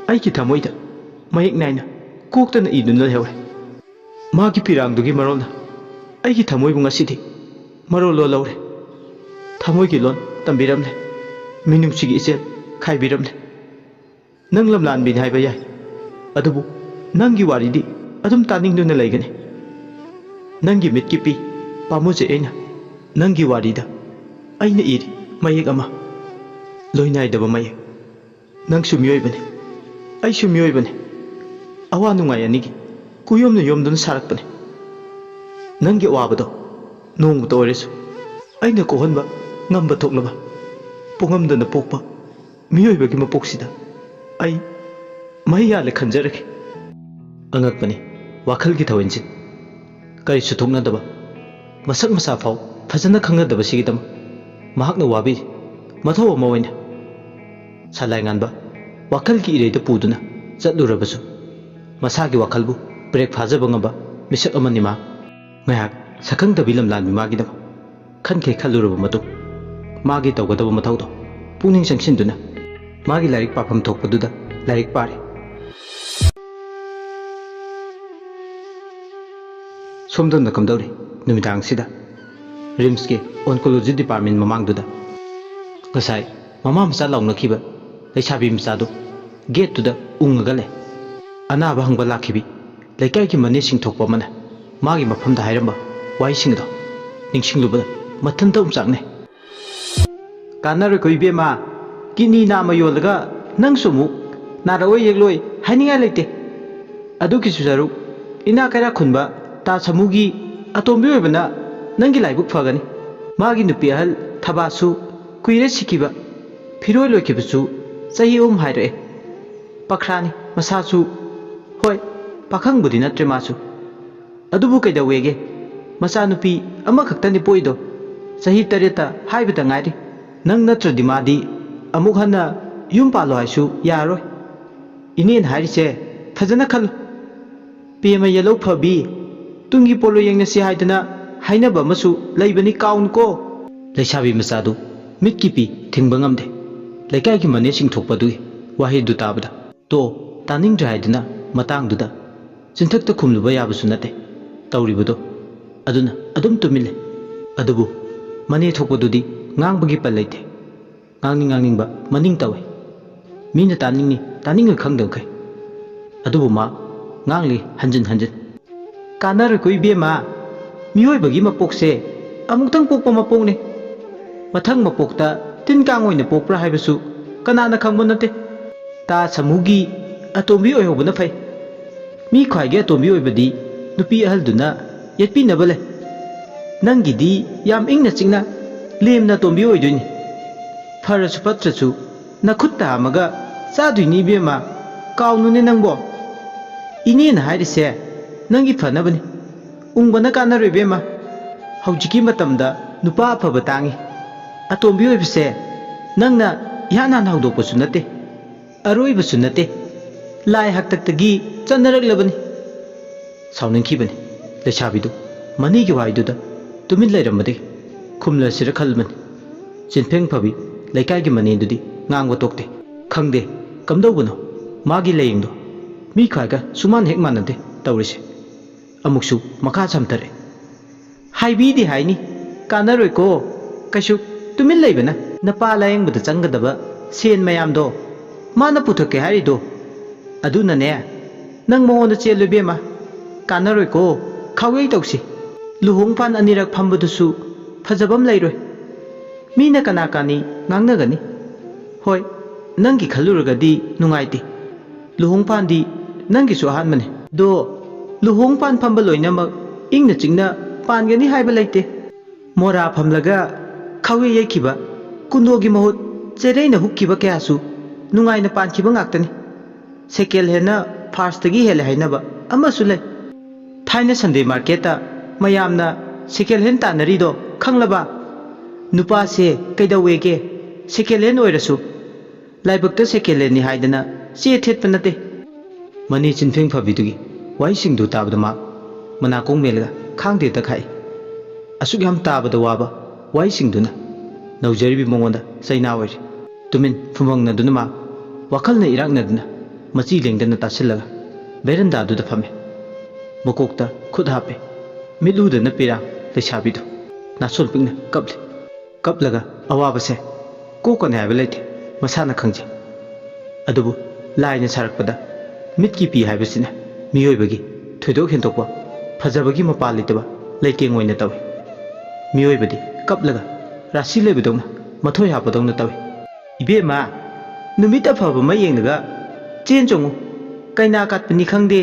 ꯑꯩꯒꯤ ꯊꯃꯣꯏꯗ ꯃꯌꯦꯛ ꯅꯥꯏꯅ ꯀꯣꯛꯇꯅ ꯏꯗꯨꯅ ꯂꯩꯍꯧꯔꯦ꯫ ꯃꯥꯒꯤ ꯄꯤꯔꯥꯡꯗꯨꯒꯤ ꯃꯔꯣꯜꯅ ꯑꯩꯒꯤ ꯊꯃꯣꯏꯕꯨ ꯉꯁꯤꯗꯤ ꯃꯔꯣꯜ ꯂꯣꯜꯍꯧꯔꯦ꯫ ꯊꯃꯣꯏꯒꯤ ꯂꯣꯟ ꯇꯝꯕꯤꯔꯝꯂꯦ꯫ ꯃꯤꯅꯨꯡꯁꯤꯒꯤ ꯏꯆꯦꯜ ꯈꯥꯏꯕꯤꯔꯝꯂꯦ꯫ ꯅꯪ ꯂꯝꯂꯥꯟꯕꯤꯅꯤ ꯍꯥꯏꯕ ꯌꯥꯏ, ꯑꯗꯨꯕꯨ ꯅꯪꯒꯤ ꯋꯥꯔꯤꯗꯤ ꯑꯗꯨꯝ ꯇꯥꯅꯤꯡꯗꯨꯅ ꯂꯩꯒꯅꯤ꯫ ꯅꯪꯒꯤ ꯃꯤꯠꯀꯤ ꯄꯤ ꯄꯥꯝꯃꯨꯖꯩ ꯑꯩꯅ꯫ ꯅꯪꯒꯤ ꯋꯥꯔꯤꯗ ꯑꯩꯅ ꯏꯔꯤ ꯃꯌꯦꯛ ꯑꯃ꯫ ꯂꯣꯏꯅꯥꯏꯗꯕ ꯃꯌꯦꯛ꯫ ꯅꯪꯁꯨ ꯃꯤꯑꯣꯏꯕꯅꯤ, ꯑꯩꯁꯨ ꯃꯤꯑꯣꯏꯕꯅꯤ꯫ ꯑꯋꯥ ꯅꯨꯡꯉꯥꯏ ꯑꯅꯤꯒꯤ ꯀꯨꯌꯣꯝꯅ ꯌꯣꯝꯗꯨꯅ ꯁꯥꯔꯛꯄꯅꯤ꯫ ꯅꯪꯒꯤ ꯑꯋꯥꯕꯗꯣ ꯅꯣꯡꯃꯇ ꯑꯣꯏꯔꯁꯨ ꯑꯩꯅ ꯀꯣꯛꯍꯟꯕ ꯉꯝꯕ ꯊꯣꯛꯂꯕ ꯄꯣꯛꯉꯝꯗꯅ ꯄꯣꯛꯄ ꯃꯤꯑꯣꯏꯕꯒꯤ ꯃꯄꯣꯛꯁꯤꯗ ꯑꯩ ꯃꯍꯩ ꯌꯥꯜꯂꯦ ꯈꯟꯖꯔꯒꯦ꯫ ꯑꯉꯛꯄꯅꯤ ꯋꯥꯈꯜꯒꯤ ꯊꯋꯦꯟꯁꯤꯟ꯫ ꯀꯔꯤꯁꯨ ꯊꯣꯛꯅꯗꯕ, ꯃꯁꯛ ꯃꯁꯥ ꯐꯥꯎ ꯐꯖꯅ ꯈꯪꯅꯗꯕꯁꯤꯒꯤꯗꯃꯛ ꯃꯍꯥꯛꯅ ꯋꯥꯕꯤꯔꯤ꯫ ꯃꯊꯧ ꯑꯃ ꯑꯣꯏꯅ ꯁꯂꯥꯏ ꯉꯥꯟꯕ ꯋꯥꯈꯜꯒꯤ ꯏꯔꯩꯗ ꯄꯨꯗꯨꯅ ꯆꯠꯂꯨꯔꯕꯁꯨ, ꯃꯁꯥꯒꯤ ꯋꯥꯈꯜꯕꯨ ꯕ꯭ꯔꯦꯛ ꯐꯥꯖꯕ ꯉꯝꯕ ꯃꯤꯁꯛ ꯑꯃꯅꯤ ꯃꯍꯥꯛ꯫ ꯉꯥꯏꯍꯥꯛ ꯁꯛꯈꯪꯗꯕꯤ ꯂꯝꯂꯥꯟꯕꯤ ꯃꯥꯒꯤꯗꯃꯛ ꯈꯟꯈꯩ ꯈꯜꯂꯨꯔꯕ ꯃꯇꯨꯡ, ꯃꯥꯒꯤ ꯇꯧꯒꯗꯕ ꯃꯊꯧꯗꯣ ꯄꯨꯛꯅꯤꯡ ꯆꯪꯁꯤꯟꯗꯨꯅ ꯃꯥꯒꯤ ꯂꯥꯏꯔꯤꯛ ꯄꯥꯐꯝ ꯊꯣꯛꯄꯗꯨꯗ ꯂꯥꯏꯔꯤꯛ ꯄꯥꯔꯤ꯫ ꯁꯣꯝꯗꯝꯅ ꯀꯝꯗꯧꯔꯤ? ꯅꯨꯃꯤꯗꯥꯡꯁꯤꯗ ꯔꯤꯝꯁꯀꯤ ꯑꯣꯟꯀꯣꯂꯣꯖꯤ ꯗꯤꯄꯥꯔꯠꯃꯦꯟ ꯃꯃꯥꯡꯗꯨꯗ ꯉꯁꯥꯏ ꯃꯃꯥ ꯃꯆꯥ ꯂꯥꯎꯅꯈꯤꯕ ꯂꯩꯁꯥꯕꯤ ꯃꯆꯥꯗꯨ ꯒꯦꯠꯇꯨꯗ ꯎꯪꯉꯒ ꯂꯩ꯫ ꯑꯅꯥꯕ ꯍꯪꯕ ꯂꯥꯛꯈꯤꯕꯤ ꯂꯩꯀꯥꯏꯒꯤ ꯃꯅꯦꯁꯤꯡ ꯊꯣꯛꯄ ꯑꯃꯅ ꯃꯥꯒꯤ ꯃꯐꯝꯗ ꯍꯥꯏꯔꯝꯕ ꯋꯥꯍꯩꯁꯤꯡ ꯑꯗꯣ ꯅꯤꯡꯁꯤꯡꯂꯨꯕꯗ ꯃꯊꯟꯇ ꯑꯣꯝꯆꯥꯛꯅꯩ꯫ "ꯀꯥꯟꯅꯔꯣꯏꯀꯣ ꯏꯕꯦꯝꯃ, ꯀꯤꯠꯅꯤ ꯅꯥꯝꯃ ꯌꯣꯜꯂꯒ ꯅꯪꯁꯨ ꯑꯃꯨꯛ ꯅꯥꯔꯛꯑꯣꯏ ꯌꯦꯛꯂꯣꯏ ꯍꯥꯏꯅꯤꯡꯉꯥꯏ ꯂꯩꯇꯦ꯫ ꯑꯗꯨꯒꯤꯁꯨ ꯁꯔꯨꯛ ꯏꯅꯥ ꯀꯩꯔꯥꯛ ꯈꯨꯟꯕ ꯇꯥ ꯁꯃꯨꯒꯤ ꯑꯇꯣꯝꯕꯤ ꯑꯣꯏꯕꯅ ꯅꯪꯒꯤ ꯂꯥꯏꯕꯛ ꯐꯒꯅꯤ꯫ ꯃꯥꯒꯤ ꯅꯨꯄꯤ ꯑꯍꯜ ꯊꯕꯥꯁꯨ ꯀꯨꯏꯔꯦ ꯁꯤꯈꯤꯕ, ꯐꯤꯔꯣꯏ ꯂꯣꯏꯈꯤꯕꯁꯨ ꯆꯍꯤ ꯑꯍꯨꯝ ꯍꯥꯏꯔꯛꯑꯦ꯫ ꯄꯈ꯭ꯔꯥꯅꯤ ꯃꯁꯥꯁꯨ꯫ ꯍꯣꯏ, ꯄꯥꯈꯪꯕꯨꯗꯤ ꯅꯠꯇ꯭ꯔꯦ ꯃꯥꯁꯨ꯫ ꯑꯗꯨꯕꯨ ꯀꯩꯗꯧꯋꯦꯒꯦ? ꯃꯆꯥꯅꯨꯄꯤ ꯑꯃꯈꯛꯇꯅꯤ ꯄꯣꯛꯏꯗꯣ꯫ ꯆꯍꯤ ꯇꯔꯦꯠꯇ ꯍꯥꯏꯕꯇ ꯉꯥꯏꯔꯤ꯫ ꯅꯪ ꯅꯠꯇ꯭ꯔꯗꯤ ꯃꯥꯗꯤ ꯑꯃꯨꯛ ꯍꯟꯅ ꯌꯨꯝ ꯄꯥꯜꯂꯣ ꯍꯥꯏꯁꯨ ꯌꯥꯔꯔꯣꯏ꯫ ꯏꯅꯦꯅ ꯍꯥꯏꯔꯤꯁꯦ ꯐꯖꯅ ꯈꯜꯂꯨ꯫ ꯄꯦꯃ ꯌꯦꯜꯍꯧ ꯐꯕꯤ, ꯇꯨꯡꯒꯤ ꯄꯣꯂꯣ ꯌꯦꯡꯅꯁꯤ ꯍꯥꯏꯗꯅ ꯍꯥꯏꯅꯕ ꯑꯃꯁꯨ ꯂꯩꯕꯅꯤ, ꯀꯥꯎꯅꯨꯀꯣ꯫" ꯂꯩꯁꯥꯕꯤ ꯃꯆꯥꯗꯨ ꯃꯤꯠꯀꯤ ꯄꯤ ꯊꯤꯡꯕ ꯉꯝꯗꯦ꯫ ꯂꯩꯀꯥꯏꯒꯤ ꯃꯅꯦꯁꯤꯡ ꯊꯣꯛꯄꯗꯨꯒꯤ ꯋꯥꯍꯩꯗꯨ ꯇꯥꯕꯗ, "ꯇꯣ, ꯇꯥꯅꯤꯡꯗ꯭ꯔꯦ" ꯍꯥꯏꯗꯨꯅ ꯃꯇꯥꯡꯗꯨꯗ ꯆꯤꯟꯊꯛꯇ ꯈꯨꯝꯂꯨꯕ ꯌꯥꯕꯁꯨ ꯅꯠꯇꯦ ꯇꯧꯔꯤꯕꯗꯣ꯫ ꯑꯗꯨꯅ ꯑꯗꯨꯝ ꯇꯨꯃꯤꯟ ꯂꯩ꯫ ꯑꯗꯨꯕꯨ ꯃꯅꯦ ꯊꯣꯛꯄꯗꯨꯗꯤ ꯉꯥꯡꯕꯒꯤ ꯄꯜ ꯂꯩꯇꯦ꯫ ꯉꯥꯡꯅꯤꯡ ꯉꯥꯡꯅꯤꯡꯕ ꯃꯅꯤꯡ ꯇꯧꯏ꯫ ꯃꯤꯅ ꯇꯥꯅꯤꯡꯉꯤ ꯇꯥꯅꯤꯡꯉꯣꯏ ꯈꯪꯗꯕꯈꯩ꯫ ꯑꯗꯨꯕꯨ ꯃꯥ ꯉꯥꯡꯂꯤ ꯍꯟꯖꯤꯟ ꯍꯟꯖꯤꯟ꯫ "ꯀꯥꯟꯅꯔꯣꯏꯀꯣ ꯏꯕꯦꯝꯃ, ꯃꯤꯑꯣꯏꯕꯒꯤ ꯃꯄꯣꯛꯁꯦ ꯑꯃꯨꯛꯇꯪ ꯄꯣꯛꯄ ꯃꯄꯣꯛꯅꯤ꯫ ꯃꯊꯪ ꯃꯄꯣꯛꯇ ꯇꯤꯟ ꯀꯥꯡ ꯑꯣꯏꯅ ꯄꯣꯛꯄ꯭ꯔꯥ ꯍꯥꯏꯕꯁꯨ ꯀꯅꯥꯅ ꯈꯪꯕ ꯅꯠꯇꯦ꯫ ꯇꯥ ꯁꯃꯨꯒꯤ ꯑꯇꯣꯝꯕꯤ ꯑꯣꯏꯍꯧꯕꯅ ꯐꯩ꯫ ꯃꯤ ꯈ꯭ꯋꯥꯏꯒꯤ ꯑꯇꯣꯝꯕꯤ ꯑꯣꯏꯕꯗꯤ ꯅꯨꯄꯤ ꯑꯍꯜꯗꯨꯅ ꯌꯦꯠꯄꯤꯅꯕ ꯂꯩ꯫ ꯅꯪꯒꯤꯗꯤ ꯌꯥꯝ ꯏꯪꯅ ꯆꯤꯛꯅ ꯂꯦꯝꯅ ꯑꯇꯣꯝꯕꯤ ꯑꯣꯏꯗꯣꯏꯅꯤ꯫ ꯐꯔꯁꯨ ꯐꯠꯇ꯭ꯔꯁꯨ ꯅꯈꯨꯠ ꯇꯥꯝꯃꯒ ꯆꯥꯗꯣꯏꯅꯤ ꯏꯕꯦꯝꯃ, ꯀꯥꯎꯅꯨꯅꯦ ꯅꯪꯕꯣ꯫ ꯏꯅꯦꯅ ꯍꯥꯏꯔꯤꯁꯦ ꯅꯪꯒꯤ ꯐꯅꯕꯅꯤ꯫ ꯎꯪꯕꯅ ꯀꯥꯟꯅꯔꯣꯏ ꯏꯕꯦꯝꯃ꯫ ꯍꯧꯖꯤꯛꯀꯤ ꯃꯇꯝꯗ ꯅꯨꯄꯥ ꯑꯐꯕ ꯇꯥꯡꯉꯤ꯫ ꯑꯇꯣꯝꯕꯤ ꯑꯣꯏꯕꯁꯦ ꯅꯪꯅ ꯏꯍꯥꯟ ꯍꯥꯟꯅ ꯍꯧꯗꯣꯛꯄꯁꯨ ꯅꯠꯇꯦ, ꯑꯔꯣꯏꯕꯁꯨ ꯅꯠꯇꯦ꯫ ꯂꯥꯏ ꯍꯥꯛꯇꯛꯇꯒꯤ ꯆꯠꯅꯔꯛꯂꯕꯅꯤ꯫" ꯁꯥꯎꯅꯤꯡꯈꯤꯕꯅꯤ ꯂꯩꯁꯥꯕꯤꯗꯨ꯫ ꯃꯅꯤꯒꯤ ꯋꯥꯍꯩꯗꯨꯗ ꯇꯨꯃꯤꯟ ꯂꯩꯔꯝꯕꯗꯒꯤ ꯈꯨꯝꯂꯁꯤꯔ ꯈꯜꯂꯕꯅꯤ꯫ ꯆꯤꯟꯐꯦꯡ ꯐꯕꯤ ꯂꯩꯀꯥꯏꯒꯤ ꯃꯅꯤꯗꯨꯗꯤ ꯉꯥꯡꯕ ꯇꯣꯛꯇꯦ꯫ "ꯈꯪꯗꯦ, ꯀꯝꯗꯧꯕꯅꯣ ꯃꯥꯒꯤ ꯂꯥꯏꯌꯦꯡꯗꯣ? ꯃꯤ ꯈ꯭ꯋꯥꯏꯒ ꯁꯨꯃꯥꯟ ꯍꯦꯛ ꯃꯥꯟꯅꯗꯦ ꯇꯧꯔꯤꯁꯦ꯫" ꯑꯃꯨꯛꯁꯨ ꯃꯈꯥ ꯁꯝꯊꯔꯛꯑꯦ꯫ "ꯍꯥꯏꯕꯤꯗꯤ ꯍꯥꯏꯅꯤ, ꯀꯥꯟꯅꯔꯣꯏꯀꯣ꯫ ꯀꯩꯁꯨ ꯇꯨꯃꯤꯟ ꯂꯩꯕꯅ ꯅꯄꯥ ꯂꯥꯌꯦꯡꯕꯗ ꯆꯪꯒꯗꯕ ꯁꯦꯟ ꯃꯌꯥꯝꯗꯣ ꯃꯥꯅ ꯄꯨꯊꯣꯛꯀꯦ ꯍꯥꯏꯔꯤꯗꯣ꯫ ꯑꯗꯨꯅꯅꯦ, ꯅꯪ ꯃꯉꯣꯟꯗ ꯆꯦꯜꯂꯨ ꯏꯕꯦꯝꯃ꯫ ꯀꯥꯟꯅꯔꯣꯏꯀꯣ, ꯈꯥꯎꯌꯩ ꯇꯧꯁꯤ꯫ ꯂꯨꯍꯣꯡ ꯄꯥꯟ ꯑꯅꯤꯔꯛ ꯐꯝꯕꯗꯨꯁꯨ ꯐꯖꯕꯝ ꯂꯩꯔꯣꯏ꯫ ꯃꯤꯅ ꯀꯅꯥ ꯀꯥꯅꯤ ꯉꯥꯡꯅꯒꯅꯤ꯫ ꯍꯣꯏ, ꯅꯪꯒꯤ ꯈꯜꯂꯨꯔꯒꯗꯤ ꯅꯨꯡꯉꯥꯏꯇꯦ꯫ ꯂꯨꯍꯣꯡ ꯄꯥꯟꯗꯤ ꯅꯪꯒꯤꯁꯨ ꯑꯍꯥꯟꯕꯅꯤ꯫ ꯑꯗꯣ ꯂꯨꯍꯣꯡ ꯄꯥꯟ ꯐꯝꯕ ꯂꯣꯏꯅꯃꯛ ꯏꯪꯅ ꯆꯤꯛꯅ ꯄꯥꯟꯒꯅꯤ ꯍꯥꯏꯕ ꯂꯩꯇꯦ꯫ ꯃꯣꯔꯥ ꯐꯝꯂꯒ ꯈꯥꯎꯌꯩ ꯌꯩꯈꯤꯕ, ꯀꯨꯟꯗꯣꯒꯤ ꯃꯍꯨꯠ ꯆꯦꯔꯩꯅ ꯍꯨꯛꯈꯤꯕ ꯀꯌꯥꯁꯨ ꯅꯨꯡꯉꯥꯏꯅ ꯄꯥꯟꯈꯤꯕ ꯉꯥꯛꯇꯅꯤ꯫ ꯁꯦꯀꯦꯟ ꯍꯦꯟꯅ ꯐꯥꯔꯁꯇꯒꯤ ꯍꯦꯜꯂꯦ ꯍꯥꯏꯅꯕ ꯑꯃꯁꯨ ꯂꯩ꯫ ꯊꯥꯏꯅ ꯁꯟꯗꯦ ꯃꯥꯔꯀꯦꯠꯇ ꯃꯌꯥꯝꯅ ꯁꯦꯀꯦꯟ ꯍꯦꯟ ꯇꯥꯟꯅꯔꯤꯗꯣ ꯈꯪꯂꯕ? ꯅꯨꯄꯥꯁꯦ ꯀꯩꯗꯧꯋꯦꯒꯦ? ꯁꯦꯀꯦꯟ ꯍꯦꯟ ꯑꯣꯏꯔꯁꯨ ꯂꯥꯏꯕꯛꯇ ꯁꯦꯀꯦꯟ ꯍꯦꯟꯅꯤ ꯍꯥꯏꯗꯅ ꯆꯦ ꯊꯦꯠꯄ ꯅꯠꯇꯦ꯫" ꯃꯅꯤ ꯆꯤꯟꯐꯦꯡ ꯐꯕꯤꯗꯨꯒꯤ ꯋꯥꯍꯩꯁꯤꯡꯗꯨ ꯇꯥꯕꯗ ꯃꯍꯥꯛ ꯃꯅꯥꯀꯣꯡ ꯃꯦꯜꯂꯒ ꯈꯥꯡꯗꯦ ꯇꯛꯈꯥꯏ꯫ ꯑꯁꯨꯛ ꯌꯥꯝ ꯇꯥꯕꯗ ꯋꯥꯕ ꯋꯥꯍꯩꯁꯤꯡꯗꯨꯅ ꯅꯧꯖꯔꯤꯕꯤ ꯃꯉꯣꯟꯗ ꯆꯩꯅꯥ ꯑꯣꯏꯔꯤ꯫ ꯇꯨꯃꯤꯟ ꯐꯨꯝꯕꯪꯅꯗꯨꯅ ꯃꯍꯥꯛ ꯋꯥꯈꯜꯅ ꯏꯔꯥꯛꯅꯗꯨꯅ ꯃꯆꯤ ꯂꯦꯡꯗꯅ ꯇꯥꯁꯤꯜꯂꯒ ꯕꯦꯔꯟꯗꯥꯗꯨꯗ ꯐꯝꯃꯤ꯫ ꯃꯀꯣꯛꯇ ꯈꯨꯠ ꯍꯥꯞꯄꯤ꯫ ꯃꯤꯠꯂꯨꯗꯅ ꯄꯤꯔꯥꯡ ꯂꯩꯁꯥꯕꯤꯗꯨ ꯅꯥꯁꯣꯟ ꯄꯤꯛꯅ ꯀꯞꯂꯤ꯫ ꯀꯞꯂꯒ ꯑꯋꯥꯕꯁꯦ ꯀꯣꯛꯀꯅꯤ ꯍꯥꯏꯕ ꯂꯩꯇꯦ, ꯃꯁꯥꯅ ꯈꯪꯖꯩ꯫ ꯑꯗꯨꯕꯨ ꯂꯥꯏꯅ ꯁꯥꯔꯛꯄꯗ ꯃꯤꯠꯀꯤ ꯄꯤ ꯍꯥꯏꯕꯁꯤꯅ ꯃꯤꯑꯣꯏꯕꯒꯤ ꯊꯣꯏꯗꯣꯛ ꯍꯦꯟꯗꯣꯛꯄ ꯐꯖꯕꯒꯤ ꯃꯄꯥ ꯂꯩꯇꯕ ꯂꯩꯇꯦꯡ ꯑꯣꯏꯅ ꯇꯧꯏ꯫ ꯃꯤꯑꯣꯏꯕꯗꯤ ꯀꯞꯂꯒ ꯔꯥꯁꯤ ꯂꯩꯕꯗꯧꯅ, ꯃꯊꯣꯏ ꯍꯥꯞꯄꯗꯧꯅ ꯇꯧꯏ꯫ "ꯏꯕꯦꯝꯃ, ꯅꯨꯃꯤꯠ ꯑꯐꯕ ꯑꯃ ꯌꯦꯡꯂꯒ ꯆꯦꯟ ꯆꯣꯡꯉꯨ꯫ ꯀꯩꯅꯥ ꯀꯠꯄꯅꯤ ꯈꯪꯗꯦ,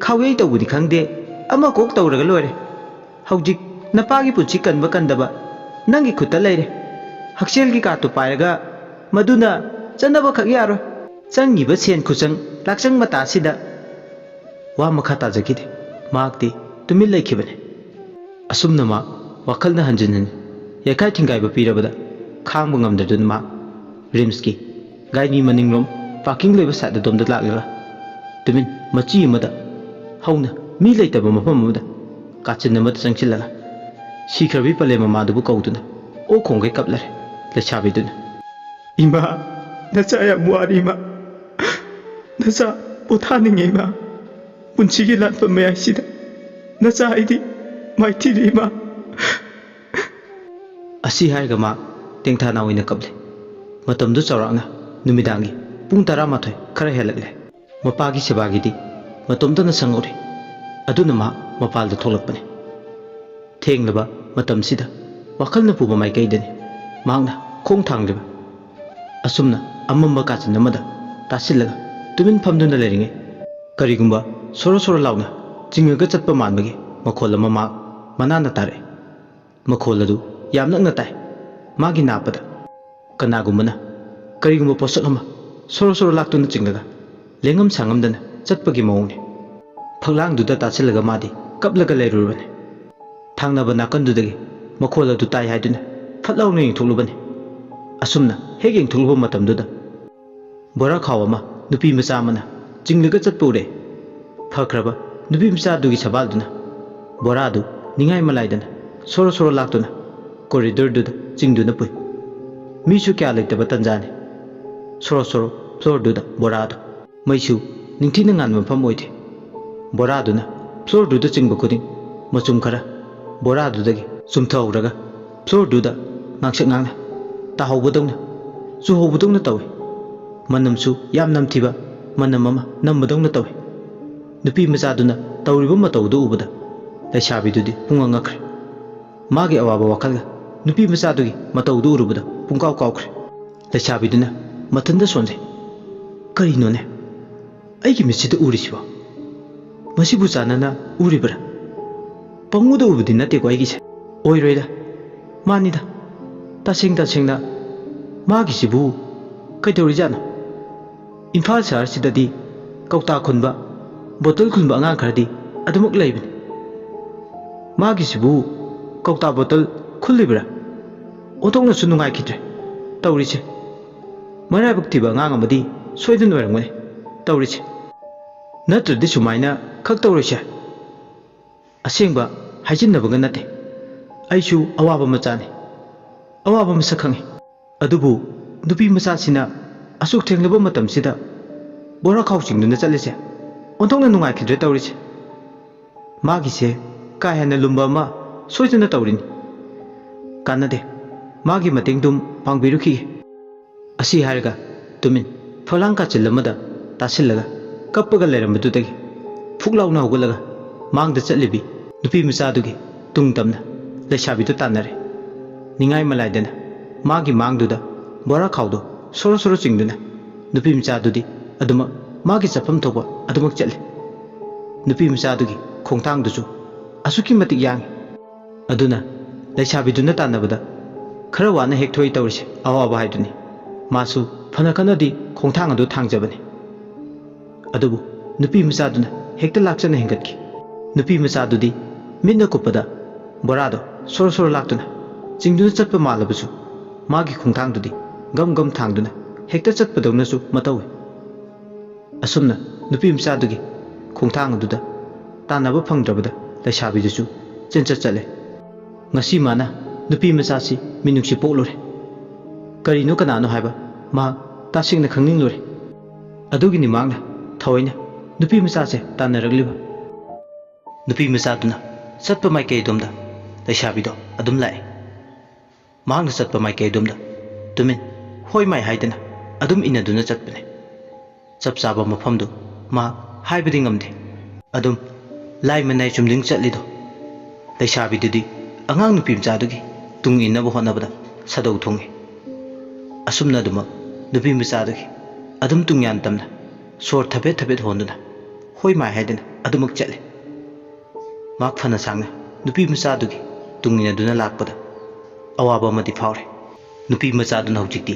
ꯈꯥꯎꯌꯩ ꯇꯧꯕꯅꯤ ꯈꯪꯗꯦ, ꯑꯃ ꯀꯣꯛ ꯇꯧꯔꯒ ꯂꯣꯏꯔꯦ꯫ ꯍꯧꯖꯤꯛ ꯅꯄꯥꯒꯤ ꯄꯨꯟꯁꯤ ꯀꯟꯕ ꯀꯟꯗꯕ ꯅꯪꯒꯤ ꯈꯨꯠꯇ ꯂꯩꯔꯦ꯫ ꯍꯛꯁꯦꯜꯒꯤ ꯀꯥꯔꯠꯇꯨ ꯄꯥꯏꯔꯒ ꯃꯗꯨꯅ ꯆꯠꯅꯕꯈꯛ ꯌꯥꯔꯣꯏ꯫ ꯆꯪꯉꯤꯕ ꯁꯦꯟ ꯈꯨꯆꯪ ꯂꯥꯛꯆꯪ ꯃꯇꯥꯁꯤꯗ ꯋꯥ ꯃꯈꯥ ꯇꯥꯖꯈꯤꯗꯦ꯫ ꯃꯍꯥꯛꯇꯤ ꯇꯨꯃꯤꯟ ꯂꯩꯈꯤꯕꯅꯤ꯫ ꯑꯁꯨꯝꯅ ꯃꯍꯥꯛ ꯋꯥꯈꯜꯅ ꯍꯟꯖꯤꯟ ꯍꯟꯖꯤꯟ ꯌꯩꯈꯥꯏ ꯊꯤꯡꯒꯥꯏꯕ ꯄꯤꯔꯕꯗ ꯈꯥꯡꯕ ꯉꯝꯗꯗꯨꯅ ꯃꯍꯥꯛ ꯔꯤꯝꯁꯀꯤ ꯒꯥꯏꯅꯤ ꯃꯅꯤꯡꯂꯣꯝ ꯄꯥꯔꯀꯤꯡ ꯂꯩꯕ ꯁꯥꯏꯠ ꯑꯗꯣꯝꯗ ꯂꯥꯛꯂꯒ ꯇꯨꯃꯤꯟ ꯃꯆꯤ ꯑꯃꯗ ꯍꯧꯅ ꯃꯤ ꯂꯩꯇꯕ ꯃꯐꯝ ꯑꯃꯗ ꯀꯥꯆꯤꯟ ꯑꯃꯗ ꯆꯪꯁꯤꯜꯂꯒ ꯁꯤꯈ꯭ꯔꯕꯤ ꯄꯂꯦꯝ ꯃꯃꯥꯗꯨꯕꯨ ꯀꯧꯗꯨꯅ ꯑꯣꯛ ꯈꯣꯡꯒꯩ ꯀꯞꯂꯔꯦ ꯂꯩꯁꯥꯕꯤꯗꯨꯅ꯫ "ꯏꯃꯥ, ꯅꯆꯥ ꯌꯥꯝ ꯋꯥꯔꯤ ꯏꯃꯥ꯫ ꯅꯆꯥ ꯄꯣꯊꯥꯅꯤꯡꯉꯦ ꯏꯃꯥ꯫ ꯄꯨꯟꯁꯤꯒꯤ ꯂꯥꯟꯐꯝ ꯃꯌꯥꯏꯁꯤꯗ ꯅꯆꯥ ꯑꯩꯗꯤ ꯃꯥꯏꯊꯤꯔꯦ ꯏꯃꯥ"꯫ ꯑꯁꯤ ꯍꯥꯏꯔꯒ ꯃꯥ ꯇꯦꯡꯊꯥꯅ ꯑꯣꯏꯅ ꯀꯞꯂꯦ꯫ ꯃꯇꯝꯗꯨ ꯆꯥꯎꯔꯥꯛꯅ ꯅꯨꯃꯤꯗꯥꯡꯒꯤ ꯄꯨꯡ ꯇꯔꯥꯃꯥꯊꯣꯏ ꯈꯔ ꯍꯦꯜꯂꯛꯂꯦ꯫ ꯃꯄꯥꯒꯤ ꯁꯦꯕꯥꯒꯤꯗꯤ ꯃꯇꯣꯝꯇꯅ ꯁꯪꯍꯧꯔꯦ꯫ ꯑꯗꯨꯅ ꯃꯍꯥꯛ ꯃꯄꯥꯜꯗ ꯊꯣꯛꯂꯛꯄꯅꯤ꯫ ꯊꯦꯡꯂꯕ ꯃꯇꯝꯁꯤꯗ ꯋꯥꯈꯜꯅ ꯄꯨꯕ ꯃꯥꯏꯀꯩꯗꯅꯤ ꯃꯍꯥꯛꯅ ꯈꯣꯡ ꯊꯥꯡꯂꯤꯕ꯫ ꯑꯁꯨꯝꯅ ꯑꯃꯝꯕ ꯀꯥꯆꯤꯟ ꯑꯃꯗ ꯇꯥꯁꯤꯜꯂꯒ ꯇꯨꯃꯤꯟ ꯐꯝꯗꯨꯅ ꯂꯩꯔꯤꯉꯩ, ꯀꯔꯤꯒꯨꯝꯕ ꯁꯣꯔꯣ ꯁꯣꯔꯣ ꯂꯥꯎꯅ ꯆꯤꯡꯉꯒ ꯆꯠꯄ ꯃꯥꯟꯕꯒꯤ ꯃꯈꯣꯜ ꯑꯃ ꯃꯍꯥꯛ ꯃꯅꯥꯅ ꯇꯥꯔꯛꯏ꯫ ꯃꯈꯣꯜ ꯑꯗꯨ ꯌꯥꯝ ꯅꯛꯅ ꯇꯥꯏ꯫ ꯃꯥꯒꯤ ꯅꯥꯞꯄꯗ ꯀꯅꯥꯒꯨꯝꯕꯅ ꯀꯔꯤꯒꯨꯝꯕ ꯄꯣꯠꯁꯛ ꯑꯃ ꯁꯣꯔꯣ ꯁꯣꯔꯣ ꯂꯥꯛꯇꯨꯅ ꯆꯤꯡꯂꯒ ꯂꯦꯡꯉꯝ ꯁꯥꯡꯉꯝꯗꯅ ꯆꯠꯄꯒꯤ ꯃꯑꯣꯡꯅꯤ꯫ ꯐꯛꯂꯥꯡꯗꯨꯗ ꯇꯥꯁꯤꯜꯂꯒ ꯃꯥꯗꯤ ꯀꯞꯂꯒ ꯂꯩꯔꯨꯔꯕꯅꯤ꯫ ꯊꯪꯅꯕ ꯅꯥꯀꯟꯗꯨꯗꯒꯤ ꯃꯈꯣꯜ ꯑꯗꯨ ꯇꯥꯏ ꯍꯥꯏꯗꯨꯅ ꯐꯠ ꯂꯥꯎꯅ ꯌꯦꯡꯊꯣꯛꯂꯨꯕꯅꯤ꯫ ꯑꯁꯨꯝꯅ ꯍꯦꯛ ꯌꯦꯡꯊꯣꯛꯂꯨꯕ ꯃꯇꯝꯗꯨꯗ ꯕꯣꯔꯥ ꯈꯥꯎ ꯑꯃ ꯅꯨꯄꯤ ꯃꯆꯥ ꯑꯃꯅ ꯆꯤꯡꯂꯒ ꯆꯠꯄ ꯎꯔꯦ꯫ ꯐꯈ꯭ꯔꯕ ꯅꯨꯄꯤ ꯃꯆꯥꯗꯨꯒꯤ ꯁꯕꯥꯜꯗꯨꯅ ꯕꯣꯔꯥꯗꯨ ꯅꯤꯡꯉꯥꯏ ꯃꯂꯥꯏꯗꯅ ꯁꯣꯔꯣ ꯁꯣꯔꯣ ꯂꯥꯛꯇꯨꯅ ꯀꯣꯔꯤꯗꯣꯔꯗꯨꯗ ꯆꯤꯡꯗꯨꯅ ꯄꯨꯏ꯫ ꯃꯤꯁꯨ ꯀꯌꯥ ꯂꯩꯇꯕ ꯇꯟꯖꯥꯅꯤ꯫ ꯁꯣꯔꯣ ꯁꯣꯔꯣ ꯐ꯭ꯂꯣꯔꯗꯨꯗ ꯕꯣꯔꯥꯗꯨ꯫ ꯃꯩꯁꯨ ꯅꯤꯡꯊꯤꯅ ꯉꯥꯟꯕ ꯃꯐꯝ ꯑꯣꯏꯗꯦ꯫ ꯕꯣꯔꯥꯗꯨꯅ ꯐ꯭ꯂꯣꯔꯗꯨꯗ ꯆꯤꯡꯕ ꯈꯨꯗꯤꯡ ꯃꯆꯨꯝ ꯈꯔ ꯕꯣꯔꯥꯗꯨꯗꯒꯤ ꯆꯨꯝꯊꯍꯧꯔꯒ ꯐ꯭ꯂꯣꯔꯗꯨꯗ ꯉꯥꯡꯁꯛ ꯉꯥꯡꯅ ꯇꯥꯍꯧꯕꯗꯧꯅ, ꯆꯨꯍꯧꯕꯗꯧꯅ ꯇꯧꯏ꯫ ꯃꯅꯝꯁꯨ ꯌꯥꯝ ꯅꯝꯊꯤꯕ ꯃꯅꯝ ꯑꯃ ꯅꯝꯕꯗꯧꯅ ꯇꯧꯏ꯫ ꯅꯨꯄꯤ ꯃꯆꯥꯗꯨꯅ ꯇꯧꯔꯤꯕ ꯃꯇꯧꯗꯨ ꯎꯕꯗ ꯂꯩꯁꯥꯕꯤꯗꯨꯗꯤ ꯄꯨꯡꯉꯛ ꯉꯛꯈ꯭ꯔꯦ꯫ ꯃꯥꯒꯤ ꯑꯋꯥꯕ ꯋꯥꯈꯜꯒ ꯅꯨꯄꯤ ꯃꯆꯥꯗꯨꯒꯤ ꯃꯇꯧꯗꯨ ꯎꯔꯨꯕꯗ ꯄꯨꯡꯀꯥꯎ ꯀꯥꯎꯈ꯭ꯔꯦ꯫ ꯂꯩꯁꯥꯕꯤꯗꯨꯅ ꯃꯊꯟꯇ ꯁꯣꯟꯖꯩ꯫ "ꯀꯔꯤꯅꯣꯅꯦ ꯑꯩꯒꯤ ꯃꯤꯠꯁꯤꯗ ꯎꯔꯤꯁꯤꯕꯣ? ꯃꯁꯤꯕꯨ ꯆꯥꯟꯅꯅ ꯎꯔꯤꯕ꯭ꯔꯥ? ꯄꯪꯎꯗ ꯎꯕꯗꯤ ꯅꯠꯇꯦꯀꯣ ꯑꯩꯒꯤꯁꯦ? ꯑꯣꯏꯔꯣꯏꯗ꯫ ꯃꯥꯅꯤꯗ, ꯇꯁꯦꯡ ꯇꯁꯦꯡꯅ ꯃꯥꯒꯤꯁꯤꯕꯨ ꯀꯩꯗꯧꯔꯤꯖꯥꯠꯅꯣ? ꯏꯝꯐꯥꯜ ꯁꯍꯔꯁꯤꯗꯗꯤ ꯀꯧꯇꯥ ꯈꯨꯟꯕ, ꯕꯣꯇꯜ ꯈꯨꯟꯕ ꯑꯉꯥꯡ ꯈꯔꯗꯤ ꯑꯗꯨꯃꯛ ꯂꯩꯕꯅꯤ꯫ ꯃꯥꯒꯤꯁꯤꯕꯨ ꯀꯧꯇꯥ ꯕꯣꯇꯜ ꯈꯨꯜꯂꯤꯕ꯭ꯔꯥ? ꯑꯣꯟꯊꯣꯛꯅꯁꯨ ꯅꯨꯡꯉꯥꯏꯈꯤꯗ꯭ꯔꯦ ꯇꯧꯔꯤꯁꯦ꯫ ꯃꯔꯥꯏꯕꯛ ꯊꯤꯕ ꯑꯉꯥꯡ ꯑꯃꯗꯤ ꯁꯣꯏꯗꯅ ꯑꯣꯏꯔꯝꯒꯅꯤ ꯇꯧꯔꯤꯁꯦ꯫ ꯅꯠꯇ꯭ꯔꯗꯤ ꯁꯨꯃꯥꯏꯅ ꯈꯛ ꯇꯧꯔꯣꯏꯁꯦ꯫ ꯑꯁꯦꯡꯕ ꯍꯥꯏꯖꯤꯟꯅꯕꯒ ꯅꯠꯇꯦ꯫ ꯑꯩꯁꯨ ꯑꯋꯥꯕ ꯃꯆꯥꯅꯤ, ꯑꯋꯥꯕ ꯃꯁꯛ ꯈꯪꯉꯤ꯫ ꯑꯗꯨꯕꯨ ꯅꯨꯄꯤ ꯃꯆꯥꯁꯤꯅ ꯑꯁꯨꯛ ꯊꯦꯡꯂꯕ ꯃꯇꯝꯁꯤꯗ ꯕꯣꯔꯥ ꯈꯥꯎ ꯆꯤꯡꯗꯨꯅ ꯆꯠꯂꯤꯁꯦ ꯑꯣꯟꯊꯣꯛꯅ ꯅꯨꯡꯉꯥꯏꯈꯤꯗ꯭ꯔꯦ ꯇꯧꯔꯤꯁꯦ꯫ ꯃꯥꯒꯤꯁꯦ ꯀꯥ ꯍꯦꯟꯅ ꯂꯨꯝꯕ ꯑꯃ ꯁꯣꯏꯗꯅ ꯇꯧꯔꯤꯅꯤ꯫ ꯀꯥꯟꯅꯗꯦ, ꯃꯥꯒꯤ ꯃꯇꯦꯡꯗꯨꯝ ꯄꯥꯡꯕꯤꯔꯨꯈꯤꯒꯦ꯫" ꯑꯁꯤ ꯍꯥꯏꯔꯒ ꯇꯨꯃꯤꯟ ꯐꯛꯂꯥꯡ ꯀꯥꯆꯤꯜ ꯑꯃꯗ ꯇꯥꯁꯤꯜꯂꯒ ꯀꯞꯄꯒ ꯂꯩꯔꯝꯕꯗꯨꯗꯒꯤ ꯐꯨꯛ ꯂꯥꯎꯅ ꯍꯧꯒꯠꯂꯒ ꯃꯥꯡꯗ ꯆꯠꯂꯤꯕꯤ ꯅꯨꯄꯤ ꯃꯆꯥꯗꯨꯒꯤ ꯇꯨꯡ ꯇꯝꯅ ꯂꯩꯁꯥꯕꯤꯗꯨ ꯇꯥꯟꯅꯔꯦ꯫ ꯅꯤꯡꯉꯥꯏ ꯃꯂꯥꯏꯗꯅ ꯃꯥꯒꯤ ꯃꯥꯡꯗꯨꯗ ꯕꯣꯔꯥ ꯈꯥꯎꯗꯣ ꯁꯣꯔꯣ ꯁꯣꯔꯣ ꯆꯤꯡꯗꯨꯅ ꯅꯨꯄꯤ ꯃꯆꯥꯗꯨꯗꯤ ꯑꯗꯨꯃꯛ ꯃꯥꯒꯤ ꯆꯠꯐꯝ ꯊꯣꯛꯄ ꯑꯗꯨꯃꯛ ꯆꯠꯂꯤ꯫ ꯅꯨꯄꯤ ꯃꯆꯥꯗꯨꯒꯤ ꯈꯣꯡꯊꯥꯡꯗꯨꯁꯨ ꯑꯁꯨꯛꯀꯤ ꯃꯇꯤꯛ ꯌꯥꯡꯏ꯫ ꯑꯗꯨꯅ ꯂꯩꯁꯥꯕꯤꯗꯨꯅ ꯇꯥꯟꯅꯕꯗ ꯈꯔ ꯋꯥꯅ ꯍꯦꯛ ꯊꯣꯛꯏ ꯇꯧꯔꯤꯁꯦ꯫ ꯑꯋꯥꯕ ꯍꯥꯏꯗꯨꯅꯤ꯫ ꯃꯥꯁꯨ ꯐꯅ ꯀꯟꯅꯗꯤ ꯈꯣꯡꯊꯥꯡ ꯑꯗꯨ ꯊꯥꯡꯖꯕꯅꯤ꯫ ꯑꯗꯨꯕꯨ ꯅꯨꯄꯤ ꯃꯆꯥꯗꯨꯅ ꯍꯦꯛꯇ ꯂꯥꯛꯆꯅ ꯍꯦꯟꯒꯠꯈꯤ꯫ ꯅꯨꯄꯤ ꯃꯆꯥꯗꯨꯗꯤ ꯃꯤꯠꯅ ꯀꯨꯞꯄꯗ ꯕꯣꯔꯥꯗꯣ ꯁꯣꯔꯣ ꯁꯣꯔꯣ ꯂꯥꯛꯇꯨꯅ ꯆꯤꯡꯗꯨꯅ ꯆꯠꯄ ꯃꯥꯜꯂꯕꯁꯨ, ꯃꯥꯒꯤ ꯈꯣꯡꯊꯥꯡꯗꯨꯗꯤ ꯒꯝ ꯒꯝ ꯊꯥꯡꯗꯨꯅ ꯍꯦꯛꯇ ꯆꯠꯄꯗꯧꯅꯁꯨ ꯃꯇꯧꯏ꯫ ꯑꯁꯨꯝꯅ ꯅꯨꯄꯤ ꯃꯆꯥꯗꯨꯒꯤ ꯈꯣꯡꯊꯥꯡ ꯑꯗꯨꯗ ꯇꯥꯟꯅꯕ ꯐꯪꯗ꯭ꯔꯕꯗ ꯂꯩꯁꯥꯕꯤꯗꯨꯁꯨ ꯆꯦꯟꯆꯠ ꯆꯠꯂꯦ꯫ ꯉꯁꯤ ꯃꯥꯅ ꯅꯨꯄꯤ ꯃꯆꯥꯁꯤ ꯃꯤꯅꯨꯡꯁꯤ ꯄꯣꯛꯂꯨꯔꯦ꯫ ꯀꯔꯤꯅꯣ ꯀꯅꯥꯅꯣ ꯍꯥꯏꯕ ꯃꯍꯥꯛ ꯇꯁꯦꯡꯅ ꯈꯪꯅꯤꯡꯂꯨꯔꯦ꯫ ꯑꯗꯨꯒꯤꯅꯤ ꯃꯍꯥꯛꯅ ꯊꯑꯣꯏꯅ ꯅꯨꯄꯤ ꯃꯆꯥꯁꯦ ꯇꯥꯟꯅꯔꯛꯂꯤꯕ꯫ ꯅꯨꯄꯤ ꯃꯆꯥꯗꯨꯅ ꯆꯠꯄ ꯃꯥꯏꯀꯩ ꯑꯗꯣꯝꯗ ꯂꯩꯁꯥꯕꯤꯗꯣ ꯑꯗꯨꯝ ꯂꯥꯛꯏ꯫ ꯃꯍꯥꯛꯅ ꯆꯠꯄ ꯃꯥꯏꯀꯩ ꯑꯗꯣꯝꯗ ꯇꯨꯃꯤꯟ ꯍꯣꯏ ꯃꯥꯏ ꯍꯥꯏꯗꯅ ꯑꯗꯨꯝ ꯏꯟꯅꯗꯨꯅ ꯆꯠꯄꯅꯦ꯫ ꯆꯞ ꯆꯥꯕ ꯃꯐꯝꯗꯨ ꯃꯍꯥꯛ ꯍꯥꯏꯕꯗꯤ ꯉꯝꯗꯦ꯫ ꯑꯗꯨꯝ ꯂꯥꯏ ꯃꯅꯥꯏ ꯆꯨꯝꯗ꯭ꯔꯤꯡ ꯆꯠꯂꯤꯗꯣ, ꯂꯩꯁꯥꯕꯤꯗꯨꯗꯤ ꯑꯉꯥꯡ ꯅꯨꯄꯤ ꯃꯆꯥꯗꯨꯒꯤ ꯇꯨꯡ ꯏꯟꯅꯕ ꯍꯣꯠꯅꯕꯗ ꯁꯥꯗꯧ ꯊꯣꯡꯉꯤ꯫ ꯑꯁꯨꯝꯅ ꯑꯗꯨꯃꯛ ꯅꯨꯄꯤ ꯃꯆꯥꯗꯨꯒꯤ ꯑꯗꯨꯝ ꯇꯨꯡꯌꯥꯟ ꯇꯝꯅ ꯁꯣꯔ ꯊꯕꯦꯠ ꯊꯕꯦꯠ ꯍꯣꯟꯗꯨꯅ ꯍꯣꯏ ꯃꯥꯏ ꯍꯥꯏꯗꯅ ꯑꯗꯨꯃꯛ ꯆꯠꯂꯤ꯫ ꯃꯍꯥꯛ ꯐꯅ ꯁꯥꯡꯅ ꯅꯨꯄꯤ ꯃꯆꯥꯗꯨꯒꯤ ꯇꯨꯡ ꯏꯟꯅꯗꯨꯅ ꯂꯥꯛꯄꯗ ꯑꯋꯥꯕ ꯑꯃꯗꯤ ꯐꯥꯎꯔꯦ꯫ ꯅꯨꯄꯤ ꯃꯆꯥꯗꯨꯅ ꯍꯧꯖꯤꯛꯇꯤ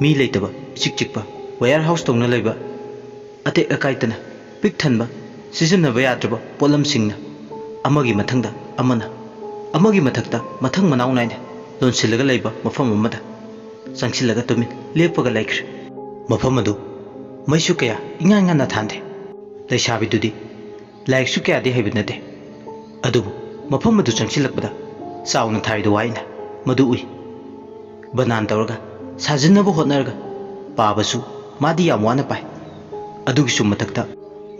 ꯃꯤ ꯂꯩꯇꯕ ꯏꯆꯤꯛ ꯆꯤꯛꯄ ꯋꯦꯌꯔ ꯍꯥꯎꯁ ꯇꯧꯅ ꯂꯩꯕ, ꯑꯇꯦꯛ ꯑꯀꯥꯏꯇꯅ ꯄꯤꯛ ꯊꯟꯕ, ꯁꯤꯖꯤꯟꯅꯕ ꯌꯥꯗ꯭ꯔꯕ ꯄꯣꯠꯂꯝꯁꯤꯡꯅ ꯑꯃꯒꯤ ꯃꯊꯪꯗ ꯑꯃꯅ, ꯑꯃꯒꯤ ꯃꯊꯛꯇ ꯃꯊꯪ ꯃꯅꯥꯎ ꯅꯥꯏꯅ ꯂꯣꯟꯁꯤꯜꯂꯒ ꯂꯩꯕ ꯃꯐꯝ ꯑꯃꯗ ꯆꯪꯁꯤꯜꯂꯒ ꯇꯨꯃꯤꯟ ꯂꯦꯞꯄꯒ ꯂꯩꯈ꯭ꯔꯦ꯫ ꯃꯐꯝ ꯑꯗꯨ ꯃꯩꯁꯨ ꯀꯌꯥ ꯏꯉꯥꯟ ꯉꯥꯟꯅ ꯊꯥꯟꯗꯦ꯫ ꯂꯩꯁꯥꯕꯤꯗꯨꯗꯤ ꯂꯥꯏꯔꯤꯛꯁꯨ ꯀꯌꯥꯗꯤ ꯍꯩꯕ ꯅꯠꯇꯦ, ꯑꯗꯨꯕꯨ ꯃꯐꯝ ꯑꯗꯨ ꯆꯪꯁꯤꯜꯂꯛꯄꯗ ꯆꯥꯎꯅ ꯊꯥꯔꯤꯗꯨ ꯋꯥꯏꯅ ꯃꯗꯨ ꯎꯏ꯫ ꯕꯅꯥꯟ ꯇꯧꯔꯒ ꯁꯥꯖꯤꯟꯅꯕ ꯍꯣꯠꯅꯔꯒ ꯄꯥꯕꯁꯨ ꯃꯥꯗꯤ ꯌꯥꯝ ꯋꯥꯅ ꯄꯥꯏ꯫ ꯑꯗꯨꯒꯤꯁꯨ ꯃꯊꯛꯇ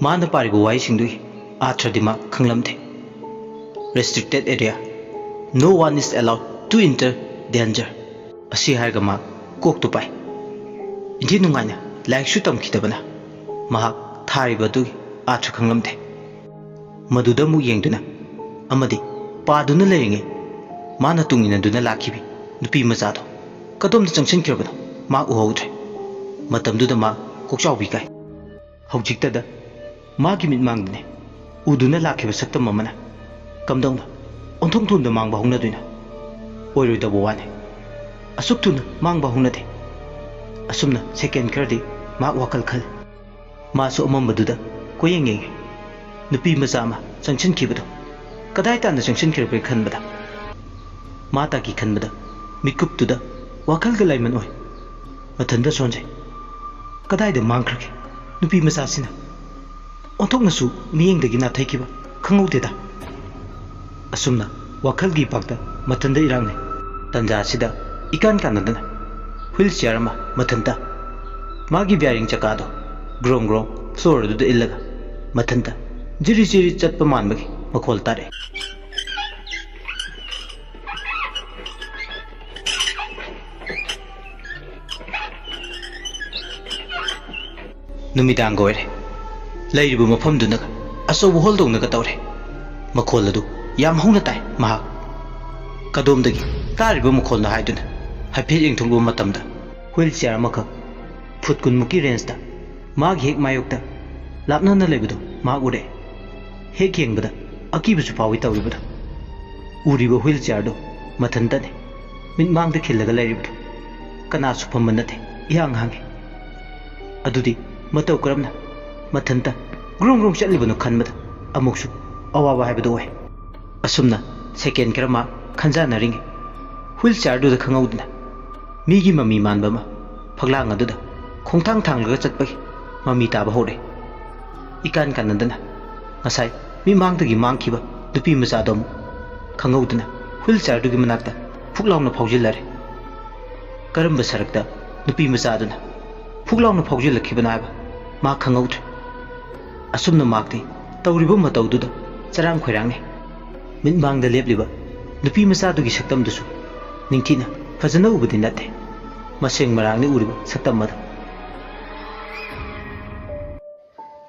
ꯃꯥꯅ ꯄꯥꯔꯤꯕ ꯋꯥꯍꯩꯁꯤꯡꯗꯨꯒꯤ ꯑꯥꯊ꯭ꯔꯗꯤ ꯃꯥ ꯈꯪꯂꯝꯗꯦ꯫ Restricted area, no one is allowed to enter danger꯫ ꯑꯁꯤ ꯍꯥꯏꯔꯒ ꯃꯥ ꯀꯣꯛꯇꯨ ꯄꯥꯏ꯫ ꯏꯟꯊꯤ ꯅꯨꯡꯉꯥꯏꯅ ꯂꯥꯏꯔꯤꯛꯁꯨ ꯇꯝꯈꯤꯗꯕꯅ ꯃꯍꯥꯛ ꯊꯥꯔꯤꯕ ꯑꯗꯨꯒꯤ ꯑꯥꯊ꯭ꯔ ꯈꯪꯂꯝꯗꯦ꯫ ꯃꯗꯨꯗ ꯑꯃꯨꯛ ꯌꯦꯡꯗꯨꯅ ꯑꯃꯗꯤ ꯄꯥꯗꯨꯅ ꯂꯩꯔꯤꯉꯩ ꯃꯥꯅ ꯇꯨꯡ ꯏꯟꯅꯗꯨꯅ ꯂꯥꯛꯈꯤꯕꯤ ꯅꯨꯄꯤ ꯃꯆꯥꯗꯣ ꯀꯗꯣꯝꯗ ꯆꯪꯁꯤꯟꯈ꯭ꯔꯕꯅꯣ ꯃꯥ ꯎꯍꯧꯗ꯭ꯔꯦ꯫ ꯃꯇꯝꯗꯨꯗ ꯃꯥ ꯀꯣꯛꯆꯥꯎꯕꯤ ꯀꯥꯏ꯫ ꯍꯧꯖꯤꯛꯇꯗ ꯃꯥꯒꯤ ꯃꯤꯠꯃꯥꯡꯗꯅꯦ ꯎꯗꯨꯅ ꯂꯥꯛꯈꯤꯕ ꯁꯛꯇꯝ ꯑꯃꯅ ꯀꯝꯗꯧꯅ ꯑꯣꯟꯊꯣꯛ ꯊꯨꯅ ꯃꯥꯡꯕ ꯍꯧꯅꯗꯣꯏꯅꯣ? ꯑꯣꯏꯔꯣꯏꯗꯧꯕ ꯋꯥꯅꯤ꯫ ꯑꯁꯨꯛ ꯊꯨꯅ ꯃꯥꯡꯕ ꯍꯧꯅꯗꯦ꯫ ꯑꯁꯨꯝꯅ ꯁꯦꯀꯦꯟ ꯈꯔꯗꯤ ꯃꯍꯥꯛ ꯋꯥꯈꯜ ꯈꯜꯂꯤ꯫ ꯃꯥꯁꯨ ꯑꯃꯝꯕꯗꯨꯗ ꯀꯣꯏꯌꯦꯡ ꯌꯦꯡꯉꯤ꯫ ꯅꯨꯄꯤ ꯃꯆꯥ ꯑꯃ ꯆꯪꯁꯤꯟꯈꯤꯕꯗꯣ ꯀꯗꯥꯏ ꯇꯥꯟꯅ ꯆꯪꯁꯤꯟꯈ꯭ꯔꯕꯒꯦ ꯈꯟꯕꯗ ꯃꯥ ꯇꯥꯀꯤ ꯈꯟꯕꯗ ꯃꯤꯀꯨꯞꯇꯨꯗ ꯋꯥꯈꯜꯒ ꯂꯥꯏꯃꯟ ꯑꯣꯏ꯫ ꯃꯊꯟꯇ ꯁꯣꯟꯖꯩ꯫ ꯀꯗꯥꯏꯗ ꯃꯥꯡꯈ꯭ꯔꯒꯦ ꯅꯨꯄꯤ ꯃꯆꯥꯁꯤꯅ? ꯑꯣꯟꯊꯣꯛꯅꯁꯨ ꯃꯤꯠꯌꯦꯡꯗꯒꯤ ꯅꯥꯊꯩꯈꯤꯕ ꯈꯪꯍꯧꯗꯦꯗ꯫ ꯑꯁꯨꯝꯅ ꯋꯥꯈꯜꯒꯤ ꯏꯄꯥꯛꯇ ꯃꯊꯟꯇ ꯏꯔꯥꯡꯅꯩ꯫ ꯇꯟꯖꯥ ꯑꯁꯤꯗ ꯏꯀꯥꯟ ꯀꯥꯟꯅꯗꯅ ꯍ꯭ꯋꯤꯜ ꯆꯤꯌꯥꯔ ꯑꯃ ꯃꯊꯟꯇ ꯃꯥꯒꯤ ꯕꯤꯌꯥꯔꯤꯡ ꯆꯀꯥꯗꯣ ꯒ꯭ꯔꯣꯡ ꯒ꯭ꯔꯣꯡ ꯐ꯭ꯂꯣꯔ ꯑꯗꯨꯗ ꯏꯜꯂꯒ ꯃꯊꯟꯇ ꯖꯤꯔꯤ ꯖꯤꯔꯤ ꯆꯠꯄ ꯃꯥꯟꯕꯒꯤ ꯃꯈꯣꯜ ꯇꯥꯔꯛꯏ꯫ ꯅꯨꯃꯤꯗꯥꯡꯒ ꯑꯣꯏꯔꯦ꯫ ꯂꯩꯔꯤꯕ ꯃꯐꯝꯗꯨꯅꯒ ꯑꯆꯧꯕ ꯍꯣꯜꯗꯧꯅꯒ ꯇꯧꯔꯦ꯫ ꯃꯈꯣꯜ ꯑꯗꯨ ꯌꯥꯝ ꯍꯧꯅ ꯇꯥꯏ꯫ ꯃꯍꯥꯛ ꯀꯗꯣꯝꯗꯒꯤ ꯇꯥꯔꯤꯕ ꯃꯈꯣꯜꯅꯣ ꯍꯥꯏꯗꯨꯅ ꯍꯥꯏꯐꯦꯠ ꯌꯦꯡꯊꯣꯛꯂꯨꯕ ꯃꯇꯝꯗ, ꯍ꯭ꯋꯤꯜ ꯆꯤꯌꯥꯔ ꯑꯃꯈꯛ ꯐꯨꯠ ꯀꯨꯟꯃꯨꯛꯀꯤ ꯔꯦꯟꯖꯇ ꯃꯥꯒꯤ ꯍꯦꯛ ꯃꯥꯌꯣꯛꯇ ꯂꯥꯞꯅꯅ ꯂꯩꯕꯗꯨ ꯃꯍꯥꯛ ꯎꯔꯛꯑꯦ꯫ ꯍꯦꯛ ꯌꯦꯡꯕꯗ ꯑꯀꯤꯕꯁꯨ ꯐꯥꯎꯏ ꯇꯧꯔꯤꯕꯗꯣ꯫ ꯎꯔꯤꯕ ꯍ꯭ꯋꯤꯜ ꯆꯤꯌꯥꯔꯗꯨ ꯃꯊꯟꯇꯅꯤ ꯃꯤꯠꯃꯥꯡꯗ ꯈꯤꯜꯂꯒ ꯂꯩꯔꯤꯕꯗꯨ꯫ ꯀꯅꯥꯁꯨ ꯐꯝꯕ ꯅꯠꯇꯦ, ꯏꯍꯥꯡ ꯍꯥꯡꯉꯤ꯫ ꯑꯗꯨꯗꯤ ꯃꯇꯧ ꯀꯔꯝꯅ ꯃꯊꯟꯇ ꯒ꯭ꯔꯨꯡ ꯒ꯭ꯔꯨꯡ ꯆꯠꯂꯤꯕꯅꯣ ꯈꯟꯕꯗ ꯑꯃꯨꯛꯁꯨ ꯑꯋꯥꯕ ꯍꯥꯏꯕꯗꯨ ꯑꯣꯏ꯫ ꯑꯁꯨꯝꯅ ꯁꯦꯀꯦꯟ ꯈꯔ ꯃꯥ ꯈꯟꯖꯥꯟꯅꯔꯤꯉꯩ, ꯍ꯭ꯋꯤꯜ ꯆꯤꯌꯥꯔꯗꯨꯗ ꯈꯪꯍꯧꯗꯅ ꯃꯤꯒꯤ ꯃꯃꯤ ꯃꯥꯟꯕ ꯑꯃ ꯐꯛꯂꯥꯡ ꯑꯗꯨꯗ ꯈꯣꯡꯊꯥꯡ ꯊꯥꯡꯂꯒ ꯆꯠꯄꯒꯤ ꯃꯃꯤ ꯇꯥꯕ ꯍꯧꯔꯦ꯫ ꯏꯀꯥꯟ ꯀꯥꯟꯅꯗꯅ ꯉꯁꯥꯏ ꯃꯤꯃꯥꯡꯗꯒꯤ ꯃꯥꯡꯈꯤꯕ ꯅꯨꯄꯤ ꯃꯆꯥꯗꯣ ꯑꯃꯨꯛ ꯈꯪꯍꯧꯗꯅ ꯍ꯭ꯋꯤꯜ ꯆꯤꯌꯥꯔꯗꯨꯒꯤ ꯃꯅꯥꯛꯇ ꯐꯨꯛ ꯂꯥꯎꯅ ꯐꯥꯎꯖꯤꯜꯂꯔꯦ꯫ ꯀꯔꯝꯕ ꯁꯔꯛꯇ ꯅꯨꯄꯤ ꯃꯆꯥꯗꯨꯅ ꯐꯨꯛ ꯂꯥꯎꯅ ꯐꯥꯎꯖꯤꯜꯂꯛꯈꯤꯕꯅꯣ ꯍꯥꯏꯕ ꯃꯥ ꯈꯪꯍꯧꯗ꯭ꯔꯦ꯫ ꯑꯁꯨꯝꯅ ꯃꯍꯥꯛꯇꯤ ꯇꯧꯔꯤꯕ ꯃꯇꯧꯗꯨꯗ ꯆꯔꯥꯡ ꯈꯣꯏꯔꯥꯡꯅꯩ꯫ ꯃꯤꯠꯃꯥꯡꯗ ꯂꯦꯞꯂꯤꯕ ꯅꯨꯄꯤ ꯃꯆꯥꯗꯨꯒꯤ ꯁꯛꯇꯝꯗꯨꯁꯨ ꯅꯤꯡꯊꯤꯅ ꯐꯖꯅ ꯎꯕꯗꯤ ꯅꯠꯇꯦ꯫ ꯃꯁꯦꯡ ꯃꯔꯥꯡꯅꯤ ꯎꯔꯤꯕ ꯁꯛꯇꯝ ꯑꯗꯨ꯫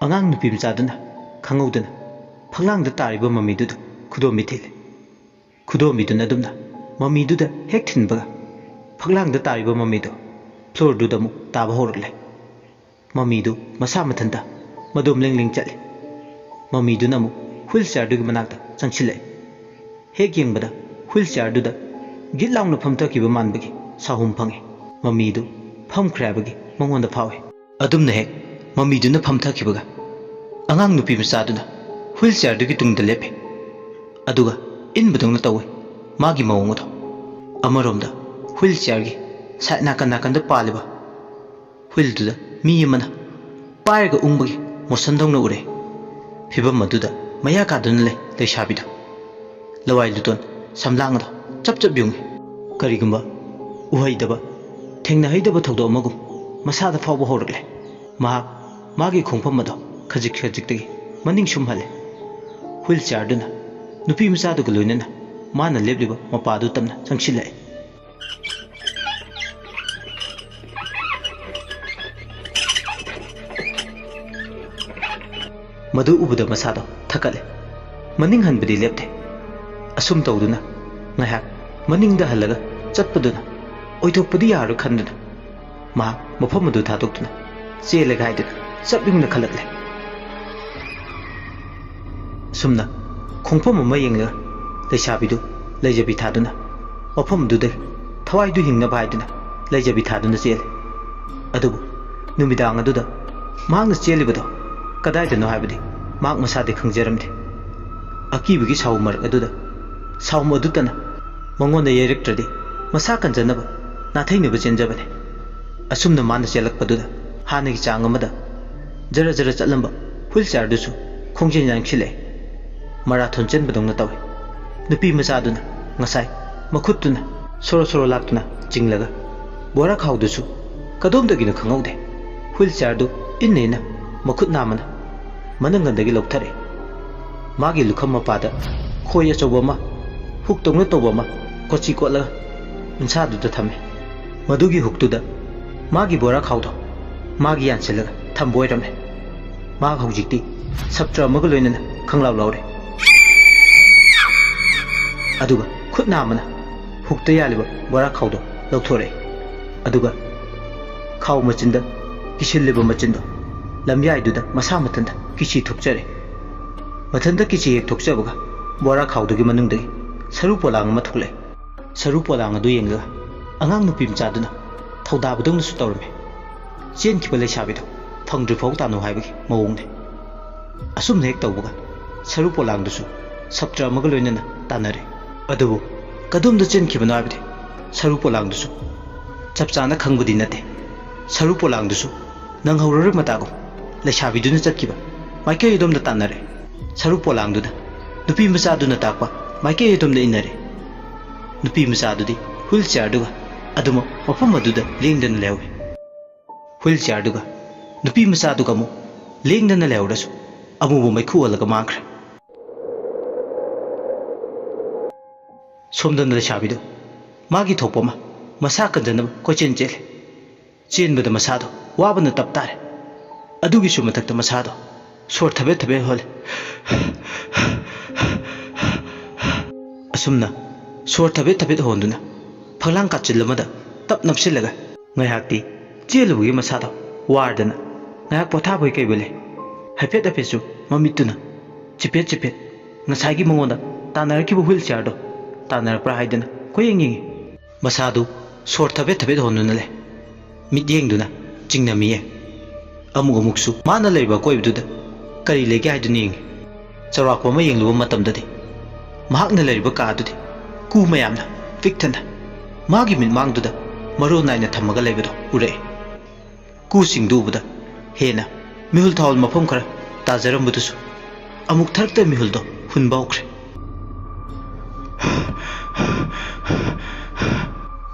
ꯑꯉꯥꯡ ꯅꯨꯄꯤ ꯃꯆꯥꯗꯨꯅ ꯈꯪꯍꯧꯗꯅ ꯐꯛꯂꯥꯡꯗ ꯇꯥꯔꯤꯕ ꯃꯃꯤꯗꯨꯗ ꯈꯨꯗꯣꯝꯕꯤ ꯊꯤꯜꯂꯤ꯫ ꯈꯨꯗꯣꯝꯕꯤꯗꯨꯅ ꯑꯗꯨꯝꯅ ꯃꯃꯤꯗꯨꯗ ꯍꯦꯛ ꯊꯤꯟꯕꯒ ꯐꯛꯂꯥꯡꯗ ꯇꯥꯔꯤꯕ ꯃꯃꯤꯗꯨ ꯐ꯭ꯂꯣꯔꯗꯨꯗ ꯑꯃꯨꯛ ꯇꯥꯕ ꯍꯧꯔꯛꯂꯦ꯫ ꯃꯃꯤꯗꯨ ꯃꯁꯥ ꯃꯊꯟꯇ ꯃꯗꯣꯝ ꯂꯦꯡ ꯂꯦꯡ ꯆꯠꯂꯤ꯫ ꯃꯃꯤꯗꯨꯅ ꯑꯃꯨꯛ ꯍ꯭ꯋꯤꯜ ꯆꯤꯌꯥꯔꯗꯨꯒꯤ ꯃꯅꯥꯛꯇ ꯆꯪꯁꯤꯜꯂꯛꯏ꯫ ꯍꯦꯛ ꯌꯦꯡꯕꯗ ꯍ꯭ꯋꯤꯜ ꯆꯤꯌꯥꯔꯗꯨꯗ ꯒꯤꯠ ꯂꯥꯎꯅ ꯐꯝꯊꯈꯤꯕ ꯃꯥꯟꯕꯒꯤ ꯁꯥꯍꯨꯝ ꯐꯪꯉꯤ꯫ ꯃꯃꯤꯗꯨ ꯐꯝꯈ꯭ꯔꯦ ꯍꯥꯏꯕꯒꯤ ꯃꯉꯣꯟꯗ ꯐꯥꯎꯏ꯫ ꯑꯗꯨꯝꯅ ꯍꯦꯛ ꯃꯃꯤꯗꯨꯅ ꯐꯝꯊꯈꯤꯕꯒ ꯑꯉꯥꯡ ꯅꯨꯄꯤ ꯃꯆꯥꯗꯨꯅ ꯍ꯭ꯋꯤꯜ ꯆꯤꯌꯥꯔꯗꯨꯒꯤ ꯇꯨꯡꯗ ꯂꯦꯞꯄꯤ꯫ ꯑꯗꯨꯒ ꯏꯟꯕꯗꯧꯅ ꯇꯧꯏ ꯃꯥꯒꯤ ꯃꯑꯣꯡ ꯑꯗꯣ꯫ ꯑꯃꯔꯣꯝꯗ ꯍ꯭ꯋꯤꯜ ꯆꯤꯌꯥꯔꯒꯤ ꯁꯥꯏꯠ ꯅꯥꯀꯟ ꯅꯥꯀꯟꯗ ꯄꯥꯜꯂꯤꯕ ꯍꯨꯏꯜꯗꯨꯗ ꯃꯤ ꯑꯃꯅ ꯄꯥꯏꯔꯒ ꯎꯪꯕꯒꯤ ꯃꯣꯁꯟꯗꯧꯅ ꯎꯔꯦ꯫ ꯐꯤꯚꯝ ꯑꯗꯨꯗ ꯃꯌꯥ ꯀꯥꯗꯨꯅ ꯂꯩ ꯂꯩꯁꯥꯕꯤꯗꯨ꯫ ꯂꯋꯥꯏ ꯂꯨꯇꯣꯟ ꯁꯝꯂꯥꯡ ꯑꯗꯣ ꯆꯞ ꯆꯞ ꯌꯨꯡꯏ꯫ ꯀꯔꯤꯒꯨꯝꯕ ꯎꯍꯩꯗꯕ, ꯊꯦꯡꯅꯍꯩꯗꯕ ꯊꯧꯗꯣꯛ ꯑꯃꯒꯨꯝ ꯃꯁꯥꯗ ꯐꯥꯎꯕ ꯍꯧꯔꯛꯂꯦ꯫ ꯃꯍꯥꯛ ꯃꯥꯒꯤ ꯈꯣꯡꯐꯝ ꯑꯗꯣ ꯈꯖꯤꯛ ꯈꯖꯤꯛꯇꯒꯤ ꯃꯅꯤꯡ ꯁꯨꯝ ꯍꯜꯂꯦ꯫ ꯍꯨꯏꯜ ꯆꯤꯌꯥꯔꯗꯨꯅ ꯅꯨꯄꯤ ꯃꯆꯥꯗꯨꯒ ꯂꯣꯏꯅꯅ ꯃꯥꯅ ꯂꯦꯞꯂꯤꯕ ꯃꯄꯥꯗꯨ ꯇꯝꯅ ꯆꯪꯁꯤꯜꯂꯛꯏ꯫ ꯃꯗꯨ ꯎꯕꯗ ꯃꯁꯥꯗꯣ ꯊꯛꯀꯠꯂꯦ꯫ ꯃꯅꯤꯡ ꯍꯟꯕꯗꯤ ꯂꯦꯞꯇꯦ꯫ ꯑꯁꯨꯝ ꯇꯧꯗꯨꯅ ꯉꯥꯏꯍꯥꯛ ꯃꯅꯤꯡꯗ ꯍꯜꯂꯒ ꯆꯠꯄꯗꯨꯅ ꯑꯣꯏꯊꯣꯛꯄꯗꯤ ꯌꯥꯔꯣꯏ ꯈꯟꯗꯨꯅ ꯃꯍꯥꯛ ꯃꯐꯝ ꯑꯗꯨ ꯊꯥꯗꯣꯛꯇꯨꯅ ꯆꯦꯜꯂꯒꯦ ꯍꯥꯏꯗꯨꯅ ꯆꯞ ꯌꯨꯡꯅ ꯈꯜꯂꯛꯂꯦ꯫ ꯑꯁꯨꯝꯅ ꯈꯣꯡꯐꯝ ꯑꯃ ꯌꯦꯡꯂꯒ ꯂꯩꯁꯥꯕꯤꯗꯨ ꯂꯩꯖꯕꯤ ꯊꯥꯗꯨꯅ ꯃꯐꯝꯗꯨꯗꯒꯤ ꯊꯋꯥꯏꯗꯨ ꯍꯤꯡꯅꯕ ꯍꯥꯏꯗꯨꯅ ꯂꯩꯖꯕꯤ ꯊꯥꯗꯨꯅ ꯆꯦꯜꯂꯤ꯫ ꯑꯗꯨꯕꯨ ꯅꯨꯃꯤꯗꯥꯡ ꯑꯗꯨꯗ ꯃꯍꯥꯛꯅ ꯆꯦꯜꯂꯤꯕꯗꯣ ꯀꯗꯥꯏꯗꯅꯣ ꯍꯥꯏꯕꯗꯤ ꯃꯍꯥꯛ ꯃꯁꯥꯗꯤ ꯈꯪꯖꯔꯝꯗꯦ꯫ ꯑꯀꯤꯕꯒꯤ ꯁꯥꯎ ꯃꯔꯛ ꯑꯗꯨꯗ ꯁꯥꯎ ꯑꯗꯨꯇꯅ ꯃꯉꯣꯟꯗ ꯌꯩꯔꯛꯇ꯭ꯔꯗꯤ ꯃꯁꯥ ꯀꯟꯖꯅꯕ ꯅꯥꯊꯩꯅꯕ ꯆꯦꯟꯖꯕꯅꯤ꯫ ꯑꯁꯨꯝꯅ ꯃꯥꯅ ꯆꯦꯜꯂꯛꯄꯗꯨꯗ ꯍꯥꯟꯅꯒꯤ ꯆꯥꯡ ꯑꯃꯗ ꯖꯔ ꯖꯔ ꯆꯠꯂꯝꯕ ꯍꯨꯏꯜ ꯆꯤꯌꯥꯔꯗꯨꯁꯨ ꯈꯣꯡꯖꯦꯜ ꯌꯥꯡꯁꯤꯜꯂꯛꯑꯦ꯫ ꯃꯔꯥꯊꯣꯟ ꯆꯦꯟꯕꯗꯧꯅ ꯇꯧꯏ꯫ ꯅꯨꯄꯤ ꯃꯆꯥꯗꯨꯅ ꯉꯁꯥꯏ ꯃꯈꯨꯠꯇꯨꯅ ꯁꯣꯔꯣ ꯁꯣꯔꯣ ꯂꯥꯛꯇꯨꯅ ꯆꯤꯡꯂꯒ ꯕꯣꯔꯥ ꯈꯥꯎꯗꯨꯁꯨ ꯀꯗꯣꯝꯗꯒꯤꯅꯣ ꯈꯪꯍꯧꯗꯦ ꯍꯨꯏꯜ ꯆꯤꯌꯥꯔꯗꯨ ꯏꯟꯅ ꯏꯟꯅ ꯃꯈꯨꯠ ꯅꯥꯝꯃꯅ ꯃꯅꯪꯒꯟꯗꯒꯤ ꯂꯧꯊꯔꯛꯏ꯫ ꯃꯥꯒꯤ ꯂꯨꯈꯝ ꯃꯄꯥꯗ ꯈꯣꯏ ꯑꯆꯧꯕ ꯑꯃ ꯍꯨꯛꯇꯧꯅ ꯇꯧꯕ ꯑꯃ ꯀꯣꯆꯤ ꯀꯣꯠꯂꯒ ꯎꯟꯁꯥꯗꯨꯗ ꯊꯝꯃꯤ꯫ ꯃꯗꯨꯒꯤ ꯍꯨꯛꯇꯨꯗ ꯃꯥꯒꯤ ꯕꯣꯔꯥ ꯈꯥꯎꯗꯣ ꯃꯥꯒꯤ ꯌꯥꯟꯁꯤꯜꯂꯒ ꯊꯝꯕ ꯑꯣꯏꯔꯝꯃꯦ꯫ ꯃꯍꯥꯛ ꯍꯧꯖꯤꯛꯇꯤ ꯁꯞꯇ꯭ꯔ ꯑꯃꯒ ꯂꯣꯏꯅꯅ ꯈꯪꯂꯥꯎ ꯂꯥꯎꯔꯦ꯫ ꯑꯗꯨꯒ ꯈꯨꯠ ꯅꯥꯝꯃꯅ ꯍꯨꯛꯇ ꯌꯥꯜꯂꯤꯕ ꯕꯣꯔꯥ ꯈꯥꯎꯗꯣ ꯂꯧꯊꯣꯔꯛꯑꯦ꯫ ꯑꯗꯨꯒ ꯈꯥꯎ ꯃꯆꯤꯟꯗ ꯀꯤꯁꯤꯜꯂꯤꯕ ꯃꯆꯤꯟꯗꯣ ꯂꯝꯌꯥꯏꯗꯨꯗ ꯃꯁꯥ ꯃꯊꯟꯇ ꯀꯤꯁꯤ ꯊꯣꯛꯆꯔꯦ꯫ ꯃꯊꯟꯇ ꯀꯤꯁꯤ ꯍꯦꯛ ꯊꯣꯛꯆꯕꯒ ꯕꯣꯔꯥ ꯈꯥꯎꯗꯨꯒꯤ ꯃꯅꯨꯡꯗꯒꯤ ꯁꯔꯨ ꯄꯣꯂꯥꯡ ꯑꯃ ꯊꯣꯛꯂꯛꯑꯦ꯫ ꯁꯔꯨ ꯄꯣꯂꯥꯡ ꯑꯗꯨ ꯌꯦꯡꯂꯒ ꯑꯉꯥꯡ ꯅꯨꯄꯤ ꯃꯆꯥꯗꯨꯅ ꯊꯧꯗꯥꯕꯗꯧꯅꯁꯨ ꯇꯧꯔꯝꯃꯤ꯫ ꯆꯦꯟꯈꯤꯕ ꯂꯩꯁꯥꯕꯤꯗꯣ ꯐꯪꯗ꯭ꯔꯤꯐꯥꯎ ꯇꯥꯟꯅꯧ ꯍꯥꯏꯕꯒꯤ ꯃꯑꯣꯡꯅꯤ꯫ ꯑꯁꯨꯝꯅ ꯍꯦꯛ ꯇꯧꯕꯒ ꯁꯔꯨ ꯄꯣꯂꯥꯡꯗꯨꯁꯨ ꯁꯞꯇ꯭ꯔ ꯑꯃꯒ ꯂꯣꯏꯅꯅ ꯇꯥꯟꯅꯔꯦ꯫ ꯑꯗꯨꯕꯨ ꯀꯗꯣꯝꯗ ꯆꯦꯟꯈꯤꯕꯅꯣ ꯍꯥꯏꯕꯗꯤ ꯁꯔꯨ ꯄꯣꯂꯥꯡꯗꯨꯁꯨ ꯆꯞ ꯆꯥꯅ ꯈꯪꯕꯗꯤ ꯅꯠꯇꯦ꯫ ꯁꯔꯨ ꯄꯣꯂꯥꯡꯗꯨꯁꯨ ꯅꯪꯍꯧꯔꯔꯣꯏ ꯃꯇꯥꯒꯨꯝ ꯂꯩꯁꯥꯕꯤꯗꯨꯅ ꯆꯠꯈꯤꯕ ꯃꯥꯏꯀꯩ ꯑꯗꯣꯝꯗ ꯇꯥꯟꯅꯔꯦ꯫ ꯁꯔꯨ ꯄꯣꯂꯥꯡꯗꯨꯗ ꯅꯨꯄꯤ ꯃꯆꯥꯗꯨꯅ ꯇꯥꯛꯄ ꯃꯥꯏꯀꯩ ꯑꯗꯣꯝꯗ ꯏꯟꯅꯔꯦ꯫ ꯅꯨꯄꯤ ꯃꯆꯥꯗꯨꯗꯤ ꯍꯨꯏꯜ ꯆꯤꯌꯥꯔꯗꯨꯒ ꯑꯗꯨꯃꯛ ꯃꯐꯝ ꯑꯗꯨꯗ ꯂꯦꯡꯗꯅ ꯂꯩꯍꯧꯏ꯫ ꯍꯨꯏꯜ ꯆꯤꯌꯥꯔꯗꯨꯒ ꯅꯨꯄꯤ ꯃꯆꯥꯗꯨꯒ ꯑꯃꯨꯛ ꯂꯦꯡꯗꯅ ꯂꯩꯍꯧꯔꯁꯨ ꯑꯃꯨꯕ ꯃꯩꯈꯨ ꯑꯣꯜꯂꯒ ꯃꯥꯡꯈ꯭ꯔꯦ꯫ ꯁꯣꯝꯗꯅ ꯂꯩꯁꯥꯕꯤꯗꯨ ꯃꯥꯒꯤ ꯊꯣꯛꯄ ꯑꯃ ꯃꯁꯥ ꯀꯟꯖꯅꯕ ꯀꯣꯏꯆꯦꯟ ꯆꯦꯜꯂꯤ꯫ ꯆꯦꯟꯕꯗ ꯃꯁꯥꯗꯣ ꯋꯥꯕꯅ ꯇꯞ ꯇꯥꯔꯦ꯫ ꯑꯗꯨꯒꯤꯁꯨ ꯃꯊꯛꯇ ꯃꯁꯥꯗꯣ ꯁꯣꯔ ꯊꯕꯦꯠ ꯊꯕꯦꯠ ꯍꯣꯜꯂꯤ꯫ ꯑꯁꯨꯝꯅ ꯁꯣꯔ ꯊꯕꯦꯠ ꯊꯕꯦꯠ ꯍꯣꯟꯗꯨꯅ ꯐꯛꯂꯥꯡ ꯀꯥꯆꯤꯜ ꯑꯃꯗ ꯇꯞ ꯅꯞꯁꯤꯜꯂꯒ ꯉꯥꯏꯍꯥꯛꯇꯤ ꯆꯦꯜꯂꯨꯕꯒꯤ ꯃꯁꯥꯗꯣ ꯋꯥꯔꯗꯅ ꯉꯥꯏꯍꯥꯛ ꯄꯣꯊꯥꯕꯣꯏ ꯀꯩꯕꯣꯏ ꯂꯩ꯫ ꯍꯥꯏꯐꯦꯠ ꯍꯥꯏꯐꯦꯠꯁꯨ ꯃꯃꯤꯠꯇꯨꯅ ꯆꯤꯐꯦꯠ ꯆꯤꯐꯦꯠ ꯉꯁꯥꯏꯒꯤ ꯃꯉꯣꯟꯗ ꯇꯥꯟꯅꯔꯛꯈꯤꯕ ꯍ꯭ꯋꯤꯜ ꯆꯤꯌꯥꯔꯗꯣ ꯇꯥꯟꯅꯔꯛꯄ꯭ꯔꯥ ꯍꯥꯏꯗꯅ ꯀꯣꯏꯌꯦꯡ ꯌꯦꯡꯉꯤ꯫ ꯃꯁꯥꯗꯨ ꯁꯣꯔ ꯊꯕꯦꯠ ꯊꯕꯦꯠ ꯍꯣꯟꯗꯨꯅ ꯂꯩ꯫ ꯃꯤꯠꯌꯦꯡꯗꯨꯅ ꯆꯤꯡꯅ ꯃꯤꯌꯦꯡ꯫ ꯑꯃꯨꯛ ꯑꯃꯨꯛꯁꯨ ꯃꯥꯅ ꯂꯩꯔꯤꯕ ꯑꯀꯣꯏꯕꯗꯨꯗ ꯀꯔꯤ ꯂꯩꯒꯦ ꯍꯥꯏꯗꯨꯅ ꯌꯦꯡꯉꯤ꯫ ꯆꯥꯎꯔꯥꯛꯄ ꯑꯃ ꯌꯦꯡꯂꯨꯕ ꯃꯇꯝꯗꯗꯤ ꯃꯍꯥꯛꯅ ꯂꯩꯔꯤꯕ ꯀꯥ ꯑꯗꯨꯗꯤ ꯀꯨ ꯃꯌꯥꯝꯅ ꯄꯤꯛ ꯊꯟꯅ ꯃꯥꯒꯤ ꯃꯤꯠꯃꯥꯡꯗꯨꯗ ꯃꯔꯣꯟ ꯅꯥꯏꯅ ꯊꯝꯃꯒ ꯂꯩꯕꯗꯨ ꯎꯔꯛꯏ꯫ ꯀꯨꯁꯤꯡꯗꯨ ꯎꯕꯗ ꯍꯦꯟꯅ ꯃꯤꯍꯨꯜ ꯊꯥꯍꯨꯜ ꯃꯐꯝ ꯈꯔ ꯇꯥꯖꯔꯝꯕꯗꯨꯁꯨ ꯑꯃꯨꯛ ꯊꯔꯛꯇ ꯃꯤꯍꯨꯜꯗꯣ ꯍꯨꯟꯕ ꯍꯧꯈ꯭ꯔꯦ꯫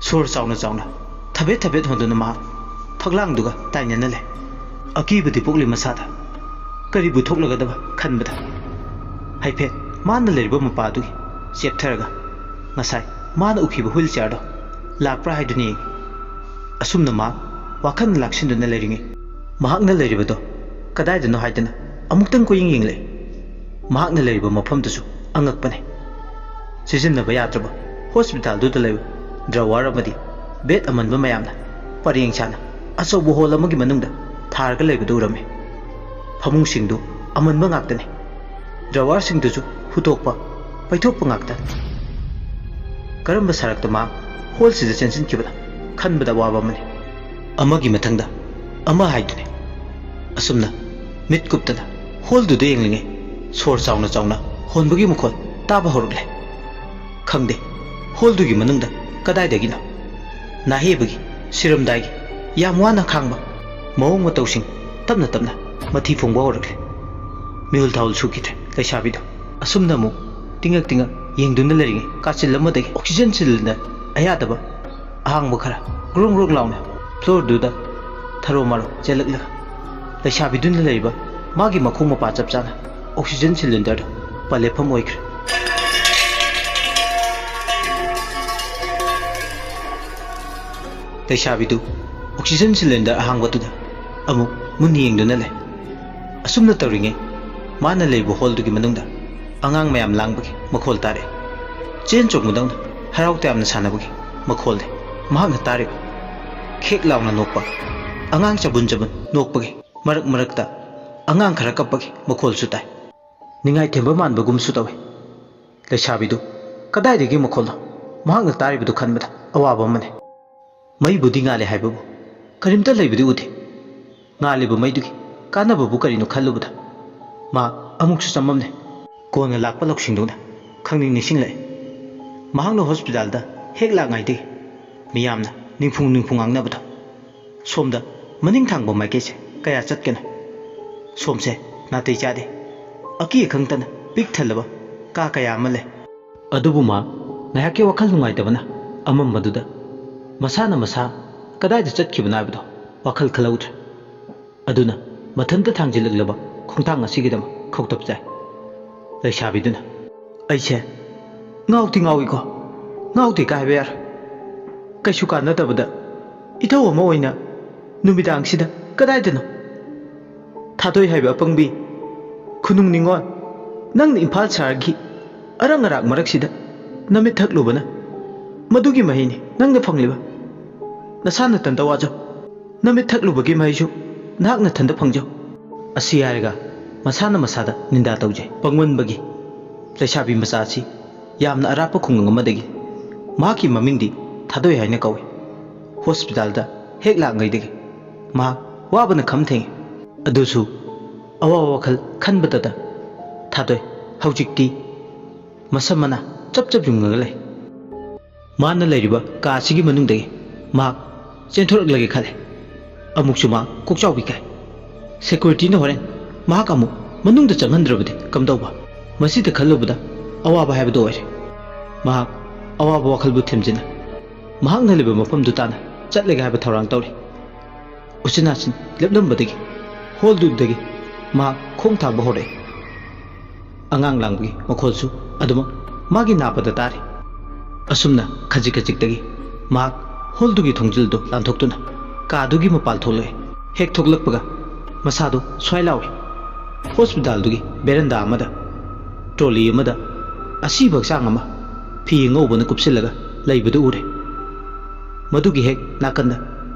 ꯁꯣꯔ ꯆꯥꯎꯅ ꯆꯥꯎꯅ ꯊꯕꯦꯠ ꯊꯕꯦꯠ ꯍꯣꯟꯗꯨꯅ ꯃꯍꯥꯛ ꯐꯛꯂꯥꯡꯗꯨꯒ ꯇꯥꯏꯅꯅ ꯂꯩ꯫ ꯑꯀꯤꯕꯗꯤ ꯄꯣꯛꯂꯤ ꯃꯁꯥꯗ꯫ ꯀꯔꯤꯕꯨ ꯊꯣꯛꯂꯒꯗꯕ ꯈꯟꯕꯗ ꯍꯥꯏꯐꯦꯠ ꯃꯥꯅ ꯂꯩꯔꯤꯕ ꯃꯄꯥꯗꯨꯒꯤ ꯆꯦꯞꯊꯔꯒ ꯉꯁꯥꯏ ꯃꯥꯅ ꯎꯈꯤꯕ ꯍ꯭ꯋꯤꯜ ꯆꯤꯌꯥꯔꯗꯣ ꯂꯥꯛꯄ꯭ꯔꯥ ꯍꯥꯏꯗꯨꯅ ꯌꯦꯡꯉꯤ꯫ ꯑꯁꯨꯝꯅ ꯃꯍꯥꯛ ꯋꯥꯈꯜ ꯂꯥꯛꯁꯤꯟꯗꯨꯅ ꯂꯩꯔꯤꯉꯩ ꯃꯍꯥꯛꯅ ꯂꯩꯔꯤꯕꯗꯣ ꯀꯗꯥꯏꯗꯅꯣ ꯍꯥꯏꯗꯅ ꯑꯃꯨꯛꯇꯪ ꯀꯣꯏꯌꯦꯡ ꯌꯦꯡꯂꯛꯏ꯫ ꯃꯍꯥꯛꯅ ꯂꯩꯔꯤꯕ ꯃꯐꯝꯗꯨꯁꯨ ꯑꯉꯛꯄꯅꯤ꯫ ꯁꯤꯖꯤꯟꯅꯕ ꯌꯥꯗ꯭ꯔꯕ ꯍꯣꯁꯄꯤꯇꯥꯜꯗꯨꯗ ꯂꯩꯕ ꯗ꯭ꯔꯋꯥꯔ ꯑꯃꯗꯤ ꯕꯦꯗ ꯑꯃꯟꯕ ꯃꯌꯥꯝꯅ ꯄꯔꯦꯡ ꯁꯥꯅ ꯑꯆꯧꯕ ꯍꯣꯜ ꯑꯃꯒꯤ ꯃꯅꯨꯡꯗ ꯊꯥꯔꯒ ꯂꯩꯕꯗꯨ ꯎꯔꯝꯃꯤ꯫ ꯐꯃꯨꯡꯁꯤꯡꯗꯨ ꯑꯃꯟꯕ ꯉꯥꯛꯇꯅꯤ꯫ ꯗ꯭ꯔꯋꯥꯔꯁꯤꯡꯗꯨꯁꯨ ꯍꯨꯠꯇꯣꯛꯄ ꯄꯩꯊꯣꯛꯄ ꯉꯥꯛꯇ꯫ ꯀꯔꯝꯕ ꯁꯔꯛꯇ ꯃꯥ ꯍꯣꯜꯁꯤꯗ ꯆꯦꯟꯁꯤꯟꯈꯤꯕꯅꯣ ꯈꯟꯕꯗ ꯋꯥꯕ ꯑꯃꯅꯤ꯫ ꯑꯃꯒꯤ ꯃꯊꯪꯗ ꯑꯃ ꯍꯥꯏꯗꯨꯅꯤ꯫ ꯑꯁꯨꯝꯅ ꯃꯤꯠ ꯀꯨꯞꯇꯅ ꯍꯣꯜꯗꯨꯗ ꯌꯦꯡꯂꯤꯉꯩ ꯁꯣꯔ ꯆꯥꯎꯅ ꯆꯥꯎꯅ ꯍꯣꯟꯕꯒꯤ ꯃꯈꯣꯜ ꯇꯥꯕ ꯍꯧꯔꯛꯂꯦ꯫ ꯈꯪꯗꯦ ꯍꯣꯜꯗꯨꯒꯤ ꯃꯅꯨꯡꯗ ꯀꯗꯥꯏꯗꯒꯤꯅꯣ ꯅꯥꯍꯦꯕꯒꯤ ꯁꯤꯔꯝꯗꯥꯏꯒꯤ ꯌꯥꯝ ꯋꯥꯅ ꯈꯥꯡꯕ ꯃꯑꯣꯡ ꯃꯇꯧꯁꯤꯡ ꯇꯞꯅ ꯇꯞꯅ ꯃꯊꯤ ꯐꯣꯡꯕ ꯍꯧꯔꯛꯂꯦ꯫ ꯃꯤꯍꯨꯜ ꯊꯥꯍꯨꯜ ꯁꯨꯈꯤꯗ꯭ꯔꯦ ꯂꯩꯁꯥꯕꯤꯗꯣ꯫ ꯑꯁꯨꯝꯅ ꯑꯃꯨꯛ ꯇꯤꯡꯉꯛ ꯇꯤꯡꯉꯛ ꯌꯦꯡꯗꯨꯅ ꯂꯩꯔꯤꯉꯩ ꯀꯥꯆꯤꯜ ꯑꯃꯗꯒꯤ ꯑꯣꯛꯁꯤꯖꯟ ꯁꯤꯂꯤꯟꯗꯔ ꯑꯌꯥꯗꯕ ꯑꯍꯥꯡꯕ ꯈꯔ ꯒ꯭ꯔꯣꯡ ꯒ꯭ꯔꯣꯡ ꯂꯥꯎꯅ ꯐ꯭ꯂꯣꯔꯗꯨꯗ ꯊꯔꯣ ꯃꯥꯔꯣ ꯆꯦꯜꯂꯛꯂꯒ ꯂꯩꯁꯥꯕꯤꯗꯨꯅ ꯂꯩꯔꯤꯕ ꯃꯥꯒꯤ ꯃꯈꯣꯡ ꯃꯄꯥ ꯆꯞ ꯆꯥꯅ ꯑꯣꯛꯁꯤꯖꯟ ꯁꯤꯂꯤꯟꯗꯔꯗꯨ ꯄꯜꯂꯦꯐꯝ ꯑꯣꯏꯈ꯭ꯔꯦ꯫ ꯂꯩꯁꯥꯕꯤꯗꯨ ꯑꯣꯛꯁꯤꯖꯟ ꯁꯤꯂꯤꯟꯗꯔ ꯑꯍꯥꯡꯕꯗꯨꯗ ꯑꯃꯨꯛ ꯃꯨꯟꯅ ꯌꯦꯡꯗꯨꯅ ꯂꯩ꯫ ꯑꯁꯨꯝꯅ ꯇꯧꯔꯤꯉꯩ, ꯃꯥꯅ ꯂꯩꯕ ꯍꯣꯜꯗꯨꯒꯤ ꯃꯅꯨꯡꯗ ꯑꯉꯥꯡ ꯃꯌꯥꯝ ꯂꯥꯡꯕꯒꯤ ꯃꯈꯣꯜ ꯇꯥꯔꯛꯏ꯫ ꯆꯦꯟ ꯆꯣꯡꯕꯗꯧꯅ ꯍꯔꯥꯎ ꯇꯌꯥꯝꯅ ꯁꯥꯟꯅꯕꯒꯤ ꯃꯈꯣꯜꯅꯤ ꯃꯍꯥꯛꯅ ꯇꯥꯔꯤꯕ꯫ ꯈꯦꯛ ꯂꯥꯎꯅ ꯅꯣꯛꯄ, ꯑꯉꯥꯡ ꯆꯕꯨꯟ ꯆꯕꯨꯟ ꯅꯣꯛꯄꯒꯤ, ꯃꯔꯛ ꯃꯔꯛꯇ ꯑꯉꯥꯡ ꯈꯔ ꯀꯞꯄꯒꯤ ꯃꯈꯣꯜꯁꯨ ꯇꯥꯏ꯫ ꯅꯤꯡꯉꯥꯏ ꯊꯦꯝꯕ ꯃꯥꯟꯕꯒꯨꯝꯁꯨ ꯇꯧꯏ꯫ ꯂꯩꯁꯥꯕꯤꯗꯨ ꯀꯗꯥꯏꯗꯒꯤ ꯃꯈꯣꯜꯅꯣ ꯃꯍꯥꯛꯅ ꯇꯥꯔꯤꯕꯗꯨ ꯈꯟꯕꯗ ꯑꯋꯥꯕ ꯑꯃꯅꯤ꯫ ꯃꯩꯕꯨꯗꯤ ꯉꯥꯜꯂꯦ ꯍꯥꯏꯕꯕꯨ ꯀꯔꯤꯝꯇ ꯂꯩꯕꯗꯤ ꯎꯗꯦ꯫ ꯉꯥꯜꯂꯤꯕ ꯃꯩꯗꯨꯒꯤ ꯀꯥꯟꯅꯕꯕꯨ ꯀꯔꯤꯅꯣ ꯈꯜꯂꯨꯕꯗ ꯃꯍꯥꯛ ꯑꯃꯨꯛꯁꯨ ꯆꯃꯝꯅꯩ꯫ ꯀꯣꯟꯅ ꯂꯥꯛꯄ ꯂꯧꯁꯤꯡꯗꯨꯅ ꯈꯪꯅꯤꯡ ꯅꯤꯡꯁꯤꯡꯂꯛꯏ꯫ ꯃꯍꯥꯛꯅ ꯍꯣꯁꯄꯤꯇꯥꯜꯗ ꯍꯦꯛ ꯂꯥꯛꯉꯥꯏꯗꯒꯤ ꯃꯤꯌꯥꯝꯅ ꯅꯤꯡꯐꯨꯡ ꯅꯤꯡꯐꯨꯡ ꯉꯥꯡꯅꯕꯗꯣ꯫ ꯁꯣꯝꯗ ꯃꯅꯤꯡ ꯊꯥꯡꯕ ꯃꯥꯏꯀꯩꯁꯦ ꯀꯌꯥ ꯆꯠꯀꯅꯣ? ꯁꯣꯝꯁꯦ ꯅꯥꯇꯩ ꯆꯥꯗꯦ꯫ ꯑꯀꯤ ꯑꯈꯪꯇꯅ ꯄꯤꯛ ꯊꯜꯂꯕ ꯀꯥ ꯀꯌꯥ ꯑꯃ ꯂꯩ꯫ ꯑꯗꯨꯕꯨ ꯃꯥ ꯉꯥꯏꯍꯥꯛꯀꯤ ꯋꯥꯈꯜ ꯅꯨꯡꯉꯥꯏꯇꯕꯅ ꯑꯃꯝꯕꯗꯨꯗ ꯃꯁꯥꯅ ꯃꯁꯥ ꯀꯗꯥꯏꯗ ꯆꯠꯈꯤꯕꯅꯣ ꯍꯥꯏꯕꯗꯣ ꯋꯥꯈꯜ ꯈꯜꯍꯧꯗ꯭ꯔꯦ꯫ ꯑꯗꯨꯅ ꯃꯊꯟꯇ ꯊꯥꯡꯖꯤꯜꯂꯛꯂꯕ ꯈꯣꯡꯊꯥꯡ ꯑꯁꯤꯒꯤꯗꯃꯛ ꯈꯧꯇꯛ ꯆꯥꯏ꯫ ꯂꯩꯁꯥꯕꯤꯗꯨꯅ, "ꯑꯩꯁꯦ ꯉꯥꯎꯗꯤ ꯉꯥꯎꯏꯀꯣ, ꯉꯥꯎꯗꯦ ꯀꯥꯏ ꯍꯥꯏꯕ ꯌꯥꯔꯣꯏ꯫ ꯀꯩꯁꯨ ꯀꯥꯟꯅꯗꯕꯗ ꯏꯊꯧ ꯑꯃ ꯑꯣꯏꯅ ꯅꯨꯃꯤꯗꯥꯡꯁꯤꯗ ꯀꯗꯥꯏꯗꯅꯣ? ꯊꯥꯗꯣꯏ ꯍꯥꯏꯕ ꯑꯄꯪꯕꯤ, ꯈꯨꯅꯨꯡ ꯅꯤꯡꯉꯣꯜ, ꯅꯪꯅ ꯏꯝꯐꯥꯜ ꯁꯍꯔꯒꯤ ꯑꯔꯪ ꯑꯔꯥꯛ ꯃꯔꯛꯁꯤꯗ ꯅꯃꯤꯠ ꯊꯛꯂꯨꯕꯅ ꯃꯗꯨꯒꯤ ꯃꯍꯩꯅꯤ ꯅꯪꯅ ꯐꯪꯂꯤꯕ꯫ ꯅꯁꯥ ꯅꯊꯟꯇ ꯋꯥꯖꯧ꯫ ꯅꯃꯤꯠ ꯊꯛꯂꯨꯕꯒꯤ ꯃꯍꯩꯁꯨ ꯅꯍꯥꯛ ꯅꯊꯟꯇ ꯐꯪꯖꯧ"꯫ ꯑꯁꯤ ꯍꯥꯏꯔꯒ ꯃꯁꯥꯅ ꯃꯁꯥꯗ ꯅꯤꯟꯗꯥ ꯇꯧꯖꯩ꯫ ꯄꯪꯃꯟꯕꯒꯤ ꯂꯩꯁꯥꯕꯤ ꯃꯆꯥ ꯑꯁꯤ ꯌꯥꯝꯅ ꯑꯔꯥꯞꯄ ꯈꯨꯡꯒꯪ ꯑꯃꯗꯒꯤ꯫ ꯃꯍꯥꯛꯀꯤ ꯃꯃꯤꯡꯗꯤ ꯊꯥꯗꯣꯏ ꯍꯥꯏꯅ ꯀꯧꯏ꯫ ꯍꯣꯁꯄꯤꯇꯥꯜꯗ ꯍꯦꯛ ꯂꯥꯛꯉꯩꯗꯒꯤ ꯃꯍꯥꯛ ꯋꯥꯕꯅ ꯈꯝ ꯊꯦꯡꯏ꯫ ꯑꯗꯨꯁꯨ ꯑꯋꯥꯕ ꯋꯥꯈꯜ ꯈꯟꯕꯗꯇ ꯊꯥꯗꯣꯏ ꯍꯧꯖꯤꯛꯇꯤ ꯃꯁꯝ ꯃꯅꯥ ꯆꯞ ꯆꯞ ꯌꯨꯡꯉꯒ ꯂꯩ꯫ ꯃꯥꯅ ꯂꯩꯔꯤꯕ ꯀꯥ ꯑꯁꯤꯒꯤ ꯃꯅꯨꯡꯗꯒꯤ ꯃꯍꯥꯛ ꯆꯦꯟꯊꯣꯔꯛꯂꯒꯦ ꯈꯜꯂꯦ꯫ ꯑꯃꯨꯛꯁꯨ ꯃꯍꯥꯛ ꯀꯣꯛꯆꯥꯎꯕꯤ ꯀꯥꯏ꯫ ꯁꯦꯀ꯭ꯌꯨꯔꯤꯇꯤꯅ ꯍꯣꯔꯦꯟ ꯃꯍꯥꯛ ꯑꯃꯨꯛ ꯃꯅꯨꯡꯗ ꯆꯪꯍꯟꯗ꯭ꯔꯕꯗꯤ ꯀꯝꯗꯧꯕ? ꯃꯁꯤꯗ ꯈꯜꯂꯨꯕꯗ ꯑꯋꯥꯕ ꯍꯥꯏꯕꯗꯨ ꯑꯣꯏꯔꯦ꯫ ꯃꯍꯥꯛ ꯑꯋꯥꯕ ꯋꯥꯈꯜꯕꯨ ꯊꯦꯝꯖꯤꯟꯅ ꯃꯍꯥꯛꯅ ꯂꯩꯕ ꯃꯐꯝꯗꯨ ꯇꯥꯅ ꯆꯠꯂꯒꯦ ꯍꯥꯏꯕ ꯊꯧꯔꯥꯡ ꯇꯧꯔꯤ꯫ ꯎꯆꯤꯟ ꯅꯥꯆꯤꯟ ꯂꯦꯞꯂꯝꯕꯗꯒꯤ ꯍꯣꯜꯗꯨꯗꯒꯤ ꯃꯍꯥꯛ ꯈꯣꯡ ꯊꯥꯡꯕ ꯍꯧꯔꯛꯏ꯫ ꯑꯉꯥꯡ ꯂꯥꯡꯕꯒꯤ ꯃꯈꯣꯜꯁꯨ ꯑꯗꯨꯃꯛ ꯃꯥꯒꯤ ꯅꯥꯄꯗ ꯇꯥꯔꯤ꯫ ꯑꯁꯨꯝꯅ ꯈꯖꯤꯛ ꯈꯖꯤꯛꯇꯒꯤ ꯃꯍꯥꯛ ꯍꯣꯜꯗꯨꯒꯤ ꯊꯣꯡꯖꯤꯜꯗꯨ ꯂꯥꯟꯊꯣꯛꯇꯨꯅ ꯀꯥꯗꯨꯒꯤ ꯃꯄꯥꯜ ꯊꯣꯛꯂꯛꯏ꯫ ꯍꯦꯛ ꯊꯣꯛꯂꯛꯄꯒ ꯃꯁꯥꯗꯨ ꯁ꯭ꯋꯥꯏ ꯂꯥꯎꯏ꯫ ꯍꯣꯁꯄꯤꯇꯥꯜꯗꯨꯒꯤ ꯕꯦꯔꯟꯗꯥ ꯑꯃꯗ ꯇ꯭ꯔꯣꯂꯤ ꯑꯃꯗ ꯑꯁꯤꯕ ꯍꯛꯆꯥꯡ ꯑꯃ ꯐꯤ ꯑꯉꯧꯕꯅ ꯀꯨꯞꯁꯤꯜꯂꯒ ꯂꯩꯕꯗꯨ ꯎꯔꯦ꯫ ꯃꯗꯨꯒꯤ ꯍꯦꯛ ꯅꯥꯀꯟꯗ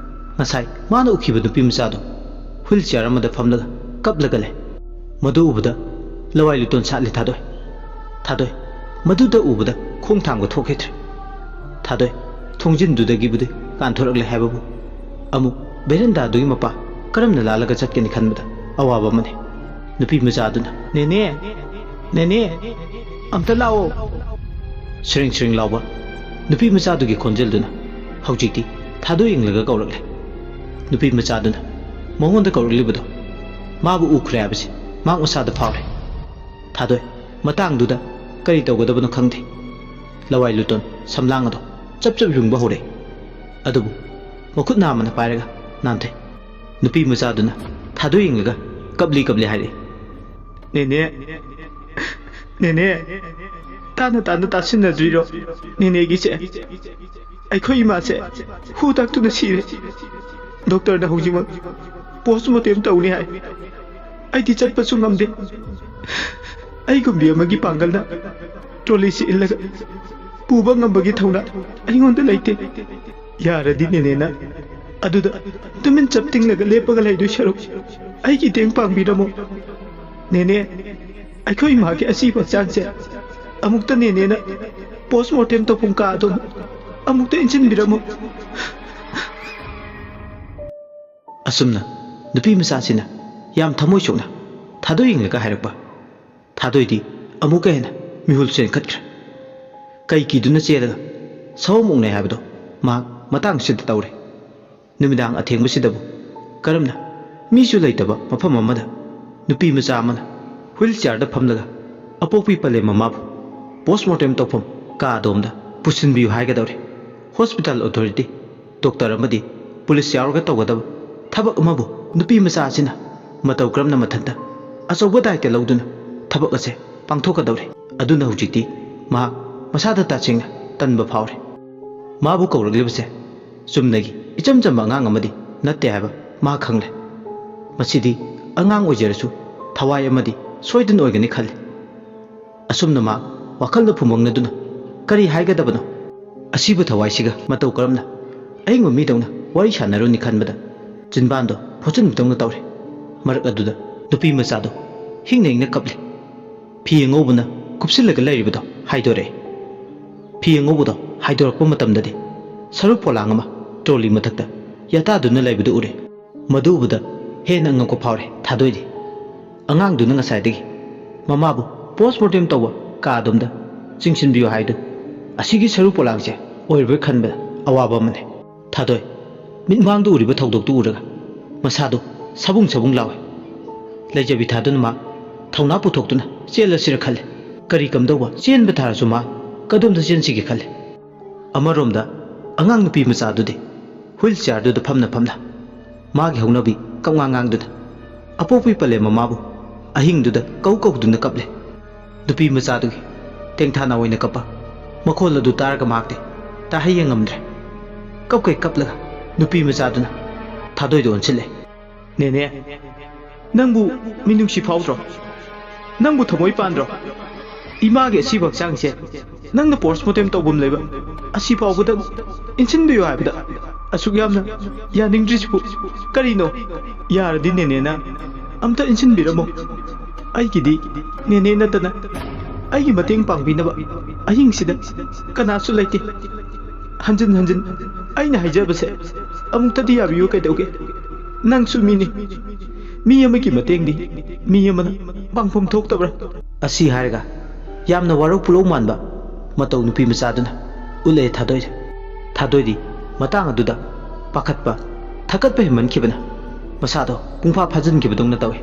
ꯉꯁꯥꯏ ꯃꯥꯅ ꯎꯈꯤꯕ ꯅꯨꯄꯤ ꯃꯆꯥꯗꯣ ꯍ꯭ꯋꯤꯜ ꯆꯤꯌꯥꯔ ꯑꯃꯗ ꯐꯝꯂꯒ ꯀꯞꯂꯒ ꯂꯩ꯫ ꯃꯗꯨ ꯎꯕꯗ ꯂꯋꯥꯏ ꯂꯨꯇꯣꯟ ꯁꯥꯠꯂꯦ ꯊꯥꯗꯣꯏ꯫ ꯊꯥꯗꯣꯏ, ꯃꯗꯨꯗ ꯎꯕꯗ ꯈꯣꯡ ꯊꯥꯡꯕ ꯊꯣꯛꯈꯤꯗ꯭ꯔꯦ꯫ ꯊꯥꯗꯣꯏ, ꯊꯣꯡꯖꯤꯟꯗꯨꯗꯒꯤꯕꯨꯗꯤ ꯀꯥꯟꯊꯣꯔꯛꯂꯦ ꯍꯥꯏꯕꯕꯨ ꯑꯃꯨꯛ ꯕꯦꯔꯟꯗꯥꯗꯨꯒꯤ ꯃꯄꯥ ꯀꯔꯝꯅ ꯂꯥꯜꯂꯒ ꯆꯠꯀꯅꯤ ꯈꯟꯕꯗ ꯑꯋꯥꯕ ꯑꯃꯅꯤ꯫ ꯅꯨꯄꯤ ꯃꯆꯥꯗꯨꯅ, "ꯅꯦꯅꯦ, ꯅꯦꯅꯦ, ꯑꯝꯇ ꯂꯥꯛꯑꯣ!" ꯁ꯭ꯔꯤꯡ ꯁ꯭ꯔꯤꯡ ꯂꯥꯎꯕ ꯅꯨꯄꯤ ꯃꯆꯥꯗꯨꯒꯤ ꯈꯣꯟꯖꯦꯜꯗꯨꯅ ꯍꯧꯖꯤꯛꯇꯤ ꯊꯥꯗꯣꯏ ꯏꯪꯂꯒ ꯀꯧꯔꯛꯂꯦ꯫ ꯅꯨꯄꯤ ꯃꯆꯥꯗꯨꯅ ꯃꯉꯣꯟꯗ ꯀꯧꯔꯛꯂꯤꯕꯗꯣ ꯃꯥꯕꯨ ꯎꯈ꯭ꯔꯦ ꯍꯥꯏꯕꯁꯤ ꯃꯍꯥꯛ ꯃꯁꯥꯗ ꯐꯥꯎꯔꯦ꯫ ꯊꯥꯗꯣꯏ ꯃꯇꯥꯡꯗꯨꯗ ꯀꯔꯤ ꯇꯧꯒꯗꯕꯅꯣ ꯈꯪꯗꯦ꯫ ꯂꯋꯥꯏ ꯂꯨꯇꯣꯟ ꯁꯝꯂꯥꯡ ꯑꯗꯣ ꯆꯞ ꯆꯞ ꯌꯨꯡꯕ ꯍꯧꯔꯛꯏ꯫ ꯑꯗꯨꯕꯨ ꯃꯈꯨꯠ ꯅꯥꯝꯃꯅ ꯄꯥꯏꯔꯒ ꯅꯥꯟꯊꯩ꯫ ꯅꯨꯄꯤ ꯃꯆꯥꯗꯨꯅ ꯊꯥꯗꯣꯏ ꯌꯦꯡꯂꯒ ꯀꯞꯂꯤ ꯀꯞꯂꯤ ꯍꯥꯏꯔꯛꯏ, "ꯅꯦꯅꯦ, ꯅꯦꯅꯦ, ꯇꯥꯅ ꯇꯥꯅ ꯇꯥꯁꯤꯟꯅꯗ꯭ꯔꯤꯔꯣ ꯅꯦꯅꯦꯒꯤꯁꯦ? ꯑꯩꯈꯣꯏ ꯏꯃꯥꯁꯦ ꯍꯨ ꯇꯥꯛꯇꯨꯅ ꯁꯤꯔꯦ꯫ ꯗꯣꯛꯇꯔꯅ ꯍꯧꯖꯤꯛꯃꯛ ꯄꯣꯁꯃꯣꯔꯇꯦꯝ ꯇꯧꯅꯤ ꯍꯥꯏ꯫ ꯑꯩꯗꯤ ꯆꯠꯄꯁꯨ ꯉꯝꯗꯦ꯫ ꯑꯩꯒꯨꯝꯕꯤ ꯑꯃꯒꯤ ꯄꯥꯡꯒꯜꯅ ꯇ꯭ꯔꯣꯂꯤꯁꯤ ꯏꯜꯂꯒ ꯄꯨꯕ ꯉꯝꯕꯒꯤ ꯊꯧꯅꯥ ꯑꯩꯉꯣꯟꯗ ꯂꯩꯇꯦ꯫ ꯌꯥꯔꯗꯤ ꯅꯦꯅꯦꯅ ꯑꯗꯨꯗ ꯇꯨꯃꯤꯟ ꯆꯞ ꯇꯤꯡꯂꯒ ꯂꯦꯞꯄꯒ ꯂꯩꯗꯣꯏ ꯁꯔꯨꯛ ꯑꯩꯒꯤ ꯇꯦꯡ ꯄꯥꯡꯕꯤꯔꯝꯃꯣ꯫ ꯅꯦꯅꯦ, ꯑꯩꯈꯣꯏ ꯏꯃꯥꯒꯤ ꯑꯁꯤꯕ ꯍꯛꯆꯥꯡꯁꯦ ꯑꯃꯨꯛꯇ ꯅꯦꯅꯦꯅ ꯄꯣꯁꯃꯣꯔꯇꯦꯝ ꯇꯧꯐꯝ ꯀꯥ ꯑꯗꯣꯝ ꯑꯃꯨꯛꯇ ꯏꯟꯁꯤꯟꯕꯤꯔꯝꯃꯣ꯫" ꯑꯁꯨꯝꯅ ꯅꯨꯄꯤ ꯃꯆꯥꯁꯤꯅ ꯌꯥꯝ ꯊꯃꯣꯏ ꯁꯣꯛꯅ ꯊꯥꯗꯣꯏ ꯌꯦꯡꯂꯒ ꯍꯥꯏꯔꯛꯄ꯫ ꯊꯥꯗꯣꯏꯗꯤ ꯑꯃꯨꯛꯀ ꯍꯦꯟꯅ ꯃꯤꯍꯨꯜ ꯆꯦꯟꯈꯠꯈ꯭ꯔꯦ꯫ ꯀꯩ ꯀꯤꯗꯨꯅ ꯆꯦꯜꯂꯒ ꯁꯑꯣꯝ ꯑꯣꯛꯅꯩ ꯍꯥꯏꯕꯗꯣ ꯃꯍꯥꯛ ꯃꯇꯥꯡꯁꯤꯗ ꯇꯧꯔꯦ꯫ ꯅꯨꯃꯤꯗꯥꯡ ꯑꯊꯦꯡꯕꯁꯤꯗꯕꯨ ꯀꯔꯝꯅ ꯃꯤꯁꯨ ꯂꯩꯇꯕ ꯃꯐꯝ ꯑꯃꯗ ꯅꯨꯄꯤ ꯃꯆꯥ ꯑꯃꯅ ꯍ꯭ꯋꯤꯜ ꯆꯤꯌꯥꯔꯗ ꯐꯝꯂꯒ ꯑꯄꯣꯛꯄꯤ ꯄꯂꯦꯝ ꯃꯃꯥꯕꯨ ꯄꯣꯁꯃꯣꯔꯇꯦꯝ ꯇꯧꯐꯝ ꯀꯥ ꯑꯗꯣꯝꯗ ꯄꯨꯁꯤꯟꯕꯤꯌꯨ ꯍꯥꯏꯒꯗꯧꯔꯦ꯫ ꯍꯣꯁꯄꯤꯇꯥꯜ ꯑꯣꯊꯣꯔꯤꯇꯤ, ꯗꯣꯛꯇꯔ ꯑꯃꯗꯤ ꯄꯨꯂꯤꯁ ꯌꯥꯎꯔꯒ ꯇꯧꯒꯗꯕ ꯊꯕꯛ ꯑꯃꯕꯨ ꯅꯨꯄꯤ ꯃꯆꯥ ꯑꯁꯤꯅ ꯃꯇꯧ ꯀꯔꯝꯅ ꯃꯊꯟꯇ ꯑꯆꯧꯕ ꯗꯥꯏꯇ ꯂꯧꯗꯨꯅ ꯊꯕꯛ ꯑꯁꯦ ꯄꯥꯡꯊꯣꯛꯀꯗꯧꯔꯦ? ꯑꯗꯨꯅ ꯍꯧꯖꯤꯛꯇꯤ ꯃꯍꯥꯛ ꯃꯁꯥꯗ ꯇꯁꯦꯡꯅ ꯇꯟꯕ ꯐꯥꯎꯔꯦ꯫ ꯃꯥꯕꯨ ꯀꯧꯔꯛꯂꯤꯕꯁꯦ ꯆꯨꯝꯅꯒꯤ ꯏꯆꯝ ꯆꯝꯕ ꯑꯉꯥꯡ ꯑꯃꯗꯤ ꯅꯠꯇꯦ ꯍꯥꯏꯕ ꯃꯍꯥꯛ ꯈꯪꯂꯦ꯫ ꯃꯁꯤꯗꯤ ꯑꯉꯥꯡ ꯑꯣꯏꯖꯔꯁꯨ ꯊꯋꯥꯏ ꯑꯃꯗꯤ ꯁꯣꯏꯗꯅ ꯑꯣꯏꯒꯅꯤ ꯈꯜꯂꯤ꯫ ꯑꯁꯨꯝꯅ ꯃꯍꯥꯛ ꯋꯥꯈꯜꯗ ꯐꯨꯝꯕꯪꯅꯗꯨꯅ ꯀꯔꯤ ꯍꯥꯏꯒꯗꯕꯅꯣ? ꯑꯁꯤꯕ ꯊꯋꯥꯏꯁꯤꯒ ꯃꯇꯧ ꯀꯔꯝꯅ ꯑꯍꯤꯡꯕ ꯃꯤꯗꯧꯅ ꯋꯥꯔꯤ ꯁꯥꯟꯅꯔꯨꯅꯤ ꯈꯟꯕꯗ ꯆꯤꯟꯕꯥꯟꯗꯣ ꯐꯣꯠꯆꯤꯟꯕꯗꯧꯅ ꯇꯧꯔꯦ꯫ ꯃꯔꯛ ꯑꯗꯨꯗ ꯅꯨꯄꯤ ꯃꯆꯥꯗꯣ ꯍꯤꯡꯅ ꯍꯤꯡꯅ ꯀꯞꯂꯤ꯫ ꯐꯤ ꯑꯉꯧꯕꯅ ꯀꯨꯞꯁꯤꯜꯂꯒ ꯂꯩꯔꯤꯕꯗꯣ ꯍꯥꯏꯗꯣꯔꯛꯑꯦ꯫ ꯐꯤ ꯑꯉꯧꯕꯗꯣ ꯍꯥꯏꯗꯣꯔꯛꯄ ꯃꯇꯝꯗꯗꯤ ꯁꯔꯨ ꯄꯣꯂꯥꯡ ꯑꯃ ꯇ꯭ꯔꯣꯂꯤ ꯃꯊꯛꯇ ꯌꯥꯇꯥꯗꯨꯅ ꯂꯩꯕꯗꯨ ꯎꯔꯦ꯫ ꯃꯗꯨ ꯎꯕꯗ ꯍꯦꯟꯅ ꯑꯉꯛꯄ ꯐꯥꯎꯔꯦ ꯊꯥꯗꯣꯏꯗꯤ꯫ ꯑꯉꯥꯡꯗꯨꯅ ꯉꯁꯥꯏꯗꯒꯤ ꯃꯃꯥꯕꯨ ꯄꯣꯁꯃꯣꯔꯇꯦꯝ ꯇꯧꯕ ꯀꯥ ꯑꯗꯣꯝꯗ ꯆꯤꯡꯁꯤꯟꯕꯤꯌꯨ ꯍꯥꯏꯗꯨ ꯑꯁꯤꯒꯤ ꯁꯔꯨ ꯄꯣꯂꯥꯡꯁꯦ ꯑꯣꯏꯔꯕꯣꯏ ꯈꯟꯕꯗ ꯑꯋꯥꯕ ꯑꯃꯅꯤ꯫ ꯊꯥꯗꯣꯏ ꯃꯤꯠꯃꯥꯡꯗ ꯎꯔꯤꯕ ꯊꯧꯗꯣꯛꯇꯨ ꯎꯔꯒ ꯃꯁꯥꯗꯨ ꯁꯕꯨꯡ ꯁꯕꯨꯡ ꯂꯥꯎꯏ꯫ ꯂꯩꯖꯕꯤ ꯊꯥꯗꯨꯅ ꯃꯥ ꯊꯧꯅꯥ ꯄꯨꯊꯣꯛꯇꯨꯅ ꯆꯦꯜꯂꯁꯤꯔ ꯈꯜꯂꯤ꯫ ꯀꯔꯤ ꯀꯝꯗꯧꯕ ꯆꯦꯟꯕ ꯊꯥꯔꯁꯨ ꯃꯥ ꯀꯗꯣꯝꯗ ꯆꯦꯟꯁꯤꯒꯦ ꯈꯜꯂꯤ꯫ ꯑꯃꯔꯣꯝꯗ ꯑꯉꯥꯡ ꯅꯨꯄꯤ ꯃꯆꯥꯗꯨꯗꯤ ꯍꯨꯏꯜ ꯆꯤꯌꯥꯔꯗꯨꯗ ꯐꯝꯅ ꯐꯝꯅ ꯃꯥꯒꯤ ꯍꯧꯅꯕꯤ ꯀꯞꯉꯥꯡ ꯉꯥꯡꯗꯨꯅ ꯑꯄꯣꯛꯄꯤ ꯄꯂꯦꯝ ꯃꯃꯥꯕꯨ ꯑꯍꯤꯡꯗꯨꯗ ꯀꯧ ꯀꯧꯗꯨꯅ ꯀꯞꯂꯦ꯫ ꯅꯨꯄꯤ ꯃꯆꯥꯗꯨꯒꯤ ꯇꯦꯡꯊꯥꯅ ꯑꯣꯏꯅ ꯀꯞꯄ ꯃꯈꯣꯜ ꯑꯗꯨ ꯇꯥꯔꯒ ꯃꯍꯥꯛꯇꯤ ꯇꯥꯍꯩ ꯌꯦꯡꯉꯝꯗ꯭ꯔꯦ꯫ ꯀꯞꯀꯩ ꯀꯞꯂꯒ ꯅꯨꯄꯤ ꯃꯆꯥꯗꯨꯅ ꯊꯥꯗꯣꯏꯗ ꯑꯣꯟꯁꯤꯜꯂꯦ꯫ "ꯅꯦꯅꯦ, ꯅꯪꯕꯨ ꯃꯤꯅꯨꯡꯁꯤ ꯐꯥꯎꯗ꯭ꯔꯣ? ꯅꯪꯕꯨ ꯊꯃꯣꯏ ꯄꯥꯟꯗ꯭ꯔꯣ? ꯏꯃꯥꯒꯤ ꯑꯁꯤꯕ ꯍꯛꯆꯥꯡꯁꯦ ꯅꯪꯅ ꯄꯣꯁꯃꯣꯔꯇꯦꯝ ꯇꯧꯐꯝ ꯂꯩꯕ ꯑꯁꯤ ꯐꯥꯎꯕꯗ ꯏꯟꯁꯤꯟꯕꯤꯌꯨ ꯍꯥꯏꯕꯗ ꯑꯁꯨꯛ ꯌꯥꯝꯅ ꯌꯥꯅꯤꯡꯗ꯭ꯔꯤꯁꯤꯕꯨ ꯀꯔꯤꯅꯣ? ꯌꯥꯔꯗꯤ ꯅꯦꯅꯦꯅ ꯑꯝꯇ ꯏꯟꯁꯤꯟꯕꯤꯔꯝꯃꯣ꯫ ꯑꯩꯒꯤꯗꯤ ꯅꯦꯅꯦ ꯅꯠꯇꯅ ꯑꯩꯒꯤ ꯃꯇꯦꯡ ꯄꯥꯡꯕꯤꯅꯕ ꯑꯍꯤꯡꯁꯤꯗ ꯀꯅꯥꯁꯨ ꯂꯩꯇꯦ꯫ ꯍꯟꯖꯤꯟ ꯍꯟꯖꯤꯟ ꯑꯩꯅ ꯍꯥꯏꯖꯕꯁꯦ ꯑꯃꯨꯛꯇꯗꯤ ꯌꯥꯕꯤꯌꯨ ꯀꯩꯗꯧꯒꯦ? ꯅꯪꯁꯨ ꯃꯤꯅꯤ꯫ ꯃꯤ ꯑꯃꯒꯤ ꯃꯇꯦꯡꯗꯤ ꯃꯤ ꯑꯃꯅ ꯄꯥꯡꯐꯝ ꯊꯣꯛꯇꯕ꯭ꯔꯥ?" ꯑꯁꯤ ꯍꯥꯏꯔꯒ ꯌꯥꯝꯅ ꯋꯥꯔꯧ ꯄꯨꯔꯧ ꯃꯥꯟꯕ ꯃꯇꯧ ꯅꯨꯄꯤ ꯃꯆꯥꯗꯨꯅ ꯎꯠꯂꯛꯑꯦ ꯊꯥꯗꯣꯏꯗ꯫ ꯊꯥꯗꯣꯏꯗꯤ ꯃꯇꯥꯡ ꯑꯗꯨꯗ ꯄꯥꯈꯠꯄ, ꯊꯀꯠꯄ ꯍꯦꯟꯃꯟꯈꯤꯕꯅ ꯃꯁꯥꯗꯣ ꯄꯨꯡꯐꯥ ꯐꯥꯖꯤꯟꯈꯤꯕꯗꯧꯅ ꯇꯧꯏ꯫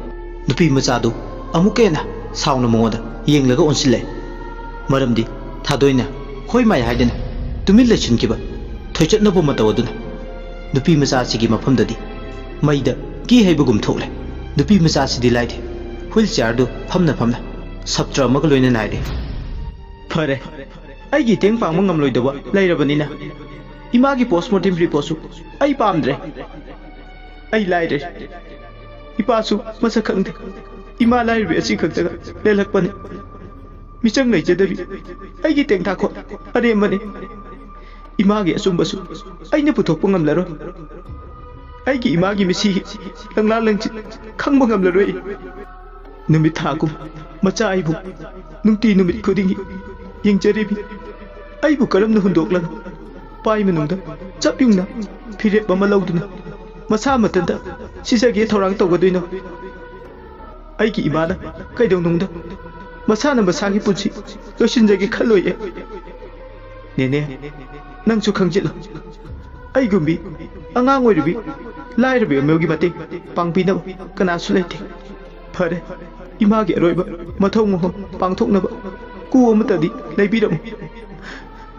ꯅꯨꯄꯤ ꯃꯆꯥꯗꯨ ꯑꯃꯨꯛꯀ ꯍꯦꯟꯅ ꯁꯥꯎꯅ ꯃꯉꯣꯟꯗ ꯌꯦꯡꯂꯒ ꯑꯣꯟꯁꯤꯜꯂꯛꯑꯦ꯫ ꯃꯔꯝꯗꯤ ꯊꯥꯗꯣꯏꯅ "ꯍꯣꯏ ꯃꯥꯏ" ꯍꯥꯏꯗꯅ ꯇꯨꯃꯤꯟ ꯂꯩꯁꯤꯟꯈꯤꯕ ꯊꯣꯏꯆꯠꯅꯕ ꯃꯇꯧ ꯑꯗꯨꯅ ꯅꯨꯄꯤ ꯃꯆꯥ ꯑꯁꯤꯒꯤ ꯃꯐꯝꯗꯗꯤ ꯃꯩꯗ ꯀꯤ ꯍꯩꯕꯒꯨꯝ ꯊꯣꯛꯂꯦ꯫ ꯅꯨꯄꯤ ꯃꯆꯥ ꯑꯁꯤꯗꯤ ꯂꯥꯏꯗꯦ, ꯍꯨꯏꯜ ꯆꯤꯌꯥꯔꯗꯨ ꯐꯝꯅ ꯐꯝꯅ ꯁꯞꯇ꯭ꯔ ꯑꯃꯒ ꯂꯣꯏꯅꯅ ꯍꯥꯏꯔꯦ, "ꯐꯔꯦ, ꯑꯩꯒꯤ ꯏꯇꯦꯡ ꯄꯥꯡꯕ ꯉꯝꯂꯣꯏꯗꯕ ꯂꯩꯔꯕꯅꯤꯅ ꯏꯃꯥꯒꯤ ꯄꯣꯁꯃꯣꯔꯇꯦꯝ ꯔꯤꯄꯣꯔꯠꯁꯨ ꯑꯩ ꯄꯥꯝꯗ꯭ꯔꯦ꯫ ꯑꯩ ꯂꯥꯏꯔꯦ꯫ ꯏꯄꯥꯁꯨ ꯃꯁꯛ ꯈꯪꯗꯦ꯫ ꯏꯃꯥ ꯂꯥꯏꯔꯕꯤ ꯑꯁꯤ ꯈꯛꯇꯒ ꯂꯦꯜꯂꯛꯄꯅꯤ꯫ ꯃꯤꯆꯪ ꯂꯩꯖꯗꯕꯤ ꯑꯩꯒꯤ ꯇꯦꯡꯊꯥꯈꯣꯠ ꯑꯔꯦꯝꯕꯅꯤ꯫ ꯏꯃꯥꯒꯤ ꯑꯆꯨꯝꯕꯁꯨ ꯑꯩꯅ ꯄꯨꯊꯣꯛꯄ ꯉꯝꯂꯔꯣꯏ꯫ ꯑꯩꯒꯤ ꯏꯃꯥꯒꯤ ꯃꯤꯁꯤ ꯂꯪꯂꯥ ꯂꯪꯆꯤꯠ ꯈꯪꯕ ꯉꯝꯂꯔꯣꯏ꯫ ꯅꯨꯃꯤꯠ ꯊꯥꯒꯨꯝ ꯃꯆꯥ ꯑꯩꯕꯨ ꯅꯨꯡꯇꯤ ꯅꯨꯃꯤꯠ ꯈꯨꯗꯤꯡꯒꯤ ꯌꯦꯡꯖꯔꯤꯕꯤ꯫ ꯑꯩꯕꯨ ꯀꯔꯝꯅ ꯍꯨꯟꯗꯣꯛꯂꯒ ꯄꯥꯏ ꯃꯅꯨꯡꯗ ꯆꯞ ꯌꯨꯡꯅ ꯐꯤꯔꯦꯞ ꯑꯃ ꯂꯧꯗꯨꯅ ꯃꯁꯥ ꯃꯊꯟꯇ ꯁꯤꯖꯒꯦ ꯊꯧꯔꯥꯡ ꯇꯧꯒꯗꯣꯏꯅꯣ? ꯑꯩꯒꯤ ꯏꯃꯥꯅ ꯀꯩꯗꯧꯅꯨꯡꯗ ꯃꯁꯥꯅ ꯃꯁꯥꯒꯤ ꯄꯨꯟꯁꯤ ꯂꯣꯏꯁꯤꯟꯖꯒꯦ ꯈꯜꯂꯣꯏꯌꯦ꯫ ꯅꯦꯅꯦ, ꯅꯪꯁꯨ ꯈꯪꯖꯤꯜꯂꯣ꯫ ꯑꯩꯒꯨꯝꯕꯤ ꯑꯉꯥꯡ ꯑꯣꯏꯔꯤꯕꯤ ꯂꯥꯏꯔꯕꯤ ꯑꯃꯒꯤ ꯃꯇꯦꯡ ꯄꯥꯡꯕꯤꯅꯕ ꯀꯅꯥꯁꯨ ꯂꯩꯇꯦ꯫ ꯐꯔꯦ, ꯏꯃꯥꯒꯤ ꯑꯔꯣꯏꯕ ꯃꯊꯧ ꯃꯉꯝ ꯄꯥꯡꯊꯣꯛꯅꯕ ꯀꯨ ꯑꯃꯠꯇꯗꯤ ꯂꯩꯕꯤꯔꯝꯃꯨ꯫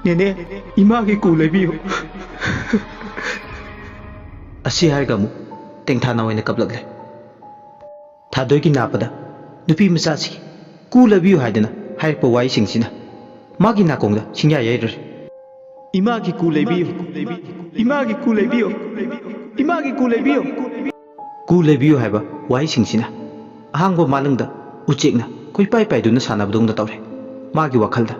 ꯅꯦꯅꯦ, ꯏꯃꯥꯒꯤ ꯀꯨ ꯂꯩꯕꯤꯌꯨ꯫ ꯑꯁꯤ ꯍꯥꯏꯔꯒ ꯑꯃꯨꯛ ꯇꯦꯡꯊꯥꯅ ꯑꯣꯏꯅ ꯀꯞꯂꯛꯂꯦ꯫ ꯊꯥꯗꯣꯏꯒꯤ ꯅꯥꯞꯄꯗ ꯅꯨꯄꯤ ꯃꯆꯥꯁꯤꯒꯤ ꯀꯨ ꯂꯩꯕꯤꯌꯨ ꯍꯥꯏꯗꯅ ꯍꯥꯏꯔꯛꯄ ꯋꯥꯍꯩꯁꯤꯡꯁꯤꯅ ꯃꯥꯒꯤ ꯅꯥꯀꯣꯡꯗ ꯁꯤꯡꯌꯥ ꯌꯩꯔꯨꯔꯦ꯫ ꯏꯃꯥꯒꯤ ꯀꯨ ꯂꯩꯕꯤꯌꯨ, ꯏꯃꯥꯒꯤ ꯀꯨ ꯂꯩꯕꯤꯌꯨ, ꯏꯃꯥꯒꯤ ꯀꯨ ꯂꯩꯕꯤꯌꯨ꯫ ꯀꯨ ꯂꯩꯕꯤꯌꯨ ꯍꯥꯏꯕ ꯋꯥꯍꯩꯁꯤꯡꯁꯤꯅ ꯑꯍꯥꯡꯕ ꯃꯥꯂꯪꯗ ꯎꯆꯦꯛꯅ ꯀꯣꯏꯄꯥꯏ ꯄꯥꯏꯗꯨꯅ ꯁꯥꯟꯅꯕꯗꯧꯅ ꯇꯧꯔꯦ ꯃꯥꯒꯤ ꯋꯥꯈꯜꯗ꯫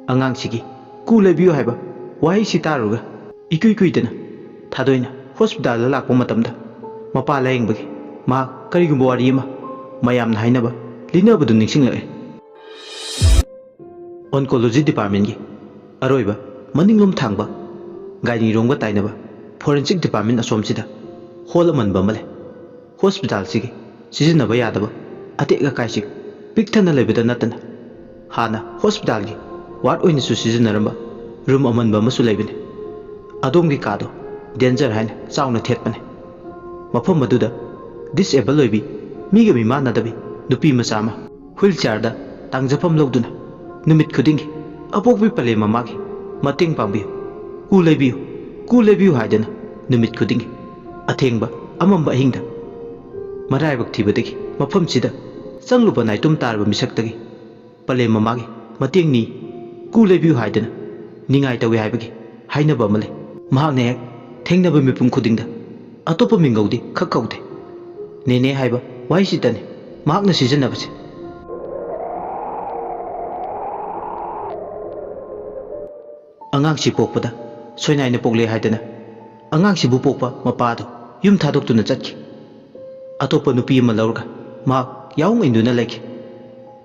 ꯑꯉꯥꯡꯁꯤꯒꯤ ꯀꯨ ꯂꯩꯕꯤꯌꯨ ꯍꯥꯏꯕ ꯋꯥꯍꯩꯁꯤ ꯇꯥꯔꯨꯔꯒ ꯏꯀꯨꯏ ꯀꯨꯏꯗꯅ ꯊꯥꯗꯣꯏꯅ ꯍꯣꯁꯄꯤꯇꯥꯜꯗ ꯂꯥꯛꯄ ꯃꯇꯝꯗ ꯃꯄꯥ ꯂꯥꯌꯦꯡꯕꯒꯤ ꯃꯍꯥꯛ ꯀꯔꯤꯒꯨꯝꯕ ꯋꯥꯔꯤ ꯑꯃ ꯃꯌꯥꯝꯅ ꯍꯥꯏꯅꯕ ꯂꯤꯅꯕꯗꯨ ꯅꯤꯡꯁꯤꯡꯂꯛꯑꯦ꯫ ꯑꯣꯟꯀꯣꯂꯣꯖꯤ ꯗꯤꯄꯥꯔꯠꯃꯦꯟꯒꯤ ꯑꯔꯣꯏꯕ ꯃꯅꯤꯡꯂꯣꯝ ꯊꯥꯡꯕ ꯒꯥꯏꯅꯤꯔꯣꯝꯒ ꯇꯥꯏꯅꯕ ꯐꯣꯔꯦꯟꯁꯤꯛ ꯗꯤꯄꯥꯔꯠꯃꯦꯟ ꯑꯁꯣꯝꯁꯤꯗ ꯍꯣꯜ ꯑꯃꯟꯕ ꯑꯃ ꯂꯩ꯫ ꯍꯣꯁꯄꯤꯇꯥꯜꯁꯤꯒꯤ ꯁꯤꯖꯤꯟꯅꯕ ꯌꯥꯗꯕ ꯑꯇꯦꯛ ꯑꯀꯥꯏꯁꯤꯡ ꯄꯤꯛ ꯊꯟꯅ ꯂꯩꯕꯗ ꯅꯠꯇꯅ ꯍꯥꯟꯅ ꯍꯣꯁꯄꯤꯇꯥꯜꯒꯤ ꯋꯥꯔꯗ ꯑꯣꯏꯅꯁꯨ ꯁꯤꯖꯤꯟꯅꯔꯝꯕ ꯔꯨꯝ ꯑꯃꯟꯕ ꯑꯃꯁꯨ ꯂꯩꯕꯅꯤ꯫ ꯑꯗꯣꯝꯒꯤ ꯀꯥꯗꯣ ꯗꯦꯟꯖꯔ ꯍꯥꯏꯅ ꯆꯥꯎꯅ ꯊꯦꯠꯄꯅꯤ꯫ ꯃꯐꯝ ꯑꯗꯨꯗ ꯗꯤꯁꯑꯦꯕꯜ ꯑꯣꯏꯕꯤ, ꯃꯤꯒ ꯃꯤꯃꯥꯟꯅꯗꯕꯤ ꯅꯨꯄꯤ ꯃꯆꯥ ꯑꯃ ꯍꯨꯏꯜ ꯆꯤꯌꯥꯔꯗ ꯇꯥꯡꯖꯐꯝ ꯂꯧꯗꯨꯅ ꯅꯨꯃꯤꯠ ꯈꯨꯗꯤꯡꯒꯤ ꯑꯄꯣꯛꯄꯤ ꯄꯂꯦꯝ ꯃꯃꯥꯒꯤ ꯃꯇꯦꯡ ꯄꯥꯡꯕꯤꯌꯨ, ꯀꯨ ꯂꯩꯕꯤꯌꯨ, ꯀꯨ ꯂꯩꯕꯤꯌꯨ ꯍꯥꯏꯗꯅ ꯅꯨꯃꯤꯠ ꯈꯨꯗꯤꯡꯒꯤ ꯑꯊꯦꯡꯕ ꯑꯃꯝꯕ ꯑꯍꯤꯡꯗ ꯃꯔꯥꯏꯕꯛ ꯊꯤꯕꯗꯒꯤ ꯃꯐꯝꯁꯤꯗ ꯆꯪꯂꯨꯕ ꯅꯥꯏꯇꯣꯝ ꯇꯥꯔꯕ ꯃꯤꯁꯛꯇꯒꯤ ꯄꯂꯦꯝ ꯃꯃꯥꯒꯤ ꯃꯇꯦꯡꯅꯤ, ꯀꯨ ꯂꯩꯕꯤꯌꯨ ꯍꯥꯏꯗꯅ ꯅꯤꯡꯉꯥꯏ ꯇꯧꯏ ꯍꯥꯏꯕꯒꯤ ꯍꯥꯏꯅꯕ ꯑꯃ ꯂꯩ꯫ ꯃꯍꯥꯛꯅ ꯍꯦꯛ ꯊꯦꯡꯅꯕ ꯃꯤꯄꯨꯝ ꯈꯨꯗꯤꯡꯗ ꯑꯇꯣꯞꯄ ꯃꯤꯡꯒꯧꯗꯤ ꯈꯛ ꯀꯧꯗꯦ꯫ ꯅꯦꯅꯦ ꯍꯥꯏꯕ ꯋꯥꯍꯩꯁꯤꯗꯅꯤ ꯃꯍꯥꯛꯅ ꯁꯤꯖꯤꯟꯅꯕꯁꯦ꯫ ꯑꯉꯥꯡꯁꯤ ꯄꯣꯛꯄꯗ ꯁꯣꯏꯅꯥꯏꯅ ꯄꯣꯛꯂꯦ ꯍꯥꯏꯗꯅ ꯑꯉꯥꯡꯁꯤꯕꯨ ꯄꯣꯛꯄ ꯃꯄꯥꯗꯨ ꯌꯨꯝ ꯊꯥꯗꯣꯛꯇꯨꯅ ꯆꯠꯈꯤ꯫ ꯑꯇꯣꯞꯄ ꯅꯨꯄꯤ ꯑꯃ ꯂꯧꯔꯒ ꯃꯍꯥꯛ ꯌꯥꯎꯅ ꯏꯟꯗꯨꯅ ꯂꯩꯈꯤ꯫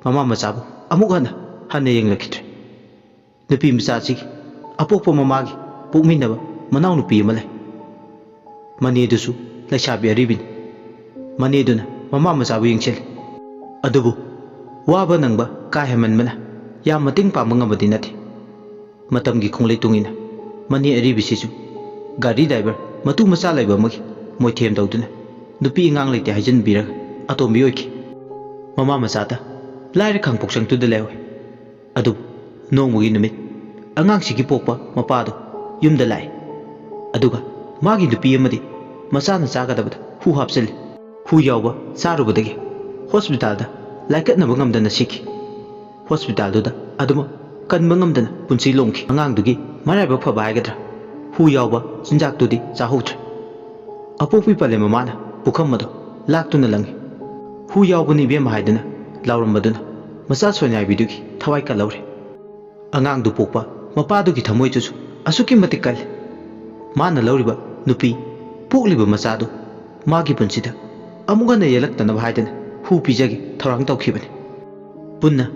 ꯃꯃꯥ ꯃꯆꯥꯕꯨ ꯑꯃꯨꯛ ꯍꯟꯅ ꯍꯟꯅ ꯌꯦꯡꯂꯛꯈꯤꯗ꯭ꯔꯦ꯫ ꯅꯨꯄꯤ ꯃꯆꯥꯁꯤꯒꯤ ꯑꯄꯣꯛꯄ ꯃꯃꯥꯒꯤ ꯄꯣꯛꯃꯤꯟꯅꯕ ꯃꯅꯥꯎꯅꯨꯄꯤ ꯑꯃ ꯂꯩ꯫ ꯃꯅꯦꯗꯨꯁꯨ ꯂꯩꯁꯥꯕꯤ ꯑꯔꯤꯕꯤꯅꯤ꯫ ꯃꯅꯦꯗꯨꯅ ꯃꯃꯥ ꯃꯆꯥꯕꯨ ꯌꯦꯡꯁꯤꯜꯂꯤ꯫ ꯑꯗꯨꯕꯨ ꯋꯥꯕ ꯅꯪꯕ ꯀꯥ ꯍꯦꯟꯃꯟꯕꯅ ꯌꯥꯝ ꯃꯇꯦꯡ ꯄꯥꯡꯕ ꯉꯝꯕꯗꯤ ꯅꯠꯇꯦ꯫ ꯃꯇꯝꯒꯤ ꯈꯣꯡꯂꯩ ꯇꯨꯡ ꯏꯟꯅ ꯃꯅꯦ ꯑꯔꯤꯕꯤꯁꯤꯁꯨ ꯒꯥꯔꯤ ꯗ꯭ꯔꯥꯏꯚꯔ ꯃꯇꯨ ꯃꯆꯥ ꯂꯩꯕ ꯑꯃꯒꯤ ꯃꯣꯏꯊꯦꯝ ꯇꯧꯗꯨꯅ ꯅꯨꯄꯤ ꯑꯉꯥꯡ ꯂꯩꯇꯦ ꯍꯥꯏꯖꯤꯟꯕꯤꯔꯒ ꯑꯇꯣꯝꯕꯤ ꯑꯣꯏꯈꯤ꯫ ꯃꯃꯥ ꯃꯆꯥꯗ ꯂꯥꯏꯔ ꯈꯥꯡꯄꯣꯛꯁꯪꯗꯨꯗ ꯂꯩꯍꯧꯏ꯫ ꯑꯗꯨꯕꯨ ꯅꯣꯡꯃꯒꯤ ꯅꯨꯃꯤꯠ ꯑꯉꯥꯡꯁꯤꯒꯤ ꯄꯣꯛꯄ ꯃꯄꯥꯗꯨ ꯌꯨꯝꯗ ꯂꯥꯛꯏ꯫ ꯑꯗꯨꯒ ꯃꯥꯒꯤ ꯅꯨꯄꯤ ꯑꯃꯗꯤ ꯃꯆꯥꯅ ꯆꯥꯒꯗꯕꯗ ꯍꯨ ꯍꯥꯞꯆꯤꯜꯂꯤ꯫ ꯍꯨ ꯌꯥꯎꯕ ꯆꯥꯔꯨꯕꯗꯒꯤ ꯍꯣꯁꯄꯤꯇꯥꯜꯗ ꯂꯥꯏꯀꯠꯅꯕ ꯉꯝꯗꯅ ꯁꯤꯈꯤ꯫ ꯍꯣꯁꯄꯤꯇꯥꯜꯗꯨꯗ ꯑꯗꯨꯃꯛ ꯀꯟꯕ ꯉꯝꯗꯅ ꯄꯨꯟꯁꯤ ꯂꯣꯝꯈꯤ꯫ ꯑꯉꯥꯡꯗꯨꯒꯤ ꯃꯔꯥꯏꯕꯛ ꯐꯕ ꯍꯥꯏꯒꯗ꯭ꯔꯥ, ꯍꯨ ꯌꯥꯎꯕ ꯆꯤꯟꯖꯥꯛꯇꯨꯗꯤ ꯆꯥꯍꯧꯗ꯭ꯔꯦ꯫ ꯑꯄꯣꯛꯄꯤ ꯄꯂꯦꯝ ꯃꯃꯥꯅ ꯄꯨꯈꯝ ꯑꯗꯨ ꯂꯥꯛꯇꯨꯅ ꯂꯪꯉꯤ꯫ "ꯍꯨ ꯌꯥꯎꯕꯅꯤ ꯏꯕꯦꯝꯃ" ꯍꯥꯏꯗꯨꯅ ꯂꯥꯎꯔꯝꯕꯗꯨꯅ ꯃꯆꯥ ꯁꯣꯏꯅꯥꯏꯕꯤꯗꯨꯒꯤ ꯊꯋꯥꯏ ꯀꯜꯍꯧꯔꯦ꯫ ꯑꯉꯥꯡꯗꯨ ꯄꯣꯛꯄ ꯃꯄꯥꯗꯨꯒꯤ ꯊꯃꯣꯏꯗꯨꯁꯨ ꯑꯁꯨꯛꯀꯤ ꯃꯇꯤꯛ ꯀꯜꯂꯤ꯫ ꯃꯥꯅ ꯂꯧꯔꯤꯕ ꯅꯨꯄꯤ, ꯄꯣꯛꯂꯤꯕ ꯃꯆꯥꯗꯨ ꯃꯥꯒꯤ ꯄꯨꯟꯁꯤꯗ ꯑꯃꯨꯛ ꯍꯟꯅ ꯌꯦꯜꯂꯛꯇꯅꯕ ꯍꯥꯏꯗꯅ ꯍꯨ ꯄꯤꯖꯒꯦ ꯊꯧꯔꯥꯡ ꯇꯧꯈꯤꯕꯅꯤ꯫ ꯄꯨꯟꯅ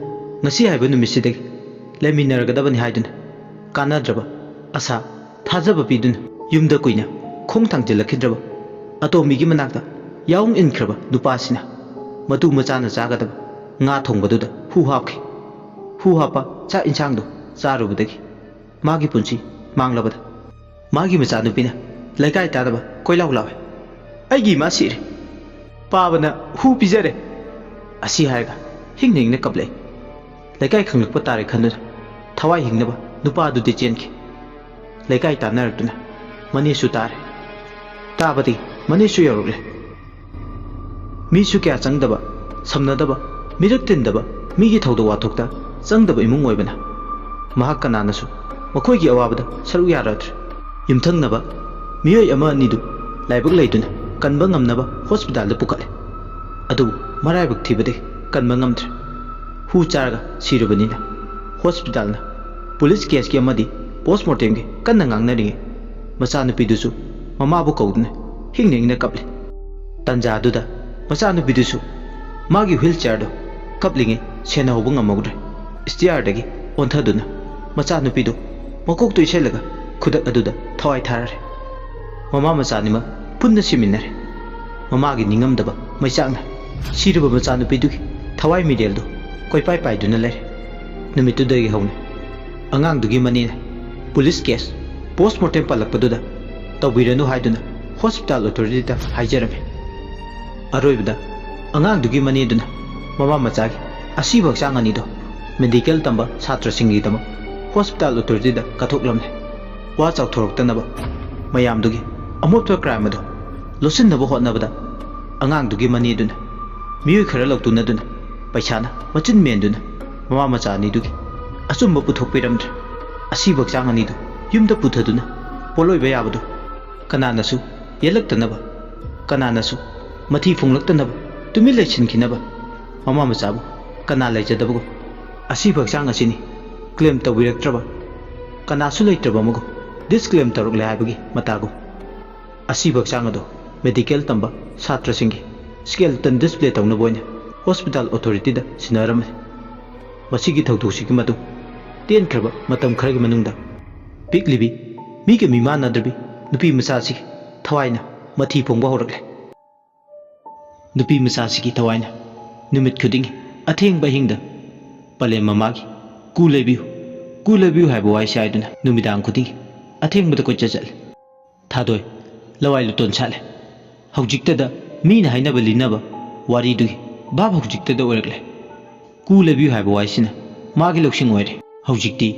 ꯉꯁꯤ ꯍꯥꯏꯕ ꯅꯨꯃꯤꯠꯁꯤꯗꯒꯤ ꯂꯩꯃꯤꯟꯅꯔꯒꯗꯕꯅꯤ ꯍꯥꯏꯗꯨꯅ ꯀꯥꯟꯅꯗ꯭ꯔꯕ ꯑꯁꯥ, ꯊꯥꯖꯕ ꯄꯤꯗꯨꯅ ꯌꯨꯝꯗ ꯀꯨꯏꯅ ꯈꯣꯡ ꯊꯥꯡꯖꯤꯜꯂꯛꯈꯤꯗ꯭ꯔꯕ ꯑꯇꯣꯝꯕꯤꯒꯤ ꯃꯅꯥꯛꯇ ꯌꯥꯎꯝ ꯏꯟꯈ꯭ꯔꯕ ꯅꯨꯄꯥꯁꯤꯅ ꯃꯇꯨ ꯃꯆꯥꯅ ꯆꯥꯒꯗꯕ ꯉꯥ ꯊꯣꯡꯕꯗꯨꯗ ꯍꯨ ꯍꯥꯞꯈꯤ꯫ ꯍꯨ ꯍꯥꯞꯄ ꯆꯥꯛ ꯏꯟꯁꯥꯡꯗꯨ ꯆꯥꯔꯨꯕꯗꯒꯤ ꯃꯥꯒꯤ ꯄꯨꯟꯁꯤ ꯃꯥꯡꯂꯕꯗ ꯃꯥꯒꯤ ꯃꯆꯥꯅꯨꯄꯤꯅ ꯂꯩꯀꯥꯏ ꯇꯥꯅꯕ ꯀꯣꯏꯂꯥꯎ ꯂꯥꯎꯏ, "ꯑꯩꯒꯤ ꯏꯃꯥ ꯁꯤꯔꯦ! ꯄꯥꯕꯅ ꯍꯨ ꯄꯤꯖꯔꯦ!" ꯑꯁꯤ ꯍꯥꯏꯔꯒ ꯍꯤꯡꯅ ꯍꯤꯡꯅ ꯀꯞꯂꯛꯏ꯫ ꯂꯩꯀꯥꯏ ꯈꯪꯂꯛꯄ ꯇꯥꯔꯦ ꯈꯟꯗꯨꯅ ꯊꯋꯥꯏ ꯍꯤꯡꯅꯕ ꯅꯨꯄꯥ ꯑꯗꯨꯗꯤ ꯆꯦꯟꯈꯤ꯫ ꯂꯩꯀꯥꯏ ꯇꯥꯟꯅꯔꯛꯇꯨꯅ ꯃꯅꯦꯁꯨ ꯇꯥꯔꯦ꯫ ꯇꯥꯕꯗꯤ ꯃꯅꯦꯁꯨ ꯌꯧꯔꯛꯂꯦ꯫ ꯃꯤꯁꯨ ꯀꯌꯥ ꯆꯪꯗꯕ, ꯁꯝꯅꯗꯕ, ꯃꯤꯔꯛ ꯇꯤꯟꯗꯕ, ꯃꯤꯒꯤ ꯊꯧꯗꯣꯛ ꯋꯥꯊꯣꯛꯇ ꯆꯪꯗꯕ ꯏꯃꯨꯡ ꯑꯣꯏꯕꯅ ꯃꯍꯥꯛ ꯀꯅꯥꯅꯁꯨ ꯃꯈꯣꯏꯒꯤ ꯑꯋꯥꯕꯗ ꯁꯔꯨꯛ ꯌꯥꯔꯗ꯭ꯔꯦ꯫ ꯌꯨꯝꯊꯪꯅꯕ ꯃꯤꯑꯣꯏ ꯑꯃ ꯑꯅꯤꯗꯨ ꯂꯥꯏꯕꯛ ꯂꯩꯗꯨꯅ ꯀꯟꯕ ꯉꯝꯅꯕ ꯍꯣꯁꯄꯤꯇꯥꯜꯗ ꯄꯨꯈꯠꯂꯦ꯫ ꯑꯗꯨꯕꯨ ꯃꯔꯥꯏꯕꯛ ꯊꯤꯕꯗꯒꯤ ꯀꯟꯕ ꯉꯝꯗ꯭ꯔꯦ꯫ ꯍꯨ ꯆꯥꯔꯒ ꯁꯤꯔꯕꯅꯤꯅ ꯍꯣꯁꯄꯤꯇꯥꯜꯅ ꯄꯨꯂꯤꯁ ꯀꯦꯁꯀꯤ ꯑꯃꯗꯤ ꯄꯣꯁꯃꯣꯔꯇꯦꯝꯒꯤ ꯀꯟꯅ ꯉꯥꯡꯅꯔꯤꯉꯩ ꯃꯆꯥꯅꯨꯄꯤꯗꯨꯁꯨ ꯃꯃꯥꯕꯨ ꯀꯧꯗꯨꯅ ꯍꯤꯡꯅ ꯍꯤꯡꯅ ꯀꯞꯂꯤ꯫ ꯇꯟꯖꯥꯗꯨꯗ ꯃꯆꯥꯅꯨꯄꯤꯗꯨꯁꯨ ꯃꯥꯒꯤ ꯍ꯭ꯋꯤꯜ ꯆꯤꯌꯔꯗꯣ ꯀꯞꯂꯤꯉꯩ ꯁꯦꯟꯅꯍꯧꯕ ꯉꯝꯍꯧꯗ꯭ꯔꯦ꯫ ꯁ꯭ꯇꯤꯌꯥꯔꯗꯒꯤ ꯑꯣꯟꯊꯗꯨꯅ ꯃꯆꯥꯅꯨꯄꯤꯗꯨ ꯃꯀꯣꯛꯇꯨ ꯏꯁꯜꯂꯒ ꯈꯨꯗꯛ ꯑꯗꯨꯗ ꯊꯋꯥꯏ ꯊꯥꯔꯔꯦ꯫ ꯃꯃꯥ ꯃꯆꯥ ꯑꯅꯤꯃꯛ ꯄꯨꯟꯅ ꯁꯤꯃꯤꯟꯅꯔꯦ꯫ ꯃꯃꯥꯒꯤ ꯅꯤꯡꯉꯝꯗꯕ ꯃꯩꯆꯥꯛꯅ ꯁꯤꯔꯕ ꯃꯆꯥꯅꯨꯄꯤꯗꯨꯒꯤ ꯊꯋꯥꯏ ꯃꯤꯔꯦꯜꯗꯨ ꯀꯣꯏꯄꯥꯏ ꯄꯥꯏꯗꯨꯅ ꯂꯩꯔꯦ꯫ ꯅꯨꯃꯤꯠꯇꯨꯗꯒꯤ ꯍꯧꯅ ꯑꯉꯥꯡꯗꯨꯒꯤ ꯃꯅꯦꯅ ꯄꯨꯂꯤꯁ ꯀꯦꯁ ꯄꯣꯁꯃꯣꯔꯇꯦꯝ ꯄꯜꯂꯛꯄꯗꯨꯗ ꯇꯧꯕꯤꯔꯅꯨ ꯍꯥꯏꯗꯨꯅ ꯍꯣꯁꯄꯤꯇꯥꯜ ꯑꯣꯊꯣꯔꯤꯇꯤꯗ ꯍꯥꯏꯖꯔꯝꯃꯤ꯫ ꯑꯔꯣꯏꯕꯗ ꯑꯉꯥꯡꯗꯨꯒꯤ ꯃꯅꯦꯗꯨꯅ ꯃꯃꯥ ꯃꯆꯥꯒꯤ ꯑꯁꯤꯕ ꯍꯛꯆꯥꯡ ꯑꯅꯤꯗꯣ ꯃꯦꯗꯤꯀꯦꯜ ꯇꯝꯕ ꯁꯥꯇ꯭ꯔꯁꯤꯡꯒꯤꯗꯃꯛ ꯍꯣꯁꯄꯤꯇꯥꯜ ꯑꯣꯊꯣꯔꯤꯇꯤꯗ ꯀꯠꯊꯣꯛꯂꯝꯂꯦ꯫ ꯋꯥ ꯆꯥꯎꯊꯣꯔꯛꯇꯅꯕ ꯃꯌꯥꯝꯗꯨꯒꯤ ꯑꯃꯣꯠꯄ ꯀ꯭ꯔꯥꯏꯝ ꯑꯗꯨ ꯂꯣꯠꯁꯤꯟꯅꯕ ꯍꯣꯠꯅꯕꯗ ꯑꯉꯥꯡꯗꯨꯒꯤ ꯃꯅꯦꯗꯨꯅ ꯃꯤꯑꯣꯏ ꯈꯔ ꯂꯧꯇꯨꯅꯗꯨꯅ ꯄꯩꯁꯥꯅ ꯃꯆꯤꯟ ꯃꯦꯟꯗꯨꯅ ꯃꯃꯥ ꯃꯆꯥ ꯑꯅꯤꯗꯨꯒꯤ ꯑꯆꯨꯝꯕ ꯄꯨꯊꯣꯛꯄꯤꯔꯝꯗ꯭ꯔꯦ꯫ ꯑꯁꯤꯕ ꯍꯛꯆꯥꯡ ꯑꯅꯤꯗꯨ ꯌꯨꯝꯗ ꯄꯨꯊꯗꯨꯅ ꯄꯣꯠꯂꯣꯏꯕ ꯌꯥꯕꯗꯨ ꯀꯅꯥꯅꯁꯨ ꯌꯦꯠꯂꯛꯇꯅꯕ, ꯀꯅꯥꯅꯁꯨ ꯃꯊꯤ ꯐꯣꯡꯂꯛꯇꯅꯕ ꯇꯨꯃꯤꯟ ꯂꯩꯁꯤꯟꯈꯤꯅꯕ ꯃꯃꯥ ꯃꯆꯥꯕꯨ ꯀꯅꯥ ꯂꯩꯖꯗꯕꯒꯨꯝ ꯑꯁꯤꯕ ꯍꯛꯆꯥꯡ ꯑꯁꯤꯅꯤ ꯀ꯭ꯂꯦꯝ ꯇꯧꯕꯤꯔꯛꯇ꯭ꯔꯕ ꯀꯅꯥꯁꯨ ꯂꯩꯇ꯭ꯔꯕ ꯑꯃꯒꯨꯝ ꯗꯤꯁꯀ꯭ꯂꯦꯝ ꯇꯧꯔꯛꯂꯦ ꯍꯥꯏꯕꯒꯤ ꯃꯇꯥꯒꯨꯝ꯫ ꯑꯁꯤꯕ ꯍꯛꯆꯥꯡ ꯑꯗꯨ ꯃꯦꯗꯤꯀꯦꯜ ꯇꯝꯕ ꯁꯥꯇ꯭ꯔꯁꯤꯡꯒꯤ ꯁ꯭ꯀꯦꯂꯇꯟ ꯗꯤꯁꯄ꯭ꯂꯦ ꯇꯧꯅꯕ ꯑꯣꯏꯅ ꯍꯣꯁꯄꯤꯇꯥꯜ ꯑꯣꯊꯣꯔꯤꯇꯤꯗ ꯁꯤꯟꯅꯔꯝꯃꯤ꯫ ꯃꯁꯤꯒꯤ ꯊꯧꯗꯣꯛꯁꯤꯒꯤ ꯃꯇꯨꯡ ꯇꯦꯟꯈ꯭ꯔꯕ ꯃꯇꯝ ꯈꯔꯒꯤ ꯃꯅꯨꯡꯗ ꯄꯤꯛꯂꯤꯕꯤ, ꯃꯤꯒ ꯃꯤꯃꯥꯟꯅꯗ꯭ꯔꯕꯤ ꯅꯨꯄꯤ ꯃꯆꯥꯁꯤꯒꯤ ꯊꯋꯥꯏꯅ ꯃꯊꯤ ꯐꯣꯡꯕ ꯍꯧꯔꯛꯂꯦ꯫ ꯅꯨꯄꯤ ꯃꯆꯥꯁꯤꯒꯤ ꯊꯋꯥꯏꯅ ꯅꯨꯃꯤꯠ ꯈꯨꯗꯤꯡꯒꯤ ꯑꯊꯦꯡꯕ ꯑꯍꯤꯡꯗ ꯄꯂꯦꯝ ꯃꯃꯥꯒꯤ "ꯀꯨ ꯂꯩꯕꯤꯌꯨ, ꯀꯨ ꯂꯩꯕꯤꯌꯨ" ꯍꯥꯏꯕ ꯋꯥꯍꯩꯁꯤ ꯍꯥꯏꯗꯨꯅ ꯅꯨꯃꯤꯗꯥꯡ ꯈꯨꯗꯤꯡꯒꯤ ꯑꯊꯦꯡꯕꯗ ꯀꯣꯏꯆꯠ ꯆꯠꯂꯤ꯫ ꯊꯥꯗꯣꯏ ꯂꯋꯥꯏ ꯂꯨꯇꯣꯟ ꯁꯥꯠꯂꯦ꯫ ꯍꯧꯖꯤꯛꯇꯗ ꯃꯤꯅ ꯍꯥꯏꯅꯕ ꯂꯤꯅꯕ ꯋꯥꯔꯤꯗꯨꯒꯤ ꯚꯥꯕ ꯍꯧꯖꯤꯛꯇꯗ ꯑꯣꯏꯔꯛꯂꯦ꯫ "ꯀꯨ ꯂꯩꯕꯤꯌꯨ" ꯍꯥꯏꯕ ꯋꯥꯍꯩꯁꯤꯅ ꯃꯥꯒꯤ ꯂꯧꯁꯤꯡ ꯑꯣꯏꯔꯦ꯫ ꯍꯧꯖꯤꯛꯇꯤ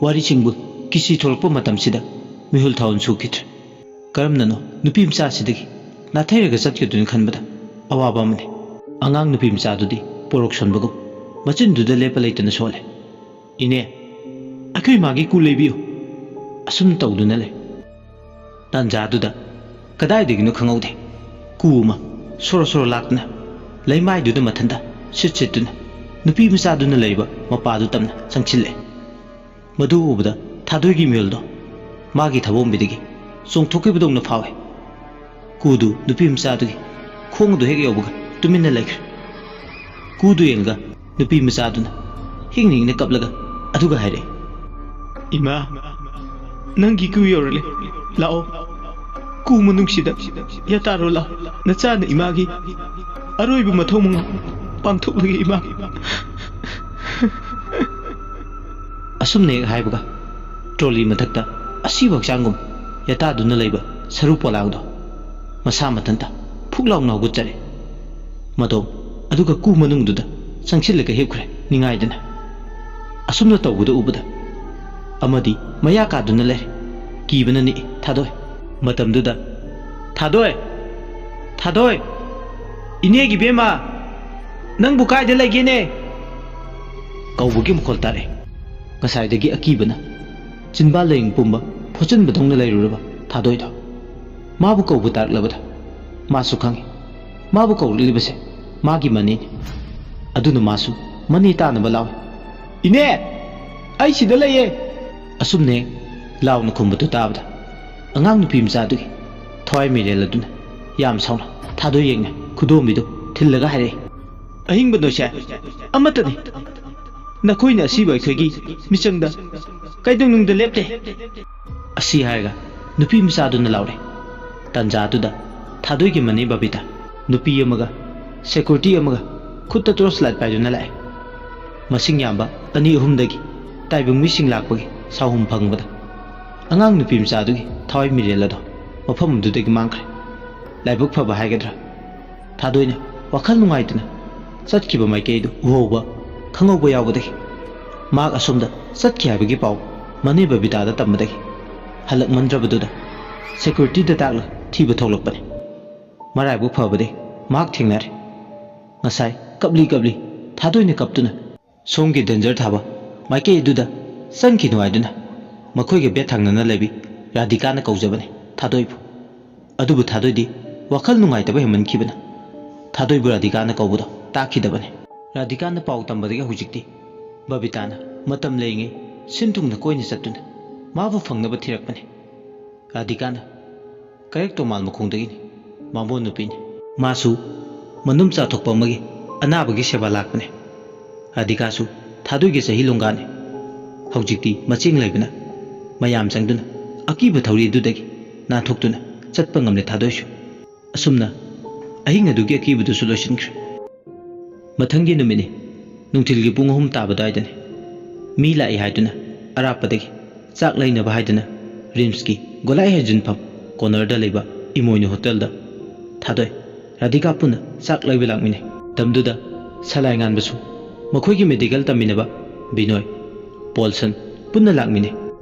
ꯋꯥꯔꯤꯁꯤꯡꯕꯨ ꯀꯤꯁꯤ ꯊꯣꯛꯂꯛꯄ ꯃꯇꯝꯁꯤꯗ ꯃꯤꯍꯨꯜ ꯊꯥꯍꯨꯜ ꯁꯨꯈꯤꯗ꯭ꯔꯦ꯫ ꯀꯔꯝꯅꯅꯣ ꯅꯨꯄꯤ ꯃꯆꯥꯁꯤꯗꯒꯤ ꯅꯥꯊꯩꯔꯒ ꯆꯠꯀꯗꯣꯏꯅꯣ ꯈꯟꯕꯗ ꯑꯋꯥꯕ ꯑꯃꯅꯤ꯫ ꯑꯉꯥꯡ ꯅꯨꯄꯤ ꯃꯆꯥꯗꯨꯗꯤ ꯄꯣꯔꯣꯛ ꯁꯣꯟꯕꯒꯨꯝ ꯃꯆꯤꯟꯗꯨꯗ ꯂꯦꯞꯄ ꯂꯩꯇꯅ ꯁꯣꯜꯂꯦ꯫ "ꯏꯅꯦ, ꯑꯩꯈꯣꯏ ꯃꯥꯒꯤ ꯀꯨ ꯂꯩꯕꯤꯌꯨ" ꯑꯁꯨꯝ ꯇꯧꯗꯨꯅ ꯂꯩ꯫ ꯇꯥꯟꯖꯥꯗꯨꯗ ꯀꯗꯥꯏꯗꯒꯤꯅꯣ ꯈꯪꯍꯧꯗꯦ, ꯀꯨ ꯑꯃ ꯁꯣꯔꯣ ꯁꯣꯔꯣ ꯂꯥꯛꯇꯨꯅ ꯂꯩꯃꯥꯏꯗꯨꯗ ꯃꯊꯟꯇ ꯁꯤꯠ ꯁꯤꯠꯇꯨꯅ ꯅꯨꯄꯤ ꯃꯆꯥꯗꯨꯅ ꯂꯩꯔꯤꯕ ꯃꯄꯥꯗꯨ ꯇꯝꯅ ꯆꯪꯁꯤꯜꯂꯛꯑꯦ꯫ ꯃꯗꯨ ꯎꯕꯗ ꯊꯥꯗꯣꯏꯒꯤ ꯃꯤꯍꯨꯜꯗꯣ ꯃꯥꯒꯤ ꯊꯕꯣꯝꯕꯤꯗꯒꯤ ꯆꯣꯡꯊꯣꯛꯈꯤꯕꯗꯧꯅ ꯐꯥꯎꯏ꯫ ꯀꯨꯗꯨ ꯅꯨꯄꯤ ꯃꯆꯥꯗꯨꯒꯤ ꯈꯣꯡꯗꯨ ꯍꯦꯛ ꯌꯧꯕꯒ ꯇꯨꯃꯤꯟꯅ ꯂꯩꯈ꯭ꯔꯦ꯫ ꯀꯨꯗꯨ ꯌꯦꯡꯂꯒ ꯅꯨꯄꯤ ꯃꯆꯥꯗꯨꯅ ꯍꯤꯡꯅ ꯍꯤꯡꯅ ꯀꯞꯂꯒ ꯑꯗꯨꯒ ꯍꯥꯏꯔꯛꯏ, "ꯏꯃꯥ, ꯅꯪꯒꯤ ꯀꯨ ꯌꯧꯔꯛꯂꯦ꯫ ꯂꯥꯛꯑꯣ, ꯀꯨ ꯃꯅꯨꯡꯁꯤꯗ ꯌꯥꯇꯥꯔꯣ ꯂꯥꯛꯑꯣ꯫ ꯅꯆꯥꯅ ꯏꯃꯥꯒꯤ ꯑꯔꯣꯏꯕ ꯃꯊꯧ ꯃꯉꯥꯜ ꯄꯥꯡꯊꯣꯛꯂꯒꯦ ꯏꯃꯥ꯫" ꯑꯁꯨꯝꯅ ꯍꯦꯛ ꯍꯥꯏꯕꯒ ꯇ꯭ꯔꯣꯂꯤ ꯃꯊꯛꯇ ꯑꯁꯤꯕ ꯍꯛꯆꯥꯡꯒꯨꯝ ꯌꯥꯇꯥꯗꯨꯅ ꯂꯩꯕ ꯁꯔꯨ ꯄꯣꯂꯥꯡꯗꯣ ꯃꯁꯥ ꯃꯊꯟꯇ ꯐꯨꯛ ꯂꯥꯎꯅ ꯍꯧꯒꯠꯆꯔꯦ꯫ ꯃꯗꯣ ꯑꯗꯨꯒ ꯀꯨ ꯃꯅꯨꯡꯗꯨꯗ ꯆꯪꯁꯤꯜꯂꯒ ꯍꯤꯞꯈ꯭ꯔꯦ ꯅꯤꯡꯉꯥꯏꯗꯅ꯫ ꯑꯁꯨꯝꯅ ꯇꯧꯕꯗ ꯎꯕꯗ ꯑꯃꯗꯤ ꯃꯌꯥ ꯀꯥꯗꯨꯅ ꯂꯩꯔꯦ꯫ ꯀꯤꯕꯅ ꯅꯤꯛꯏ ꯊꯥꯗꯣꯏ꯫ ꯃꯇꯝꯗꯨꯗ, "ꯊꯥꯗꯣꯏ! ꯊꯥꯗꯣꯏ! ꯏꯅꯦꯒꯤ ꯕꯦꯝꯃ! ꯅꯪꯕꯨ ꯀꯥꯏꯗ ꯂꯩꯒꯦꯅꯦ?" ꯀꯧꯕꯒꯤ ꯃꯈꯣꯜ ꯇꯥꯔꯛꯑꯦ꯫ ꯉꯁꯥꯏꯗꯒꯤ ꯑꯀꯤꯕꯅ ꯆꯤꯟꯕꯥꯜ ꯂꯥꯏꯌꯤꯡ ꯄꯨꯝꯕ ꯐꯣꯠꯆꯤꯟꯕꯗꯧꯅ ꯂꯩꯔꯨꯔꯕ ꯊꯥꯗꯣꯏꯗꯣ ꯃꯥꯕꯨ ꯀꯧꯕ ꯇꯥꯔꯛꯂꯕꯗ ꯃꯥꯁꯨ ꯈꯪꯏ꯫ ꯃꯥꯕꯨ ꯀꯧꯔꯛꯂꯤꯕꯁꯦ ꯃꯥꯒꯤ ꯃꯅꯦꯅꯤ꯫ ꯑꯗꯨꯅ ꯃꯥꯁꯨ ꯃꯅꯦ ꯇꯥꯅꯕ ꯂꯥꯎꯏ, "ꯏꯅꯦ! ꯑꯩ ꯁꯤꯗ ꯂꯩꯌꯦ!" ꯑꯁꯨꯝꯅ ꯍꯦꯛ ꯂꯥꯎꯅ ꯈꯨꯝꯕꯗꯨ ꯇꯥꯕꯗ ꯑꯉꯥꯡ ꯅꯨꯄꯤ ꯃꯆꯥꯗꯨꯒꯤ ꯊꯋꯥꯏ ꯃꯤꯔꯦꯜ ꯑꯗꯨꯅ ꯌꯥꯝ ꯁꯥꯎꯅ ꯊꯥꯗꯣꯏ ꯌꯦꯡꯅ ꯈꯨꯗꯣꯝꯕꯤꯗꯨ ꯊꯤꯜꯂꯒ ꯍꯥꯏꯔꯛꯏ, "ꯑꯍꯤꯡꯕ ꯅꯣꯏꯁꯦ ꯑꯃꯠꯇꯅꯤ꯫ ꯅꯈꯣꯏꯅ ꯑꯁꯤꯕ ꯑꯩꯈꯣꯏꯒꯤ ꯃꯤꯆꯪꯗ ꯀꯩꯗꯧꯅꯨꯡꯗ ꯂꯦꯞꯇꯦ꯫" ꯑꯁꯤ ꯍꯥꯏꯔꯒ ꯅꯨꯄꯤ ꯃꯆꯥꯗꯨꯅ ꯂꯥꯎꯔꯦ꯫ ꯇꯟꯖꯥꯗꯨꯗ ꯊꯥꯗꯣꯏꯒꯤ ꯃꯅꯦ ꯕꯕꯤꯇꯥ ꯅꯨꯄꯤ ꯑꯃꯒ ꯁꯦꯀ꯭ꯌꯨꯔꯤꯇꯤ ꯑꯃꯒ ꯈꯨꯠꯇ ꯇꯣꯔꯆ ꯂꯥꯏꯠ ꯄꯥꯏꯗꯨꯅ ꯂꯥꯛꯑꯦ꯫ ꯃꯁꯤꯡ ꯌꯥꯝꯕ ꯑꯅꯤ ꯑꯍꯨꯝꯗꯒꯤ ꯇꯥꯏꯕꯪ ꯃꯤꯁꯤꯡ ꯂꯥꯛꯄꯒꯤ ꯁꯥꯎꯍꯨꯝ ꯐꯪꯕꯗ ꯑꯉꯥꯡ ꯅꯨꯄꯤ ꯃꯆꯥꯗꯨꯒꯤ ꯊꯋꯥꯏ ꯃꯤꯔꯦꯜ ꯑꯗꯣ ꯃꯐꯝ ꯑꯗꯨꯗꯒꯤ ꯃꯥꯡꯈ꯭ꯔꯦ꯫ ꯂꯥꯏꯕꯛ ꯐꯕ ꯍꯥꯏꯒꯗ꯭ꯔꯥ, ꯊꯥꯗꯣꯏꯅ ꯋꯥꯈꯜ ꯅꯨꯡꯉꯥꯏꯇꯅ ꯆꯠꯈꯤꯕ ꯃꯥꯏꯀꯩꯗꯨ ꯎꯍꯧꯕ ꯈꯪꯍꯧꯕ ꯌꯥꯎꯕꯗꯒꯤ ꯃꯍꯥꯛ ꯑꯁꯣꯝꯗ ꯆꯠꯈꯤ ꯍꯥꯏꯕꯒꯤ ꯄꯥꯎ ꯃꯅꯦ ꯕꯕꯤꯇꯥꯗ ꯇꯝꯕꯗꯒꯤ ꯍꯜꯂꯛꯃꯟꯗ꯭ꯔꯕꯗꯨꯗ ꯁꯦꯀ꯭ꯌꯨꯔꯤꯇꯤꯗ ꯇꯥꯛꯂ ꯊꯤꯕ ꯊꯣꯛꯂꯛꯄꯅꯤ꯫ ꯃꯔꯥꯏꯕꯛ ꯐꯕꯗꯤ ꯃꯍꯥꯛ ꯊꯦꯡꯅꯔꯦ꯫ ꯉꯁꯥꯏ ꯀꯞꯂꯤ ꯀꯞꯂꯤ ꯊꯥꯗꯣꯏꯅ ꯀꯞꯇꯨꯅ ꯁꯣꯝꯒꯤ ꯗꯦꯟꯖꯔ ꯊꯥꯕ ꯃꯥꯏꯀꯩ ꯑꯗꯨꯗ ꯆꯪꯈꯤꯅꯨ ꯍꯥꯏꯗꯨꯅ ꯃꯈꯣꯏꯒ ꯕꯦꯠ ꯊꯪꯅꯅ ꯂꯩꯕꯤ ꯔꯥꯙꯤꯀꯥꯅ ꯀꯧꯖꯕꯅꯤ ꯊꯥꯗꯣꯏꯕꯨ꯫ ꯑꯗꯨꯕꯨ ꯊꯥꯗꯣꯏꯗꯤ ꯋꯥꯈꯜ ꯅꯨꯡꯉꯥꯏꯇꯕ ꯍꯦꯟꯃꯟꯈꯤꯕꯅ ꯊꯥꯗꯣꯏꯕꯨ ꯔꯥꯙꯤꯀꯥꯅ ꯀꯧꯕꯗꯣ ꯇꯥꯈꯤꯗꯕꯅꯤ꯫ ꯔꯥꯙꯤꯀꯥꯅ ꯄꯥꯎ ꯇꯝꯕꯗꯒꯤ ꯍꯧꯖꯤꯛꯇꯤ ꯕꯕꯤꯇꯥꯅ ꯃꯇꯝ ꯂꯩꯔꯤꯉꯩ ꯁꯤꯟ ꯊꯨꯡꯅ ꯀꯣꯏꯅ ꯆꯠꯇꯨꯅ ꯃꯥꯕꯨ ꯐꯪꯅꯕ ꯊꯤꯔꯛꯄꯅꯤ꯫ ꯔꯥꯙꯤꯀꯥꯅ ꯀꯔꯦꯛ ꯇꯣꯃꯥꯜ ꯃꯈꯣꯡꯗꯒꯤꯅꯤ꯫ ꯕꯥꯃꯣꯟ ꯅꯨꯄꯤꯅꯤ꯫ ꯃꯥꯁꯨ ꯃꯅꯨꯡ ꯆꯥꯊꯣꯛꯄ ꯑꯃꯒꯤ ꯑꯅꯥꯕꯒꯤ ꯁꯦꯕꯥ ꯂꯥꯛꯄꯅꯤ꯫ ꯔꯥꯙꯤꯀꯥꯁꯨ ꯊꯥꯗꯣꯏꯒꯤ ꯆꯍꯤ ꯂꯣꯡꯒꯥꯅꯤ꯫ ꯍꯧꯖꯤꯛꯇꯤ ꯃꯆꯦꯡ ꯂꯩꯕꯅ ꯃꯌꯥꯝ ꯆꯪꯗꯨꯅ ꯑꯀꯤꯕ ꯊꯧꯔꯤ ꯑꯗꯨꯗꯒꯤ ꯅꯥꯟꯊꯣꯛꯇꯨꯅ ꯆꯠꯄ ꯉꯝꯂꯦ ꯊꯥꯗꯣꯏꯁꯨ꯫ ꯑꯁꯨꯝꯅ ꯑꯍꯤꯡ ꯑꯗꯨꯒꯤ ꯑꯀꯤꯕꯗꯨꯁꯨ ꯂꯣꯏꯁꯤꯟꯈ꯭ꯔꯦ꯫ ꯃꯊꯪꯒꯤ ꯅꯨꯃꯤꯠꯅꯤ꯫ ꯅꯨꯡꯊꯤꯜꯒꯤ ꯄꯨꯡ ꯑꯍꯨꯝ ꯇꯥꯕ ꯑꯗꯨꯋꯥꯏꯗꯅꯤ꯫ ꯃꯤ ꯂꯥꯛꯏ ꯍꯥꯏꯗꯨꯅ ꯑꯔꯥꯞꯄꯗꯒꯤ ꯆꯥꯛ ꯂꯩꯅꯕ ꯍꯥꯏꯗꯨꯅ ꯔꯤꯝꯁꯀꯤ ꯒꯣꯂꯥꯏ ꯍꯩꯖꯤꯟꯐꯝ ꯀꯣꯅꯔꯗ ꯂꯩꯕ ꯏꯃꯣꯏꯅꯨ ꯍꯣꯇꯦꯜꯗ ꯊꯥꯗꯣꯏ, ꯔꯥꯙꯤꯀꯥ ꯄꯨꯟꯅ ꯆꯥꯛ ꯂꯩꯕ ꯂꯥꯛꯃꯤꯟꯅꯩ꯫ ꯃꯇꯝꯗꯨꯗ ꯁꯂꯥꯏ ꯉꯥꯟꯕꯁꯨ ꯃꯈꯣꯏꯒꯤ ꯃꯦꯗꯤꯀꯦꯜ ꯇꯝꯃꯤꯟꯅꯕ ꯕꯤꯅꯣꯏ, ꯄꯣꯜꯁꯟ ꯄꯨꯟꯅ ꯂꯥꯛꯃꯤꯟꯅꯩ꯫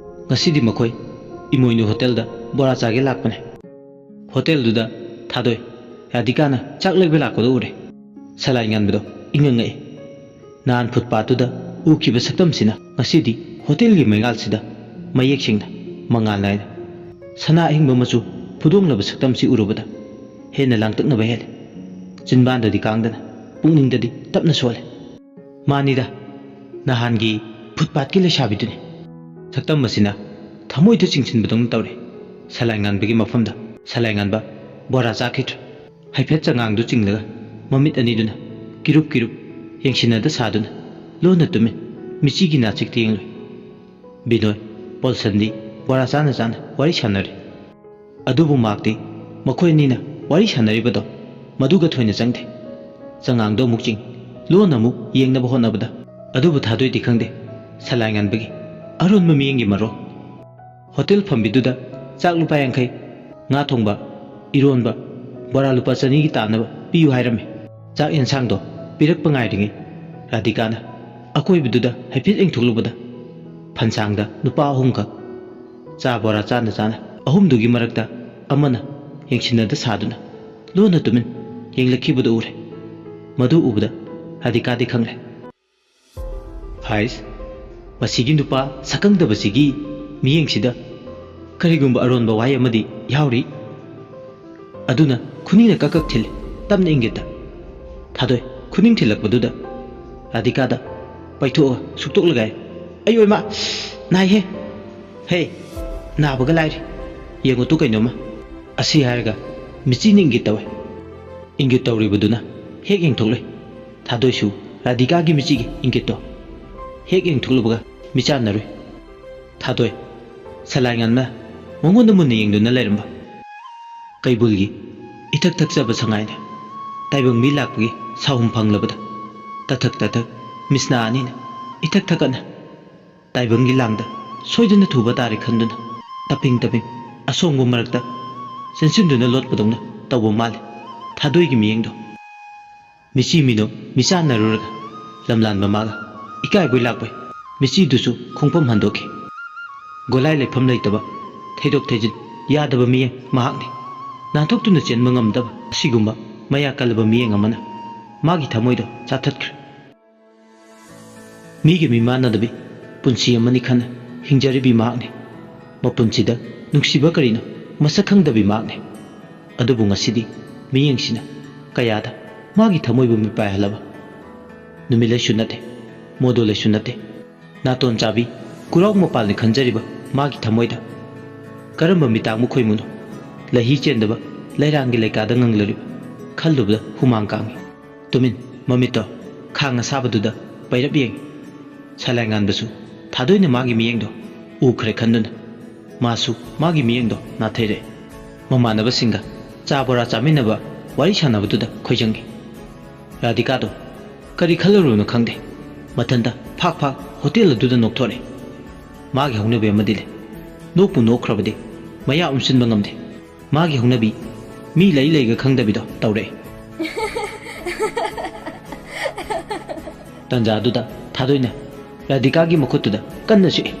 ꯉꯁꯤꯗꯤ ꯃꯈꯣꯏ ꯏꯃꯣꯏꯅꯨ ꯍꯣꯇꯦꯜꯗ ꯕꯣꯔꯥ ꯆꯥꯒꯦ ꯂꯥꯛꯄꯅꯦ꯫ ꯍꯣꯇꯦꯜꯗꯨꯗ ꯊꯥꯗꯣꯏ, ꯔꯥꯙꯤꯀꯥꯅ ꯆꯥꯛ ꯂꯩꯕ ꯂꯥꯛꯄꯗꯨ ꯎꯔꯦ꯫ ꯁꯂꯥꯏ ꯉꯥꯟꯕꯗꯣ ꯏꯉꯛ ꯉꯛꯏ꯫ ꯅꯍꯥꯟ ꯐꯨꯠꯄꯥꯠꯇꯨꯗ ꯎꯈꯤꯕ ꯁꯛꯇꯝꯁꯤꯅ ꯉꯁꯤꯗꯤ ꯍꯣꯇꯦꯜꯒꯤ ꯃꯩꯉꯥꯜꯁꯤꯗ ꯃꯌꯦꯛ ꯁꯦꯡꯅ ꯃꯉꯥꯜ ꯅꯥꯏꯅ ꯁꯅꯥ ꯑꯍꯤꯡꯕ ꯃꯆꯨ ꯐꯨꯗꯣꯡꯂꯕ ꯁꯛꯇꯝꯁꯤ ꯎꯔꯨꯕꯗ ꯍꯦꯟꯅ ꯂꯥꯡꯇꯛꯅꯕ ꯍꯦꯜꯂꯦ꯫ ꯆꯤꯟꯕꯥꯟꯗꯗꯤ ꯀꯥꯡꯗꯅ ꯄꯨꯛꯅꯤꯡꯗꯗꯤ ꯇꯞꯅ ꯁꯣꯜꯂꯦ꯫ ꯃꯥꯅꯤꯗ, ꯅꯍꯥꯟꯒꯤ ꯐꯨꯠꯄꯥꯠꯀꯤ ꯂꯩꯁꯥꯕꯤꯗꯨꯅꯤ꯫ ꯁꯛꯇꯝ ꯑꯁꯤꯅ ꯊꯃꯣꯏꯗ ꯆꯤꯡꯁꯤꯟꯕꯗꯧꯅ ꯇꯧꯔꯦ꯫ ꯁꯂꯥꯏ ꯉꯥꯟꯕꯒꯤ ꯃꯐꯝꯗ ꯁꯂꯥꯏ ꯉꯥꯟꯕ ꯕꯣꯔꯥ ꯆꯥꯈꯤꯗ꯭ꯔꯦ꯫ ꯍꯥꯏꯐꯦꯠ ꯆꯉꯥꯡꯗꯨ ꯆꯤꯡꯂꯒ ꯃꯃꯤꯠ ꯑꯅꯤꯗꯨꯅ ꯀꯤꯔꯨꯞ ꯀꯤꯔꯨꯞ ꯌꯦꯡꯁꯤꯟꯅꯗ ꯁꯥꯗꯨꯅ ꯂꯣꯟꯅ ꯇꯨꯃꯤꯟ ꯃꯤꯆꯤꯒꯤ ꯅꯥꯆꯤꯛꯇ ꯌꯦꯡꯂꯨꯏ꯫ ꯕꯤꯅꯣꯏ, ꯄꯣꯜꯁꯟꯗꯤ ꯕꯣꯔꯥ ꯆꯥꯅ ꯆꯥꯅ ꯋꯥꯔꯤ ꯁꯥꯟꯅꯔꯤ꯫ ꯑꯗꯨꯕꯨ ꯃꯍꯥꯛꯇꯤ ꯃꯈꯣꯏ ꯑꯅꯤꯅ ꯋꯥꯔꯤ ꯁꯥꯟꯅꯔꯤꯕꯗꯣ ꯃꯗꯨꯒ ꯊꯣꯏꯅ ꯆꯪꯗꯦ꯫ ꯆꯉꯥꯡꯗꯣ ꯑꯃꯨꯛ ꯆꯤꯡ, ꯂꯣꯟꯅ ꯑꯃꯨꯛ ꯌꯦꯡꯅꯕ ꯍꯣꯠꯅꯕꯗ ꯑꯗꯨꯕꯨ ꯊꯥꯗꯣꯏꯗꯤ ꯈꯪꯗꯦ꯫ ꯁꯂꯥꯏ ꯉꯥꯟꯕꯒꯤ ꯑꯔꯣꯟꯕ ꯃꯤꯠꯌꯦꯡꯒꯤ ꯃꯔꯣꯜ꯫ ꯍꯣꯇꯦꯜ ꯐꯝꯕꯤꯗꯨꯗ ꯆꯥꯛ ꯂꯨꯄꯥ ꯌꯥꯡꯈꯩ, ꯉꯥ ꯊꯣꯡꯕ, ꯏꯔꯣꯟꯕ, ꯕꯣꯔꯥ ꯂꯨꯄꯥ ꯆꯅꯤꯒꯤ ꯇꯥꯅꯕ ꯄꯤꯌꯨ ꯍꯥꯏꯔꯝꯃꯤ꯫ ꯆꯥꯛ ꯌꯦꯟꯁꯥꯡꯗꯣ ꯄꯤꯔꯛꯄ ꯉꯥꯏꯔꯤꯉꯩ ꯔꯥꯙꯤꯀꯥꯅ ꯑꯀꯣꯏꯕꯗꯨꯗ ꯍꯥꯏꯐꯦꯠ ꯌꯦꯡꯊꯣꯛꯂꯨꯕꯗ ꯐꯟꯁꯥꯡꯗ ꯅꯨꯄꯥ ꯑꯍꯨꯝꯈꯛ ꯆꯥ ꯕꯣꯔꯥ ꯆꯥꯅ ꯆꯥꯅ ꯑꯍꯨꯝꯗꯨꯒꯤ ꯃꯔꯛꯇ ꯑꯃꯅ ꯌꯦꯡꯁꯤꯟꯅꯗ ꯁꯥꯗꯨꯅ ꯂꯣꯟꯅ ꯇꯨꯃꯤꯟ ꯌꯦꯡꯂꯛꯈꯤꯕꯗꯨ ꯎꯔꯦ꯫ ꯃꯗꯨ ꯎꯕꯗ ꯔꯥꯙꯤꯀꯥꯗꯤ ꯈꯪꯂꯦ꯫ ꯍꯥꯏꯁ, ꯃꯁꯤꯒꯤ ꯅꯨꯄꯥ ꯁꯛꯈꯪꯗꯕꯁꯤꯒꯤ ꯃꯤꯠꯌꯦꯡꯁꯤꯗ ꯀꯔꯤꯒꯨꯝꯕ ꯑꯔꯣꯟꯕ ꯋꯥꯍꯩ ꯑꯃꯗꯤ ꯌꯥꯎꯔꯤ꯫ ꯑꯗꯨꯅ ꯈꯨꯅꯤꯡꯅ ꯀꯛ ꯀꯛ ꯊꯤꯜꯂꯤ, ꯇꯞꯅ ꯏꯪꯒꯤꯠꯇ꯫ ꯊꯥꯗꯣꯏ ꯈꯨꯅꯤꯡ ꯊꯤꯜꯂꯛꯄꯗꯨꯗ ꯔꯥꯙꯤꯀꯥꯗ ꯄꯩꯊꯣꯛꯑꯒ ꯁꯨꯛꯇꯣꯛꯂꯒ ꯍꯥꯏ, "ꯑꯩ ꯑꯣꯏꯃ! ꯅꯥꯏꯍꯦ! ꯍꯦ! ꯅꯥꯕꯒ ꯂꯥꯏꯔꯤ꯫ ꯌꯦꯡꯉꯨ ꯇꯨ ꯀꯩꯅꯣꯝꯃ!" ꯑꯁꯤ ꯍꯥꯏꯔꯒ ꯃꯤꯆꯤꯅ ꯏꯪꯒꯤꯠ ꯇꯧꯋꯦ꯫ ꯏꯪꯒꯤꯠ ꯇꯧꯔꯤꯕꯗꯨꯅ ꯍꯦꯛ ꯌꯦꯡꯊꯣꯛꯂꯦ꯫ ꯊꯥꯗꯣꯏꯁꯨ ꯔꯥꯙꯤꯀꯥꯒꯤ ꯃꯤꯆꯤꯒꯤ ꯏꯪꯒꯤꯠꯇꯣ ꯍꯦꯛ ꯌꯦꯡꯊꯣꯛꯂꯨꯕꯒ ꯃꯤꯆꯥꯟꯅꯔꯨꯏ꯫ ꯊꯥꯗꯣꯏ ꯁꯂꯥꯏ ꯉꯥꯟꯕ ꯃꯉꯣꯟꯗ ꯃꯨꯟꯅ ꯌꯦꯡꯗꯨꯅ ꯂꯩꯔꯝꯕ꯫ ꯀꯩꯕꯨꯜꯒꯤ ꯏꯊꯛ ꯊꯛꯆꯕ ꯁꯉꯥꯏꯅ ꯇꯥꯏꯕꯪ ꯃꯤ ꯂꯥꯛꯄꯒꯤ ꯁꯥꯍꯨꯝ ꯐꯪꯂꯕꯗ ꯇꯊꯛ ꯇꯊꯛ ꯃꯤꯁꯅꯥ ꯑꯅꯤꯅ ꯏꯊꯛ ꯊꯛꯀꯠꯅ ꯇꯥꯏꯕꯪꯒꯤ ꯂꯥꯡꯗ ꯁꯣꯏꯗꯅ ꯊꯨꯕ ꯇꯥꯔꯦ ꯈꯟꯗꯨꯅ ꯇꯞꯄꯤꯡ ꯇꯞꯄꯤꯡ ꯑꯁꯣꯡꯕ ꯃꯔꯛꯇ ꯆꯦꯟꯁꯤꯟꯗꯨꯅ ꯂꯣꯠꯄꯗꯧꯅ ꯇꯧꯕ ꯃꯥꯜꯂꯦ ꯊꯥꯗꯣꯏꯒꯤ ꯃꯤꯠꯌꯦꯡꯗꯣ꯫ ꯃꯤꯆꯤ ꯃꯤꯅꯣ ꯃꯤꯆꯥꯟꯅꯔꯨꯔꯒ ꯂꯝꯂꯥꯟꯕ ꯃꯥꯒ ꯏꯀꯥꯏꯕꯣꯏ ꯂꯥꯛꯄꯣꯏ ꯃꯤꯆꯤꯗꯨꯁꯨ ꯈꯣꯡꯐꯝ ꯍꯟꯗꯣꯛꯈꯤ꯫ ꯒꯣꯂꯥꯏ ꯂꯩꯐꯝ ꯂꯩꯇꯕ, ꯊꯩꯗꯣꯛ ꯊꯩꯖꯤꯟ ꯌꯥꯗꯕ ꯃꯤꯌꯦꯡ ꯃꯍꯥꯛꯅꯤ꯫ ꯅꯥꯟꯊꯣꯛꯇꯨꯅ ꯆꯦꯟꯕ ꯉꯝꯗꯕ ꯑꯁꯤꯒꯨꯝꯕ ꯃꯌꯥ ꯀꯜꯂꯕ ꯃꯤꯌꯦꯡ ꯑꯃꯅ ꯃꯥꯒꯤ ꯊꯃꯣꯏꯗꯣ ꯆꯥꯊꯠꯈ꯭ꯔꯦ꯫ ꯃꯤꯒ ꯃꯤꯃꯥꯟꯅꯗꯕꯤ ꯄꯨꯟꯁꯤ ꯑꯃꯅꯤ ꯈꯟꯅ ꯍꯤꯡꯖꯔꯤꯕꯤ ꯃꯍꯥꯛꯅꯤ꯫ ꯃꯄꯨꯟꯁꯤꯗ ꯅꯨꯡꯁꯤꯕ ꯀꯔꯤꯅꯣ ꯃꯁꯛ ꯈꯪꯗꯕꯤ ꯃꯍꯥꯛꯅꯤ꯫ ꯑꯗꯨꯕꯨ ꯉꯁꯤꯗꯤ ꯃꯤꯠꯌꯦꯡꯁꯤꯅ ꯀꯌꯥꯗ ꯃꯥꯒꯤ ꯊꯃꯣꯏꯕꯨ ꯃꯤꯄꯥꯏꯍꯜꯂꯕ꯫ ꯅꯨꯃꯤꯠꯂꯩꯁꯨ ꯅꯠꯇꯦ, ꯃꯣꯗꯣꯂꯩꯁꯨ ꯅꯠꯇꯦ, ꯅꯥꯇꯣꯟ ꯆꯥꯕꯤ ꯀꯨꯔꯥꯎ ꯃꯄꯥꯜꯅꯤ ꯈꯟꯖꯔꯤꯕ ꯃꯥꯒꯤ ꯊꯃꯣꯏꯗ ꯀꯔꯝꯕ ꯃꯤꯇꯥꯡꯕ ꯈꯣꯏꯃꯨꯅꯣ ꯂꯩꯍꯤ ꯆꯦꯟꯗꯕ ꯂꯩꯔꯥꯡꯒꯤ ꯂꯩꯀꯥꯗ ꯉꯪꯂꯔꯤꯕ ꯈꯜꯂꯨꯕꯗ ꯍꯨꯃꯥꯡ ꯀꯥꯡꯏ꯫ ꯇꯨꯃꯤꯟ ꯃꯃꯤꯠꯇꯣ ꯈꯥꯡ ꯑꯁꯥꯕꯗꯨꯗ ꯄꯩꯔꯞ ꯌꯦꯡꯉꯤ꯫ ꯁꯂꯥꯏ ꯉꯥꯟꯕꯁꯨ ꯊꯥꯗꯣꯏꯅ ꯃꯥꯒꯤ ꯃꯤꯠꯌꯦꯡꯗꯣ ꯎꯈ꯭ꯔꯦ ꯈꯟꯗꯨꯅ ꯃꯥꯁꯨ ꯃꯥꯒꯤ ꯃꯤꯠꯌꯦꯡꯗꯣ ꯅꯥꯊꯩꯔꯛꯑꯦ꯫ ꯃꯃꯥꯟꯅꯕꯁꯤꯡꯒ ꯆꯥ ꯕꯣꯔꯥ ꯆꯥꯃꯤꯟꯅꯕ ꯋꯥꯔꯤ ꯁꯥꯟꯅꯕꯗꯨꯗ ꯈꯣꯏꯖꯪꯉꯤ꯫ ꯔꯥꯙꯤꯀꯥꯗꯣ ꯀꯔꯤ ꯈꯜꯂꯨꯔꯕꯅꯣ ꯈꯪꯗꯦ, ꯃꯊꯟꯇ ꯐꯥꯛ ꯐꯥꯛ ꯍꯣꯇꯦꯜ ꯑꯗꯨꯗ ꯅꯣꯛꯊꯣꯔꯛꯏ꯫ ꯃꯥꯒꯤ ꯍꯧꯅꯕꯤ ꯑꯃꯗꯤ ꯂꯩ꯫ ꯅꯣꯛꯄꯨ ꯅꯣꯛꯈ꯭ꯔꯕꯗꯤ ꯃꯌꯥ ꯎꯝꯁꯤꯟꯕ ꯉꯝꯗꯦ꯫ ꯃꯥꯒꯤ ꯍꯧꯅꯕꯤ ꯃꯤ ꯂꯩ ꯂꯩꯒ ꯈꯪꯗꯕꯤꯗꯣ ꯇꯧꯔꯛꯏ꯫ ꯇꯟꯖꯥꯗꯨꯗ ꯊꯥꯗꯣꯏꯅ ꯔꯥꯙꯤꯀꯥꯒꯤ ꯃꯈꯨꯠꯇꯨꯗ ꯀꯟꯅ ꯁꯤꯛꯏ꯫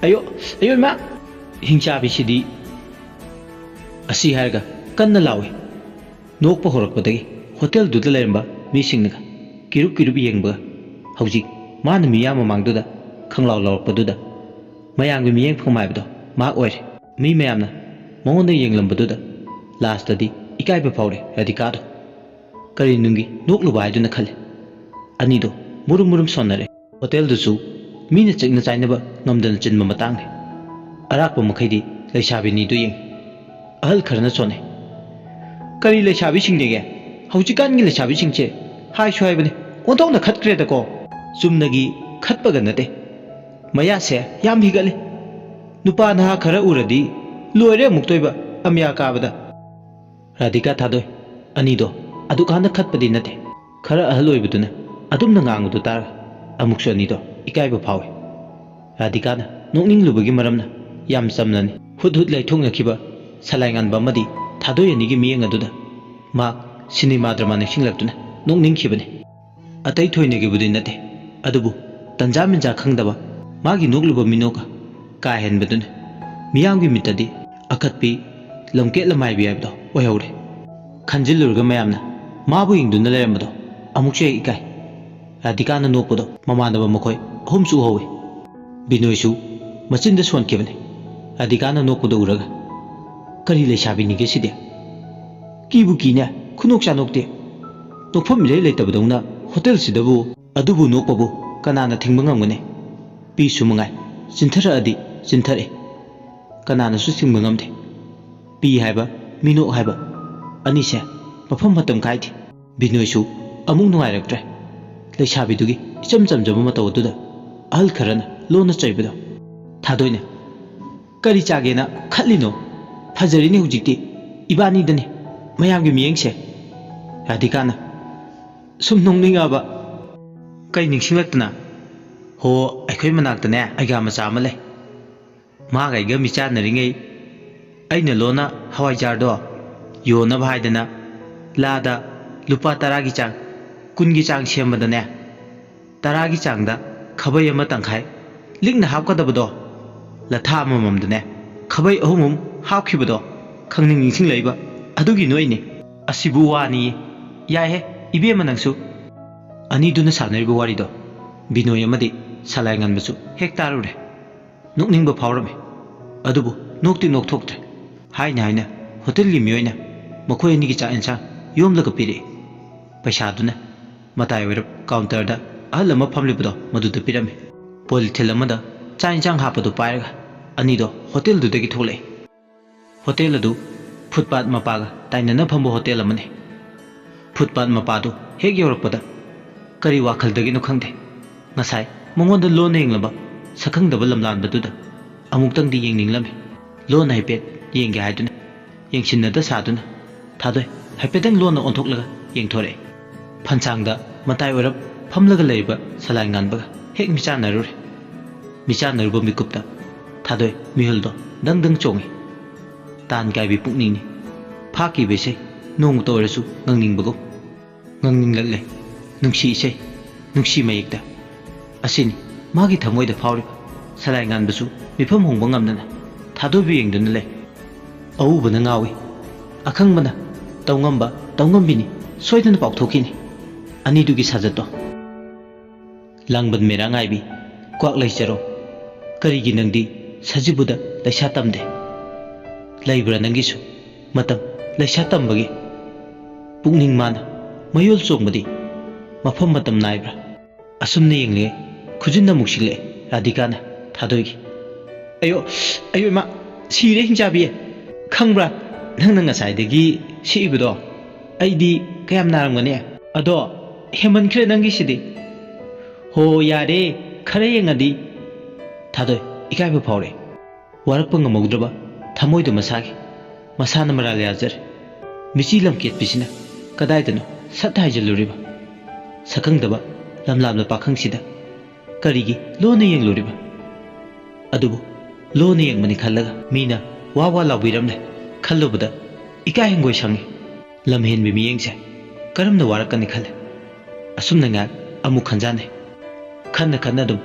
"ꯑꯌꯣ, ꯑꯌꯣ ꯏꯃꯥ!" ꯍꯤꯡꯆꯥꯕꯤꯁꯤꯗꯤ꯫ ꯑꯁꯤ ꯍꯥꯏꯔꯒ ꯀꯟꯅ ꯂꯥꯎꯏ꯫ ꯅꯣꯛꯄ ꯍꯧꯔꯛꯄꯗꯒꯤ ꯍꯣꯇꯦꯜꯗꯨꯗ ꯂꯩꯔꯝꯕ ꯃꯤꯁꯤꯡꯅꯒ ꯀꯤꯔꯨꯞ ꯀꯤꯔꯨꯞ ꯌꯦꯡꯕꯒ ꯍꯧꯖꯤꯛ ꯃꯥꯅ ꯃꯤꯌꯥꯝ ꯃꯃꯥꯡꯗꯨꯗ ꯈꯪꯂꯥꯎ ꯂꯥꯎꯔꯛꯄꯗꯨꯗ ꯃꯌꯥꯝꯒꯤ ꯃꯤꯠꯌꯦꯡ ꯐꯝ ꯍꯥꯏꯕꯗꯣ ꯃꯍꯥꯛ ꯑꯣꯏꯔꯦ꯫ ꯃꯤ ꯃꯌꯥꯝꯅ ꯃꯉꯣꯟꯗ ꯌꯦꯡꯂꯝꯕꯗꯨꯗ ꯂꯥꯁꯇꯗꯤ ꯏꯀꯥꯏꯕ ꯐꯥꯎꯔꯦ ꯔꯥꯙꯤꯀꯥꯗꯣ꯫ ꯀꯔꯤ ꯅꯨꯡꯒꯤ ꯅꯣꯛꯂꯨꯕ ꯍꯥꯏꯗꯨꯅ ꯈꯜꯂꯤ꯫ ꯑꯅꯤꯗꯣ ꯃꯨꯔꯨꯝ ꯃꯨꯔꯨꯝ ꯁꯣꯟꯅꯔꯦ꯫ ꯍꯣꯇꯦꯜꯗꯨꯁꯨ ꯃꯤꯅ ꯆꯤꯛꯅ ꯆꯥꯏꯅꯕ ꯉꯝꯗꯅ ꯆꯤꯟꯕ ꯃꯇꯥꯡꯅꯤ꯫ ꯑꯔꯥꯛꯄ ꯃꯈꯩꯗꯤ ꯂꯩꯁꯥꯕꯤꯅꯤꯗꯨ ꯌꯦꯡꯉꯤ꯫ ꯑꯍꯜ ꯈꯔꯅ ꯁꯣꯟꯅꯩ꯫ "ꯀꯔꯤ ꯂꯩꯁꯥꯕꯤꯁꯤꯡꯅꯦꯒꯦ? ꯍꯧꯖꯤꯛꯀꯥꯟꯒꯤ ꯂꯩꯁꯥꯕꯤꯁꯤꯡꯁꯦ ꯍꯥꯏꯁꯨ ꯍꯥꯏꯕꯅꯤ, ꯑꯣꯟꯊꯣꯛꯅ ꯈꯠꯈ꯭ꯔꯦꯗꯀꯣ!" "ꯆꯨꯝꯅꯒꯤ ꯈꯠꯄꯒ ꯅꯠꯇꯦ, ꯃꯌꯥꯁꯦ ꯌꯥꯝ ꯍꯤꯒꯠꯂꯤ꯫ ꯅꯨꯄꯥ ꯅꯍꯥ ꯈꯔ ꯎꯔꯗꯤ ꯂꯣꯏꯔꯦ ꯑꯃꯨꯛꯇꯣꯏꯕ, ꯑꯃꯤꯌꯥ ꯀꯥꯕꯗ꯫" ꯔꯥꯙꯤꯀꯥ, ꯊꯥꯗꯣꯏ ꯑꯅꯤꯗꯣ ꯑꯗꯨꯛ ꯍꯥꯟꯅ ꯈꯠꯄꯗꯤ ꯅꯠꯇꯦ꯫ ꯈꯔ ꯑꯍꯜ ꯑꯣꯏꯕꯗꯨꯅ ꯑꯗꯨꯝꯅ ꯉꯥꯡꯕꯗꯨ ꯇꯥꯔꯒ ꯑꯃꯨꯛꯁꯨ ꯑꯅꯤꯗꯣ ꯏꯀꯥꯏꯕ ꯐꯥꯎꯏ꯫ ꯔꯥꯙꯤꯀꯥꯅ ꯅꯣꯛꯅꯤꯡꯂꯨꯕꯒꯤ ꯃꯔꯝꯅ ꯌꯥꯝ ꯆꯝꯅꯅꯤ ꯍꯨꯠ ꯍꯨꯠ ꯂꯩꯊꯣꯛꯅꯈꯤꯕ ꯁꯂꯥꯏ ꯉꯥꯟꯕ ꯑꯃꯗꯤ ꯊꯥꯗꯣꯏ ꯑꯅꯤꯒꯤ ꯃꯤꯠꯌꯦꯡ ꯑꯗꯨꯗ ꯃꯍꯥꯛ ꯁꯤꯅꯦꯃꯥ ꯗ꯭ꯔꯃꯥ ꯅꯤꯡꯁꯤꯡꯂꯛꯇꯨꯅ ꯅꯣꯛꯅꯤꯡꯈꯤꯕꯅꯤ꯫ ꯑꯇꯩ ꯊꯣꯏꯅꯒꯤꯕꯨꯗꯤ ꯅꯠꯇꯦ, ꯑꯗꯨꯕꯨ ꯇꯟꯖꯥ ꯃꯦꯟꯖꯥ ꯈꯪꯗꯕ ꯃꯥꯒꯤ ꯅꯣꯛꯂꯨꯕ ꯃꯤꯅꯣꯛꯀ ꯀꯥ ꯍꯦꯟꯕꯗꯨꯅ ꯃꯤꯌꯥꯝꯒꯤ ꯃꯤꯠꯇꯗꯤ ꯑꯀꯠꯄꯤ, ꯂꯝꯀꯦꯠ ꯂꯝꯍꯥꯏꯕꯤ ꯍꯥꯏꯕꯗꯣ ꯑꯣꯏꯍꯧꯔꯦ꯫ ꯈꯟꯖꯤꯜꯂꯨꯔꯒ ꯃꯌꯥꯝꯅ ꯃꯥꯕꯨ ꯌꯦꯡꯗꯨꯅ ꯂꯩꯔꯝꯕꯗꯣ ꯑꯃꯨꯛꯁꯨ ꯍꯦꯛ ꯏꯀꯥꯏ꯫ ꯔꯥꯙꯤꯀꯥꯅ ꯅꯣꯛꯄꯗꯣ ꯃꯃꯥꯟꯅꯕ ꯃꯈꯣꯏ ꯑꯍꯨꯝꯁꯨ ꯎꯍꯧꯏ꯫ ꯕꯤꯅꯣꯏꯁꯨ ꯃꯆꯤꯟꯗ ꯁꯣꯟꯈꯤꯕꯅꯤ ꯔꯥꯙꯤꯀꯥꯅ ꯅꯣꯛꯄꯗꯨ ꯎꯔꯒ꯫ "ꯀꯔꯤ ꯂꯩꯁꯥꯕꯤꯅꯤꯒꯦ ꯁꯤꯗꯤ? ꯀꯤꯕꯨ ꯀꯤꯅꯦ, ꯈꯨꯅꯣꯛ ꯆꯥꯅꯣꯛꯇꯦ꯫ ꯅꯣꯛꯐꯝ ꯏꯔꯩ ꯂꯩꯇꯕꯗꯧꯅ ꯍꯣꯇꯦꯜꯁꯤꯗꯕꯨ꯫ ꯑꯗꯨꯕꯨ ꯅꯣꯛꯄꯕꯨ ꯀꯅꯥꯅ ꯊꯤꯡꯕ ꯉꯝꯒꯅꯤ? ꯄꯤꯁꯨ ꯃꯉꯥꯏ, ꯆꯤꯟꯊꯔꯛꯑꯗꯤ ꯆꯤꯟꯊꯔꯛꯑꯦ, ꯀꯅꯥꯅꯁꯨ ꯊꯤꯡꯕ ꯉꯝꯗꯦ꯫ ꯄꯤ ꯍꯥꯏꯕ, ꯃꯤꯅꯣꯛ ꯍꯥꯏꯕ ꯑꯅꯤꯁꯦ ꯃꯐꯝ ꯃꯇꯝ ꯈꯥꯏꯗꯦ꯫" ꯕꯤꯅꯣꯏꯁꯨ ꯑꯃꯨꯛ ꯅꯨꯡꯉꯥꯏꯔꯛꯇ꯭ꯔꯦ꯫ ꯂꯩꯁꯥꯕꯤꯗꯨꯒꯤ ꯏꯆꯝ ꯆꯝꯖꯕ ꯃꯇꯧ ꯑꯗꯨꯗ ꯑꯍꯜ ꯈꯔꯅ ꯂꯣꯟꯅ ꯆꯩꯕꯗꯣ꯫ ꯊꯥꯗꯣꯏꯅ, "ꯀꯔꯤ ꯆꯥꯒꯦꯅ ꯈꯠꯂꯤꯅꯣ? ꯐꯖꯔꯤꯅꯦ ꯍꯧꯖꯤꯛꯇꯤ, ꯏꯕꯥꯅꯤꯗꯅꯤ ꯃꯌꯥꯝꯒꯤ ꯃꯤꯠꯌꯦꯡꯁꯦ꯫" ꯔꯥꯙꯤꯀꯥꯅ, "ꯁꯨꯝ ꯅꯣꯛꯅꯤꯡꯉꯛꯑꯕ꯫" "ꯀꯩ ꯅꯤꯡꯁꯤꯡꯂꯛꯇꯅ?" "ꯍꯣ, ꯑꯩꯈꯣꯏ ꯃꯅꯥꯛꯇꯅꯦ ꯑꯩꯒꯥ ꯃꯆꯥ ꯑꯃ ꯂꯩ꯫ ꯃꯥꯒ ꯑꯩꯒ ꯃꯤꯆꯥꯟꯅꯔꯤꯉꯩ ꯑꯩꯅ ꯂꯣꯟꯅ ꯍꯋꯥꯏꯖꯥꯔꯗꯣ ꯌꯣꯟꯅꯕ ꯍꯥꯏꯗꯅ ꯂꯥꯗ ꯂꯨꯄꯥ ꯇꯔꯥꯒꯤ ꯆꯥꯡ, ꯀꯨꯟꯒꯤ ꯆꯥꯡ ꯁꯦꯝꯕꯗꯅꯦ, ꯇꯔꯥꯒꯤ ꯆꯥꯡꯗ ꯈꯥꯕꯩ ꯑꯃ ꯇꯪꯈꯥꯏ ꯂꯤꯛꯅ ꯍꯥꯞꯀꯗꯕꯗꯣ, ꯂꯊꯥ ꯑꯃꯃꯝꯗꯅꯦ ꯈꯥꯕꯩ ꯑꯍꯨꯝ ꯑꯍꯨꯝ ꯍꯥꯞꯈꯤꯕꯗꯣ ꯈꯪꯅꯤꯡ ꯅꯤꯡꯁꯤꯡꯂꯛꯏꯕ ꯑꯗꯨꯒꯤ ꯅꯣꯛꯏꯅꯤ꯫" "ꯑꯁꯤꯕꯨ ꯋꯥꯅꯤꯌꯦ꯫ ꯌꯥꯏꯍꯦ, ꯏꯕꯦꯝꯃ ꯅꯪꯁꯨ꯫" ꯑꯅꯤꯗꯨꯅ ꯁꯥꯟꯅꯔꯤꯕ ꯋꯥꯔꯤꯗꯣ ꯕꯤꯅꯣꯏ ꯑꯃꯗꯤ ꯁꯂꯥꯏ ꯉꯟꯕꯁꯨ ꯍꯦꯛ ꯇꯥꯔꯨꯔꯦ꯫ ꯅꯣꯛꯅꯤꯡꯕ ꯐꯥꯎꯔꯝꯃꯤ꯫ ꯑꯗꯨꯕꯨ ꯅꯣꯛꯇꯤ ꯅꯣꯛꯊꯣꯛꯇ꯭ꯔꯦ꯫ ꯍꯥꯏꯅ ꯍꯥꯏꯅ ꯍꯣꯇꯦꯜꯒꯤ ꯃꯤꯑꯣꯏꯅ ꯃꯈꯣꯏ ꯑꯅꯤꯒꯤ ꯆꯥꯛ ꯌꯦꯟꯁꯥꯡ ꯌꯣꯝꯂꯒ ꯄꯤꯔꯛꯏ꯫ ꯄꯩꯁꯥꯗꯨꯅ ꯃꯇꯥꯏ ꯑꯣꯏꯔꯞ ꯀꯥꯎꯟꯇꯔꯗ ꯑꯍꯜ ꯑꯃ ꯐꯝꯂꯤꯕꯗꯣ ꯃꯗꯨꯗ ꯄꯤꯔꯝꯃꯤ꯫ ꯄꯣꯂꯤꯊꯤꯜ ꯑꯃꯗ ꯆꯥꯛ ꯏꯟꯁꯥꯡ ꯍꯥꯞꯄꯗꯨ ꯄꯥꯏꯔꯒ ꯑꯅꯤꯗꯣ ꯍꯣꯇꯦꯜꯗꯨꯗꯒꯤ ꯊꯣꯛꯂꯛꯏ꯫ ꯍꯣꯇꯦꯜ ꯑꯗꯨ ꯐꯨꯠꯄꯥꯠ ꯃꯄꯥꯒ ꯇꯥꯏꯅꯅ ꯐꯝꯕ ꯍꯣꯇꯦꯜ ꯑꯃꯅꯤ꯫ ꯐꯨꯠꯄꯥꯠ ꯃꯄꯥꯗꯨ ꯍꯦꯛ ꯌꯧꯔꯛꯄꯗ ꯀꯔꯤ ꯋꯥꯈꯜꯗꯒꯤꯅꯣ ꯈꯪꯗꯦ, ꯉꯁꯥꯏ ꯃꯉꯣꯟꯗ ꯂꯣꯟꯅ ꯌꯦꯡꯂꯝꯕ ꯁꯛꯈꯪꯗꯕ ꯂꯝꯂꯥꯟꯕꯗꯨꯗ ꯑꯃꯨꯛꯇꯪꯗꯤ ꯌꯦꯡꯅꯤꯡꯂꯝꯃꯤ꯫ ꯂꯣꯟꯅ ꯍꯥꯏꯐꯦꯠ ꯌꯦꯡꯒꯦ ꯍꯥꯏꯗꯨꯅ ꯌꯦꯡꯁꯤꯟꯅꯗ ꯁꯥꯗꯨꯅ ꯊꯥꯗꯣꯏ ꯍꯥꯏꯐꯦꯠꯇꯪ ꯂꯣꯟꯅ ꯑꯣꯟꯊꯣꯛꯂꯒ ꯌꯦꯡꯊꯣꯔꯛꯏ꯫ ꯐꯟꯁꯥꯡꯗ ꯃꯇꯥꯏ ꯑꯣꯏꯔꯞ ꯐꯝꯂꯒ ꯂꯩꯔꯤꯕ ꯁꯂꯥꯏ ꯉꯥꯟꯕꯒ ꯍꯦꯛ ꯃꯤꯆꯥꯟꯅꯔꯨꯔꯦ꯫ ꯃꯤꯆꯥꯟꯅꯔꯨꯕ ꯃꯤꯀꯨꯞꯇ ꯊꯥꯗꯣꯏ ꯃꯤꯍꯨꯜꯗꯣ ꯗꯪ ꯗꯪ ꯆꯣꯡꯏ꯫ ꯇꯥꯟ ꯀꯥꯏꯕꯤ ꯄꯨꯛꯅꯤꯡꯅꯤ꯫ ꯐꯥꯈꯤꯕ ꯏꯁꯩ ꯅꯣꯡꯃꯇ ꯑꯣꯏꯔꯁꯨ ꯉꯪꯅꯤꯡꯕꯒꯨꯝ꯫ ꯉꯪꯅꯤꯡꯂꯛꯂꯦ꯫ ꯅꯨꯡꯁꯤ ꯏꯁꯩ, ꯅꯨꯡꯁꯤ ꯃꯌꯦꯛꯇ꯫ ꯑꯁꯤꯅꯤ ꯃꯥꯒꯤ ꯊꯃꯣꯏꯗ ꯐꯥꯎꯔꯤꯕ꯫ ꯁꯂꯥꯏ ꯉꯥꯟꯕꯁꯨ ꯃꯤꯐꯝ ꯍꯣꯡꯕ ꯉꯝꯗꯅ ꯊꯥꯗꯣꯏꯕꯨ ꯌꯦꯡꯗꯨꯅ ꯂꯩ꯫ ꯑꯎꯕꯅ ꯉꯥꯎꯏ꯫ ꯑꯈꯪꯕꯅ ꯇꯧꯉꯝꯕ ꯇꯧꯉꯝꯕꯤꯅꯤ, ꯁꯣꯏꯗꯅ ꯄꯥꯎꯊꯣꯛꯈꯤꯅꯤ꯫ ꯑꯅꯤꯗꯨꯒꯤ ꯁꯥꯖꯠꯇꯣ꯫ ꯂꯥꯡꯕꯟ ꯃꯦꯔꯥ ꯉꯥꯏꯕꯤ, ꯀ꯭ꯋꯥꯛ ꯂꯩꯖꯔꯣ꯫ ꯀꯔꯤꯒꯤ ꯅꯪꯗꯤ ꯁꯖꯤꯕꯨꯗ ꯂꯩꯁꯥ ꯇꯝꯗꯦ? ꯂꯩꯕ꯭ꯔꯥ ꯅꯪꯒꯤꯁꯨ ꯃꯇꯝ ꯂꯩꯁꯥ ꯇꯝꯕꯒꯤ? ꯄꯨꯛꯅꯤꯡ ꯃꯥꯅ ꯃꯌꯣꯜ ꯆꯣꯡꯕꯗꯤ ꯃꯐꯝ ꯃꯇꯝ ꯅꯥꯏꯕ꯭ꯔꯥ? ꯑꯁꯨꯝꯅ ꯌꯦꯡꯂꯤꯉꯩ ꯈꯨꯖꯤꯟꯅ ꯑꯃꯨꯛ ꯁꯤꯛꯂꯛꯑꯦ ꯔꯥꯙꯤꯀꯥꯅ ꯊꯥꯗꯣꯏꯒꯤ꯫ "ꯑꯌꯣ, ꯑꯌꯣ ꯏꯃꯥ, ꯁꯤꯔꯦ ꯍꯤꯡꯆꯥꯕꯤ꯫ ꯈꯪꯕ꯭ꯔꯥ, ꯅꯪꯅ ꯉꯁꯥꯏꯗꯒꯤ ꯁꯤꯛꯏꯕꯗꯣ ꯑꯩꯗꯤ ꯀꯌꯥꯝ ꯅꯥꯔꯝꯒꯅꯤ? ꯑꯗꯣ ꯍꯦꯟꯃꯟꯈ꯭ꯔꯦ ꯅꯪꯒꯤꯁꯤꯗꯤ꯫ ꯍꯣ, ꯌꯥꯔꯦ, ꯈꯔ ꯌꯦꯡꯉꯗꯤ꯫" ꯊꯥꯗꯣꯏ ꯏꯀꯥꯏꯕ ꯐꯥꯎꯔꯦ꯫ ꯋꯥꯔꯛꯄ ꯉꯝꯍꯧꯗ꯭ꯔꯕ ꯊꯃꯣꯏꯗꯣ ꯃꯁꯥꯒꯤ, ꯃꯁꯥꯅ ꯃꯔꯥꯜ ꯌꯥꯖꯔꯦ꯫ ꯃꯤꯆꯤ ꯂꯝꯀꯦꯠꯄꯤꯁꯤꯅ ꯀꯗꯥꯏꯗꯅꯣ ꯁꯠ ꯍꯥꯏꯖꯤꯜꯂꯨꯔꯤꯕ? ꯁꯛꯈꯪꯗꯕ ꯂꯝꯂꯥꯞꯂ ꯄꯥꯈꯪꯁꯤꯗ ꯀꯔꯤꯒꯤ ꯂꯣꯟꯅ ꯌꯦꯡꯂꯨꯔꯤꯕ? ꯑꯗꯨꯕꯨ ꯂꯣꯟꯅ ꯌꯦꯡꯕꯅꯤ ꯈꯜꯂꯒ ꯃꯤꯅ ꯋꯥ ꯋꯥ ꯂꯥꯎꯕꯤꯔꯝꯂꯦ ꯈꯜꯂꯨꯕꯗ ꯏꯀꯥꯏ ꯍꯪꯒꯣꯏ ꯁꯪꯉꯤ꯫ ꯂꯝꯍꯦꯟꯕꯤ ꯃꯤꯠꯌꯦꯡꯁꯦ ꯀꯔꯝꯅ ꯋꯥꯔꯛꯀꯅꯤ ꯈꯜꯂꯦ꯫ ꯑꯁꯨꯝꯅ ꯉꯥꯏꯍꯥꯛ ꯑꯃꯨꯛ ꯈꯟꯖꯥꯟꯅꯩ꯫ ꯈꯟꯅ ꯈꯟꯅ ꯑꯗꯨꯝ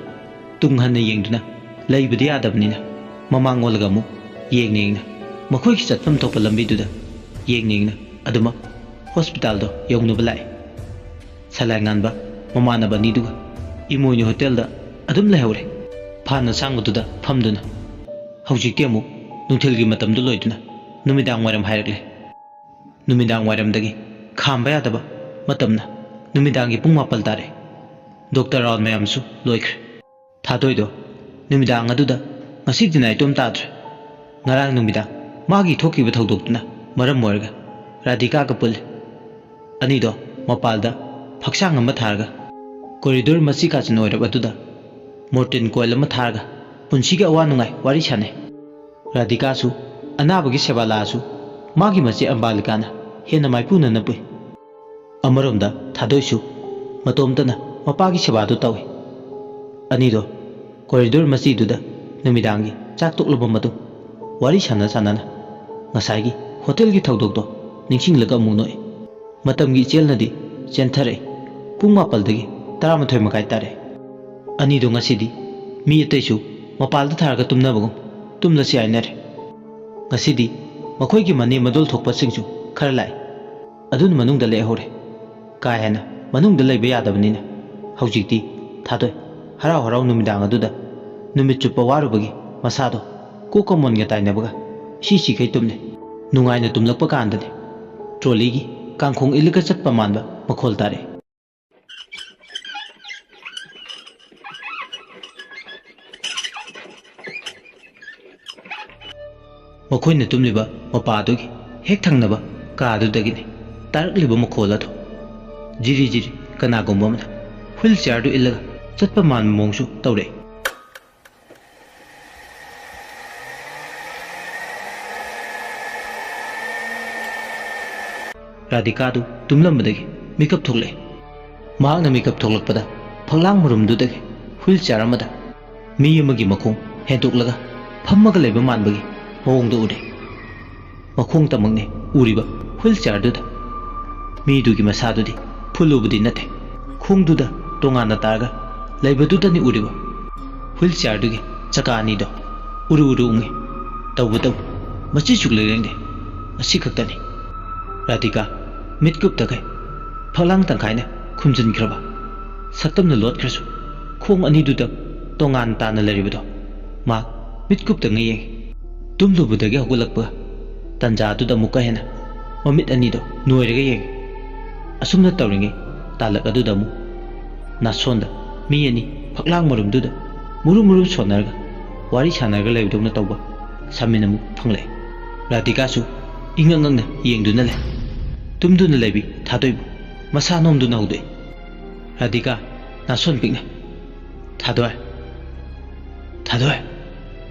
ꯇꯨꯡ ꯍꯟꯅ ꯌꯦꯡꯗꯨꯅ ꯂꯩꯕꯗꯤ ꯌꯥꯗꯕꯅꯤꯅ ꯃꯃꯥꯡ ꯑꯣꯜꯂꯒ ꯑꯃꯨꯛ ꯌꯦꯡꯅ ꯌꯦꯡꯅ ꯃꯈꯣꯏꯒꯤ ꯆꯠꯐꯝ ꯊꯣꯛꯄ ꯂꯝꯕꯤꯗꯨꯗ ꯌꯦꯡꯅ ꯌꯦꯡꯅ ꯑꯗꯨꯃꯛ ꯍꯣꯁꯄꯤꯇꯥꯜꯗꯣ ꯌꯧꯅꯕ ꯂꯥꯛꯏ꯫ ꯁꯂꯥꯏ ꯉꯥꯟꯕ ꯃꯃꯥꯟꯅꯕ ꯑꯅꯤꯗꯨꯒ ꯏꯃꯣꯏꯅꯨ ꯍꯣꯇꯦꯜꯗ ꯑꯗꯨꯝ ꯂꯩꯍꯧꯔꯦ꯫ ꯐꯥꯟ ꯑꯁꯥꯡꯕꯗꯨꯗ ꯐꯝꯗꯨꯅ꯫ ꯍꯧꯖꯤꯛꯇꯤ ꯑꯃꯨꯛ ꯅꯨꯡꯊꯤꯜꯒꯤ ꯃꯇꯝꯗꯨ ꯂꯣꯏꯗꯨꯅ ꯅꯨꯃꯤꯗꯥꯡ ꯋꯥꯏꯔꯝ ꯍꯥꯏꯔꯛꯂꯦ꯫ ꯅꯨꯃꯤꯗꯥꯡ ꯋꯥꯏꯔꯝꯗꯒꯤ ꯈꯥꯝꯕ ꯌꯥꯗꯕ ꯃꯇꯝꯅ ꯅꯨꯃꯤꯗꯥꯡꯒꯤ ꯄꯨꯡ ꯃꯥꯄꯜ ꯇꯥꯔꯦ꯫ ꯗꯣꯛꯇꯔ ꯔꯥꯎꯟ ꯃꯌꯥꯝꯁꯨ ꯂꯣꯏꯈ꯭ꯔꯦ꯫ ꯊꯥꯗꯣꯏꯗꯣ ꯅꯨꯃꯤꯗꯥꯡ ꯑꯗꯨꯗ ꯉꯁꯤꯗꯤ ꯅꯥꯏꯇꯣꯝ ꯇꯥꯗ꯭ꯔꯦ꯫ ꯉꯔꯥꯡ ꯅꯨꯃꯤꯗꯥꯡ ꯃꯥꯒꯤ ꯊꯣꯛꯈꯤꯕ ꯊꯧꯗꯣꯛꯇꯨꯅ ꯃꯔꯝ ꯑꯣꯏꯔꯒ ꯔꯥꯙꯤꯀꯥꯒ ꯄꯨꯜꯂꯤ꯫ ꯑꯅꯤꯗꯣ ꯃꯄꯥꯜꯗ ꯐꯛꯁꯥꯡ ꯑꯃ ꯊꯥꯔꯒ ꯀꯣꯔꯤꯗꯣꯔ ꯃꯆꯤ ꯀꯥꯆꯤꯟ ꯑꯣꯏꯔꯕ ꯑꯗꯨꯗ ꯃꯣꯔꯇꯤꯟ ꯀꯣꯏꯜ ꯑꯃ ꯊꯥꯔꯒ ꯄꯨꯟꯁꯤꯒꯤ ꯑꯋꯥ ꯅꯨꯡꯉꯥꯏ ꯋꯥꯔꯤ ꯁꯥꯟꯅꯩ꯫ ꯔꯥꯙꯤꯀꯥꯁꯨ ꯑꯅꯥꯕꯒꯤ ꯁꯦꯕꯥ ꯂꯥꯛꯑꯁꯨ ꯃꯥꯒꯤ ꯃꯆꯦ ꯑꯝꯕꯥꯂꯤꯀꯥꯅ ꯍꯦꯟꯅ ꯃꯥꯏꯄꯨꯅꯅ ꯄꯨꯏ꯫ ꯑꯃꯔꯣꯝꯗ ꯊꯥꯗꯣꯏꯁꯨ ꯃꯇꯣꯝꯇꯅ ꯃꯄꯥꯒꯤ ꯁꯦꯕꯥꯗꯨ ꯇꯧꯏ꯫ ꯑꯅꯤꯗꯣ ꯀꯣꯔꯤꯗꯣꯔ ꯃꯆꯤꯗꯨꯗ ꯅꯨꯃꯤꯗꯥꯡꯒꯤ ꯆꯥꯛ ꯇꯣꯛꯂꯕ ꯃꯇꯨꯡ ꯋꯥꯔꯤ ꯁꯥꯟꯅ ꯁꯥꯟꯅꯅ ꯉꯁꯥꯏꯒꯤ ꯍꯣꯇꯦꯜꯒꯤ ꯊꯧꯗꯣꯛꯇꯣ ꯅꯤꯡꯁꯤꯡꯂꯒ ꯑꯃꯨꯛ ꯅꯣꯛꯏ꯫ ꯃꯇꯝꯒꯤ ꯏꯆꯦꯜꯅꯗꯤ ꯆꯦꯟꯊꯔꯛꯏ꯫ ꯄꯨꯡ ꯃꯥꯄꯜꯗꯒꯤ ꯇꯔꯥꯃꯥꯊꯣꯏ ꯃꯈꯥꯏ ꯇꯥꯔꯦ꯫ ꯑꯅꯤꯗꯣ ꯉꯁꯤꯗꯤ ꯃꯤ ꯑꯇꯩꯁꯨ ꯃꯄꯥꯜꯗ ꯊꯥꯔꯒ ꯇꯨꯝꯅꯕꯒꯨꯝ ꯇꯨꯝꯂꯁꯤ ꯍꯥꯏꯅꯔꯦ꯫ ꯉꯁꯤꯗꯤ ꯃꯈꯣꯏꯒꯤ ꯃꯅꯦ ꯃꯗꯣꯜ ꯊꯣꯛꯄꯁꯤꯡꯁꯨ ꯈꯔ ꯂꯥꯛꯏ꯫ ꯑꯗꯨꯅ ꯃꯅꯨꯡꯗ ꯂꯦꯛꯍꯧꯔꯦ꯫ ꯀꯥ ꯍꯦꯟꯅ ꯃꯅꯨꯡꯗ ꯂꯩꯕ ꯌꯥꯗꯕꯅꯤꯅ ꯍꯧꯖꯤꯛꯇꯤ ꯊꯥꯗꯣꯏ ꯍꯔꯥꯎ ꯍꯔꯥꯎ ꯅꯨꯃꯤꯗꯥꯡ ꯑꯗꯨꯗ ꯅꯨꯃꯤꯠ ꯆꯨꯞꯄ ꯋꯥꯔꯨꯕꯒꯤ ꯃꯁꯥꯗꯣ ꯀꯣꯛꯀ ꯃꯣꯟꯒ ꯇꯥꯏꯅꯕꯒ ꯏꯁꯤ ꯁꯤꯈꯩ ꯇꯨꯝꯂꯦ꯫ ꯅꯨꯡꯉꯥꯏꯅ ꯇꯨꯝꯂꯛꯄ ꯀꯥꯟꯗꯗꯤ ꯇ꯭ꯔꯣꯂꯤꯒꯤ ꯀꯥꯡꯈꯣꯡ ꯏꯜꯂꯒ ꯆꯠꯄ ꯃꯥꯟꯕ ꯃꯈꯣꯜ ꯇꯥꯔꯛꯏ꯫ ꯃꯈꯣꯏꯅ ꯇꯨꯝꯂꯤꯕ ꯃꯄꯥ ꯑꯗꯨꯒꯤ ꯍꯦꯛ ꯊꯪꯅꯕ ꯀꯥ ꯑꯗꯨꯗꯒꯤꯅꯤ ꯇꯥꯔꯛꯂꯤꯕ ꯃꯈꯣꯜ ꯑꯗꯨ꯫ ꯖꯤꯔꯤ ꯖꯤꯔꯤ ꯀꯅꯥꯒꯨꯝꯕ ꯑꯃꯅ ꯍꯨꯏꯜ ꯆꯤꯌꯥꯔꯗꯨ ꯏꯜꯂꯒ ꯆꯠꯄ ꯃꯥꯟꯕ ꯃꯑꯣꯡꯁꯨ ꯇꯧꯔꯛꯏ꯫ ꯔꯥꯙꯤꯀꯥꯗꯨ ꯇꯨꯝꯂꯝꯕꯗꯒꯤ ꯃꯤꯀꯞ ꯊꯣꯛꯂꯛꯏ꯫ ꯃꯍꯥꯛꯅ ꯃꯤꯀꯞ ꯊꯣꯛꯂꯛꯄꯗ ꯐꯛꯂꯥꯡ ꯃꯔꯨꯝꯗꯨꯗꯒꯤ ꯍꯨꯏꯜ ꯆꯤꯌꯥꯔ ꯑꯃꯗ ꯃꯤ ꯑꯃꯒꯤ ꯃꯈꯣꯡ ꯍꯦꯟꯗꯣꯛꯂꯒ ꯐꯝꯃꯒ ꯂꯩꯕ ꯃꯥꯟꯕꯒꯤ ꯃꯑꯣꯡꯗ ꯎꯔꯦ꯫ ꯃꯈꯣꯡꯇꯃꯛꯅꯤ ꯎꯔꯤꯕ ꯍꯨꯏꯜ ꯆꯤꯌꯥꯔꯗꯨꯗ꯫ ꯃꯤꯗꯨꯒꯤ ꯃꯁꯥꯗꯨꯗꯤ ꯐꯨꯜ ꯎꯕꯗꯤ ꯅꯠꯇꯦ꯫ ꯈꯣꯡꯗꯨꯗ ꯇꯣꯉꯥꯟꯅ ꯇꯥꯔꯒ ꯂꯩꯕꯗꯨꯗꯅꯤ ꯎꯔꯤꯕ꯫ ꯍꯨꯏꯜ ꯆꯤꯌꯥꯔꯗꯨꯒꯤ ꯆꯀꯥ ꯑꯅꯤꯗꯣ ꯎꯔꯨ ꯎꯔꯨ ꯎꯪꯉꯤ꯫ ꯇꯧꯕꯇꯕꯨ ꯃꯆꯤ ꯁꯨꯛꯂꯦꯡ ꯂꯦꯡꯗꯦ꯫ ꯑꯁꯤ ꯈꯛꯇꯅꯤ꯫ ꯔꯥꯙꯤꯀꯥ ꯃꯤꯠ ꯀꯨꯞꯇꯈꯩ ꯐꯛꯂꯥꯡ ꯇꯪꯈꯥꯏꯅ ꯈꯨꯝꯖꯤꯟꯈ꯭ꯔꯕ꯫ ꯁꯛꯇꯝꯅ ꯂꯣꯠꯈ꯭ꯔꯁꯨ ꯈꯣꯡ ꯑꯅꯤꯗꯨꯗ ꯇꯣꯉꯥꯟ ꯇꯥꯅ ꯂꯩꯔꯤꯕꯗꯣ ꯃꯥ ꯃꯤꯠ ꯀꯨꯞꯇꯉꯩ ꯌꯦꯡꯉꯤ꯫ ꯇꯨꯝꯂꯨꯕꯗꯒꯤ ꯍꯧꯒꯠꯂꯛꯄ ꯇꯟꯖꯥꯗꯨꯗ ꯑꯃꯨꯛꯀ ꯍꯦꯟꯅ ꯃꯃꯤꯠ ꯑꯅꯤꯗꯣ ꯅꯣꯏꯔꯒ ꯌꯦꯡꯉꯤ꯫ ꯑꯁꯨꯝꯅ ꯇꯧꯔꯤꯉꯩ ꯇꯥꯂꯛ ꯑꯗꯨꯗ ꯑꯃꯨꯛ ꯅꯥꯁꯣꯟꯗ ꯃꯤ ꯑꯅꯤ ꯐꯛꯂꯥꯡ ꯃꯔꯨꯝꯗꯨꯗ ꯃꯨꯔꯨꯝ ꯃꯨꯔꯨꯝ ꯁꯣꯟꯅꯔꯒ ꯋꯥꯔꯤ ꯁꯥꯟꯅꯔꯒ ꯂꯩꯕꯗꯧꯅ ꯇꯧꯕ ꯁꯃꯤꯟ ꯑꯃꯨꯛ ꯐꯪꯂꯛꯑꯦ꯫ ꯔꯥꯙꯤꯀꯥꯁꯨ ꯏꯉꯛ ꯉꯛꯅ ꯌꯦꯡꯗꯨꯅ ꯂꯩ꯫ ꯇꯨꯝꯗꯨꯅ ꯂꯩꯕꯤ ꯊꯥꯗꯣꯏꯕꯨ ꯃꯁꯥ ꯅꯣꯝꯗꯨꯅ ꯍꯧꯗꯣꯛꯏ꯫ ꯔꯥꯙꯤꯀꯥ, ꯅꯥꯁꯣꯟ ꯄꯤꯛꯅ, "ꯊꯥꯗꯣꯏ, ꯊꯥꯗꯣꯏ,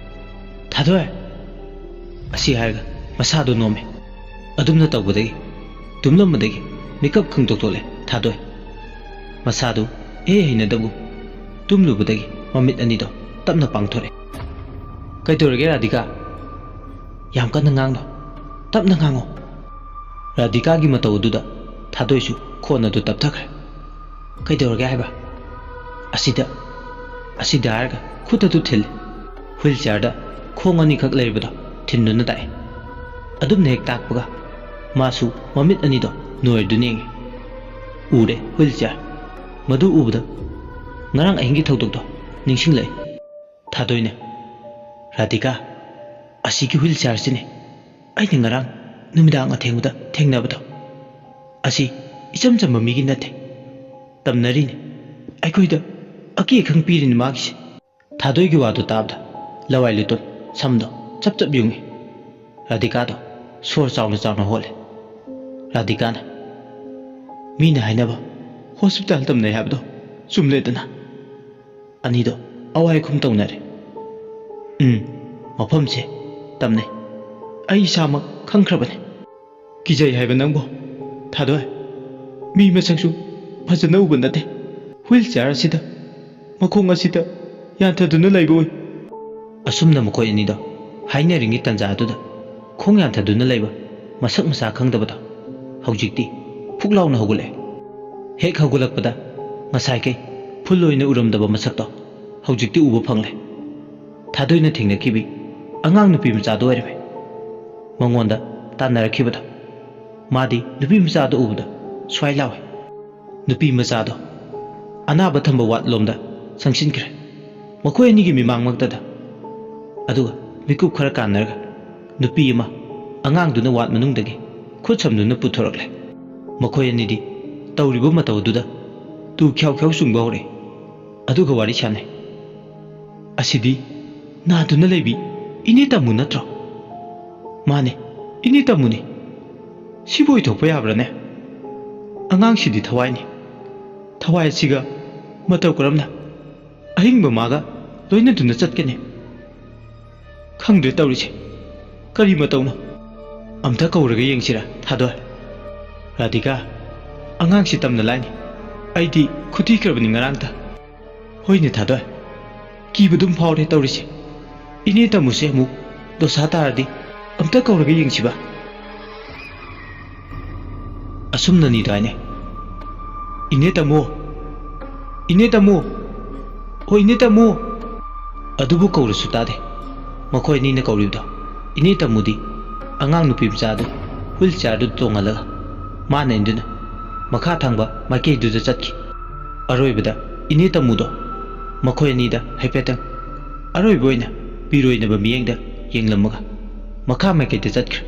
ꯊꯥꯗꯣꯏ" ꯑꯁꯤ ꯍꯥꯏꯔꯒ ꯃꯁꯥꯗꯨ ꯅꯣꯝꯃꯦ꯫ ꯑꯗꯨꯝꯅ ꯇꯧꯕꯗꯒꯤ ꯇꯨꯝꯂꯝꯕꯗꯒꯤ ꯃꯤꯀꯞ ꯈꯪꯗꯣꯛ ꯊꯣꯛꯂꯦ ꯊꯥꯗꯣꯏ꯫ ꯃꯁꯥꯗꯨ ꯏꯍꯩ ꯍꯩꯅꯗꯕꯒꯨꯝ ꯇꯨꯝꯂꯨꯕꯗꯒꯤ ꯃꯃꯤꯠ ꯑꯅꯤꯗꯣ ꯇꯞꯅ ꯄꯥꯡꯊꯣꯔꯛꯑꯦ꯫ "ꯀꯩꯗꯧꯔꯒꯦ ꯔꯥꯙꯤꯀꯥ? ꯌꯥꯝ ꯀꯟꯅ ꯉꯥꯡꯅꯣ, ꯇꯞꯅ ꯉꯥꯡꯉꯣ꯫" ꯔꯥꯙꯤꯀꯥꯒꯤ ꯃꯇꯧ ꯑꯗꯨꯗ ꯊꯥꯗꯣꯏꯁꯨ ꯈꯣꯟ ꯑꯗꯨ ꯇꯞꯊꯈ꯭ꯔꯦ꯫ "ꯀꯩꯗꯧꯔꯒꯦ ꯍꯥꯏꯕ?" "ꯑꯁꯤꯗ, ꯑꯁꯤꯗ" ꯍꯥꯏꯔꯒ ꯈꯨꯠ ꯑꯗꯨ ꯊꯤꯜꯂꯤ꯫ ꯍꯨꯏꯜ ꯆꯤꯌꯥꯔꯗ ꯈꯣꯡ ꯑꯅꯤꯈꯛ ꯂꯩꯔꯤꯕꯗꯣ ꯊꯤꯟꯗꯨꯅ ꯇꯥꯛꯑꯦ꯫ ꯑꯗꯨꯝꯅ ꯍꯦꯛ ꯇꯥꯛꯄꯒ ꯃꯥꯁꯨ ꯃꯃꯤꯠ ꯑꯅꯤꯗꯣ ꯅꯣꯏꯔꯗꯨꯅ ꯌꯦꯡꯉꯤ꯫ ꯎꯔꯦ ꯍꯨꯏꯜ ꯆꯤꯌꯥꯔ꯫ ꯃꯗꯨ ꯎꯕꯗ ꯉꯔꯥꯡ ꯑꯍꯤꯡꯒꯤ ꯊꯧꯗꯣꯛꯇꯣ ꯅꯤꯡꯁꯤꯡꯂꯛꯏ꯫ ꯊꯥꯗꯣꯏꯅ, "ꯔꯥꯙꯤꯀꯥ, ꯑꯁꯤꯒꯤ ꯍꯨꯏꯜ ꯆꯤꯌꯥꯔꯁꯤꯅꯦ ꯑꯩꯅ ꯉꯔꯥꯡ ꯅꯨꯃꯤꯗꯥꯡ ꯑꯊꯦꯡꯕꯗ ꯊꯦꯡꯅꯕꯗꯣ꯫ ꯑꯁꯤ ꯏꯆꯝ ꯆꯝꯕ ꯃꯤꯒꯤ ꯅꯠꯇꯦ꯫ ꯇꯝꯅꯔꯤꯅꯤ꯫ ꯑꯩꯈꯣꯏꯗ ꯑꯀꯤ ꯑꯈꯪ ꯄꯤꯔꯤꯅꯤ ꯃꯥꯒꯤꯁꯦ꯫" ꯊꯥꯗꯣꯏꯒꯤ ꯋꯥꯗꯨ ꯇꯥꯕꯗ ꯂꯋꯥꯏ ꯂꯨꯇꯣꯟ ꯁꯝꯗꯣ ꯆꯞ ꯆꯞ ꯌꯨꯡꯉꯤ꯫ ꯔꯥꯙꯤꯀꯥꯗꯣ ꯁꯣꯔ ꯆꯥꯎꯅ ꯆꯥꯎꯅ ꯍꯣꯜꯂꯦ꯫ ꯔꯥꯙꯤꯀꯥꯅ, "ꯃꯤꯅ ꯍꯥꯏꯅꯕ ꯍꯣꯁꯄꯤꯇꯥꯜ ꯇꯝꯅꯩ ꯍꯥꯏꯕꯗꯣ ꯆꯨꯝꯂꯦꯗꯅ?" ꯑꯅꯤꯗꯣ ꯑꯋꯥꯏ ꯑꯈꯨꯝ ꯇꯧꯅꯔꯦ꯫ "ꯎꯝ, ꯃꯐꯝꯁꯦ ꯇꯝꯅꯩ꯫ ꯑꯩ ꯏꯁꯥꯃꯛ ꯈꯪꯈ꯭ꯔꯕꯅꯤ꯫" "ꯀꯤꯖꯩ ꯍꯥꯏꯕ ꯅꯪꯕꯣ? ꯊꯥꯗꯣꯏ, ꯃꯤ ꯃꯁꯛꯁꯨ ꯐꯖꯅ ꯎꯕ ꯅꯠꯇꯦ꯫ ꯍꯨꯏꯜ ꯆꯤꯌꯥꯔ ꯑꯁꯤꯗ, ꯃꯈꯣꯡ ꯑꯁꯤꯗ ꯌꯥꯟꯊꯗꯨꯅ ꯂꯩꯕ ꯎꯏ꯫" ꯑꯁꯨꯝꯅ ꯃꯈꯣꯏ ꯑꯅꯤꯗꯣ ꯍꯥꯏꯅꯔꯤꯉꯩ ꯇꯟꯖꯥ ꯑꯗꯨꯗ ꯈꯣꯡ ꯌꯥꯟꯊꯗꯨꯅ ꯂꯩꯕ ꯃꯁꯛ ꯃꯁꯥ ꯈꯪꯗꯕꯗꯣ ꯍꯧꯖꯤꯛꯇꯤ ꯐꯨꯛ ꯂꯥꯎꯅ ꯍꯧꯒꯠꯂꯛꯑꯦ꯫ ꯍꯦꯛ ꯍꯧꯒꯠꯂꯛꯄꯗ ꯉꯁꯥꯏꯈꯩ ꯐꯨꯜ ꯑꯣꯏꯅ ꯎꯔꯝꯗꯕ ꯃꯁꯛꯇꯣ ꯍꯧꯖꯤꯛꯇꯤ ꯎꯕ ꯐꯪꯂꯦ꯫ ꯊꯥꯗꯣꯏꯅ ꯊꯦꯡꯅꯈꯤꯕꯤ ꯑꯉꯥꯡ ꯅꯨꯄꯤ ꯃꯆꯥꯗꯣ ꯑꯣꯏꯔꯝꯃꯦ꯫ ꯃꯉꯣꯟꯗ ꯇꯥꯟꯅꯔꯛꯈꯤꯕꯗꯣ꯫ ꯃꯥꯗꯤ ꯅꯨꯄꯤ ꯃꯆꯥꯗꯣ ꯎꯕꯗ ꯁ꯭ꯋꯥꯏ ꯂꯥꯎꯋꯦ꯫ ꯅꯨꯄꯤ ꯃꯆꯥꯗꯣ ꯑꯅꯥꯕ ꯊꯝꯕ ꯋꯥꯠꯂꯣꯝꯗ ꯆꯪꯁꯤꯟꯈ꯭ꯔꯦ, ꯃꯈꯣꯏ ꯑꯅꯤꯒꯤ ꯃꯤꯃꯥꯡꯃꯛꯇꯗ꯫ ꯑꯗꯨꯒ ꯃꯤꯀꯨꯞ ꯈꯔ ꯀꯥꯟꯅꯔꯒ ꯅꯨꯄꯤ ꯑꯃ ꯑꯉꯥꯡꯗꯨꯅ ꯋꯥꯠ ꯃꯅꯨꯡꯗꯒꯤ ꯈꯨꯠ ꯁꯝꯗꯨꯅ ꯄꯨꯊꯣꯔꯛꯂꯦ꯫ ꯃꯈꯣꯏ ꯑꯅꯤꯗꯤ ꯇꯧꯔꯤꯕ ꯃꯇꯧ ꯑꯗꯨꯗ ꯇꯨ ꯈ꯭ꯌꯥꯎ ꯈ꯭ꯌꯥꯎ ꯆꯨꯡꯕ ꯍꯧꯔꯛꯏ꯫ ꯑꯗꯨꯒ ꯋꯥꯔꯤ ꯁꯥꯟꯅꯩ꯫ "ꯑꯁꯤꯗꯤ ꯅꯥꯗꯨꯅ ꯂꯩꯕꯤ ꯏꯅꯦ ꯇꯥꯃꯨ ꯅꯠꯇ꯭ꯔꯣ? ꯃꯥꯅꯦ, ꯏꯅꯦ ꯇꯥꯃꯨꯅꯦ꯫ ꯁꯤꯕꯨ ꯑꯣꯏꯊꯣꯛꯄ ꯌꯥꯕ꯭ꯔꯥꯅꯦ? ꯑꯉꯥꯡꯁꯤꯗꯤ ꯊꯋꯥꯏꯅꯤ꯫ ꯊꯋꯥꯏ ꯑꯁꯤꯒ ꯃꯇꯧ ꯀꯔꯝꯅ ꯑꯍꯤꯡꯕ ꯃꯥꯒ ꯂꯣꯏꯅꯗꯨꯅ ꯆꯠꯀꯅꯤ? ꯈꯪꯗ꯭ꯔꯦ ꯇꯧꯔꯤꯁꯦ꯫ ꯀꯔꯤ ꯃꯇꯧꯅꯣ? ꯑꯝꯇ ꯀꯧꯔꯒ ꯌꯦꯡꯁꯤꯔꯥ, ꯊꯥꯗꯣꯏ?" "ꯔꯥꯙꯤꯀꯥ, ꯑꯉꯥꯡꯁꯤ ꯇꯝꯅ ꯂꯥꯏꯅꯤ꯫ ꯑꯩꯗꯤ ꯈꯨꯠ ꯊꯤꯈ꯭ꯔꯕꯅꯤ ꯉꯔꯥꯡꯇ꯫" "ꯍꯣꯏꯅꯦ ꯊꯥꯗꯣꯏ, ꯀꯤꯕꯗꯨꯝ ꯐꯥꯎꯔꯦ ꯇꯧꯔꯤꯁꯦ꯫ ꯏꯅꯦ ꯇꯥꯃꯨꯁꯦ ꯑꯃꯨꯛ ꯗꯣꯁꯥ ꯇꯥꯔꯗꯤ ꯑꯝꯇ ꯀꯧꯔꯒ ꯌꯦꯡꯁꯤꯕ꯫" ꯑꯁꯨꯝꯅꯅꯤꯗꯥꯏꯅꯦ? "ꯏꯅꯦ ꯇꯥꯃꯣ! ꯏꯅꯦ ꯇꯥꯃꯣ! ꯑꯣ ꯏꯅꯦ ꯇꯥꯃꯣ!" ꯑꯗꯨꯕꯨ ꯀꯧꯔꯁꯨ ꯇꯥꯗꯦ꯫ ꯃꯈꯣꯏ ꯑꯅꯤꯅ ꯀꯧꯔꯤꯕꯗꯣ ꯏꯅꯦ ꯇꯥꯃꯨꯗꯤ ꯑꯉꯥꯡ ꯅꯨꯄꯤ ꯃꯆꯥꯗꯨ ꯍꯨꯏꯜ ꯆꯤꯌꯥꯔꯗꯨ ꯇꯣꯡꯍꯜꯂꯒ ꯃꯥꯅ ꯏꯟꯗꯨꯅ ꯃꯈꯥ ꯊꯪꯕ ꯃꯥꯏꯀꯩꯗꯨꯗ ꯆꯠꯈꯤ꯫ ꯑꯔꯣꯏꯕꯗ ꯏꯅꯦ ꯇꯥꯃꯨꯗꯣ ꯃꯈꯣꯏ ꯑꯅꯤꯗ ꯍꯥꯏꯐꯦꯠꯇꯪ ꯑꯔꯣꯏꯕ ꯑꯣꯏꯅ ꯄꯤꯔꯣꯏꯅꯕ ꯃꯤꯠꯌꯦꯡꯗ ꯌꯦꯡꯂꯝꯃꯒ ꯃꯈꯥ ꯃꯥꯏꯀꯩꯗ ꯆꯠꯈ꯭ꯔꯦ꯫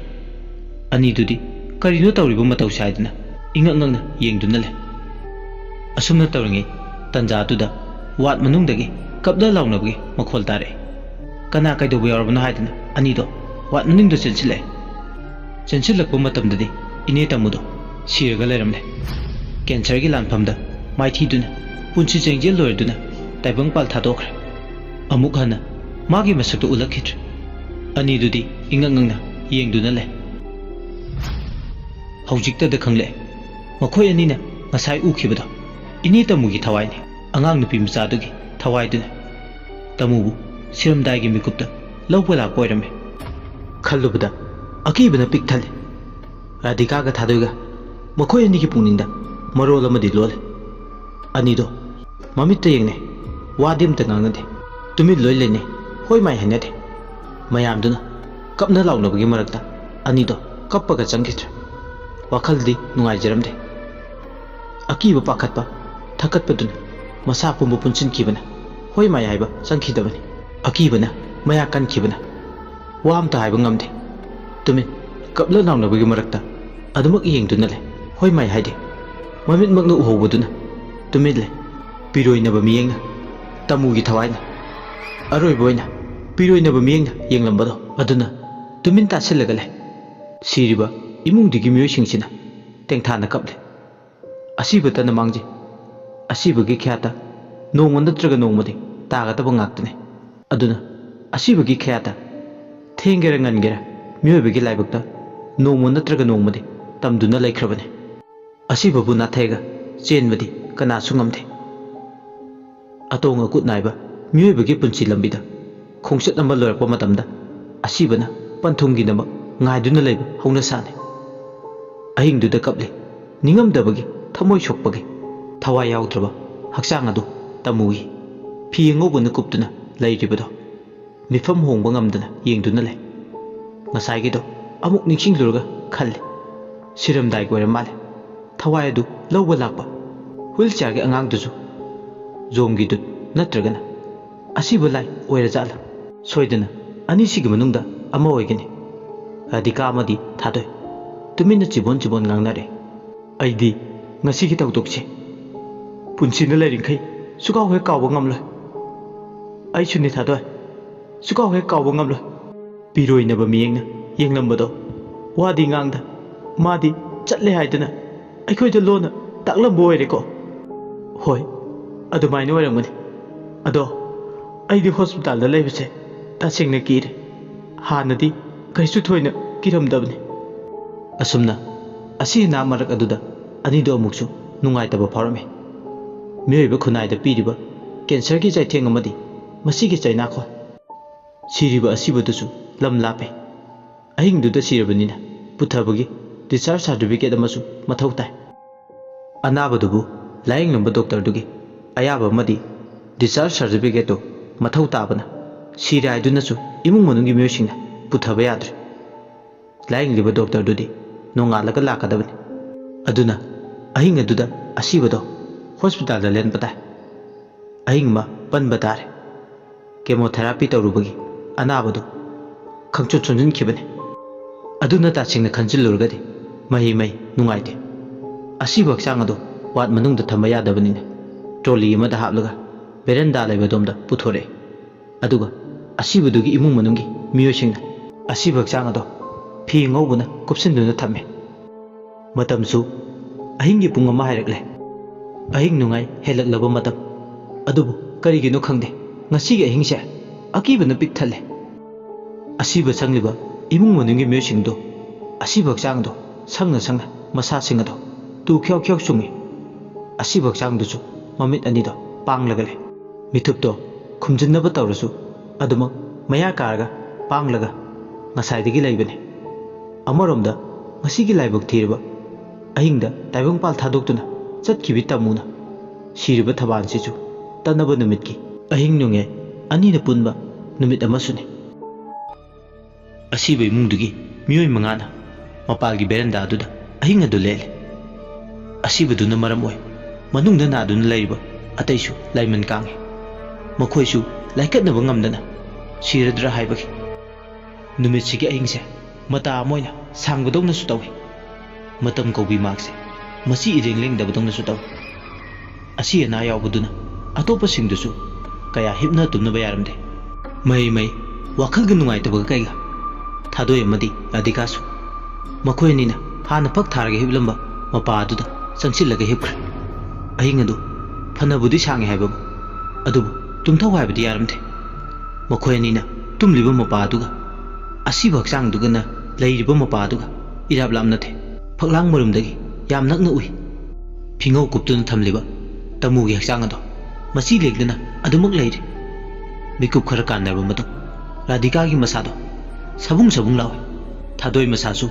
ꯑꯅꯤꯗꯨꯗꯤ ꯀꯔꯤꯅꯣ ꯇꯧꯔꯤꯕ ꯃꯇꯧꯁꯦ ꯍꯥꯏꯗꯨꯅ ꯏꯉꯛ ꯉꯛꯅ ꯌꯦꯡꯗꯨꯅ ꯂꯩ꯫ ꯑꯁꯨꯝꯅ ꯇꯧꯔꯤꯉꯩ ꯇꯟꯖꯥꯗꯨꯗ ꯋꯥꯠ ꯃꯅꯨꯡꯗꯒꯤ ꯀꯞꯂ ꯂꯥꯎꯅꯕꯒꯤ ꯃꯈꯣꯜ ꯇꯥꯔꯛꯏ꯫ ꯀꯅꯥ ꯀꯩꯗꯧꯕ ꯌꯥꯎꯔꯕꯅꯣ ꯍꯥꯏꯗꯨꯅ ꯑꯅꯤꯗꯣ ꯋꯥꯠ ꯃꯅꯨꯡꯗ ꯆꯦꯟꯁꯤꯜꯂꯛꯑꯦ꯫ ꯆꯦꯟꯁꯤꯜꯂꯛꯄ ꯃꯇꯝꯗꯗꯤ ꯏꯅꯦ ꯇꯥꯃꯨꯗꯣ ꯁꯤꯔꯒ ꯂꯩꯔꯝꯂꯦ꯫ ꯀꯦꯟꯁꯔꯒꯤ ꯂꯥꯟꯐꯝꯗ ꯃꯥꯏꯊꯤꯗꯨꯅ ꯄꯨꯟꯁꯤ ꯆꯦꯡꯖꯦꯜ ꯂꯣꯏꯔꯗꯨꯅ ꯇꯥꯏꯕꯪꯄꯥꯜ ꯊꯥꯗꯣꯛꯈ꯭ꯔꯦ꯫ ꯑꯃꯨꯛ ꯍꯟꯅ ꯃꯥꯒꯤ ꯃꯁꯛꯇꯨ ꯎꯠꯂꯛꯈꯤꯗ꯭ꯔꯦ꯫ ꯑꯅꯤꯗꯨꯗꯤ ꯏꯉꯛ ꯉꯛꯅ ꯌꯦꯡꯗꯨꯅ ꯂꯩ꯫ ꯍꯧꯖꯤꯛꯇꯗ ꯈꯪꯂꯛꯑꯦ, ꯃꯈꯣꯏ ꯑꯅꯤꯅ ꯉꯁꯥꯏ ꯎꯈꯤꯕꯗꯣ ꯏꯅꯦ ꯇꯥꯃꯨꯒꯤ ꯊꯋꯥꯏꯅꯤ, ꯑꯉꯥꯡ ꯅꯨꯄꯤ ꯃꯆꯥꯗꯨꯒꯤ ꯊꯋꯥꯏꯗꯨꯅꯤ꯫ ꯇꯥꯃꯨꯕꯨ ꯁꯤꯔꯝꯗꯥꯏꯒꯤ ꯃꯤꯀꯨꯞꯇ ꯂꯧꯕ ꯂꯥꯛꯄ ꯑꯣꯏꯔꯝꯃꯦ꯫ ꯈꯜꯂꯨꯕꯗ ꯑꯀꯤꯕꯅ ꯄꯤꯛ ꯊꯜꯂꯦ꯫ ꯔꯥꯙꯤꯀꯥꯒ ꯊꯥꯗꯣꯏꯒ ꯃꯈꯣꯏ ꯑꯅꯤꯒꯤ ꯄꯨꯛꯅꯤꯡꯗ ꯃꯔꯣꯜ ꯑꯃꯗꯤ ꯂꯣꯜꯂꯦ꯫ ꯑꯅꯤꯗꯣ ꯃꯃꯤꯠꯇ ꯌꯦꯡꯅꯩ, ꯋꯥꯗꯤ ꯑꯃꯇ ꯉꯥꯡꯅꯗꯦ꯫ ꯇꯨꯃꯤꯟ ꯂꯣꯏ ꯂꯩꯅꯩ, ꯍꯣꯏ ꯃꯥꯏ ꯍꯥꯏꯅꯗꯦ꯫ ꯃꯌꯥꯝꯗꯨꯅ ꯀꯞꯅ ꯂꯥꯎꯅꯕꯒꯤ ꯃꯔꯛꯇ ꯑꯅꯤꯗꯣ ꯀꯞꯄꯒ ꯆꯪꯈꯤꯗ꯭ꯔꯦ꯫ ꯋꯥꯈꯜꯗꯤ ꯅꯨꯡꯉꯥꯏꯖꯔꯝꯗꯦ꯫ ꯑꯀꯤꯕ ꯄꯥꯈꯠꯄ ꯊꯛꯀꯠꯄꯗꯨꯅ ꯃꯁꯥ ꯄꯨꯝꯕ ꯄꯨꯟꯁꯤꯟꯈꯤꯕꯅ ꯍꯣꯏ ꯃꯥꯏ ꯍꯥꯏꯕ ꯆꯪꯈꯤꯗꯕꯅꯤ꯫ ꯑꯀꯤꯕꯅ ꯃꯌꯥ ꯀꯟꯈꯤꯕꯅ ꯋꯥ ꯑꯝꯇ ꯍꯥꯏꯕ ꯉꯝꯗꯦ꯫ ꯇꯨꯃꯤꯟ ꯀꯞꯂ ꯂꯥꯎꯅꯕꯒꯤ ꯃꯔꯛꯇ ꯑꯗꯨꯃꯛ ꯌꯦꯡꯗꯨꯅ ꯂꯩ꯫ ꯍꯣꯏ ꯃꯥꯏ ꯍꯥꯏꯗꯦ꯫ ꯃꯃꯤꯠꯃꯛꯅ ꯎꯍꯧꯕꯗꯨꯅ ꯇꯨꯃꯤꯟꯂꯦ꯫ ꯄꯤꯔꯣꯏꯅꯕ ꯃꯤꯠꯌꯦꯡꯅ, ꯇꯃꯨꯒꯤ ꯊꯋꯥꯏꯅ ꯑꯔꯣꯏꯕ ꯑꯣꯏꯅ ꯄꯤꯔꯣꯏꯅꯕ ꯃꯤꯠꯌꯦꯡꯅ ꯌꯦꯡꯂꯝꯕꯗꯣ ꯑꯗꯨꯅ ꯇꯨꯃꯤꯟ ꯇꯥꯁꯤꯜꯂꯒ ꯂꯩ꯫ ꯁꯤꯔꯤꯕ ꯏꯃꯨꯡꯗꯨꯒꯤ ꯃꯤꯑꯣꯏꯁꯤꯡꯁꯤꯅ ꯇꯦꯡꯊꯥꯅ ꯀꯞꯂꯤ꯫ ꯑꯁꯤꯕꯇꯅ ꯃꯥꯡꯖꯩ꯫ ꯑꯁꯤꯕꯒꯤ ꯈ꯭ꯌꯥꯠꯇ ꯅꯣꯡꯃ ꯅꯠꯇ꯭ꯔꯒ ꯅꯣꯡꯃꯗꯤ ꯇꯥꯒꯗꯕ ꯉꯥꯛꯇꯅꯤ꯫ ꯑꯗꯨꯅ ꯑꯁꯤꯕꯒꯤ ꯈ꯭ꯌꯥꯠꯇ ꯊꯦꯡꯒꯦꯔꯥ ꯉꯟꯒꯦꯔꯥ ꯃꯤꯑꯣꯏꯕꯒꯤ ꯂꯥꯏꯕꯛꯇ ꯅꯣꯡꯃ ꯅꯠꯇ꯭ꯔꯒ ꯅꯣꯡꯃꯗꯤ ꯇꯝꯗꯨꯅ ꯂꯩꯈ꯭ꯔꯕꯅꯤ꯫ ꯑꯁꯤꯕꯕꯨ ꯅꯥꯊꯩꯒ ꯆꯦꯟꯕꯗꯤ ꯀꯅꯥꯁꯨ ꯉꯝꯗꯦ꯫ ꯑꯇꯣꯡ ꯑꯀꯨꯠ ꯅꯥꯏꯕ ꯃꯤꯑꯣꯏꯕꯒꯤ ꯄꯨꯟꯁꯤ ꯂꯝꯕꯤꯗ ꯈꯣꯡꯆꯠ ꯑꯃ ꯂꯣꯏꯔꯛꯄ ꯃꯇꯝꯗ ꯑꯁꯤꯕꯅ ꯄꯟꯊꯨꯡꯒꯤꯗꯃꯛ ꯉꯥꯏꯗꯨꯅ ꯂꯩꯕ ꯍꯧꯅꯁꯥꯅꯤ꯫ ꯑꯍꯤꯡꯗꯨꯗ ꯀꯞꯂꯤ꯫ ꯅꯤꯡꯉꯝꯗꯕꯒꯤ, ꯊꯃꯣꯏ ꯁꯣꯛꯄꯒꯤ, ꯊꯋꯥꯏ ꯌꯥꯎꯗ꯭ꯔꯕ ꯍꯛꯆꯥꯡ ꯑꯗꯨ ꯇꯃꯨꯒꯤ ꯐꯤ ꯑꯉꯧꯕꯅ ꯀꯨꯞꯇꯨꯅ ꯂꯩꯔꯤꯕꯗꯣ ꯃꯤꯐꯝ ꯍꯣꯡꯕ ꯉꯝꯗꯅ ꯌꯦꯡꯗꯨꯅ ꯂꯩ꯫ ꯉꯁꯥꯏꯒꯤꯗꯣ ꯑꯃꯨꯛ ꯅꯤꯡꯁꯤꯡꯂꯨꯔꯒ ꯈꯜꯂꯤ, ꯁꯤꯔꯝꯗꯥꯏꯒꯤ ꯑꯣꯏꯔ ꯃꯥꯜꯂꯦ꯫ ꯊꯋꯥꯏ ꯑꯗꯨ ꯂꯧꯕ ꯂꯥꯛꯄ ꯍꯨꯏꯜ ꯆꯤꯌꯥꯔꯒꯤ ꯑꯉꯥꯡꯗꯨꯁꯨ ꯖꯣꯝꯒꯤ ꯗꯨꯠ ꯅꯠꯇ꯭ꯔꯒꯅ ꯑꯁꯤꯕ ꯂꯥꯏ ꯑꯣꯏꯔꯖꯥꯠꯂ? ꯁꯣꯏꯗꯅ ꯑꯅꯤꯁꯤꯒꯤ ꯃꯅꯨꯡꯗ ꯑꯃ ꯑꯣꯏꯒꯅꯤ꯫ ꯔꯥꯙꯤꯀꯥ ꯑꯃꯗꯤ ꯊꯥꯗꯣꯏ ꯇꯨꯃꯤꯟꯅ ꯆꯤꯕꯣꯟ ꯆꯤꯕꯣꯟ ꯉꯥꯡꯅꯔꯦ꯫ ꯑꯩꯗꯤ ꯉꯁꯤꯒꯤ ꯊꯧꯗꯣꯛꯁꯦ ꯄꯨꯟꯁꯤꯅ ꯂꯩꯔꯤꯈꯩ ꯁꯨꯀꯥꯎ ꯍꯦꯛ ꯀꯥꯎꯕ ꯉꯝꯂꯣꯏ꯫ ꯑꯩꯁꯨꯅꯤ ꯊꯥꯗꯣꯏ, ꯁꯨꯀꯥꯎ ꯍꯦꯛ ꯀꯥꯎꯕ ꯉꯝꯂꯣꯏ꯫ ꯄꯤꯔꯣꯏꯅꯕ ꯃꯤꯠꯌꯦꯡꯅ ꯌꯦꯡꯂꯝꯕꯗꯣ ꯋꯥꯗꯤ ꯉꯥꯡꯗ, ꯃꯥꯗꯤ ꯆꯠꯂꯦ ꯍꯥꯏꯗꯅ ꯑꯩꯈꯣꯏꯗ ꯂꯣꯟꯅ ꯇꯥꯛꯂꯝꯕ ꯑꯣꯏꯔꯦꯀꯣ꯫ ꯍꯣꯏ, ꯑꯗꯨꯃꯥꯏꯅ ꯑꯣꯏꯔꯝꯒꯅꯤ꯫ ꯑꯗꯣ ꯑꯩꯗꯤ ꯍꯣꯁꯄꯤꯇꯥꯜꯗ ꯂꯩꯕꯁꯦ ꯇꯁꯦꯡꯅ ꯀꯤꯔꯦ꯫ ꯍꯥꯟꯅꯗꯤ ꯀꯔꯤꯁꯨ ꯊꯣꯏꯅ ꯀꯤꯔꯝꯗꯕꯅꯤ꯫ ꯑꯁꯨꯝꯅ ꯑꯁꯤ ꯑꯅꯥ ꯃꯔꯛ ꯑꯗꯨꯗ ꯑꯅꯤꯗꯣ ꯑꯃꯨꯛꯁꯨ ꯅꯨꯡꯉꯥꯏꯇꯕ ꯐꯥꯎꯔꯝꯃꯤ꯫ ꯃꯤꯑꯣꯏꯕ ꯈꯨꯟꯅꯥꯏꯗ ꯄꯤꯔꯤꯕ ꯀꯦꯟꯁꯔꯒꯤ ꯆꯩꯊꯦꯡ ꯑꯃꯗꯤ ꯃꯁꯤꯒꯤ ꯆꯩꯅꯥꯈꯣꯜ꯫ ꯁꯤꯔꯤꯕ ꯑꯁꯤꯕꯗꯨꯁꯨ ꯂꯝ ꯂꯥꯞꯄꯦ꯫ ꯑꯍꯤꯡꯗꯨꯗ ꯁꯤꯔꯕꯅꯤꯅ ꯄꯨꯊꯕꯒꯤ discharge certificate ꯑꯃꯁꯨ ꯃꯊꯧ ꯇꯥꯏ꯫ ꯑꯅꯥꯕꯗꯨꯕꯨ ꯂꯥꯌꯦꯡꯂꯝꯕ ꯗꯣꯛꯇꯔꯗꯨꯒꯤ ꯑꯌꯥꯕ ꯑꯃꯗꯤ discharge certificateꯇꯨ ꯃꯊꯧ ꯇꯥꯕꯅ ꯁꯤꯔꯦ ꯍꯥꯏꯗꯨꯅꯁꯨ ꯏꯃꯨꯡ ꯃꯅꯨꯡꯒꯤ ꯃꯤꯑꯣꯏꯁꯤꯡꯅ ꯄꯨꯊꯕ ꯌꯥꯗ꯭ꯔꯦ꯫ ꯂꯥꯌꯦꯡꯂꯤꯕ ꯗꯣꯛꯇꯔꯗꯨꯗꯤ ꯅꯣꯡꯉꯥꯜꯂꯒ ꯂꯥꯛꯀꯗꯕꯅꯤ꯫ ꯑꯗꯨꯅ ꯑꯍꯤꯡ ꯑꯗꯨꯗ ꯑꯁꯤꯕꯗꯣ ꯍꯣꯁꯄꯤꯇꯥꯜꯗ ꯂꯦꯟꯕ ꯇꯥꯏ꯫ ꯑꯍꯤꯡ ꯑꯃ ꯄꯟꯕ ꯇꯥꯔꯦ꯫ Chemotherapy ꯇꯧꯔꯨꯕꯒꯤ ꯑꯅꯥꯕꯗꯨ ꯈꯪꯆꯣꯟ ꯆꯣꯟꯁꯤꯟꯈꯤꯕꯅꯤ꯫ ꯑꯗꯨꯅ ꯇꯁꯦꯡꯅ ꯈꯟꯖꯤꯜꯂꯨꯔꯒꯗꯤ ꯃꯍꯤ ꯃꯍꯩ ꯅꯨꯡꯉꯥꯏꯇꯦ꯫ ꯑꯁꯤꯕ ꯍꯛꯆꯥꯡ ꯑꯗꯨ ꯋꯥꯠ ꯃꯅꯨꯡꯗ ꯊꯝꯕ ꯌꯥꯗꯕꯅꯤꯅ ꯇ꯭ꯔꯣꯂꯤ ꯑꯃꯗ ꯍꯥꯞꯂꯒ ꯕꯦꯔꯟꯗꯥ ꯂꯩꯕ ꯑꯗꯣꯝꯗ ꯄꯨꯊꯣꯔꯛꯑꯦ꯫ ꯑꯗꯨꯒ ꯑꯁꯤꯕꯗꯨꯒꯤ ꯏꯃꯨꯡ ꯃꯅꯨꯡꯒꯤ ꯃꯤꯑꯣꯏꯁꯤꯡꯅ ꯑꯁꯤꯕ ꯍꯛꯆꯥꯡ ꯑꯗꯣ ꯐꯤ ꯑꯉꯧꯕꯅ ꯀꯨꯞꯁꯤꯟꯗꯨꯅ ꯊꯝꯃꯦ꯫ ꯃꯇꯝꯁꯨ ꯑꯍꯤꯡꯒꯤ ꯄꯨꯡ ꯑꯃ ꯍꯥꯏꯔꯛꯂꯦ꯫ ꯑꯍꯤꯡ ꯅꯨꯡꯉꯥꯏ ꯍꯦꯜꯂꯛꯂꯕ ꯃꯇꯝ꯫ ꯑꯗꯨꯕꯨ ꯀꯔꯤꯒꯤꯅꯣ ꯈꯪꯗꯦ, ꯉꯁꯤꯒꯤ ꯑꯍꯤꯡꯁꯦ ꯑꯀꯤꯕꯅ ꯄꯤꯛ ꯊꯜꯂꯦ꯫ ꯑꯁꯤꯕ ꯁꯪꯂꯤꯕ ꯏꯃꯨꯡ ꯃꯅꯨꯡꯒꯤ ꯃꯤꯑꯣꯏꯁꯤꯡꯗꯣ ꯑꯁꯤꯕ ꯍꯛꯆꯥꯡꯗꯣ ꯁꯪꯅ ꯁꯪꯅ ꯃꯁꯥꯁꯤꯡ ꯑꯗꯣ ꯇꯨ ꯈ꯭ꯌꯥꯎ ꯈ꯭ꯌꯥꯎ ꯆꯨꯡꯉꯤ꯫ ꯑꯁꯤꯕ ꯍꯛꯆꯥꯡꯗꯨꯁꯨ ꯃꯃꯤꯠ ꯑꯅꯤꯗꯣ ꯄꯥꯡꯂꯒ ꯂꯩ꯫ ꯃꯤꯊꯨꯞꯇꯣ ꯈꯨꯝꯖꯤꯟꯅꯕ ꯇꯧꯔꯁꯨ ꯑꯗꯨꯃꯛ ꯃꯌꯥ ꯀꯥꯔꯒ ꯄꯥꯡꯂꯒ ꯉꯁꯥꯏꯗꯒꯤ ꯂꯩꯕꯅꯤ꯫ ꯑꯃꯔꯣꯝꯗ ꯉꯁꯤꯒꯤ ꯂꯥꯏꯕꯛ ꯊꯤꯔꯕ ꯑꯍꯤꯡꯗ ꯇꯥꯏꯕꯪꯄꯥꯜ ꯊꯥꯗꯣꯛꯇꯨꯅ ꯆꯠꯈꯤꯕꯤ ꯇꯥꯃꯨꯅ ꯁꯤꯔꯤꯕ ꯊꯕꯥꯜꯁꯤꯁꯨ ꯇꯠꯅꯕ ꯅꯨꯃꯤꯠꯀꯤ ꯑꯍꯤꯡ ꯅꯣꯡꯌꯥꯏ ꯑꯅꯤꯅ ꯄꯨꯟꯕ ꯅꯨꯃꯤꯠ ꯑꯃꯁꯨꯅꯤ꯫ ꯑꯁꯤꯕ ꯏꯃꯨꯡꯗꯨꯒꯤ ꯃꯤꯑꯣꯏ ꯃꯉꯥꯅ ꯃꯄꯥꯜꯒꯤ ꯕꯦꯔꯟꯗꯥ ꯑꯗꯨꯗ ꯑꯍꯤꯡ ꯑꯗꯨ ꯂꯦꯜꯂꯤ꯫ ꯑꯁꯤꯕꯗꯨꯅ ꯃꯔꯝ ꯑꯣꯏ ꯃꯅꯨꯡꯗ ꯅꯥꯗꯨꯅ ꯂꯩꯔꯤꯕ ꯑꯇꯩꯁꯨ ꯂꯥꯏꯃꯟ ꯀꯥꯡꯉꯤ꯫ ꯃꯈꯣꯏꯁꯨ ꯂꯥꯏꯀꯠꯅꯕ ꯉꯝꯗꯅ ꯁꯤꯔꯗ꯭ꯔꯥ ꯍꯥꯏꯕꯒꯤ꯫ ꯅꯨꯃꯤꯠꯁꯤꯒꯤ ꯑꯍꯤꯡꯁꯦ ꯃꯇꯥ ꯑꯃ ꯑꯣꯏꯅ ꯁꯥꯡꯕꯗꯧꯅꯁꯨ ꯇꯧꯏ꯫ ꯃꯇꯝ ꯀꯧꯕꯤ ꯃꯥꯛꯁꯦ ꯃꯁꯤ ꯏꯔꯦꯡ ꯂꯦꯡꯗꯕꯗꯧꯅꯁꯨ ꯇꯧꯏ꯫ ꯑꯁꯤ ꯑꯅꯥ ꯌꯥꯎꯕꯗꯨꯅ ꯑꯇꯣꯞꯄꯁꯤꯡꯗꯨꯁꯨ ꯀꯌꯥ ꯍꯤꯞꯅ ꯇꯨꯝꯅꯕ ꯌꯥꯔꯝꯗꯦ꯫ ꯃꯍꯩ ꯃꯍꯩ ꯋꯥꯈꯜꯒ ꯅꯨꯡꯉꯥꯏꯇꯕꯒ ꯀꯩꯒ ꯊꯥꯗꯣꯏ ꯑꯃꯗꯤ ꯔꯥꯙꯤꯀꯥꯁꯨ ꯃꯈꯣꯏ ꯑꯅꯤꯅ ꯍꯥꯟꯅ ꯐꯛ ꯊꯥꯔꯒ ꯍꯤꯞꯂꯝꯕ ꯃꯄꯥ ꯑꯗꯨꯗ ꯆꯪꯁꯤꯜꯂꯒ ꯍꯤꯞꯈ꯭ꯔꯦ꯫ ꯑꯍꯤꯡ ꯑꯗꯨ ꯐꯅꯕꯨꯗꯤ ꯁꯥꯡꯉꯦ ꯍꯥꯏꯕꯕꯨ, ꯑꯗꯨꯕꯨ ꯇꯨꯝꯊꯧ ꯍꯥꯏꯕꯗꯤ ꯌꯥꯔꯝꯗꯦ꯫ ꯃꯈꯣꯏ ꯑꯅꯤꯅ ꯇꯨꯝꯂꯤꯕ ꯃꯄꯥ ꯑꯗꯨꯒ ꯑꯁꯤꯕ ꯍꯛꯆꯥꯡꯗꯨꯒꯅ ꯂꯩꯔꯤꯕ ꯃꯄꯥ ꯑꯗꯨꯒ ꯏꯔꯥꯞ ꯂꯥꯞꯅꯗꯦ꯫ ꯐꯛꯂꯥꯡ ꯃꯔꯨꯝꯗꯒꯤ ꯌꯥꯝ ꯅꯛꯅ ꯎꯏ꯫ ꯐꯤꯉꯧ ꯀꯨꯞꯇꯨꯅ ꯊꯝꯂꯤꯕ ꯇꯃꯨꯒꯤ ꯍꯛꯆꯥꯡ ꯑꯗꯣ ꯃꯆꯤ ꯂꯦꯡꯗꯅ ꯑꯗꯨꯃꯛ ꯂꯩꯔꯤ꯫ ꯃꯤꯀꯨꯞ ꯈꯔ ꯀꯥꯟꯅꯔꯕ ꯃꯇꯨꯡ ꯔꯥꯙꯤꯀꯥꯒꯤ ꯃꯁꯥꯗꯣ ꯁꯕꯨꯡ ꯁꯕꯨꯡ ꯂꯥꯎꯏ꯫ ꯊꯥꯗꯣꯏ ꯃꯁꯥꯁꯨ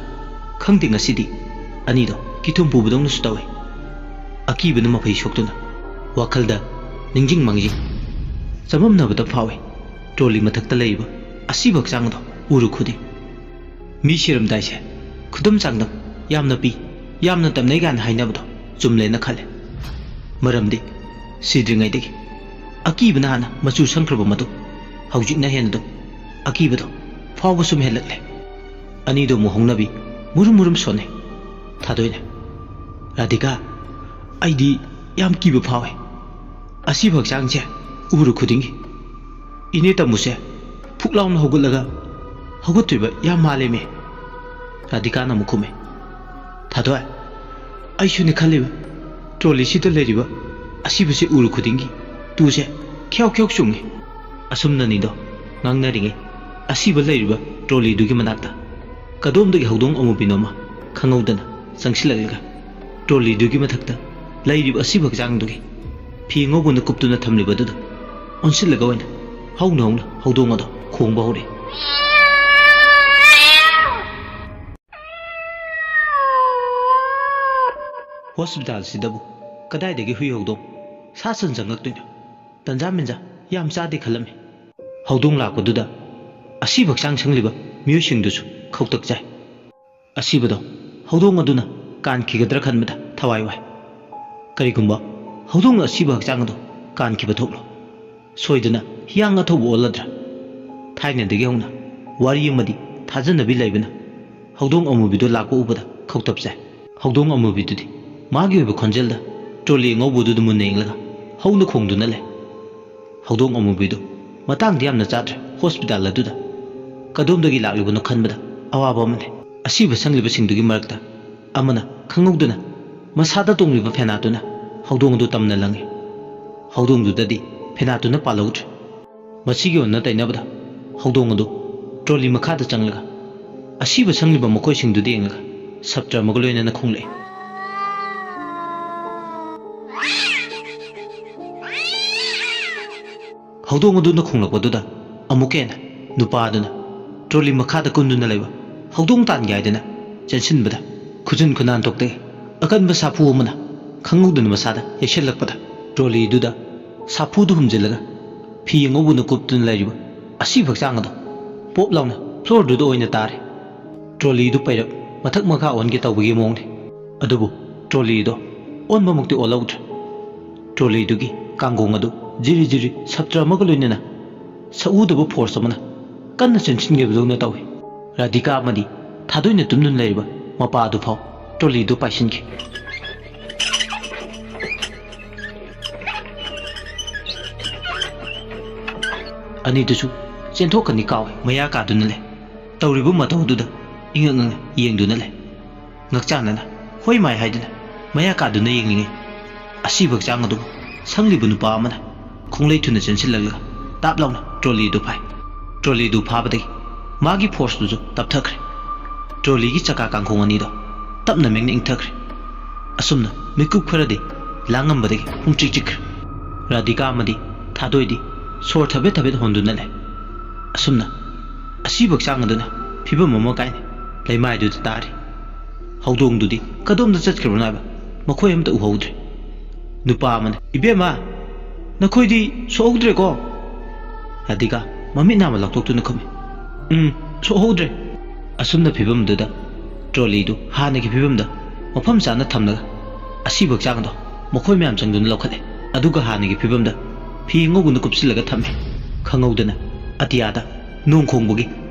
ꯈꯪꯗꯦ ꯉꯁꯤꯗꯤ ꯑꯅꯤꯗꯣ ꯀꯤꯊꯨꯝ ꯄꯨꯕꯗꯧꯅꯁꯨ ꯇꯧꯏ꯫ ꯑꯀꯤꯕꯅ ꯃꯐꯩ ꯁꯣꯛꯇꯨꯅ ꯋꯥꯈꯜꯗ ꯅꯤꯡꯖꯤꯡ ꯃꯥꯡꯖꯤꯡ ꯆꯃꯝꯅꯕꯇ ꯐꯥꯎꯏ꯫ ꯇ꯭ꯔꯣꯂꯤ ꯃꯊꯛꯇ ꯂꯩꯔꯤꯕ ꯑꯁꯤꯕ ꯍꯛꯆꯥꯡ ꯑꯗꯣ ꯎꯔꯨ ꯈꯨꯗꯤꯡ ꯃꯤ ꯁꯤꯔꯝꯗꯥꯏꯁꯦ ꯈꯨꯗꯝ ꯆꯥꯡꯗꯝ ꯌꯥꯝꯅ ꯄꯤ, ꯌꯥꯝꯅ ꯇꯝꯅꯩ ꯀꯥꯏꯅ ꯍꯥꯏꯅꯕꯗꯣ ꯆꯨꯝꯂꯦꯅ ꯈꯜꯂꯦ꯫ ꯃꯔꯝꯗꯤ ꯁꯤꯗ꯭ꯔꯤꯉꯩꯗꯒꯤ ꯑꯀꯤꯕꯅ ꯍꯥꯟꯅ ꯃꯆꯨ ꯁꯪꯈ꯭ꯔꯕ ꯃꯇꯨꯡ ꯍꯧꯖꯤꯛꯅ ꯍꯦꯟꯅ ꯑꯗꯨꯝ ꯑꯀꯤꯕꯗꯣ ꯐꯥꯎꯕ ꯁꯨꯝ ꯍꯦꯜꯂꯛꯂꯦ꯫ ꯑꯅꯤꯗꯣ ꯑꯃꯨꯛ ꯍꯧꯅꯕꯤ ꯃꯨꯔꯨꯝ ꯃꯨꯔꯨꯝ ꯁꯣꯟꯅꯩ꯫ ꯊꯥꯗꯣꯏꯅ ꯔꯥꯙꯤꯀꯥ, ꯑꯩꯗꯤ ꯌꯥꯝ ꯀꯤꯕ ꯐꯥꯎꯏ꯫ ꯑꯁꯤꯕ ꯍꯛꯆꯥꯡꯁꯦ ꯎꯔꯨ ꯈꯨꯗꯤꯡꯒꯤ ꯏꯅꯦ ꯇꯝꯃꯨꯁꯦ ꯐꯨꯛ ꯂꯥꯎꯅ ꯍꯧꯒꯠꯂꯒ ꯍꯧꯒꯠꯇꯣꯏꯕ ꯌꯥꯝ ꯃꯥꯜꯂꯦꯃꯦ꯫ ꯔꯥꯙꯤꯀꯥꯅ ꯑꯃꯨꯛ ꯈꯨꯝꯃꯦ, ꯊꯥꯗꯣꯏ, ꯑꯩꯁꯨꯅꯦ ꯈꯜꯂꯤꯕ꯫ ꯇ꯭ꯔꯣꯂꯤꯁꯤꯗ ꯂꯩꯔꯤꯕ ꯑꯁꯤꯕꯁꯦ ꯎꯔꯨ ꯈꯨꯗꯤꯡꯒꯤ ꯇꯨꯁꯦ ꯈ꯭ꯌꯥꯎ ꯈ꯭ꯌꯥꯎ ꯆꯨꯡꯉꯤ꯫ ꯑꯁꯨꯝꯅꯅꯤꯗꯣ ꯉꯥꯡꯅꯔꯤꯉꯩ, ꯑꯁꯤꯕ ꯂꯩꯔꯤꯕ ꯇ꯭ꯔꯣꯂꯤꯗꯨꯒꯤ ꯃꯅꯥꯛꯇ ꯀꯗꯣꯝꯗꯒꯤ ꯍꯧꯗꯣꯡ ꯑꯃꯨꯕꯤꯅꯣꯃ ꯈꯪꯍꯧꯗꯅ ꯆꯪꯁꯤꯜꯂꯛꯂꯒ ꯇ꯭ꯔꯣꯂꯤꯗꯨꯒꯤ ꯃꯊꯛꯇ ꯂꯩꯔꯤꯕ ꯑꯁꯤꯕ ꯍꯛꯆꯥꯡꯗꯨꯒꯤ ꯐꯤ ꯑꯉꯧꯕꯅ ꯀꯨꯞꯇꯨꯅ ꯊꯝꯂꯤꯕꯗꯨꯗ ꯑꯣꯟꯁꯤꯜꯂꯒ ꯑꯣꯏꯅ ꯍꯧꯅ ꯍꯧꯅ ꯍꯧꯗꯣꯡ ꯑꯗꯣ ꯈꯣꯡꯕ ꯍꯧꯔꯛꯏ꯫ ꯍꯣꯁꯄꯤꯇꯥꯜꯁꯤꯗꯕꯨ ꯀꯗꯥꯏꯗꯒꯤ ꯍꯨꯏ ꯍꯧꯗꯣꯡ ꯁꯥ ꯁꯟ ꯆꯪꯉꯛꯇꯣꯏꯅꯣ? ꯇꯟꯖꯥ ꯃꯦꯟꯖꯥ ꯌꯥꯝ ꯆꯥꯗꯦ ꯈꯜꯂꯝꯃꯤ꯫ ꯍꯧꯗꯣꯡ ꯂꯥꯛꯄꯗꯨꯗ ꯑꯁꯤꯕ ꯍꯛꯆꯥꯡ ꯁꯪꯂꯤꯕ ꯃꯤꯑꯣꯏꯁꯤꯡꯗꯨꯁꯨ ꯈꯧꯇꯛ ꯆꯥꯏ꯫ ꯑꯁꯤꯕꯗꯣ ꯍꯧꯗꯣꯡ ꯑꯗꯨꯅ ꯀꯥꯟꯈꯤꯒꯗ꯭ꯔꯥ ꯈꯟꯕꯗ ꯊꯋꯥꯏ ꯋꯥꯏ꯫ ꯀꯔꯤꯒꯨꯝꯕ ꯍꯧꯗꯣꯡꯅ ꯑꯁꯤꯕ ꯍꯛꯆꯥꯡ ꯑꯗꯨ ꯀꯥꯟꯈꯤꯕ ꯊꯣꯛꯂꯣ, ꯁꯣꯏꯗꯅ ꯍꯤꯌꯥꯡ ꯑꯊꯧꯕ ꯑꯣꯜꯂꯗ꯭ꯔꯥ? ꯊꯥꯏꯅꯗꯒꯤ ꯍꯧꯅ ꯋꯥꯔꯤ ꯑꯃꯗꯤ ꯊꯥꯖꯅꯕꯤ ꯂꯩꯕꯅ ꯍꯧꯗꯣꯡ ꯑꯃꯨꯕꯤꯗꯨ ꯂꯥꯛꯄ ꯎꯕꯗ ꯈꯧꯇꯞ ꯆꯥꯏ꯫ ꯍꯧꯗꯣꯡ ꯑꯃꯨꯕꯤꯗꯨꯗꯤ ꯃꯥꯒꯤ ꯑꯣꯏꯕ ꯈꯣꯟꯖꯦꯜꯗ ꯇ꯭ꯔꯣꯂꯤ ꯑꯉꯧꯕꯗꯨꯗ ꯃꯨꯟꯅ ꯌꯦꯡꯂꯒ ꯍꯧꯅ ꯈꯣꯡꯗꯨꯅ ꯂꯩ꯫ ꯍꯧꯗꯣꯡ ꯑꯃꯨꯕꯤꯗꯨ ꯃꯇꯥꯡꯗꯤ ꯌꯥꯝꯅ ꯆꯥꯗ꯭ꯔꯦ ꯍꯣꯁꯄꯤꯇꯥꯜ ꯑꯗꯨꯗ꯫ ꯀꯗꯣꯝꯗꯒꯤ ꯂꯥꯛꯂꯤꯕꯅꯣ ꯈꯟꯕꯗ ꯑꯋꯥꯕ ꯑꯃꯅꯤ꯫ ꯑꯁꯤꯕ ꯁꯪꯂꯤꯕꯁꯤꯡꯗꯨꯒꯤ ꯃꯔꯛꯇ ꯑꯃꯅ ꯈꯪꯍꯧꯗꯅ ꯃꯁꯥꯗ ꯇꯣꯡꯂꯤꯕ ꯐꯦꯅꯥꯇꯨꯅ ꯍꯧꯗꯣꯡ ꯑꯗꯨ ꯇꯝꯅ ꯂꯪꯉꯤ꯫ ꯍꯧꯗꯣꯡꯗꯨꯗꯗꯤ ꯐꯦꯅꯥꯇꯨꯅ ꯄꯥꯜꯍꯧꯗ꯭ꯔꯦ꯫ ꯃꯁꯤꯒꯤ ꯑꯣꯟꯅ ꯇꯩꯅꯕꯗ ꯍꯧꯗꯣꯡ ꯑꯗꯨ ꯇ꯭ꯔꯣꯂꯤ ꯃꯈꯥꯗ ꯆꯪꯂꯒ ꯑꯁꯤꯕ ꯁꯪꯂꯤꯕ ꯃꯈꯣꯏꯁꯤꯡꯗꯨꯗ ꯌꯦꯡꯂꯒ ꯁꯞꯇ꯭ꯔ ꯑꯃꯒ ꯂꯣꯏꯅꯅ ꯈꯣꯡꯂꯛꯏ꯫ ꯍꯧꯗꯣꯡ ꯑꯗꯨꯅ ꯈꯣꯡꯂꯛꯄꯗꯨꯗ ꯑꯃꯨꯛꯀ ꯍꯦꯟꯅ ꯅꯨꯄꯥ ꯑꯗꯨꯅ ꯇ꯭ꯔꯣꯂꯤ ꯃꯈꯥꯗ ꯀꯨꯟꯗꯨꯅ ꯂꯩꯕ ꯍꯧꯗꯣꯡ ꯇꯥꯟꯒꯦ ꯍꯥꯏꯗꯅ ꯆꯦꯟꯁꯤꯟꯕꯗ ꯈꯨꯖꯤꯟ ꯈꯨꯅꯥꯟ ꯊꯣꯛꯇꯒꯤ ꯑꯀꯟꯕ ꯁꯥꯐꯨ ꯑꯃꯅ ꯈꯪꯍꯧꯗꯅ ꯃꯁꯥꯗ ꯌꯩꯁꯜꯂꯛꯄꯗ ꯇ꯭ꯔꯣꯂꯤꯗꯨꯗ ꯁꯥꯐꯨꯗꯨ ꯍꯨꯝꯖꯤꯜꯂꯒ ꯐꯤ ꯑꯉꯧꯕꯅ ꯀꯨꯞꯇꯨꯅ ꯂꯩꯔꯤꯕ ꯑꯁꯤꯕ ꯍꯛꯆꯥꯡ ꯑꯗꯣ ꯄꯣꯞ ꯂꯥꯎꯅ ꯐ꯭ꯂꯣꯔꯗꯨꯗ ꯑꯣꯏꯅ ꯇꯥꯔꯦ꯫ ꯇ꯭ꯔꯣꯂꯤꯗꯨ ꯄꯩꯔꯞ ꯃꯊꯛ ꯃꯈꯥ ꯑꯣꯟꯒꯦ ꯇꯧꯕꯒꯤ ꯃꯑꯣꯡꯅꯤ꯫ ꯑꯗꯨꯕꯨ ꯇ꯭ꯔꯣꯂꯤꯗꯣ ꯑꯣꯟꯕꯃꯛꯇꯤ ꯑꯣꯜꯍꯧꯗ꯭ꯔꯦ꯫ ꯇ꯭ꯔꯣꯂꯤꯗꯨꯒꯤ ꯀꯥꯡꯒꯣꯡ ꯑꯗꯨ ꯖꯤꯔꯤ ꯖꯤꯔꯤ ꯁꯞꯇ꯭ꯔ ꯑꯃꯒ ꯂꯣꯏꯅꯅ ꯁꯛꯎꯗꯕ ꯐꯣꯔꯁ ꯑꯃꯅ ꯀꯟꯅ ꯆꯦꯟꯁꯤꯟꯈꯤꯕꯗꯧꯅ ꯇꯧꯏ꯫ ꯔꯥꯙꯤꯀꯥ ꯑꯃꯗꯤ ꯊꯥꯗꯣꯏꯅ ꯇꯨꯝꯗꯨꯅ ꯂꯩꯔꯤꯕ ꯃꯄꯥ ꯑꯗꯨꯐꯥꯎ ꯇ꯭ꯔꯣꯂꯤꯗꯨ ꯄꯥꯏꯁꯤꯟꯈꯤ꯫ ꯑꯅꯤꯗꯨꯁꯨ ꯆꯦꯟꯊꯣꯛꯀꯅꯤ ꯀꯥꯎꯏ꯫ ꯃꯌꯥ ꯀꯥꯗꯨꯅ ꯂꯩ꯫ ꯇꯧꯔꯤꯕ ꯃꯇꯧ ꯑꯗꯨꯗ ꯏꯉꯛ ꯉꯛꯅ ꯌꯦꯡꯗꯨꯅ ꯂꯩ꯫ ꯉꯛꯆꯥꯟꯅꯅ "ꯍꯣꯏ ꯃꯥꯏ" ꯍꯥꯏꯗꯨꯅ ꯃꯌꯥ ꯀꯥꯗꯨꯅ ꯌꯦꯡꯂꯤꯉꯩ, ꯑꯁꯤꯕ ꯍꯛꯆꯥꯡ ꯑꯗꯨꯕꯨ ꯁꯪꯂꯤꯕ ꯅꯨꯄꯥ ꯑꯃꯅ ꯈꯣꯡꯂꯩ ꯊꯨꯅ ꯆꯦꯟꯁꯤꯜꯂꯛꯂꯒ ꯇꯥꯞ ꯂꯥꯎꯅ ꯇ꯭ꯔꯣꯂꯤꯗꯨ ꯐꯥꯏ꯫ ꯇ꯭ꯔꯣꯂꯤꯗꯨ ꯐꯥꯕꯗꯒꯤ ꯃꯥꯒꯤ ꯐꯣꯔꯁꯇꯨꯁꯨ ꯇꯞꯊꯈ꯭ꯔꯦ꯫ ꯇ꯭ꯔꯣꯂꯤꯒꯤ ꯆꯀꯥ ꯀꯥꯡꯈꯣꯡ ꯑꯅꯤꯗꯣ ꯇꯞꯅ ꯃꯦꯡꯅ ꯏꯪꯊꯈ꯭ꯔꯦ꯫ ꯑꯁꯨꯝꯅ ꯃꯤꯀꯨꯞ ꯈꯔꯗꯤ ꯂꯥꯡꯉꯝꯕꯗꯒꯤ ꯄꯨꯡꯆꯤꯛ ꯆꯤꯛꯈ꯭ꯔꯦ꯫ ꯔꯥꯙꯤꯀꯥ ꯑꯃꯗꯤ ꯊꯥꯗꯣꯏꯗꯤ ꯁꯣꯔ ꯊꯕꯦꯠ ꯊꯕꯦꯠ ꯍꯣꯟꯗꯨꯅ ꯂꯩ꯫ ꯑꯁꯨꯝꯅ ꯑꯁꯤꯕ ꯍꯛꯆꯥꯡ ꯑꯗꯨꯅ ꯐꯤꯕꯝ ꯑꯃ ꯀꯥꯏꯅ ꯂꯩꯃꯥꯏꯗꯨꯗ ꯇꯥꯔꯤ꯫ ꯍꯧꯗꯣꯡꯗꯨꯗꯤ ꯀꯗꯣꯝꯗ ꯆꯠꯈ꯭ꯔꯕꯅꯣ ꯍꯥꯏꯕ ꯃꯈꯣꯏ ꯑꯃꯇ ꯎꯍꯧꯗ꯭ꯔꯦ꯫ ꯅꯨꯄꯥ ꯑꯃꯅ, "ꯏꯕꯦꯝꯃ, ꯅꯈꯣꯏꯗꯤ ꯁꯣꯛꯍꯧꯗ꯭ꯔꯦꯀꯣ?" ꯔꯥꯙꯤꯀꯥ ꯃꯃꯤꯠ ꯅꯥꯝꯃ ꯂꯥꯎꯊꯣꯛꯇꯨꯅ ꯈꯨꯝꯃꯤ, "ꯎꯝ, ꯁꯣꯛꯍꯧꯗ꯭ꯔꯦ꯫" ꯑꯁꯨꯝꯅ ꯐꯤꯕꯝꯗꯨꯗ ꯇ꯭ꯔꯣꯂꯤꯗꯨ ꯍꯥꯟꯅꯒꯤ ꯐꯤꯕꯝꯗ ꯃꯐꯝ ꯆꯥꯅ ꯊꯝꯂꯒ ꯑꯁꯤꯕ ꯍꯛꯆꯥꯡꯗꯣ ꯃꯈꯣꯏ ꯃꯌꯥꯝ ꯆꯪꯗꯨꯅ ꯂꯧꯈꯠꯂꯦ꯫ ꯑꯗꯨꯒ ꯍꯥꯟꯅꯒꯤ ꯐꯤꯕꯝꯗ ꯐꯤ ꯑꯉꯧꯕꯅ ꯀꯨꯞꯁꯤꯜꯂꯒ ꯊꯝꯃꯦ꯫ ꯈꯪꯍꯧꯗꯅ ꯑꯇꯤꯌꯥꯗ ꯅꯣꯡ ꯈꯣꯡꯕꯒꯤ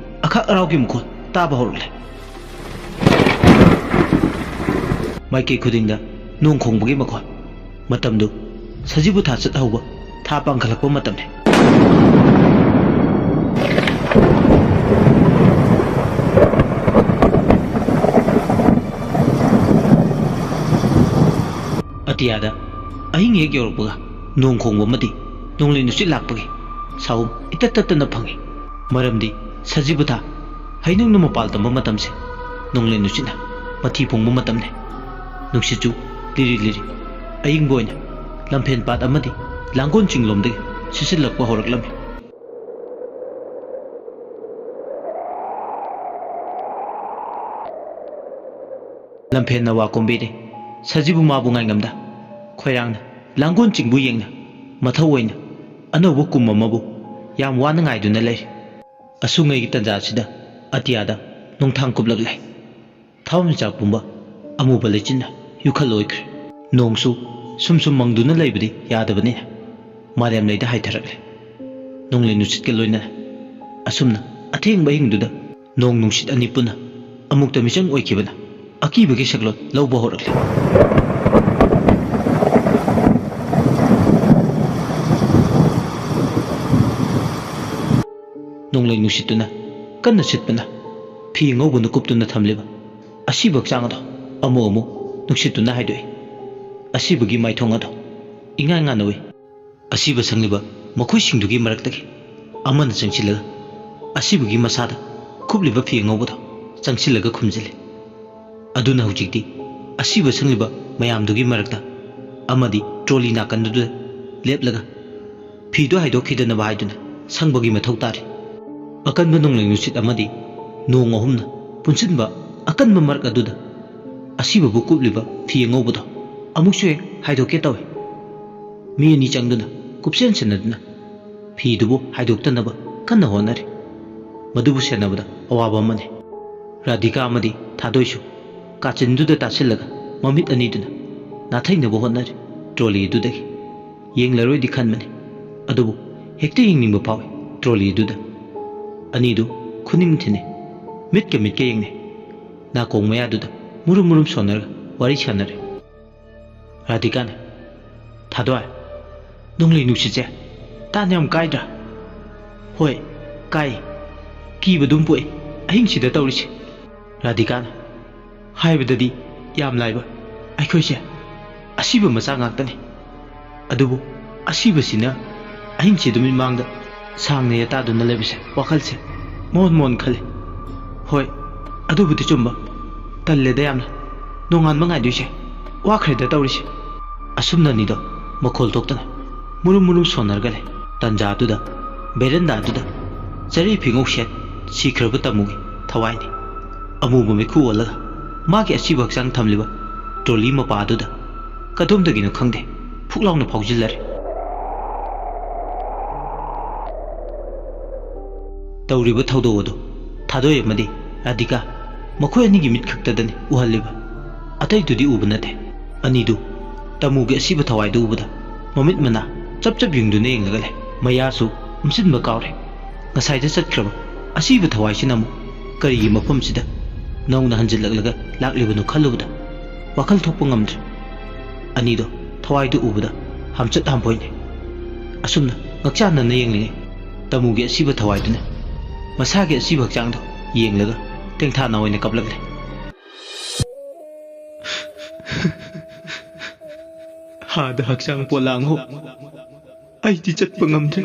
ꯑꯈꯥꯛ ꯑꯔꯥꯎꯒꯤ ꯃꯈꯣꯜ ꯇꯥꯕ ꯍꯧꯔꯛꯂꯦ꯫ ꯃꯥꯏꯀꯩ ꯈꯨꯗꯤꯡꯗ ꯅꯣꯡ ꯈꯣꯡꯕꯒꯤ ꯃꯈꯣꯜ꯫ ꯃꯇꯝꯗꯨ ꯁꯖꯤꯕꯨ ꯊꯥ ꯆꯠꯍꯧꯕ, ꯊꯥ ꯄꯥꯡꯈꯠꯂꯛꯄ ꯃꯇꯝꯅꯤ꯫ ꯑꯇꯤꯌꯥꯗ ꯑꯍꯤꯡ ꯍꯦꯛ ꯌꯧꯔꯛꯄꯒ ꯅꯣꯡ ꯈꯣꯡꯕ ꯑꯃꯗꯤ ꯅꯣꯡꯂꯩ ꯅꯨꯡꯁꯤꯠ ꯂꯥꯛꯄꯒꯤ ꯁꯥꯍꯨꯝ ꯏꯇꯠ ꯇꯠꯇꯅ ꯐꯪꯏ꯫ ꯃꯔꯝꯗꯤ ꯁꯖꯤꯕꯨ ꯊꯥ ꯍꯩꯅꯧꯅ ꯃꯄꯥꯜ ꯇꯝꯕ ꯃꯇꯝꯁꯦ ꯅꯣꯡꯂꯩ ꯅꯨꯡꯁꯤꯠꯅ ꯃꯊꯤ ꯐꯣꯡꯕ ꯃꯇꯝꯅꯤ꯫ ꯅꯨꯡꯁꯤꯠꯁꯨ ꯂꯤꯔꯤ ꯂꯤꯔꯤ ꯑꯏꯪꯕ ꯑꯣꯏꯅ ꯂꯝꯐꯦꯟ ꯄꯥꯠ ꯑꯃꯗꯤ ꯂꯥꯡꯒꯣꯜ ꯆꯤꯡꯂꯣꯝꯗꯒꯤ ꯁꯤꯠꯆꯤꯜꯂꯛꯄ ꯍꯧꯔꯛꯂꯝꯃꯤ꯫ ꯂꯝꯐꯦꯟꯅ ꯋꯥ ꯀꯣꯝꯕꯤꯔꯦ꯫ ꯁꯖꯤꯕꯨ ꯃꯥꯕꯨ ꯉꯥꯏꯉꯝꯗ ꯈꯣꯏꯔꯥꯡꯅ ꯂꯥꯡꯒꯣꯜ ꯆꯤꯡꯕꯨ ꯌꯦꯡꯅ ꯃꯊꯧ ꯑꯣꯏꯅ ꯑꯅꯧꯕ ꯀꯨꯝ ꯑꯃꯕꯨ ꯌꯥꯝ ꯋꯥꯅ ꯉꯥꯏꯗꯨꯅ ꯂꯩꯔꯤ꯫ ꯑꯁꯨꯉꯩꯒꯤ ꯇꯟꯖꯥꯁꯤꯗ ꯑꯇꯤꯌꯥꯗ ꯅꯣꯡꯊꯥꯡ ꯀꯨꯞꯂꯛꯂꯦ꯫ ꯊꯋꯥꯟꯃꯤꯆꯥꯛ ꯄꯨꯝꯕ ꯑꯃꯨꯕ ꯂꯩꯆꯤꯟꯅ ꯌꯨꯈꯠꯂꯣꯏꯈ꯭ꯔꯦ꯫ ꯅꯣꯡꯁꯨ ꯁꯨꯝ ꯁꯨꯝ ꯃꯪꯗꯨꯅ ꯂꯩꯕꯗꯤ ꯌꯥꯗꯕꯅꯤꯅ ꯃꯥꯂꯦꯝ ꯂꯩꯗ ꯍꯥꯏꯊꯔꯛꯂꯦ꯫ ꯅꯣꯡꯂꯩ ꯅꯨꯡꯁꯤꯠꯀ ꯂꯣꯏꯅꯅ꯫ ꯑꯁꯨꯝꯅ ꯑꯊꯦꯡꯕ ꯑꯍꯤꯡꯗꯨꯗ ꯅꯣꯡ ꯅꯨꯡꯁꯤꯠ ꯑꯅꯤ ꯄꯨꯟꯅ ꯑꯃꯨꯛꯇ ꯃꯤꯆꯪ ꯑꯣꯏꯈꯤꯕꯅ ꯑꯀꯤꯕꯒꯤ ꯁꯛꯂꯣꯟ ꯂꯧꯕ ꯍꯧꯔꯛꯂꯦ꯫ ꯅꯨꯡꯁꯤꯠꯇꯨꯅ ꯀꯟꯅ ꯁꯤꯠꯄꯅ ꯐꯤ ꯑꯉꯧꯕꯅ ꯀꯨꯞꯇꯨꯅ ꯊꯝꯂꯤꯕ ꯑꯁꯤꯕ ꯍꯛꯆꯥꯡ ꯑꯗꯣ ꯑꯃꯨꯛ ꯑꯃꯨꯛ ꯅꯨꯡꯁꯤꯠꯇꯨꯅ ꯍꯥꯏꯗꯣꯛꯏ꯫ ꯑꯁꯤꯕꯒꯤ ꯃꯥꯏꯊꯣꯡ ꯑꯗꯣ ꯏꯉꯥꯟ ꯉꯥꯟꯅ ꯎꯏ꯫ ꯑꯁꯤꯕ ꯁꯪꯂꯤꯕ ꯃꯈꯣꯏꯁꯤꯡꯗꯨꯒꯤ ꯃꯔꯛꯇꯒꯤ ꯑꯃꯅ ꯆꯪꯁꯤꯜꯂꯒ ꯑꯁꯤꯕꯒꯤ ꯃꯁꯥꯗ ꯀꯨꯞꯂꯤꯕ ꯐꯤ ꯑꯉꯧꯕꯗꯣ ꯆꯪꯁꯤꯜꯂꯒ ꯈꯨꯝꯖꯤꯜꯂꯤ꯫ ꯑꯗꯨꯅ ꯍꯧꯖꯤꯛꯇꯤ ꯑꯁꯤꯕ ꯁꯪꯂꯤꯕ ꯃꯌꯥꯝꯗꯨꯒꯤ ꯃꯔꯛꯇ ꯑꯃꯗꯤ ꯇ꯭ꯔꯣꯂꯤ ꯅꯥꯀꯟꯗꯨꯗ ꯂꯦꯞꯂꯒ ꯐꯤꯗꯨ ꯍꯥꯏꯗꯣꯛꯈꯤꯗꯅꯕ ꯍꯥꯏꯗꯨꯅ ꯁꯪꯕꯒꯤ ꯃꯊꯧ ꯇꯥꯔꯤ꯫ ꯑꯀꯟꯕ ꯅꯣꯡꯂꯩ ꯅꯨꯡꯁꯤꯠ ꯑꯃꯗꯤ ꯅꯣꯡ ꯑꯍꯨꯝꯅ ꯄꯨꯟꯁꯤꯟꯕ ꯑꯀꯟꯕ ꯃꯔꯛ ꯑꯗꯨꯗ ꯑꯁꯤꯕꯕꯨ ꯀꯨꯞꯂꯤꯕ ꯐꯤ ꯑꯉꯧꯕꯗꯣ ꯑꯃꯨꯛꯁꯨ ꯍꯦꯛ ꯍꯥꯏꯗꯣꯛꯀꯦ ꯇꯧꯏ꯫ ꯃꯤ ꯑꯅꯤ ꯆꯪꯗꯨꯅ ꯀꯨꯞꯁꯦꯟ ꯁꯦꯟꯅꯗꯨꯅ ꯐꯤꯗꯨꯕꯨ ꯍꯥꯏꯗꯣꯛꯇꯅꯕ ꯀꯟꯅ ꯍꯣꯠꯅꯔꯤ꯫ ꯃꯗꯨꯕꯨ ꯁꯦꯟꯅꯕꯗ ꯑꯋꯥꯕ ꯑꯃꯅꯤ꯫ ꯔꯥꯙꯤꯀꯥ ꯑꯃꯗꯤ ꯊꯥꯗꯣꯏꯁꯨ ꯀꯥꯆꯤꯟꯗꯨꯗ ꯇꯥꯁꯤꯜꯂꯒ ꯃꯃꯤꯠ ꯑꯅꯤꯗꯨꯅ ꯅꯥꯊꯩꯅꯕ ꯍꯣꯠꯅꯔꯤ꯫ ꯇ꯭ꯔꯣꯂꯤ ꯑꯗꯨꯗꯒꯤ ꯌꯦꯡꯂꯔꯣꯏꯗꯤ ꯈꯟꯕꯅꯤ, ꯑꯗꯨꯕꯨ ꯍꯦꯛꯇ ꯌꯦꯡꯅꯤꯡꯕ ꯐꯥꯎꯏ꯫ ꯇ꯭ꯔꯣꯂꯤ ꯑꯗꯨꯗ ꯑꯅꯤꯗꯨ ꯈꯨꯅꯤꯡ ꯊꯤꯟꯅꯩ, ꯃꯤꯠꯀ ꯃꯤꯠꯀ ꯌꯦꯡꯅꯩ꯫ ꯅꯥꯀꯣꯡ ꯃꯌꯥꯗꯨꯗ ꯃꯨꯔꯨꯝ ꯃꯨꯔꯨꯝ ꯁꯣꯟꯅꯔꯒ ꯋꯥꯔꯤ ꯁꯥꯟꯅꯔꯦ꯫ ꯔꯥꯙꯤꯀꯥꯅ, "ꯊꯥꯗꯣꯏ, ꯅꯣꯡꯂꯩ ꯅꯨꯡꯁꯤꯠꯁꯦ ꯇꯥꯟ ꯌꯥꯝ ꯀꯥꯏꯗ꯭ꯔꯥ?" "ꯍꯣꯏ, ꯀꯥꯏ꯫ ꯀꯤꯕ ꯑꯗꯨꯝ ꯄꯣꯛꯏ ꯑꯍꯤꯡꯁꯤꯗ ꯇꯧꯔꯤꯁꯦ꯫" ꯔꯥꯙꯤꯀꯥꯅ, "ꯍꯥꯏꯕꯗꯗꯤ ꯌꯥꯝ ꯂꯥꯏꯕ, ꯑꯩꯈꯣꯏꯁꯦ ꯑꯁꯤꯕ ꯃꯆꯥ ꯉꯥꯛꯇꯅꯤ꯫ ꯑꯗꯨꯕꯨ ꯑꯁꯤꯕꯁꯤꯅ ꯑꯍꯤꯡꯁꯤꯗ ꯃꯤꯠꯃꯥꯡꯗ ꯁꯥꯡꯅ ꯌꯦꯇꯥꯗꯨꯅ ꯂꯩꯕꯁꯦ ꯋꯥꯈꯜꯁꯦ ꯃꯣꯟ ꯃꯣꯟ ꯈꯜꯂꯤ꯫ ꯍꯣꯏ, ꯑꯗꯨꯕꯨꯗꯤ ꯆꯨꯝꯕ꯫ ꯇꯜꯂꯦꯗ ꯌꯥꯝꯅ꯫ ꯅꯣꯡꯉꯥꯟꯕ ꯉꯥꯏꯗꯣꯏꯁꯦ ꯋꯥꯈ꯭ꯔꯦꯗ ꯇꯧꯔꯤꯁꯦ꯫" ꯑꯁꯨꯝꯅ ꯑꯅꯤꯗꯣ ꯃꯈꯣꯜ ꯊꯣꯛꯇꯅ ꯃꯨꯔꯨꯝ ꯃꯨꯔꯨꯝ ꯁꯣꯟꯅꯔꯒ ꯂꯩ꯫ ꯇꯟꯖꯥꯗꯨꯗ ꯚꯦꯔꯟꯗꯥꯗꯨꯗ ꯆꯔꯩ ꯐꯤꯉꯧ ꯁꯦꯠ ꯁꯤꯈ꯭ꯔꯕ ꯇꯥꯃꯨꯒꯤ ꯊꯋꯥꯏꯅꯤ꯫ ꯑꯃꯨꯕ ꯃꯩꯈꯨ ꯑꯣꯜꯂꯒ ꯃꯥꯒꯤ ꯑꯁꯤꯕ ꯍꯛꯆꯥꯡ ꯊꯝꯂꯤꯕ ꯇ꯭ꯔꯣꯂꯤ ꯃꯄꯥꯗꯨꯗ ꯀꯗꯣꯝꯗꯒꯤꯅꯣ ꯈꯪꯗꯦ ꯐꯨꯛ ꯂꯥꯎꯅ ꯐꯥꯎꯖꯤꯜꯂꯔꯦ꯫ ꯇꯧꯔꯤꯕ ꯊꯧꯗꯣꯛ ꯑꯗꯨ ꯊꯥꯗꯣꯏ ꯑꯃꯗꯤ ꯔꯥꯙꯤꯀꯥ ꯃꯈꯣꯏ ꯑꯅꯤꯒꯤ ꯃꯤꯠ ꯈꯛꯇꯗꯅꯤ ꯎꯍꯜꯂꯤꯕ꯫ ꯑꯇꯩꯗꯨꯗꯤ ꯎꯕ ꯅꯠꯇꯦ꯫ ꯑꯅꯤꯗꯨ ꯇꯥꯃꯨꯒꯤ ꯑꯁꯤꯕ ꯊꯋꯥꯏꯗꯨ ꯎꯕꯗ ꯃꯃꯤꯠ ꯃꯅꯥ ꯆꯞ ꯆꯞ ꯌꯨꯡꯗꯨꯅ ꯌꯦꯡꯂꯒ ꯂꯩ꯫ ꯃꯌꯥꯁꯨ ꯎꯝꯁꯤꯟꯕ ꯀꯥꯎꯔꯦ꯫ ꯉꯁꯥꯏꯗ ꯆꯠꯈ꯭ꯔꯕ ꯑꯁꯤꯕ ꯊꯋꯥꯏꯁꯤꯅ ꯑꯃꯨꯛ ꯀꯔꯤꯒꯤ ꯃꯐꯝꯁꯤꯗ ꯅꯧꯅ ꯍꯟꯖꯤꯜꯂꯛꯂꯒ ꯂꯥꯛꯂꯤꯕꯅꯣ ꯈꯜꯂꯨꯕꯗ ꯋꯥꯈꯜ ꯊꯣꯛꯄ ꯉꯝꯗ꯭ꯔꯦ꯫ ꯑꯅꯤꯗꯣ ꯊꯋꯥꯏꯗꯨ ꯎꯕꯗ ꯍꯥꯝꯆꯠ ꯍꯥꯝꯐꯣꯏꯅꯩ꯫ ꯑꯁꯨꯝꯅ ꯉꯛꯆꯥꯟꯅꯅ ꯌꯦꯡꯂꯤꯉꯩ ꯇꯥꯃꯨꯒꯤ ꯑꯁꯤꯕ ꯊꯋꯥꯏꯗꯨꯅ ꯃꯁꯥꯒꯤ ꯑꯁꯤꯕ ꯍꯛꯆꯥꯡꯗꯣ ꯌꯦꯡꯂꯒ ꯇꯦꯡꯊꯥꯅ ꯑꯣꯏꯅ ꯀꯞꯂꯛꯂꯦ꯫ ꯍꯥꯗ ꯍꯛꯆꯥꯡ ꯄꯣꯂꯥꯡ ꯍꯣ, ꯑꯩꯗꯤ ꯆꯠꯄ ꯉꯝꯗ꯭ꯔꯦ꯫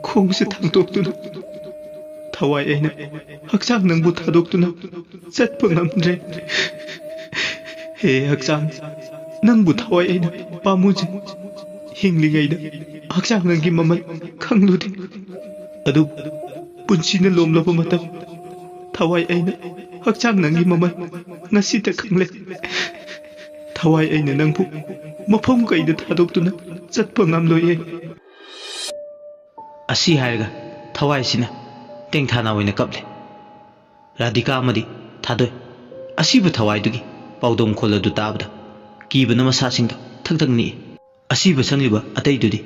ꯈꯣꯡꯁꯦ ꯊꯥꯡꯗꯣꯛꯇꯨꯅ, ꯊꯋꯥꯏ ꯑꯩꯅ ꯍꯛꯆꯥꯡ ꯅꯪꯕꯨ ꯊꯥꯗꯣꯛꯇꯨꯅ ꯆꯠꯄ ꯉꯝꯗ꯭ꯔꯦ꯫ ꯍꯦ ꯍꯛꯆꯥꯡ, ꯅꯪꯕꯨ ꯊꯋꯥꯏ ꯑꯩꯅ ꯄꯥꯝꯃꯨꯖꯩ꯫ ꯍꯤꯡꯂꯤꯉꯩꯗ ꯍꯛꯆꯥꯡ ꯅꯪꯒꯤ ꯃꯃꯜ ꯈꯪꯂꯨꯗꯦ꯫ ꯑꯗꯨꯕꯨ ꯄꯨꯟꯁꯤꯅ ꯂꯣꯝꯂꯕ ꯃꯇꯝ, ꯊꯋꯥꯏ ꯑꯩꯅ ꯍꯛꯆꯥꯡ ꯅꯪꯒꯤ ꯃꯃꯜ ꯉꯁꯤꯇ ꯈꯪꯂꯦ꯫ ꯊꯋꯥꯏ ꯑꯩꯅ ꯅꯪꯕꯨ ꯃꯐꯝ ꯀꯩꯗ ꯊꯥꯗꯣꯛꯇꯨꯅ ꯆꯠꯄ ꯉꯝꯂꯣꯏꯌꯦ꯫ ꯑꯁꯤ ꯍꯥꯏꯔꯒ ꯊꯋꯥꯏꯁꯤꯅ ꯇꯦꯡꯊꯥꯅ ꯑꯣꯏꯅ ꯀꯞꯂꯦ꯫ ꯔꯥꯙꯤꯀꯥ ꯑꯃꯗꯤ ꯊꯥꯗꯣꯏ ꯑꯁꯤꯕ ꯊꯋꯥꯏꯗꯨꯒꯤ ꯄꯥꯎꯗꯝ ꯈꯣꯜ ꯑꯗꯨ ꯇꯥꯕꯗ ꯀꯤꯕꯅ ꯃꯁꯥꯁꯤꯡꯗꯣ ꯊꯛ ꯊꯛ ꯅꯤꯛꯏ꯫ ꯑꯁꯤꯕ ꯁꯪꯂꯤꯕ ꯑꯇꯩꯗꯨꯗꯤ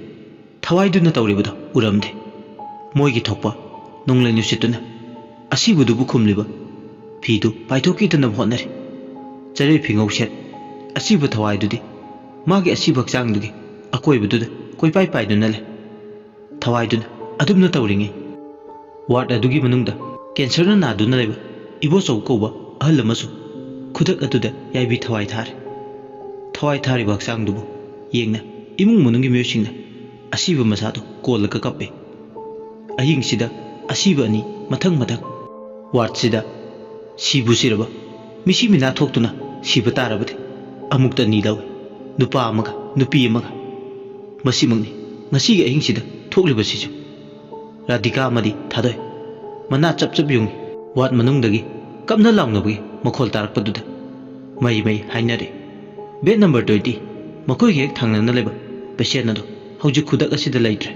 ꯊꯋꯥꯏꯗꯨꯅ ꯇꯧꯔꯤꯕꯗꯣ ꯎꯔꯝꯗꯦ꯫ ꯃꯣꯏꯒꯤ ꯊꯣꯛꯄ ꯅꯣꯡꯂꯩ ꯅꯨꯡꯁꯤꯠꯇꯨꯅ ꯑꯁꯤꯕꯗꯨꯕꯨ ꯈꯨꯝꯂꯤꯕ ꯐꯤꯗꯨ ꯄꯥꯏꯊꯣꯛꯈꯤꯗꯅꯕ ꯍꯣꯠꯅꯔꯤ꯫ ꯆꯔꯩ ꯐꯤꯉꯧ ꯁꯦꯠ ꯑꯁꯤꯕ ꯊꯋꯥꯏꯗꯨꯗꯤ ꯃꯥꯒꯤ ꯑꯁꯤꯕ ꯍꯛꯆꯥꯡꯗꯨꯒꯤ ꯑꯀꯣꯏꯕꯗꯨꯗ ꯀꯣꯏꯄꯥꯏ ꯄꯥꯏꯗꯨꯅ ꯂꯩ꯫ ꯊꯋꯥꯏꯗꯨꯅ ꯑꯗꯨꯝꯅ ꯇꯧꯔꯤꯉꯩ, ꯋꯥꯔꯗ ꯑꯗꯨꯒꯤ ꯃꯅꯨꯡꯗ ꯀꯦꯟꯁꯔꯅ ꯅꯥꯗꯨꯅ ꯂꯩꯕ ꯏꯕꯣꯆꯧ ꯀꯧꯕ ꯑꯍꯜ ꯑꯃꯁꯨ ꯈꯨꯗꯛ ꯑꯗꯨꯗ ꯌꯥꯏꯕꯤ ꯊꯋꯥꯏ ꯊꯥꯔꯦ꯫ ꯊꯋꯥꯏ ꯊꯥꯔꯤꯕ ꯍꯛꯆꯥꯡꯗꯨꯕꯨ ꯌꯦꯡꯅ ꯏꯃꯨꯡ ꯃꯅꯨꯡꯒꯤ ꯃꯤꯑꯣꯏꯁꯤꯡꯅ ꯑꯁꯤꯕ ꯃꯁꯥꯗꯨ ꯀꯣꯜꯂꯒ ꯀꯞꯄꯤ꯫ ꯑꯍꯤꯡꯁꯤꯗ ꯑꯁꯤꯕ ꯑꯅꯤ ꯃꯊꯪ ꯃꯊꯪ꯫ ꯋꯥꯔꯗꯁꯤꯗ ꯁꯤꯕꯨ ꯁꯤꯔꯕ, ꯃꯤꯁꯤ ꯃꯤꯅꯥ ꯊꯣꯛꯇꯨꯅ ꯁꯤꯕ ꯇꯥꯔꯕꯗꯤ ꯑꯃꯨꯛꯇ ꯑꯅꯤ ꯂꯧꯏ, ꯅꯨꯄꯥ ꯑꯃꯒ ꯅꯨꯄꯤ ꯑꯃꯒ꯫ ꯃꯁꯤꯃꯛꯅꯤ ꯉꯁꯤꯒꯤ ꯑꯍꯤꯡꯁꯤꯗ ꯊꯣꯛꯂꯤꯕꯁꯤꯁꯨ꯫ ꯔꯥꯙꯤꯀꯥ ꯑꯃꯗꯤ ꯊꯥꯗꯣꯏ ꯃꯅꯥ ꯆꯞ ꯆꯞ ꯌꯨꯡꯏ꯫ ꯋꯥꯔꯗ ꯃꯅꯨꯡꯗꯒꯤ ꯀꯞꯅ ꯂꯥꯎꯅꯕꯒꯤ ꯃꯈꯣꯜ ꯇꯥꯔꯛꯄꯗꯨꯗ ꯃꯩ ꯃꯩ ꯍꯥꯏꯅꯔꯦ꯫ ꯕꯦꯗ ꯅꯝꯕꯔ ꯇ꯭ꯋꯦꯟꯇꯤ, ꯃꯈꯣꯏꯒꯤ ꯍꯦꯛ ꯊꯪꯅꯅ ꯂꯩꯕ ꯄꯦꯁꯦꯟ ꯑꯗꯣ ꯍꯧꯖꯤꯛ ꯈꯨꯗꯛ ꯑꯁꯤꯗ ꯂꯩꯇ꯭ꯔꯦ꯫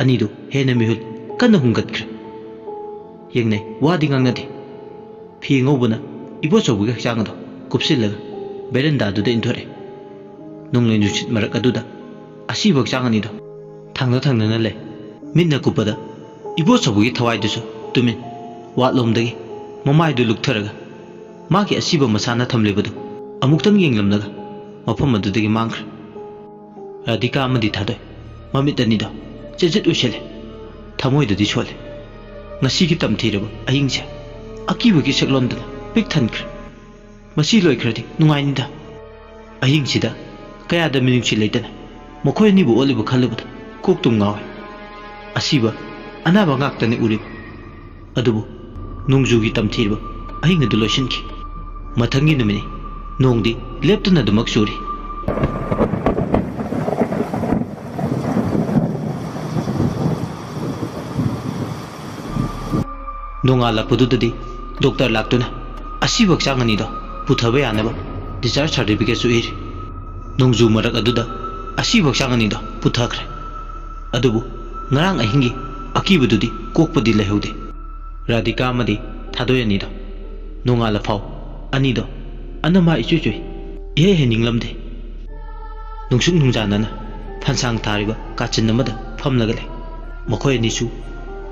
ꯑꯅꯤꯗꯨ ꯍꯦꯟꯅ ꯃꯤꯍꯨꯜ ꯀꯟꯅ ꯍꯨꯝꯒꯠꯈ꯭ꯔꯦ꯫ ꯌꯦꯡꯅꯩ, ꯋꯥꯗꯤ ꯉꯥꯡꯅꯗꯦ꯫ ꯐꯤ ꯑꯉꯧꯕꯅ ꯏꯕꯣꯆꯧꯕꯒꯤ ꯍꯛꯆꯥꯡ ꯑꯗꯨ ꯀꯨꯞꯁꯤꯜꯂꯒ ꯕꯦꯔꯟꯗꯥꯗꯨꯗ ꯏꯟꯊꯣꯔꯛꯑꯦ꯫ ꯅꯣꯡꯂꯩ ꯅꯨꯡꯁꯤꯠ ꯃꯔꯛ ꯑꯗꯨꯗ ꯑꯁꯤꯕ ꯍꯛꯆꯥꯡ ꯑꯅꯤꯗꯣ ꯊꯪꯅ ꯊꯪꯅꯅ ꯂꯩ꯫ ꯃꯤꯠꯅ ꯀꯨꯞꯄꯗ ꯏꯕꯣꯆꯧꯕꯒꯤ ꯊꯋꯥꯏꯗꯨꯁꯨ ꯇꯨꯃꯤꯟ, ꯋꯥꯠꯂꯣꯝꯗꯒꯤ ꯃꯃꯥꯏꯗꯨ ꯂꯨꯛꯊꯔꯒ ꯃꯥꯒꯤ ꯑꯁꯤꯕ ꯃꯁꯥꯅ ꯊꯝꯂꯤꯕꯗꯨ ꯑꯃꯨꯛꯇꯪ ꯌꯦꯡꯂꯝꯂꯒ ꯃꯐꯝ ꯑꯗꯨꯗꯒꯤ ꯃꯥꯡꯈ꯭ꯔꯦ꯫ ꯔꯥꯙꯤꯀꯥ ꯑꯃꯗꯤ ꯊꯥꯗꯣꯏ ꯃꯃꯤꯠ ꯑꯅꯤꯗꯣ ꯆꯦꯠ ꯆꯦꯠ ꯎꯏꯁꯤꯜꯂꯦ꯫ ꯊꯃꯣꯏꯗꯗꯤ ꯁꯣꯜꯂꯦ꯫ ꯉꯁꯤꯒꯤ ꯇꯝꯊꯤꯔꯕ ꯑꯍꯤꯡꯁꯦ ꯑꯀꯤꯕꯒꯤ ꯁꯛꯂꯣꯟꯗꯅ ꯄꯤꯛ ꯊꯟꯈ꯭ꯔꯦ꯫ ꯃꯁꯤ ꯂꯣꯏꯈ꯭ꯔꯗꯤ ꯅꯨꯡꯉꯥꯏꯅꯤꯗ꯫ ꯑꯍꯤꯡꯁꯤꯗ ꯀꯌꯥꯗ ꯃꯤꯅꯨꯡꯁꯤ ꯂꯩꯇꯅ ꯃꯈꯣꯏ ꯑꯅꯤꯕꯨ ꯑꯣꯠꯂꯤꯕ ꯈꯜꯂꯨꯕꯗ ꯀꯣꯛ ꯇꯨꯝ ꯉꯥꯎꯏ꯫ ꯑꯁꯤꯕ ꯑꯅꯥꯕ ꯉꯥꯛꯇꯅꯤ ꯎꯔꯤꯕ꯫ ꯑꯗꯨꯕꯨ ꯅꯣꯡꯖꯨꯒꯤ ꯇꯝꯊꯤꯔꯕ ꯑꯍꯤꯡ ꯑꯗꯨ ꯂꯣꯏꯁꯤꯟꯈꯤ꯫ ꯃꯊꯪꯒꯤ ꯅꯨꯃꯤꯠꯅꯤ꯫ ꯅꯣꯡꯗꯤ ꯂꯦꯞꯇꯅ ꯑꯗꯨꯃꯛ ꯆꯨꯔꯤ꯫ ꯅꯣꯡꯉꯥꯜꯂꯛꯄꯗꯨꯗꯗꯤ ꯗꯣꯛꯇꯔ ꯂꯥꯛꯇꯨꯅ ꯑꯁꯤꯕ ꯍꯛꯆꯥꯡ ꯑꯅꯤꯗꯣ ꯄꯨꯊꯕ ꯌꯥꯅꯕ ꯗꯤꯁꯆꯥꯔꯖ ꯁꯥꯔꯇꯤꯐꯤꯀꯦꯠꯁꯨ ꯏꯔꯤ꯫ ꯅꯣꯡꯖꯨ ꯃꯔꯛ ꯑꯗꯨꯗ ꯑꯁꯤꯕ ꯍꯛꯆꯥꯡ ꯑꯅꯤꯗꯣ ꯄꯨꯊꯈ꯭ꯔꯦ꯫ ꯑꯗꯨꯕꯨ ꯉꯔꯥꯡ ꯑꯍꯤꯡꯒꯤ ꯑꯀꯤꯕꯗꯨꯗꯤ ꯀꯣꯛꯄꯗꯤ ꯂꯩꯍꯧꯗꯦ꯫ ꯔꯥꯙꯤꯀꯥ ꯑꯃꯗꯤ ꯊꯥꯗꯣꯏ ꯑꯅꯤꯗꯣ ꯅꯣꯡꯉꯥꯜꯂ ꯐꯥꯎ ꯑꯅꯤꯗꯣ ꯑꯅꯃꯥ ꯏꯆꯨ ꯆꯨꯏ꯫ ꯏꯍꯩ ꯍꯩꯅꯤꯡꯂꯝꯗꯦ꯫ ꯅꯨꯡꯁꯨꯛ ꯅꯨꯡꯖꯥꯅꯅ ꯐꯟꯁꯥꯡ ꯊꯥꯔꯤꯕ ꯀꯥꯆꯤꯟ ꯑꯃꯗ ꯐꯝꯂꯒ ꯂꯩ꯫ ꯃꯈꯣꯏ ꯑꯅꯤꯁꯨ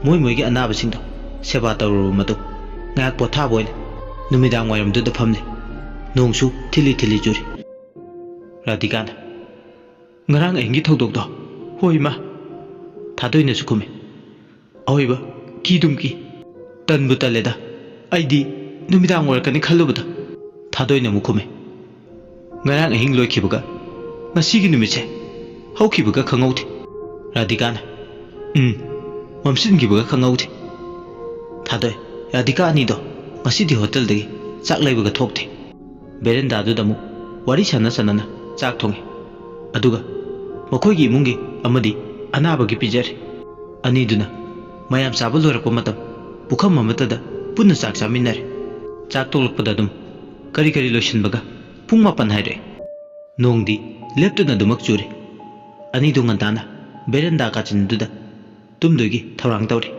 ꯃꯣꯏ ꯃꯣꯏꯒꯤ ꯑꯅꯥꯕꯁꯤꯡꯗꯣ ꯁꯦꯕꯥ ꯇꯧꯔꯨꯔꯕ ꯃꯇꯨꯡ ꯉꯥꯏꯍꯥꯛ ꯄꯣꯊꯥꯕ ꯑꯣꯏꯅ ꯅꯨꯃꯤꯗꯥꯡ ꯋꯥꯏꯔꯝꯗꯨꯗ ꯐꯝꯂꯤ꯫ ꯅꯣꯡꯁꯨ ꯊꯤꯜꯂꯤ ꯊꯤꯜꯂꯤ ꯆꯨꯔꯤ꯫ ꯔꯥꯙꯤꯀꯥꯅ, "ꯉꯔꯥꯡ ꯑꯍꯤꯡꯒꯤ ꯊꯧꯗꯣꯛꯇꯣ?" "ꯍꯣꯏ, ꯏꯃꯥ꯫" ꯊꯥꯗꯣꯏꯅꯁꯨ ꯈꯨꯝꯃꯤ꯫ "ꯑꯑꯣꯏꯕ ꯀꯤꯗꯨꯝ ꯀꯤ꯫ ꯇꯟꯕꯨ ꯇꯜꯂꯦꯗ꯫ ꯑꯩꯗꯤ ꯅꯨꯃꯤꯗꯥꯡ ꯑꯣꯏꯔꯛꯀꯅꯤ ꯈꯜꯂꯨꯕꯗ꯫" ꯊꯥꯗꯣꯏꯅ ꯑꯃꯨꯛ ꯈꯨꯝꯃꯤ꯫ "ꯉꯔꯥꯡ ꯑꯍꯤꯡ ꯂꯣꯏꯈꯤꯕꯒ ꯉꯁꯤꯒꯤ ꯅꯨꯃꯤꯠꯁꯦ ꯍꯧꯈꯤꯕꯒ ꯈꯪꯍꯧꯗꯦ꯫" ꯔꯥꯙꯤꯀꯥꯅ, "ꯎꯝ, ꯃꯝꯁꯤꯟꯈꯤꯕꯒ ꯈꯪꯍꯧꯗꯦ꯫" ꯊꯥꯗꯣꯏ, ꯔꯥꯙꯤꯀꯥ ꯑꯅꯤꯗꯣ ꯉꯁꯤꯗꯤ ꯍꯣꯇꯦꯜꯗꯒꯤ ꯆꯥꯛ ꯂꯩꯕꯒ ꯊꯣꯛꯇꯦ꯫ ꯕꯦꯔꯦꯟꯗꯥꯗꯨꯗ ꯑꯃꯨꯛ ꯋꯥꯔꯤ ꯁꯥꯟꯅ ꯁꯥꯟꯅꯅ ꯆꯥꯛ ꯊꯣꯡꯉꯤ꯫ ꯑꯗꯨꯒ ꯃꯈꯣꯏꯒꯤ ꯏꯃꯨꯡꯒꯤ ꯑꯃꯗꯤ ꯑꯅꯥꯕꯒꯤ ꯄꯤꯖꯔꯤ꯫ ꯑꯅꯤꯗꯨꯅ ꯃꯌꯥꯝ ꯆꯥꯕ ꯂꯣꯏꯔꯛꯄ ꯃꯇꯝ ꯄꯨꯈꯝ ꯑꯃꯠꯇꯗ ꯄꯨꯟꯅ ꯆꯥꯛ ꯆꯥꯃꯤꯟꯅꯔꯦ꯫ ꯆꯥꯛ ꯇꯣꯛꯂꯛꯄꯗ ꯑꯗꯨꯝ ꯀꯔꯤ ꯀꯔꯤ ꯂꯣꯏꯁꯤꯟꯕꯒ ꯄꯨꯡ ꯃꯥꯄꯟ ꯍꯥꯏꯔꯛꯑꯦ꯫ ꯅꯣꯡꯗꯤ ꯂꯦꯞꯇꯅ ꯑꯗꯨꯃꯛ ꯆꯨꯔꯤ꯫ ꯑꯅꯤꯗꯨ ꯉꯟꯇꯥꯅ ꯕꯦꯔꯦꯟꯗꯥ ꯀꯥꯆꯤꯟꯗꯨꯗ ꯇꯨꯝꯗꯣꯏꯒꯤ ꯊꯧꯔꯥꯡ ꯇꯧꯔꯤ꯫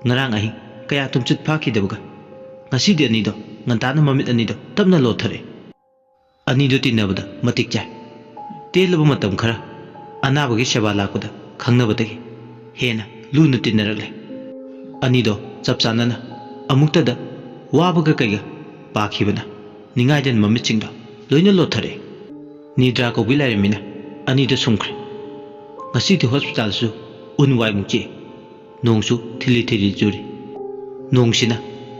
ꯉꯔꯥꯡ ꯑꯍꯤꯡ ꯀꯌꯥ ꯇꯨꯝꯆꯤꯠ ꯐꯥꯈꯤꯗꯕꯒ ꯉꯁꯤꯗꯤ ꯑꯅꯤꯗꯣ ꯉꯟꯇꯥꯅ ꯃꯃꯤꯠ ꯑꯅꯤꯗꯣ ꯇꯞꯅ ꯂꯣꯠꯊꯔꯛꯏ꯫ ꯑꯅꯤꯗꯣ ꯇꯤꯟꯅꯕꯗ ꯃꯇꯤꯛ ꯆꯥꯏ꯫ ꯇꯦꯜꯂꯕ ꯃꯇꯝ ꯈꯔ ꯑꯅꯥꯕꯒꯤ ꯁꯦꯕꯥ ꯂꯥꯛꯄꯗ ꯈꯪꯅꯕꯗꯒꯤ ꯍꯦꯟꯅ ꯂꯨꯅ ꯇꯤꯟꯅꯔꯛꯂꯦ꯫ ꯑꯅꯤꯗꯣ ꯆꯞ ꯆꯥꯅꯅ ꯑꯃꯨꯛꯇꯗ ꯋꯥꯕꯒ ꯀꯩꯒ ꯄꯥꯈꯤꯕꯅ ꯅꯤꯡꯉꯥꯏꯗꯅ ꯃꯃꯤꯠꯁꯤꯡꯗꯣ ꯂꯣꯏꯅ ꯂꯣꯠꯊꯔꯛꯏ꯫ ꯅꯤꯗ꯭ꯔꯥ ꯀꯧꯕꯤ ꯂꯥꯏꯔꯦꯝꯕꯤꯅ ꯑꯅꯤꯗꯣ ꯁꯨꯝꯈ꯭ꯔꯦ꯫ ꯉꯁꯤꯗꯤ ꯍꯣꯁꯄꯤꯇꯥꯜꯁꯨ ꯎꯟ ꯋꯥꯏꯃꯨꯛ ꯆꯤꯛꯏ꯫ ꯅꯣꯡꯁꯨ ꯊꯤꯂꯤ ꯊꯤꯂꯤ ꯆꯨꯔꯤ꯫ ꯅꯣꯡꯁꯤꯅ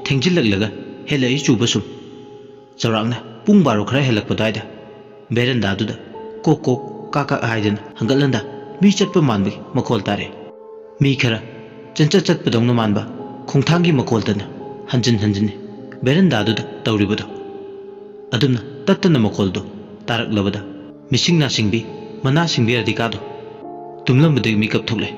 ꯊꯦꯡꯖꯤꯜꯂꯛꯂꯒ ꯍꯦꯜꯂꯛꯏ ꯆꯨꯕ ꯁꯨꯝ꯫ ꯆꯥꯎꯔꯥꯛꯅ ꯄꯨꯡ ꯕꯥꯔꯣ ꯈꯔ ꯍꯦꯜꯂꯛꯄ ꯑꯗꯨꯋꯥꯏꯗ ꯚꯦꯔꯟꯗꯥꯗꯨꯗ ꯀꯣꯛ ꯀꯣꯛ ꯀꯥꯛ ꯀꯥꯛ ꯍꯥꯏꯗꯅ ꯍꯪꯒꯠ ꯍꯟꯗ ꯃꯤ ꯆꯠꯄ ꯃꯥꯟꯕꯒꯤ ꯃꯈꯣꯜ ꯇꯥꯔꯛꯑꯦ꯫ ꯃꯤ ꯈꯔ ꯆꯦꯟꯆꯠ ꯆꯠꯄꯗꯧꯅ ꯃꯥꯟꯕ ꯈꯣꯡꯊꯥꯡꯒꯤ ꯃꯈꯣꯜꯗꯅ ꯍꯟꯖꯤꯟ ꯍꯟꯖꯤꯟ ꯚꯦꯔꯟꯗꯥꯗꯨꯗ ꯇꯧꯔꯤꯕꯗꯣ꯫ ꯑꯗꯨꯝꯅ ꯇꯠꯇꯅ ꯃꯈꯣꯜꯗꯨ ꯇꯥꯔꯛꯂꯕꯗ ꯃꯤꯁꯤꯡ ꯅꯥꯁꯤꯡꯕꯤ, ꯃꯅꯥ ꯁꯤꯡꯕꯤ ꯔꯥꯙꯤꯀꯥꯗꯨ ꯇꯨꯝꯂꯝꯕꯗꯒꯤ ꯃꯤꯀꯞ ꯊꯣꯛꯂꯦ꯫